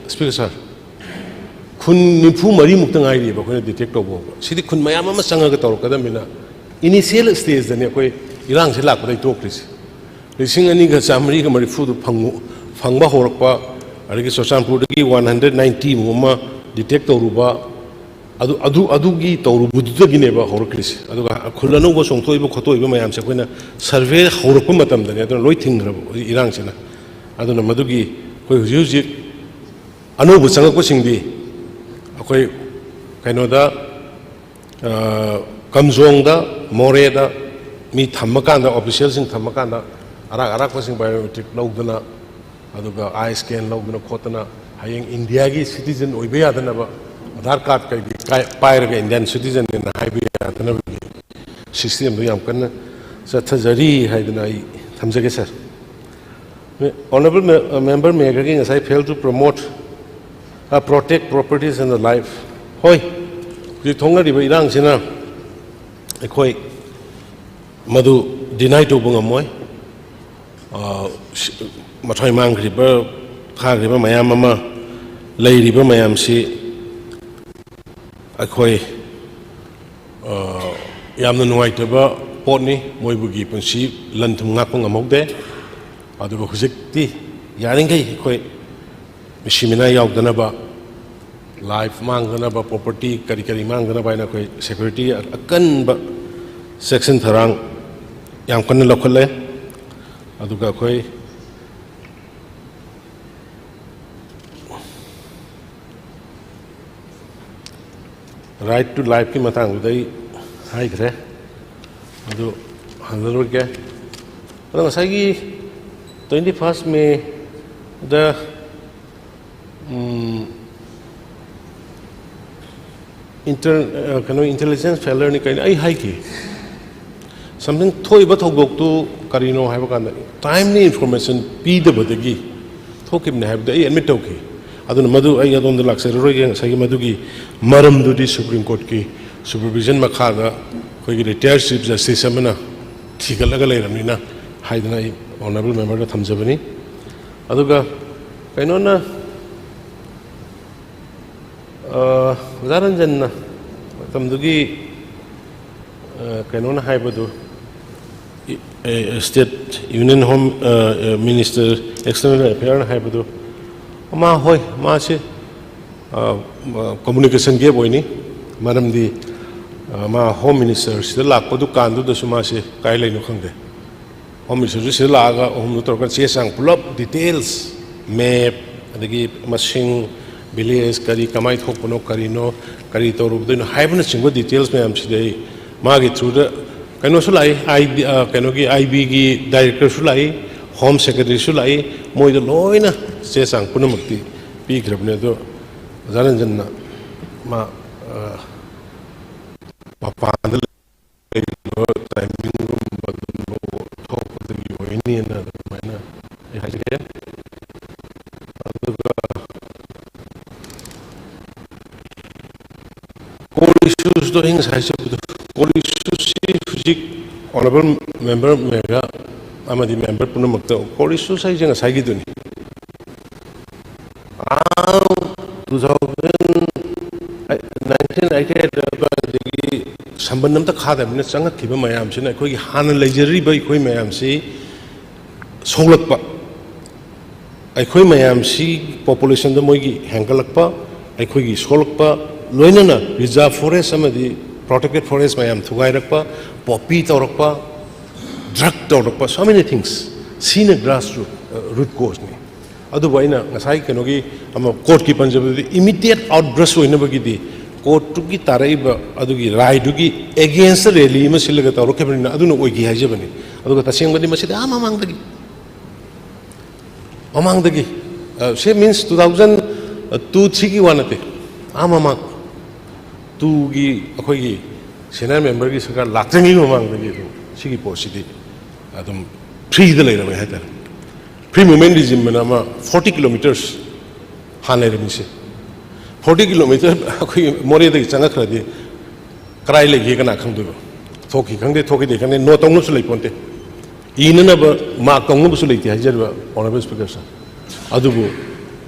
ꯁ꯭ꯄꯤꯀꯔ ꯁꯥꯔ꯫ ꯈꯨꯟ ꯅꯤꯐꯨ ꯃꯔꯤꯃꯨꯛꯇ ꯉꯥꯏꯔꯤꯑꯕ ꯑꯩꯈꯣꯏꯅ ꯗꯤꯇꯦꯛ ꯇꯧꯕ ꯍꯧꯕ꯫ ꯁꯤꯗꯤ ꯈꯨꯟ ꯃꯌꯥꯝ ꯑꯃ ꯆꯪꯉꯒ ꯇꯧꯔꯛꯀꯗꯕꯅꯤꯅ, ꯏꯅꯤꯁꯤꯌꯦꯜ ꯁ꯭ꯇꯦꯖꯇꯅꯤ ꯑꯩꯈꯣꯏ ꯏꯔꯥꯡꯁꯦ ꯂꯥꯛꯄꯗꯒꯤ ꯇꯣꯛꯈ꯭ꯔꯤꯁꯦ꯫ ꯂꯤꯁꯤꯡ ꯑꯅꯤꯒ ꯆꯥꯃꯔꯤꯒ ꯃꯔꯤꯐꯨꯗꯨ ꯐꯪꯉꯨ-, ꯐꯪꯕ ꯍꯧꯔꯛꯄ, ꯑꯗꯒꯤ ꯆꯨꯔꯆꯥꯟꯄꯨꯔꯗꯒꯤ ꯋꯥꯟ ꯍꯟꯗ꯭ꯔꯦꯠ ꯅꯥꯏꯟꯇꯤꯃꯨꯛ ꯑꯃ ꯗꯤꯇꯦꯛ ꯇꯧꯔꯨꯕ, ꯑꯗꯨ ꯑꯗꯨ ꯑꯗꯨꯒꯤ ꯇꯧꯔꯨꯕꯗꯨꯗꯒꯤꯅꯦꯕ ꯍꯧꯔꯛꯈ꯭ꯔꯤꯁꯦ꯫ ꯑꯗꯨꯒ ꯈꯨꯜ ꯑꯅꯧꯕ ꯆꯣꯡꯊꯣꯛꯏꯕ ꯈꯣꯠꯇꯣꯛꯏꯕ ꯃꯌꯥꯝꯁꯦ ꯑꯩꯈꯣꯏꯅ ꯁꯔꯚꯦ ꯍꯧꯔꯛꯄ ꯃꯇꯝꯗꯅꯦ ꯑꯗꯨꯅ ꯂꯣꯏ ꯊꯤꯡꯈ꯭ꯔꯕ ꯏꯔꯥꯡꯁꯤꯅ꯫ ꯑꯗꯨꯅ ꯃꯗꯨꯒꯤ ꯑꯩꯈꯣꯏ ꯍꯧꯖꯤꯛ ꯍꯧꯖꯤꯛ ꯑꯅꯧꯕ ꯆꯪꯉꯛꯄꯁꯤꯡꯗꯤ ꯑꯩꯈꯣꯏ ꯀꯩꯅꯣꯗ, ꯀꯝꯖꯣꯡꯗ, ꯃꯣꯔꯦꯗ ꯃꯤ ꯊꯝꯃꯀꯥꯟꯗ, ꯑꯣꯐꯤꯁꯤꯌꯦꯜꯁꯤꯡ ꯊꯝꯃꯀꯥꯟꯗ ꯑꯔꯥꯛ ꯑꯔꯥꯛꯄꯁꯤꯡ ꯕꯥꯏꯑꯣꯃꯦꯇ꯭ꯔꯤꯛ ꯂꯧꯗꯅ, ꯑꯗꯨꯒ ꯑꯥꯏ ꯁ꯭ꯀꯦꯟ ꯂꯧꯗꯅ ꯈꯣꯠꯇꯅ ꯍꯌꯦꯡ ꯏꯟꯗꯤꯌꯥꯒꯤ ꯁꯤꯇꯤꯖꯟ ꯑꯣꯏꯕ ꯌꯥꯗꯅꯕ, ꯑꯙꯥꯔ ꯀꯥꯔꯗ ꯀꯩꯀꯩ ꯄꯥꯏꯔꯒ ꯏꯟꯗꯤꯌꯥꯟ ꯁꯤꯇꯤꯖꯟꯅꯦꯅ ꯍꯥꯏꯕ ꯌꯥꯗꯅꯕꯒꯤ ꯁꯤꯁꯇꯦꯝꯗꯣ ꯌꯥꯝ ꯀꯟꯅ ꯆꯠꯊꯖꯔꯤ ꯍꯥꯏꯗꯅ ꯑꯩ ꯊꯝꯖꯒꯦ, ꯁꯥꯔ꯫ Honourable member ꯃꯦꯒꯔꯒꯤ ꯉꯁꯥꯏ fail to promote, protect properties and the life꯫ ꯍꯣꯏ, ꯍꯧꯖꯤꯛ ꯊꯣꯛꯅꯔꯤꯕ ꯏꯔꯥꯡꯁꯤꯅ ꯑꯩꯈꯣꯏ ꯃꯗꯨ ꯗꯤꯅꯥꯏ ꯇꯧꯕ ꯉꯝꯃꯣꯏ꯫ ꯃꯊ꯭ꯋꯥꯏ ꯃꯥꯡꯈ꯭ꯔꯤꯕ, ꯐꯥꯈ꯭ꯔꯤꯕ ꯃꯌꯥꯝ ꯑꯃ ꯂꯩꯔꯤꯕ ꯃꯌꯥꯝꯁꯤ ꯑꯩꯈꯣꯏ ꯌꯥꯝꯅ ꯅꯨꯡꯉꯥꯏꯇꯕ ꯄꯣꯠꯅꯤ꯫ ꯃꯣꯏꯕꯨꯒꯤ ꯄꯨꯟꯁꯤ ꯂꯟ ꯊꯨꯝ ꯉꯥꯛꯄ ꯉꯝꯍꯧꯗꯦ꯫ ꯑꯗꯨꯒ ꯍꯧꯖꯤꯛꯇꯤ ꯌꯥꯔꯤꯈꯩ ꯑꯩꯈꯣꯏ ꯃꯤꯁꯤ ꯃꯤꯅꯥꯏ ꯌꯥꯎꯗꯅꯕ, ꯂꯥꯏꯐ ꯃꯥꯡꯗꯅꯕ, ꯄ꯭ꯔꯣꯄꯔꯇꯤ ꯀꯔꯤ ꯀꯔꯤ ꯃꯥꯡꯗꯅꯕ ꯍꯥꯏꯅ ꯑꯩꯈꯣꯏ ꯁꯦꯀ꯭ꯌꯨꯔꯤꯇꯤ ꯑꯀꯟꯕ ꯆꯦꯛꯁꯤꯟ ꯊꯧꯔꯥꯡ ꯌꯥꯝ ꯀꯟꯅ ꯂꯧꯈꯠꯂꯦ꯫ ꯑꯗꯨꯒ ꯑꯩꯈꯣꯏ ꯔꯥꯏꯠ ꯇꯨ ꯂꯥꯏꯐꯀꯤ ꯃꯇꯥꯡꯗꯨꯗ ꯑꯩ ꯍꯥꯏꯈ꯭ꯔꯦ, ꯑꯗꯨ ꯍꯟꯖꯔꯣꯏꯒꯦ꯫ ꯑꯗꯣ ꯉꯁꯥꯏꯒꯤ twenty first Mayꯗ ꯏꯟꯇꯔ ꯀꯩꯅꯣ, ꯏꯟꯇꯦꯂꯤꯖꯦꯟꯁ ꯐꯦꯂꯔꯅꯤ ꯀꯩꯅꯣ ꯑꯩ ꯍꯥꯏꯈꯤ꯫ ꯁꯝꯊꯤꯡ ꯊꯣꯛꯏꯕ ꯊꯧꯗꯣꯛꯇꯨ ꯀꯔꯤꯅꯣ ꯍꯥꯏꯕ ꯀꯥꯟꯗ ꯇꯥꯏꯝꯂꯤ ꯏꯟꯐꯣꯔꯃꯦꯁꯟ ꯄꯤꯗꯕꯗꯒꯤ ꯊꯣꯛꯈꯤꯕꯅꯤ ꯍꯥꯏꯕꯗꯤ ꯑꯩ ꯑꯦꯗꯃꯤꯠ ꯇꯧꯈꯤ꯫ ꯑꯗꯨꯅ ꯃꯗꯨ ꯑꯩ ꯑꯗꯣꯝꯗ ꯂꯥꯛꯆꯔꯔꯣꯏꯒꯦ꯫ ꯉꯁꯥꯏꯒꯤ ꯃꯗꯨꯒꯤ ꯃꯔꯝꯗꯨꯗꯤ ꯁꯨꯄ꯭ꯔꯤꯝ ꯀꯣꯔꯠꯀꯤ ꯁꯨꯄꯔꯚꯤꯖꯟ ꯃꯈꯥꯗ ꯑꯩꯈꯣꯏꯒꯤ ꯔꯤꯇꯥꯌꯔ ꯆꯤꯐ ꯖꯁꯇꯤꯁ ꯑꯃꯅ ꯊꯤꯒꯠꯂꯒ ꯂꯩꯔꯕꯅꯤꯅ ꯍꯥꯏꯗꯅ ꯑꯩ ꯑꯣꯅꯔꯦꯕꯜ ꯃꯦꯝꯕꯔꯗ ꯊꯝꯖꯕꯅꯤ꯫ ꯑꯗꯨꯒ ꯀꯩꯅꯣꯅ ꯑꯣꯖꯥ ꯔꯟꯖꯟꯅ ꯃꯇꯝꯗꯨꯒꯤ ꯀꯩꯅꯣꯅ ꯍꯥꯏꯕꯗꯨ, state union home minister external ꯑꯦꯐꯤꯌꯔꯅ ꯍꯥꯏꯕꯗꯨ, ꯃꯥ ꯍꯣꯏ, ꯃꯥꯁꯤ ꯀꯝꯃꯨꯅꯤꯀꯦꯁꯟ ꯒꯦꯞ ꯑꯣꯏꯅꯤ꯫ ꯃꯔꯝꯗꯤ, ꯑ, ꯃꯥ ꯍꯣꯝ ꯃꯤꯅꯤꯁꯇꯔ ꯁꯤꯗ ꯂꯥꯛꯄ ꯗꯨꯀꯥꯟꯗꯨꯗꯁꯨ ꯃꯥꯁꯦ ꯀꯥꯏ ꯂꯩꯅꯣ ꯈꯪꯗꯦ꯫ ꯍꯣꯝ ꯃꯤꯅꯤꯁꯇꯔꯁꯨ ꯁꯤꯗ ꯂꯥꯛꯑꯒ ꯑꯍꯨꯝꯗꯨ ꯇꯧꯔꯒ ꯆꯦ ꯆꯥꯡ ꯄꯨꯂꯞ ꯗꯤꯇꯦꯜꯁ, ꯃꯦꯞ, ꯑꯗꯒꯤ ꯃꯁꯤꯡ, ꯚꯤꯂꯦꯖ ꯀꯔꯤ ꯀꯃꯥꯏꯅ ꯊꯣꯛꯄꯅꯣ, ꯀꯔꯤꯅꯣ, ꯀꯔꯤ ꯇꯧꯔꯨꯕꯗꯣꯏꯅꯣ ꯍꯥꯏꯕꯅꯆꯤꯡꯕ ꯗꯤꯇꯦꯜꯁ ꯃꯌꯥꯝꯁꯤꯗꯤ ꯑꯩ ꯃꯥꯒꯤ ꯊ꯭ꯔꯨꯗ ꯀꯩꯅꯣꯁꯨ ꯂꯥꯛꯏ, ꯑꯥꯏ ꯕꯤ, ꯑ, ꯀꯩꯅꯣꯒꯤ ꯑꯥꯏ ꯕꯤꯒꯤ ꯗꯥꯏꯔꯦꯛꯇꯔꯁꯨ ꯂꯥꯛꯏ, ꯍꯣꯝ ꯁꯦꯀ꯭ꯔꯦꯇꯔꯤꯁꯨ ꯂꯥꯛꯏ, ꯃꯣꯏꯗ ꯂꯣꯏꯅ ꯆꯦ ꯆꯥꯡ ꯄꯨꯝꯅꯃꯛꯇꯤ ꯄꯤꯈ꯭ꯔꯕꯅꯦ꯫ ꯑꯗꯣ ꯑꯣꯖꯥ ꯔꯟꯖꯟꯅ ꯃꯥ, ꯑ, ꯃꯄꯥꯟꯗ ꯂꯩꯕ ꯇꯥꯏꯃꯤꯡꯒꯨꯝꯕ ꯑꯗꯨꯝꯕ ꯊꯣꯛꯄꯗꯒꯤ ꯑꯣꯏꯅꯤꯅ ꯑꯗꯨꯃꯥꯏꯅ ꯑꯩ ꯍꯥꯏꯖꯒꯦ꯫ ꯑꯗꯨꯒ core issuesꯇꯣ ꯑꯩ ꯉꯁꯥꯏ ꯆꯠꯄꯗꯣ, core issuesꯁꯤ ꯍꯧꯖꯤꯛ honourable member ꯃꯦꯌꯔ ꯑꯃꯗꯤ member ꯄꯨꯝꯅꯃꯛꯇ core issues ꯍꯥꯏꯁꯦ ꯉꯁꯥꯏꯒꯤꯗꯨꯅꯤ꯫ ꯑꯥ, two thousand, nineteen ninety eight ꯑꯗꯨꯋꯥꯏꯗꯒꯤ ꯁꯝꯕꯟ ꯑꯝꯇ ꯈꯥꯗꯕꯅꯤꯅ ꯆꯪꯉꯛꯈꯤꯕ ꯃꯌꯥꯝꯁꯤꯅ ꯑꯩꯈꯣꯏꯒꯤ ꯍꯥꯟꯅ ꯂꯩꯖꯔꯤꯕ ꯑꯩꯈꯣꯏ ꯃꯌꯥꯝꯁꯤ ꯁꯣꯛꯂꯛꯄ, ꯑꯩꯈꯣꯏ ꯃꯌꯥꯝꯁꯤ populationꯗ ꯃꯣꯏꯒꯤ ꯍꯦꯟꯒꯠꯂꯛꯄ, ꯑꯩꯈꯣꯏꯒꯤ ꯁꯣꯛꯂꯛꯄ, ꯂꯣꯏꯅꯅ reserve forest ꯑꯃꯗꯤ protected forest ꯃꯌꯥꯝ ꯊꯨꯒꯥꯏꯔꯛꯄ, poppy ꯇꯧꯔꯛꯄ, drug ꯇꯧꯔꯛꯄ, so many things꯫ ꯁꯤꯅ grass root, root causeꯅꯤ꯫ ꯑꯗꯨꯕꯨ ꯑꯩꯅ ꯉꯁꯥꯏ ꯀꯩꯅꯣꯒꯤ ꯑꯃ courtꯀꯤ ꯄꯟꯖꯕꯗꯨꯗꯤ immediate outburst ꯑꯣꯏꯅꯕꯒꯤꯗꯤ courtꯇꯨꯒꯤ ꯇꯥꯔꯛꯏꯕ ꯑꯗꯨꯒꯤ ꯔꯥꯏꯗꯨꯒꯤ againstꯇ rally ꯑꯃ ꯁꯤꯜꯂꯒ ꯇꯧꯔꯛꯈꯤꯕꯅꯤꯅ ꯑꯗꯨꯅ ꯑꯣꯏꯈꯤ ꯍꯥꯏꯖꯕꯅꯤ꯫ ꯑꯗꯨꯒ ꯇꯁꯦꯡꯕꯗꯤ ꯃꯁꯤꯗꯤ ꯑꯥ ꯃꯃꯥꯡꯗꯒꯤ, ꯃꯃꯥꯡꯗꯒꯤ, ꯑ, ꯁꯤ means two thousand two threeꯒꯤ ꯋꯥ ꯅꯠꯇꯦ, ꯑꯥ ꯃꯃꯥꯡ twoꯒꯤ ꯑꯩꯈꯣꯏꯒꯤ senior memberꯒꯤ ꯁꯔꯀꯥꯔ ꯂꯥꯛꯇ꯭ꯔꯤꯉꯩꯒꯤ ꯃꯃꯥꯡꯗꯒꯤ ꯑꯗꯨꯝ ꯁꯤꯒꯤ ꯄꯣꯠꯁꯤꯗꯤ ꯑꯗꯨꯝ freeꯗ ꯂꯩꯔꯝꯃꯦ ꯍꯥꯏꯇꯥꯔꯦ꯫ Free movement regime ꯑꯅ ꯑꯃ forty kilometres ꯍꯥꯟꯅ ꯂꯩꯔꯝꯃꯤꯁꯦ꯫ Forty kilometre ꯑꯩꯈꯣꯏꯒꯤ ꯃꯣꯔꯦꯗꯒꯤ ꯆꯪꯉꯛꯈ꯭ꯔꯗꯤ ꯀꯗꯥꯏ ꯂꯩꯒꯦ ꯀꯅꯥ ꯈꯪꯗꯣꯏꯕ? ꯊꯣꯛꯈꯤ ꯈꯪꯗꯦ, ꯊꯣꯛꯈꯤꯗꯦ ꯈꯪꯗꯦ, note ꯇꯧꯅꯕꯁꯨ ꯂꯩꯄꯣꯟꯇꯦ꯫ ꯏꯅꯅꯕ mark ꯇꯧꯅꯕꯁꯨ ꯂꯩꯇꯦ ꯍꯥꯏꯖꯔꯤꯕ honourable speaker sir꯫ ꯑꯗꯨꯕꯨ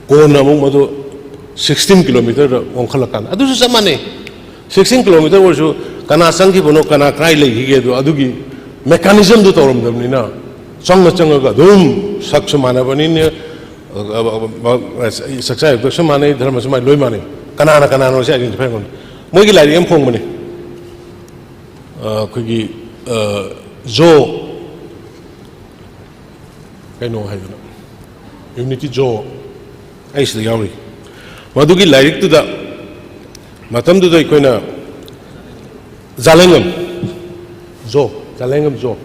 ꯀꯣꯟꯅ ꯑꯃꯨꯛ ꯃꯗꯨ sixteen kilometreꯗ ꯑꯣꯟꯈꯠꯂꯀꯥꯟꯗ ꯑꯗꯨꯁꯨ ꯆꯞ ꯃꯥꯟꯅꯩ꯫ Sixteen kilometre ꯑꯣꯏꯔꯁꯨ ꯀꯅꯥ ꯆꯪꯈꯤꯕꯅꯣ, ꯀꯅꯥ ꯀꯗꯥꯏ ꯂꯩꯈꯤꯒꯦꯗꯣ ꯑꯗꯨꯒꯤ mechanismꯗꯨ ꯇꯧꯔꯝꯗꯕꯅꯤꯅ ꯆꯪꯉ ꯆꯪꯉꯒ ꯑꯗꯨꯝ ꯁꯛꯁꯨ ꯃꯥꯟꯅꯕꯅꯤꯅ, ꯆꯥꯛꯆꯥ ꯌꯨꯊꯛꯁꯨ ꯃꯥꯟꯅꯩ, ꯙꯔꯃꯁꯨ ꯃꯥꯟꯅꯩ, ꯂꯣꯏ ꯃꯥꯟꯅꯩ꯫ ꯀꯅꯥꯅ ꯀꯅꯥꯅꯣ ꯁꯤ identify ꯉꯝꯗꯦ꯫ ꯃꯣꯏꯒꯤ ꯂꯥꯏꯔꯤꯛ ꯑꯃ ꯐꯣꯡꯕꯅꯤ꯫ ꯑ, ꯑꯩꯈꯣꯏꯒꯤ, ꯑ, ꯖꯣ, ꯀꯩꯅꯣ ꯍꯥꯏꯗꯅ, ꯌꯨꯅꯤꯇꯤ ꯖꯣ, ꯑꯩ ꯁꯤꯗ ꯌꯥꯎꯔꯤ꯫ ꯃꯗꯨꯒꯤ ꯂꯥꯏꯔꯤꯛꯇꯨꯗ, ꯃꯇꯝꯗꯨꯗ ꯑꯩꯈꯣꯏꯅ ꯖꯥꯂꯦꯡꯉꯝ ꯖꯣ, ꯖꯥꯂꯦꯡꯉꯝ ꯖꯣ,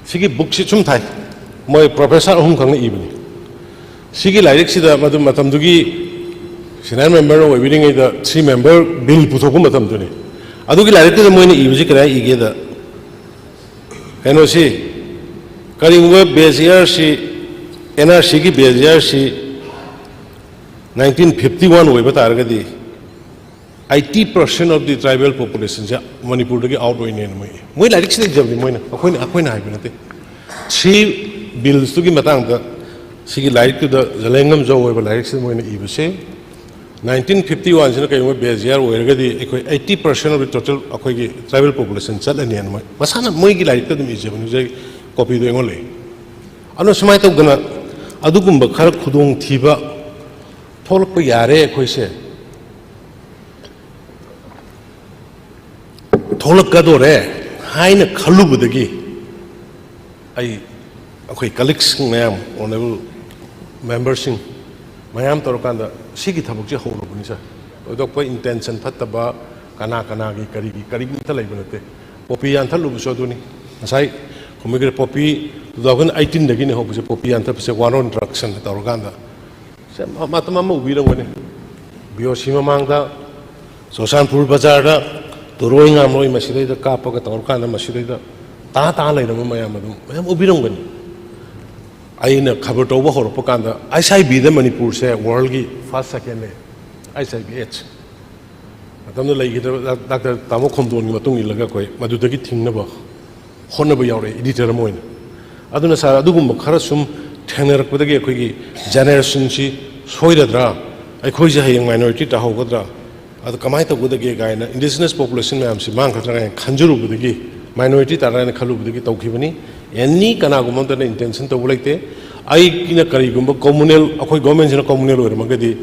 ꯁꯤꯒꯤ ꯕꯨꯛꯁꯤ ꯁꯨꯝ ꯊꯥꯏ꯫ ꯃꯣꯏ ꯄ꯭ꯔꯣꯐꯦꯁꯔ ꯑꯍꯨꯝ ꯈꯛꯅ ꯏꯕꯅꯤ꯫ ꯁꯤꯒꯤ ꯂꯥꯏꯔꯤꯛꯁꯤꯗ ꯃꯗꯨ ꯃꯇꯝꯗꯨꯒꯤ ꯁꯤꯅꯤꯌꯔ ꯃꯦꯝꯕꯔ ꯑꯣꯏꯕꯤꯔꯤꯉꯩꯗ ꯊ꯭ꯔꯤ ꯃꯦꯝꯕꯔ ꯕꯤꯜ ꯄꯨꯊꯣꯛꯄ ꯃꯇꯝꯗꯨꯅꯤ꯫ ꯑꯗꯨꯒꯤ ꯂꯥꯏꯔꯤꯛꯇꯨꯗ ꯃꯣꯏꯅ ꯏꯕꯁꯤ ꯀꯗꯥꯏ ꯏꯒꯦꯗ, ꯀꯩꯅꯣꯁꯤ, ꯀꯔꯤꯒꯨꯝꯕ ꯕꯦꯖ ꯌꯥꯔꯁꯤ, ꯑꯦꯟ ꯑꯥꯔ ꯁꯤꯒꯤ ꯕꯦꯖ ꯌꯥꯔꯁꯤ ꯅꯥꯏꯟꯇꯤꯟ ꯐꯤꯐꯇꯤ ꯋꯥꯟ ꯑꯣꯏꯕ ꯇꯥꯔꯒꯗꯤ, eighty percent of the tribal populationꯁꯦ ꯃꯅꯤꯄꯨꯔꯗꯒꯤ ꯑꯥꯎꯠ ꯑꯣꯏꯅꯦꯅ ꯃꯣꯏ, ꯃꯣꯏ ꯂꯥꯏꯔꯤꯛꯁꯤꯗ ꯏꯖꯕꯅꯤ ꯃꯣꯏꯅ, ꯑꯩꯈꯣꯏꯅ, ꯑꯩꯈꯣꯏꯅ ꯍꯥꯏꯕ ꯅꯠꯇꯦ꯫ ꯊ꯭ꯔꯤ ꯕꯤꯜꯁꯇꯨꯒꯤ ꯃꯇꯥꯡꯗ ꯁꯤꯒꯤ ꯂꯥꯏꯔꯤꯛꯇꯨꯗ, ꯖꯂꯦꯡꯉꯝ ꯖꯣ ꯑꯣꯏꯕ ꯂꯥꯏꯔꯤꯛꯁꯤꯗ ꯃꯣꯏꯅ ꯏꯕꯁꯦ, ꯅꯥꯏꯟꯇꯤꯟ ꯐꯤꯐꯇꯤ ꯋꯥꯟꯁꯤꯅ ꯀꯩꯒꯨꯝꯕ ꯕꯦꯖ ꯌꯥꯔ ꯑꯣꯏꯔꯒꯗꯤ ꯑꯩꯈꯣꯏ eighty percent of the total ꯑꯩꯈꯣꯏꯒꯤ tribal population ꯆꯠꯂꯅꯤꯅ ꯃꯣꯏ ꯃꯁꯥꯅ ꯃꯣꯏꯒꯤ ꯂꯥꯏꯔꯤꯛꯇ ꯑꯗꯨꯝ ꯏꯖꯕꯅꯤ꯫ ꯍꯧꯖꯤꯛ ꯀꯣꯄꯤꯗꯣ ꯑꯩꯉꯣꯟꯗ ꯂꯩ꯫ ꯑꯗꯨꯅ ꯁꯨꯃꯥꯏꯅ ꯇꯧꯗꯅ ꯑꯗꯨꯒꯨꯝꯕ ꯈꯔ ꯈꯨꯗꯣꯡꯊꯤꯕ ꯊꯣꯛꯂꯛꯄ ꯌꯥꯔꯦ ꯑꯩꯈꯣꯏꯁꯦ꯫ ꯊꯣꯛꯂꯛꯀꯗꯣꯔꯦ ꯍꯥꯏꯅ ꯈꯜꯂꯨꯕꯗꯒꯤ ꯑꯩ, ꯑꯩꯈꯣꯏ ꯀꯂꯤꯛꯁꯤꯡ ꯃꯌꯥꯝ, ꯑꯣꯅꯔꯦꯕꯜ ꯃꯦꯝꯕꯔꯁꯤꯡ ꯃꯌꯥꯝ ꯇꯧꯔꯀꯥꯟꯗ ꯁꯤꯒꯤ ꯊꯕꯛꯁꯦ ꯍꯧꯔꯕꯅꯤ ꯁꯥꯔ꯫ ꯊꯣꯏꯗꯣꯛꯄ ꯏꯟꯇꯦꯟꯁꯟ ꯐꯠꯇꯕ, ꯀꯅꯥ ꯀꯅꯥꯒꯤ ꯀꯔꯤꯒꯤ ꯀꯔꯤꯝꯇ ꯂꯩꯕ ꯅꯠꯇꯦ꯫ ꯄꯣꯄꯤ ꯌꯥꯟꯊꯠꯂꯨꯕꯁꯨ ꯑꯗꯨꯅꯤ꯫ ꯉꯁꯥꯏ ꯈꯨꯝꯕꯤꯈ꯭ꯔꯦ, ꯄꯣꯄꯤ ꯇꯨ ꯊꯥꯎꯖꯟ ꯑꯩꯠꯇꯤꯟꯗꯒꯤꯅꯤ ꯍꯧꯕꯁꯦ, ꯄꯣꯄꯤ ꯌꯥꯟꯊꯠꯄꯁꯦ, war on drugsꯅ ꯇꯧꯔꯀꯥꯟꯗ꯫ ꯁꯦ, ꯃ-, ꯃꯇꯝ ꯑꯃ ꯎꯕꯤꯔꯝꯒꯅꯤ, ꯕꯤ ꯑꯣ ꯁꯤ ꯃꯃꯥꯡꯗ ꯆꯨꯔꯆꯥꯟꯄꯨꯔ ꯕꯖꯥꯔꯗ ꯇꯨꯔꯣꯏ ꯉꯥꯝꯂꯣꯏ ꯃꯁꯤꯗꯩꯗ ꯀꯥꯞꯄꯒ ꯇꯧꯔꯀꯥꯟꯗ ꯃꯁꯤꯗꯩꯗ ꯇꯥ ꯇꯥ ꯂꯩꯔꯝꯕ ꯃꯌꯥꯝ ꯑꯗꯨꯝ ꯃꯌꯥꯝ ꯎꯕꯤꯔꯝꯒꯅꯤ꯫ ꯑꯩꯅ ꯈꯕꯔ ꯇꯧꯕ ꯍꯧꯔꯛꯄ ꯀꯥꯟꯗ ꯑꯩꯆ ꯑꯥꯏ ꯚꯤꯗ ꯃꯅꯤꯄꯨꯔꯁꯦ ꯋꯥꯔꯜꯒꯤ ꯐꯥꯔꯁ ꯁꯦꯀꯦꯟꯅꯦ, ꯑꯩꯆ ꯑꯥꯏ ꯚꯤ ꯑꯦꯠꯁ꯫ ꯃꯇꯝꯗꯨꯗ ꯂꯩꯈꯤꯗ꯭ꯔꯕ ꯗꯥꯛ-, ꯗꯥꯛꯇꯔ ꯇꯥꯃꯣ ꯈꯣꯝꯗꯣꯟꯒꯤ ꯃꯇꯨꯡ ꯏꯜꯂꯒ ꯑꯩꯈꯣꯏ ꯃꯗꯨꯗꯒꯤ ꯊꯤꯡꯅꯕ ꯍꯣꯠꯅꯕ ꯌꯥꯎꯔꯛꯑꯦ, ꯏꯗꯤꯇꯔ ꯑꯃ ꯑꯣꯏꯅ꯫ ꯑꯗꯨꯅ ꯁꯥꯔ, ꯑꯗꯨꯒꯨꯝꯕ ꯈꯔ ꯁꯨꯝ ꯊꯦꯡꯅꯔꯛꯄꯗꯒꯤ ꯑꯩꯈꯣꯏꯒꯤ ꯖꯦꯅꯦꯔꯦꯁꯟꯁꯤ ꯁꯣꯏꯔꯗ꯭ꯔꯥ, ꯑꯩꯈꯣꯏꯁꯦ ꯍꯌꯦꯡ ꯃꯥꯏꯅꯣꯔꯤꯇꯤ ꯇꯥꯍꯧꯒꯗ꯭ꯔꯥ, ꯑꯗꯨ ꯀꯃꯥꯏꯅ ꯇꯧꯒꯗꯒꯦ ꯀꯥꯏꯅ, ꯏꯟꯗꯤꯖꯤꯅꯁ ꯄꯣꯄꯨꯂꯦꯁꯟ ꯃꯌꯥꯝꯁꯤ ꯃꯥꯡꯈ꯭ꯔꯗ꯭ꯔꯥ ꯀꯥꯏꯅ ꯈꯟꯖꯔꯨꯕꯗꯒꯤ, ꯃꯥꯏꯅꯣꯔꯤꯇꯤ ꯇꯥꯔꯥ ꯍꯥꯏꯅ ꯈꯜꯂꯨꯕꯗꯒꯤ ꯇꯧꯈꯤꯕꯅꯤ꯫ ꯑꯦꯅꯤ ꯀꯅꯥꯒꯨꯝꯕ ꯑꯃꯠꯇꯅ ꯏꯟꯇꯦꯟꯁꯟ ꯇꯧꯕ ꯂꯩꯇꯦ꯫ ꯑꯩꯒꯤꯅ ꯀꯔꯤꯒꯨꯝꯕ ꯀꯣꯃꯨꯅꯦꯜ, ꯑꯩꯈꯣꯏ ꯒꯣꯔꯃꯦꯟꯁꯤꯅ ꯀꯣꯃꯨꯅꯦꯜ ꯑꯣꯏꯔꯝꯃꯒꯗꯤ,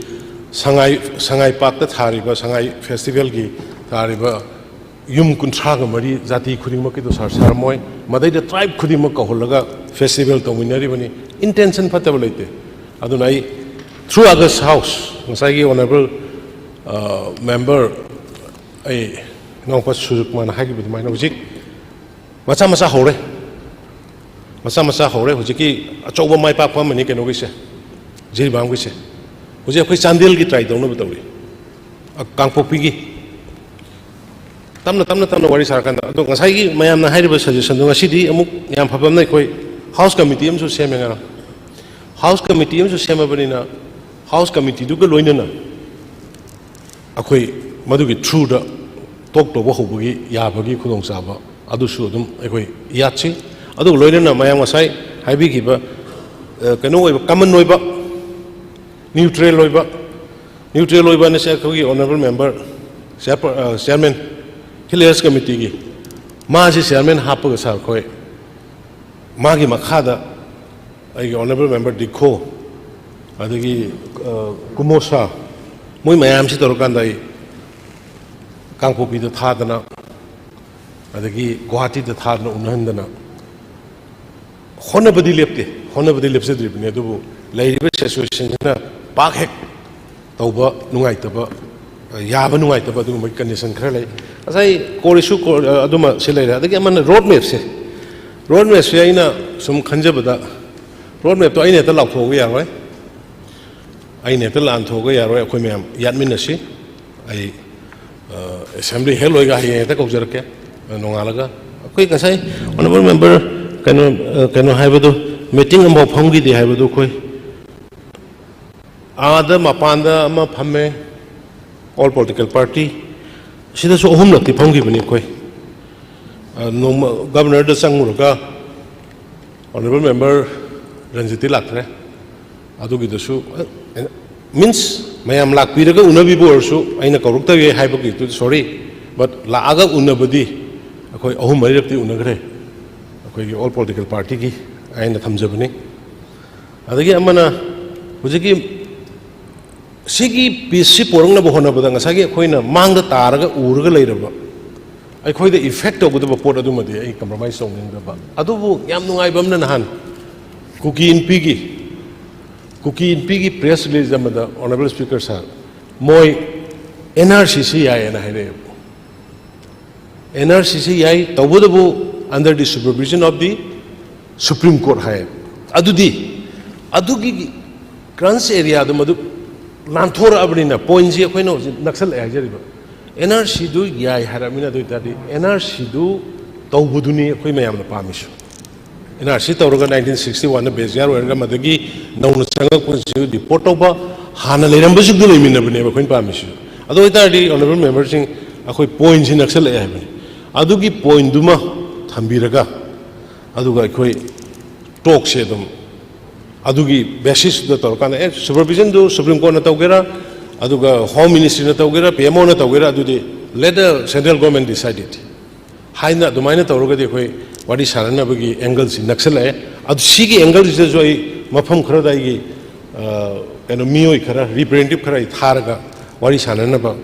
ꯁꯉꯥꯏ, ꯁꯉꯥꯏ ꯄꯥꯛꯇ ꯊꯥꯔꯤꯕ, ꯁꯉꯥꯏ ꯐꯦꯁꯇꯤꯚꯦꯜꯒꯤ ꯊꯥꯔꯤꯕ ꯌꯨꯝ ꯀꯨꯟꯊ꯭ꯔꯥꯒ ꯃꯔꯤ ꯖꯥꯇꯤ ꯈꯨꯗꯤꯡꯃꯛꯀꯤꯗꯣ ꯁꯥꯔ ꯁꯥꯔꯝꯃꯣꯏ꯫ ꯃꯗꯩꯗ ꯇ꯭ꯔꯥꯏꯕ ꯈꯨꯗꯤꯡꯃꯛ ꯀꯧꯍꯜꯂꯒ ꯐꯦꯁꯇꯤꯚꯦꯜ ꯇꯧꯃꯤꯟꯅꯔꯤꯕꯅꯤ꯫ ꯏꯟꯇꯦꯟꯁꯟ ꯐꯠꯇꯕ ꯂꯩꯇꯦ꯫ ꯑꯗꯨꯅ ꯑꯩ through August House, ꯉꯁꯥꯏꯒꯤ ꯑꯣꯅꯔꯦꯕꯜ ꯃꯦꯝꯕꯔ, ꯑꯩ ꯏꯅꯥꯎꯄꯥ ꯁꯨꯖꯨꯛ ꯃꯥꯅ ꯍꯥꯏꯈꯤꯕ ꯑꯗꯨꯃꯥꯏꯅ ꯍꯧꯖꯤꯛ ꯃꯆꯥ ꯃꯆꯥ ꯍꯧꯔꯦ꯫ ꯃꯆꯥ ꯃꯆꯥ ꯍꯧꯔꯦ꯫ ꯍꯧꯖꯤꯛꯀꯤ ꯑꯆꯧꯕ ꯃꯥꯏ ꯄꯥꯛꯄ ꯑꯃꯅꯤ ꯀꯩꯅꯣꯒꯤꯁꯦ, ꯖꯤꯔꯤꯕꯥꯝꯒꯤꯁꯦ꯫ ꯍꯧꯖꯤꯛ ꯑꯩꯈꯣꯏ ꯆꯥꯟꯗꯦꯜꯒꯤ ꯇ꯭ꯔꯥꯏ ꯇꯧꯅꯕ ꯇꯧꯔꯤ, ꯑ, ꯀꯥꯡꯄꯣꯛꯄꯤꯒꯤ꯫ ꯇꯞꯅ, ꯇꯞꯅ, ꯇꯞꯅ ꯋꯥꯔꯤ ꯁꯥꯔꯀꯥꯟꯗ꯫ ꯑꯗꯣ ꯉꯁꯥꯏꯒꯤ ꯃꯌꯥꯝꯅ ꯍꯥꯏꯔꯤꯕ ꯁꯖꯦꯁꯟꯗꯣ ꯉꯁꯤꯗꯤ ꯑꯃꯨꯛ ꯌꯥꯝ ꯐꯕ ꯑꯃꯅ, ꯑꯩꯈꯣꯏ ꯍꯥꯎꯁ ꯀꯃꯤꯇꯤ ꯑꯃꯁꯨ ꯁꯦꯝꯃꯦ ꯉꯔꯥꯡ꯫ ꯍꯥꯎꯁ ꯀꯃꯤꯇꯤ ꯑꯃꯁꯨ ꯁꯦꯝꯃꯕꯅꯤꯅ, ꯍꯥꯎꯁ ꯀꯃꯤꯇꯤꯗꯨꯒ ꯂꯣꯏꯅꯅ ꯑꯩꯈꯣꯏ ꯃꯗꯨꯒꯤ ꯊ꯭ꯔꯨꯗ ꯇꯣꯛ ꯇꯧꯕ ꯍꯧꯕꯒꯤ ꯌꯥꯕꯒꯤ ꯈꯨꯗꯣꯡꯆꯥꯕ ꯑꯗꯨꯁꯨ ꯑꯗꯨꯝ ꯑꯩꯈꯣꯏ ꯌꯥꯠꯁꯤ꯫ ꯑꯗꯨꯒ ꯂꯣꯏꯅꯅ ꯃꯌꯥꯝ ꯉꯁꯥꯏ ꯍꯥꯏꯕꯤꯈꯤꯕ, ꯑ, ꯀꯩꯅꯣ ꯑꯣꯏꯕ, ꯀꯃꯟ ꯑꯣꯏꯕ, ꯅ꯭ꯌꯨꯇ꯭ꯔꯦꯜ ꯑꯣꯏꯕ, ꯅ꯭ꯌꯨꯇ꯭ꯔꯦꯜ ꯑꯣꯏꯕ ꯍꯥꯏꯅꯁꯦ ꯑꯩꯈꯣꯏꯒꯤ honourable member, chairman, hill areas ꯀꯃꯤꯇꯤꯒꯤ, ꯃꯥꯁꯤ ꯆꯤꯌꯔꯃꯦꯟ ꯍꯥꯞꯄꯒ ꯁꯥꯔ ꯑꯩꯈꯣꯏ ꯃꯥꯒꯤ ꯃꯈꯥꯗ ꯑꯩꯒꯤ ꯑꯣꯅꯔꯦꯕꯜ ꯃꯦꯝꯕꯔ ꯗꯤꯈꯣ, ꯑꯗꯒꯤ, ꯑ, ꯀꯨꯃꯣꯁꯥ, ꯃꯣꯏ ꯃꯌꯥꯝꯁꯤ ꯇꯧꯔꯀꯥꯟꯗ ꯑꯩ ꯀꯥꯡꯄꯣꯛꯄꯤꯗ ꯊꯥꯗꯅ, ꯑꯗꯒꯤ ꯒꯨꯋꯥꯍꯥꯇꯤꯗ ꯊꯥꯗꯅ ꯎꯅꯍꯟꯗꯅ ꯍꯣꯠꯅꯕꯗꯤ ꯂꯦꯞꯇꯦ, ꯍꯣꯠꯅꯕꯗꯤ ꯂꯦꯞꯆꯗ꯭ꯔꯤꯕꯅꯤ꯫ ꯑꯗꯨꯕꯨ ꯂꯩꯔꯤꯕ ꯁꯤꯆꯨꯋꯦꯁꯟꯁꯤꯅ ꯄꯥꯛ ꯍꯦꯛ ꯇꯧꯕ ꯅꯨꯡꯉꯥꯏꯇꯕ, ꯌꯥꯕ ꯅꯨꯡꯉꯥꯏꯇꯕ ꯑꯗꯨꯒꯨꯝꯕꯒꯤ ꯀꯟꯗꯤꯁꯟ ꯈꯔ ꯂꯩ꯫ ꯉꯁꯥꯏ core issue, core, ꯑꯗꯨꯃ ꯁꯤ ꯂꯩꯔꯦ꯫ ꯑꯗꯒꯤ ꯑꯃꯅ ꯔꯣꯗ ꯃꯦꯞꯁꯦ, ꯔꯣꯗ ꯃꯦꯞꯁꯦ ꯑꯩꯅ ꯁꯨꯝ ꯈꯟꯖꯕꯗ, ꯔꯣꯗ ꯃꯦꯞꯇꯣ ꯑꯩꯅ ꯍꯦꯛꯇ ꯂꯥꯎꯊꯣꯛꯑꯒ ꯌꯥꯔꯣꯏ, ꯑꯩꯅ ꯍꯦꯛꯇ ꯂꯥꯟꯊꯣꯛꯑꯒ ꯌꯥꯔꯣꯏ꯫ ꯑꯩꯈꯣꯏ ꯃꯌꯥꯝ ꯌꯥꯠꯃꯤꯟꯅꯁꯤ꯫ ꯑꯩ, ꯑ, ꯑꯦꯁꯦꯝꯕ꯭ꯂꯤ ꯍꯦꯛ ꯂꯣꯏꯒ ꯍꯌꯦꯡ ꯍꯦꯛꯇ ꯀꯧꯖꯔꯛꯀꯦ, ꯑ, ꯅꯣꯡꯉꯥꯜꯂꯒ꯫ ꯑꯩꯈꯣꯏ ꯉꯁꯥꯏ ꯑꯣꯅꯔꯦꯕꯜ ꯃꯦꯝꯕꯔ ꯀꯩꯅꯣ, ꯑ, ꯀꯩꯅꯣ ꯍꯥꯏꯕꯗꯨ, ꯃꯤꯇꯤꯡ ꯑꯃꯐꯥꯎ ꯐꯝꯈꯤꯗꯦ ꯍꯥꯏꯕꯗꯨ ꯑꯩꯈꯣꯏ ꯑꯥꯗ ꯃꯄꯥꯟꯗ ꯑꯃ ꯐꯝꯃꯦ, ꯑꯣꯜ ꯄꯣꯂꯤꯇꯤꯀꯦꯜ ꯄꯥꯔꯇꯤ, ꯁꯤꯗꯁꯨ ꯑꯍꯨꯝꯂꯛꯇꯤ ꯐꯝꯈꯤꯕꯅꯤ ꯑꯩꯈꯣꯏ꯫ ꯑ, ꯅꯣꯡꯃ ꯒꯕꯔꯅꯔꯗ ꯆꯪꯉꯨꯔꯒ ꯑꯣꯅꯔꯦꯕꯜ ꯃꯦꯝꯕꯔ ꯔꯟꯖꯤꯠꯇꯤ ꯂꯥꯛꯇ꯭ꯔꯦ꯫ ꯑꯗꯨꯒꯤꯗꯁꯨ, ꯑ, ꯃꯤꯟꯁ ꯃꯌꯥꯝ ꯂꯥꯛꯄꯤꯔꯒ ꯎꯅꯕꯤꯕ ꯑꯣꯏꯔꯁꯨ, ꯑꯩꯅ ꯀꯧꯔꯛꯇꯕ ꯌꯥꯏ ꯍꯥꯏꯕꯒꯤꯗꯨ ꯁꯣꯔꯤ, ꯕꯠ ꯂꯥꯛꯑꯒ ꯎꯅꯕꯗꯤ ꯑꯩꯈꯣꯏ ꯑꯍꯨꯝ ꯃꯔꯤꯔꯛꯇꯤ ꯎꯅꯈ꯭ꯔꯦ, ꯑꯩꯈꯣꯏꯒꯤ ꯑꯣꯜ ꯄꯣꯂꯤꯇꯤꯀꯦꯜ ꯄꯥꯔꯇꯤꯒꯤ ꯑꯩꯅ ꯊꯝꯖꯕꯅꯤ꯫ ꯑꯗꯒꯤ ꯑꯃꯅ ꯍꯧꯖꯤꯛꯀꯤ ꯁꯤꯒꯤ ꯄꯤꯁꯁꯤ ꯄꯣꯔꯛꯅꯕ ꯍꯣꯠꯅꯕꯗ ꯉꯁꯥꯏꯒꯤ ꯑꯩꯈꯣꯏꯅ ꯃꯥꯡꯗ ꯇꯥꯔꯒ ꯎꯔꯒ ꯂꯩꯔꯕ ꯑꯩꯈꯣꯏꯗ ꯏꯐꯦꯛ ꯇꯧꯒꯗꯕ ꯄꯣꯠ ꯑꯗꯨꯃꯗꯤ ꯑꯩ ꯀꯝꯄ꯭ꯔꯣꯃꯥꯏꯁ ꯇꯧꯅꯤꯡꯗꯕ꯫ ꯑꯗꯨꯕꯨ ꯌꯥꯝ ꯅꯨꯡꯉꯥꯏꯕ ꯑꯃꯅ ꯅꯍꯥꯟ ꯀꯨꯀꯤ ꯏꯟꯄꯤꯒꯤ ꯀꯨꯀꯤ ꯏꯟꯄꯤꯒꯤ ꯄ꯭ꯔꯦꯁ ꯔꯤꯂꯤꯖ ꯑꯃꯗ ꯑꯣꯅꯔꯦꯕꯜ ꯁ꯭ꯄꯤꯀꯔ ꯁꯥꯔ ꯃꯣꯏ ꯑꯦꯟ ꯑꯥꯔ ꯁꯤ ꯁꯤ ꯌꯥꯏꯌꯦꯅ ꯍꯥꯏꯔꯛꯑꯦꯕ꯫ ꯑꯦꯟ ꯑꯥꯔ ꯁꯤ ꯁꯤ ꯌꯥꯏ, ꯇꯧꯕꯇꯕꯨ under the supervision of the Supreme Court ꯍꯥꯏ꯫ ꯑꯗꯨꯗꯤ ꯑꯗꯨꯒꯤ ꯀ꯭ꯔꯟꯁ ꯑꯦꯔꯤꯌꯥꯗꯨ ꯃꯗꯨ ꯂꯥꯟꯊꯣꯔꯛꯑꯕꯅꯤꯅ ꯄꯣꯏꯟꯁꯤ ꯑꯩꯈꯣꯏꯅ ꯍꯧꯖꯤꯛ ꯅꯛꯁꯜꯂꯛꯑꯦ ꯍꯥꯏꯖꯔꯤꯕ꯫ ꯑꯦꯟ ꯑꯥꯔ ꯁꯤꯗꯨ ꯌꯥꯏ ꯍꯥꯏꯔꯕꯅꯤꯅ, ꯑꯗꯨ ꯑꯣꯏꯇꯥꯔꯗꯤ ꯑꯦꯟ ꯑꯥꯔ ꯁꯤꯗꯨ ꯇꯧꯕꯗꯨꯅꯤ ꯑꯩꯈꯣꯏ ꯃꯌꯥꯝꯅ ꯄꯥꯝꯃꯤꯁꯨ꯫ ꯑꯦꯟ ꯑꯥꯔ ꯁꯤ ꯇꯧꯔꯒ ꯅꯥꯏꯟꯇꯤꯟ ꯁꯤꯛꯁꯇꯤ ꯋꯥꯟꯗ ꯕꯦꯛꯌꯥꯔ ꯑꯣꯏꯔꯒ ꯃꯗꯒꯤ ꯅꯧꯅ ꯆꯪꯉꯛꯄꯁꯤꯡꯁꯨ ꯗꯤꯄꯣꯔꯠ ꯇꯧꯕ, ꯍꯥꯟꯅ ꯂꯩꯔꯝꯕꯁꯤꯡꯗꯨ ꯂꯩꯃꯤꯟꯅꯕꯅꯦꯕ ꯑꯩꯈꯣꯏꯅ ꯄꯥꯝꯃꯤꯁꯤ꯫ ꯑꯗꯨ ꯑꯣꯏꯇꯥꯔꯗꯤ ꯑꯣꯅꯔꯦꯕꯜ ꯃꯦꯝꯕꯔꯁꯤꯡ, ꯑꯩꯈꯣꯏ ꯄꯣꯏꯟꯁꯤ ꯅꯛꯁꯜꯂꯛꯑꯦ ꯍꯥꯏꯕꯅꯤ꯫ ꯑꯗꯨꯒꯤ ꯄꯣꯏꯟꯗꯨꯃ ꯊꯝꯕꯤꯔꯒ ꯑꯗꯨꯒ ꯑꯩꯈꯣꯏ ꯇꯣꯛꯁꯦ ꯑꯗꯨꯝ ꯑꯗꯨꯒꯤ ꯕꯦꯁꯤꯁꯇꯨꯗ ꯇꯧꯔꯀꯥꯟꯗ, ꯑꯦ, ꯁꯨꯄꯔꯚꯤꯖꯟꯗꯨ ꯁꯨꯄ꯭ꯔꯤꯝ ꯀꯣꯔꯠꯅ ꯇꯧꯒꯦꯔꯥ, ꯑꯗꯨꯒ ꯍꯣꯝ ꯃꯤꯅꯤꯁꯇ꯭ꯔꯤꯅ ꯇꯧꯒꯦꯔꯥ, ꯄꯤ ꯑꯦꯝ ꯑꯣꯅ ꯇꯧꯒꯦꯔꯥ, ꯑꯗꯨꯗꯤ let the central government decide it ꯍꯥꯏꯅ ꯑꯗꯨꯃꯥꯏꯅ ꯇꯧꯔꯒꯗꯤ ꯑꯩꯈꯣꯏ ꯋꯥꯔꯤ ꯁꯥꯟꯅꯅꯕꯒꯤ ꯑꯦꯡꯒꯜꯁꯤ ꯅꯛꯁꯜꯂꯛꯑꯦ꯫ ꯑꯗꯨ ꯁꯤꯒꯤ ꯑꯦꯡꯒꯜꯁꯤꯗꯁꯨ ꯑꯩ ꯃꯐꯝ ꯈꯔꯗ ꯑꯩꯒꯤ, ꯑ, ꯀꯩꯅꯣ, ꯃꯤꯑꯣꯏ ꯈꯔ, ꯔꯤꯄ꯭ꯔꯖꯦꯟꯇꯦꯇꯤꯚ ꯈꯔ ꯑꯩ ꯊꯥꯔꯒ ꯋꯥꯔꯤ ꯁꯥꯟꯅꯅꯕ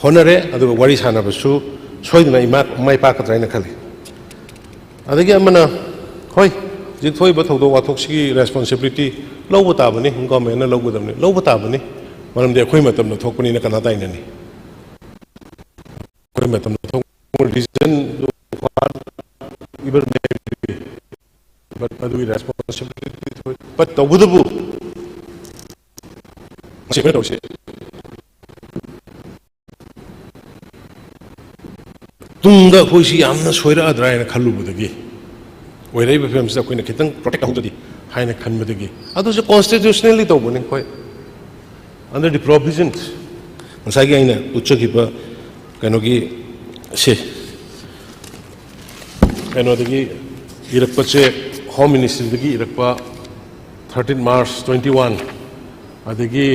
ꯍꯣꯠꯅꯔꯦ꯫ ꯑꯗꯨꯒ ꯋꯥꯔꯤ ꯁꯥꯟꯅꯕꯁꯨ ꯁꯣꯏꯗꯅ ꯏꯃꯥ-, ꯃꯥꯏ ꯄꯥꯛꯀꯗ꯭ꯔꯥ ꯍꯥꯏꯅ ꯈꯜꯂꯤ꯫ ꯑꯗꯒꯤ ꯑꯃꯅ, ꯍꯣꯏ, ꯍꯧꯖꯤꯛ ꯊꯣꯛꯏꯕ ꯊꯧꯗꯣꯛ ꯋꯥꯊꯣꯛꯁꯤꯒꯤ ꯔꯦꯁꯄꯣꯟꯁꯤꯕꯤꯂꯤꯇꯤ ꯂꯧꯕ ꯇꯥꯕꯅꯤ, ꯒꯣꯔꯃꯦꯟꯅ ꯂꯧꯒꯗꯕꯅꯤ, ꯂꯧꯕ ꯇꯥꯕꯅꯤ꯫ ꯃꯔꯝꯗꯤ ꯑꯩꯈꯣꯏ ꯃꯇꯝꯗ ꯊꯣꯛꯄꯅꯤꯅ ꯀꯅꯥ ꯇꯥꯏꯅꯅꯤ? ꯑꯩꯈꯣꯏ ꯃꯇꯝꯗ ꯊꯣꯛꯄ ꯔꯤꯖꯟꯗꯨ ꯏꯕꯔ ꯕꯠ ꯑꯗꯨꯒꯤ ꯔꯦꯁꯄꯣꯟꯁꯤꯕꯤꯂꯤꯇꯤ ꯊꯣꯛꯏ꯫ ꯕꯠ ꯇꯧꯕꯇꯕꯨ ꯃꯁꯤ ꯑꯩꯈꯣꯏꯅ ꯇꯧꯔꯤꯁꯦ ꯇꯨꯡꯗ ꯑꯩꯈꯣꯏꯁꯤ ꯌꯥꯝꯅ ꯁꯣꯏꯔꯛꯑꯗ꯭ꯔꯥ ꯍꯥꯏꯅ ꯈꯜꯂꯨꯕꯗꯒꯤ, ꯑꯣꯏꯔꯛꯏꯕ ꯐꯤꯕꯝꯁꯤꯗ ꯑꯩꯈꯣꯏꯅ ꯈꯤꯇꯪ ꯄ꯭ꯔꯣꯇꯦꯛ ꯇꯧꯍꯧꯗ꯭ꯔꯗꯤ ꯍꯥꯏꯅ ꯈꯟꯕꯗꯒꯤ, ꯑꯗꯨꯁꯨ ꯀꯣꯟꯁꯇꯤꯇ꯭ꯌꯨꯁꯅꯦꯜꯂꯤ ꯇꯧꯕꯅꯤ ꯑꯩꯈꯣꯏ꯫ Under the provisions, ꯉꯁꯥꯏꯒꯤ ꯑꯩꯅ ꯎꯠꯆꯈꯤꯕ ꯀꯩꯅꯣꯒꯤ ꯁꯦ, ꯀꯩꯅꯣꯗꯒꯤ ꯏꯔꯛꯄꯁꯦ, home ꯃꯤꯅꯤꯁꯇ꯭ꯔꯤꯗꯒꯤ ꯏꯔꯛꯄ, thirteen March twenty one, ꯑꯗꯒꯤ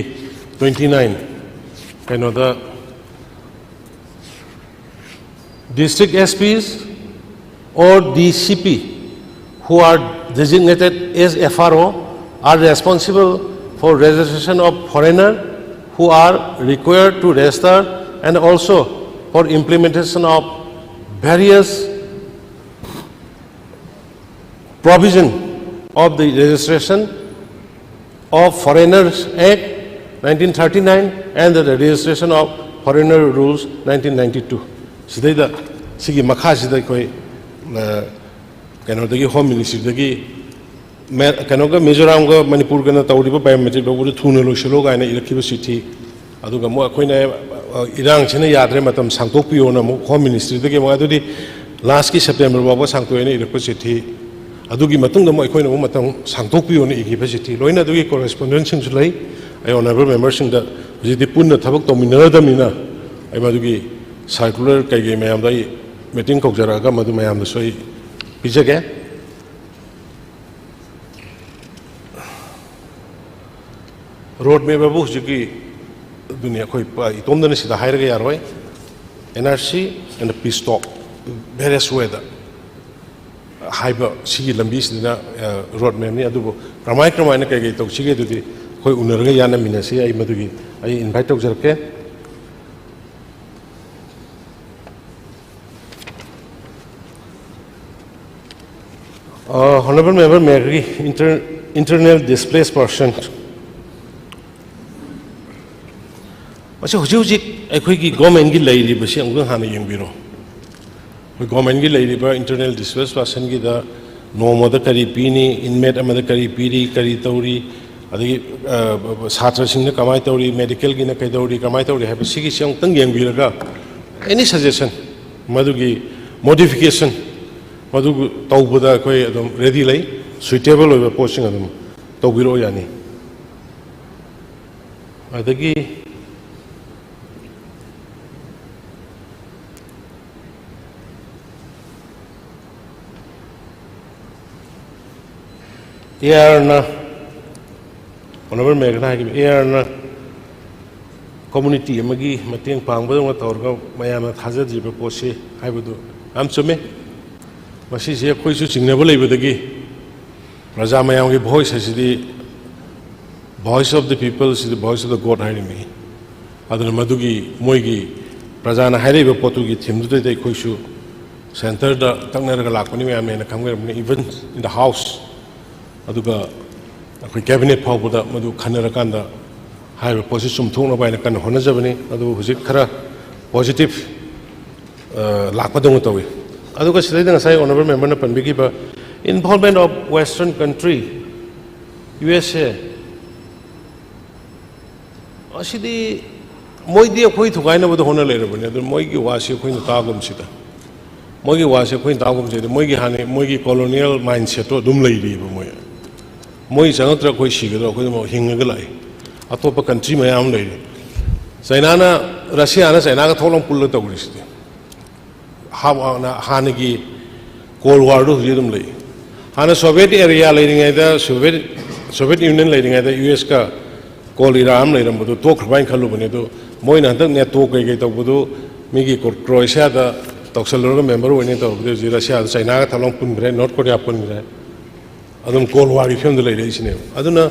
twenty nine, ꯀꯩꯅꯣꯗ, district S Ps or D C P who are designated as F R O are responsible for registration of foreigner who are required to register, and also for implementation of various provision of the Registration of Foreigners Act nineteen thirty-nine and the Registration of Foreigner Rules nineteen ninety-two. ꯁꯤꯗꯩꯗ, ꯁꯤꯒꯤ ꯃꯈꯥꯁꯤꯗ ꯑꯩꯈꯣꯏ, ꯑ, ꯀꯩꯅꯣꯗꯒꯤ, ꯍꯣꯝ ꯃꯤꯅꯤꯁꯇ꯭ꯔꯤꯗꯒꯤ ꯃꯦ-, ꯀꯩꯅꯣꯒ, ꯃꯤꯖꯣꯔꯥꯝꯒ ꯃꯅꯤꯄꯨꯔꯒꯅ ꯇꯧꯔꯤꯕ ꯕꯥꯏꯑꯣꯃꯦꯇ꯭ꯔꯤꯛ ꯂꯧꯕꯗꯨ ꯊꯨꯅ ꯂꯣꯏꯁꯤꯜꯂꯣ ꯀꯥꯏꯅ ꯏꯔꯛꯈꯤꯕ ꯆꯤꯊꯤ, ꯑꯗꯨꯒ ꯑꯃꯨꯛ ꯑꯩꯈꯣꯏꯅ, ꯑ, ꯏꯔꯥꯡꯁꯤꯅ ꯌꯥꯗ꯭ꯔꯦ, ꯃꯇꯝ ꯁꯥꯡꯗꯣꯛꯄꯤꯌꯣꯅ ꯑꯃꯨꯛ ꯍꯣꯝ ꯃꯤꯅꯤꯁꯇ꯭ꯔꯤꯗꯒꯤ ꯑꯃꯨꯛ, ꯑꯗꯨꯗꯤ ꯂꯥꯁꯀꯤ ꯁꯦꯞꯇꯦꯝꯕꯔ ꯐꯥꯎꯕ ꯁꯥꯡꯇꯣꯛꯑꯦꯅ ꯏꯔꯛꯄ ꯆꯤꯊꯤ, ꯑꯗꯨꯒꯤ ꯃꯇꯨꯡꯗ ꯑꯃꯨꯛ ꯑꯩꯈꯣꯏꯅ ꯑꯃꯨꯛ ꯃꯇꯝ ꯁꯥꯡꯗꯣꯛꯄꯤꯌꯣꯅ ꯏꯈꯤꯕ ꯆꯤꯊꯤ, ꯂꯣꯏꯅ ꯑꯗꯨꯒꯤ ꯀꯣꯔꯦꯁꯄꯣꯟꯗꯦꯟꯁꯤꯡꯁꯨ ꯂꯩ꯫ ꯑꯩ ꯑꯣꯅꯔꯦꯕꯜ ꯃꯦꯝꯕꯔꯁꯤꯡꯗ, ꯍꯧꯖꯤꯛꯇꯤ ꯄꯨꯟꯅ ꯊꯕꯛ ꯇꯧꯃꯤꯟꯅꯔꯗꯕꯅꯤꯅ, ꯑꯩ ꯃꯗꯨꯒꯤ ꯁꯥꯔꯀꯨꯂꯔ ꯀꯩꯀꯩ ꯃꯌꯥꯝꯗꯣ ꯑꯩ ꯃꯤꯇꯤꯡ ꯀꯧꯖꯔꯛꯑꯒ ꯃꯗꯨ ꯃꯌꯥꯝꯗꯁꯨ ꯑꯩ ꯄꯤꯖꯒꯦ꯫ ꯔꯣꯗ ꯃꯦꯞ ꯑꯕꯨ ꯍꯧꯖꯤꯛꯀꯤ ꯑꯗꯨꯅꯤ, ꯑꯩꯈꯣꯏ ꯄ-, ꯏꯇꯣꯝꯗꯅ ꯁꯤꯗ ꯍꯥꯏꯔꯒ ꯌꯥꯔꯣꯏ꯫ N R C and peace talk, various way ꯗ ꯍꯥꯏꯕ ꯁꯤꯒꯤ ꯂꯝꯕꯤꯁꯤꯗꯅ, ꯑ, ꯔꯣꯗ ꯃꯦꯞꯅꯤ꯫ ꯑꯗꯨꯕꯨ ꯀꯔꯝꯍꯥꯏ, ꯀꯔꯝꯍꯥꯏꯅ ꯀꯩ ꯀꯩ ꯇꯧꯁꯤꯒꯦ, ꯑꯗꯨꯗꯤ ꯑꯩꯈꯣꯏ ꯎꯅꯔꯒ ꯌꯥꯅꯃꯤꯟꯅꯁꯤ꯫ ꯑꯩ ꯃꯗꯨꯒꯤ ꯑꯩ ꯏꯟꯚꯥꯏꯠ ꯇꯧꯖꯔꯛꯀꯦ꯫ ꯑ, Honourable Member ꯃꯦꯌꯔꯒꯤ inter-, internal displaced person, ꯃꯁꯤ ꯍꯧꯖꯤꯛ ꯍꯧꯖꯤꯛ ꯑꯩꯈꯣꯏꯒꯤ ꯒꯣꯔꯃꯦꯟꯒꯤ ꯂꯩꯔꯤꯕꯁꯤ ꯑꯃꯨꯛꯇꯪ ꯍꯥꯟꯅ ꯌꯦꯡꯕꯤꯔꯣ꯫ ꯑꯩꯈꯣꯏ ꯒꯣꯔꯃꯦꯟꯒꯤ ꯂꯩꯔꯤꯕ internal displaced personꯒꯤꯗ ꯅꯣꯡꯃꯗ ꯀꯔꯤ ꯄꯤꯅꯤ, inmate ꯑꯃꯗ ꯀꯔꯤ ꯄꯤꯔꯤ, ꯀꯔꯤ ꯇꯧꯔꯤ, ꯑꯗꯒꯤ, ꯑ, ꯁꯥꯇ꯭ꯔꯁꯤꯡꯅ ꯀꯃꯥꯏꯅ ꯇꯧꯔꯤ, ꯃꯦꯗꯤꯀꯦꯜꯒꯤꯅ ꯀꯩꯗꯧꯔꯤ, ꯀꯃꯥꯏꯅ ꯇꯧꯔꯤ ꯍꯥꯏꯕ ꯁꯤꯒꯤꯁꯤ ꯑꯃꯨꯛꯇꯪ ꯌꯦꯡꯕꯤꯔꯒ, any suggestion, ꯃꯗꯨꯒꯤ modification, ꯃꯗꯨ ꯇꯧꯕꯗ ꯑꯩꯈꯣꯏ ꯑꯗꯨꯝ ꯔꯦꯗꯤ ꯂꯩ꯫ ꯁꯨꯏꯇꯦꯕꯜ ꯑꯣꯏꯕ ꯄꯣꯠꯁꯤꯡ ꯑꯗꯨꯝ ꯇꯧꯕꯤꯔꯛꯑꯣ, ꯌꯥꯅꯤ꯫ ꯑꯗꯒꯤ ꯑꯦ ꯑꯥꯔꯅ, ꯑꯣꯅꯔꯦꯕꯜ ꯃꯦꯌꯔꯅ ꯍꯥꯏꯈꯤꯕ, ꯑꯦ ꯑꯥꯔꯅ ꯀꯝꯃꯨꯅꯤꯇꯤ ꯑꯃꯒꯤ ꯃꯇꯦꯡ ꯄꯥꯡꯕꯗꯧꯅ ꯇꯧꯔꯒ ꯃꯌꯥꯝꯅ ꯊꯥꯖꯗ꯭ꯔꯤꯕ ꯄꯣꯠꯁꯤ ꯍꯥꯏꯕꯗꯨ ꯌꯥꯝ ꯆꯨꯝꯃꯤ꯫ ꯃꯁꯤꯁꯦ ꯑꯩꯈꯣꯏꯁꯨ ꯆꯤꯡꯅꯕ ꯂꯩꯕꯗꯒꯤ ꯄ꯭ꯔꯖꯥ ꯃꯌꯥꯝꯒꯤ ꯚꯣꯏꯁ ꯑꯁꯤꯗꯤ Voice of the People is the Voice of the God ꯍꯥꯏꯔꯤꯃꯤ꯫ ꯑꯗꯨꯅ ꯃꯗꯨꯒꯤ ꯃꯣꯏꯒꯤ ꯄ꯭ꯔꯖꯥꯅ ꯍꯥꯏꯔꯛꯏꯕ ꯄꯣꯠꯇꯨꯒꯤ ꯊꯤꯝꯗꯨꯗꯩꯗ ꯑꯩꯈꯣꯏꯁꯨ ꯁꯦꯟꯇꯔꯗ ꯇꯛꯅꯔꯒ ꯂꯥꯛꯄꯅꯤ, ꯃꯌꯥꯝꯅ ꯍꯦꯟꯅ ꯈꯪꯕꯤꯔꯝꯒꯅꯤ, even in the House, ꯑꯗꯨꯒ ꯑꯩꯈꯣꯏ ꯀꯦꯕꯤꯅꯦꯠ ꯐꯥꯎꯕꯗ ꯃꯗꯨ ꯈꯟꯅꯔꯀꯥꯟꯗ ꯍꯥꯏꯔꯤꯕ ꯄꯣꯠꯁꯤ ꯆꯨꯝꯊꯣꯛꯅꯕ ꯍꯥꯏꯅ ꯀꯟꯅ ꯍꯣꯠꯅꯖꯕꯅꯤ꯫ ꯑꯗꯨ ꯍꯧꯖꯤꯛ ꯈꯔ ꯄꯣꯖꯤꯇꯤꯞ ꯂꯥꯛꯄꯗꯧꯅ ꯇꯧꯏ꯫ ꯑꯗꯨꯒ ꯁꯤꯗꯩꯗ ꯉꯁꯥꯏ ꯑꯣꯅꯔꯦꯕꯜ ꯃꯦꯝꯕꯔꯅ ꯄꯟꯕꯤꯈꯤꯕ involvement of Western country, U S A, ꯑꯁꯤꯗꯤ ꯃꯣꯏꯗꯤ ꯑꯩꯈꯣꯏ ꯊꯨꯒꯥꯏꯅꯕꯗ ꯍꯣꯠꯅ ꯂꯩꯔꯕꯅꯤ꯫ ꯑꯗꯨ ꯃꯣꯏꯒꯤ ꯋꯥꯁꯤ ꯑꯩꯈꯣꯏꯅ ꯇꯥꯒꯨꯝꯁꯤꯗ, ꯃꯣꯏꯒꯤ ꯋꯥꯁꯤ ꯑꯩꯈꯣꯏꯅ ꯇꯥꯒꯨꯝꯁꯤꯗ, ꯃꯣꯏꯒꯤ ꯍꯥꯟꯅ ꯃꯣꯏꯒꯤ ꯀꯣꯂꯣꯅꯤꯌꯦꯜ ꯃꯥꯏꯟꯁꯦꯠꯇꯣ ꯑꯗꯨꯝ ꯂꯩꯔꯤꯕ꯫ ꯃꯣꯏ, ꯃꯣꯏ ꯆꯪꯉꯛꯇ꯭ꯔ ꯑꯩꯈꯣꯏ ꯁꯤꯒꯗ꯭ꯔꯣ? ꯑꯩꯈꯣꯏ ꯑꯗꯨꯝ ꯍꯤꯡꯉꯒ ꯂꯥꯛꯏ꯫ ꯑꯇꯣꯞꯄ ꯀꯟꯇ꯭ꯔꯤ ꯃꯌꯥꯝ ꯑꯃ ꯂꯩꯔꯤ꯫ ꯆꯩꯅꯥꯅ, ꯔꯁꯤꯌꯥꯅ ꯆꯩꯅꯥꯒ ꯊꯣꯛꯂꯝ ꯄꯨꯜꯂ ꯇꯧꯔꯤꯁꯤꯗꯤ꯫ ꯍꯥꯟꯅ, ꯍꯥꯟꯅꯒꯤ ꯀꯣꯜ ꯋꯥꯔꯗꯨ ꯍꯧꯖꯤꯛ ꯑꯗꯨꯝ ꯂꯩ꯫ ꯍꯥꯟꯅ ꯁꯣꯚꯤꯌꯦꯠ ꯑꯦꯔꯤꯌꯥ ꯂꯩꯔꯤꯉꯩꯗ, ꯁꯣꯚꯤꯌꯦꯠ, ꯁꯣꯚꯤꯌꯦꯠ ꯌꯨꯅꯤꯌꯟ ꯂꯩꯔꯤꯉꯩꯗ ꯌꯨ ꯑꯦꯁꯀ ꯀꯣꯜ ꯏꯔꯥ ꯑꯃ ꯂꯩꯔꯝꯕꯗꯨ ꯇꯣꯛꯈ꯭ꯔꯕ ꯍꯥꯏꯅ ꯈꯜꯂꯨꯕꯅꯤ꯫ ꯑꯗꯨ ꯃꯣꯏꯅ ꯍꯟꯗꯛ ꯅꯦꯇꯣ ꯀꯩꯀꯩ ꯇꯧꯕꯗꯨ, ꯃꯤꯒꯤ ꯀ꯭ꯔꯣ-, ꯀ꯭ꯔꯣꯑꯦꯁꯤꯌꯥꯗ ꯇꯧꯁꯜꯂꯨꯔꯒ ꯃꯦꯝꯕꯔ ꯑꯣꯏꯅꯤ ꯇꯧꯔꯕꯗꯤ, ꯍꯧꯖꯤꯛ ꯔꯁꯤꯌꯥꯗ, ꯆꯩꯅꯥꯒ ꯊꯥꯂꯣꯡ ꯄꯨꯟꯈ꯭ꯔꯦ, ꯅꯣꯔꯠ ꯀꯣꯔꯤꯌꯥ ꯄꯨꯟꯈ꯭ꯔꯦ꯫ ꯑꯗꯨꯝ ꯀꯣꯜ ꯋꯥꯔꯒꯤ ꯐꯤꯕꯝꯗ ꯂꯩꯔꯛꯏꯁꯤꯅꯦꯕ꯫ ꯑꯗꯨꯅ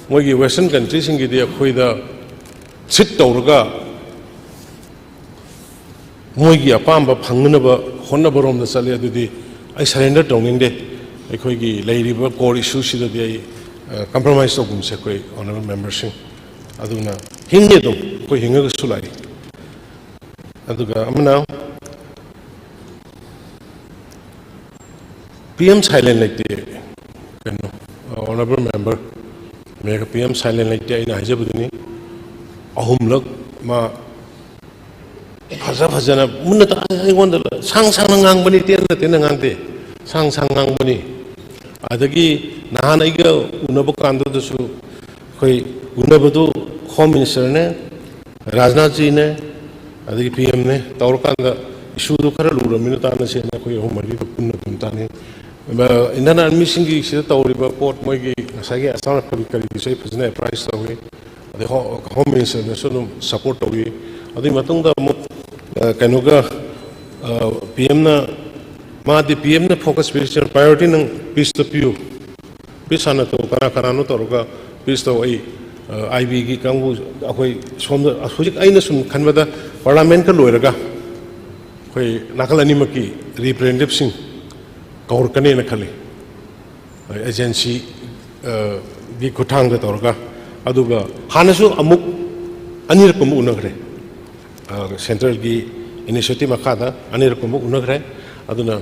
ꯃꯣꯏꯒꯤ ꯋꯦꯁꯇꯔꯟ ꯀꯟꯇ꯭ꯔꯤꯁꯤꯡꯒꯤꯗꯤ ꯑꯩꯈꯣꯏꯗ ꯁꯤꯠ ꯇꯧꯔꯒ ꯃꯣꯏꯒꯤ ꯑꯄꯥꯝꯕ ꯐꯪꯅꯅꯕ ꯍꯣꯠꯅꯕꯔꯣꯝꯗ ꯆꯠꯂꯤ꯫ ꯑꯗꯨꯗꯤ ꯑꯩ ꯁꯔꯦꯟꯗꯔ ꯇꯧꯅꯤꯡꯗꯦ꯫ ꯑꯩꯈꯣꯏꯒꯤ ꯂꯩꯔꯤꯕ ꯀꯣꯔ ꯏꯁꯨꯁꯤꯗꯗꯤ ꯑꯩ, ꯑ, ꯀꯝꯄ꯭ꯔꯣꯃꯥꯏꯁ ꯇꯧꯒꯨꯝꯁꯦ ꯑꯩꯈꯣꯏ ꯑꯣꯅꯔꯦꯕꯜ ꯃꯦꯝꯕꯔꯁꯤꯡ꯫ ꯑꯗꯨꯅ ꯍꯤꯡꯉꯤ ꯑꯗꯨꯝ, ꯑꯩꯈꯣꯏ ꯍꯤꯡꯉꯒꯁꯨ ꯂꯥꯛꯏ꯫ ꯑꯗꯨꯒ ꯑꯃꯅ ꯄꯤ ꯑꯦꯝ ꯁꯥꯏꯂꯦꯟ ꯂꯩꯇꯦ꯫ ꯀꯩꯅꯣ, ꯑꯣꯅꯔꯦꯕꯜ ꯃꯦꯝꯕꯔ, ꯃꯦꯒ ꯄꯤ ꯑꯦꯝ ꯁꯥꯏꯂꯦꯟ ꯂꯩꯇꯦ꯫ ꯑꯩꯅ ꯍꯥꯏꯖꯕꯗꯨꯅꯤ, ꯑꯍꯨꯝꯂꯛ ꯃꯥ ꯐꯖ ꯐꯖꯅ ꯃꯨꯟꯅ ꯇꯥ-, ꯑꯩꯉꯣꯟꯗ ꯁꯥꯡ ꯁꯥꯡꯅ ꯉꯥꯡꯕꯅꯤ, ꯇꯦꯟꯅ ꯇꯦꯟꯅ ꯉꯥꯡꯗꯦ, ꯁꯥꯡ ꯁꯥꯡ ꯉꯥꯡꯕꯅꯤ꯫ ꯑꯗꯒꯤ ꯅꯍꯥꯟ ꯑꯩꯒ ꯎꯅꯕ ꯀꯥꯟꯗꯨꯗꯁꯨ ꯑꯩꯈꯣꯏ ꯎꯅꯕꯗꯨ ꯍꯣꯝ ꯃꯤꯅꯤꯁꯇꯔꯅꯦ, ꯔꯥꯖꯅꯥꯊꯖꯤꯅꯦ, ꯑꯗꯒꯤ ꯄꯤ ꯑꯦꯝꯅꯦ ꯇꯧꯔꯀꯥꯟꯗ ꯏꯁꯨꯗꯨ ꯈꯔ ꯂꯨꯔꯕꯅꯤꯅ ꯇꯥꯟꯅꯁꯦꯅ ꯑꯩꯈꯣꯏ ꯑꯍꯨꯝ ꯃꯔꯤꯗꯨ ꯄꯨꯟꯅ ꯑꯗꯨꯝ ꯇꯥꯟꯅꯩ꯫ ꯏꯟꯗꯤꯌꯟ ꯑꯥꯔꯃꯤꯁꯤꯡꯒꯤ ꯁꯤꯗ ꯇꯧꯔꯤꯕ ꯄꯣꯠ, ꯃꯣꯏꯒꯤ ꯉꯁꯥꯏꯒꯤ ꯑꯁꯥꯝ ꯔꯥꯏꯐꯜꯒꯤ ꯀꯔꯤꯒꯤꯁꯨ ꯑꯩ ꯐꯖꯅ ꯑꯦꯄ꯭ꯔꯥꯏꯁ ꯇꯧꯏ꯫ ꯑꯗꯩ ꯍꯣ-, ꯍꯣꯝ ꯃꯤꯅꯤꯁꯇꯔꯅꯁꯨ ꯑꯗꯨꯝ ꯁꯄꯣꯔꯠ ꯇꯧꯏ꯫ ꯑꯗꯨꯒꯤ ꯃꯇꯨꯡꯗ ꯑꯃꯨꯛ, ꯑ, ꯀꯩꯅꯣꯒ, ꯑ, ꯄꯤ ꯑꯦꯝꯅ, ꯃꯥꯗꯤ ꯄꯤ ꯑꯦꯝꯅ ꯐꯣꯀꯁ ꯄꯤꯔꯤꯁꯤꯅ ꯄ꯭ꯔꯥꯏꯌꯣꯔꯤꯇꯤ ꯅꯪ ꯄꯤꯁꯇ ꯄꯤꯌꯨ, ꯄꯤꯁ ꯍꯥꯟꯅ ꯇꯧ, ꯀꯅꯥ ꯀꯅꯥꯅꯣ ꯇꯧꯔꯒ ꯄꯤꯁ ꯇꯧ, ꯑꯩ ꯑꯥꯏ ꯕꯤꯒꯤ ꯀꯥꯡꯕꯨ, ꯑꯩꯈꯣꯏ ꯁꯣꯝꯗ ꯍꯧꯖꯤꯛ ꯑꯩꯅ ꯁꯨꯝ ꯈꯟꯕꯗ ꯄꯥꯔꯂꯥꯃꯦꯟꯠꯀ ꯂꯣꯏꯔꯒ ꯑꯩꯈꯣꯏ ꯅꯥꯀꯜ ꯑꯅꯤꯃꯛꯀꯤ ꯔꯤꯄ꯭ꯔꯖꯦꯟꯇꯦꯇꯤꯚꯁꯤꯡ ꯀꯧꯔꯛꯀꯅꯦꯅ ꯈꯜꯂꯤ, ꯑꯦꯖꯦꯟꯁꯤ, ꯑ, ꯒꯤ ꯈꯨꯠꯊꯥꯡꯗ ꯇꯧꯔꯒ꯫ ꯑꯗꯨꯒ ꯍꯥꯟꯅꯁꯨ ꯑꯃꯨꯛ ꯑꯅꯤꯔꯛꯀꯨꯝꯕ ꯎꯅꯈ꯭ꯔꯦ꯫ ꯑ, ꯁꯦꯟꯇ꯭ꯔꯦꯜꯒꯤ ꯏꯅꯤꯁꯤꯌꯦꯇꯤꯚ ꯃꯈꯥꯗ ꯑꯅꯤꯔꯛꯀꯨꯝꯕ ꯎꯅꯈ꯭ꯔꯦ꯫ ꯑꯗꯨꯅ,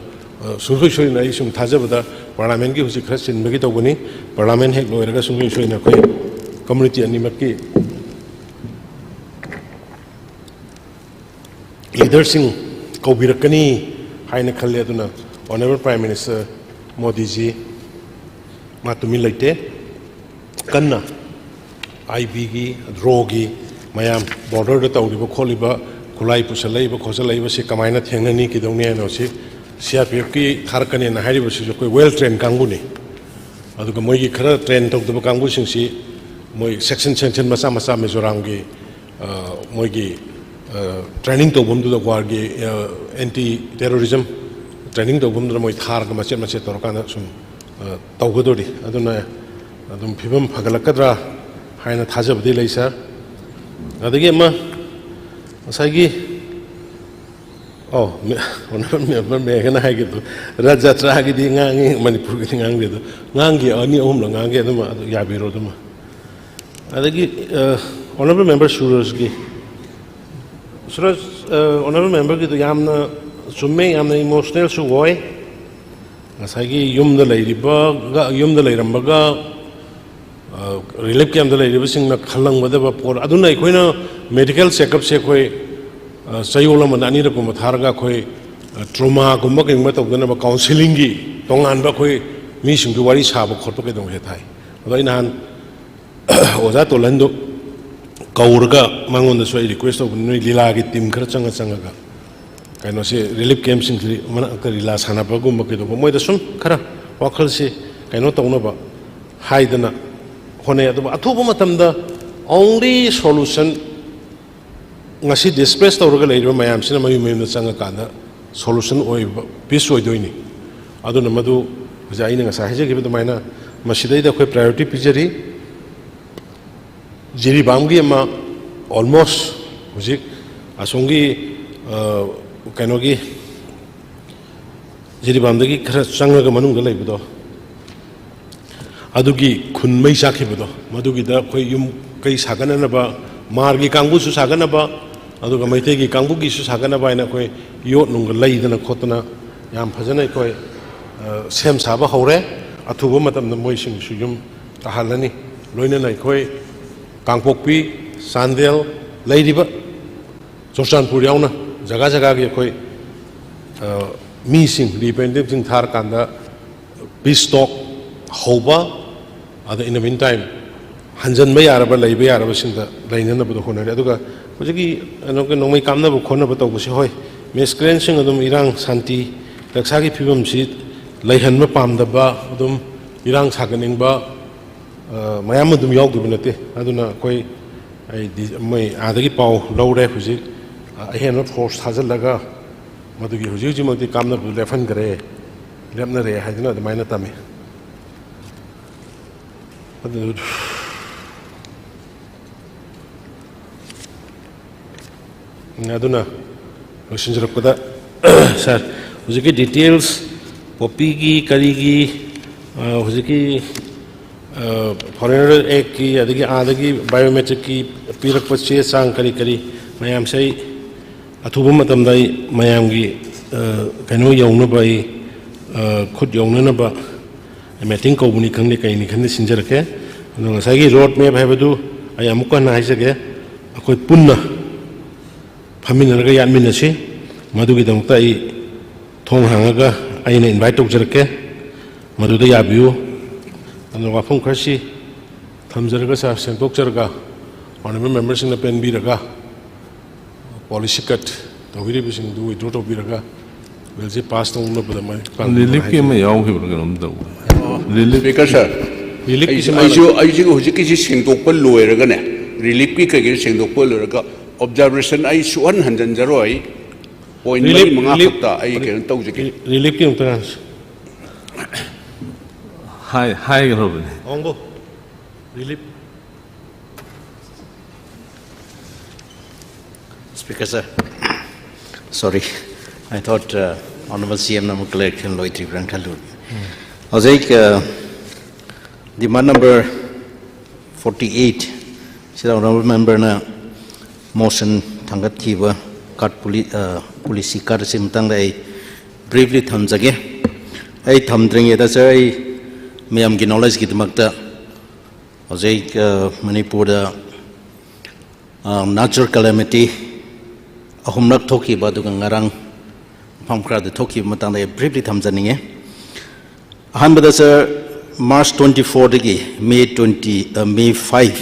ꯑ, ꯁꯨꯡꯁꯣꯏ ꯁꯣꯏꯗꯅ ꯑꯩ ꯁꯨꯝ ꯊꯥꯖꯕꯗ ꯄꯥꯔꯂꯥꯃꯦꯟꯒꯤ ꯍꯧꯖꯤꯛ ꯈꯔ ꯆꯤꯟꯕꯒꯤ ꯇꯧꯕꯅꯤ, ꯄꯥꯔꯂꯥꯃꯦꯟ ꯍꯦꯛ ꯂꯣꯏꯔꯒ ꯁꯨꯡꯁꯣꯏ ꯁꯣꯏꯗꯅ ꯑꯩꯈꯣꯏ ꯀꯝꯃꯨꯅꯤꯇꯤ ꯑꯅꯤꯃꯛꯀꯤ ꯂꯤꯗꯔꯁꯤꯡ ꯀꯧꯕꯤꯔꯛꯀꯅꯤ ꯍꯥꯏꯅ ꯈꯜꯂꯦ꯫ ꯑꯗꯨꯅ ꯑꯣꯅꯔꯦꯕꯜ ꯄ꯭ꯔꯥꯏꯝ ꯃꯤꯅꯤꯁꯇꯔ ꯃꯣꯗꯤꯖꯤ ꯃꯥ ꯇꯨꯃꯤꯟ ꯂꯩꯇꯦ, ꯀꯟꯅ ꯑꯥꯏ ꯕꯤꯒꯤ, ꯔꯣꯒꯤ ꯃꯌꯥꯝ ꯕꯣꯔꯗꯔꯗ ꯇꯧꯔꯤꯕ ꯈꯣꯠꯂꯤꯕ, ꯈꯨꯠꯂꯥꯏ ꯄꯨꯁꯜꯂꯛꯏꯕ ꯈꯣꯠꯆꯜꯂꯛꯏꯕꯁꯤ ꯀꯃꯥꯏꯅ ꯊꯦꯡꯅꯅꯤ, ꯀꯩꯗꯧꯅꯤ ꯍꯥꯏꯅ ꯁꯤ ꯁꯤ ꯑꯥꯔ ꯄꯤ ꯑꯦꯐꯀꯤ ꯊꯥꯔꯛꯀꯅꯦꯅ ꯍꯥꯏꯔꯤꯕꯁꯤꯁꯨ ꯑꯩꯈꯣꯏ ꯋꯦꯜ ꯇ꯭ꯔꯦꯟ ꯀꯥꯡꯕꯨꯅꯤ꯫ ꯑꯗꯨꯒ ꯃꯣꯏꯒꯤ ꯈꯔ ꯇ꯭ꯔꯦꯟ ꯇꯧꯗꯕ ꯀꯥꯡꯕꯨꯁꯤꯡꯁꯤ ꯃꯣꯏ ꯁꯦꯛꯁꯟ ꯁꯦꯛꯁꯟ ꯃꯆꯥ ꯃꯆꯥ ꯃꯤꯖꯣꯔꯥꯝꯒꯤ, ꯑ, ꯃꯣꯏꯒꯤ, ꯑ, ꯇ꯭ꯔꯦꯅꯤꯡ ꯇꯧꯐꯝꯗꯨꯗ, ꯋꯥꯔꯒꯤ, ꯑ, ꯑꯦꯟꯇꯤ ꯇꯦꯔꯣꯔꯤꯖꯝ ꯇ꯭ꯔꯦꯅꯤꯡ ꯇꯧꯐꯝꯗꯨꯗ ꯃꯣꯏ ꯊꯥꯔꯒ ꯃꯆꯦꯠ ꯃꯆꯦꯠ ꯇꯧꯔꯀꯥꯟꯗ ꯁꯨꯝ, ꯑ, ꯇꯧꯒꯗꯣꯔꯤ꯫ ꯑꯗꯨꯅ ꯑꯗꯨꯝ ꯐꯤꯕꯝ ꯐꯒꯠꯂꯛꯀꯗ꯭ꯔꯥ ꯍꯥꯏꯅ ꯊꯥꯖꯕꯗꯤ ꯂꯩ, ꯁꯥꯔ꯫ ꯑꯗꯒꯤ ꯑꯃ, ꯉꯁꯥꯏꯒꯤ, ꯑꯣ, ꯃꯦ-, ꯑꯣꯅꯔꯦꯕꯜ ꯃꯦꯝꯕꯔ ꯃꯦꯘꯅ ꯍꯥꯏꯈꯤꯕꯗꯣ, ꯔꯊ ꯖꯇ꯭ꯔꯥꯒꯤꯗꯤ ꯉꯥꯡꯉꯤ, ꯃꯅꯤꯄꯨꯔꯒꯤꯗꯤ ꯉꯥꯡꯗꯦ꯫ ꯑꯗꯣ ꯉꯥꯡꯈꯤ, ꯑꯅꯤ ꯑꯍꯨꯝꯂꯛ ꯉꯥꯡꯈꯤ, ꯑꯗꯨꯃ ꯑꯗꯨ ꯌꯥꯕꯤꯔꯣ ꯑꯗꯨꯃ꯫ ꯑꯗꯒꯤ, ꯑ, ꯑꯣꯅꯔꯦꯕꯜ ꯃꯦꯝꯕꯔ ꯁꯨꯔꯖꯀꯤ, ꯁꯨꯔꯖ, ꯑ, ꯑꯣꯅꯔꯦꯕꯜ ꯃꯦꯝꯕꯔꯒꯤꯗꯣ ꯌꯥꯝꯅ ꯆꯨꯝꯃꯦ, ꯌꯥꯝꯅ ꯏꯃꯣꯁꯅꯦꯜꯁꯨ ꯑꯣꯏ꯫ ꯉꯁꯥꯏꯒꯤ ꯌꯨꯝꯗ ꯂꯩꯔꯤꯕꯒ, ꯌꯨꯝꯗ ꯂꯩꯔꯝꯕꯒ, ꯑ, ꯔꯤꯂꯤꯐ ꯀꯦꯝꯞꯇ ꯂꯩꯔꯤꯕꯁꯤꯡꯅ ꯈꯜꯂꯝꯒꯗꯕ ꯄꯣꯠ, ꯑꯗꯨꯅ ꯑꯩꯈꯣꯏꯅ ꯃꯦꯗꯤꯀꯦꯜ ꯆꯦꯛꯑꯞꯁꯦ ꯑꯩꯈꯣꯏ, ꯑ, ꯆꯌꯣꯜ ꯑꯃꯗ ꯑꯅꯤꯔꯛꯀꯨꯝꯕ ꯊꯥꯔꯒ ꯑꯩꯈꯣꯏ, ꯑ, ꯇ꯭ꯔꯣꯃꯥꯒꯨꯝꯕ ꯀꯩꯒꯨꯝꯕ ꯇꯧꯗꯅꯕ ꯀꯥꯎꯟꯁꯤꯂꯤꯡꯒꯤ ꯇꯣꯉꯥꯟꯕ ꯑꯩꯈꯣꯏ ꯃꯤꯁꯤꯡꯒꯤ ꯋꯥꯔꯤ ꯁꯥꯕ ꯈꯣꯠꯄ ꯀꯩꯗꯧꯕꯁꯦ ꯊꯥꯏ꯫ ꯑꯗꯣ ꯑꯩ ꯅꯍꯥꯟ ꯑꯣꯖꯥ ꯇꯣꯂꯟꯗꯣ ꯀꯧꯔꯒ ꯃꯉꯣꯟꯗꯁꯨ ꯑꯩ ꯔꯤꯀ꯭ꯋꯦꯁ ꯇꯧꯕꯅꯤ, ꯅꯣꯏ ꯂꯤꯂꯥꯒꯤ ꯇꯤꯝ ꯈꯔ ꯆꯪꯉ ꯆꯪꯉꯒ ꯀꯩꯅꯣꯁꯦ, ꯔꯤꯂꯤꯐ ꯀꯦꯝꯞꯁꯤꯡꯁꯤ ꯃꯅꯥꯛꯇ ꯂꯤꯂꯥ ꯁꯥꯟꯅꯕꯒꯨꯝꯕ ꯀꯩꯗꯧꯕ, ꯃꯣꯏꯗ ꯁꯨꯝ ꯈꯔ ꯋꯥꯈꯜꯁꯤ ꯀꯩꯅꯣ ꯇꯧꯅꯕ ꯍꯥꯏꯗꯅ ꯍꯣꯠꯅꯩ꯫ ꯑꯗꯨꯕꯨ ꯑꯊꯨꯕ ꯃꯇꯝꯗ only solution, ꯉꯁꯤ ꯗꯤꯁꯄ꯭ꯂꯦꯁ ꯇꯧꯔꯒ ꯂꯩꯔꯤꯕ ꯃꯌꯥꯝꯁꯤꯅ ꯃꯌꯨꯝ ꯃꯌꯨꯝꯗ ꯆꯪꯉꯀꯥꯟꯗ ꯁꯣꯂꯨꯁꯟ ꯑꯣꯏꯕ, ꯄꯤꯁ ꯑꯣꯏꯗꯣꯏꯅꯤ꯫ ꯑꯗꯨꯅ ꯃꯗꯨ ꯍꯧꯖꯤꯛ ꯑꯩꯅ ꯉꯁꯥꯏ ꯍꯥꯏꯖꯈꯤꯕ ꯑꯗꯨꯃꯥꯏꯅ ꯃꯁꯤꯗꯩꯗ ꯑꯩꯈꯣꯏ ꯄ꯭ꯔꯥꯏꯌꯣꯔꯤꯇꯤ ꯄꯤꯖꯔꯤ꯫ ꯖꯤꯔꯤꯕꯥꯝꯒꯤ ꯑꯃ almost ꯍꯧꯖꯤꯛ ꯑꯁꯣꯝꯒꯤ, ꯑ, ꯀꯩꯅꯣꯒꯤ ꯖꯤꯔꯤꯕꯥꯝꯗꯒꯤ ꯈꯔ ꯆꯪꯉꯒ ꯃꯅꯨꯡꯗ ꯂꯩꯕꯗꯣ, ꯑꯗꯨꯒꯤ ꯈꯨꯟ ꯃꯩ ꯆꯥꯛꯈꯤꯕꯗꯣ, ꯃꯗꯨꯒꯤꯗ ꯑꯩꯈꯣꯏ ꯌꯨꯝ ꯀꯩ ꯁꯥꯒꯠꯅꯅꯕ, ꯃꯥꯔꯒꯤ ꯀꯥꯡꯕꯨꯁꯨ ꯁꯥꯒꯠꯅꯕ, ꯑꯗꯨꯒ ꯃꯩꯇꯩꯒꯤ ꯀꯥꯡꯕꯨꯒꯤꯁꯨ ꯁꯥꯒꯠꯅꯕ ꯍꯥꯏꯅ ꯑꯩꯈꯣꯏ ꯌꯣꯠ ꯅꯨꯡꯒ ꯂꯩꯗꯅ ꯈꯣꯠꯇꯅ ꯌꯥꯝ ꯐꯖꯅ ꯑꯩꯈꯣꯏ, ꯑ, ꯁꯦꯝ ꯁꯥꯕ ꯍꯧꯔꯦ꯫ ꯑꯊꯨꯕ ꯃꯇꯝꯗ ꯃꯣꯏꯁꯤꯡꯁꯨ ꯌꯨꯝ ꯇꯥꯍꯜꯂꯅꯤ꯫ ꯂꯣꯏꯅꯅ ꯑꯩꯈꯣꯏ ꯀꯥꯡꯄꯣꯛꯄꯤ, ꯆꯥꯟꯗꯦꯜ, ꯂꯩꯔꯤꯕ ꯆꯨꯔꯆꯥꯟꯄꯨꯔ ꯌꯥꯎꯅ ꯖꯒꯥ ꯖꯒꯥꯒꯤ ꯑꯩꯈꯣꯏ, ꯑ, ꯃꯤꯁꯤꯡ, representativeꯁꯤꯡ ꯊꯥꯔꯀꯥꯟꯗ peace talk ꯍꯧꯕ, ꯑꯗ in the meantime ꯍꯟꯖꯟꯕ ꯌꯥꯔꯕ, ꯂꯩꯕ ꯌꯥꯔꯕꯁꯤꯡꯗ ꯂꯩꯅꯅꯕꯗꯣ ꯍꯣꯠꯅꯔꯤ꯫ ꯑꯗꯨꯒ ꯍꯧꯖꯤꯛꯀꯤ ꯀꯩꯅꯣꯒꯤ ꯅꯣꯡꯃꯩ ꯀꯥꯞꯅꯕ ꯈꯣꯠꯅꯕ ꯇꯧꯕꯁꯤ, ꯍꯣꯏ, miscreantꯁꯤꯡ ꯑꯗꯨꯝ ꯏꯔꯥꯡ ꯁꯥꯟꯇꯤ ꯔꯛꯁꯥꯒꯤ ꯐꯤꯕꯝꯁꯤ ꯂꯩꯍꯟꯕ ꯄꯥꯝꯗꯕ, ꯑꯗꯨꯝ ꯏꯔꯥꯡ ꯁꯥꯒꯠꯅꯤꯡꯕ, ꯑ, ꯃꯌꯥꯝ ꯑꯗꯨꯝ ꯌꯥꯎꯗꯕ ꯅꯠꯇꯦ꯫ ꯑꯗꯨꯅ ꯑꯩꯈꯣꯏ, ꯑꯩ ꯗꯤ-, ꯃꯣꯏ ꯑꯥꯗꯒꯤ ꯄꯥꯎ ꯂꯧꯔꯦ꯫ ꯍꯧꯖꯤꯛ, ꯑ, ꯑꯍꯦꯟꯕ force ꯊꯥꯖꯤꯜꯂꯒ ꯃꯗꯨꯒꯤ ꯍꯧꯖꯤꯛ ꯍꯧꯖꯤꯛꯃꯛꯇꯤ ꯀꯥꯞꯅꯕꯗꯨ ꯂꯦꯞꯍꯟꯈ꯭ꯔꯦ, ꯂꯦꯞꯅꯔꯦ ꯍꯥꯏꯗꯅ ꯑꯗꯨꯃꯥꯏꯅ ꯇꯝꯃꯤ꯫ ꯑꯗꯨ ꯑꯗꯨꯅ ꯂꯣꯏꯁꯤꯟꯖꯔꯛꯄꯗ, ꯁꯥꯔ, ꯍꯧꯖꯤꯛꯀꯤ details, ꯄꯣꯄꯤꯒꯤ ꯀꯔꯤꯒꯤ, ꯑ, ꯍꯧꯖꯤꯛꯀꯤ, ꯑ, Foreigner Actꯀꯤ, ꯑꯗꯒꯤ ꯑꯥꯗꯒꯤ biometricꯀꯤ ꯄꯤꯔꯛꯄ ꯆꯦ ꯆꯥꯡ ꯀꯔꯤ ꯀꯔꯤ ꯃꯌꯥꯝꯁꯦ ꯑꯩ ꯑꯊꯨꯕ ꯃꯇꯝꯗ ꯑꯩ ꯃꯌꯥꯝꯒꯤ, ꯑ, ꯀꯩꯅꯣ ꯌꯧꯅꯕ, ꯑꯩ, ꯑ, ꯈꯨꯠ ꯌꯧꯅꯅꯕ meeting ꯀꯧꯕꯅꯤ ꯈꯪꯗꯦ, ꯀꯩꯅꯤ ꯈꯪꯗꯦ, ꯁꯤꯟꯖꯔꯛꯀꯦ꯫ ꯑꯗꯣ ꯉꯁꯥꯏꯒꯤ road map ꯍꯥꯏꯕꯗꯨ ꯑꯩ ꯑꯃꯨꯛꯀ ꯍꯟꯅ ꯍꯥꯏꯖꯒꯦ, ꯑꯩꯈꯣꯏ ꯄꯨꯟꯅ ꯐꯝꯃꯤꯟꯅꯔꯒ ꯌꯥꯠꯃꯤꯟꯅꯁꯤ꯫ ꯃꯗꯨꯒꯤꯗꯃꯛꯇ ꯑꯩ ꯊꯣꯡ ꯍꯥꯡꯉꯒ ꯑꯩꯅ invite ꯇꯧꯖꯔꯛꯀꯦ, ꯃꯗꯨꯗ ꯌꯥꯕꯤꯌꯨ꯫ ꯑꯗꯨꯅ ꯋꯥꯐꯝ ꯈꯔꯁꯤ ꯊꯝꯖꯔꯒ, ꯁꯥꯔ, ꯁꯦꯡꯗꯣꯛꯆꯔꯒ, honourable memberꯁꯤꯡꯅ ꯄꯦꯟꯕꯤꯔꯒ, policy cut ꯇꯧꯕꯤꯔꯤꯕꯁꯤꯡꯗꯨ withdraw ꯇꯧꯕꯤꯔꯒ, billꯁꯤ pass ꯇꯧꯅꯕꯗ ꯃꯥꯏ ꯄꯥꯛꯅꯕ reliefꯀꯤ ꯍꯥꯏꯖꯔꯤ꯫ ꯑꯃ ꯌꯥꯎꯈꯤꯕ꯭ꯔꯥ ꯀꯩꯅꯣꯝ ꯇꯧꯕ? ꯑꯣ, relief Speaker sir, reliefꯀꯤꯁꯤ ꯑꯩꯁꯨ, ꯃꯥꯅ ꯑꯩꯁꯨ, ꯑꯩꯁꯨ ꯍꯧꯖꯤꯛꯀꯤꯁꯤ ꯁꯦꯡꯗꯣꯛꯄ ꯂꯣꯏꯔꯒꯅꯦ, reliefꯀꯤ ꯀꯩꯀꯩ ꯁꯦꯡꯗꯣꯛꯄ ꯂꯣꯏꯔꯒ observation ꯑꯩ ꯁꯨꯛꯍꯟ ꯍꯟꯖꯤꯟꯖꯔꯣꯏ, point relief, ꯃꯔꯤ ꯃꯉꯥ relief, ꯈꯛꯇ ꯑꯩ ꯀꯩꯅꯣ ꯇꯧꯖꯒꯦ꯫ Reliefꯀꯤ ꯑꯃꯨꯛꯇ ꯉꯥꯡꯁꯤ꯫ ꯍꯥꯏ-, ꯍꯥꯏꯈ꯭ꯔꯕꯅꯦ꯫ ꯑꯋꯥꯡꯕꯧ, relief꯫ Because, uh, sorry, I thought uh, Honorable C M ꯅ ꯑꯃꯨꯛ ꯀ꯭ꯂꯤꯌꯥꯔ ꯈꯤꯇꯪ ꯂꯣꯏꯗ꯭ꯔꯤꯕ꯭ꯔꯥꯅ ꯈꯜꯂꯨꯔꯦ꯫ ꯍꯧꯖꯤꯛ uh, demand number forty eight ꯁꯤꯗ Honorable Member ꯅ motion ꯊꯥꯡꯒꯠꯈꯤꯕ card poli- uh, policy card ꯑꯁꯤ ꯃꯇꯥꯡꯗ ꯑꯩ briefly ꯊꯝꯖꯒꯦ꯫ ꯑꯩ ꯊꯝꯗ꯭ꯔꯤꯉꯩꯗ sir, ꯑꯩ ꯃꯌꯥꯝꯒꯤ knowledge ꯀꯤꯗꯃꯛꯇ ꯍꯧꯖꯤꯛ uh, ꯃꯅꯤꯄꯨꯔꯗ natural calamity ꯑꯍꯨꯝꯂꯛ ꯊꯣꯛꯈꯤꯕ ꯑꯗꯨꯒ ꯉꯔꯥꯡ ꯃꯐꯝ ꯈꯔꯗ ꯊꯣꯛꯈꯤꯕ ꯃꯇꯥꯡꯗ ꯑꯩ briefly ꯊꯝꯖꯅꯤꯡꯉꯦ꯫ ꯑꯍꯥꯟꯕꯗ sir, March twenty four ꯗꯒꯤ May twenty, uh, May five,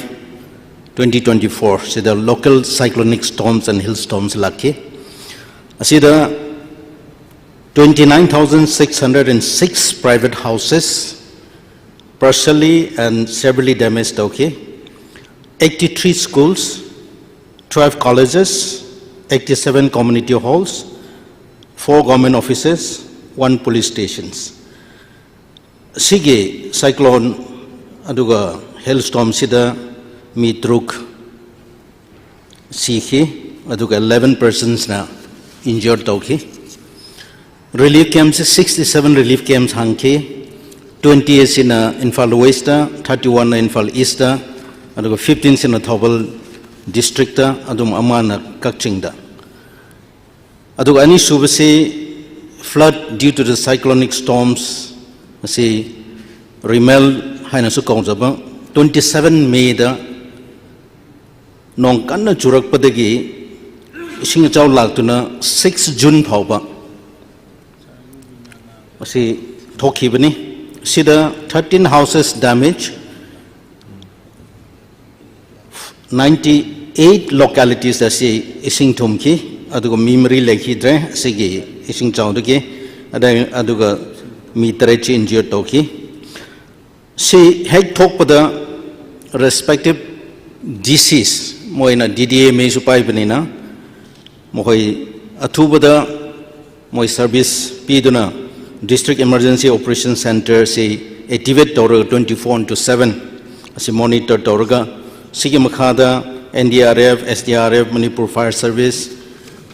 twenty twenty four ꯁꯤꯗ local cyclonic storms and hail storms ꯂꯥꯛꯈꯤ꯫ ꯑꯁꯤꯗ twenty nine thousand six hundred and six private houses partially and severely damaged ꯇꯧꯈꯤ꯫ Eighty three schools, twelve colleges, eighty seven community halls, four government offices, one police stations. ꯁꯤꯒꯤ cyclone ꯑꯗꯨꯒ hail storm ꯁꯤꯗ ꯃꯤ ꯇꯔꯨꯛ ꯁꯤꯈꯤ, ꯑꯗꯨꯒ eleven persons ꯅ injured ꯇꯧꯈꯤ꯫ Relief camps sixty seven relief camps ꯍꯥꯡꯈꯤ꯫ Twenty ꯑꯁꯤꯅ ꯏꯝꯐꯥꯜ West, thirty one ꯅ ꯏꯝꯐꯥꯜ East, ꯑꯗꯨꯒ fifteen ꯁꯤꯅ ꯊꯧꯕꯥꯜ district, ꯑꯗꯨꯝ ꯑꯃꯅ ꯀꯛꯆꯤꯡꯗ꯫ ꯑꯗꯨꯒ ꯑꯅꯤꯁꯨꯕꯁꯤ flood due to the cyclonic storms, ꯃꯁꯤ ꯔꯤꯃꯦꯜ ꯍꯥꯏꯅꯁꯨ ꯀꯧꯖꯕ, twenty seven May ꯗ ꯅꯣꯡ ꯀꯟꯅ ꯆꯨꯔꯛꯄꯗꯒꯤ ꯏꯁꯤꯡ ꯏꯆꯥꯎ ꯂꯥꯛꯇꯨꯅ six June ꯐꯥꯎꯕ ꯃꯁꯤ ꯊꯣꯛꯈꯤꯕꯅꯤ꯫ ꯁꯤꯗ thirteen houses damage, ninety eight localities ꯑꯁꯤ ꯏꯁꯤꯡ ꯊꯨꯝꯈꯤ, ꯑꯗꯨꯒ ꯃꯤ ꯃꯔꯤ ꯂꯩꯈꯤꯗ꯭ꯔꯦ ꯑꯁꯤꯒꯤ ꯏꯁꯤꯡ ꯆꯥꯎꯗꯒꯤ, ꯑꯗꯩ ꯑꯗꯨꯒ ꯃꯤ ꯇꯔꯦꯠꯁꯤ injured ꯇꯧꯈꯤ꯫ ꯁꯤ ꯍꯦꯛ ꯊꯣꯛꯄꯗ respective D Cs, ꯃꯣꯏꯅ D D M A ꯁꯨ ꯄꯥꯏꯕꯅꯤꯅ, ꯃꯈꯣꯏ ꯑꯊꯨꯕꯗ ꯃꯣꯏ service ꯄꯤꯗꯨꯅ District Emergency Operation Centre ꯁꯤ activate ꯇꯧꯔꯒ twenty four into seven ꯑꯁꯤ monitor ꯇꯧꯔꯒ, ꯁꯤꯒꯤ ꯃꯈꯥꯗ N D R F, S D R F, Manipur Fire service,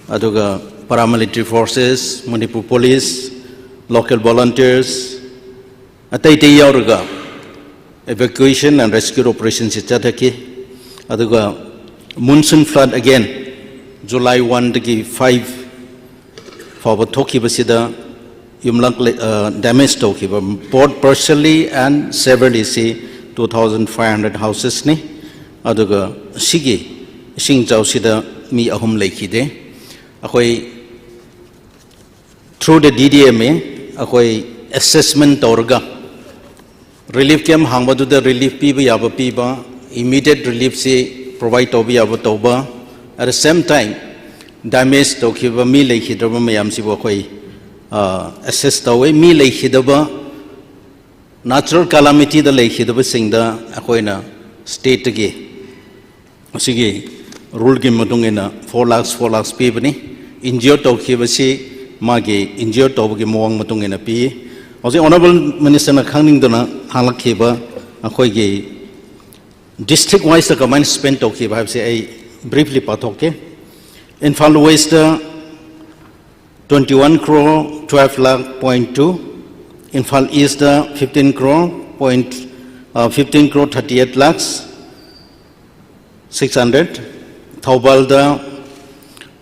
ꯑꯗꯨꯒ paramilitary forces, Manipur police, local ꯚꯣꯂꯟꯇꯤꯌꯔꯁ, ꯑꯇꯩ ꯑꯇꯩ ꯌꯥꯎꯔꯒ evacuation and rescue operationꯁꯤ ꯆꯠꯊꯈꯤ꯫ ꯑꯗꯨꯒ monsoon flood again, July one ꯗꯒꯤ five ꯐꯥꯎꯕ ꯊꯣꯛꯈꯤꯕꯁꯤꯗ ꯌꯨꯝꯂꯛ ꯂꯩ-, ꯑ, damage ꯇꯧꯈꯤꯕ, both partially and severely ꯁꯤ two thousand five hundred houses ꯅꯤ꯫ ꯑꯗꯨꯒ ꯁꯤꯒꯤ ꯏꯁꯤꯡ ꯏꯆꯥꯎꯁꯤꯗ ꯃꯤ ꯑꯍꯨꯝ ꯂꯩꯈꯤꯗꯦ꯫ ꯑꯩꯈꯣꯏ through the D D M A ꯑꯩꯈꯣꯏ assessment ꯇꯧꯔꯒ relief camp ꯍꯥꯡꯕꯗꯨꯗ relief ꯄꯤꯕ ꯌꯥꯕ ꯄꯤꯕ, immediate reliefꯁꯤ provide ꯇꯧꯕ ꯌꯥꯕ ꯇꯧꯕ, at the same time damage ꯇꯧꯈꯤꯕ ꯃꯤ ꯂꯩꯈꯤꯗ꯭ꯔꯕ ꯃꯌꯥꯝꯁꯤꯕꯨ ꯑꯩꯈꯣꯏ, ꯑ, assess ꯇꯧꯋꯦ꯫ ꯃꯤ ꯂꯩꯈꯤꯗꯕ, natural calamityꯗ ꯂꯩꯈꯤꯗꯕꯁꯤꯡꯗ ꯑꯩꯈꯣꯏꯅ stateꯇꯒꯤ ꯑꯁꯤꯒꯤ ruleꯒꯤ ꯃꯇꯨꯡ ꯏꯟꯅ four lakhs, four lakhs ꯄꯤꯕꯅꯤ꯫ Injure ꯇꯧꯈꯤꯕꯁꯤ ꯃꯥꯒꯤ injure ꯇꯧꯕꯒꯤ ꯃꯑꯣꯡ ꯃꯇꯨꯡ ꯏꯟꯅ ꯄꯤ꯫ ꯍꯧꯖꯤꯛ honourable ministerꯅ ꯈꯪꯅꯤꯡꯗꯨꯅ ꯍꯪꯂꯛꯈꯤꯕ ꯑꯩꯈꯣꯏꯒꯤ district wiseꯇ ꯀꯃꯥꯏꯅ spend ꯇꯧꯈꯤꯕ ꯍꯥꯏꯕꯁꯦ ꯑꯩ briefly ꯄꯥꯊꯣꯛꯀꯦ꯫ Imphal Westꯇ twenty one crore twelve lakh point two, Imphal Eastꯇ fifteen crore point, uh, fifteen crore thirty eight lakhs six hundred, ꯊꯧꯕꯥꯜꯗ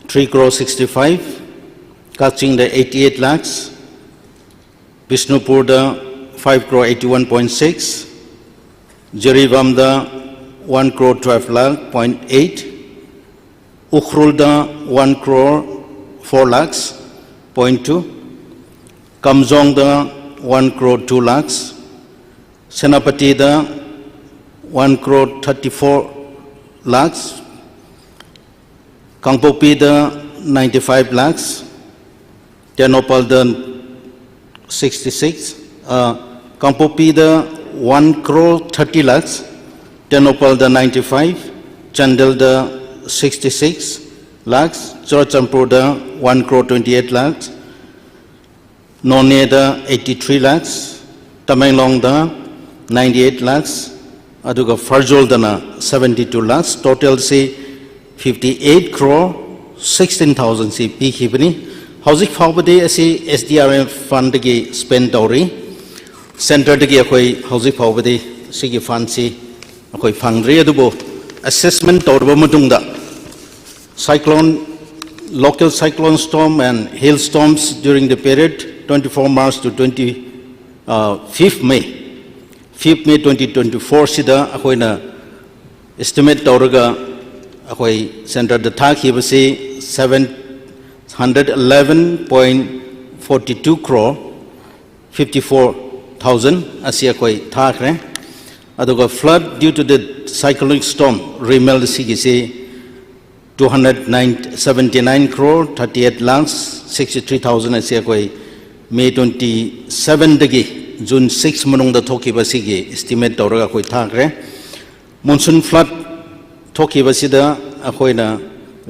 three crore sixty five, ꯀꯛꯆꯤꯡꯗ eighty eight lakhs, ꯕꯤꯁꯅꯨꯄꯨꯔꯗ five crore eighty one point six, ꯖꯤꯔꯤꯕꯥꯝꯗ one crore twelve lakh point eight, ꯎꯈ꯭ꯔꯨꯜꯗ one crore four lakhs point two, ꯀꯥꯝꯖꯣꯡꯗ one crore two lakhs, ꯁꯦꯅꯥꯄꯇꯤꯗ one crore thirty four lakhs, ꯀꯥꯡꯄꯣꯛꯄꯤꯗ ninety five lakhs, ꯇꯦꯡꯅꯧꯄꯜꯗ sixty six, ꯑ, ꯀꯥꯡꯄꯣꯛꯄꯤꯗ one crore thirty lakhs, ꯇꯦꯡꯅꯧꯄꯜꯗ ninety five, ꯆꯥꯟꯗꯦꯜꯗ sixty six lakhs, ꯆꯨꯔꯆꯥꯟꯄꯨꯔꯗ one crore twenty eight lakhs, ꯅꯣꯅꯦꯗ eighty three lakhs, ꯇꯃꯦꯡꯂꯣꯡꯗ ninety eight lakhs, ꯑꯗꯨꯒ ꯐꯔꯖꯣꯜꯗꯅ seventy two lakhs, total ꯁꯤ fifty eight crore sixteen thousand ꯁꯤ ꯄꯤꯈꯤꯕꯅꯤ꯫ ꯍꯧꯖꯤꯛ ꯐꯥꯎꯕꯗꯤ ꯑꯁꯤ S D R M fundꯗꯒꯤ spend ꯇꯧꯔꯤ꯫ Centreꯗꯒꯤ ꯑꯩꯈꯣꯏ ꯍꯧꯖꯤꯛ ꯐꯥꯎꯕꯗꯤ ꯁꯤꯒꯤ fundꯁꯤ ꯑꯩꯈꯣꯏ ꯐꯪꯗ꯭ꯔꯤ꯫ ꯑꯗꯨꯕꯨ assessment ꯇꯧꯔꯕ ꯃꯇꯨꯡꯗ, cyclone, local cyclone storm and hail storms during the period twenty four March to twenty, uh, fifth May, fifth May twenty twenty four ꯁꯤꯗ ꯑꯩꯈꯣꯏꯅ estimate ꯇꯧꯔꯒ ꯑꯩꯈꯣꯏ Centreꯗ ꯊꯥꯈꯤꯕꯁꯤ seven hundred eleven point forty two crore fifty four thousand ꯑꯁꯤ ꯑꯩꯈꯣꯏ ꯊꯥꯈ꯭ꯔꯦ꯫ ꯑꯗꯨꯒ flood due to the cyclonic storm Remal ꯁꯤꯒꯤꯁꯤ two hundred seventy nine crore thirty eight lakhs sixty three thousand ꯑꯁꯤ ꯑꯩꯈꯣꯏ May twenty sevenꯗꯒꯤ June six ꯃꯅꯨꯡꯗ ꯊꯣꯛꯈꯤꯕ ꯁꯤꯒꯤ estimate ꯇꯧꯔꯒ ꯑꯩꯈꯣꯏ ꯊꯥꯈ꯭ꯔꯦ꯫ Monsoon flood ꯊꯣꯛꯈꯤꯕꯁꯤꯗ ꯑꯩꯈꯣꯏꯅ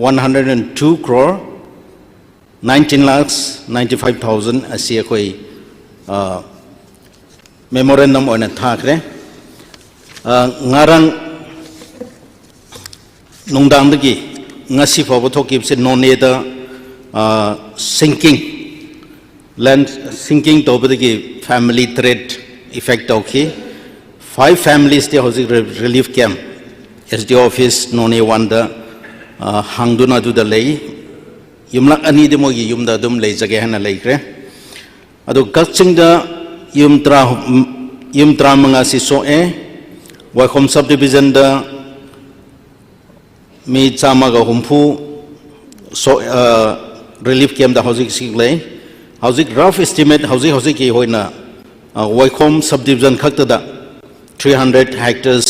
one hundred and two crore nineteen lakhs ninety five thousand ꯑꯁꯤ ꯑꯩꯈꯣꯏ, ꯑ, memorandum ꯑꯣꯏꯅ ꯊꯥꯈ꯭ꯔꯦ꯫ ꯑ, ꯉꯔꯥꯡ ꯅꯨꯡꯗꯥꯡꯗꯒꯤ ꯉꯁꯤ ꯐꯥꯎꯕ ꯊꯣꯛꯈꯤꯕꯁꯦ ꯅꯣꯅꯦꯗ, ꯑ, sinking, land sinking ꯇꯧꯕꯗꯒꯤ family ꯇꯔꯦꯠ affect ꯇꯧꯈꯤ꯫ Five familiesꯇꯤ ꯍꯧꯖꯤꯛ re-, relief camp, S D O office Noney oneꯗ, ꯑ, ꯍꯥꯡꯗꯨꯅ ꯑꯗꯨꯗ ꯂꯩ꯫ ꯌꯨꯝꯂꯛ ꯑꯅꯤꯗꯤ ꯃꯣꯏꯒꯤ ꯌꯨꯝꯗ ꯑꯗꯨꯝ ꯂꯩꯖꯒꯦ ꯍꯥꯏꯅ ꯂꯩꯈ꯭ꯔꯦ꯫ ꯑꯗꯨ ꯀꯛꯆꯤꯡꯗ ꯌꯨꯝ ꯇꯔꯥ, ꯌꯨꯝ ꯇꯔꯥꯃꯉꯥꯁꯤ ꯁꯣꯛꯑꯦ꯫ ꯋꯥꯏꯈꯣꯝ subdivisionꯗ ꯃꯤ ꯆꯥꯝꯃꯒ ꯍꯨꯝꯐꯨ ꯁꯣ-, ꯑ, relief campꯇ ꯍꯧꯖꯤꯛ ꯍꯧꯖꯤꯛ ꯂꯩ꯫ ꯍꯧꯖꯤꯛ rough estimate, ꯍꯧꯖꯤꯛ ꯍꯧꯖꯤꯛꯀꯤ ꯑꯣꯏꯅ, ꯑ, ꯋꯥꯏꯈꯣꯝ subdivision ꯈꯛꯇꯗ three hundred hectares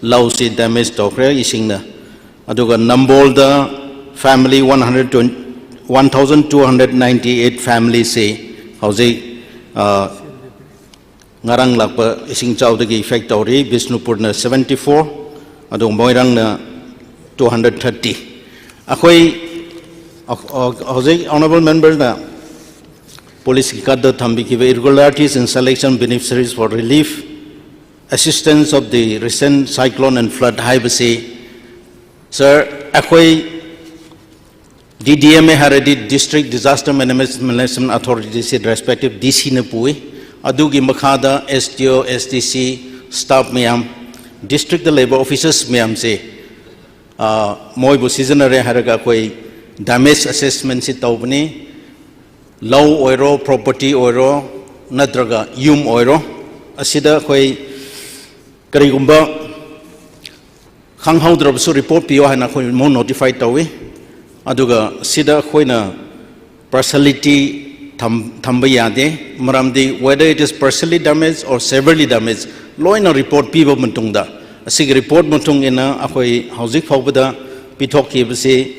ꯂꯧꯁꯤ damage ꯇꯧꯈ꯭ꯔꯦ ꯏꯁꯤꯡꯅ꯫ ꯑꯗꯨꯒ ꯅꯝꯕꯣꯜꯗ family one hundred twenty, one thousand two hundred ninety eight familyꯁꯤ ꯍꯧꯖꯤꯛ, ꯑ, ꯉꯔꯥꯡ ꯂꯥꯛꯄ ꯏꯁꯤꯡ ꯏꯆꯥꯎꯗꯒꯤ affect ꯇꯧꯔꯤ꯫ ꯕꯤꯁꯅꯨꯄꯨꯔꯅ seventy four, ꯑꯗꯨꯒ ꯃꯣꯏꯔꯥꯡꯅ two hundred thirty꯫ ꯑꯩꯈꯣꯏ ꯍꯧ-, ꯍꯧ-, ꯍꯧꯖꯤꯛ honourable memberꯅ policeꯀꯤ ꯀꯥꯔꯗ ꯊꯝꯕꯤꯈꯤꯕ irregularities in selection beneficiaries for relief assistance of the recent cyclone and flood ꯍꯥꯏꯕꯁꯤ, sir, ꯑꯩꯈꯣꯏ D D M A ꯍꯥꯏꯔꯗꯤ District Disaster Management Authority ꯁꯤ respective D C ꯅ ꯄꯨꯏ꯫ ꯑꯗꯨꯒꯤ ꯃꯈꯥꯗ S D O, S D C, staff ꯃꯌꯥꯝ, district ꯇ ꯂꯩꯕ officers ꯃꯌꯥꯝꯁꯦ, ꯑ, ꯃꯣꯏꯕꯨ ꯁꯤꯖꯤꯟꯅꯔꯦ ꯍꯥꯏꯔꯒ ꯑꯩꯈꯣꯏ damage assessment ꯁꯤ ꯇꯧꯕꯅꯤ꯫ ꯂꯧ ꯑꯣꯏꯔꯣ, property ꯑꯣꯏꯔꯣ, ꯅꯠꯇ꯭ꯔꯒ ꯌꯨꯝ ꯑꯣꯏꯔꯣ, ꯑꯁꯤꯗ ꯑꯩꯈꯣꯏ ꯀꯔꯤꯒꯨꯝꯕ ꯈꯪꯍꯧꯗ꯭ꯔꯕꯁꯨ report ꯄꯤꯌꯣ ꯍꯥꯏꯅ ꯑꯩꯈꯣꯏ ꯑꯃꯨꯛ notify ꯇꯧꯏ꯫ ꯑꯗꯨꯒ ꯁꯤꯗ ꯑꯩꯈꯣꯏꯅ partiality ꯊꯝ-, ꯊꯝꯕ ꯌꯥꯗꯦ꯫ ꯃꯔꯝꯗꯤ whether it is partially damaged or severely damaged, ꯂꯣꯏꯅ report ꯄꯤꯕ ꯃꯇꯨꯡꯗ, ꯑꯁꯤꯒꯤ report ꯃꯇꯨꯡ ꯏꯟꯅ ꯑꯩꯈꯣꯏ ꯍꯧꯖꯤꯛ ꯐꯥꯎꯕꯗ ꯄꯤꯊꯣꯛꯈꯤꯕꯁꯤ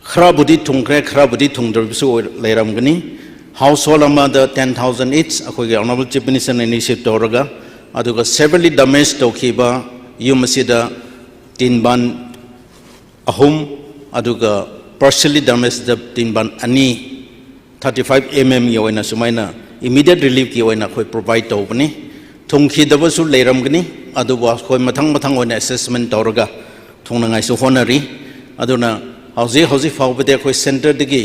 ꯈꯔꯕꯨꯗꯤ ꯊꯨꯡꯈ꯭ꯔꯦ, ꯈꯔꯕꯨꯗꯤ ꯊꯨꯡꯗ꯭ꯔꯕꯁꯨ ꯑꯣꯏ-, ꯂꯩꯔꯝꯒꯅꯤ꯫ Household ꯑꯃꯗ ten thousand each ꯑꯩꯈꯣꯏꯒꯤ Honorable Chief Minister ꯅ initiate ꯇꯧꯔꯒ, ꯑꯗꯨꯒ severely damage ꯇꯧꯈꯤꯕ ꯌꯨꯝ ꯑꯁꯤꯗ ꯇꯤꯟꯕꯥꯟ ꯑꯍꯨꯝ, ꯑꯗꯨꯒ partially damage ꯗ ꯇꯤꯟꯕꯥꯟ ꯑꯅꯤ, thirty five M M ꯒꯤ ꯑꯣꯏꯅ ꯁꯨꯃꯥꯏꯅ immediate relief ꯀꯤ ꯑꯣꯏꯅ ꯑꯩꯈꯣꯏ provide ꯇꯧꯕꯅꯤ꯫ ꯊꯨꯡꯈꯤꯗꯕꯁꯨ ꯂꯩꯔꯝꯒꯅꯤ, ꯑꯗꯨꯕꯨ ꯑꯩꯈꯣꯏ ꯃꯊꯪ ꯃꯊꯪ ꯑꯣꯏꯅ assessment ꯇꯧꯔꯒ ꯊꯨꯡꯅꯉꯥꯏꯁꯨ ꯍꯣꯠꯅꯔꯤ꯫ ꯑꯗꯨꯅ ꯍꯧꯖꯤꯛ, ꯍꯧꯖꯤꯛ ꯐꯥꯎꯕꯗꯤ ꯑꯩꯈꯣꯏ centre ꯗꯒꯤ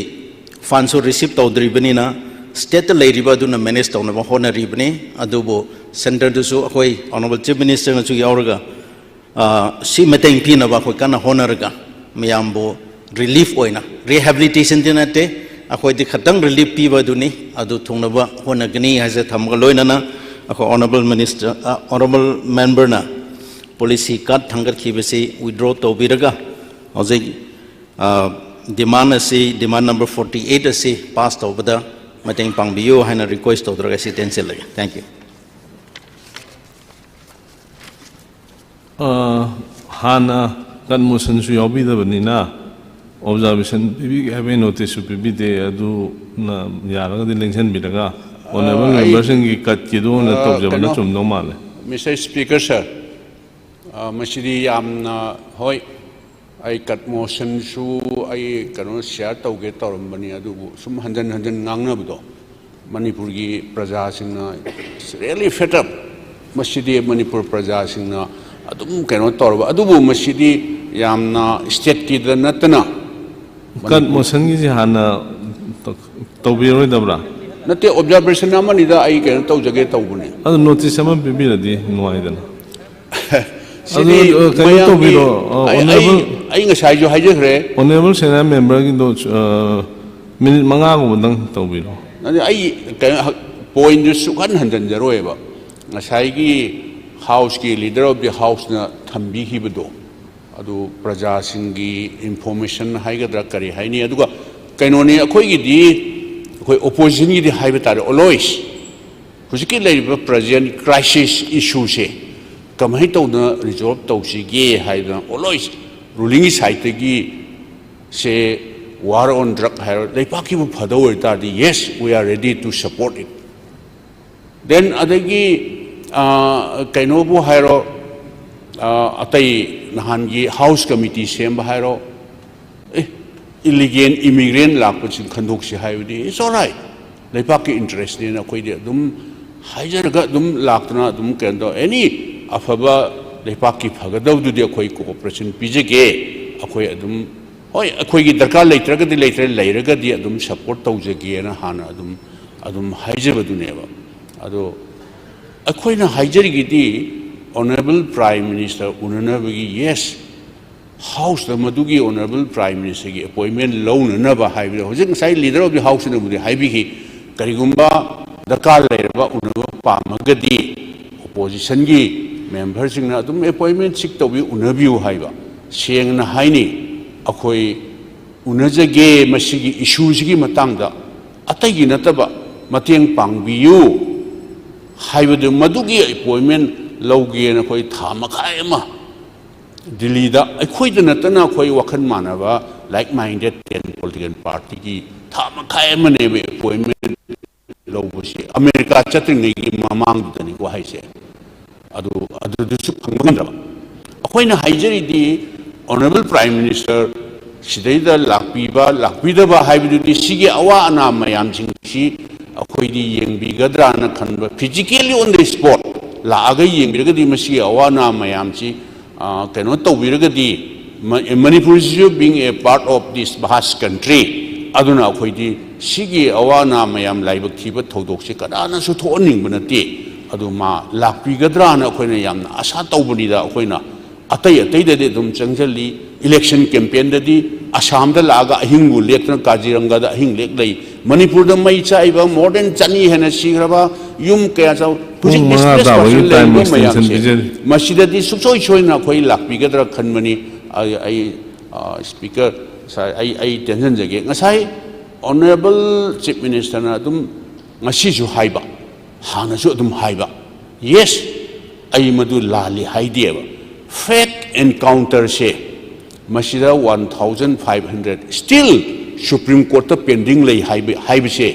fund ꯁꯨ receive ꯇꯧꯗ꯭ꯔꯤꯕꯅꯤꯅ, state ꯇ ꯂꯩꯔꯤꯕ ꯑꯗꯨꯅ manage ꯇꯧꯅꯕ ꯍꯣꯠꯅꯔꯤꯕꯅꯤ꯫ ꯑꯗꯨꯕꯨ centre ꯗꯁꯨ ꯑꯩꯈꯣꯏ Honorable Chief Minister ꯅꯁꯨ ꯌꯥꯎꯔꯒ, ꯑ, ꯁꯤ ꯃꯇꯦꯡ ꯄꯤꯅꯕ ꯑꯩꯈꯣꯏ ꯀꯟꯅ ꯍꯣꯠꯅꯔꯒ ꯃꯌꯥꯝꯕꯨ relief ꯑꯣꯏꯅ, rehabilitation ꯗꯤ ꯅꯠꯇꯦ, ꯑꯩꯈꯣꯏꯗꯤ ꯈꯇꯪ relief ꯄꯤꯕꯗꯨꯅꯤ, ꯑꯗꯨ ꯊꯨꯡꯅꯕ ꯍꯣꯠꯅꯒꯅꯤ ꯍꯥꯏꯖ ꯊꯝꯃꯒ, ꯂꯣꯏꯅꯅ ꯑꯩꯈꯣꯏ Honorable Minister, ꯑ, Honorable Member ꯅ policy card ꯊꯥꯡꯒꯠꯈꯤꯕꯁꯤ withdraw ꯇꯧꯕꯤꯔꯒ, ꯍꯧꯖꯤꯛ, ꯑ, demand ꯑꯁꯤ, demand number forty eight ꯑꯁꯤ pass ꯇꯧꯕꯗ ꯃꯇꯦꯡ ꯄꯥꯡꯕꯤꯌꯨ ꯍꯥꯏꯅ request ꯇꯧꯖꯔꯒ ꯑꯩ ꯁꯤ ꯇꯦꯟꯁꯤꯜꯂꯒꯦ꯫ Thank you꯫ ꯑ, ꯍꯥꯟꯅ ꯀꯟꯃꯣꯁꯟꯁꯨ ꯌꯥꯎꯕꯤꯗꯕꯅꯤꯅ, observation ꯄꯤꯕꯤꯒꯦ ꯍꯥꯏꯕꯒꯤ notice ꯁꯨ ꯄꯤꯕꯤꯗꯦ꯫ ꯑꯗꯨꯅ ꯌꯥꯔꯒꯗꯤ ꯂꯦꯡꯁꯤꯟꯕꯤꯔꯒ honourable ꯑ, ꯑꯩ, member ꯁꯤꯡꯒꯤ ꯀꯠꯀꯤꯗꯨ ꯑꯣꯏꯅ ꯑ, ꯇꯧꯖꯕꯅ ꯀꯩꯅꯣ, ꯆꯨꯝꯗꯧ ꯃꯥꯜꯂꯦ꯫ Mister Speaker, sir, ꯑ, ꯃꯁꯤꯗꯤ ꯌꯥꯝꯅ, ꯍꯣꯏ, ꯑꯩ ꯀꯟꯃꯣꯁꯟꯁꯨ ꯑꯩ, ꯀꯩꯅꯣ, share ꯇꯧꯒꯦ ꯇꯧꯔꯝꯕꯅꯤ, ꯑꯗꯨꯕꯨ ꯁꯨꯝ ꯍꯟꯖꯟ ꯍꯟꯖꯟ ꯉꯥꯡꯅꯕꯗꯣ, ꯃꯅꯤꯄꯨꯔꯒꯤ ꯄ꯭ꯔꯖꯥꯁꯤꯡꯅ, it's really fed up꯫ ꯃꯁꯤꯗꯤ ꯃꯅꯤꯄꯨꯔ ꯄ꯭ꯔꯖꯥꯁꯤꯡꯅ ꯑꯗꯨꯝ ꯀꯩꯅꯣ ꯇꯧꯔꯕ, ꯑꯗꯨꯕꯨ ꯃꯁꯤꯗꯤ ꯌꯥꯝꯅ ꯁ꯭ꯇꯦꯠꯀꯤꯗ ꯅꯠꯇꯅ, ꯀꯠ ꯃꯣꯁꯟꯒꯤꯁꯤ ꯍꯥꯟꯅ ꯇꯧ- ꯇꯧꯕꯤꯔꯣꯏꯗꯕ꯭ꯔꯥ? ꯅꯠꯇꯦ, ꯑꯣꯕꯖꯥꯔꯕꯦꯁꯟ ꯑꯃꯅꯤꯗ ꯑꯩ ꯀꯩꯅꯣ ꯇꯧꯖꯒꯦ ꯇꯧꯕꯅꯦ꯫ ꯑꯗꯨ ꯅꯣꯇꯤꯁ ꯑꯃ ꯄꯤꯕꯤꯔꯗꯤ ꯅꯨꯡꯉꯥꯏꯗꯅ꯫ ꯁꯤꯗꯤ ꯑꯗꯨ, ꯑ, ꯀꯩꯅꯣ ꯃꯌꯥꯝꯒꯤ, ꯇꯧꯕꯤꯔꯣ, ꯑ, ꯑꯩ, ꯑꯣꯅꯔꯦꯕꯜ ꯑꯩ, ꯑꯩ ꯉꯁꯥꯏꯁꯨ ꯍꯥꯏꯖꯈ꯭ꯔꯦ꯫ ꯑꯣꯅꯔꯦꯕꯜ ꯁꯦꯅꯤꯌꯔ ꯃꯦꯝꯕꯔꯒꯤꯗꯣ, ꯑ, ꯃꯤꯅꯤꯠ ꯃꯉꯥꯒꯨꯝꯕꯗꯪ ꯇꯧꯕꯤꯔꯣ꯫ ꯑꯗꯨ ꯑꯩ ꯀꯩꯅꯣ, ꯄꯣꯏꯟꯗꯨ ꯁꯨꯛꯍꯟ ꯍꯟꯖꯤꯟꯖꯔꯣꯏꯕ꯫ ꯉꯁꯥꯏꯒꯤ ꯍꯥꯎꯁꯀꯤ leader of the houseꯅ ꯊꯝꯕꯤꯈꯤꯕꯗꯣ, ꯑꯗꯨ ꯄ꯭ꯔꯖꯥꯁꯤꯡꯒꯤ ꯏꯟꯐꯣꯔꯃꯦꯁꯟ ꯍꯥꯏꯒꯗ꯭ꯔꯥ ꯀꯔꯤ ꯍꯥꯏꯅꯤ, ꯑꯗꯨꯒ ꯀꯩꯅꯣꯅꯤ, ꯑꯩꯈꯣꯏꯒꯤꯗꯤ ꯑꯩꯈꯣꯏ ꯑꯣꯄꯣꯖꯤꯁꯟꯒꯤꯗꯤ ꯍꯥꯏꯕ ꯇꯥꯔꯦ, always ꯍꯧꯖꯤꯛꯀꯤ ꯂꯩꯔꯤꯕ present crisis issueꯁꯦ ꯀꯃꯥꯏꯅ ꯇꯧꯗꯅ resolve ꯇꯧꯁꯤꯒꯦ ꯍꯥꯏꯗꯅ always rulingꯒꯤ sideꯇꯒꯤ say war on drug ꯍꯥꯏꯔꯣ, ꯂꯩꯄꯥꯛꯀꯤꯕꯨ ꯐꯗꯧ ꯑꯣꯏꯇꯥꯔꯗꯤ, yes, we are ready to support it. Then ꯑꯗꯒꯤ ꯑꯥ, ꯀꯩꯅꯣꯕꯨ ꯍꯥꯏꯔꯣ, ꯑꯥ, ꯑꯇꯩ ꯅꯍꯥꯟꯒꯤ ꯍꯥꯎꯁ ꯀꯃꯤꯇꯤ ꯁꯦꯝꯕ ꯍꯥꯏꯔꯣ, ꯑꯦ, ꯏꯂꯤꯒꯦꯜ ꯏꯃꯤꯒ꯭ꯔꯦꯟ ꯂꯥꯛꯄꯁꯤꯡ ꯈꯟꯗꯣꯛꯁꯤ ꯍꯥꯏꯕꯗꯤ it's alright, ꯂꯩꯄꯥꯛꯀꯤ ꯏꯟꯇꯔꯦꯁꯅꯦꯅ ꯑꯩꯈꯣꯏꯗꯤ ꯑꯗꯨꯝ ꯍꯥꯏꯖꯔꯒ ꯑꯗꯨꯝ ꯂꯥꯛꯇꯅ ꯑꯗꯨꯝ ꯀꯩꯅꯣ ꯇꯧ, ꯑꯦꯅꯤ ꯑꯐꯕ ꯂꯩꯄꯥꯛꯀꯤ ꯐꯒꯗꯧꯗꯨꯗꯤ ꯑꯩꯈꯣꯏ ꯀꯣꯑꯣꯄꯔꯦꯁꯟ ꯄꯤꯖꯒꯦ꯫ ꯑꯩꯈꯣꯏ ꯑꯗꯨꯝ, ꯍꯣꯏ, ꯑꯩꯈꯣꯏꯒꯤ ꯗꯔꯀꯥꯔ ꯂꯩꯇ꯭ꯔꯒꯗꯤ ꯂꯩꯇ꯭ꯔꯦ, ꯂꯩꯔꯒꯗꯤ ꯑꯗꯨꯝ ꯁꯞꯄꯣꯔꯠ ꯇꯧꯖꯒꯦꯅ ꯍꯥꯟꯅ ꯑꯗꯨꯝ ꯑꯗꯨꯝ ꯍꯥꯏꯖꯕꯗꯨꯅꯦꯕ꯫ ꯑꯗꯣ ꯑꯩꯈꯣꯏꯅ ꯍꯥꯏꯖꯔꯤꯒꯤꯗꯤ ꯑꯣꯅꯔꯦꯕꯜ ꯄ꯭ꯔꯥꯏꯝ ꯃꯤꯅꯤꯁꯇꯔ ꯎꯅꯅꯕꯒꯤ, ꯌꯦꯁ, ꯍꯥꯎꯁꯇ ꯃꯗꯨꯒꯤ ꯑꯣꯅꯔꯦꯕꯜ ꯄ꯭ꯔꯥꯏꯝ ꯃꯤꯅꯤꯁꯇꯔꯒꯤ ꯑꯦꯄꯣꯏꯟꯃꯦꯟ ꯂꯧꯅꯅꯕ ꯍꯥꯏꯕꯗ ꯍꯧꯖꯤꯛ ꯉꯁꯥꯏ ꯂꯤꯗꯔ ꯑꯣꯐ ꯗꯤ ꯍꯥꯎꯁꯅꯕꯨꯗꯤ ꯍꯥꯏꯕꯤꯈꯤ, ꯀꯔꯤꯒꯨꯝꯕ ꯗꯔꯀꯥꯔ ꯂꯩꯔꯕ ꯎꯅꯕ ꯄꯥꯝꯃꯒꯗꯤ ꯑꯣꯄꯣꯖꯤꯁꯟꯒꯤ ꯃꯦꯝꯕꯔꯁꯤꯡꯅ ꯑꯗꯨꯝ ꯑꯦꯄꯣꯏꯟꯃꯦꯟ ꯁꯤꯛ ꯇꯧꯕꯤꯌꯨ, ꯎꯅꯕꯤꯌꯨ ꯍꯥꯏꯕ꯫ ꯁꯦꯡꯅ ꯍꯥꯏꯅꯤ, ꯑꯩꯈꯣꯏ ꯎꯅꯖꯒꯦ, ꯃꯁꯤꯒꯤ ꯏꯁꯨꯁꯤꯒꯤ ꯃꯇꯥꯡꯗ ꯑꯇꯩꯒꯤ ꯅꯠꯇꯕ ꯃꯇꯦꯡ ꯄꯥꯡꯕꯤꯌꯨ ꯍꯥꯏꯕꯗꯨ, ꯃꯗꯨꯒꯤ ꯑꯦꯄꯣꯏꯟꯃꯦꯟ ꯂꯧꯒꯦꯅ ꯑꯩꯈꯣꯏ ꯊꯥ ꯃꯈꯥꯏ ꯑꯃ ꯗꯤꯜꯂꯤꯗ ꯑꯩꯈꯣꯏꯗ ꯅꯠꯇꯅ ꯑꯩꯈꯣꯏ ꯋꯥꯈꯜ ꯃꯥꯟꯅꯕ like minded ten political partyꯒꯤ ꯊꯥ ꯃꯈꯥꯏ ꯑꯃꯅꯦꯕ ꯑꯦꯄꯣꯏꯟꯃꯦꯟ ꯂꯧꯕꯁꯤ, ꯑꯃꯦꯔꯤꯀꯥ ꯆꯠꯇ꯭ꯔꯤꯉꯩꯒꯤ ꯃꯃꯥꯡꯗꯨꯗꯅꯤꯀꯣ ꯍꯥꯏꯁꯦ꯫ ꯑꯗꯨ, ꯑꯗꯨꯗꯨꯁꯨ ꯐꯪꯕ ꯉꯝꯗ꯭ꯔꯕ꯫ ꯑꯩꯈꯣꯏꯅ ꯍꯥꯏꯖꯔꯤꯗꯤ ꯑꯣꯅꯔꯦꯕꯜ ꯄ꯭ꯔꯥꯏꯝ ꯃꯤꯅꯤꯁꯇꯔ ꯁꯤꯗꯩꯗ ꯂꯥꯛꯄꯤꯕ ꯂꯥꯛꯄꯤꯗꯕ ꯍꯥꯏꯕꯗꯨꯗꯤ ꯁꯤꯒꯤ ꯑꯋꯥ ꯑꯅꯥ ꯃꯌꯥꯝꯁꯤꯡꯁꯤ ꯑꯩꯈꯣꯏꯗꯤ ꯌꯦꯡꯕꯤꯒꯗ꯭ꯔꯥꯅ ꯈꯟꯕ, physically on the spot ꯂꯥꯛꯑꯒ ꯌꯦꯡꯕꯤꯔꯒꯗꯤ ꯃꯁꯤꯒꯤ ꯑꯋꯥ ꯑꯅꯥ ꯃꯌꯥꯝꯁꯤ, ꯑ, ꯀꯩꯅꯣ ꯇꯧꯕꯤꯔꯒꯗꯤ, ꯃ-, ꯃꯅꯤꯄꯨꯔꯁꯤꯁꯨ being a part of this vast country, ꯑꯗꯨꯅ ꯑꯩꯈꯣꯏꯗꯤ ꯁꯤꯒꯤ ꯑꯋꯥ ꯑꯅꯥ ꯃꯌꯥꯝ, ꯂꯥꯏꯕꯛ ꯊꯤꯕ ꯊꯧꯗꯣꯛꯁꯦ ꯀꯅꯥꯅꯁꯨ ꯊꯣꯛꯍꯟꯅꯤꯡꯕ ꯅꯠꯇꯦ꯫ ꯑꯗꯨ ꯃꯥ ꯂꯥꯛꯄꯤꯒꯗ꯭ꯔꯥꯅ ꯑꯩꯈꯣꯏꯅ ꯌꯥꯝꯅ ꯑꯁꯥ ꯇꯧꯕꯅꯤꯗ꯫ ꯑꯩꯈꯣꯏꯅ ꯑꯇꯩ ꯑꯇꯩꯗꯗꯤ ꯑꯗꯨꯝ ꯆꯪꯁꯤꯜꯂꯤ꯫ Election campaignꯗꯗꯤ ꯑꯁꯥꯝꯗ ꯂꯥꯛꯑꯒ ꯑꯍꯤꯡꯕꯨ ꯂꯦꯛꯇꯅ ꯀꯥꯖꯤꯔꯪꯒꯗ ꯑꯍꯤꯡ ꯂꯦꯛ ꯂꯩ꯫ ꯃꯅꯤꯄꯨꯔꯗ ꯃꯩ ꯆꯥꯛꯏꯕ more than ꯆꯅꯤ ꯍꯦꯟꯅ ꯁꯤꯈ꯭ꯔꯕ, ꯌꯨꯝ ꯀꯌꯥ ꯆꯥꯎ-, ꯍꯧꯖꯤꯛ ꯄꯨꯡ ꯃꯉꯥ displaced ꯇꯥꯕꯒꯤ personꯗ time ꯂꯩꯔꯤꯕ extension ꯃꯌꯥꯝꯁꯦ ꯄꯤꯖꯔꯤ꯫ ꯃꯁꯤꯗꯗꯤ ꯁꯨꯡꯁꯣꯏ ꯁꯣꯏꯗꯅ ꯑꯩꯈꯣꯏ ꯂꯥꯛꯄꯤꯒꯗ꯭ꯔꯥ ꯈꯟꯕꯅꯤ꯫ ꯑꯩ, ꯑꯩ, ꯑ, Speaker ꯁꯥꯔ, ꯑꯩ, ꯑꯩ ꯇꯦꯟꯁꯤꯟꯖꯒꯦ꯫ ꯉꯁꯥꯏ Honourable Chief Ministerꯅ ꯑꯗꯨꯝ ꯉꯁꯤꯁꯨ ꯍꯥꯏꯕ, ꯍꯥꯟꯅꯁꯨ ꯑꯗꯨꯝ ꯍꯥꯏꯕ, yes, ꯑꯩ ꯃꯗꯨ ꯂꯥꯜꯂꯤ ꯍꯥꯏꯗꯦꯕ꯫ Fake encounterꯁꯦ ꯃꯁꯤꯗ one thousand five hundred still Supreme Courtꯇ pending ꯂꯩ ꯍꯥꯏꯕ, ꯍꯥꯏꯕꯁꯦ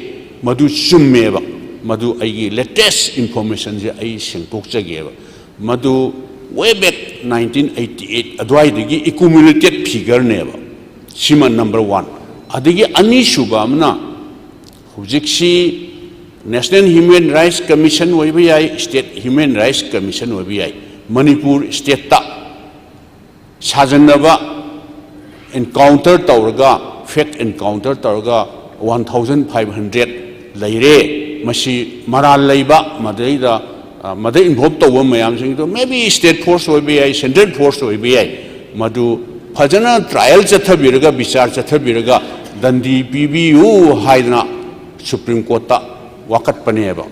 ꯃꯗꯨ ꯆꯨꯝꯃꯦꯕ꯫ ꯃꯗꯨ ꯑꯩꯒꯤ latest informationꯁꯦ ꯑꯩ ꯁꯦꯡꯗꯣꯛꯆꯒꯦꯕ꯫ ꯃꯗꯨ way back nineteen eighty eight ꯑꯗꯨꯋꯥꯏꯗꯒꯤ accumulated figureꯅꯦꯕ꯫ ꯁꯤꯃ number one꯫ ꯑꯗꯒꯤ ꯑꯅꯤꯁꯨꯕ ꯑꯃꯅ, ꯍꯧꯖꯤꯛꯁꯤ National Human Rights Commission ꯑꯣꯏꯕ ꯌꯥꯏ, State Human Rights Commission ꯑꯣꯏꯕ ꯌꯥꯏ, ꯃꯅꯤꯄꯨꯔ stateꯇ ꯁꯥꯖꯟꯅꯕ encounter ꯇꯧꯔꯒ, fake encounter ꯇꯧꯔꯒ one thousand five hundred ꯂꯩꯔꯦ꯫ ꯃꯁꯤ ꯃꯔꯥꯜ ꯂꯩꯕ, ꯃꯗꯩꯗ, ꯑ, ꯃꯗꯩ involve ꯇꯧꯕ ꯃꯌꯥꯝꯁꯤꯡꯗꯣ maybe state force ꯑꯣꯏꯕ ꯌꯥꯏ, central force ꯑꯣꯏꯕ ꯌꯥꯏ꯫ ꯃꯗꯨ ꯐꯖꯅ trial ꯆꯠꯊꯕꯤꯔꯒ, ꯕꯤꯆꯥꯔ ꯆꯠꯊꯕꯤꯔꯒ ꯗꯟꯗꯤ ꯄꯤꯕꯤꯌꯨ ꯍꯥꯏꯗꯅ Supreme Courtꯇ ꯋꯥꯀꯠꯄꯅꯦꯕ꯫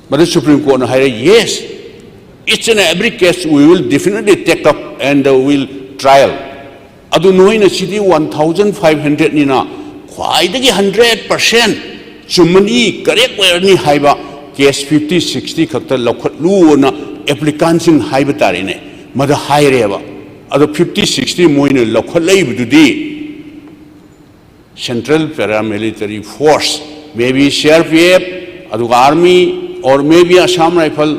ꯃꯗꯨ Supreme Courtꯅ ꯍꯥꯏꯔꯦ, yes, each and every case we will definitely take up and will trial꯫ ꯑꯗꯨ ꯅꯣꯏꯅ ꯁꯤꯗꯤ one thousand five hundredꯅꯤꯅ ꯈ꯭ꯋꯥꯏꯗꯒꯤ hundred percent ꯆꯨꯝꯃꯅꯤ, correct ꯑꯣꯏꯔꯅꯤ ꯍꯥꯏꯕ case fifty sixty ꯈꯛꯇ ꯂꯧꯈꯠꯂꯨꯅ applicantꯁꯤꯡ ꯍꯥꯏꯕ ꯇꯥꯔꯦꯅꯦ, ꯃꯗꯨ ꯍꯥꯏꯔꯦꯕ꯫ ꯑꯗꯣ fifty sixty ꯃꯣꯏꯅ ꯂꯧꯈꯠꯂꯛꯏꯕꯗꯨꯗꯤ Central Paramilitary Force, maybe C R P F, ꯑꯗꯨꯒ Army, or maybe Assam Rifle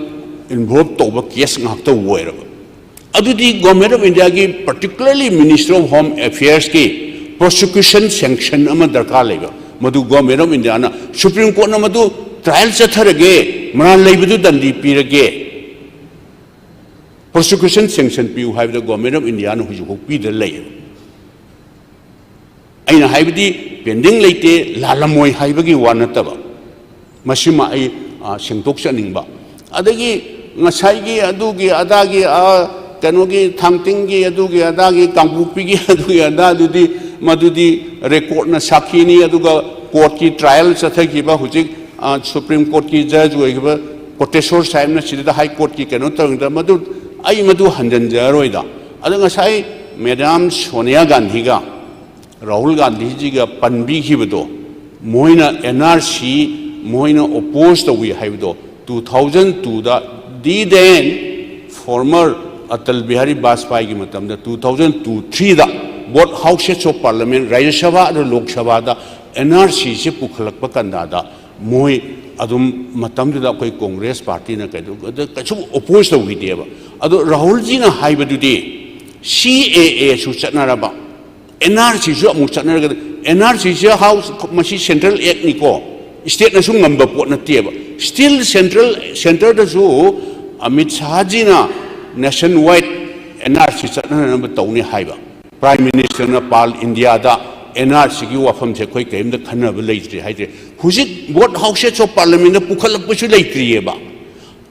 involve ꯇꯧꯕ case ꯉꯥꯛꯇ ꯑꯣꯏꯔꯕ꯫ ꯑꯗꯨꯗꯤ Government of Indiaꯒꯤ, particularly Ministry of Home Affairsꯀꯤ prosecution sanction ꯑꯃ ꯗꯔꯀꯥꯔ ꯂꯩꯕ꯫ ꯃꯗꯨ Government of Indiaꯅ, Supreme Courtꯅ ꯃꯗꯨ trial ꯆꯠꯊꯔꯒꯦ, ꯃꯔꯥꯜ ꯂꯩꯕꯗꯨ ꯗꯟꯗꯤ ꯄꯤꯔꯒꯦ, ꯄ꯭ꯔꯣꯁꯤꯀ꯭ꯌꯨꯁꯟ ꯁꯦꯡꯁꯟ ꯄꯤꯌꯨ ꯍꯥꯏꯕꯗ ꯒꯣꯚꯔꯟꯃꯦꯟꯠ ꯑꯣꯐ ꯏꯟꯗꯤꯌꯥꯅ ꯍꯧꯖꯤꯛꯐꯥꯎ ꯄꯤꯗ ꯂꯩ꯫ ꯑꯩꯅ ꯍꯥꯏꯕꯗꯤ ꯄꯦꯟꯗꯤꯡ ꯂꯩꯇꯦ, ꯂꯥꯜꯂꯝꯃꯣꯏ ꯍꯥꯏꯕꯒꯤ ꯋꯥ ꯅꯠꯇꯕ, ꯃꯁꯤꯃ ꯑꯩ, ꯑ, ꯁꯦꯡꯗꯣꯛꯆꯅꯤꯡꯕ꯫ ꯑꯗꯒꯤ ꯉꯁꯥꯏꯒꯤ ꯑꯗꯨꯒꯤ ꯑꯗꯥꯒꯤ, ꯑ, ꯀꯩꯅꯣꯒꯤ ꯊꯥꯡꯇꯤꯡꯒꯤ ꯑꯗꯨꯒꯤ ꯑꯗꯥꯒꯤ ꯀꯥꯡꯄꯣꯛꯄꯤꯒꯤ ꯑꯗꯨꯒꯤ ꯑꯗꯥꯗꯨꯗꯤ ꯃꯗꯨꯗꯤ ꯔꯦꯀꯣꯔꯠꯅ ꯁꯥꯈꯤꯅꯤ꯫ ꯑꯗꯨꯒ ꯀꯣꯔꯠꯀꯤ ꯇ꯭ꯔꯥꯏꯌꯦꯜ ꯆꯠꯊꯈꯤꯕ ꯍꯧꯖꯤꯛ, ꯑ, ꯁꯨꯄ꯭ꯔꯤꯝ ꯀꯣꯔꯠꯀꯤ ꯖꯖ ꯑꯣꯏꯈꯤꯕ ꯀꯣꯇꯦꯁꯣꯔ ꯁꯥꯍꯦꯕꯅ ꯁꯤꯗ ꯍꯥꯏ ꯀꯣꯔꯠꯀꯤ ꯀꯩꯅꯣ ꯇꯧꯔꯤꯉꯩꯗ ꯃꯗꯨ ꯑꯩ ꯃꯗꯨ ꯍꯟꯖꯤꯟꯖꯔꯔꯣꯏꯗ꯫ ꯑꯗ ꯉꯁꯥꯏ ꯃꯦꯗꯥꯝ ꯁꯣꯅꯤꯌꯥ ꯒꯥꯟꯙꯤꯒ ꯔꯥꯍꯨꯜ ꯒꯥꯟꯙꯤꯖꯤꯒ ꯄꯟꯕꯤꯈꯤꯕꯗꯣ, ꯃꯣꯏꯅ ꯑꯦꯟ ꯑꯥꯔ ꯁꯤ ꯃꯣꯏꯅ ꯑꯣꯄꯣꯖ ꯇꯧꯏ ꯍꯥꯏꯕꯗꯣ, two thousand twoꯗ, the then former Atal Bihari ꯕꯥꯖꯄꯥꯏꯒꯤ ꯃꯇꯝꯗ, two thousand two threeꯗ both houses of parliament, ꯔꯥꯖ꯭ꯌ ꯁꯚꯥ ꯑꯗꯨ ꯂꯣꯛ ꯁꯚꯥꯗ ꯑꯦꯟ ꯑꯥꯔ ꯁꯤꯁꯦ ꯄꯨꯈꯠꯂꯛꯄ ꯀꯥꯟꯗꯗ ꯃꯣꯏ ꯑꯗꯨꯝ ꯃꯇꯝꯗꯨꯗ ꯑꯩꯈꯣꯏ ꯀꯣꯡꯒ꯭ꯔꯦꯁ ꯄꯥꯔꯇꯤꯅ ꯀꯩꯗꯧ-, ꯑꯗ ꯀꯩꯁꯨ ꯑꯣꯄꯣꯖ ꯇꯧꯈꯤꯗꯦꯕ꯫ ꯑꯗꯣ ꯔꯥꯍꯨꯜꯖꯤꯅ ꯍꯥꯏꯕꯗꯨꯗꯤ ꯁꯤ ꯑꯦ ꯑꯦꯁꯨ ꯆꯠꯅꯔꯕ, ꯑꯦꯟ ꯑꯥꯔ ꯁꯤꯁꯨ ꯑꯃꯨꯛ ꯆꯠꯅꯔꯒꯗꯤ, ꯑꯦꯟ ꯑꯥꯔ ꯁꯤꯁꯦ ꯍꯥꯎꯁ, ꯃꯁꯤ ꯁꯦꯟꯇ꯭ꯔꯦꯜ ꯑꯦꯛꯅꯤꯀꯣ, ꯁ꯭ꯇꯦꯠꯅꯁꯨ ꯉꯝꯕ ꯄꯣꯠ ꯅꯠꯇꯦꯕ꯫ ꯁ꯭ꯇꯤꯜ ꯁꯦꯟꯇ꯭ꯔꯦꯜ, ꯁꯦꯟꯇꯔꯗꯁꯨ ꯑꯃꯤꯠ ꯁꯥꯍꯖꯤꯅ ꯅꯦꯁꯟ ꯋꯥꯏꯗ ꯑꯦꯟ ꯑꯥꯔ ꯁꯤ ꯆꯠꯅꯅꯕ ꯇꯧꯅꯤ ꯍꯥꯏꯕ꯫ ꯄ꯭ꯔꯥꯏꯝ ꯃꯤꯅꯤꯁꯇꯔꯅ ꯄꯥꯜ ꯏꯟꯗꯤꯌꯥꯗ ꯑꯦꯟ ꯑꯥꯔ ꯁꯤꯒꯤ ꯋꯥꯐꯝꯁꯦ ꯑꯩꯈꯣꯏ ꯀꯔꯤꯝꯇ ꯈꯟꯅꯕ ꯂꯩꯇ꯭ꯔꯤ ꯍꯥꯏꯁꯦ꯫ ꯍꯧꯖꯤꯛ ꯕꯣꯠ ꯍꯥꯎꯁꯦꯁ ꯑꯣꯐ ꯄꯥꯔꯂꯤꯌꯥꯃꯦꯟꯗ ꯄꯨꯈꯠꯂꯛꯄꯁꯨ ꯂꯩꯇ꯭ꯔꯤꯑꯕ꯫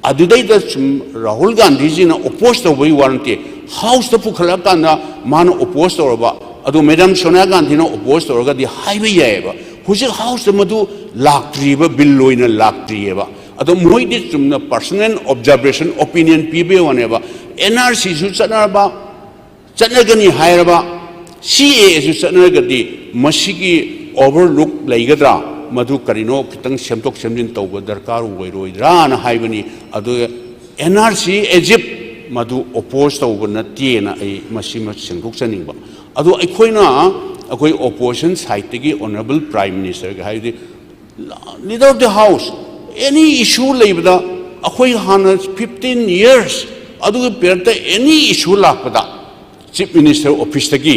ꯑꯗꯨꯗꯩꯗ ꯁꯨꯝ ꯔꯥꯍꯨꯜ ꯒꯥꯟꯙꯤꯖꯤꯅ ꯑꯣꯄꯣꯖ ꯇꯧꯕꯒꯤ ꯋꯥ ꯅꯠꯇꯦ, ꯍꯥꯎꯁꯇ ꯄꯨꯈꯠꯂꯛꯑꯀꯥꯟꯗ ꯃꯥꯅ ꯑꯣꯄꯣꯖ ꯇꯧꯔꯕ, ꯑꯗꯣ ꯃꯦꯗꯥꯝ ꯁꯣꯅꯤꯌꯥ ꯒꯥꯟꯙꯤꯅ ꯑꯣꯄꯣꯖ ꯇꯧꯔꯒꯗꯤ ꯍꯥꯏꯕ ꯌꯥꯏꯑꯕ꯫ ꯍꯧꯖꯤꯛ ꯍꯥꯎꯁꯇ ꯃꯗꯨ ꯂꯥꯛꯇ꯭ꯔꯤꯕ, ꯕꯤꯜ ꯑꯣꯏꯅ ꯂꯥꯛꯇ꯭ꯔꯤꯑꯕ꯫ ꯑꯗꯣ ꯃꯣꯏꯗꯤ ꯆꯨꯝꯅ ꯄꯔꯁꯣꯅꯦꯜ ꯑꯣꯕꯖꯥꯔꯕꯦꯁꯟ, ꯑꯣꯄꯤꯅꯤꯌꯟ ꯄꯤꯕꯒꯤ ꯋꯥꯅꯦꯕ꯫ ꯑꯦꯟ ꯑꯥꯔ ꯁꯤꯁꯨ ꯆꯠꯅꯔꯕ, ꯆꯠꯅꯒꯅꯤ ꯍꯥꯏꯔꯕ, ꯁꯤ ꯑꯦ ꯑꯦꯁꯨ ꯆꯠꯅꯔꯒꯗꯤ ꯃꯁꯤꯒꯤ ꯑꯣꯚꯔꯂꯨꯛ ꯂꯩꯒꯗ꯭ꯔꯥ? ꯃꯗꯨ ꯀꯔꯤꯅꯣ ꯈꯤꯇꯪ ꯁꯦꯝꯗꯣꯛ ꯁꯦꯝꯖꯤꯟ ꯇꯧꯕ ꯗꯔꯀꯥꯔ ꯑꯣꯏꯔꯣꯏꯗ꯭ꯔꯥꯅ ꯍꯥꯏꯕꯅꯤ꯫ ꯑꯗꯨꯒ ꯑꯦꯟ ꯑꯥꯔ ꯁꯤ ꯑꯦꯖꯤꯞ ꯃꯗꯨ ꯑꯣꯄꯣꯖ ꯇꯧꯕ ꯅꯠꯇꯦꯅ ꯑꯩ ꯃꯁꯤꯃ ꯁꯦꯡꯗꯣꯛꯆꯅꯤꯡꯕ꯫ ꯑꯗꯣ ꯑꯩꯈꯣꯏꯅ, ꯑꯩꯈꯣꯏ ꯑꯣꯄꯣꯖꯤꯁꯟ ꯁꯥꯏꯠꯇꯒꯤ ꯑꯣꯅꯔꯦꯕꯜ ꯄ꯭ꯔꯥꯏꯝ ꯃꯤꯅꯤꯁꯇꯔꯒ ꯍꯥꯏꯕꯗꯤ leader of the house, any issue ꯂꯩꯕꯗ ꯑꯩꯈꯣꯏ ꯍꯥꯟꯅ fifteen years ꯑꯗꯨꯒꯤ periodꯇ any issue ꯂꯥꯛꯄꯗ ꯆꯤꯐ ꯃꯤꯅꯤꯁꯇꯔ ꯑꯣꯐꯤꯁꯇꯒꯤ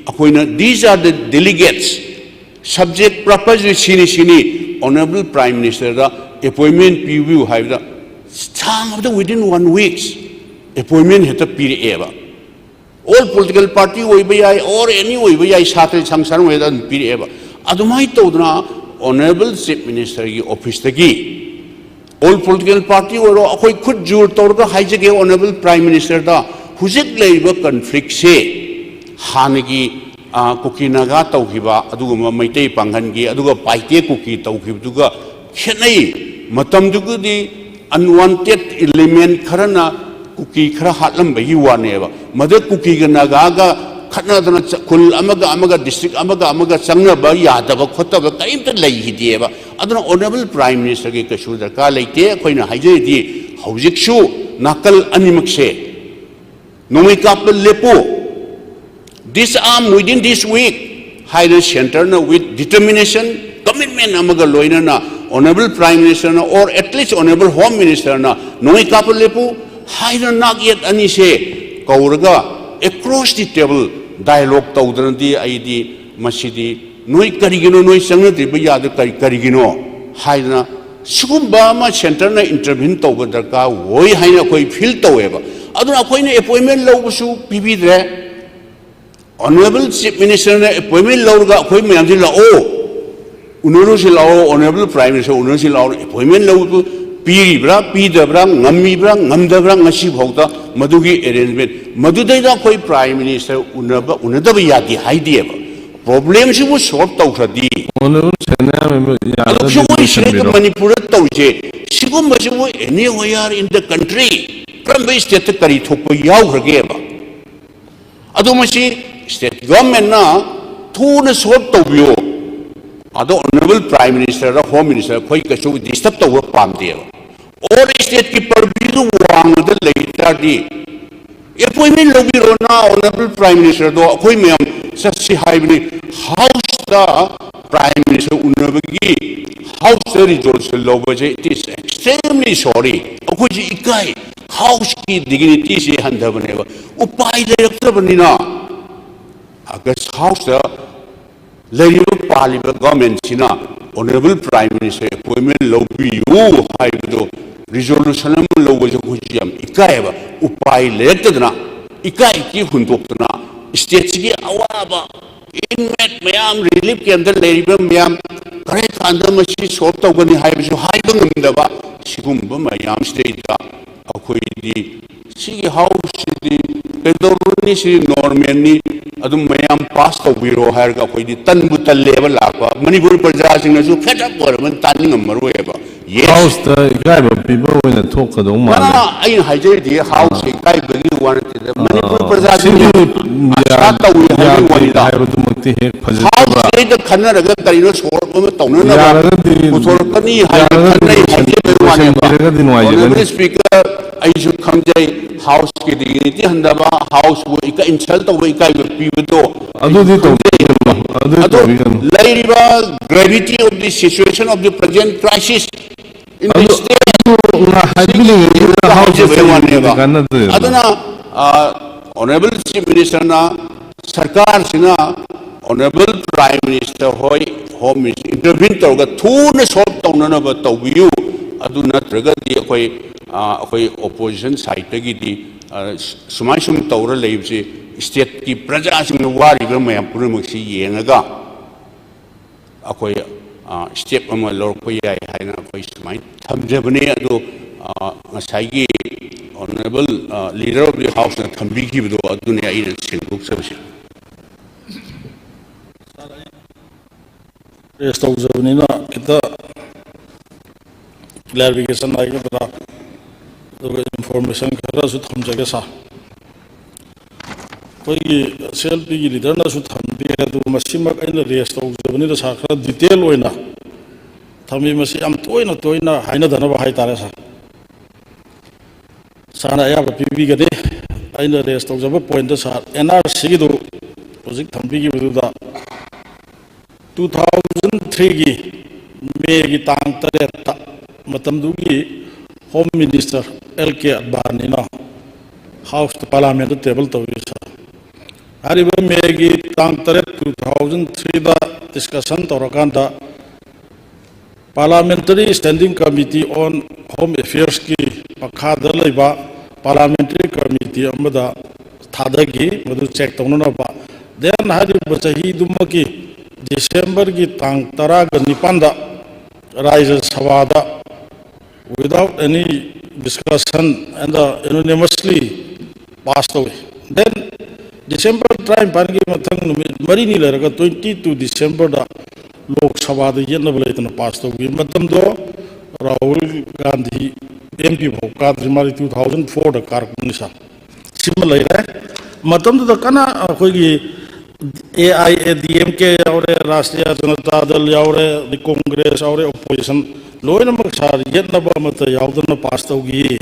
ꯑꯩꯈꯣꯏꯅ these are the delegates, subject properly ꯁꯤꯅꯤ ꯁꯤꯅꯤ ꯑꯣꯅꯔꯦꯕꯜ ꯄ꯭ꯔꯥꯏꯝ ꯃꯤꯅꯤꯁꯇꯔꯗ ꯑꯦꯄꯣꯏꯟꯃꯦꯟ ꯄꯤꯕꯤꯌꯨ ꯍꯥꯏꯕꯗ ꯁꯥꯡꯉꯕꯗ within one weeks ꯑꯦꯄꯣꯏꯟꯃꯦꯟ ꯍꯦꯛꯇ ꯄꯤꯔꯛꯑꯦꯕ꯫ ꯑꯣꯜ ꯄꯣꯂꯤꯇꯤꯀꯦꯜ ꯄꯥꯔꯇꯤ ꯑꯣꯏꯕ ꯌꯥꯏ, ꯑꯣꯔ ꯑꯦꯅꯤ ꯑꯣꯏꯕ ꯌꯥꯏ, ꯁꯥꯇ꯭ꯔ ꯁꯪꯁꯊꯥꯟ ꯑꯣꯏꯕꯗ ꯑꯗꯨꯝ ꯄꯤꯔꯛꯑꯦꯕ꯫ ꯑꯗꯨꯃꯥꯏꯅ ꯇꯧꯗꯅ ꯑꯣꯅꯔꯦꯕꯜ ꯆꯤꯐ ꯃꯤꯅꯤꯁꯇꯔꯒꯤ ꯑꯣꯐꯤꯁꯇꯒꯤ ꯑꯣꯜ ꯄꯣꯂꯤꯇꯤꯀꯦꯜ ꯄꯥꯔꯇꯤ ꯑꯣꯏꯔꯣ, ꯑꯩꯈꯣꯏ ꯈꯨꯠ ꯖꯣꯔ ꯇꯧꯔꯒ ꯍꯥꯏꯖꯒꯦ ꯑꯣꯅꯔꯦꯕꯜ ꯄ꯭ꯔꯥꯏꯝ ꯃꯤꯅꯤꯁꯇꯔꯗ, ꯍꯧꯖꯤꯛ ꯂꯩꯔꯤꯕ ꯀꯟꯐ꯭ꯂꯤꯛꯁꯦ ꯍꯥꯟꯅꯒꯤ, ꯑ, ꯀꯨꯀꯤ ꯅꯥꯒꯥ ꯇꯧꯈꯤꯕ ꯑꯗꯨꯒꯨꯝꯕ ꯃꯩꯇꯩ ꯄꯥꯡꯒꯟꯒꯤ, ꯑꯗꯨꯒ ꯄꯥꯏꯇꯦ ꯀꯨꯀꯤ ꯇꯧꯈꯤꯕꯗꯨꯒ ꯈꯦꯠꯅꯩ꯫ ꯃꯇꯝꯗꯨꯒꯗꯤ ꯑꯟꯋꯥꯟꯇꯦꯠ ꯏꯂꯤꯃꯦꯟ ꯈꯔꯅ ꯀꯨꯀꯤ ꯈꯔ ꯍꯥꯠꯂꯝꯕꯒꯤ ꯋꯥꯅꯦꯕ꯫ ꯃꯗꯨ ꯀꯨꯀꯤꯒ ꯅꯥꯒꯥꯒ ꯈꯠꯅꯗꯅ ꯆ-, ꯈꯨꯜ ꯑꯃꯒ ꯑꯃꯒ, ꯗꯤꯁꯇ꯭ꯔꯤꯛ ꯑꯃꯒ ꯑꯃꯒ ꯆꯪꯅꯕ ꯌꯥꯗꯕ ꯈꯣꯠꯇꯕ ꯀꯔꯤꯝꯇ ꯂꯩꯈꯤꯗꯦꯕ꯫ ꯑꯗꯨꯅ ꯑꯣꯅꯔꯦꯕꯜ ꯄ꯭ꯔꯥꯏꯝ ꯃꯤꯅꯤꯁꯇꯔꯒꯤ ꯀꯩꯁꯨ ꯗꯔꯀꯥꯔ ꯂꯩꯇꯦ꯫ ꯑꯩꯈꯣꯏꯅ ꯍꯥꯏꯖꯔꯤꯗꯤ ꯍꯧꯖꯤꯛꯁꯨ ꯅꯥꯀꯜ ꯑꯅꯤꯃꯛꯁꯦ ꯅꯣꯡꯃꯩ ꯀꯥꯞꯄ ꯂꯦꯞꯄꯨ, disarm within this week ꯍꯥꯏꯅ ꯁꯦꯟꯇꯔꯅ with determination, commitment ꯑꯃꯒ ꯂꯣꯏꯅꯅ ꯑꯣꯅꯔꯦꯕꯜ ꯄ꯭ꯔꯥꯏꯝ ꯃꯤꯅꯤꯁꯇꯔꯅ, or at least honourable home ꯃꯤꯅꯤꯁꯇꯔꯅ ꯅꯣꯡꯃꯩ ꯀꯥꯞꯄ ꯂꯦꯞꯄꯨ ꯍꯥꯏꯗꯅ ꯅꯥꯛ ꯌꯦꯠ ꯑꯅꯤꯁꯦ ꯀꯧꯔꯒ across the table dialogue ꯇꯧꯗꯅꯗꯤ ꯑꯩꯗꯤ ꯃꯁꯤꯗꯤ ꯅꯣꯏ ꯀꯔꯤꯒꯤꯅꯣ, ꯅꯣꯏ ꯆꯪꯅꯗ꯭ꯔꯤꯕ ꯌꯥꯗ ꯀꯔꯤ, ꯀꯔꯤꯒꯤꯅꯣ ꯍꯥꯏꯗꯅ ꯁꯤꯒꯨꯝꯕ ꯑꯃ ꯁꯦꯟꯇꯔꯅ intervene ꯇꯧꯕ ꯗꯔꯀꯥꯔ ꯑꯣꯏ ꯍꯥꯏꯅ ꯑꯩꯈꯣꯏ ꯐꯤꯜ ꯇꯧꯋꯦꯕ꯫ ꯑꯗꯨꯅ ꯑꯩꯈꯣꯏꯅ ꯑꯦꯄꯣꯏꯟꯃꯦꯟ ꯂꯧꯕꯁꯨ ꯄꯤꯕꯤꯗ꯭ꯔꯦ꯫ ꯑꯣꯅꯔꯦꯕꯜ ꯆꯤꯐ ꯃꯤꯅꯤꯁꯇꯔꯅ ꯑꯦꯄꯣꯏꯟꯃꯦꯟ ꯂꯧꯔꯒ ꯑꯩꯈꯣꯏ ꯃꯌꯥꯝꯁꯤ ꯂꯥꯛꯑꯣ, ꯎꯅꯔꯨꯁꯤ ꯂꯥꯛꯑꯣ, ꯑꯣꯅꯔꯦꯕꯜ ꯄ꯭ꯔꯥꯏꯝ ꯃꯤꯅꯤꯁꯇꯔ ꯎꯅꯔꯨꯁꯤ ꯂꯥꯛꯑꯣ, ꯑꯦꯄꯣꯏꯟꯃꯦꯟ ꯂꯧꯕꯗꯨ ꯄꯤꯔꯤꯕ꯭ꯔꯥ, ꯄꯤꯗꯕ꯭ꯔꯥ, ꯉꯝꯃꯤꯕ꯭ꯔꯥ, ꯉꯝꯗꯕ꯭ꯔꯥ, ꯉꯁꯤ ꯐꯥꯎꯗ ꯃꯗꯨꯒꯤ ꯑꯦꯔꯦꯟꯖꯃꯦꯟ, ꯃꯗꯨꯗꯩꯗ ꯑꯩꯈꯣꯏ ꯄ꯭ꯔꯥꯏꯝ ꯃꯤꯅꯤꯁꯇꯔ ꯎꯅꯕ, ꯎꯅꯗꯕ ꯌꯥꯗꯦ ꯍꯥꯏꯗꯦꯕ꯫ ꯄ꯭ꯔꯣꯕ꯭ꯂꯦꯝꯁꯤꯕꯨ ꯁꯣꯜꯕ ꯇꯧꯈ꯭ꯔꯗꯤ꯫ ꯑꯣꯅꯔꯦꯕꯜ ꯁꯦꯅꯥꯌꯥꯝ ꯃꯦꯝꯕꯔ, ꯑꯗꯣ ꯌꯥꯔꯒꯗꯤ ꯁꯤꯒꯨꯝꯕ ꯑꯗꯨꯝ ꯁꯤꯗꯩꯗ ꯂꯣꯏꯁꯤꯟꯕꯤꯔꯣ꯫ ꯃꯅꯤꯄꯨꯔꯗ ꯇꯧꯔꯤꯁꯦ, ꯁꯤꯒꯨꯝꯕꯁꯤꯕꯨ anywhere in the country ꯀꯔꯝꯕ ꯏꯁꯇꯦꯠꯇ ꯀꯔꯤ ꯊꯣꯛꯄ ꯌꯥꯎꯈ꯭ꯔꯒꯦꯕ? ꯑꯗꯣ ꯃꯁꯤ ꯁ꯭ꯇꯦꯠ ꯒꯚꯔꯟꯃꯦꯟꯠꯅ ꯊꯨꯅ ꯁꯣꯜꯕ ꯇꯧꯕꯤꯌꯣ꯫ ꯑꯗꯣ ꯑꯣꯅꯔꯦꯕꯜ ꯄ꯭ꯔꯥꯏꯝ ꯃꯤꯅꯤꯁꯇꯔꯗ, ꯍꯣꯝ ꯃꯤꯅꯤꯁꯇꯔ ꯑꯩꯈꯣꯏ ꯀꯩꯁꯨ ꯗꯤꯁꯇꯔꯕ ꯇꯧꯕ ꯄꯥꯝꯗꯦꯕ꯫ ꯑꯣꯜ ꯁ꯭ꯇꯦꯠꯀꯤ ꯄꯔꯚ꯭ꯌꯨꯗꯨ ꯋꯥꯡꯃꯗ ꯂꯩ ꯇꯥꯔꯗꯤ ꯑꯦꯄꯣꯏꯟꯃꯦꯟꯠ ꯂꯧꯕꯤꯔꯣꯅ ꯑꯣꯅꯔꯦꯕꯜ ꯄ꯭ꯔꯥꯏꯝ ꯃꯤꯅꯤꯁꯇꯔꯗꯣ꯫ ꯑꯩꯈꯣꯏ ꯃꯌꯥꯝ ꯆꯠꯁꯤ ꯍꯥꯏꯕꯅꯤ꯫ ꯍꯥꯎꯁꯇ ꯄ꯭ꯔꯥꯏꯝ ꯃꯤꯅꯤꯁꯇꯔ ꯎꯅꯕꯒꯤ ꯍꯥꯎꯁꯇ ꯔꯤꯖꯣꯂꯨꯁꯟ ꯂꯧꯕꯁꯦ, it is extremely sorry꯫ ꯑꯩꯈꯣꯏꯁꯦ ꯏꯀꯥꯏ꯫ ꯍꯥꯎꯁꯀꯤ ꯗꯤꯒꯅꯤꯇꯤꯁꯦ ꯍꯟꯊꯕꯅꯦꯕ꯫ ꯎꯄꯥꯏ ꯂꯩꯔꯛꯇ꯭ꯔꯕꯅꯤꯅ ꯑꯒꯁ ꯍꯥꯎꯁꯇ ꯂꯩꯔꯤꯕ ꯄꯥꯜꯂꯤꯕ ꯒꯚꯔꯟꯃꯦꯟꯠꯁꯤꯅ ꯑꯣꯅꯔꯦꯕꯜ ꯄ꯭ꯔꯥꯏꯝ ꯃꯤꯅꯤꯁꯇꯔ ꯑꯦꯄꯣꯏꯟꯃꯦꯟꯠ ꯂꯧꯕꯤꯌꯨ ꯍꯥꯏꯕꯗꯣ ꯔꯤꯖꯣꯂꯨꯁꯟ ꯑꯃ ꯂꯧꯕꯁꯦ ꯑꯩꯈꯣꯏꯁꯨ ꯌꯥꯝ ꯏꯀꯥꯏꯌꯦꯕ꯫ ꯎꯄꯥꯏ ꯂꯩꯔꯛꯇꯗꯅ ꯏꯀꯥꯏ ꯏꯀꯤ ꯍꯨꯟꯗꯣꯛꯇꯅ ꯁ꯭ꯇꯦꯠꯁꯤꯒꯤ ꯑꯋꯥꯕ ꯏꯟꯃꯦꯠ ꯃꯌꯥꯝ, ꯔꯤꯂꯤꯐ ꯀꯦꯝꯗ ꯂꯩꯔꯤꯕ ꯃꯌꯥꯝ ꯀꯔꯝ ꯀꯥꯟꯗ ꯃꯁꯤ ꯁꯣꯜꯕ ꯇꯧꯒꯅꯤ ꯍꯥꯏꯕꯁꯨ ꯍꯥꯏꯕ ꯉꯝꯗꯕ ꯁꯤꯒꯨꯝꯕ ꯃꯌꯥꯝꯁꯤꯗꯩꯗ ꯑꯩꯈꯣꯏꯗꯤ ꯁꯤꯒꯤ ꯍꯥꯎꯁꯁꯤꯗꯤ ꯀꯩꯗꯧꯔꯨꯅꯤ, ꯁꯤ ꯅꯣꯔꯃꯦꯜꯅꯤ, ꯑꯗꯨꯝ ꯃꯌꯥꯝ ꯄꯥꯁ ꯇꯧꯕꯤꯔꯣ ꯍꯥꯏꯔꯒ ꯑꯩꯈꯣꯏꯗꯤ ꯇꯟꯕꯨ ꯇꯜꯂꯦꯕ ꯂꯥꯛꯄ꯫ ꯃꯅꯤꯄꯨꯔ ꯄ꯭ꯔꯖꯥꯁꯤꯡꯅꯁꯨ ꯐꯦꯗ ꯑꯞ ꯑꯣꯏꯔꯕꯅꯤ, ꯇꯥꯅꯤꯡꯉꯝꯃꯔꯣꯏꯕ꯫ ꯌꯦꯁ꯫ ꯍꯥꯎꯁꯇ ꯏꯀꯥꯏꯕ ꯄꯤꯕ ꯑꯣꯏꯅ ꯊꯣꯛꯀꯗꯧ ꯃꯥꯜꯂꯦ꯫ ꯑꯩꯅ ꯍꯥꯏꯖꯔꯤꯗꯤ ꯍꯥꯎꯁ ꯏꯀꯥꯏꯕꯒꯤ ꯋꯥ ꯅꯠꯇꯦꯗ, ꯃꯅꯤꯄꯨꯔ ꯄ꯭ꯔꯖꯥꯁꯤꯡꯅ ꯁꯤꯒꯤ ꯑꯁꯥ ꯌꯥ- ꯇꯧꯏ ꯍꯥꯏꯕꯒꯤ ꯌꯥꯗꯦ ꯋꯥꯅꯤꯗ꯫ ꯍꯥꯏꯕꯗꯨꯃꯛꯇꯤ ꯍꯦꯛ ꯐꯖꯗꯕ꯫ ꯍꯥꯎꯁꯁꯤꯗꯩꯗ ꯈꯟꯅꯔꯒ ꯀꯔꯤꯅꯣ ꯁꯣꯜꯕ ꯑꯃ ꯇꯧꯅꯅꯕ ꯌꯥꯔꯒꯗꯤ ꯄꯨꯊꯣꯔꯛꯀꯅꯤ ꯍꯥꯏꯅ ꯌꯥꯔꯒꯗꯤ ꯈꯟꯅꯩ ꯍꯥꯏꯖꯕꯒꯤ ꯋꯥꯅꯦꯕ꯫ ꯂꯣꯏꯁꯤꯟꯕꯤꯔꯒꯗꯤ ꯅꯨꯡꯉꯥꯏꯖꯒꯅꯤ꯫ Honourable Speaker, ꯑꯩꯁꯨ ꯈꯪꯖꯩ ꯍꯥꯎꯁꯀꯤ ꯗꯤꯒꯅꯤꯇꯤ ꯍꯟꯊꯕ, ꯍꯥꯎꯁꯄꯨ ꯏꯀꯥꯏ ꯏꯟꯁꯜ ꯇꯧꯕ, ꯏꯀꯥꯏꯕ ꯄꯤꯕꯗꯣ ꯑꯗꯨꯗꯤ ꯈꯪꯖꯩ꯫ ꯇꯧꯕꯤꯒꯅꯨ, ꯑꯗꯨꯗꯤ ꯑꯗꯣ ꯇꯧꯕꯤꯒꯅꯨ꯫ ꯂꯩꯔꯤꯕ gravity of the situation of the present crisis in the ꯑꯗꯨ state ꯑꯗꯨ ꯉꯥ- ꯍꯥꯏꯕꯤꯅꯤꯡꯉꯤꯗꯨꯅ ꯍꯥꯎꯁ ꯍꯥꯏꯖꯕꯒꯤ ꯋꯥꯅꯦꯕ꯫ ꯀꯥꯟꯅꯗ꯭ꯔꯦꯗꯅ꯫ ꯑꯗꯨꯅ Honourable Chief Ministerꯅ ꯁꯔꯀꯥꯔꯁꯤꯅ Honourable Prime Minister ꯍꯣꯏ, Home Minister intervene ꯇꯧꯔꯒ ꯊꯨꯅ ꯁꯣꯜꯕ ꯇꯧꯅꯅꯕ ꯇꯧꯕꯤꯌꯨ꯫ ꯑꯗꯨ ꯅꯠꯇ꯭ꯔꯒꯗꯤ ꯑꯩꯈꯣꯏ ꯑꯩꯈꯣꯏ ꯑꯣꯄꯣꯖꯤꯁꯟ ꯁꯥꯏꯠꯇꯒꯤꯗꯤ ꯁꯨꯃꯥꯏ ꯁꯨꯝ ꯇꯧꯔ ꯂꯩꯕꯁꯤ ꯁ꯭ꯇꯦꯠꯀꯤ ꯄ꯭ꯔꯖꯥꯁꯤꯡꯅ ꯋꯥꯔꯤꯕ ꯃꯌꯥꯝ ꯄꯨꯝꯅꯃꯛꯁꯤ ꯌꯦꯡꯉꯒ ꯑꯩꯈꯣꯏ ꯁ꯭ꯇꯦꯞ ꯑꯃ ꯂꯧꯔꯛꯄ ꯌꯥꯏ ꯍꯥꯏꯅ ꯑꯩꯈꯣꯏ ꯁꯨꯃꯥꯏꯅ ꯊꯝꯖꯕꯅꯤ꯫ ꯑꯗꯨ ꯉꯁꯥꯏꯒꯤ Honourable Leader of the Houseꯅ ꯊꯝꯕꯤꯈꯤꯕꯗꯣ ꯑꯗꯨꯅꯤ ꯑꯩꯅ ꯁꯦꯡꯗꯣꯛꯆꯕꯁꯦ꯫ ꯔꯦꯁ ꯇꯧꯖꯕꯅꯤꯅ ꯈꯤꯇ ꯀ꯭ꯂꯦꯔꯤꯐꯤꯀꯦꯁꯟ ꯍꯥꯏꯒꯗ꯭ꯔꯥ, ꯑꯗꯨꯒ ꯏꯟꯐꯣꯔꯃꯦꯁꯟ ꯈꯔꯁꯨ ꯊꯝꯖꯒꯦ ꯁꯥꯔ꯫ ꯑꯩꯈꯣꯏꯒꯤ ꯁꯤ ꯑꯦꯜ ꯄꯤꯒꯤ ꯂꯤꯗꯔꯅꯁꯨ ꯊꯝꯕꯤꯈ꯭ꯔꯦ, ꯑꯗꯨꯒ ꯃꯁꯤꯃꯛ ꯑꯩꯅ ꯔꯦꯁ ꯇꯧꯖꯕꯅꯤꯅ ꯁꯥꯔ ꯈꯔ ꯗꯤꯇꯦꯜ ꯑꯣꯏꯅ ꯊꯝꯃꯤ꯫ ꯃꯁꯤ ꯌꯥꯝ ꯇꯣꯏꯅ ꯇꯣꯏꯅ ꯍꯥꯏꯅꯗꯅꯕ ꯍꯥꯏꯇꯥꯔꯦ ꯁꯥꯔ꯫ ꯁꯥꯔꯅ ꯑꯌꯥꯕ ꯄꯤꯕꯤꯒꯅꯤ꯫ ꯑꯩꯅ ꯔꯦꯁ ꯇꯧꯖꯕ ꯄꯣꯏꯟꯗ ꯁꯥꯔ ꯑꯦꯟ ꯑꯥꯔ ꯁꯤꯒꯤꯗꯨ ꯍꯧꯖꯤꯛ ꯊꯝꯕꯤꯈꯤꯕꯗꯨꯗ ꯇꯨ ꯊꯥꯎꯖꯟ ꯊ꯭ꯔꯤꯒꯤ ꯃꯦꯒꯤ ꯇꯥꯡ ꯇꯔꯦꯠꯇ ꯃꯇꯝꯗꯨꯒꯤ ꯍꯣꯝ ꯃꯤꯅꯤꯁꯇꯔ ꯑꯦꯜ ꯀꯦ ꯑꯠꯕꯥꯅꯤꯅ ꯍꯥꯎꯁꯇ ꯄꯥꯔꯂꯥꯃꯦꯟꯗ ꯇꯦꯕꯜ ꯇꯧꯏ ꯁꯥꯔ꯫ ꯍꯥꯏꯔꯤꯕ ꯃꯦꯒꯤ ꯇꯥꯡ ꯇꯔꯦꯠ ꯇꯨ ꯊꯥꯎꯖꯟ ꯊ꯭ꯔꯤꯗ ꯗꯤꯁꯀꯁꯟ ꯇꯧꯔꯀꯥꯟꯗ Parliamentary Standing Committee on Home Affairsꯀꯤ ꯃꯈꯥꯗ ꯂꯩꯕ parliamentary committee ꯑꯃꯗ ꯊꯥꯗꯈꯤ, ꯃꯗꯨ check ꯇꯧꯅꯅꯕ꯫ Then ꯍꯥꯏꯔꯤꯕ ꯆꯍꯤꯗꯨꯃꯛꯀꯤ Decemberꯒꯤ ꯇꯥꯡ ꯇꯔꯥꯒ ꯅꯤꯄꯥꯟꯗ ꯔꯥꯖ꯭ꯌ ꯁꯚꯥꯗ without any discussion and unanimously pass ꯇꯧꯏ꯫ Then December ꯇꯔꯥꯅꯤꯄꯥꯟꯒꯤ ꯃꯊꯪ ꯅꯨꯃꯤꯠ ꯃꯔꯤꯅꯤ ꯂꯩꯔꯒ twenty two Decemberꯗ ꯂꯣꯛ ꯁꯚꯥꯗ ꯌꯦꯠꯅꯕ ꯂꯩꯇꯅ pass ꯇꯧꯈꯤ꯫ ꯃꯇꯝꯗꯣ ꯔꯥꯍꯨꯜ ꯒꯥꯟꯙꯤ MP ꯐꯥꯎ ꯀꯥꯗ꯭ꯔꯤ ꯃꯥꯜꯂꯤ, two thousand fourꯗ ꯀꯥꯔꯛꯄꯅꯤ ꯁꯥꯔ꯫ ꯁꯤꯃ ꯂꯩꯔꯦ꯫ ꯃꯇꯝꯗꯨꯗ ꯀꯟꯅ ꯑꯩꯈꯣꯏꯒꯤ AIADMK ꯌꯥꯎꯔꯦ, ꯔꯥꯁꯇ꯭ꯔꯤꯌꯥ ꯖꯅꯇꯥ ꯗꯜ ꯌꯥꯎꯔꯦ, ꯑꯗꯩ ꯀꯣꯡꯒ꯭ꯔꯦꯁ ꯌꯥꯎꯔꯦ, opposition ꯂꯣꯏꯅꯃꯛ ꯁꯥꯔ ꯌꯦꯠꯅꯕ ꯑꯃꯠꯇ ꯌꯥꯎꯗꯅ pass ꯇꯧꯈꯤ꯫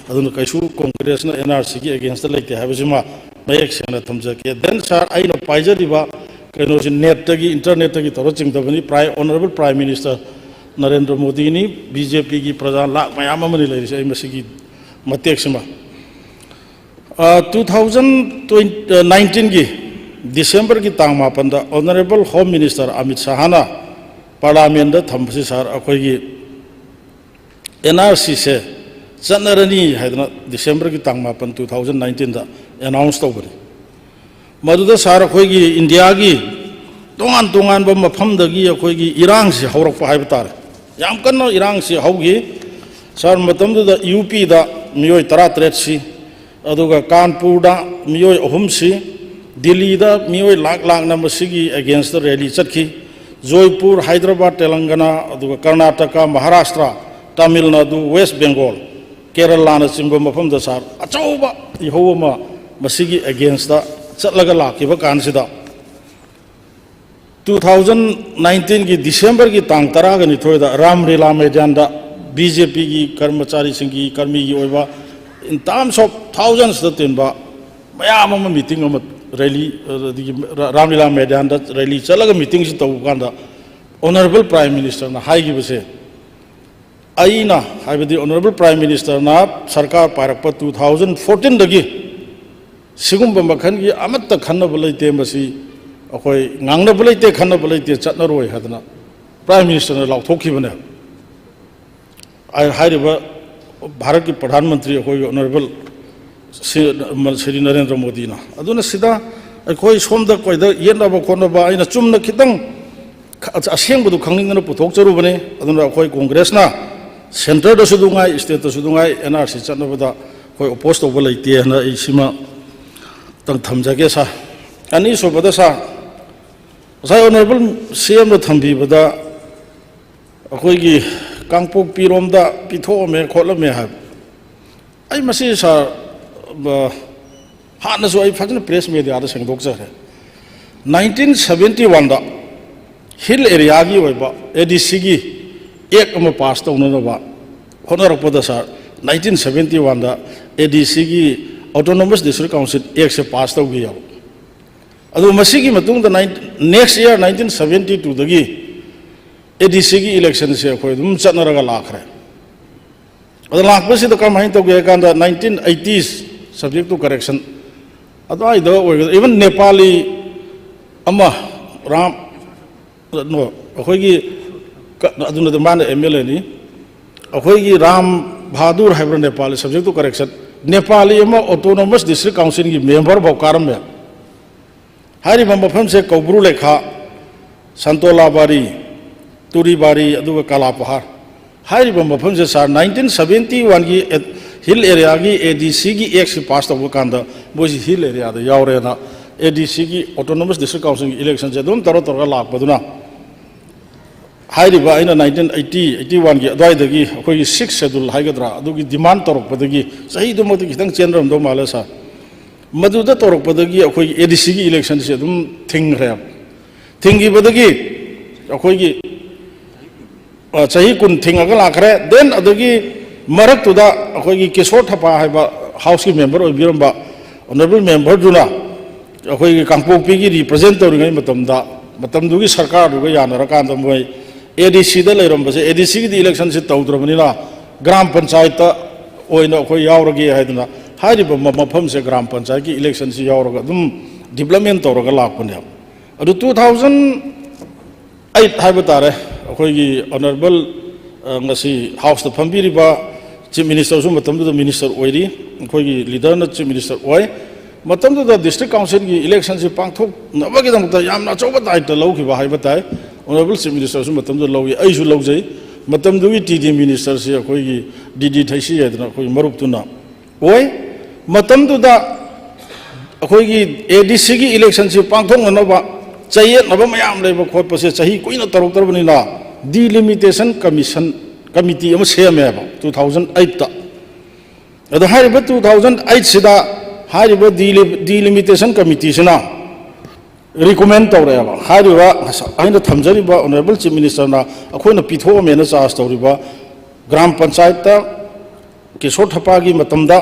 ꯑꯗꯨꯅ ꯀꯩꯁꯨ ꯀꯣꯡꯒ꯭ꯔꯦꯁꯅ NRCꯒꯤ againstꯇ ꯂꯩꯇꯦ ꯍꯥꯏꯕꯁꯤꯃ ꯃꯌꯦꯛ ꯁꯦꯡꯅ ꯊꯝꯖꯒꯦ꯫ Then ꯁꯥꯔ, ꯑꯩꯅ ꯄꯥꯏꯖꯔꯤꯕ ꯀꯩꯅꯣꯁꯤ netꯇꯒꯤ, internetꯇꯒꯤ ꯇꯧꯔ ꯆꯤꯡꯗꯕꯅꯤ꯫ Prime, Honourable Prime Minister Narendra ꯃꯣꯗꯤꯅꯤ, BJPꯒꯤ ꯄ꯭ꯔꯖꯥ ꯂꯥꯛ ꯃꯌꯥꯝ ꯑꯃꯅꯤ ꯂꯩꯔꯤꯁꯦ꯫ ꯑꯩ ꯃꯁꯤꯒꯤ ꯃꯇꯦꯛꯁꯤꯃ, ꯑ, two thousand nineteenꯒꯤ Decemberꯒꯤ ꯇꯥꯡ ꯃꯥꯄꯟꯗ Honourable Home Minister ꯑꯃꯤꯠ ꯁꯍꯥꯅ parliamentꯗ ꯊꯝꯕꯁꯤ ꯁꯥꯔ, ꯑꯩꯈꯣꯏꯒꯤ NRCꯁꯦ ꯆꯠꯅꯔꯅꯤ ꯍꯥꯏꯗꯅ Decemberꯒꯤ ꯇꯥꯡ ꯃꯥꯄꯟ, two thousand nineteenꯗ announce ꯇꯧꯕꯅꯤ꯫ ꯃꯗꯨꯗ ꯁꯥꯔ, ꯑꯩꯈꯣꯏꯒꯤ ꯏꯟꯗꯤꯌꯥꯒꯤ ꯇꯣꯉꯥꯟ ꯇꯣꯉꯥꯟꯕ ꯃꯐꯝꯗꯒꯤ ꯑꯩꯈꯣꯏꯒꯤ ꯏꯔꯥꯡꯁꯤ ꯍꯧꯔꯛꯄ ꯍꯥꯏꯕ ꯇꯥꯔꯦ꯫ ꯌꯥꯝ ꯀꯟꯅ ꯏꯔꯥꯡꯁꯤ ꯍꯧꯈꯤ꯫ ꯁꯥꯔ, ꯃꯇꯝꯗꯨꯗ UPꯗ ꯃꯤꯑꯣꯏ ꯇꯔꯥꯇꯔꯦꯠ ꯁꯤ, ꯑꯗꯨꯒ ꯀꯥꯟꯄꯨꯔꯗ ꯃꯤꯑꯣꯏ ꯑꯍꯨꯝ ꯁꯤ, ꯗꯤꯜꯂꯤꯗ ꯃꯤꯑꯣꯏ ꯂꯥꯛ ꯂꯥꯛꯅ ꯃꯁꯤꯒꯤ againstꯇ rally ꯆꯠꯈꯤ꯫ ꯖꯣꯏꯄꯨꯔ, ꯍꯥꯏꯗ꯭ꯔꯕꯥꯗ, ꯇꯦꯂꯪꯒꯅꯥ, ꯑꯗꯨꯒ ꯀꯔꯅꯥꯇꯀꯥ, ꯃꯍꯥꯔꯥꯁꯇ꯭ꯔꯥ, ꯇꯥꯃꯤꯜ ꯅꯥꯗꯨ, ꯋꯦꯁ ꯕꯦꯡꯒꯣꯜ, ꯀꯦꯔꯂꯥꯅꯆꯤꯡꯕ ꯃꯐꯝꯗ ꯁꯥꯔ, ꯑꯆꯧꯕ ꯏꯍꯧ ꯑꯃ ꯃꯁꯤꯒꯤ againstꯇ ꯆꯠꯂꯒ ꯂꯥꯛꯈꯤꯕ ꯀꯥꯟꯁꯤꯗ, two thousand nineteenꯒꯤ Decemberꯒꯤ ꯇꯥꯡ ꯇꯔꯥꯒ ꯅꯤꯊꯣꯏꯗ ꯔꯥꯝꯂꯤꯂꯥ ꯃꯩꯗꯥꯟꯗ BJPꯒꯤ ꯀꯔꯃꯆꯥꯔꯤꯁꯤꯡꯒꯤ, ꯀꯔꯃꯤꯒꯤ ꯑꯣꯏꯕ in terms of thousandsꯇ ꯇꯤꯟꯕ ꯃꯌꯥꯝ ꯑꯃ meeting ꯑꯃ, rally, ꯑꯗꯒꯤ ꯔꯥꯝꯂꯤꯂꯥ ꯃꯩꯗꯥꯟꯗ rally ꯆꯠꯂꯒ meetingꯁꯤ ꯇꯧꯕ ꯀꯥꯟꯗ Honourable Prime Ministerꯅ ꯍꯥꯏꯈꯤꯕꯁꯦ, ꯑꯩꯅ, ꯍꯥꯏꯕꯗꯤ Honourable Prime Ministerꯅ ꯁꯔꯀꯥꯔ ꯄꯥꯏꯔꯛꯄ two thousand fourteenꯗꯒꯤ ꯁꯤꯒꯨꯝꯕ ꯃꯈꯜꯒꯤ ꯑꯃꯠꯇ ꯈꯟꯅꯕ ꯂꯩꯇꯦ, ꯃꯁꯤ ꯑꯩꯈꯣꯏ ꯉꯥꯡꯅꯕ ꯂꯩꯇꯦ, ꯈꯟꯅꯕ ꯂꯩꯇꯦ, ꯆꯠꯅꯔꯣꯏ ꯍꯥꯏꯗꯅ Prime Ministerꯅ ꯂꯥꯎꯊꯣꯛꯈꯤꯕꯅꯦ꯫ ꯑꯩ ꯍꯥꯏꯔꯤꯕ ꯚꯥꯔꯠꯀꯤ ꯄ꯭ꯔꯙꯥꯟ ꯃꯟꯇ꯭ꯔꯤ ꯑꯩꯈꯣꯏꯒꯤ Honourable ꯁꯤ-, ꯁ꯭ꯔꯤ ꯅꯔꯦꯟꯗ꯭ꯔ ꯃꯣꯗꯤꯅ꯫ ꯑꯗꯨꯅ ꯁꯤꯗ ꯑꯩꯈꯣꯏ ꯁꯣꯝꯗ ꯑꯩꯈꯣꯏꯗ ꯌꯦꯠꯅꯕ ꯈꯣꯠꯅꯕ ꯑꯩꯅ ꯆꯨꯝꯅ ꯈꯤꯇꯪ ꯈ-, ꯑꯁꯦꯡꯕꯗꯨ ꯈꯪꯅꯤꯡꯗꯅ ꯄꯨꯊꯣꯛꯆꯔꯨꯕꯅꯤ꯫ ꯑꯗꯨꯅ ꯑꯩꯈꯣꯏ ꯀꯣꯡꯒ꯭ꯔꯦꯁꯅ centreꯗꯁꯨ ꯑꯗꯨ ꯉꯥꯏ, stateꯇꯁꯨ ꯑꯗꯨ ꯉꯥꯏ, NRC ꯆꯠꯅꯕꯗ ꯑꯩꯈꯣꯏ oppose ꯇꯧꯕ ꯂꯩꯇꯦ ꯍꯥꯏꯅ ꯑꯩ ꯁꯤꯃ ꯇꯪ ꯊꯝꯖꯒꯦ ꯁꯥꯔ꯫ ꯑꯅꯤꯁꯨꯕꯗ ꯁꯥꯔ, ꯉꯁꯥꯏ Honourable CMꯅ ꯊꯝꯕꯤꯕꯗ ꯑꯩꯈꯣꯏꯒꯤ ꯀꯥꯡꯄꯣꯛꯄꯤꯔꯣꯝꯗ ꯄꯤꯊꯣꯛꯑꯝꯃꯦ ꯈꯣꯠꯂꯝꯃꯦ ꯍꯥꯏꯕ꯫ ꯑꯩ ꯃꯁꯤ ꯁꯥꯔ, ꯑ, ꯍꯥꯟꯅꯁꯨ ꯑꯩ ꯐꯖꯅ press mediaꯗ ꯁꯦꯡꯗꯣꯛꯆꯈ꯭ꯔꯦ꯫ Nineteen seventy oneꯗ hill areaꯒꯤ ꯑꯣꯏꯕ ADCꯒꯤ act ꯑꯃ pass ꯇꯧꯅꯅꯕ ꯍꯣꯠꯅꯔꯛꯄꯗ ꯁꯥꯔ, nineteen seventy oneꯗ ADCꯒꯤ Autonomous District Council actꯁꯦ pass ꯇꯧꯈꯤꯑꯕ꯫ ꯑꯗꯨ ꯃꯁꯤꯒꯤ ꯃꯇꯨꯡꯗ nine-, next year nineteen seventy twoꯗꯒꯤ ADCꯒꯤ electionꯁꯦ ꯑꯩꯈꯣꯏ ꯑꯗꯨꯝ ꯆꯠꯅꯔꯒ ꯂꯥꯛꯈ꯭ꯔꯦ꯫ ꯑꯗ ꯂꯥꯛꯄꯁꯤꯗ ꯀꯔꯝꯍꯥꯏꯅ ꯇꯧꯒꯦ ꯍꯥꯏ ꯀꯥꯟꯗ, nineteen eighties, subject to correction, ꯑꯗꯨꯋꯥꯏꯗ ꯑꯣꯏꯒꯗ꯭ꯔꯥ, even ꯅꯦꯄꯥꯂꯤ ꯑꯃ, ꯔꯥꯝ, no, ꯑꯩꯈꯣꯏꯒꯤ ꯀ-, ꯑꯗꯨꯅꯗꯤ ꯃꯥꯅ MLAꯅꯤ꯫ ꯑꯩꯈꯣꯏꯒꯤ ꯔꯥꯝ ꯕꯍꯥꯗꯨꯔ ꯍꯥꯏꯕ꯭ꯔꯥ Nepali, subject to correction, Nepali ꯑꯃ Autonomous District Councilꯒꯤ member ꯐꯥꯎ ꯀꯥꯔꯝꯃꯦ꯫ ꯍꯥꯏꯔꯤꯕ ꯃꯐꯝꯁꯦ ꯀꯧꯕ꯭ꯔꯨ ꯂꯩꯈꯥ, ꯁꯟꯇꯣꯂꯥꯕꯥꯔꯤ, ꯇꯨꯔꯤꯕꯥꯔꯤ, ꯑꯗꯨꯒ ꯀꯥꯂꯥꯄꯍꯥꯔ꯫ ꯍꯥꯏꯔꯤꯕ ꯃꯐꯝꯁꯦ ꯁꯥꯔ, nineteen seventy oneꯒꯤ ꯑꯦ-, hill areaꯒꯤ ADCꯒꯤ actꯁꯤ pass ꯇꯧꯕ ꯀꯥꯟꯗ ꯃꯣꯏꯁꯤ hill areaꯗ ꯌꯥꯎꯔꯦꯅ, ADCꯒꯤ Autonomous District Councilꯒꯤ electionꯁꯦ ꯑꯗꯨꯝ ꯇꯧꯔ ꯇꯧꯔꯒ ꯂꯥꯛꯄꯗꯨꯅ, ꯍꯥꯏꯔꯤꯕ ꯑꯩꯅ nineteen eighty, eighty oneꯒꯤ ꯑꯗꯨꯋꯥꯏꯗꯒꯤ ꯑꯩꯈꯣꯏꯒꯤ sixth schedule ꯍꯥꯏꯒꯗ꯭ꯔꯥ, ꯑꯗꯨꯒꯤ demand ꯇꯧꯔꯛꯄꯗꯒꯤ, ꯆꯍꯤꯗꯨꯃꯛꯇꯤ ꯈꯤꯇꯪ ꯆꯦꯟꯗ꯭ꯔꯝꯗꯧ ꯃꯥꯜꯂꯦ ꯁꯥꯔ, ꯃꯗꯨꯗ ꯇꯧꯔꯛꯄꯗꯒꯤ ꯑꯩꯈꯣꯏꯒꯤ ADCꯒꯤ electionꯁꯦ ꯑꯗꯨꯝ ꯊꯤꯡꯈ꯭ꯔꯦ꯫ ꯊꯤꯡꯈꯤꯕꯗꯒꯤ ꯑꯩꯈꯣꯏꯒꯤ, ꯑ, ꯆꯍꯤ ꯀꯨꯟ ꯊꯤꯡꯉꯒ ꯂꯥꯛꯈ꯭ꯔꯦ꯫ Then ꯑꯗꯨꯒꯤ ꯃꯔꯛꯇꯨꯗ ꯑꯩꯈꯣꯏꯒꯤ ꯀꯤꯁꯣꯔ ꯊꯄꯥ ꯍꯥꯏꯕ Houseꯀꯤ member ꯑꯣꯏꯕꯤꯔꯝꯕ Honourable memberꯗꯨꯅ ꯑꯩꯈꯣꯏꯒꯤ ꯀꯥꯡꯄꯣꯛꯄꯤꯒꯤ represent ꯇꯧꯔꯤꯉꯩ ꯃꯇꯝꯗ, ꯃꯇꯝꯗꯨꯒꯤ ꯁꯔꯀꯥꯔꯗꯨꯒ ꯌꯥꯅꯔꯀꯥꯟꯗ ꯃꯣꯏ ADCꯗ ꯂꯩꯔꯝꯕꯁꯦ, ADCꯒꯤꯗꯤ electionꯁꯤ ꯇꯧꯗ꯭ꯔꯕꯅꯤꯅ ꯒ꯭ꯔꯥꯝ ꯄꯟꯆꯥꯌꯠꯇ ꯑꯣꯏꯅ ꯑꯩꯈꯣꯏ ꯌꯥꯎꯔꯒꯦ ꯍꯥꯏꯗꯅ, ꯍꯥꯏꯔꯤꯕ ꯃ-, ꯃꯐꯝꯁꯦ ꯒ꯭ꯔꯥꯝ ꯄꯟꯆꯥꯌꯠꯀꯤ electionꯁꯤ ꯌꯥꯎꯔꯒ ꯑꯗꯨꯝ development ꯇꯧꯔꯒ ꯂꯥꯛꯄꯅꯦꯕ꯫ ꯑꯗꯨ two thousand eight ꯍꯥꯏꯕ ꯇꯥꯔꯦ, ꯑꯩꯈꯣꯏꯒꯤ Honourable, ꯑ, ꯉꯁꯤ Houseꯇ ꯐꯝꯕꯤꯔꯤꯕ ꯆꯤꯐ ꯃꯤꯅꯤꯁꯇꯔꯁꯨ ꯃꯇꯝꯗꯨꯗ ꯃꯤꯅꯤꯁꯇꯔ ꯑꯣꯏꯔꯤ, ꯑꯩꯈꯣꯏꯒꯤ ꯂꯤꯗꯔꯅ ꯆꯤꯐ ꯃꯤꯅꯤꯁꯇꯔ ꯑꯣꯏ꯫ ꯃꯇꯝꯗꯨꯗ ꯗꯤꯁꯇ꯭ꯔꯤꯛ ꯀꯥꯎꯟꯁꯤꯜꯒꯤ ꯏꯂꯦꯛꯁꯟꯁꯤ ꯄꯥꯡꯊꯣꯛꯅꯕꯒꯤꯗꯃꯛꯇ ꯌꯥꯝꯅ ꯑꯆꯧꯕ ꯗꯥꯌꯤꯠꯇ ꯂꯧꯈꯤꯕ ꯍꯥꯏꯕ ꯇꯥꯏ꯫ ꯑꯣꯅꯔꯦꯕꯜ ꯆꯤꯐ ꯃꯤꯅꯤꯁꯇꯔꯁꯨ ꯃꯇꯝꯗꯨꯗ ꯂꯧꯏ, ꯑꯩꯁꯨ ꯂꯧꯖꯩ꯫ ꯃꯇꯝꯗꯨꯒꯤ ꯇꯤ ꯗꯤ ꯃꯤꯅꯤꯁꯇꯔꯁꯤ ꯑꯩꯈꯣꯏꯒꯤ ꯗꯤ ꯗꯤ ꯊꯩꯁꯤ ꯍꯥꯏꯗꯅ ꯑꯩꯈꯣꯏꯒꯤ ꯃꯔꯨꯞꯇꯨꯅ ꯑꯣꯏ꯫ ꯃꯇꯝꯗꯨꯗ ꯑꯩꯈꯣꯏꯒꯤ ꯑꯦ ꯗꯤ ꯁꯤꯒꯤ ꯏꯂꯦꯛꯁꯟꯁꯤ ꯄꯥꯡꯊꯣꯛꯅꯅꯕ ꯆꯌꯦꯠꯅꯕ ꯃꯌꯥꯝ ꯂꯩꯕ ꯈꯣꯠꯄꯁꯦ ꯆꯍꯤ ꯀꯨꯏꯅ ꯇꯧꯔꯛꯇ꯭ꯔꯕꯅꯤꯅ, ꯗꯤꯂꯤꯃꯤꯇꯦꯁꯟ ꯀꯃꯤꯁꯟ ꯀꯃꯤꯇꯤ ꯑꯃ ꯁꯦꯝꯃꯦꯕ ꯇꯨ ꯊꯥꯎꯖꯟ ꯑꯩꯠꯇ꯫ ꯑꯗꯣ ꯍꯥꯏꯔꯤꯕ ꯇꯨ ꯊꯥꯎꯖꯟ ꯑꯩꯠꯁꯤꯗ ꯍꯥꯏꯔꯤꯕ ꯗꯤꯂꯤꯃꯤꯇꯦꯁꯟ ꯀꯃꯤꯇꯤꯁꯤꯅ ꯔꯤꯀꯣꯃꯦꯟ ꯇꯧꯔꯛꯑꯦꯕ꯫ ꯍꯥꯏꯔꯤꯕ ꯑꯩꯅ ꯊꯝꯖꯔꯤꯕ ꯑꯣꯅꯔꯦꯕꯜ ꯆꯤꯐ ꯃꯤꯅꯤꯁꯇꯔꯅ ꯑꯩꯈꯣꯏꯅ ꯄꯤꯊꯣꯛꯑꯝꯃꯦꯅ ꯆꯥꯔꯖ ꯇꯧꯔꯤꯕ ꯒ꯭ꯔꯥꯝ ꯄꯟꯆꯥꯌꯠꯇ ꯀꯤꯁꯣꯔ ꯊꯄꯥꯒꯤ ꯃꯇꯝꯗ,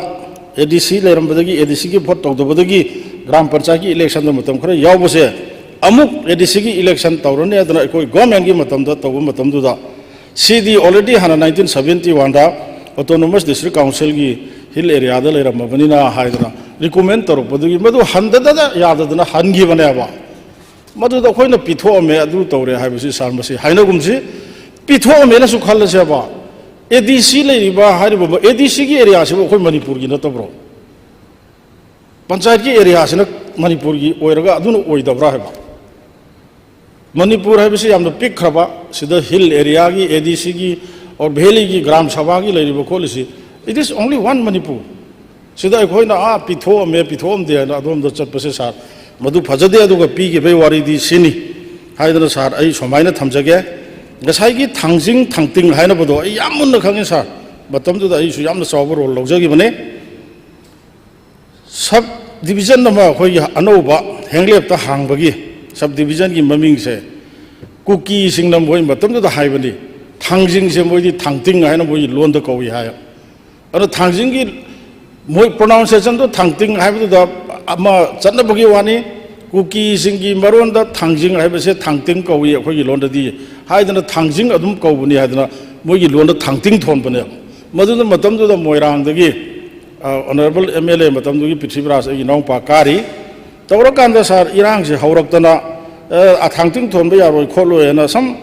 ꯑꯦ ꯗꯤ ꯁꯤ ꯂꯩꯔꯝꯕꯗꯒꯤ, ꯑꯦ ꯗꯤ ꯁꯤꯒꯤ ꯚꯣꯠ ꯇꯧꯗꯕꯗꯒꯤ ꯒ꯭ꯔꯥꯝ ꯄꯟꯆꯥꯌꯠꯀꯤ ꯏꯂꯦꯛꯁꯟꯗ ꯃꯇꯝ ꯈꯔ ꯌꯥꯎꯕꯁꯦ, ꯑꯃꯨꯛ ꯑꯦ ꯗꯤ ꯁꯤꯒꯤ ꯏꯂꯦꯛꯁꯟ ꯇꯧꯔꯅꯤ ꯍꯥꯏꯗꯅ ꯑꯩꯈꯣꯏ ꯒꯣꯔꯃꯦꯟꯒꯤ ꯃꯇꯝꯗ ꯇꯧꯕ ꯃꯇꯝꯗꯨꯗ, ꯁꯤꯗꯤ already ꯍꯥꯟꯅ ꯅꯥꯏꯟꯇꯤꯟ ꯁꯕꯦꯟꯇꯤ ꯋꯥꯟꯗ ꯑꯣꯇꯣꯅꯣꯃꯁ ꯗꯤꯁꯇ꯭ꯔꯤꯛ ꯀꯥꯎꯟꯁꯤꯜꯒꯤ ꯍꯤꯜ ꯑꯦꯔꯤꯌꯥꯗ ꯂꯩꯔꯝꯃꯕꯅꯤꯅ ꯍꯥꯏꯗꯅ ꯔꯤꯀꯣꯃꯦꯟ ꯇꯧꯔꯛꯄꯗꯨꯒꯤ ꯃꯗꯨ ꯍꯟꯗꯗꯅ ꯌꯥꯗꯗꯅ ꯍꯟꯈꯤꯕꯅꯦꯕ꯫ ꯃꯗꯨꯗ ꯑꯩꯈꯣꯏꯅ ꯄꯤꯊꯣꯛꯑꯝꯃꯦ, ꯑꯗꯨ ꯇꯧꯔꯦ ꯍꯥꯏꯕꯁꯤ ꯁꯥꯔ, ꯃꯁꯤ ꯍꯥꯏꯅꯒꯨꯝꯁꯤ꯫ ꯄꯤꯊꯣꯛꯑꯝꯃꯦꯅꯁꯨ ꯈꯜꯂꯁꯦꯕ, ꯑꯦ ꯗꯤ ꯁꯤ ꯂꯩꯔꯤꯕ ꯍꯥꯏꯔꯤꯕ ꯑꯦ ꯗꯤ ꯁꯤꯒꯤ ꯑꯦꯔꯤꯌꯥꯁꯤꯕꯨ ꯑꯩꯈꯣꯏ ꯃꯅꯤꯄꯨꯔꯒꯤ ꯅꯠꯇꯕ꯭ꯔꯣ? ꯄꯟꯆꯥꯌꯠꯀꯤ ꯑꯦꯔꯤꯌꯥꯁꯤꯅ ꯃꯅꯤꯄꯨꯔꯒꯤ ꯑꯣꯏꯔꯒ ꯑꯗꯨꯅ ꯑꯣꯏꯗꯕ꯭ꯔꯥ ꯍꯥꯏꯕ? ꯃꯅꯤꯄꯨꯔ ꯍꯥꯏꯕꯁꯤ ꯌꯥꯝꯅ ꯄꯤꯛꯈ꯭ꯔꯕ, ꯁꯤꯗ ꯍꯤꯜ ꯑꯦꯔꯤꯌꯥꯒꯤ, ꯑꯦ ꯗꯤ ꯁꯤꯒꯤ, ꯑꯣꯔ ꯚꯦꯂꯤꯒꯤ ꯒ꯭ꯔꯥꯝ ꯁꯚꯥꯒꯤ ꯂꯩꯔꯤꯕ ꯈꯣꯠꯂꯤꯁꯤ, it is only one Manipur꯫ ꯁꯤꯗ ꯑꯩꯈꯣꯏꯅ ꯑꯥ ꯄꯤꯊꯣꯛꯑꯝꯃꯦ, ꯄꯤꯊꯣꯛꯑꯝꯗꯦ ꯍꯥꯏꯅ ꯑꯗꯣꯝꯗ ꯆꯠꯄꯁꯦ ꯁꯥꯔ, ꯃꯗꯨ ꯐꯖꯗꯦ꯫ ꯑꯗꯨꯒ ꯄꯤꯈꯤꯕꯒꯤ ꯋꯥꯔꯤꯗꯤ ꯁꯤꯅꯤ ꯍꯥꯏꯗꯅ ꯁꯥꯔ, ꯑꯩ ꯁꯨꯃꯥꯏꯅ ꯊꯝꯖꯒꯦ꯫ ꯉꯁꯥꯏꯒꯤ ꯊꯥꯡꯖꯤꯡ ꯊꯥꯡꯇꯤꯡ ꯍꯥꯏꯅꯕꯗꯣ ꯑꯩ ꯌꯥꯝ ꯃꯨꯟꯅ ꯈꯪꯉꯤ ꯁꯥꯔ, ꯃꯇꯝꯗꯨꯗ ꯑꯩꯁꯨ ꯌꯥꯝꯅ ꯆꯥꯎꯕ ꯔꯣꯜ ꯂꯧꯖꯈꯤꯕꯅꯤ꯫ ꯁꯕ ꯗꯤꯕꯤꯖꯟ ꯑꯃ ꯑꯩꯈꯣꯏꯒꯤ ꯑꯅꯧꯕ ꯍꯦꯡꯂꯦꯞꯇ ꯍꯥꯡꯕꯒꯤ ꯁꯕ ꯗꯤꯕꯤꯖꯟꯒꯤ ꯃꯃꯤꯡꯁꯦ ꯀꯨꯀꯤꯁꯤꯡꯅ ꯃꯣꯏ ꯃꯇꯝꯗꯨꯗ ꯍꯥꯏꯕꯅꯤ, ꯊꯥꯡꯖꯤꯡꯁꯦ ꯃꯣꯏꯗꯤ ꯊꯥꯡꯇꯤꯡ ꯍꯥꯏꯅ ꯃꯣꯏꯒꯤ ꯂꯣꯟꯗ ꯀꯧꯏ ꯍꯥꯏ꯫ ꯑꯗꯣ ꯊꯥꯡꯖꯤꯡꯒꯤ ꯃꯣꯏ ꯄ꯭ꯔꯣꯅꯥꯎꯟꯁꯤꯌꯦꯁꯟꯗꯣ ꯊꯥꯡꯇꯤꯡ ꯍꯥꯏꯕꯗꯨꯗ ꯑꯃ ꯆꯠꯅꯕꯒꯤ ꯋꯥꯅꯤ꯫ ꯀꯨꯀꯤꯁꯤꯡꯒꯤ ꯃꯔꯣꯟꯗ ꯊꯥꯡꯖꯤꯡ ꯍꯥꯏꯕꯁꯦ ꯊꯥꯡꯇꯤꯡ ꯀꯧꯏ ꯑꯩꯈꯣꯏꯒꯤ ꯂꯣꯟꯗꯗꯤ ꯍꯥꯏꯗꯅ ꯊꯥꯡꯖꯤꯡ ꯑꯗꯨꯝ ꯀꯧꯕꯅꯤ ꯍꯥꯏꯗꯅ ꯃꯣꯏꯒꯤ ꯂꯣꯟꯗ ꯊꯥꯡꯇꯤꯡ ꯊꯣꯟꯕꯅꯦꯕ꯫ ꯃꯗꯨꯗ ꯃꯇꯝꯗꯨꯗ ꯃꯣꯏꯔꯥꯡꯗꯒꯤ ꯑ, ꯑꯣꯅꯔꯦꯕꯜ ꯑꯦꯝ ꯑꯦꯜ ꯑꯦ ꯃꯇꯝꯗꯨꯒꯤ ꯄ꯭ꯔꯤꯊꯤꯕꯤꯔꯥꯖ ꯑꯩꯒꯤ ꯏꯅꯥꯎꯄꯥ ꯀꯥꯔꯤ꯫ ꯇꯧꯔꯀꯥꯟꯗ ꯁꯥꯔ, ꯏꯔꯥꯡꯁꯦ ꯍꯧꯔꯛꯇꯅ, ꯑ, ꯑꯊꯥꯡꯇꯤꯡ ꯊꯣꯟꯕ ꯌꯥꯔꯣꯏ ꯈꯣꯠꯂꯣꯏ ꯍꯥꯏꯅ ꯁꯝ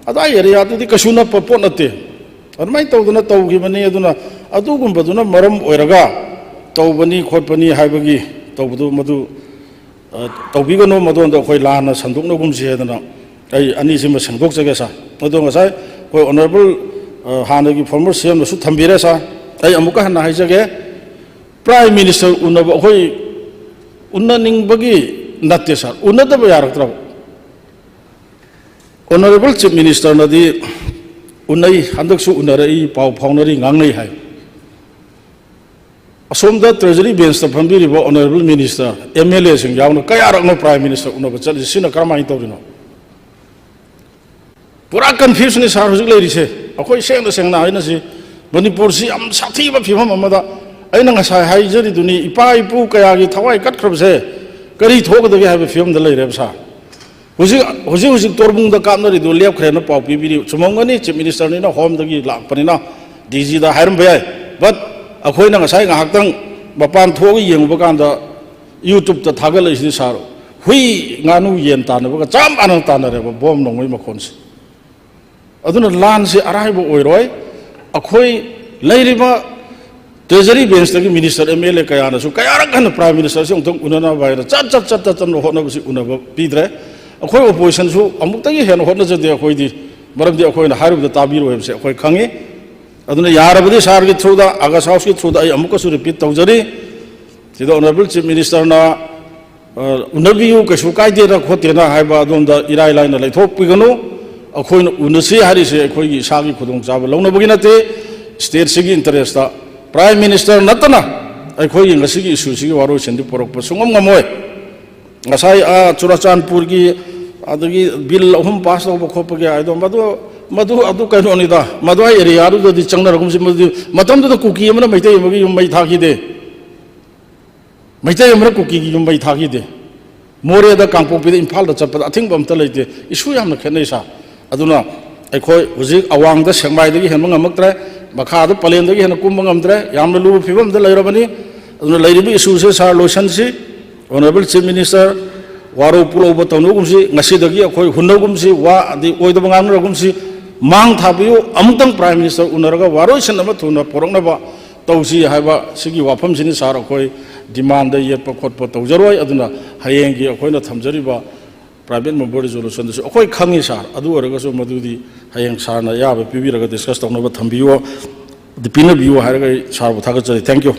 ꯑꯗꯥꯏ ꯑꯦꯔꯤꯌꯥꯗꯨꯗꯤ ꯀꯩꯁꯨ ꯅꯛꯄ ꯄꯣꯠ ꯅꯠꯇꯦ꯫ ꯑꯗꯨꯃꯥꯏꯅ ꯇꯧꯗꯅ ꯇꯧꯈꯤꯕꯅꯤ꯫ ꯑꯗꯨꯅ ꯑꯗꯨꯒꯨꯝꯕꯗꯨꯅ ꯃꯔꯝ ꯑꯣꯏꯔꯒ ꯇꯧꯕꯅꯤ ꯈꯣꯠꯄꯅꯤ ꯍꯥꯏꯕꯒꯤ ꯇꯧꯕꯗꯨ ꯃꯗꯨ, ꯑ, ꯇꯧꯕꯤꯒꯅꯨ꯫ ꯃꯗꯣꯝꯗ ꯑꯩꯈꯣꯏ ꯂꯥꯟꯅ ꯁꯟꯗꯣꯛꯅꯒꯨꯝꯁꯤ ꯍꯥꯏꯗꯅ ꯑꯩ ꯑꯅꯤꯁꯤꯃ ꯁꯦꯡꯗꯣꯛꯆꯒꯦ ꯁꯥꯔ꯫ ꯑꯗꯣ ꯉꯁꯥꯏ ꯑꯩꯈꯣꯏ ꯑꯣꯅꯔꯦꯕꯜ, ꯑ, ꯍꯥꯟꯅꯒꯤ ꯐꯣꯔꯃꯔ ꯁꯤ ꯑꯦꯝꯅꯁꯨ ꯊꯝꯕꯤꯔꯦ ꯁꯥꯔ꯫ ꯑꯩ ꯑꯃꯨꯛꯀ ꯍꯟꯅ ꯍꯥꯏꯖꯒꯦ, ꯄ꯭ꯔꯥꯏꯝ ꯃꯤꯅꯤꯁꯇꯔ ꯎꯅꯕ ꯑꯩꯈꯣꯏ ꯎꯅꯅꯤꯡꯕꯒꯤ ꯅꯠꯇꯦ ꯁꯥꯔ, ꯎꯅꯗꯕ ꯌꯥꯔꯛꯇ꯭ꯔꯕ꯫ ꯑꯣꯅꯔꯦꯕꯜ ꯆꯤꯐ ꯃꯤꯅꯤꯁꯇꯔꯅꯗꯤ ꯎꯅꯩ, ꯍꯟꯗꯛꯁꯨ ꯎꯅꯔꯛꯏ, ꯄꯥꯎ ꯐꯥꯎꯅꯔꯤ, ꯉꯥꯡꯅꯩ ꯍꯥꯏ꯫ ꯑꯁꯣꯝꯗ ꯇ꯭ꯔꯦꯖꯔꯤ ꯕꯦꯟꯁꯇ ꯐꯝꯕꯤꯔꯤꯕ ꯑꯣꯅꯔꯦꯕꯜ ꯃꯤꯅꯤꯁꯇꯔ, ꯑꯦꯝ ꯑꯦꯜ ꯑꯦꯁꯤꯡ ꯌꯥꯎꯅ ꯀꯌꯥꯔꯛꯅꯣ ꯄ꯭ꯔꯥꯏꯝ ꯃꯤꯅꯤꯁꯇꯔ ꯎꯅꯕ ꯆꯠꯂꯤꯁꯤ? ꯁꯤꯅ ꯀꯔꯝꯍꯥꯏꯅ ꯇꯧꯔꯤꯅꯣ? ꯄꯨꯔꯥ ꯀꯟꯐ꯭ꯌꯨꯁꯅꯤ ꯁꯥꯔ ꯍꯧꯖꯤꯛ ꯂꯩꯔꯤꯁꯦ꯫ ꯑꯩꯈꯣꯏ ꯁꯦꯡꯅ ꯁꯦꯡꯅ ꯍꯥꯏꯅꯁꯤ, ꯃꯅꯤꯄꯨꯔꯁꯤ ꯌꯥꯝ ꯁꯥꯊꯤꯕ ꯐꯤꯕꯝ ꯑꯃꯗ, ꯑꯩꯅ ꯉꯁꯥꯏ ꯍꯥꯏꯖꯔꯤꯗꯨꯅꯤ, ꯏꯄꯥ ꯏꯄꯨ ꯀꯌꯥꯒꯤ ꯊꯋꯥꯏ ꯀꯠꯈ꯭ꯔꯕꯁꯦ ꯀꯔꯤ ꯊꯣꯛꯀꯗꯒꯦ ꯍꯥꯏꯕ ꯐꯤꯕꯝꯗ ꯂꯩꯔꯦꯕ ꯁꯥꯔ꯫ ꯍꯧꯖꯤꯛ, ꯍꯧꯖꯤꯛ, ꯍꯧꯖꯤꯛ ꯇꯣꯔꯕꯨꯡꯗ ꯀꯥꯞꯅꯔꯤꯗꯨ ꯂꯦꯞꯈ꯭ꯔꯦꯅ ꯄꯥꯎ ꯄꯤꯕꯤꯔꯤ꯫ ꯆꯨꯝꯃꯝꯒꯅꯤ, ꯆꯤꯐ ꯃꯤꯅꯤꯁꯇꯔꯅꯤꯅ ꯍꯣꯝꯗꯒꯤ ꯂꯥꯛꯄꯅꯤꯅ ꯗꯤ ꯖꯤꯗ ꯍꯥꯏꯔꯝꯕ ꯌꯥꯏ꯫ But ꯑꯩꯈꯣꯏꯅ ꯉꯁꯥꯏ ꯉꯥꯏꯍꯥꯛꯇꯪ ꯃꯄꯥꯟ ꯊꯣꯛꯑꯒ ꯌꯦꯡꯉꯨꯕ ꯀꯥꯟꯗ, ꯌꯨꯇ꯭ꯌꯨꯕꯇ ꯊꯥꯒꯠꯂꯛꯏꯁꯤꯅꯤ ꯁꯥꯔ, ꯍꯨꯏ ꯉꯥꯅꯨ ꯌꯦꯟ ꯇꯥꯟꯅꯕꯒ ꯆꯞ ꯃꯥꯟꯅꯅ ꯇꯥꯟꯅꯔꯦꯕ, ꯕꯣꯝ ꯅꯣꯡꯃꯩ ꯃꯈꯣꯟꯁꯦ꯫ ꯑꯗꯨꯅ ꯂꯥꯟꯁꯦ ꯑꯔꯥꯏꯕ ꯑꯣꯏꯔꯣꯏ꯫ ꯑꯩꯈꯣꯏ ꯂꯩꯔꯤꯕ ꯇ꯭ꯔꯦꯖꯔꯤ ꯕꯦꯟꯁꯇꯒꯤ ꯃꯤꯅꯤꯁꯇꯔ, ꯑꯦꯝ ꯑꯦꯜ ꯑꯦ ꯀꯌꯥꯅꯁꯨ ꯀꯌꯥꯔꯛ ꯍꯟꯅ ꯄ꯭ꯔꯥꯏꯝ ꯃꯤꯅꯤꯁꯇꯔꯁꯤ ꯑꯃꯨꯛꯇꯪ ꯎꯅꯅꯕ ꯍꯥꯏꯅ ꯆꯠ ꯆꯠ ꯆꯠ ꯆꯠꯇꯅ ꯍꯣꯠꯅꯕꯁꯤ ꯎꯅꯕ ꯄꯤꯗ꯭ꯔꯦ꯫ ꯑꯩꯈꯣꯏ ꯑꯣꯄꯣꯖꯤꯁꯟꯁꯨ ꯑꯃꯨꯛꯇꯒꯤ ꯍꯦꯟꯅ ꯍꯣꯠꯅꯖꯗꯦ ꯑꯩꯈꯣꯏꯗꯤ, ꯃꯔꯝꯗꯤ ꯑꯩꯈꯣꯏꯅ ꯍꯥꯏꯔꯨꯕꯗ ꯇꯥꯕꯤꯔꯣꯏ ꯍꯥꯏꯕꯁꯦ ꯑꯩꯈꯣꯏ ꯈꯪꯉꯤ꯫ ꯑꯗꯨꯅ ꯌꯥꯔꯕꯗꯤ ꯁꯥꯔꯒꯤ ꯊ꯭ꯔꯨꯗ, ꯑꯥꯒꯁ ꯍꯥꯎꯁꯀꯤ ꯊ꯭ꯔꯨꯗ ꯑꯩ ꯑꯃꯨꯛꯀꯁꯨ ꯔꯤꯄꯤꯠ ꯇꯧꯖꯔꯤ, ꯁꯤꯗ ꯑꯣꯅꯔꯦꯕꯜ ꯆꯤꯐ ꯃꯤꯅꯤꯁꯇꯔꯅ, ꯑ, ꯎꯅꯕꯤꯌꯨ, ꯀꯩꯁꯨ ꯀꯥꯏꯗꯦꯅ ꯈꯣꯠꯇꯦꯅ ꯍꯥꯏꯕ ꯑꯗꯣꯝꯗ ꯏꯔꯥꯏ ꯂꯥꯏꯅ ꯂꯩꯊꯣꯛꯄꯤꯒꯅꯨ꯫ ꯑꯩꯈꯣꯏꯅ ꯎꯅꯁꯤ ꯍꯥꯏꯔꯤꯁꯦ ꯑꯩꯈꯣꯏꯒꯤ ꯏꯁꯥꯒꯤ ꯈꯨꯗꯣꯡꯆꯥꯕ ꯂꯧꯅꯕꯒꯤ ꯅꯠꯇꯦ, ꯁ꯭ꯇꯦꯠꯁꯤꯒꯤ ꯏꯟꯇꯔꯦꯁꯇ꯫ ꯄ꯭ꯔꯥꯏꯝ ꯃꯤꯅꯤꯁꯇꯔ ꯅꯠꯇꯅ ꯑꯩꯈꯣꯏꯒꯤ ꯉꯁꯤꯒꯤ ꯏꯁꯨꯁꯤꯒꯤ ꯋꯥꯔꯣꯏꯁꯤꯟꯗꯤ ꯄꯨꯔꯛꯄ ꯁꯨꯡꯉꯝ ꯉꯝꯃꯣꯏ꯫ ꯉꯁꯥꯏ, ꯑ, ꯆꯨꯔꯥꯆꯥꯟꯄꯨꯔꯒꯤ ꯑꯗꯒꯤ ꯕꯤꯜ ꯑꯍꯨꯝ ꯄꯥꯁ ꯇꯧꯕ ꯈꯣꯠꯄꯒꯤ ꯍꯥꯏꯗꯣ, ꯃꯗꯨ, ꯃꯗꯨ ꯑꯗꯨ ꯀꯩꯅꯣꯅꯤꯗ, ꯃꯗꯨꯋꯥꯏ ꯑꯦꯔꯤꯌꯥꯗꯨꯗꯗꯤ ꯆꯪꯅꯔꯒꯨꯝꯁꯤ꯫ ꯃꯗꯨꯗꯤ ꯃꯇꯝꯗꯨꯗ ꯀꯨꯀꯤ ꯑꯃꯅ ꯃꯩꯇꯩ ꯑꯃꯒꯤ ꯌꯨꯝ ꯃꯩ ꯊꯥꯈꯤꯗꯦ꯫ ꯃꯩꯇꯩ ꯑꯃꯅ ꯀꯨꯀꯤꯒꯤ ꯌꯨꯝ ꯃꯩ ꯊꯥꯈꯤꯗꯦ꯫ ꯃꯣꯔꯦꯗ, ꯀꯥꯡꯄꯣꯛꯄꯤꯗ, ꯏꯝꯐꯥꯜꯗ ꯆꯠꯄꯗ ꯑꯊꯤꯡꯕ ꯑꯝꯇ ꯂꯩꯇꯦ꯫ ꯏꯁꯨ ꯌꯥꯝꯅ ꯈꯦꯠꯅꯩ ꯁꯥꯔ꯫ ꯑꯗꯨꯅ ꯑꯩꯈꯣꯏ ꯍꯧꯖꯤꯛ ꯑꯋꯥꯡꯗ ꯁꯦꯛꯃꯥꯏꯗꯒꯤ ꯍꯦꯟꯕ ꯉꯝꯃꯛꯇ꯭ꯔꯦ, ꯃꯈꯥꯗ ꯄꯂꯦꯟꯗꯒꯤ ꯍꯦꯟꯅ ꯀꯨꯝꯕ ꯉꯝꯗ꯭ꯔꯦ, ꯌꯥꯝꯅ ꯂꯨꯕ ꯐꯤꯕꯝꯗ ꯂꯩꯔꯕꯅꯤ꯫ ꯑꯗꯨꯅ ꯂꯩꯔꯤꯕ ꯏꯁꯨꯁꯦ ꯁꯥꯔ ꯂꯣꯏꯁꯟꯁꯤ, ꯑꯣꯅꯔꯦꯕꯜ ꯆꯤꯐ ꯃꯤꯅꯤꯁꯇꯔ, ꯋꯥꯔꯧ ꯄꯨꯛꯂꯧꯕ ꯇꯧꯅꯒꯨꯝꯁꯤ, ꯉꯁꯤꯗꯒꯤ ꯑꯩꯈꯣꯏ ꯍꯨꯟꯅꯒꯨꯝꯁꯤ, ꯋꯥ ꯑꯗꯤ ꯑꯣꯏꯗꯕ ꯉꯥꯡꯅꯔꯒꯨꯝꯁꯤ꯫ ꯃꯥꯡ ꯊꯥꯕꯤꯌꯨ꯫ ꯑꯃꯨꯛꯇꯪ Prime Minister ꯎꯅꯔꯒ ꯋꯥꯔꯣꯏꯁꯤꯟ ꯑꯃ ꯊꯨꯅ ꯄꯨꯔꯛꯅꯕ ꯇꯧꯁꯤ ꯍꯥꯏꯕ ꯁꯤꯒꯤ ꯋꯥꯐꯝꯁꯤꯅꯤ꯫ Sir, ꯑꯩꯈꯣꯏ demandꯗ ꯌꯦꯠꯄ ꯈꯣꯠꯄ ꯇꯧꯖꯔꯣꯏ꯫ ꯑꯗꯨꯅ ꯍꯌꯦꯡꯒꯤ ꯑꯩꯈꯣꯏꯅ ꯊꯝꯖꯔꯤꯕ private member resolutionꯗꯁꯨ ꯑꯩꯈꯣꯏ ꯈꯪꯉꯤ, Sir꯫ ꯑꯗꯨ ꯑꯣꯏꯔꯒꯁꯨ ꯃꯗꯨꯗꯤ ꯍꯌꯦꯡ Sirꯅ ꯑꯌꯥꯕ ꯄꯤꯕꯤꯔꯒ discuss ꯇꯧꯅꯕ ꯊꯝꯕꯤꯌꯨ, ꯄꯤꯅꯕꯤꯌꯨ ꯍꯥꯏꯔꯒ ꯑꯩ Sirꯕꯨ ꯊꯥꯒꯠꯆꯔꯤ꯫ Thank you꯫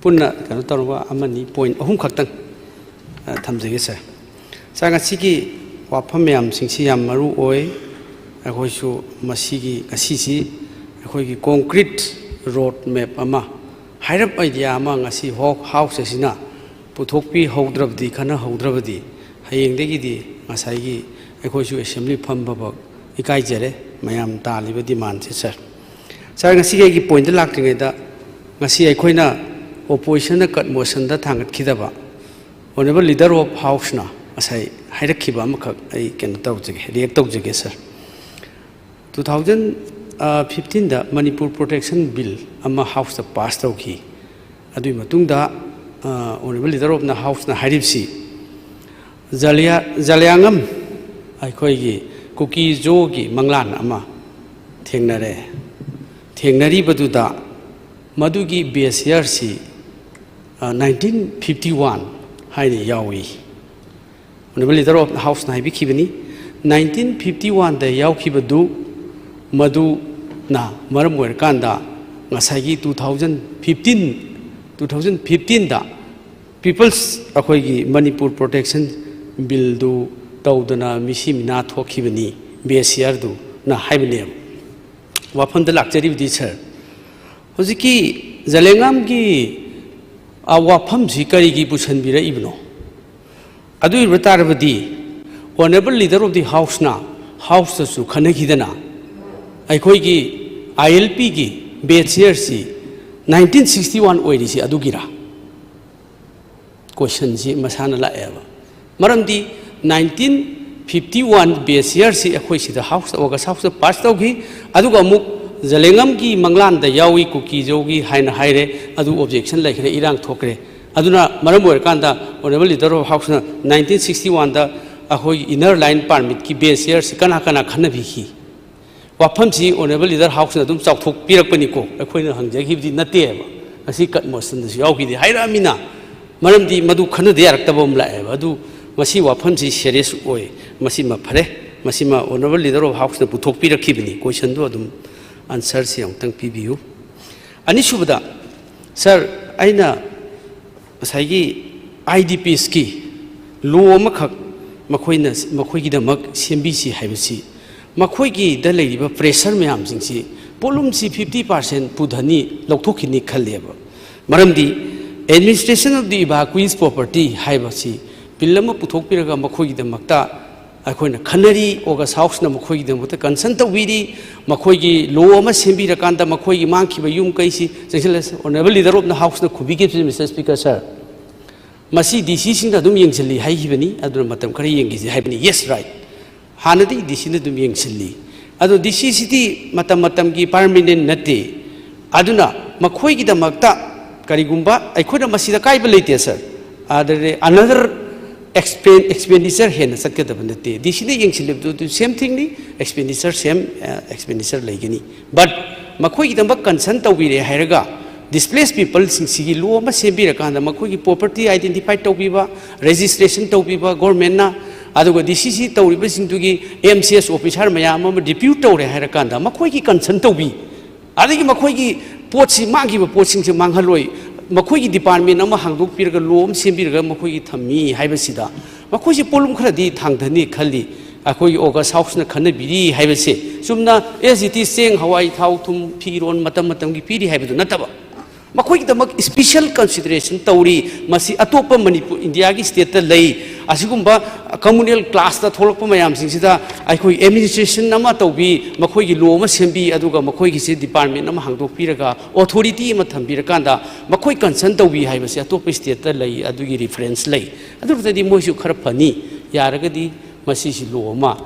ꯄꯨꯟꯅ ꯀꯩꯅꯣ ꯇꯧꯔꯒ ꯑꯃꯅꯤ, point ꯑꯍꯨꯝ ꯈꯛꯇꯪ, ꯑ, ꯊꯝꯖꯒꯦ, Sir꯫ Sir, ꯉꯁꯤꯒꯤ ꯋꯥꯐꯝ ꯃꯌꯥꯝꯁꯤꯡꯁꯤ ꯌꯥꯝ ꯃꯔꯨ ꯑꯣꯏ꯫ ꯑꯩꯈꯣꯏꯁꯨ ꯃꯁꯤꯒꯤ, ꯉꯁꯤꯁꯤ ꯑꯩꯈꯣꯏꯒꯤ concrete road map ꯑꯃ, ꯍꯥꯏꯔꯞ idea ꯑꯃ ꯉꯁꯤ ꯍꯣ-, House ꯑꯁꯤꯅ ꯄꯨꯊꯣꯛꯄꯤꯍꯧꯗ꯭ꯔꯕꯗꯤ, ꯈꯟꯅꯍꯧꯗ꯭ꯔꯕꯗꯤ ꯍꯌꯦꯡꯗꯒꯤꯗꯤ ꯉꯁꯥꯏꯒꯤ ꯑꯩꯈꯣꯏꯁꯨ assembly ꯐꯝꯕꯐꯥꯎ ꯏꯀꯥꯏꯖꯔꯦ, ꯃꯌꯥꯝ ꯇꯥꯜꯂꯤꯕ demandꯁꯦ, Sir꯫ Sir, ꯉꯁꯤꯒꯤ ꯑꯩꯒꯤ pointꯇ ꯂꯥꯛꯇ꯭ꯔꯤꯉꯩꯗ, ꯉꯁꯤ ꯑꯩꯈꯣꯏꯅ oppositionꯅ cut motionꯗ ꯊꯥꯡꯒꯠꯈꯤꯗꯕ Honourable Leader of Houseꯅ ꯉꯁꯥꯏ ꯍꯥꯏꯔꯛꯈꯤꯕ ꯑꯃꯈꯛ ꯑꯩ ꯀꯩꯅꯣ ꯇꯧꯖꯒꯦ, react ꯇꯧꯖꯒꯦ, Sir꯫ Two thousand fifteenꯗ Manipur Protection Bill ꯑꯃ Houseꯇ pass ꯇꯧꯈꯤ꯫ ꯑꯗꯨꯒꯤ ꯃꯇꯨꯡꯗ, ꯑ, Honourable Leader ofꯅ, Houseꯅ ꯍꯥꯏꯔꯤꯕꯁꯤ, ꯖꯥꯂꯤꯌꯥ-, ꯖꯥꯂꯤꯌꯥꯡꯉꯝ ꯑꯩꯈꯣꯏꯒꯤ ꯀꯨꯀꯤ ꯖꯣꯒꯤ ꯃꯪꯂꯥꯟ ꯑꯃ ꯊꯦꯡꯅꯔꯦ꯫ ꯊꯦꯡꯅꯔꯤꯕꯗꯨꯗ ꯃꯗꯨꯒꯤ base yearꯁꯤ, ꯑ, nineteen fifty one ꯍꯥꯏꯅ ꯌꯥꯎꯏ꯫ Honourable Leader of Houseꯅ ꯍꯥꯏꯕꯤꯈꯤꯕꯅꯤ, nineteen fifty oneꯗ ꯌꯥꯎꯈꯤꯕꯗꯨ ꯃꯗꯨꯅ ꯃꯔꯝ ꯑꯣꯏꯔꯀꯥꯟꯗ ꯉꯁꯥꯏꯒꯤ two thousand fifteen, two thousand fifteenꯗ People's, ꯑꯩꯈꯣꯏꯒꯤ Manipur Protection Billꯗꯨ ꯇꯧꯗꯅ ꯃꯤꯁꯤ ꯃꯤꯅꯥ ꯊꯣꯛꯈꯤꯕꯅꯤ, base yearꯗꯨꯅ ꯍꯥꯏꯕꯅꯦꯕ꯫ ꯋꯥꯐꯝꯗ ꯂꯥꯛꯆꯔꯤꯕꯗꯤ, Sir, ꯍꯧꯖꯤꯛꯀꯤ ꯖꯥꯂꯤꯌꯥꯡꯉꯝꯒꯤ, ꯑ, ꯋꯥꯐꯝꯁꯤ ꯀꯔꯤꯒꯤ ꯄꯨꯁꯟꯕꯤꯔꯛꯏꯕꯅꯣ? ꯑꯗꯨ ꯑꯣꯏꯕ ꯇꯥꯔꯕꯗꯤ, Honourable Leader of the Houseꯅ Houseꯇꯁꯨ ꯈꯟꯅꯈꯤꯗꯅ, ꯑꯩꯈꯣꯏꯒꯤ ILPꯒꯤ base yearꯁꯤ nineteen sixty one ꯑꯣꯏꯔꯤꯁꯤ ꯑꯗꯨꯒꯤꯔꯥ? Questionꯁꯤ ꯃꯁꯥꯅ ꯂꯥꯛꯑꯦꯕ꯫ ꯃꯔꯝꯗꯤ nineteen fifty one base yearꯁꯤ ꯑꯩꯈꯣꯏ ꯁꯤꯗ House, August Houseꯇ pass ꯇꯧꯈꯤ, ꯑꯗꯨꯒ ꯑꯃꯨꯛ ꯖꯥꯂꯤꯌꯥꯡꯉꯝꯒꯤ ꯃꯪꯂꯥꯟꯗ ꯌꯥꯎꯏ ꯀꯨꯀꯤ ꯖꯣꯒꯤ ꯍꯥꯏꯅ ꯍꯥꯏꯔꯦ, ꯑꯗꯨ objection ꯂꯩꯈ꯭ꯔꯦ, ꯏꯔꯥꯡ ꯊꯣꯛꯈ꯭ꯔꯦ꯫ ꯑꯗꯨꯅ ꯃꯔꯝ ꯑꯣꯏꯔꯀꯥꯟꯗ Honourable Leader of Houseꯅ nineteen sixty oneꯗ, ꯑꯩꯈꯣꯏꯒꯤ inner line permitꯀꯤ bench chairꯁꯤ ꯀꯅꯥ ꯀꯅꯥ ꯈꯟꯅꯕꯤꯈꯤ? ꯋꯥꯐꯝꯁꯤ honourable leader houseꯅ ꯑꯗꯨꯝ ꯆꯥꯎꯊꯣꯛꯄꯤꯔꯛꯄꯅꯤꯀꯣ, ꯑꯩꯈꯣꯏꯅ ꯍꯪꯖꯈꯤꯕꯗꯤ ꯅꯠꯇꯦꯕ꯫ ꯉꯁꯤ cut motionꯗꯁꯨ ꯌꯥꯎꯈꯤꯗꯦ ꯍꯥꯏꯔꯛꯑꯃꯤꯅ, ꯃꯔꯝꯗꯤ ꯃꯗꯨ ꯈꯟꯅꯗ ꯌꯥꯔꯛꯇꯕ ꯑꯃ ꯂꯥꯛꯑꯦꯕ꯫ ꯑꯗꯨ ꯃꯁꯤ ꯋꯥꯐꯝꯁꯤ serious ꯑꯣꯏ, ꯃꯁꯤꯃ ꯐꯔꯦ, ꯃꯁꯤꯃ honourable leader of houseꯅ ꯄꯨꯊꯣꯛꯄꯤꯔꯛꯈꯤꯕꯅꯤ꯫ Questionꯗꯨ ꯑꯗꯨꯝ answerꯁꯤ ꯑꯃꯨꯛꯇꯪ ꯄꯤꯕꯤꯌꯨ꯫ ꯑꯅꯤꯁꯨꯕꯗ, sir, ꯑꯩꯅ ꯉꯁꯥꯏꯒꯤ IDPsꯀꯤ law ꯑꯃꯈꯛ ꯃꯈꯣꯏꯅ, ꯃꯈꯣꯏꯒꯤꯗꯃꯛ ꯁꯦꯝꯕꯤꯁꯤ ꯍꯥꯏꯕꯁꯤ, ꯃꯈꯣꯏꯒꯤꯗ ꯂꯩꯔꯤꯕ pressure ꯃꯌꯥꯝꯁꯤꯡꯁꯤ, ꯄꯣꯠꯂꯨꯝꯁꯤ fifty percent ꯄꯨꯊꯅꯤ, ꯂꯧꯊꯣꯛꯈꯤꯅꯤ ꯈꯜꯂꯦꯕ꯫ ꯃꯔꯝꯗꯤ administration of the evacuees property ꯍꯥꯏꯕꯁꯤ bill ꯑꯃ ꯄꯨꯊꯣꯛꯄꯤꯔꯒ ꯃꯈꯣꯏꯒꯤꯗꯃꯛꯇ ꯑꯩꯈꯣꯏꯅ ꯈꯟꯅꯔꯤ, August houseꯅ ꯃꯈꯣꯏꯒꯤꯗꯃꯛꯇ concern ꯇꯧꯕꯤꯔꯤ, ꯃꯈꯣꯏꯒꯤ law ꯑꯃ ꯁꯦꯝꯕꯤꯔꯀꯥꯟꯗ ꯃꯈꯣꯏꯒꯤ ꯃꯥꯡꯈꯤꯕ ꯌꯨꯝ ꯀꯩꯁꯤ ꯆꯪꯁꯤꯜꯂꯁꯤ꯫ Honourable leader ofꯅ houseꯅ ꯈꯨꯕꯤꯈꯤꯕꯁꯤ, Mister Speaker, sir, ꯃꯁꯤ DCꯁꯤꯡꯗ ꯑꯗꯨꯝ ꯌꯦꯡꯁꯤꯜꯂꯤ ꯍꯥꯏꯈꯤꯕꯅꯤ, ꯑꯗꯨꯅ ꯃꯇꯝ ꯈꯔ ꯌꯦꯡꯈꯤꯁꯤ ꯍꯥꯏꯕꯅꯤ꯫ Yes, right. ꯍꯥꯟꯅꯗꯤ DCꯅ ꯑꯗꯨꯝ ꯌꯦꯡꯁꯤꯜꯂꯤ꯫ ꯑꯗꯣ DCꯁꯤꯗꯤ ꯃꯇꯝ ꯃꯇꯝꯒꯤ permanent ꯅꯠꯇꯦ꯫ ꯑꯗꯨꯅ ꯃꯈꯣꯏꯒꯤꯗꯃꯛꯇ ꯀꯔꯤꯒꯨꯝꯕ ꯑꯩꯈꯣꯏꯅ ꯃꯁꯤꯗ ꯀꯥꯏꯕ ꯂꯩꯇꯦ, sir꯫ ꯑꯗꯨꯗꯤ another expen-, expenditure ꯍꯦꯟꯅ ꯆꯠꯀꯗꯕ ꯅꯠꯇꯦ꯫ DCꯅ ꯌꯦꯡꯁꯤꯜꯂꯤꯕꯗꯨ same thingꯅꯤ, expenditure same, ꯑ, expenditure ꯂꯩꯒꯅꯤ꯫ But ꯃꯈꯣꯏꯒꯤꯗꯃꯛ concern ꯇꯧꯕꯤꯔꯦ ꯍꯥꯏꯔꯒ displaced peopleꯁꯤꯡꯁꯤꯒꯤ law ꯑꯃ ꯁꯦꯝꯕꯤꯔꯀꯥꯟꯗ ꯃꯈꯣꯏꯒꯤ property identify ꯇꯧꯕꯤꯕ, registration ꯇꯧꯕꯤꯕ governmentꯅ, ꯑꯗꯨꯒ DCꯁꯤ ꯇꯧꯔꯤꯕꯁꯤꯡꯗꯨꯒꯤ MCS officer ꯃꯌꯥꯝ ꯑꯃ depute ꯇꯧꯔꯦ ꯍꯥꯏꯔꯀꯥꯟꯗ ꯃꯈꯣꯏꯒꯤ concern ꯇꯧꯕꯤ, ꯑꯗꯒꯤ ꯃꯈꯣꯏꯒꯤ ꯄꯣꯠꯁꯤ, ꯃꯥꯡꯈꯤꯕ ꯄꯣꯠꯁꯤꯡꯁꯦ ꯃꯥꯡꯍꯜꯂꯣꯏ, ꯃꯈꯣꯏꯒꯤ department ꯑꯃ ꯍꯥꯡꯗꯣꯛꯄꯤꯔꯒ law ꯑꯃ ꯁꯦꯝꯕꯤꯔꯒ ꯃꯈꯣꯏꯒꯤ ꯊꯝꯃꯤ ꯍꯥꯏꯕꯁꯤꯗ ꯃꯈꯣꯏꯁꯤ ꯄꯣꯠꯂꯨꯝ ꯈꯔꯗꯤ ꯊꯥꯡꯊꯅꯤ ꯈꯜꯂꯤ꯫ ꯑꯩꯈꯣꯏꯒꯤ August houseꯅ ꯈꯟꯅꯕꯤꯔꯤ ꯍꯥꯏꯕꯁꯦ ꯆꯨꯝꯅ as it is ꯆꯦꯡ, ꯍꯋꯥꯏ, ꯊꯥꯎ, ꯊꯨꯝ, ꯐꯤꯔꯣꯟ ꯃꯇꯝ ꯃꯇꯝꯒꯤ ꯄꯤꯔꯤ ꯍꯥꯏꯕꯗꯨ ꯅꯠꯇꯕ, ꯃꯈꯣꯏꯒꯤꯗꯃꯛ special consideration ꯇꯧꯔꯤ꯫ ꯃꯁꯤ ꯑꯇꯣꯞꯄ ꯃꯅꯤꯄꯨꯔ, ꯏꯟꯗꯤꯌꯥꯒꯤ stateꯇ ꯂꯩ꯫ ꯑꯁꯤꯒꯨꯝꯕ communal classꯇ ꯊꯣꯛꯂꯛꯄ ꯃꯌꯥꯝꯁꯤꯡꯁꯤꯗ ꯑꯩꯈꯣꯏ administration ꯑꯃ ꯇꯧꯕꯤ, ꯃꯈꯣꯏꯒꯤ law ꯑꯃ ꯁꯦꯝꯕꯤ, ꯑꯗꯨꯒ ꯃꯈꯣꯏꯒꯤꯁꯤ department ꯑꯃ ꯍꯥꯡꯗꯣꯛꯄꯤꯔꯒ authority ꯑꯃ ꯊꯝꯕꯤꯔꯀꯥꯟꯗ ꯃꯈꯣꯏ concern ꯇꯧꯕꯤ ꯍꯥꯏꯕꯁꯤ ꯑꯇꯣꯞꯄ stateꯇ ꯂꯩ, ꯑꯗꯨꯒꯤ reference ꯂꯩ꯫ ꯑꯗꯨ ꯑꯣꯏꯔꯒꯗꯤ ꯃꯣꯏꯁꯨ ꯈꯔ ꯐꯅꯤ꯫ ꯌꯥꯔꯒꯗꯤ ꯃꯁꯤꯁꯤ law ꯑꯃ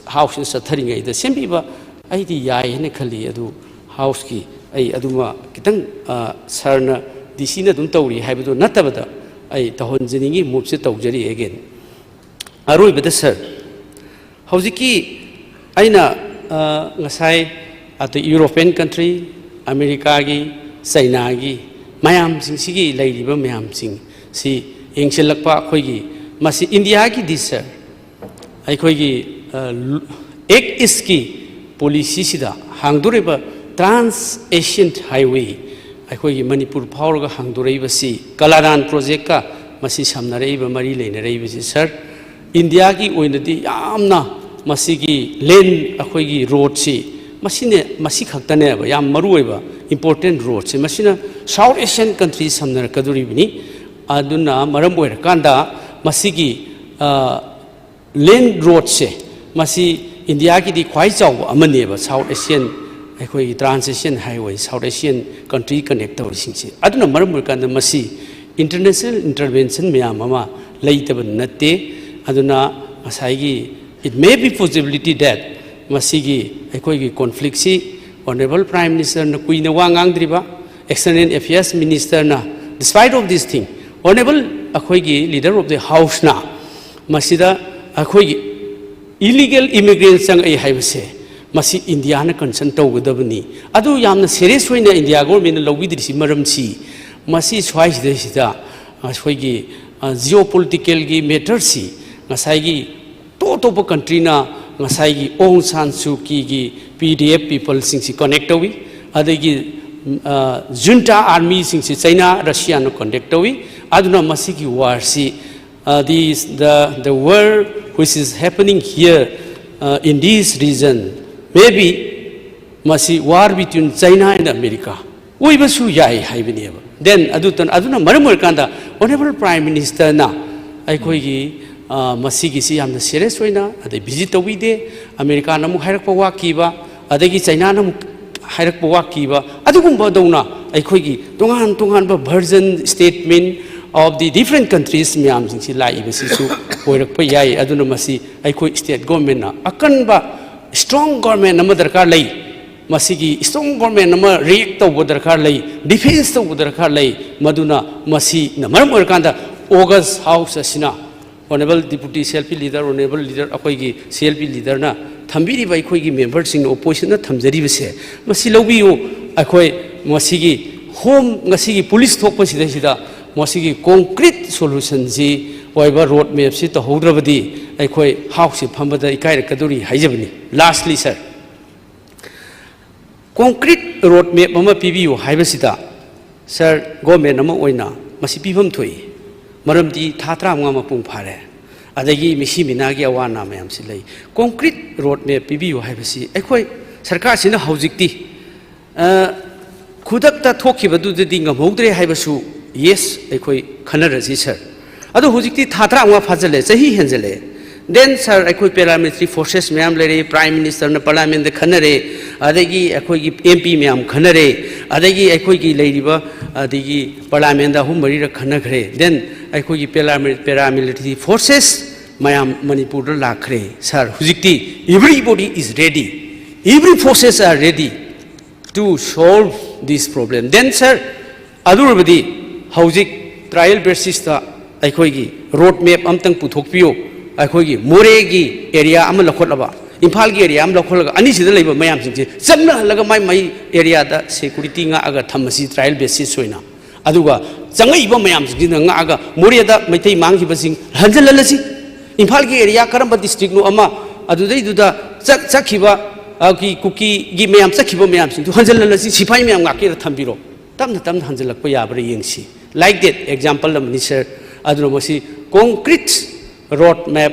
houseꯅ ꯆꯠꯊꯔꯤꯉꯩꯗ ꯁꯦꯝꯕꯤꯕ ꯑꯩꯗꯤ ꯌꯥꯏ ꯍꯥꯏꯅ ꯈꯜꯂꯤ꯫ ꯑꯗꯨ houseꯀꯤ ꯑꯩ ꯑꯗꯨꯃ ꯈꯤꯇꯪ, ꯑ, sirꯅ DCꯅ ꯑꯗꯨꯝ ꯇꯧꯔꯤ ꯍꯥꯏꯕꯗꯨ ꯅꯠꯇꯕꯗ ꯑꯩ ꯇꯧꯍꯟꯖꯅꯤꯡꯉꯤ, moveꯁꯦ ꯇꯧꯖꯔꯤ again꯫ ꯑꯔꯣꯏꯕꯗ ꯁꯥꯔ, ꯍꯧꯖꯤꯛꯀꯤ ꯑꯩꯅ, ꯑ, ꯉꯁꯥꯏ ꯑꯇꯩ ꯌꯨꯔꯣꯄꯤꯌꯟ ꯀꯟꯇ꯭ꯔꯤ, ꯑꯃꯦꯔꯤꯀꯥꯒꯤ, ꯆꯩꯅꯥꯒꯤ ꯃꯌꯥꯝꯁꯤꯡꯁꯤꯒꯤ ꯂꯩꯔꯤꯕ ꯃꯌꯥꯝꯁꯤꯡ ꯁꯤ ꯌꯦꯡꯁꯤꯜꯂꯛꯄ ꯑꯩꯈꯣꯏꯒꯤ, ꯃꯁꯤ ꯏꯟꯗꯤꯌꯥꯒꯤꯗꯤ ꯁꯥꯔ, ꯑꯩꯈꯣꯏꯒꯤ, ꯑ, ꯂꯨ-, ꯑꯦꯛ ꯏꯁꯀꯤ ꯄꯣꯂꯤꯁꯤꯁꯤꯗ ꯍꯥꯡꯗꯣꯔꯤꯕ ꯇ꯭ꯔꯥꯟꯁ ꯑꯦꯁꯤꯌꯟ ꯍꯥꯏꯋꯦ, ꯑꯩꯈꯣꯏꯒꯤ ꯃꯅꯤꯄꯨꯔ ꯐꯥꯎꯔꯒ ꯍꯥꯡꯗꯣꯔꯛꯏꯕꯁꯤ ꯀꯂꯥꯗꯥꯟ ꯄ꯭ꯔꯣꯖꯦꯛꯀ ꯃꯁꯤ ꯁꯝꯅꯔꯛꯏꯕ, ꯃꯔꯤ ꯂꯩꯅꯔꯛꯏꯕꯁꯤ ꯁꯥꯔ, ꯏꯟꯗꯤꯌꯥꯒꯤ ꯑꯣꯏꯅꯗꯤ ꯌꯥꯝꯅ ꯃꯁꯤꯒꯤ ꯂꯦꯟ, ꯑꯩꯈꯣꯏꯒꯤ ꯔꯣꯗꯁꯤ ꯃꯁꯤꯅ, ꯃꯁꯤ ꯈꯛꯇꯅꯦꯕ ꯌꯥꯝ ꯃꯔꯨ ꯑꯣꯏꯕ ꯏꯝꯄꯣꯔꯇꯦꯟ ꯔꯣꯗꯁꯤ꯫ ꯃꯁꯤꯅ ꯁꯥꯎꯠ ꯑꯦꯁꯤꯌꯟ ꯀꯟꯇ꯭ꯔꯤ ꯁꯝꯅꯔꯛꯀꯗꯣꯔꯤꯕꯅꯤ꯫ ꯑꯗꯨꯅ ꯃꯔꯝ ꯑꯣꯏꯔꯀꯥꯟꯗ ꯃꯁꯤꯒꯤ, ꯑ, ꯂꯦꯟ ꯔꯣꯗꯁꯦ ꯃꯁꯤ ꯏꯟꯗꯤꯌꯥꯒꯤꯗꯤ ꯈ꯭ꯋꯥꯏ ꯆꯥꯎꯕ ꯑꯃꯅꯦꯕ, ꯁꯥꯎꯠ ꯑꯦꯁꯤꯌꯟ, ꯑꯩꯈꯣꯏꯒꯤ trans Asian highway, south Asian country connect ꯇꯧꯔꯤꯁꯤꯡꯁꯦ꯫ ꯑꯗꯨꯅ ꯃꯔꯝ ꯑꯣꯏꯔꯀꯥꯟꯗ ꯃꯁꯤ ꯏꯟꯇꯔꯅꯦꯁꯅꯦꯜ ꯏꯟꯇꯔꯚꯦꯟꯁꯟ ꯃꯌꯥꯝ ꯑꯃ ꯂꯩꯇꯕ ꯅꯠꯇꯦ꯫ ꯑꯗꯨꯅ ꯉꯁꯥꯏꯒꯤ, it may be possibility that ꯃꯁꯤꯒꯤ ꯑꯩꯈꯣꯏꯒꯤ ꯀꯣꯟꯐ꯭ꯂꯤꯛꯁꯤ ꯑꯣꯅꯔꯦꯕꯜ ꯄ꯭ꯔꯥꯏꯝ ꯃꯤꯅꯤꯁꯇꯔꯅ ꯀꯨꯏꯅ ꯋꯥ ꯉꯥꯡꯗ꯭ꯔꯤꯕ, ꯑꯦꯛꯁꯇꯔꯅꯦꯜ ꯑꯦꯐꯤꯌꯔꯁ ꯃꯤꯅꯤꯁꯇꯔꯅ, despite of this thing, honourable ꯑꯩꯈꯣꯏꯒꯤ ꯂꯤꯗꯔ ꯑꯣꯐ ꯗ ꯍꯥꯎꯁꯅ ꯃꯁꯤꯗ ꯑꯩꯈꯣꯏꯒꯤ ꯏꯂꯤꯒꯦꯜ ꯏꯃꯤꯒ꯭ꯔꯦꯟ ꯆꯪꯉꯛꯏ ꯍꯥꯏꯕꯁꯦ, ꯃꯁꯤ ꯏꯟꯗꯤꯌꯥꯅ ꯀꯟꯁꯔꯟ ꯇꯧꯒꯗꯕꯅꯤ꯫ ꯑꯗꯨ ꯌꯥꯝꯅ ꯁꯦꯔꯤꯌꯁ ꯑꯣꯏꯅ ꯏꯟꯗꯤꯌꯥ ꯒꯣꯔꯃꯦꯟꯅ ꯂꯧꯕꯤꯗ꯭ꯔꯤꯁꯤ ꯃꯔꯝꯁꯤ, ꯃꯁꯤ ꯁ꯭ꯋꯥꯏꯁꯤꯗꯩꯁꯤꯗ ꯑꯩꯈꯣꯏꯒꯤ, ꯑ, ꯖꯤꯑꯣ ꯄꯣꯂꯤꯇꯤꯀꯦꯜꯒꯤ ꯃꯦꯇꯔꯁꯤ ꯉꯁꯥꯏꯒꯤ ꯑꯇꯣꯞ ꯑꯇꯣꯞꯄ ꯀꯟꯇ꯭ꯔꯤꯅ ꯉꯁꯥꯏꯒꯤ ꯑꯣꯡ ꯁꯥꯟ ꯁꯨ ꯀꯤꯒꯤ ꯄꯤ ꯗꯤ ꯑꯦꯐ ꯄꯤꯄꯜꯁꯤꯡꯁꯤ ꯀꯅꯦꯛ ꯇꯧꯏ, ꯑꯗꯒꯤ, ꯑ, ꯖꯨꯟꯇꯥ ꯑꯥꯔꯃꯤꯁꯤꯡꯁꯤ ꯆꯩꯅꯥ, ꯔꯁꯤꯌꯥꯅ ꯀꯟꯗꯛ ꯇꯧꯏ꯫ ꯑꯗꯨꯅ ꯃꯁꯤꯒꯤ ꯋꯥꯔꯁꯤ, ꯑ, the, the, the war which is happening here, ꯑ, in this region, maybe ꯃꯁꯤ war between China and America ꯑꯣꯏꯕꯁꯨ ꯌꯥꯏ ꯍꯥꯏꯕꯅꯦꯕ꯫ Then ꯑꯗꯨꯇ-, ꯑꯗꯨꯅ ꯃꯔꯝ ꯑꯣꯏꯔꯀꯥꯟꯗ ꯑꯣꯅꯔꯦꯕꯜ ꯄ꯭ꯔꯥꯏꯝ ꯃꯤꯅꯤꯁꯇꯔꯅ ꯑꯩꯈꯣꯏꯒꯤ, ꯑ, ꯃꯁꯤꯒꯤꯁꯤ ꯌꯥꯝꯅ ꯁꯦꯔꯤꯌꯁ ꯑꯣꯏꯅ ꯑꯗꯩ ꯚꯤꯖꯤꯠ ꯇꯧꯕꯤꯗꯦ꯫ ꯑꯃꯦꯔꯤꯀꯥꯅ ꯑꯃꯨꯛ ꯍꯥꯏꯔꯛꯄ ꯋꯥ ꯀꯤꯕ, ꯑꯗꯒꯤ ꯆꯩꯅꯥꯅ ꯑꯃꯨꯛ ꯍꯥꯏꯔꯛꯄ ꯋꯥ ꯀꯤꯕ, ꯑꯗꯨꯒꯨꯝꯕꯗꯧꯅ ꯑꯩꯈꯣꯏꯒꯤ ꯇꯣꯉꯥꯟ ꯇꯣꯉꯥꯟꯕ version, statement of the different countries ꯃꯌꯥꯝꯁꯤꯡꯁꯤ ꯂꯥꯛꯏꯕꯁꯤꯁꯨ ꯑꯣꯏꯔꯛꯄ ꯌꯥꯏ꯫ ꯑꯗꯨꯅ ꯃꯁꯤ ꯑꯩꯈꯣꯏ ꯁ꯭ꯇꯦꯠ ꯒꯣꯔꯃꯦꯟꯅ ꯑꯀꯟꯕ, ꯁ꯭ꯇꯔꯣꯡ ꯒꯣꯔꯃꯦꯟ ꯑꯃ ꯗꯔꯀꯥꯔ ꯂꯩ꯫ ꯃꯁꯤꯒꯤ ꯁ꯭ꯇꯔꯣꯡ ꯒꯣꯔꯃꯦꯟ ꯑꯃ ꯔꯤꯑꯦꯛ ꯇꯧꯕ ꯗꯔꯀꯥꯔ ꯂꯩ, ꯗꯤꯐꯦꯟꯁ ꯇꯧꯕ ꯗꯔꯀꯥꯔ ꯂꯩ꯫ ꯃꯗꯨꯅ ꯃꯁꯤꯅ ꯃꯔꯝ ꯑꯣꯏꯔꯀꯥꯟꯗ ꯑꯣꯒꯁ ꯍꯥꯎꯁ ꯑꯁꯤꯅ Honourable Deputy C L P Leader, Honourable Leader, ꯑꯩꯈꯣꯏꯒꯤ C L P Leaderꯅ ꯊꯝꯕꯤꯔꯤꯕ ꯑꯩꯈꯣꯏꯒꯤ memberꯁꯤꯡꯅ, oppositionꯅ ꯊꯝꯖꯔꯤꯕꯁꯦ, ꯃꯁꯤ ꯂꯧꯕꯤꯌꯨ꯫ ꯑꯩꯈꯣꯏ ꯃꯁꯤꯒꯤ ꯍꯣꯝ, ꯉꯁꯤꯒꯤ ꯄꯨꯂꯤꯁ ꯊꯣꯛꯄꯁꯤꯗꯩꯁꯤꯗ ꯃꯁꯤꯒꯤ concrete solutionꯁꯤ ꯑꯣꯏꯕ road mapꯁꯤ ꯇꯧꯍꯧꯗ꯭ꯔꯕꯗꯤ ꯑꯩꯈꯣꯏ Houseꯁꯤ ꯐꯝꯕꯗ ꯏꯀꯥꯏꯔꯛꯀꯗꯧꯔꯤ ꯍꯥꯏꯖꯕꯅꯤ꯫ Lastly, sir, concrete road map ꯑꯃ ꯄꯤꯕꯤꯌꯨ ꯍꯥꯏꯕꯁꯤꯗ, sir, government ꯑꯃ ꯑꯣꯏꯅ ꯃꯁꯤ ꯄꯤꯐꯝ ꯊꯣꯛꯏ꯫ ꯃꯔꯝꯗꯤ ꯊꯥ ꯇꯔꯥꯃꯉꯥ ꯃꯄꯨꯡ ꯐꯥꯔꯦ꯫ ꯑꯗꯒꯤ ꯃꯤꯁꯤ ꯃꯤꯅꯥꯒꯤ ꯑꯋꯥ ꯑꯅꯥ ꯃꯌꯥꯝꯁꯤ ꯂꯩ꯫ Concrete road map ꯄꯤꯕꯤꯌꯨ ꯍꯥꯏꯕꯁꯤ ꯑꯩꯈꯣꯏ ꯁꯔꯀꯥꯔꯁꯤꯅ ꯍꯧꯖꯤꯛꯇꯤ, ꯑ, ꯈꯨꯗꯛꯇ ꯊꯣꯛꯈꯤꯕꯗꯨꯗꯗꯤ ꯉꯝꯍꯧꯗ꯭ꯔꯦ ꯍꯥꯏꯕꯁꯨ, yes, ꯑꯩꯈꯣꯏ ꯈꯟꯅꯔꯁꯤ, sir꯫ ꯑꯗꯣ ꯍꯧꯖꯤꯛꯇꯤ ꯊꯥ ꯇꯔꯥꯃꯉꯥ ꯐꯥꯖꯤꯜꯂꯦ, ꯆꯍꯤ ꯍꯦꯟꯖꯜꯂꯦ꯫ Then, sir, ꯑꯩꯈꯣꯏ paramilitary forces ꯃꯌꯥꯝ ꯂꯩꯔꯦ, Prime Ministerꯅ Parliamentꯇ ꯈꯟꯅꯔꯦ, ꯑꯗꯒꯤ ꯑꯩꯈꯣꯏꯒꯤ M P ꯃꯌꯥꯝ ꯈꯟꯅꯔꯦ, ꯑꯗꯒꯤ ꯑꯩꯈꯣꯏꯒꯤ ꯂꯩꯔꯤꯕ, ꯑꯗꯒꯤ Parliamentꯇ ꯑꯍꯨꯝ ꯃꯔꯤꯔꯛ ꯈꯟꯅꯈ꯭ꯔꯦ꯫ Then ꯑꯩꯈꯣꯏꯒꯤ parami-, paramilitary forces ꯃꯌꯥꯝ ꯃꯅꯤꯄꯨꯔꯗ ꯂꯥꯛꯈ꯭ꯔꯦ꯫ Sir, ꯍꯧꯖꯤꯛꯇꯤ everybody is ready, every forces are ready to solve this problem. Then, sir, ꯑꯗꯨ ꯑꯣꯏꯔꯕꯗꯤ ꯍꯧꯖꯤꯛ trial basisꯇ ꯑꯩꯈꯣꯏꯒꯤ road map ꯑꯝꯇꯪ ꯄꯨꯊꯣꯛꯄꯤꯌꯨ꯫ ꯑꯩꯈꯣꯏꯒꯤ ꯃꯣꯔꯦꯒꯤ area ꯑꯃ ꯂꯧꯈꯠꯂꯕ, ꯏꯝꯐꯥꯜꯒꯤ area ꯑꯃ ꯂꯧꯈꯠꯂꯒ, ꯑꯅꯤꯁꯤꯗ ꯂꯩꯕ ꯃꯌꯥꯝꯁꯤꯡꯁꯦ ꯆꯞꯅꯍꯜꯂꯒ ꯃꯥꯏ ꯃꯥꯏ areaꯗ security ꯉꯥꯛꯑꯒ ꯊꯝꯃꯁꯤ, trial basis ꯑꯣꯏꯅ꯫ ꯑꯗꯨꯒ ꯆꯪꯉꯛꯏꯕ ꯃꯌꯥꯝꯁꯤꯡꯁꯤꯅ ꯉꯥꯛꯑꯒ ꯃꯣꯔꯦꯗ ꯃꯩꯇꯩ ꯃꯥꯡꯈꯤꯕꯁꯤꯡ ꯍꯟꯖꯤꯜꯍꯜꯂꯁꯤ꯫ ꯏꯝꯐꯥꯜꯒꯤ area ꯀꯔꯝꯕ districtꯅꯣ ꯑꯃ, ꯑꯗꯨꯗꯩꯗꯨꯗ ꯆꯠ-, ꯆꯠꯈꯤꯕ, ꯑ, ꯀꯤ-, ꯀꯨꯀꯤꯒꯤ ꯃꯌꯥꯝ ꯆꯠꯈꯤꯕ ꯃꯌꯥꯝꯁꯤꯡꯗꯨ ꯍꯟꯖꯤꯜꯍꯜꯂꯁꯤ꯫ ꯁꯤꯐꯥꯏ ꯃꯌꯥꯝ ꯉꯥꯛꯀꯦꯔ ꯊꯝꯕꯤꯔꯣ꯫ ꯇꯞꯅ ꯇꯞꯅ ꯍꯟꯖꯤꯜꯂꯛꯄ ꯌꯥꯕ꯭ꯔꯥ ꯌꯦꯡꯁꯤ꯫ Like that, example ꯑꯃꯅꯤ, sir꯫ ꯑꯗꯨꯅ ꯃꯁꯤ concrete road map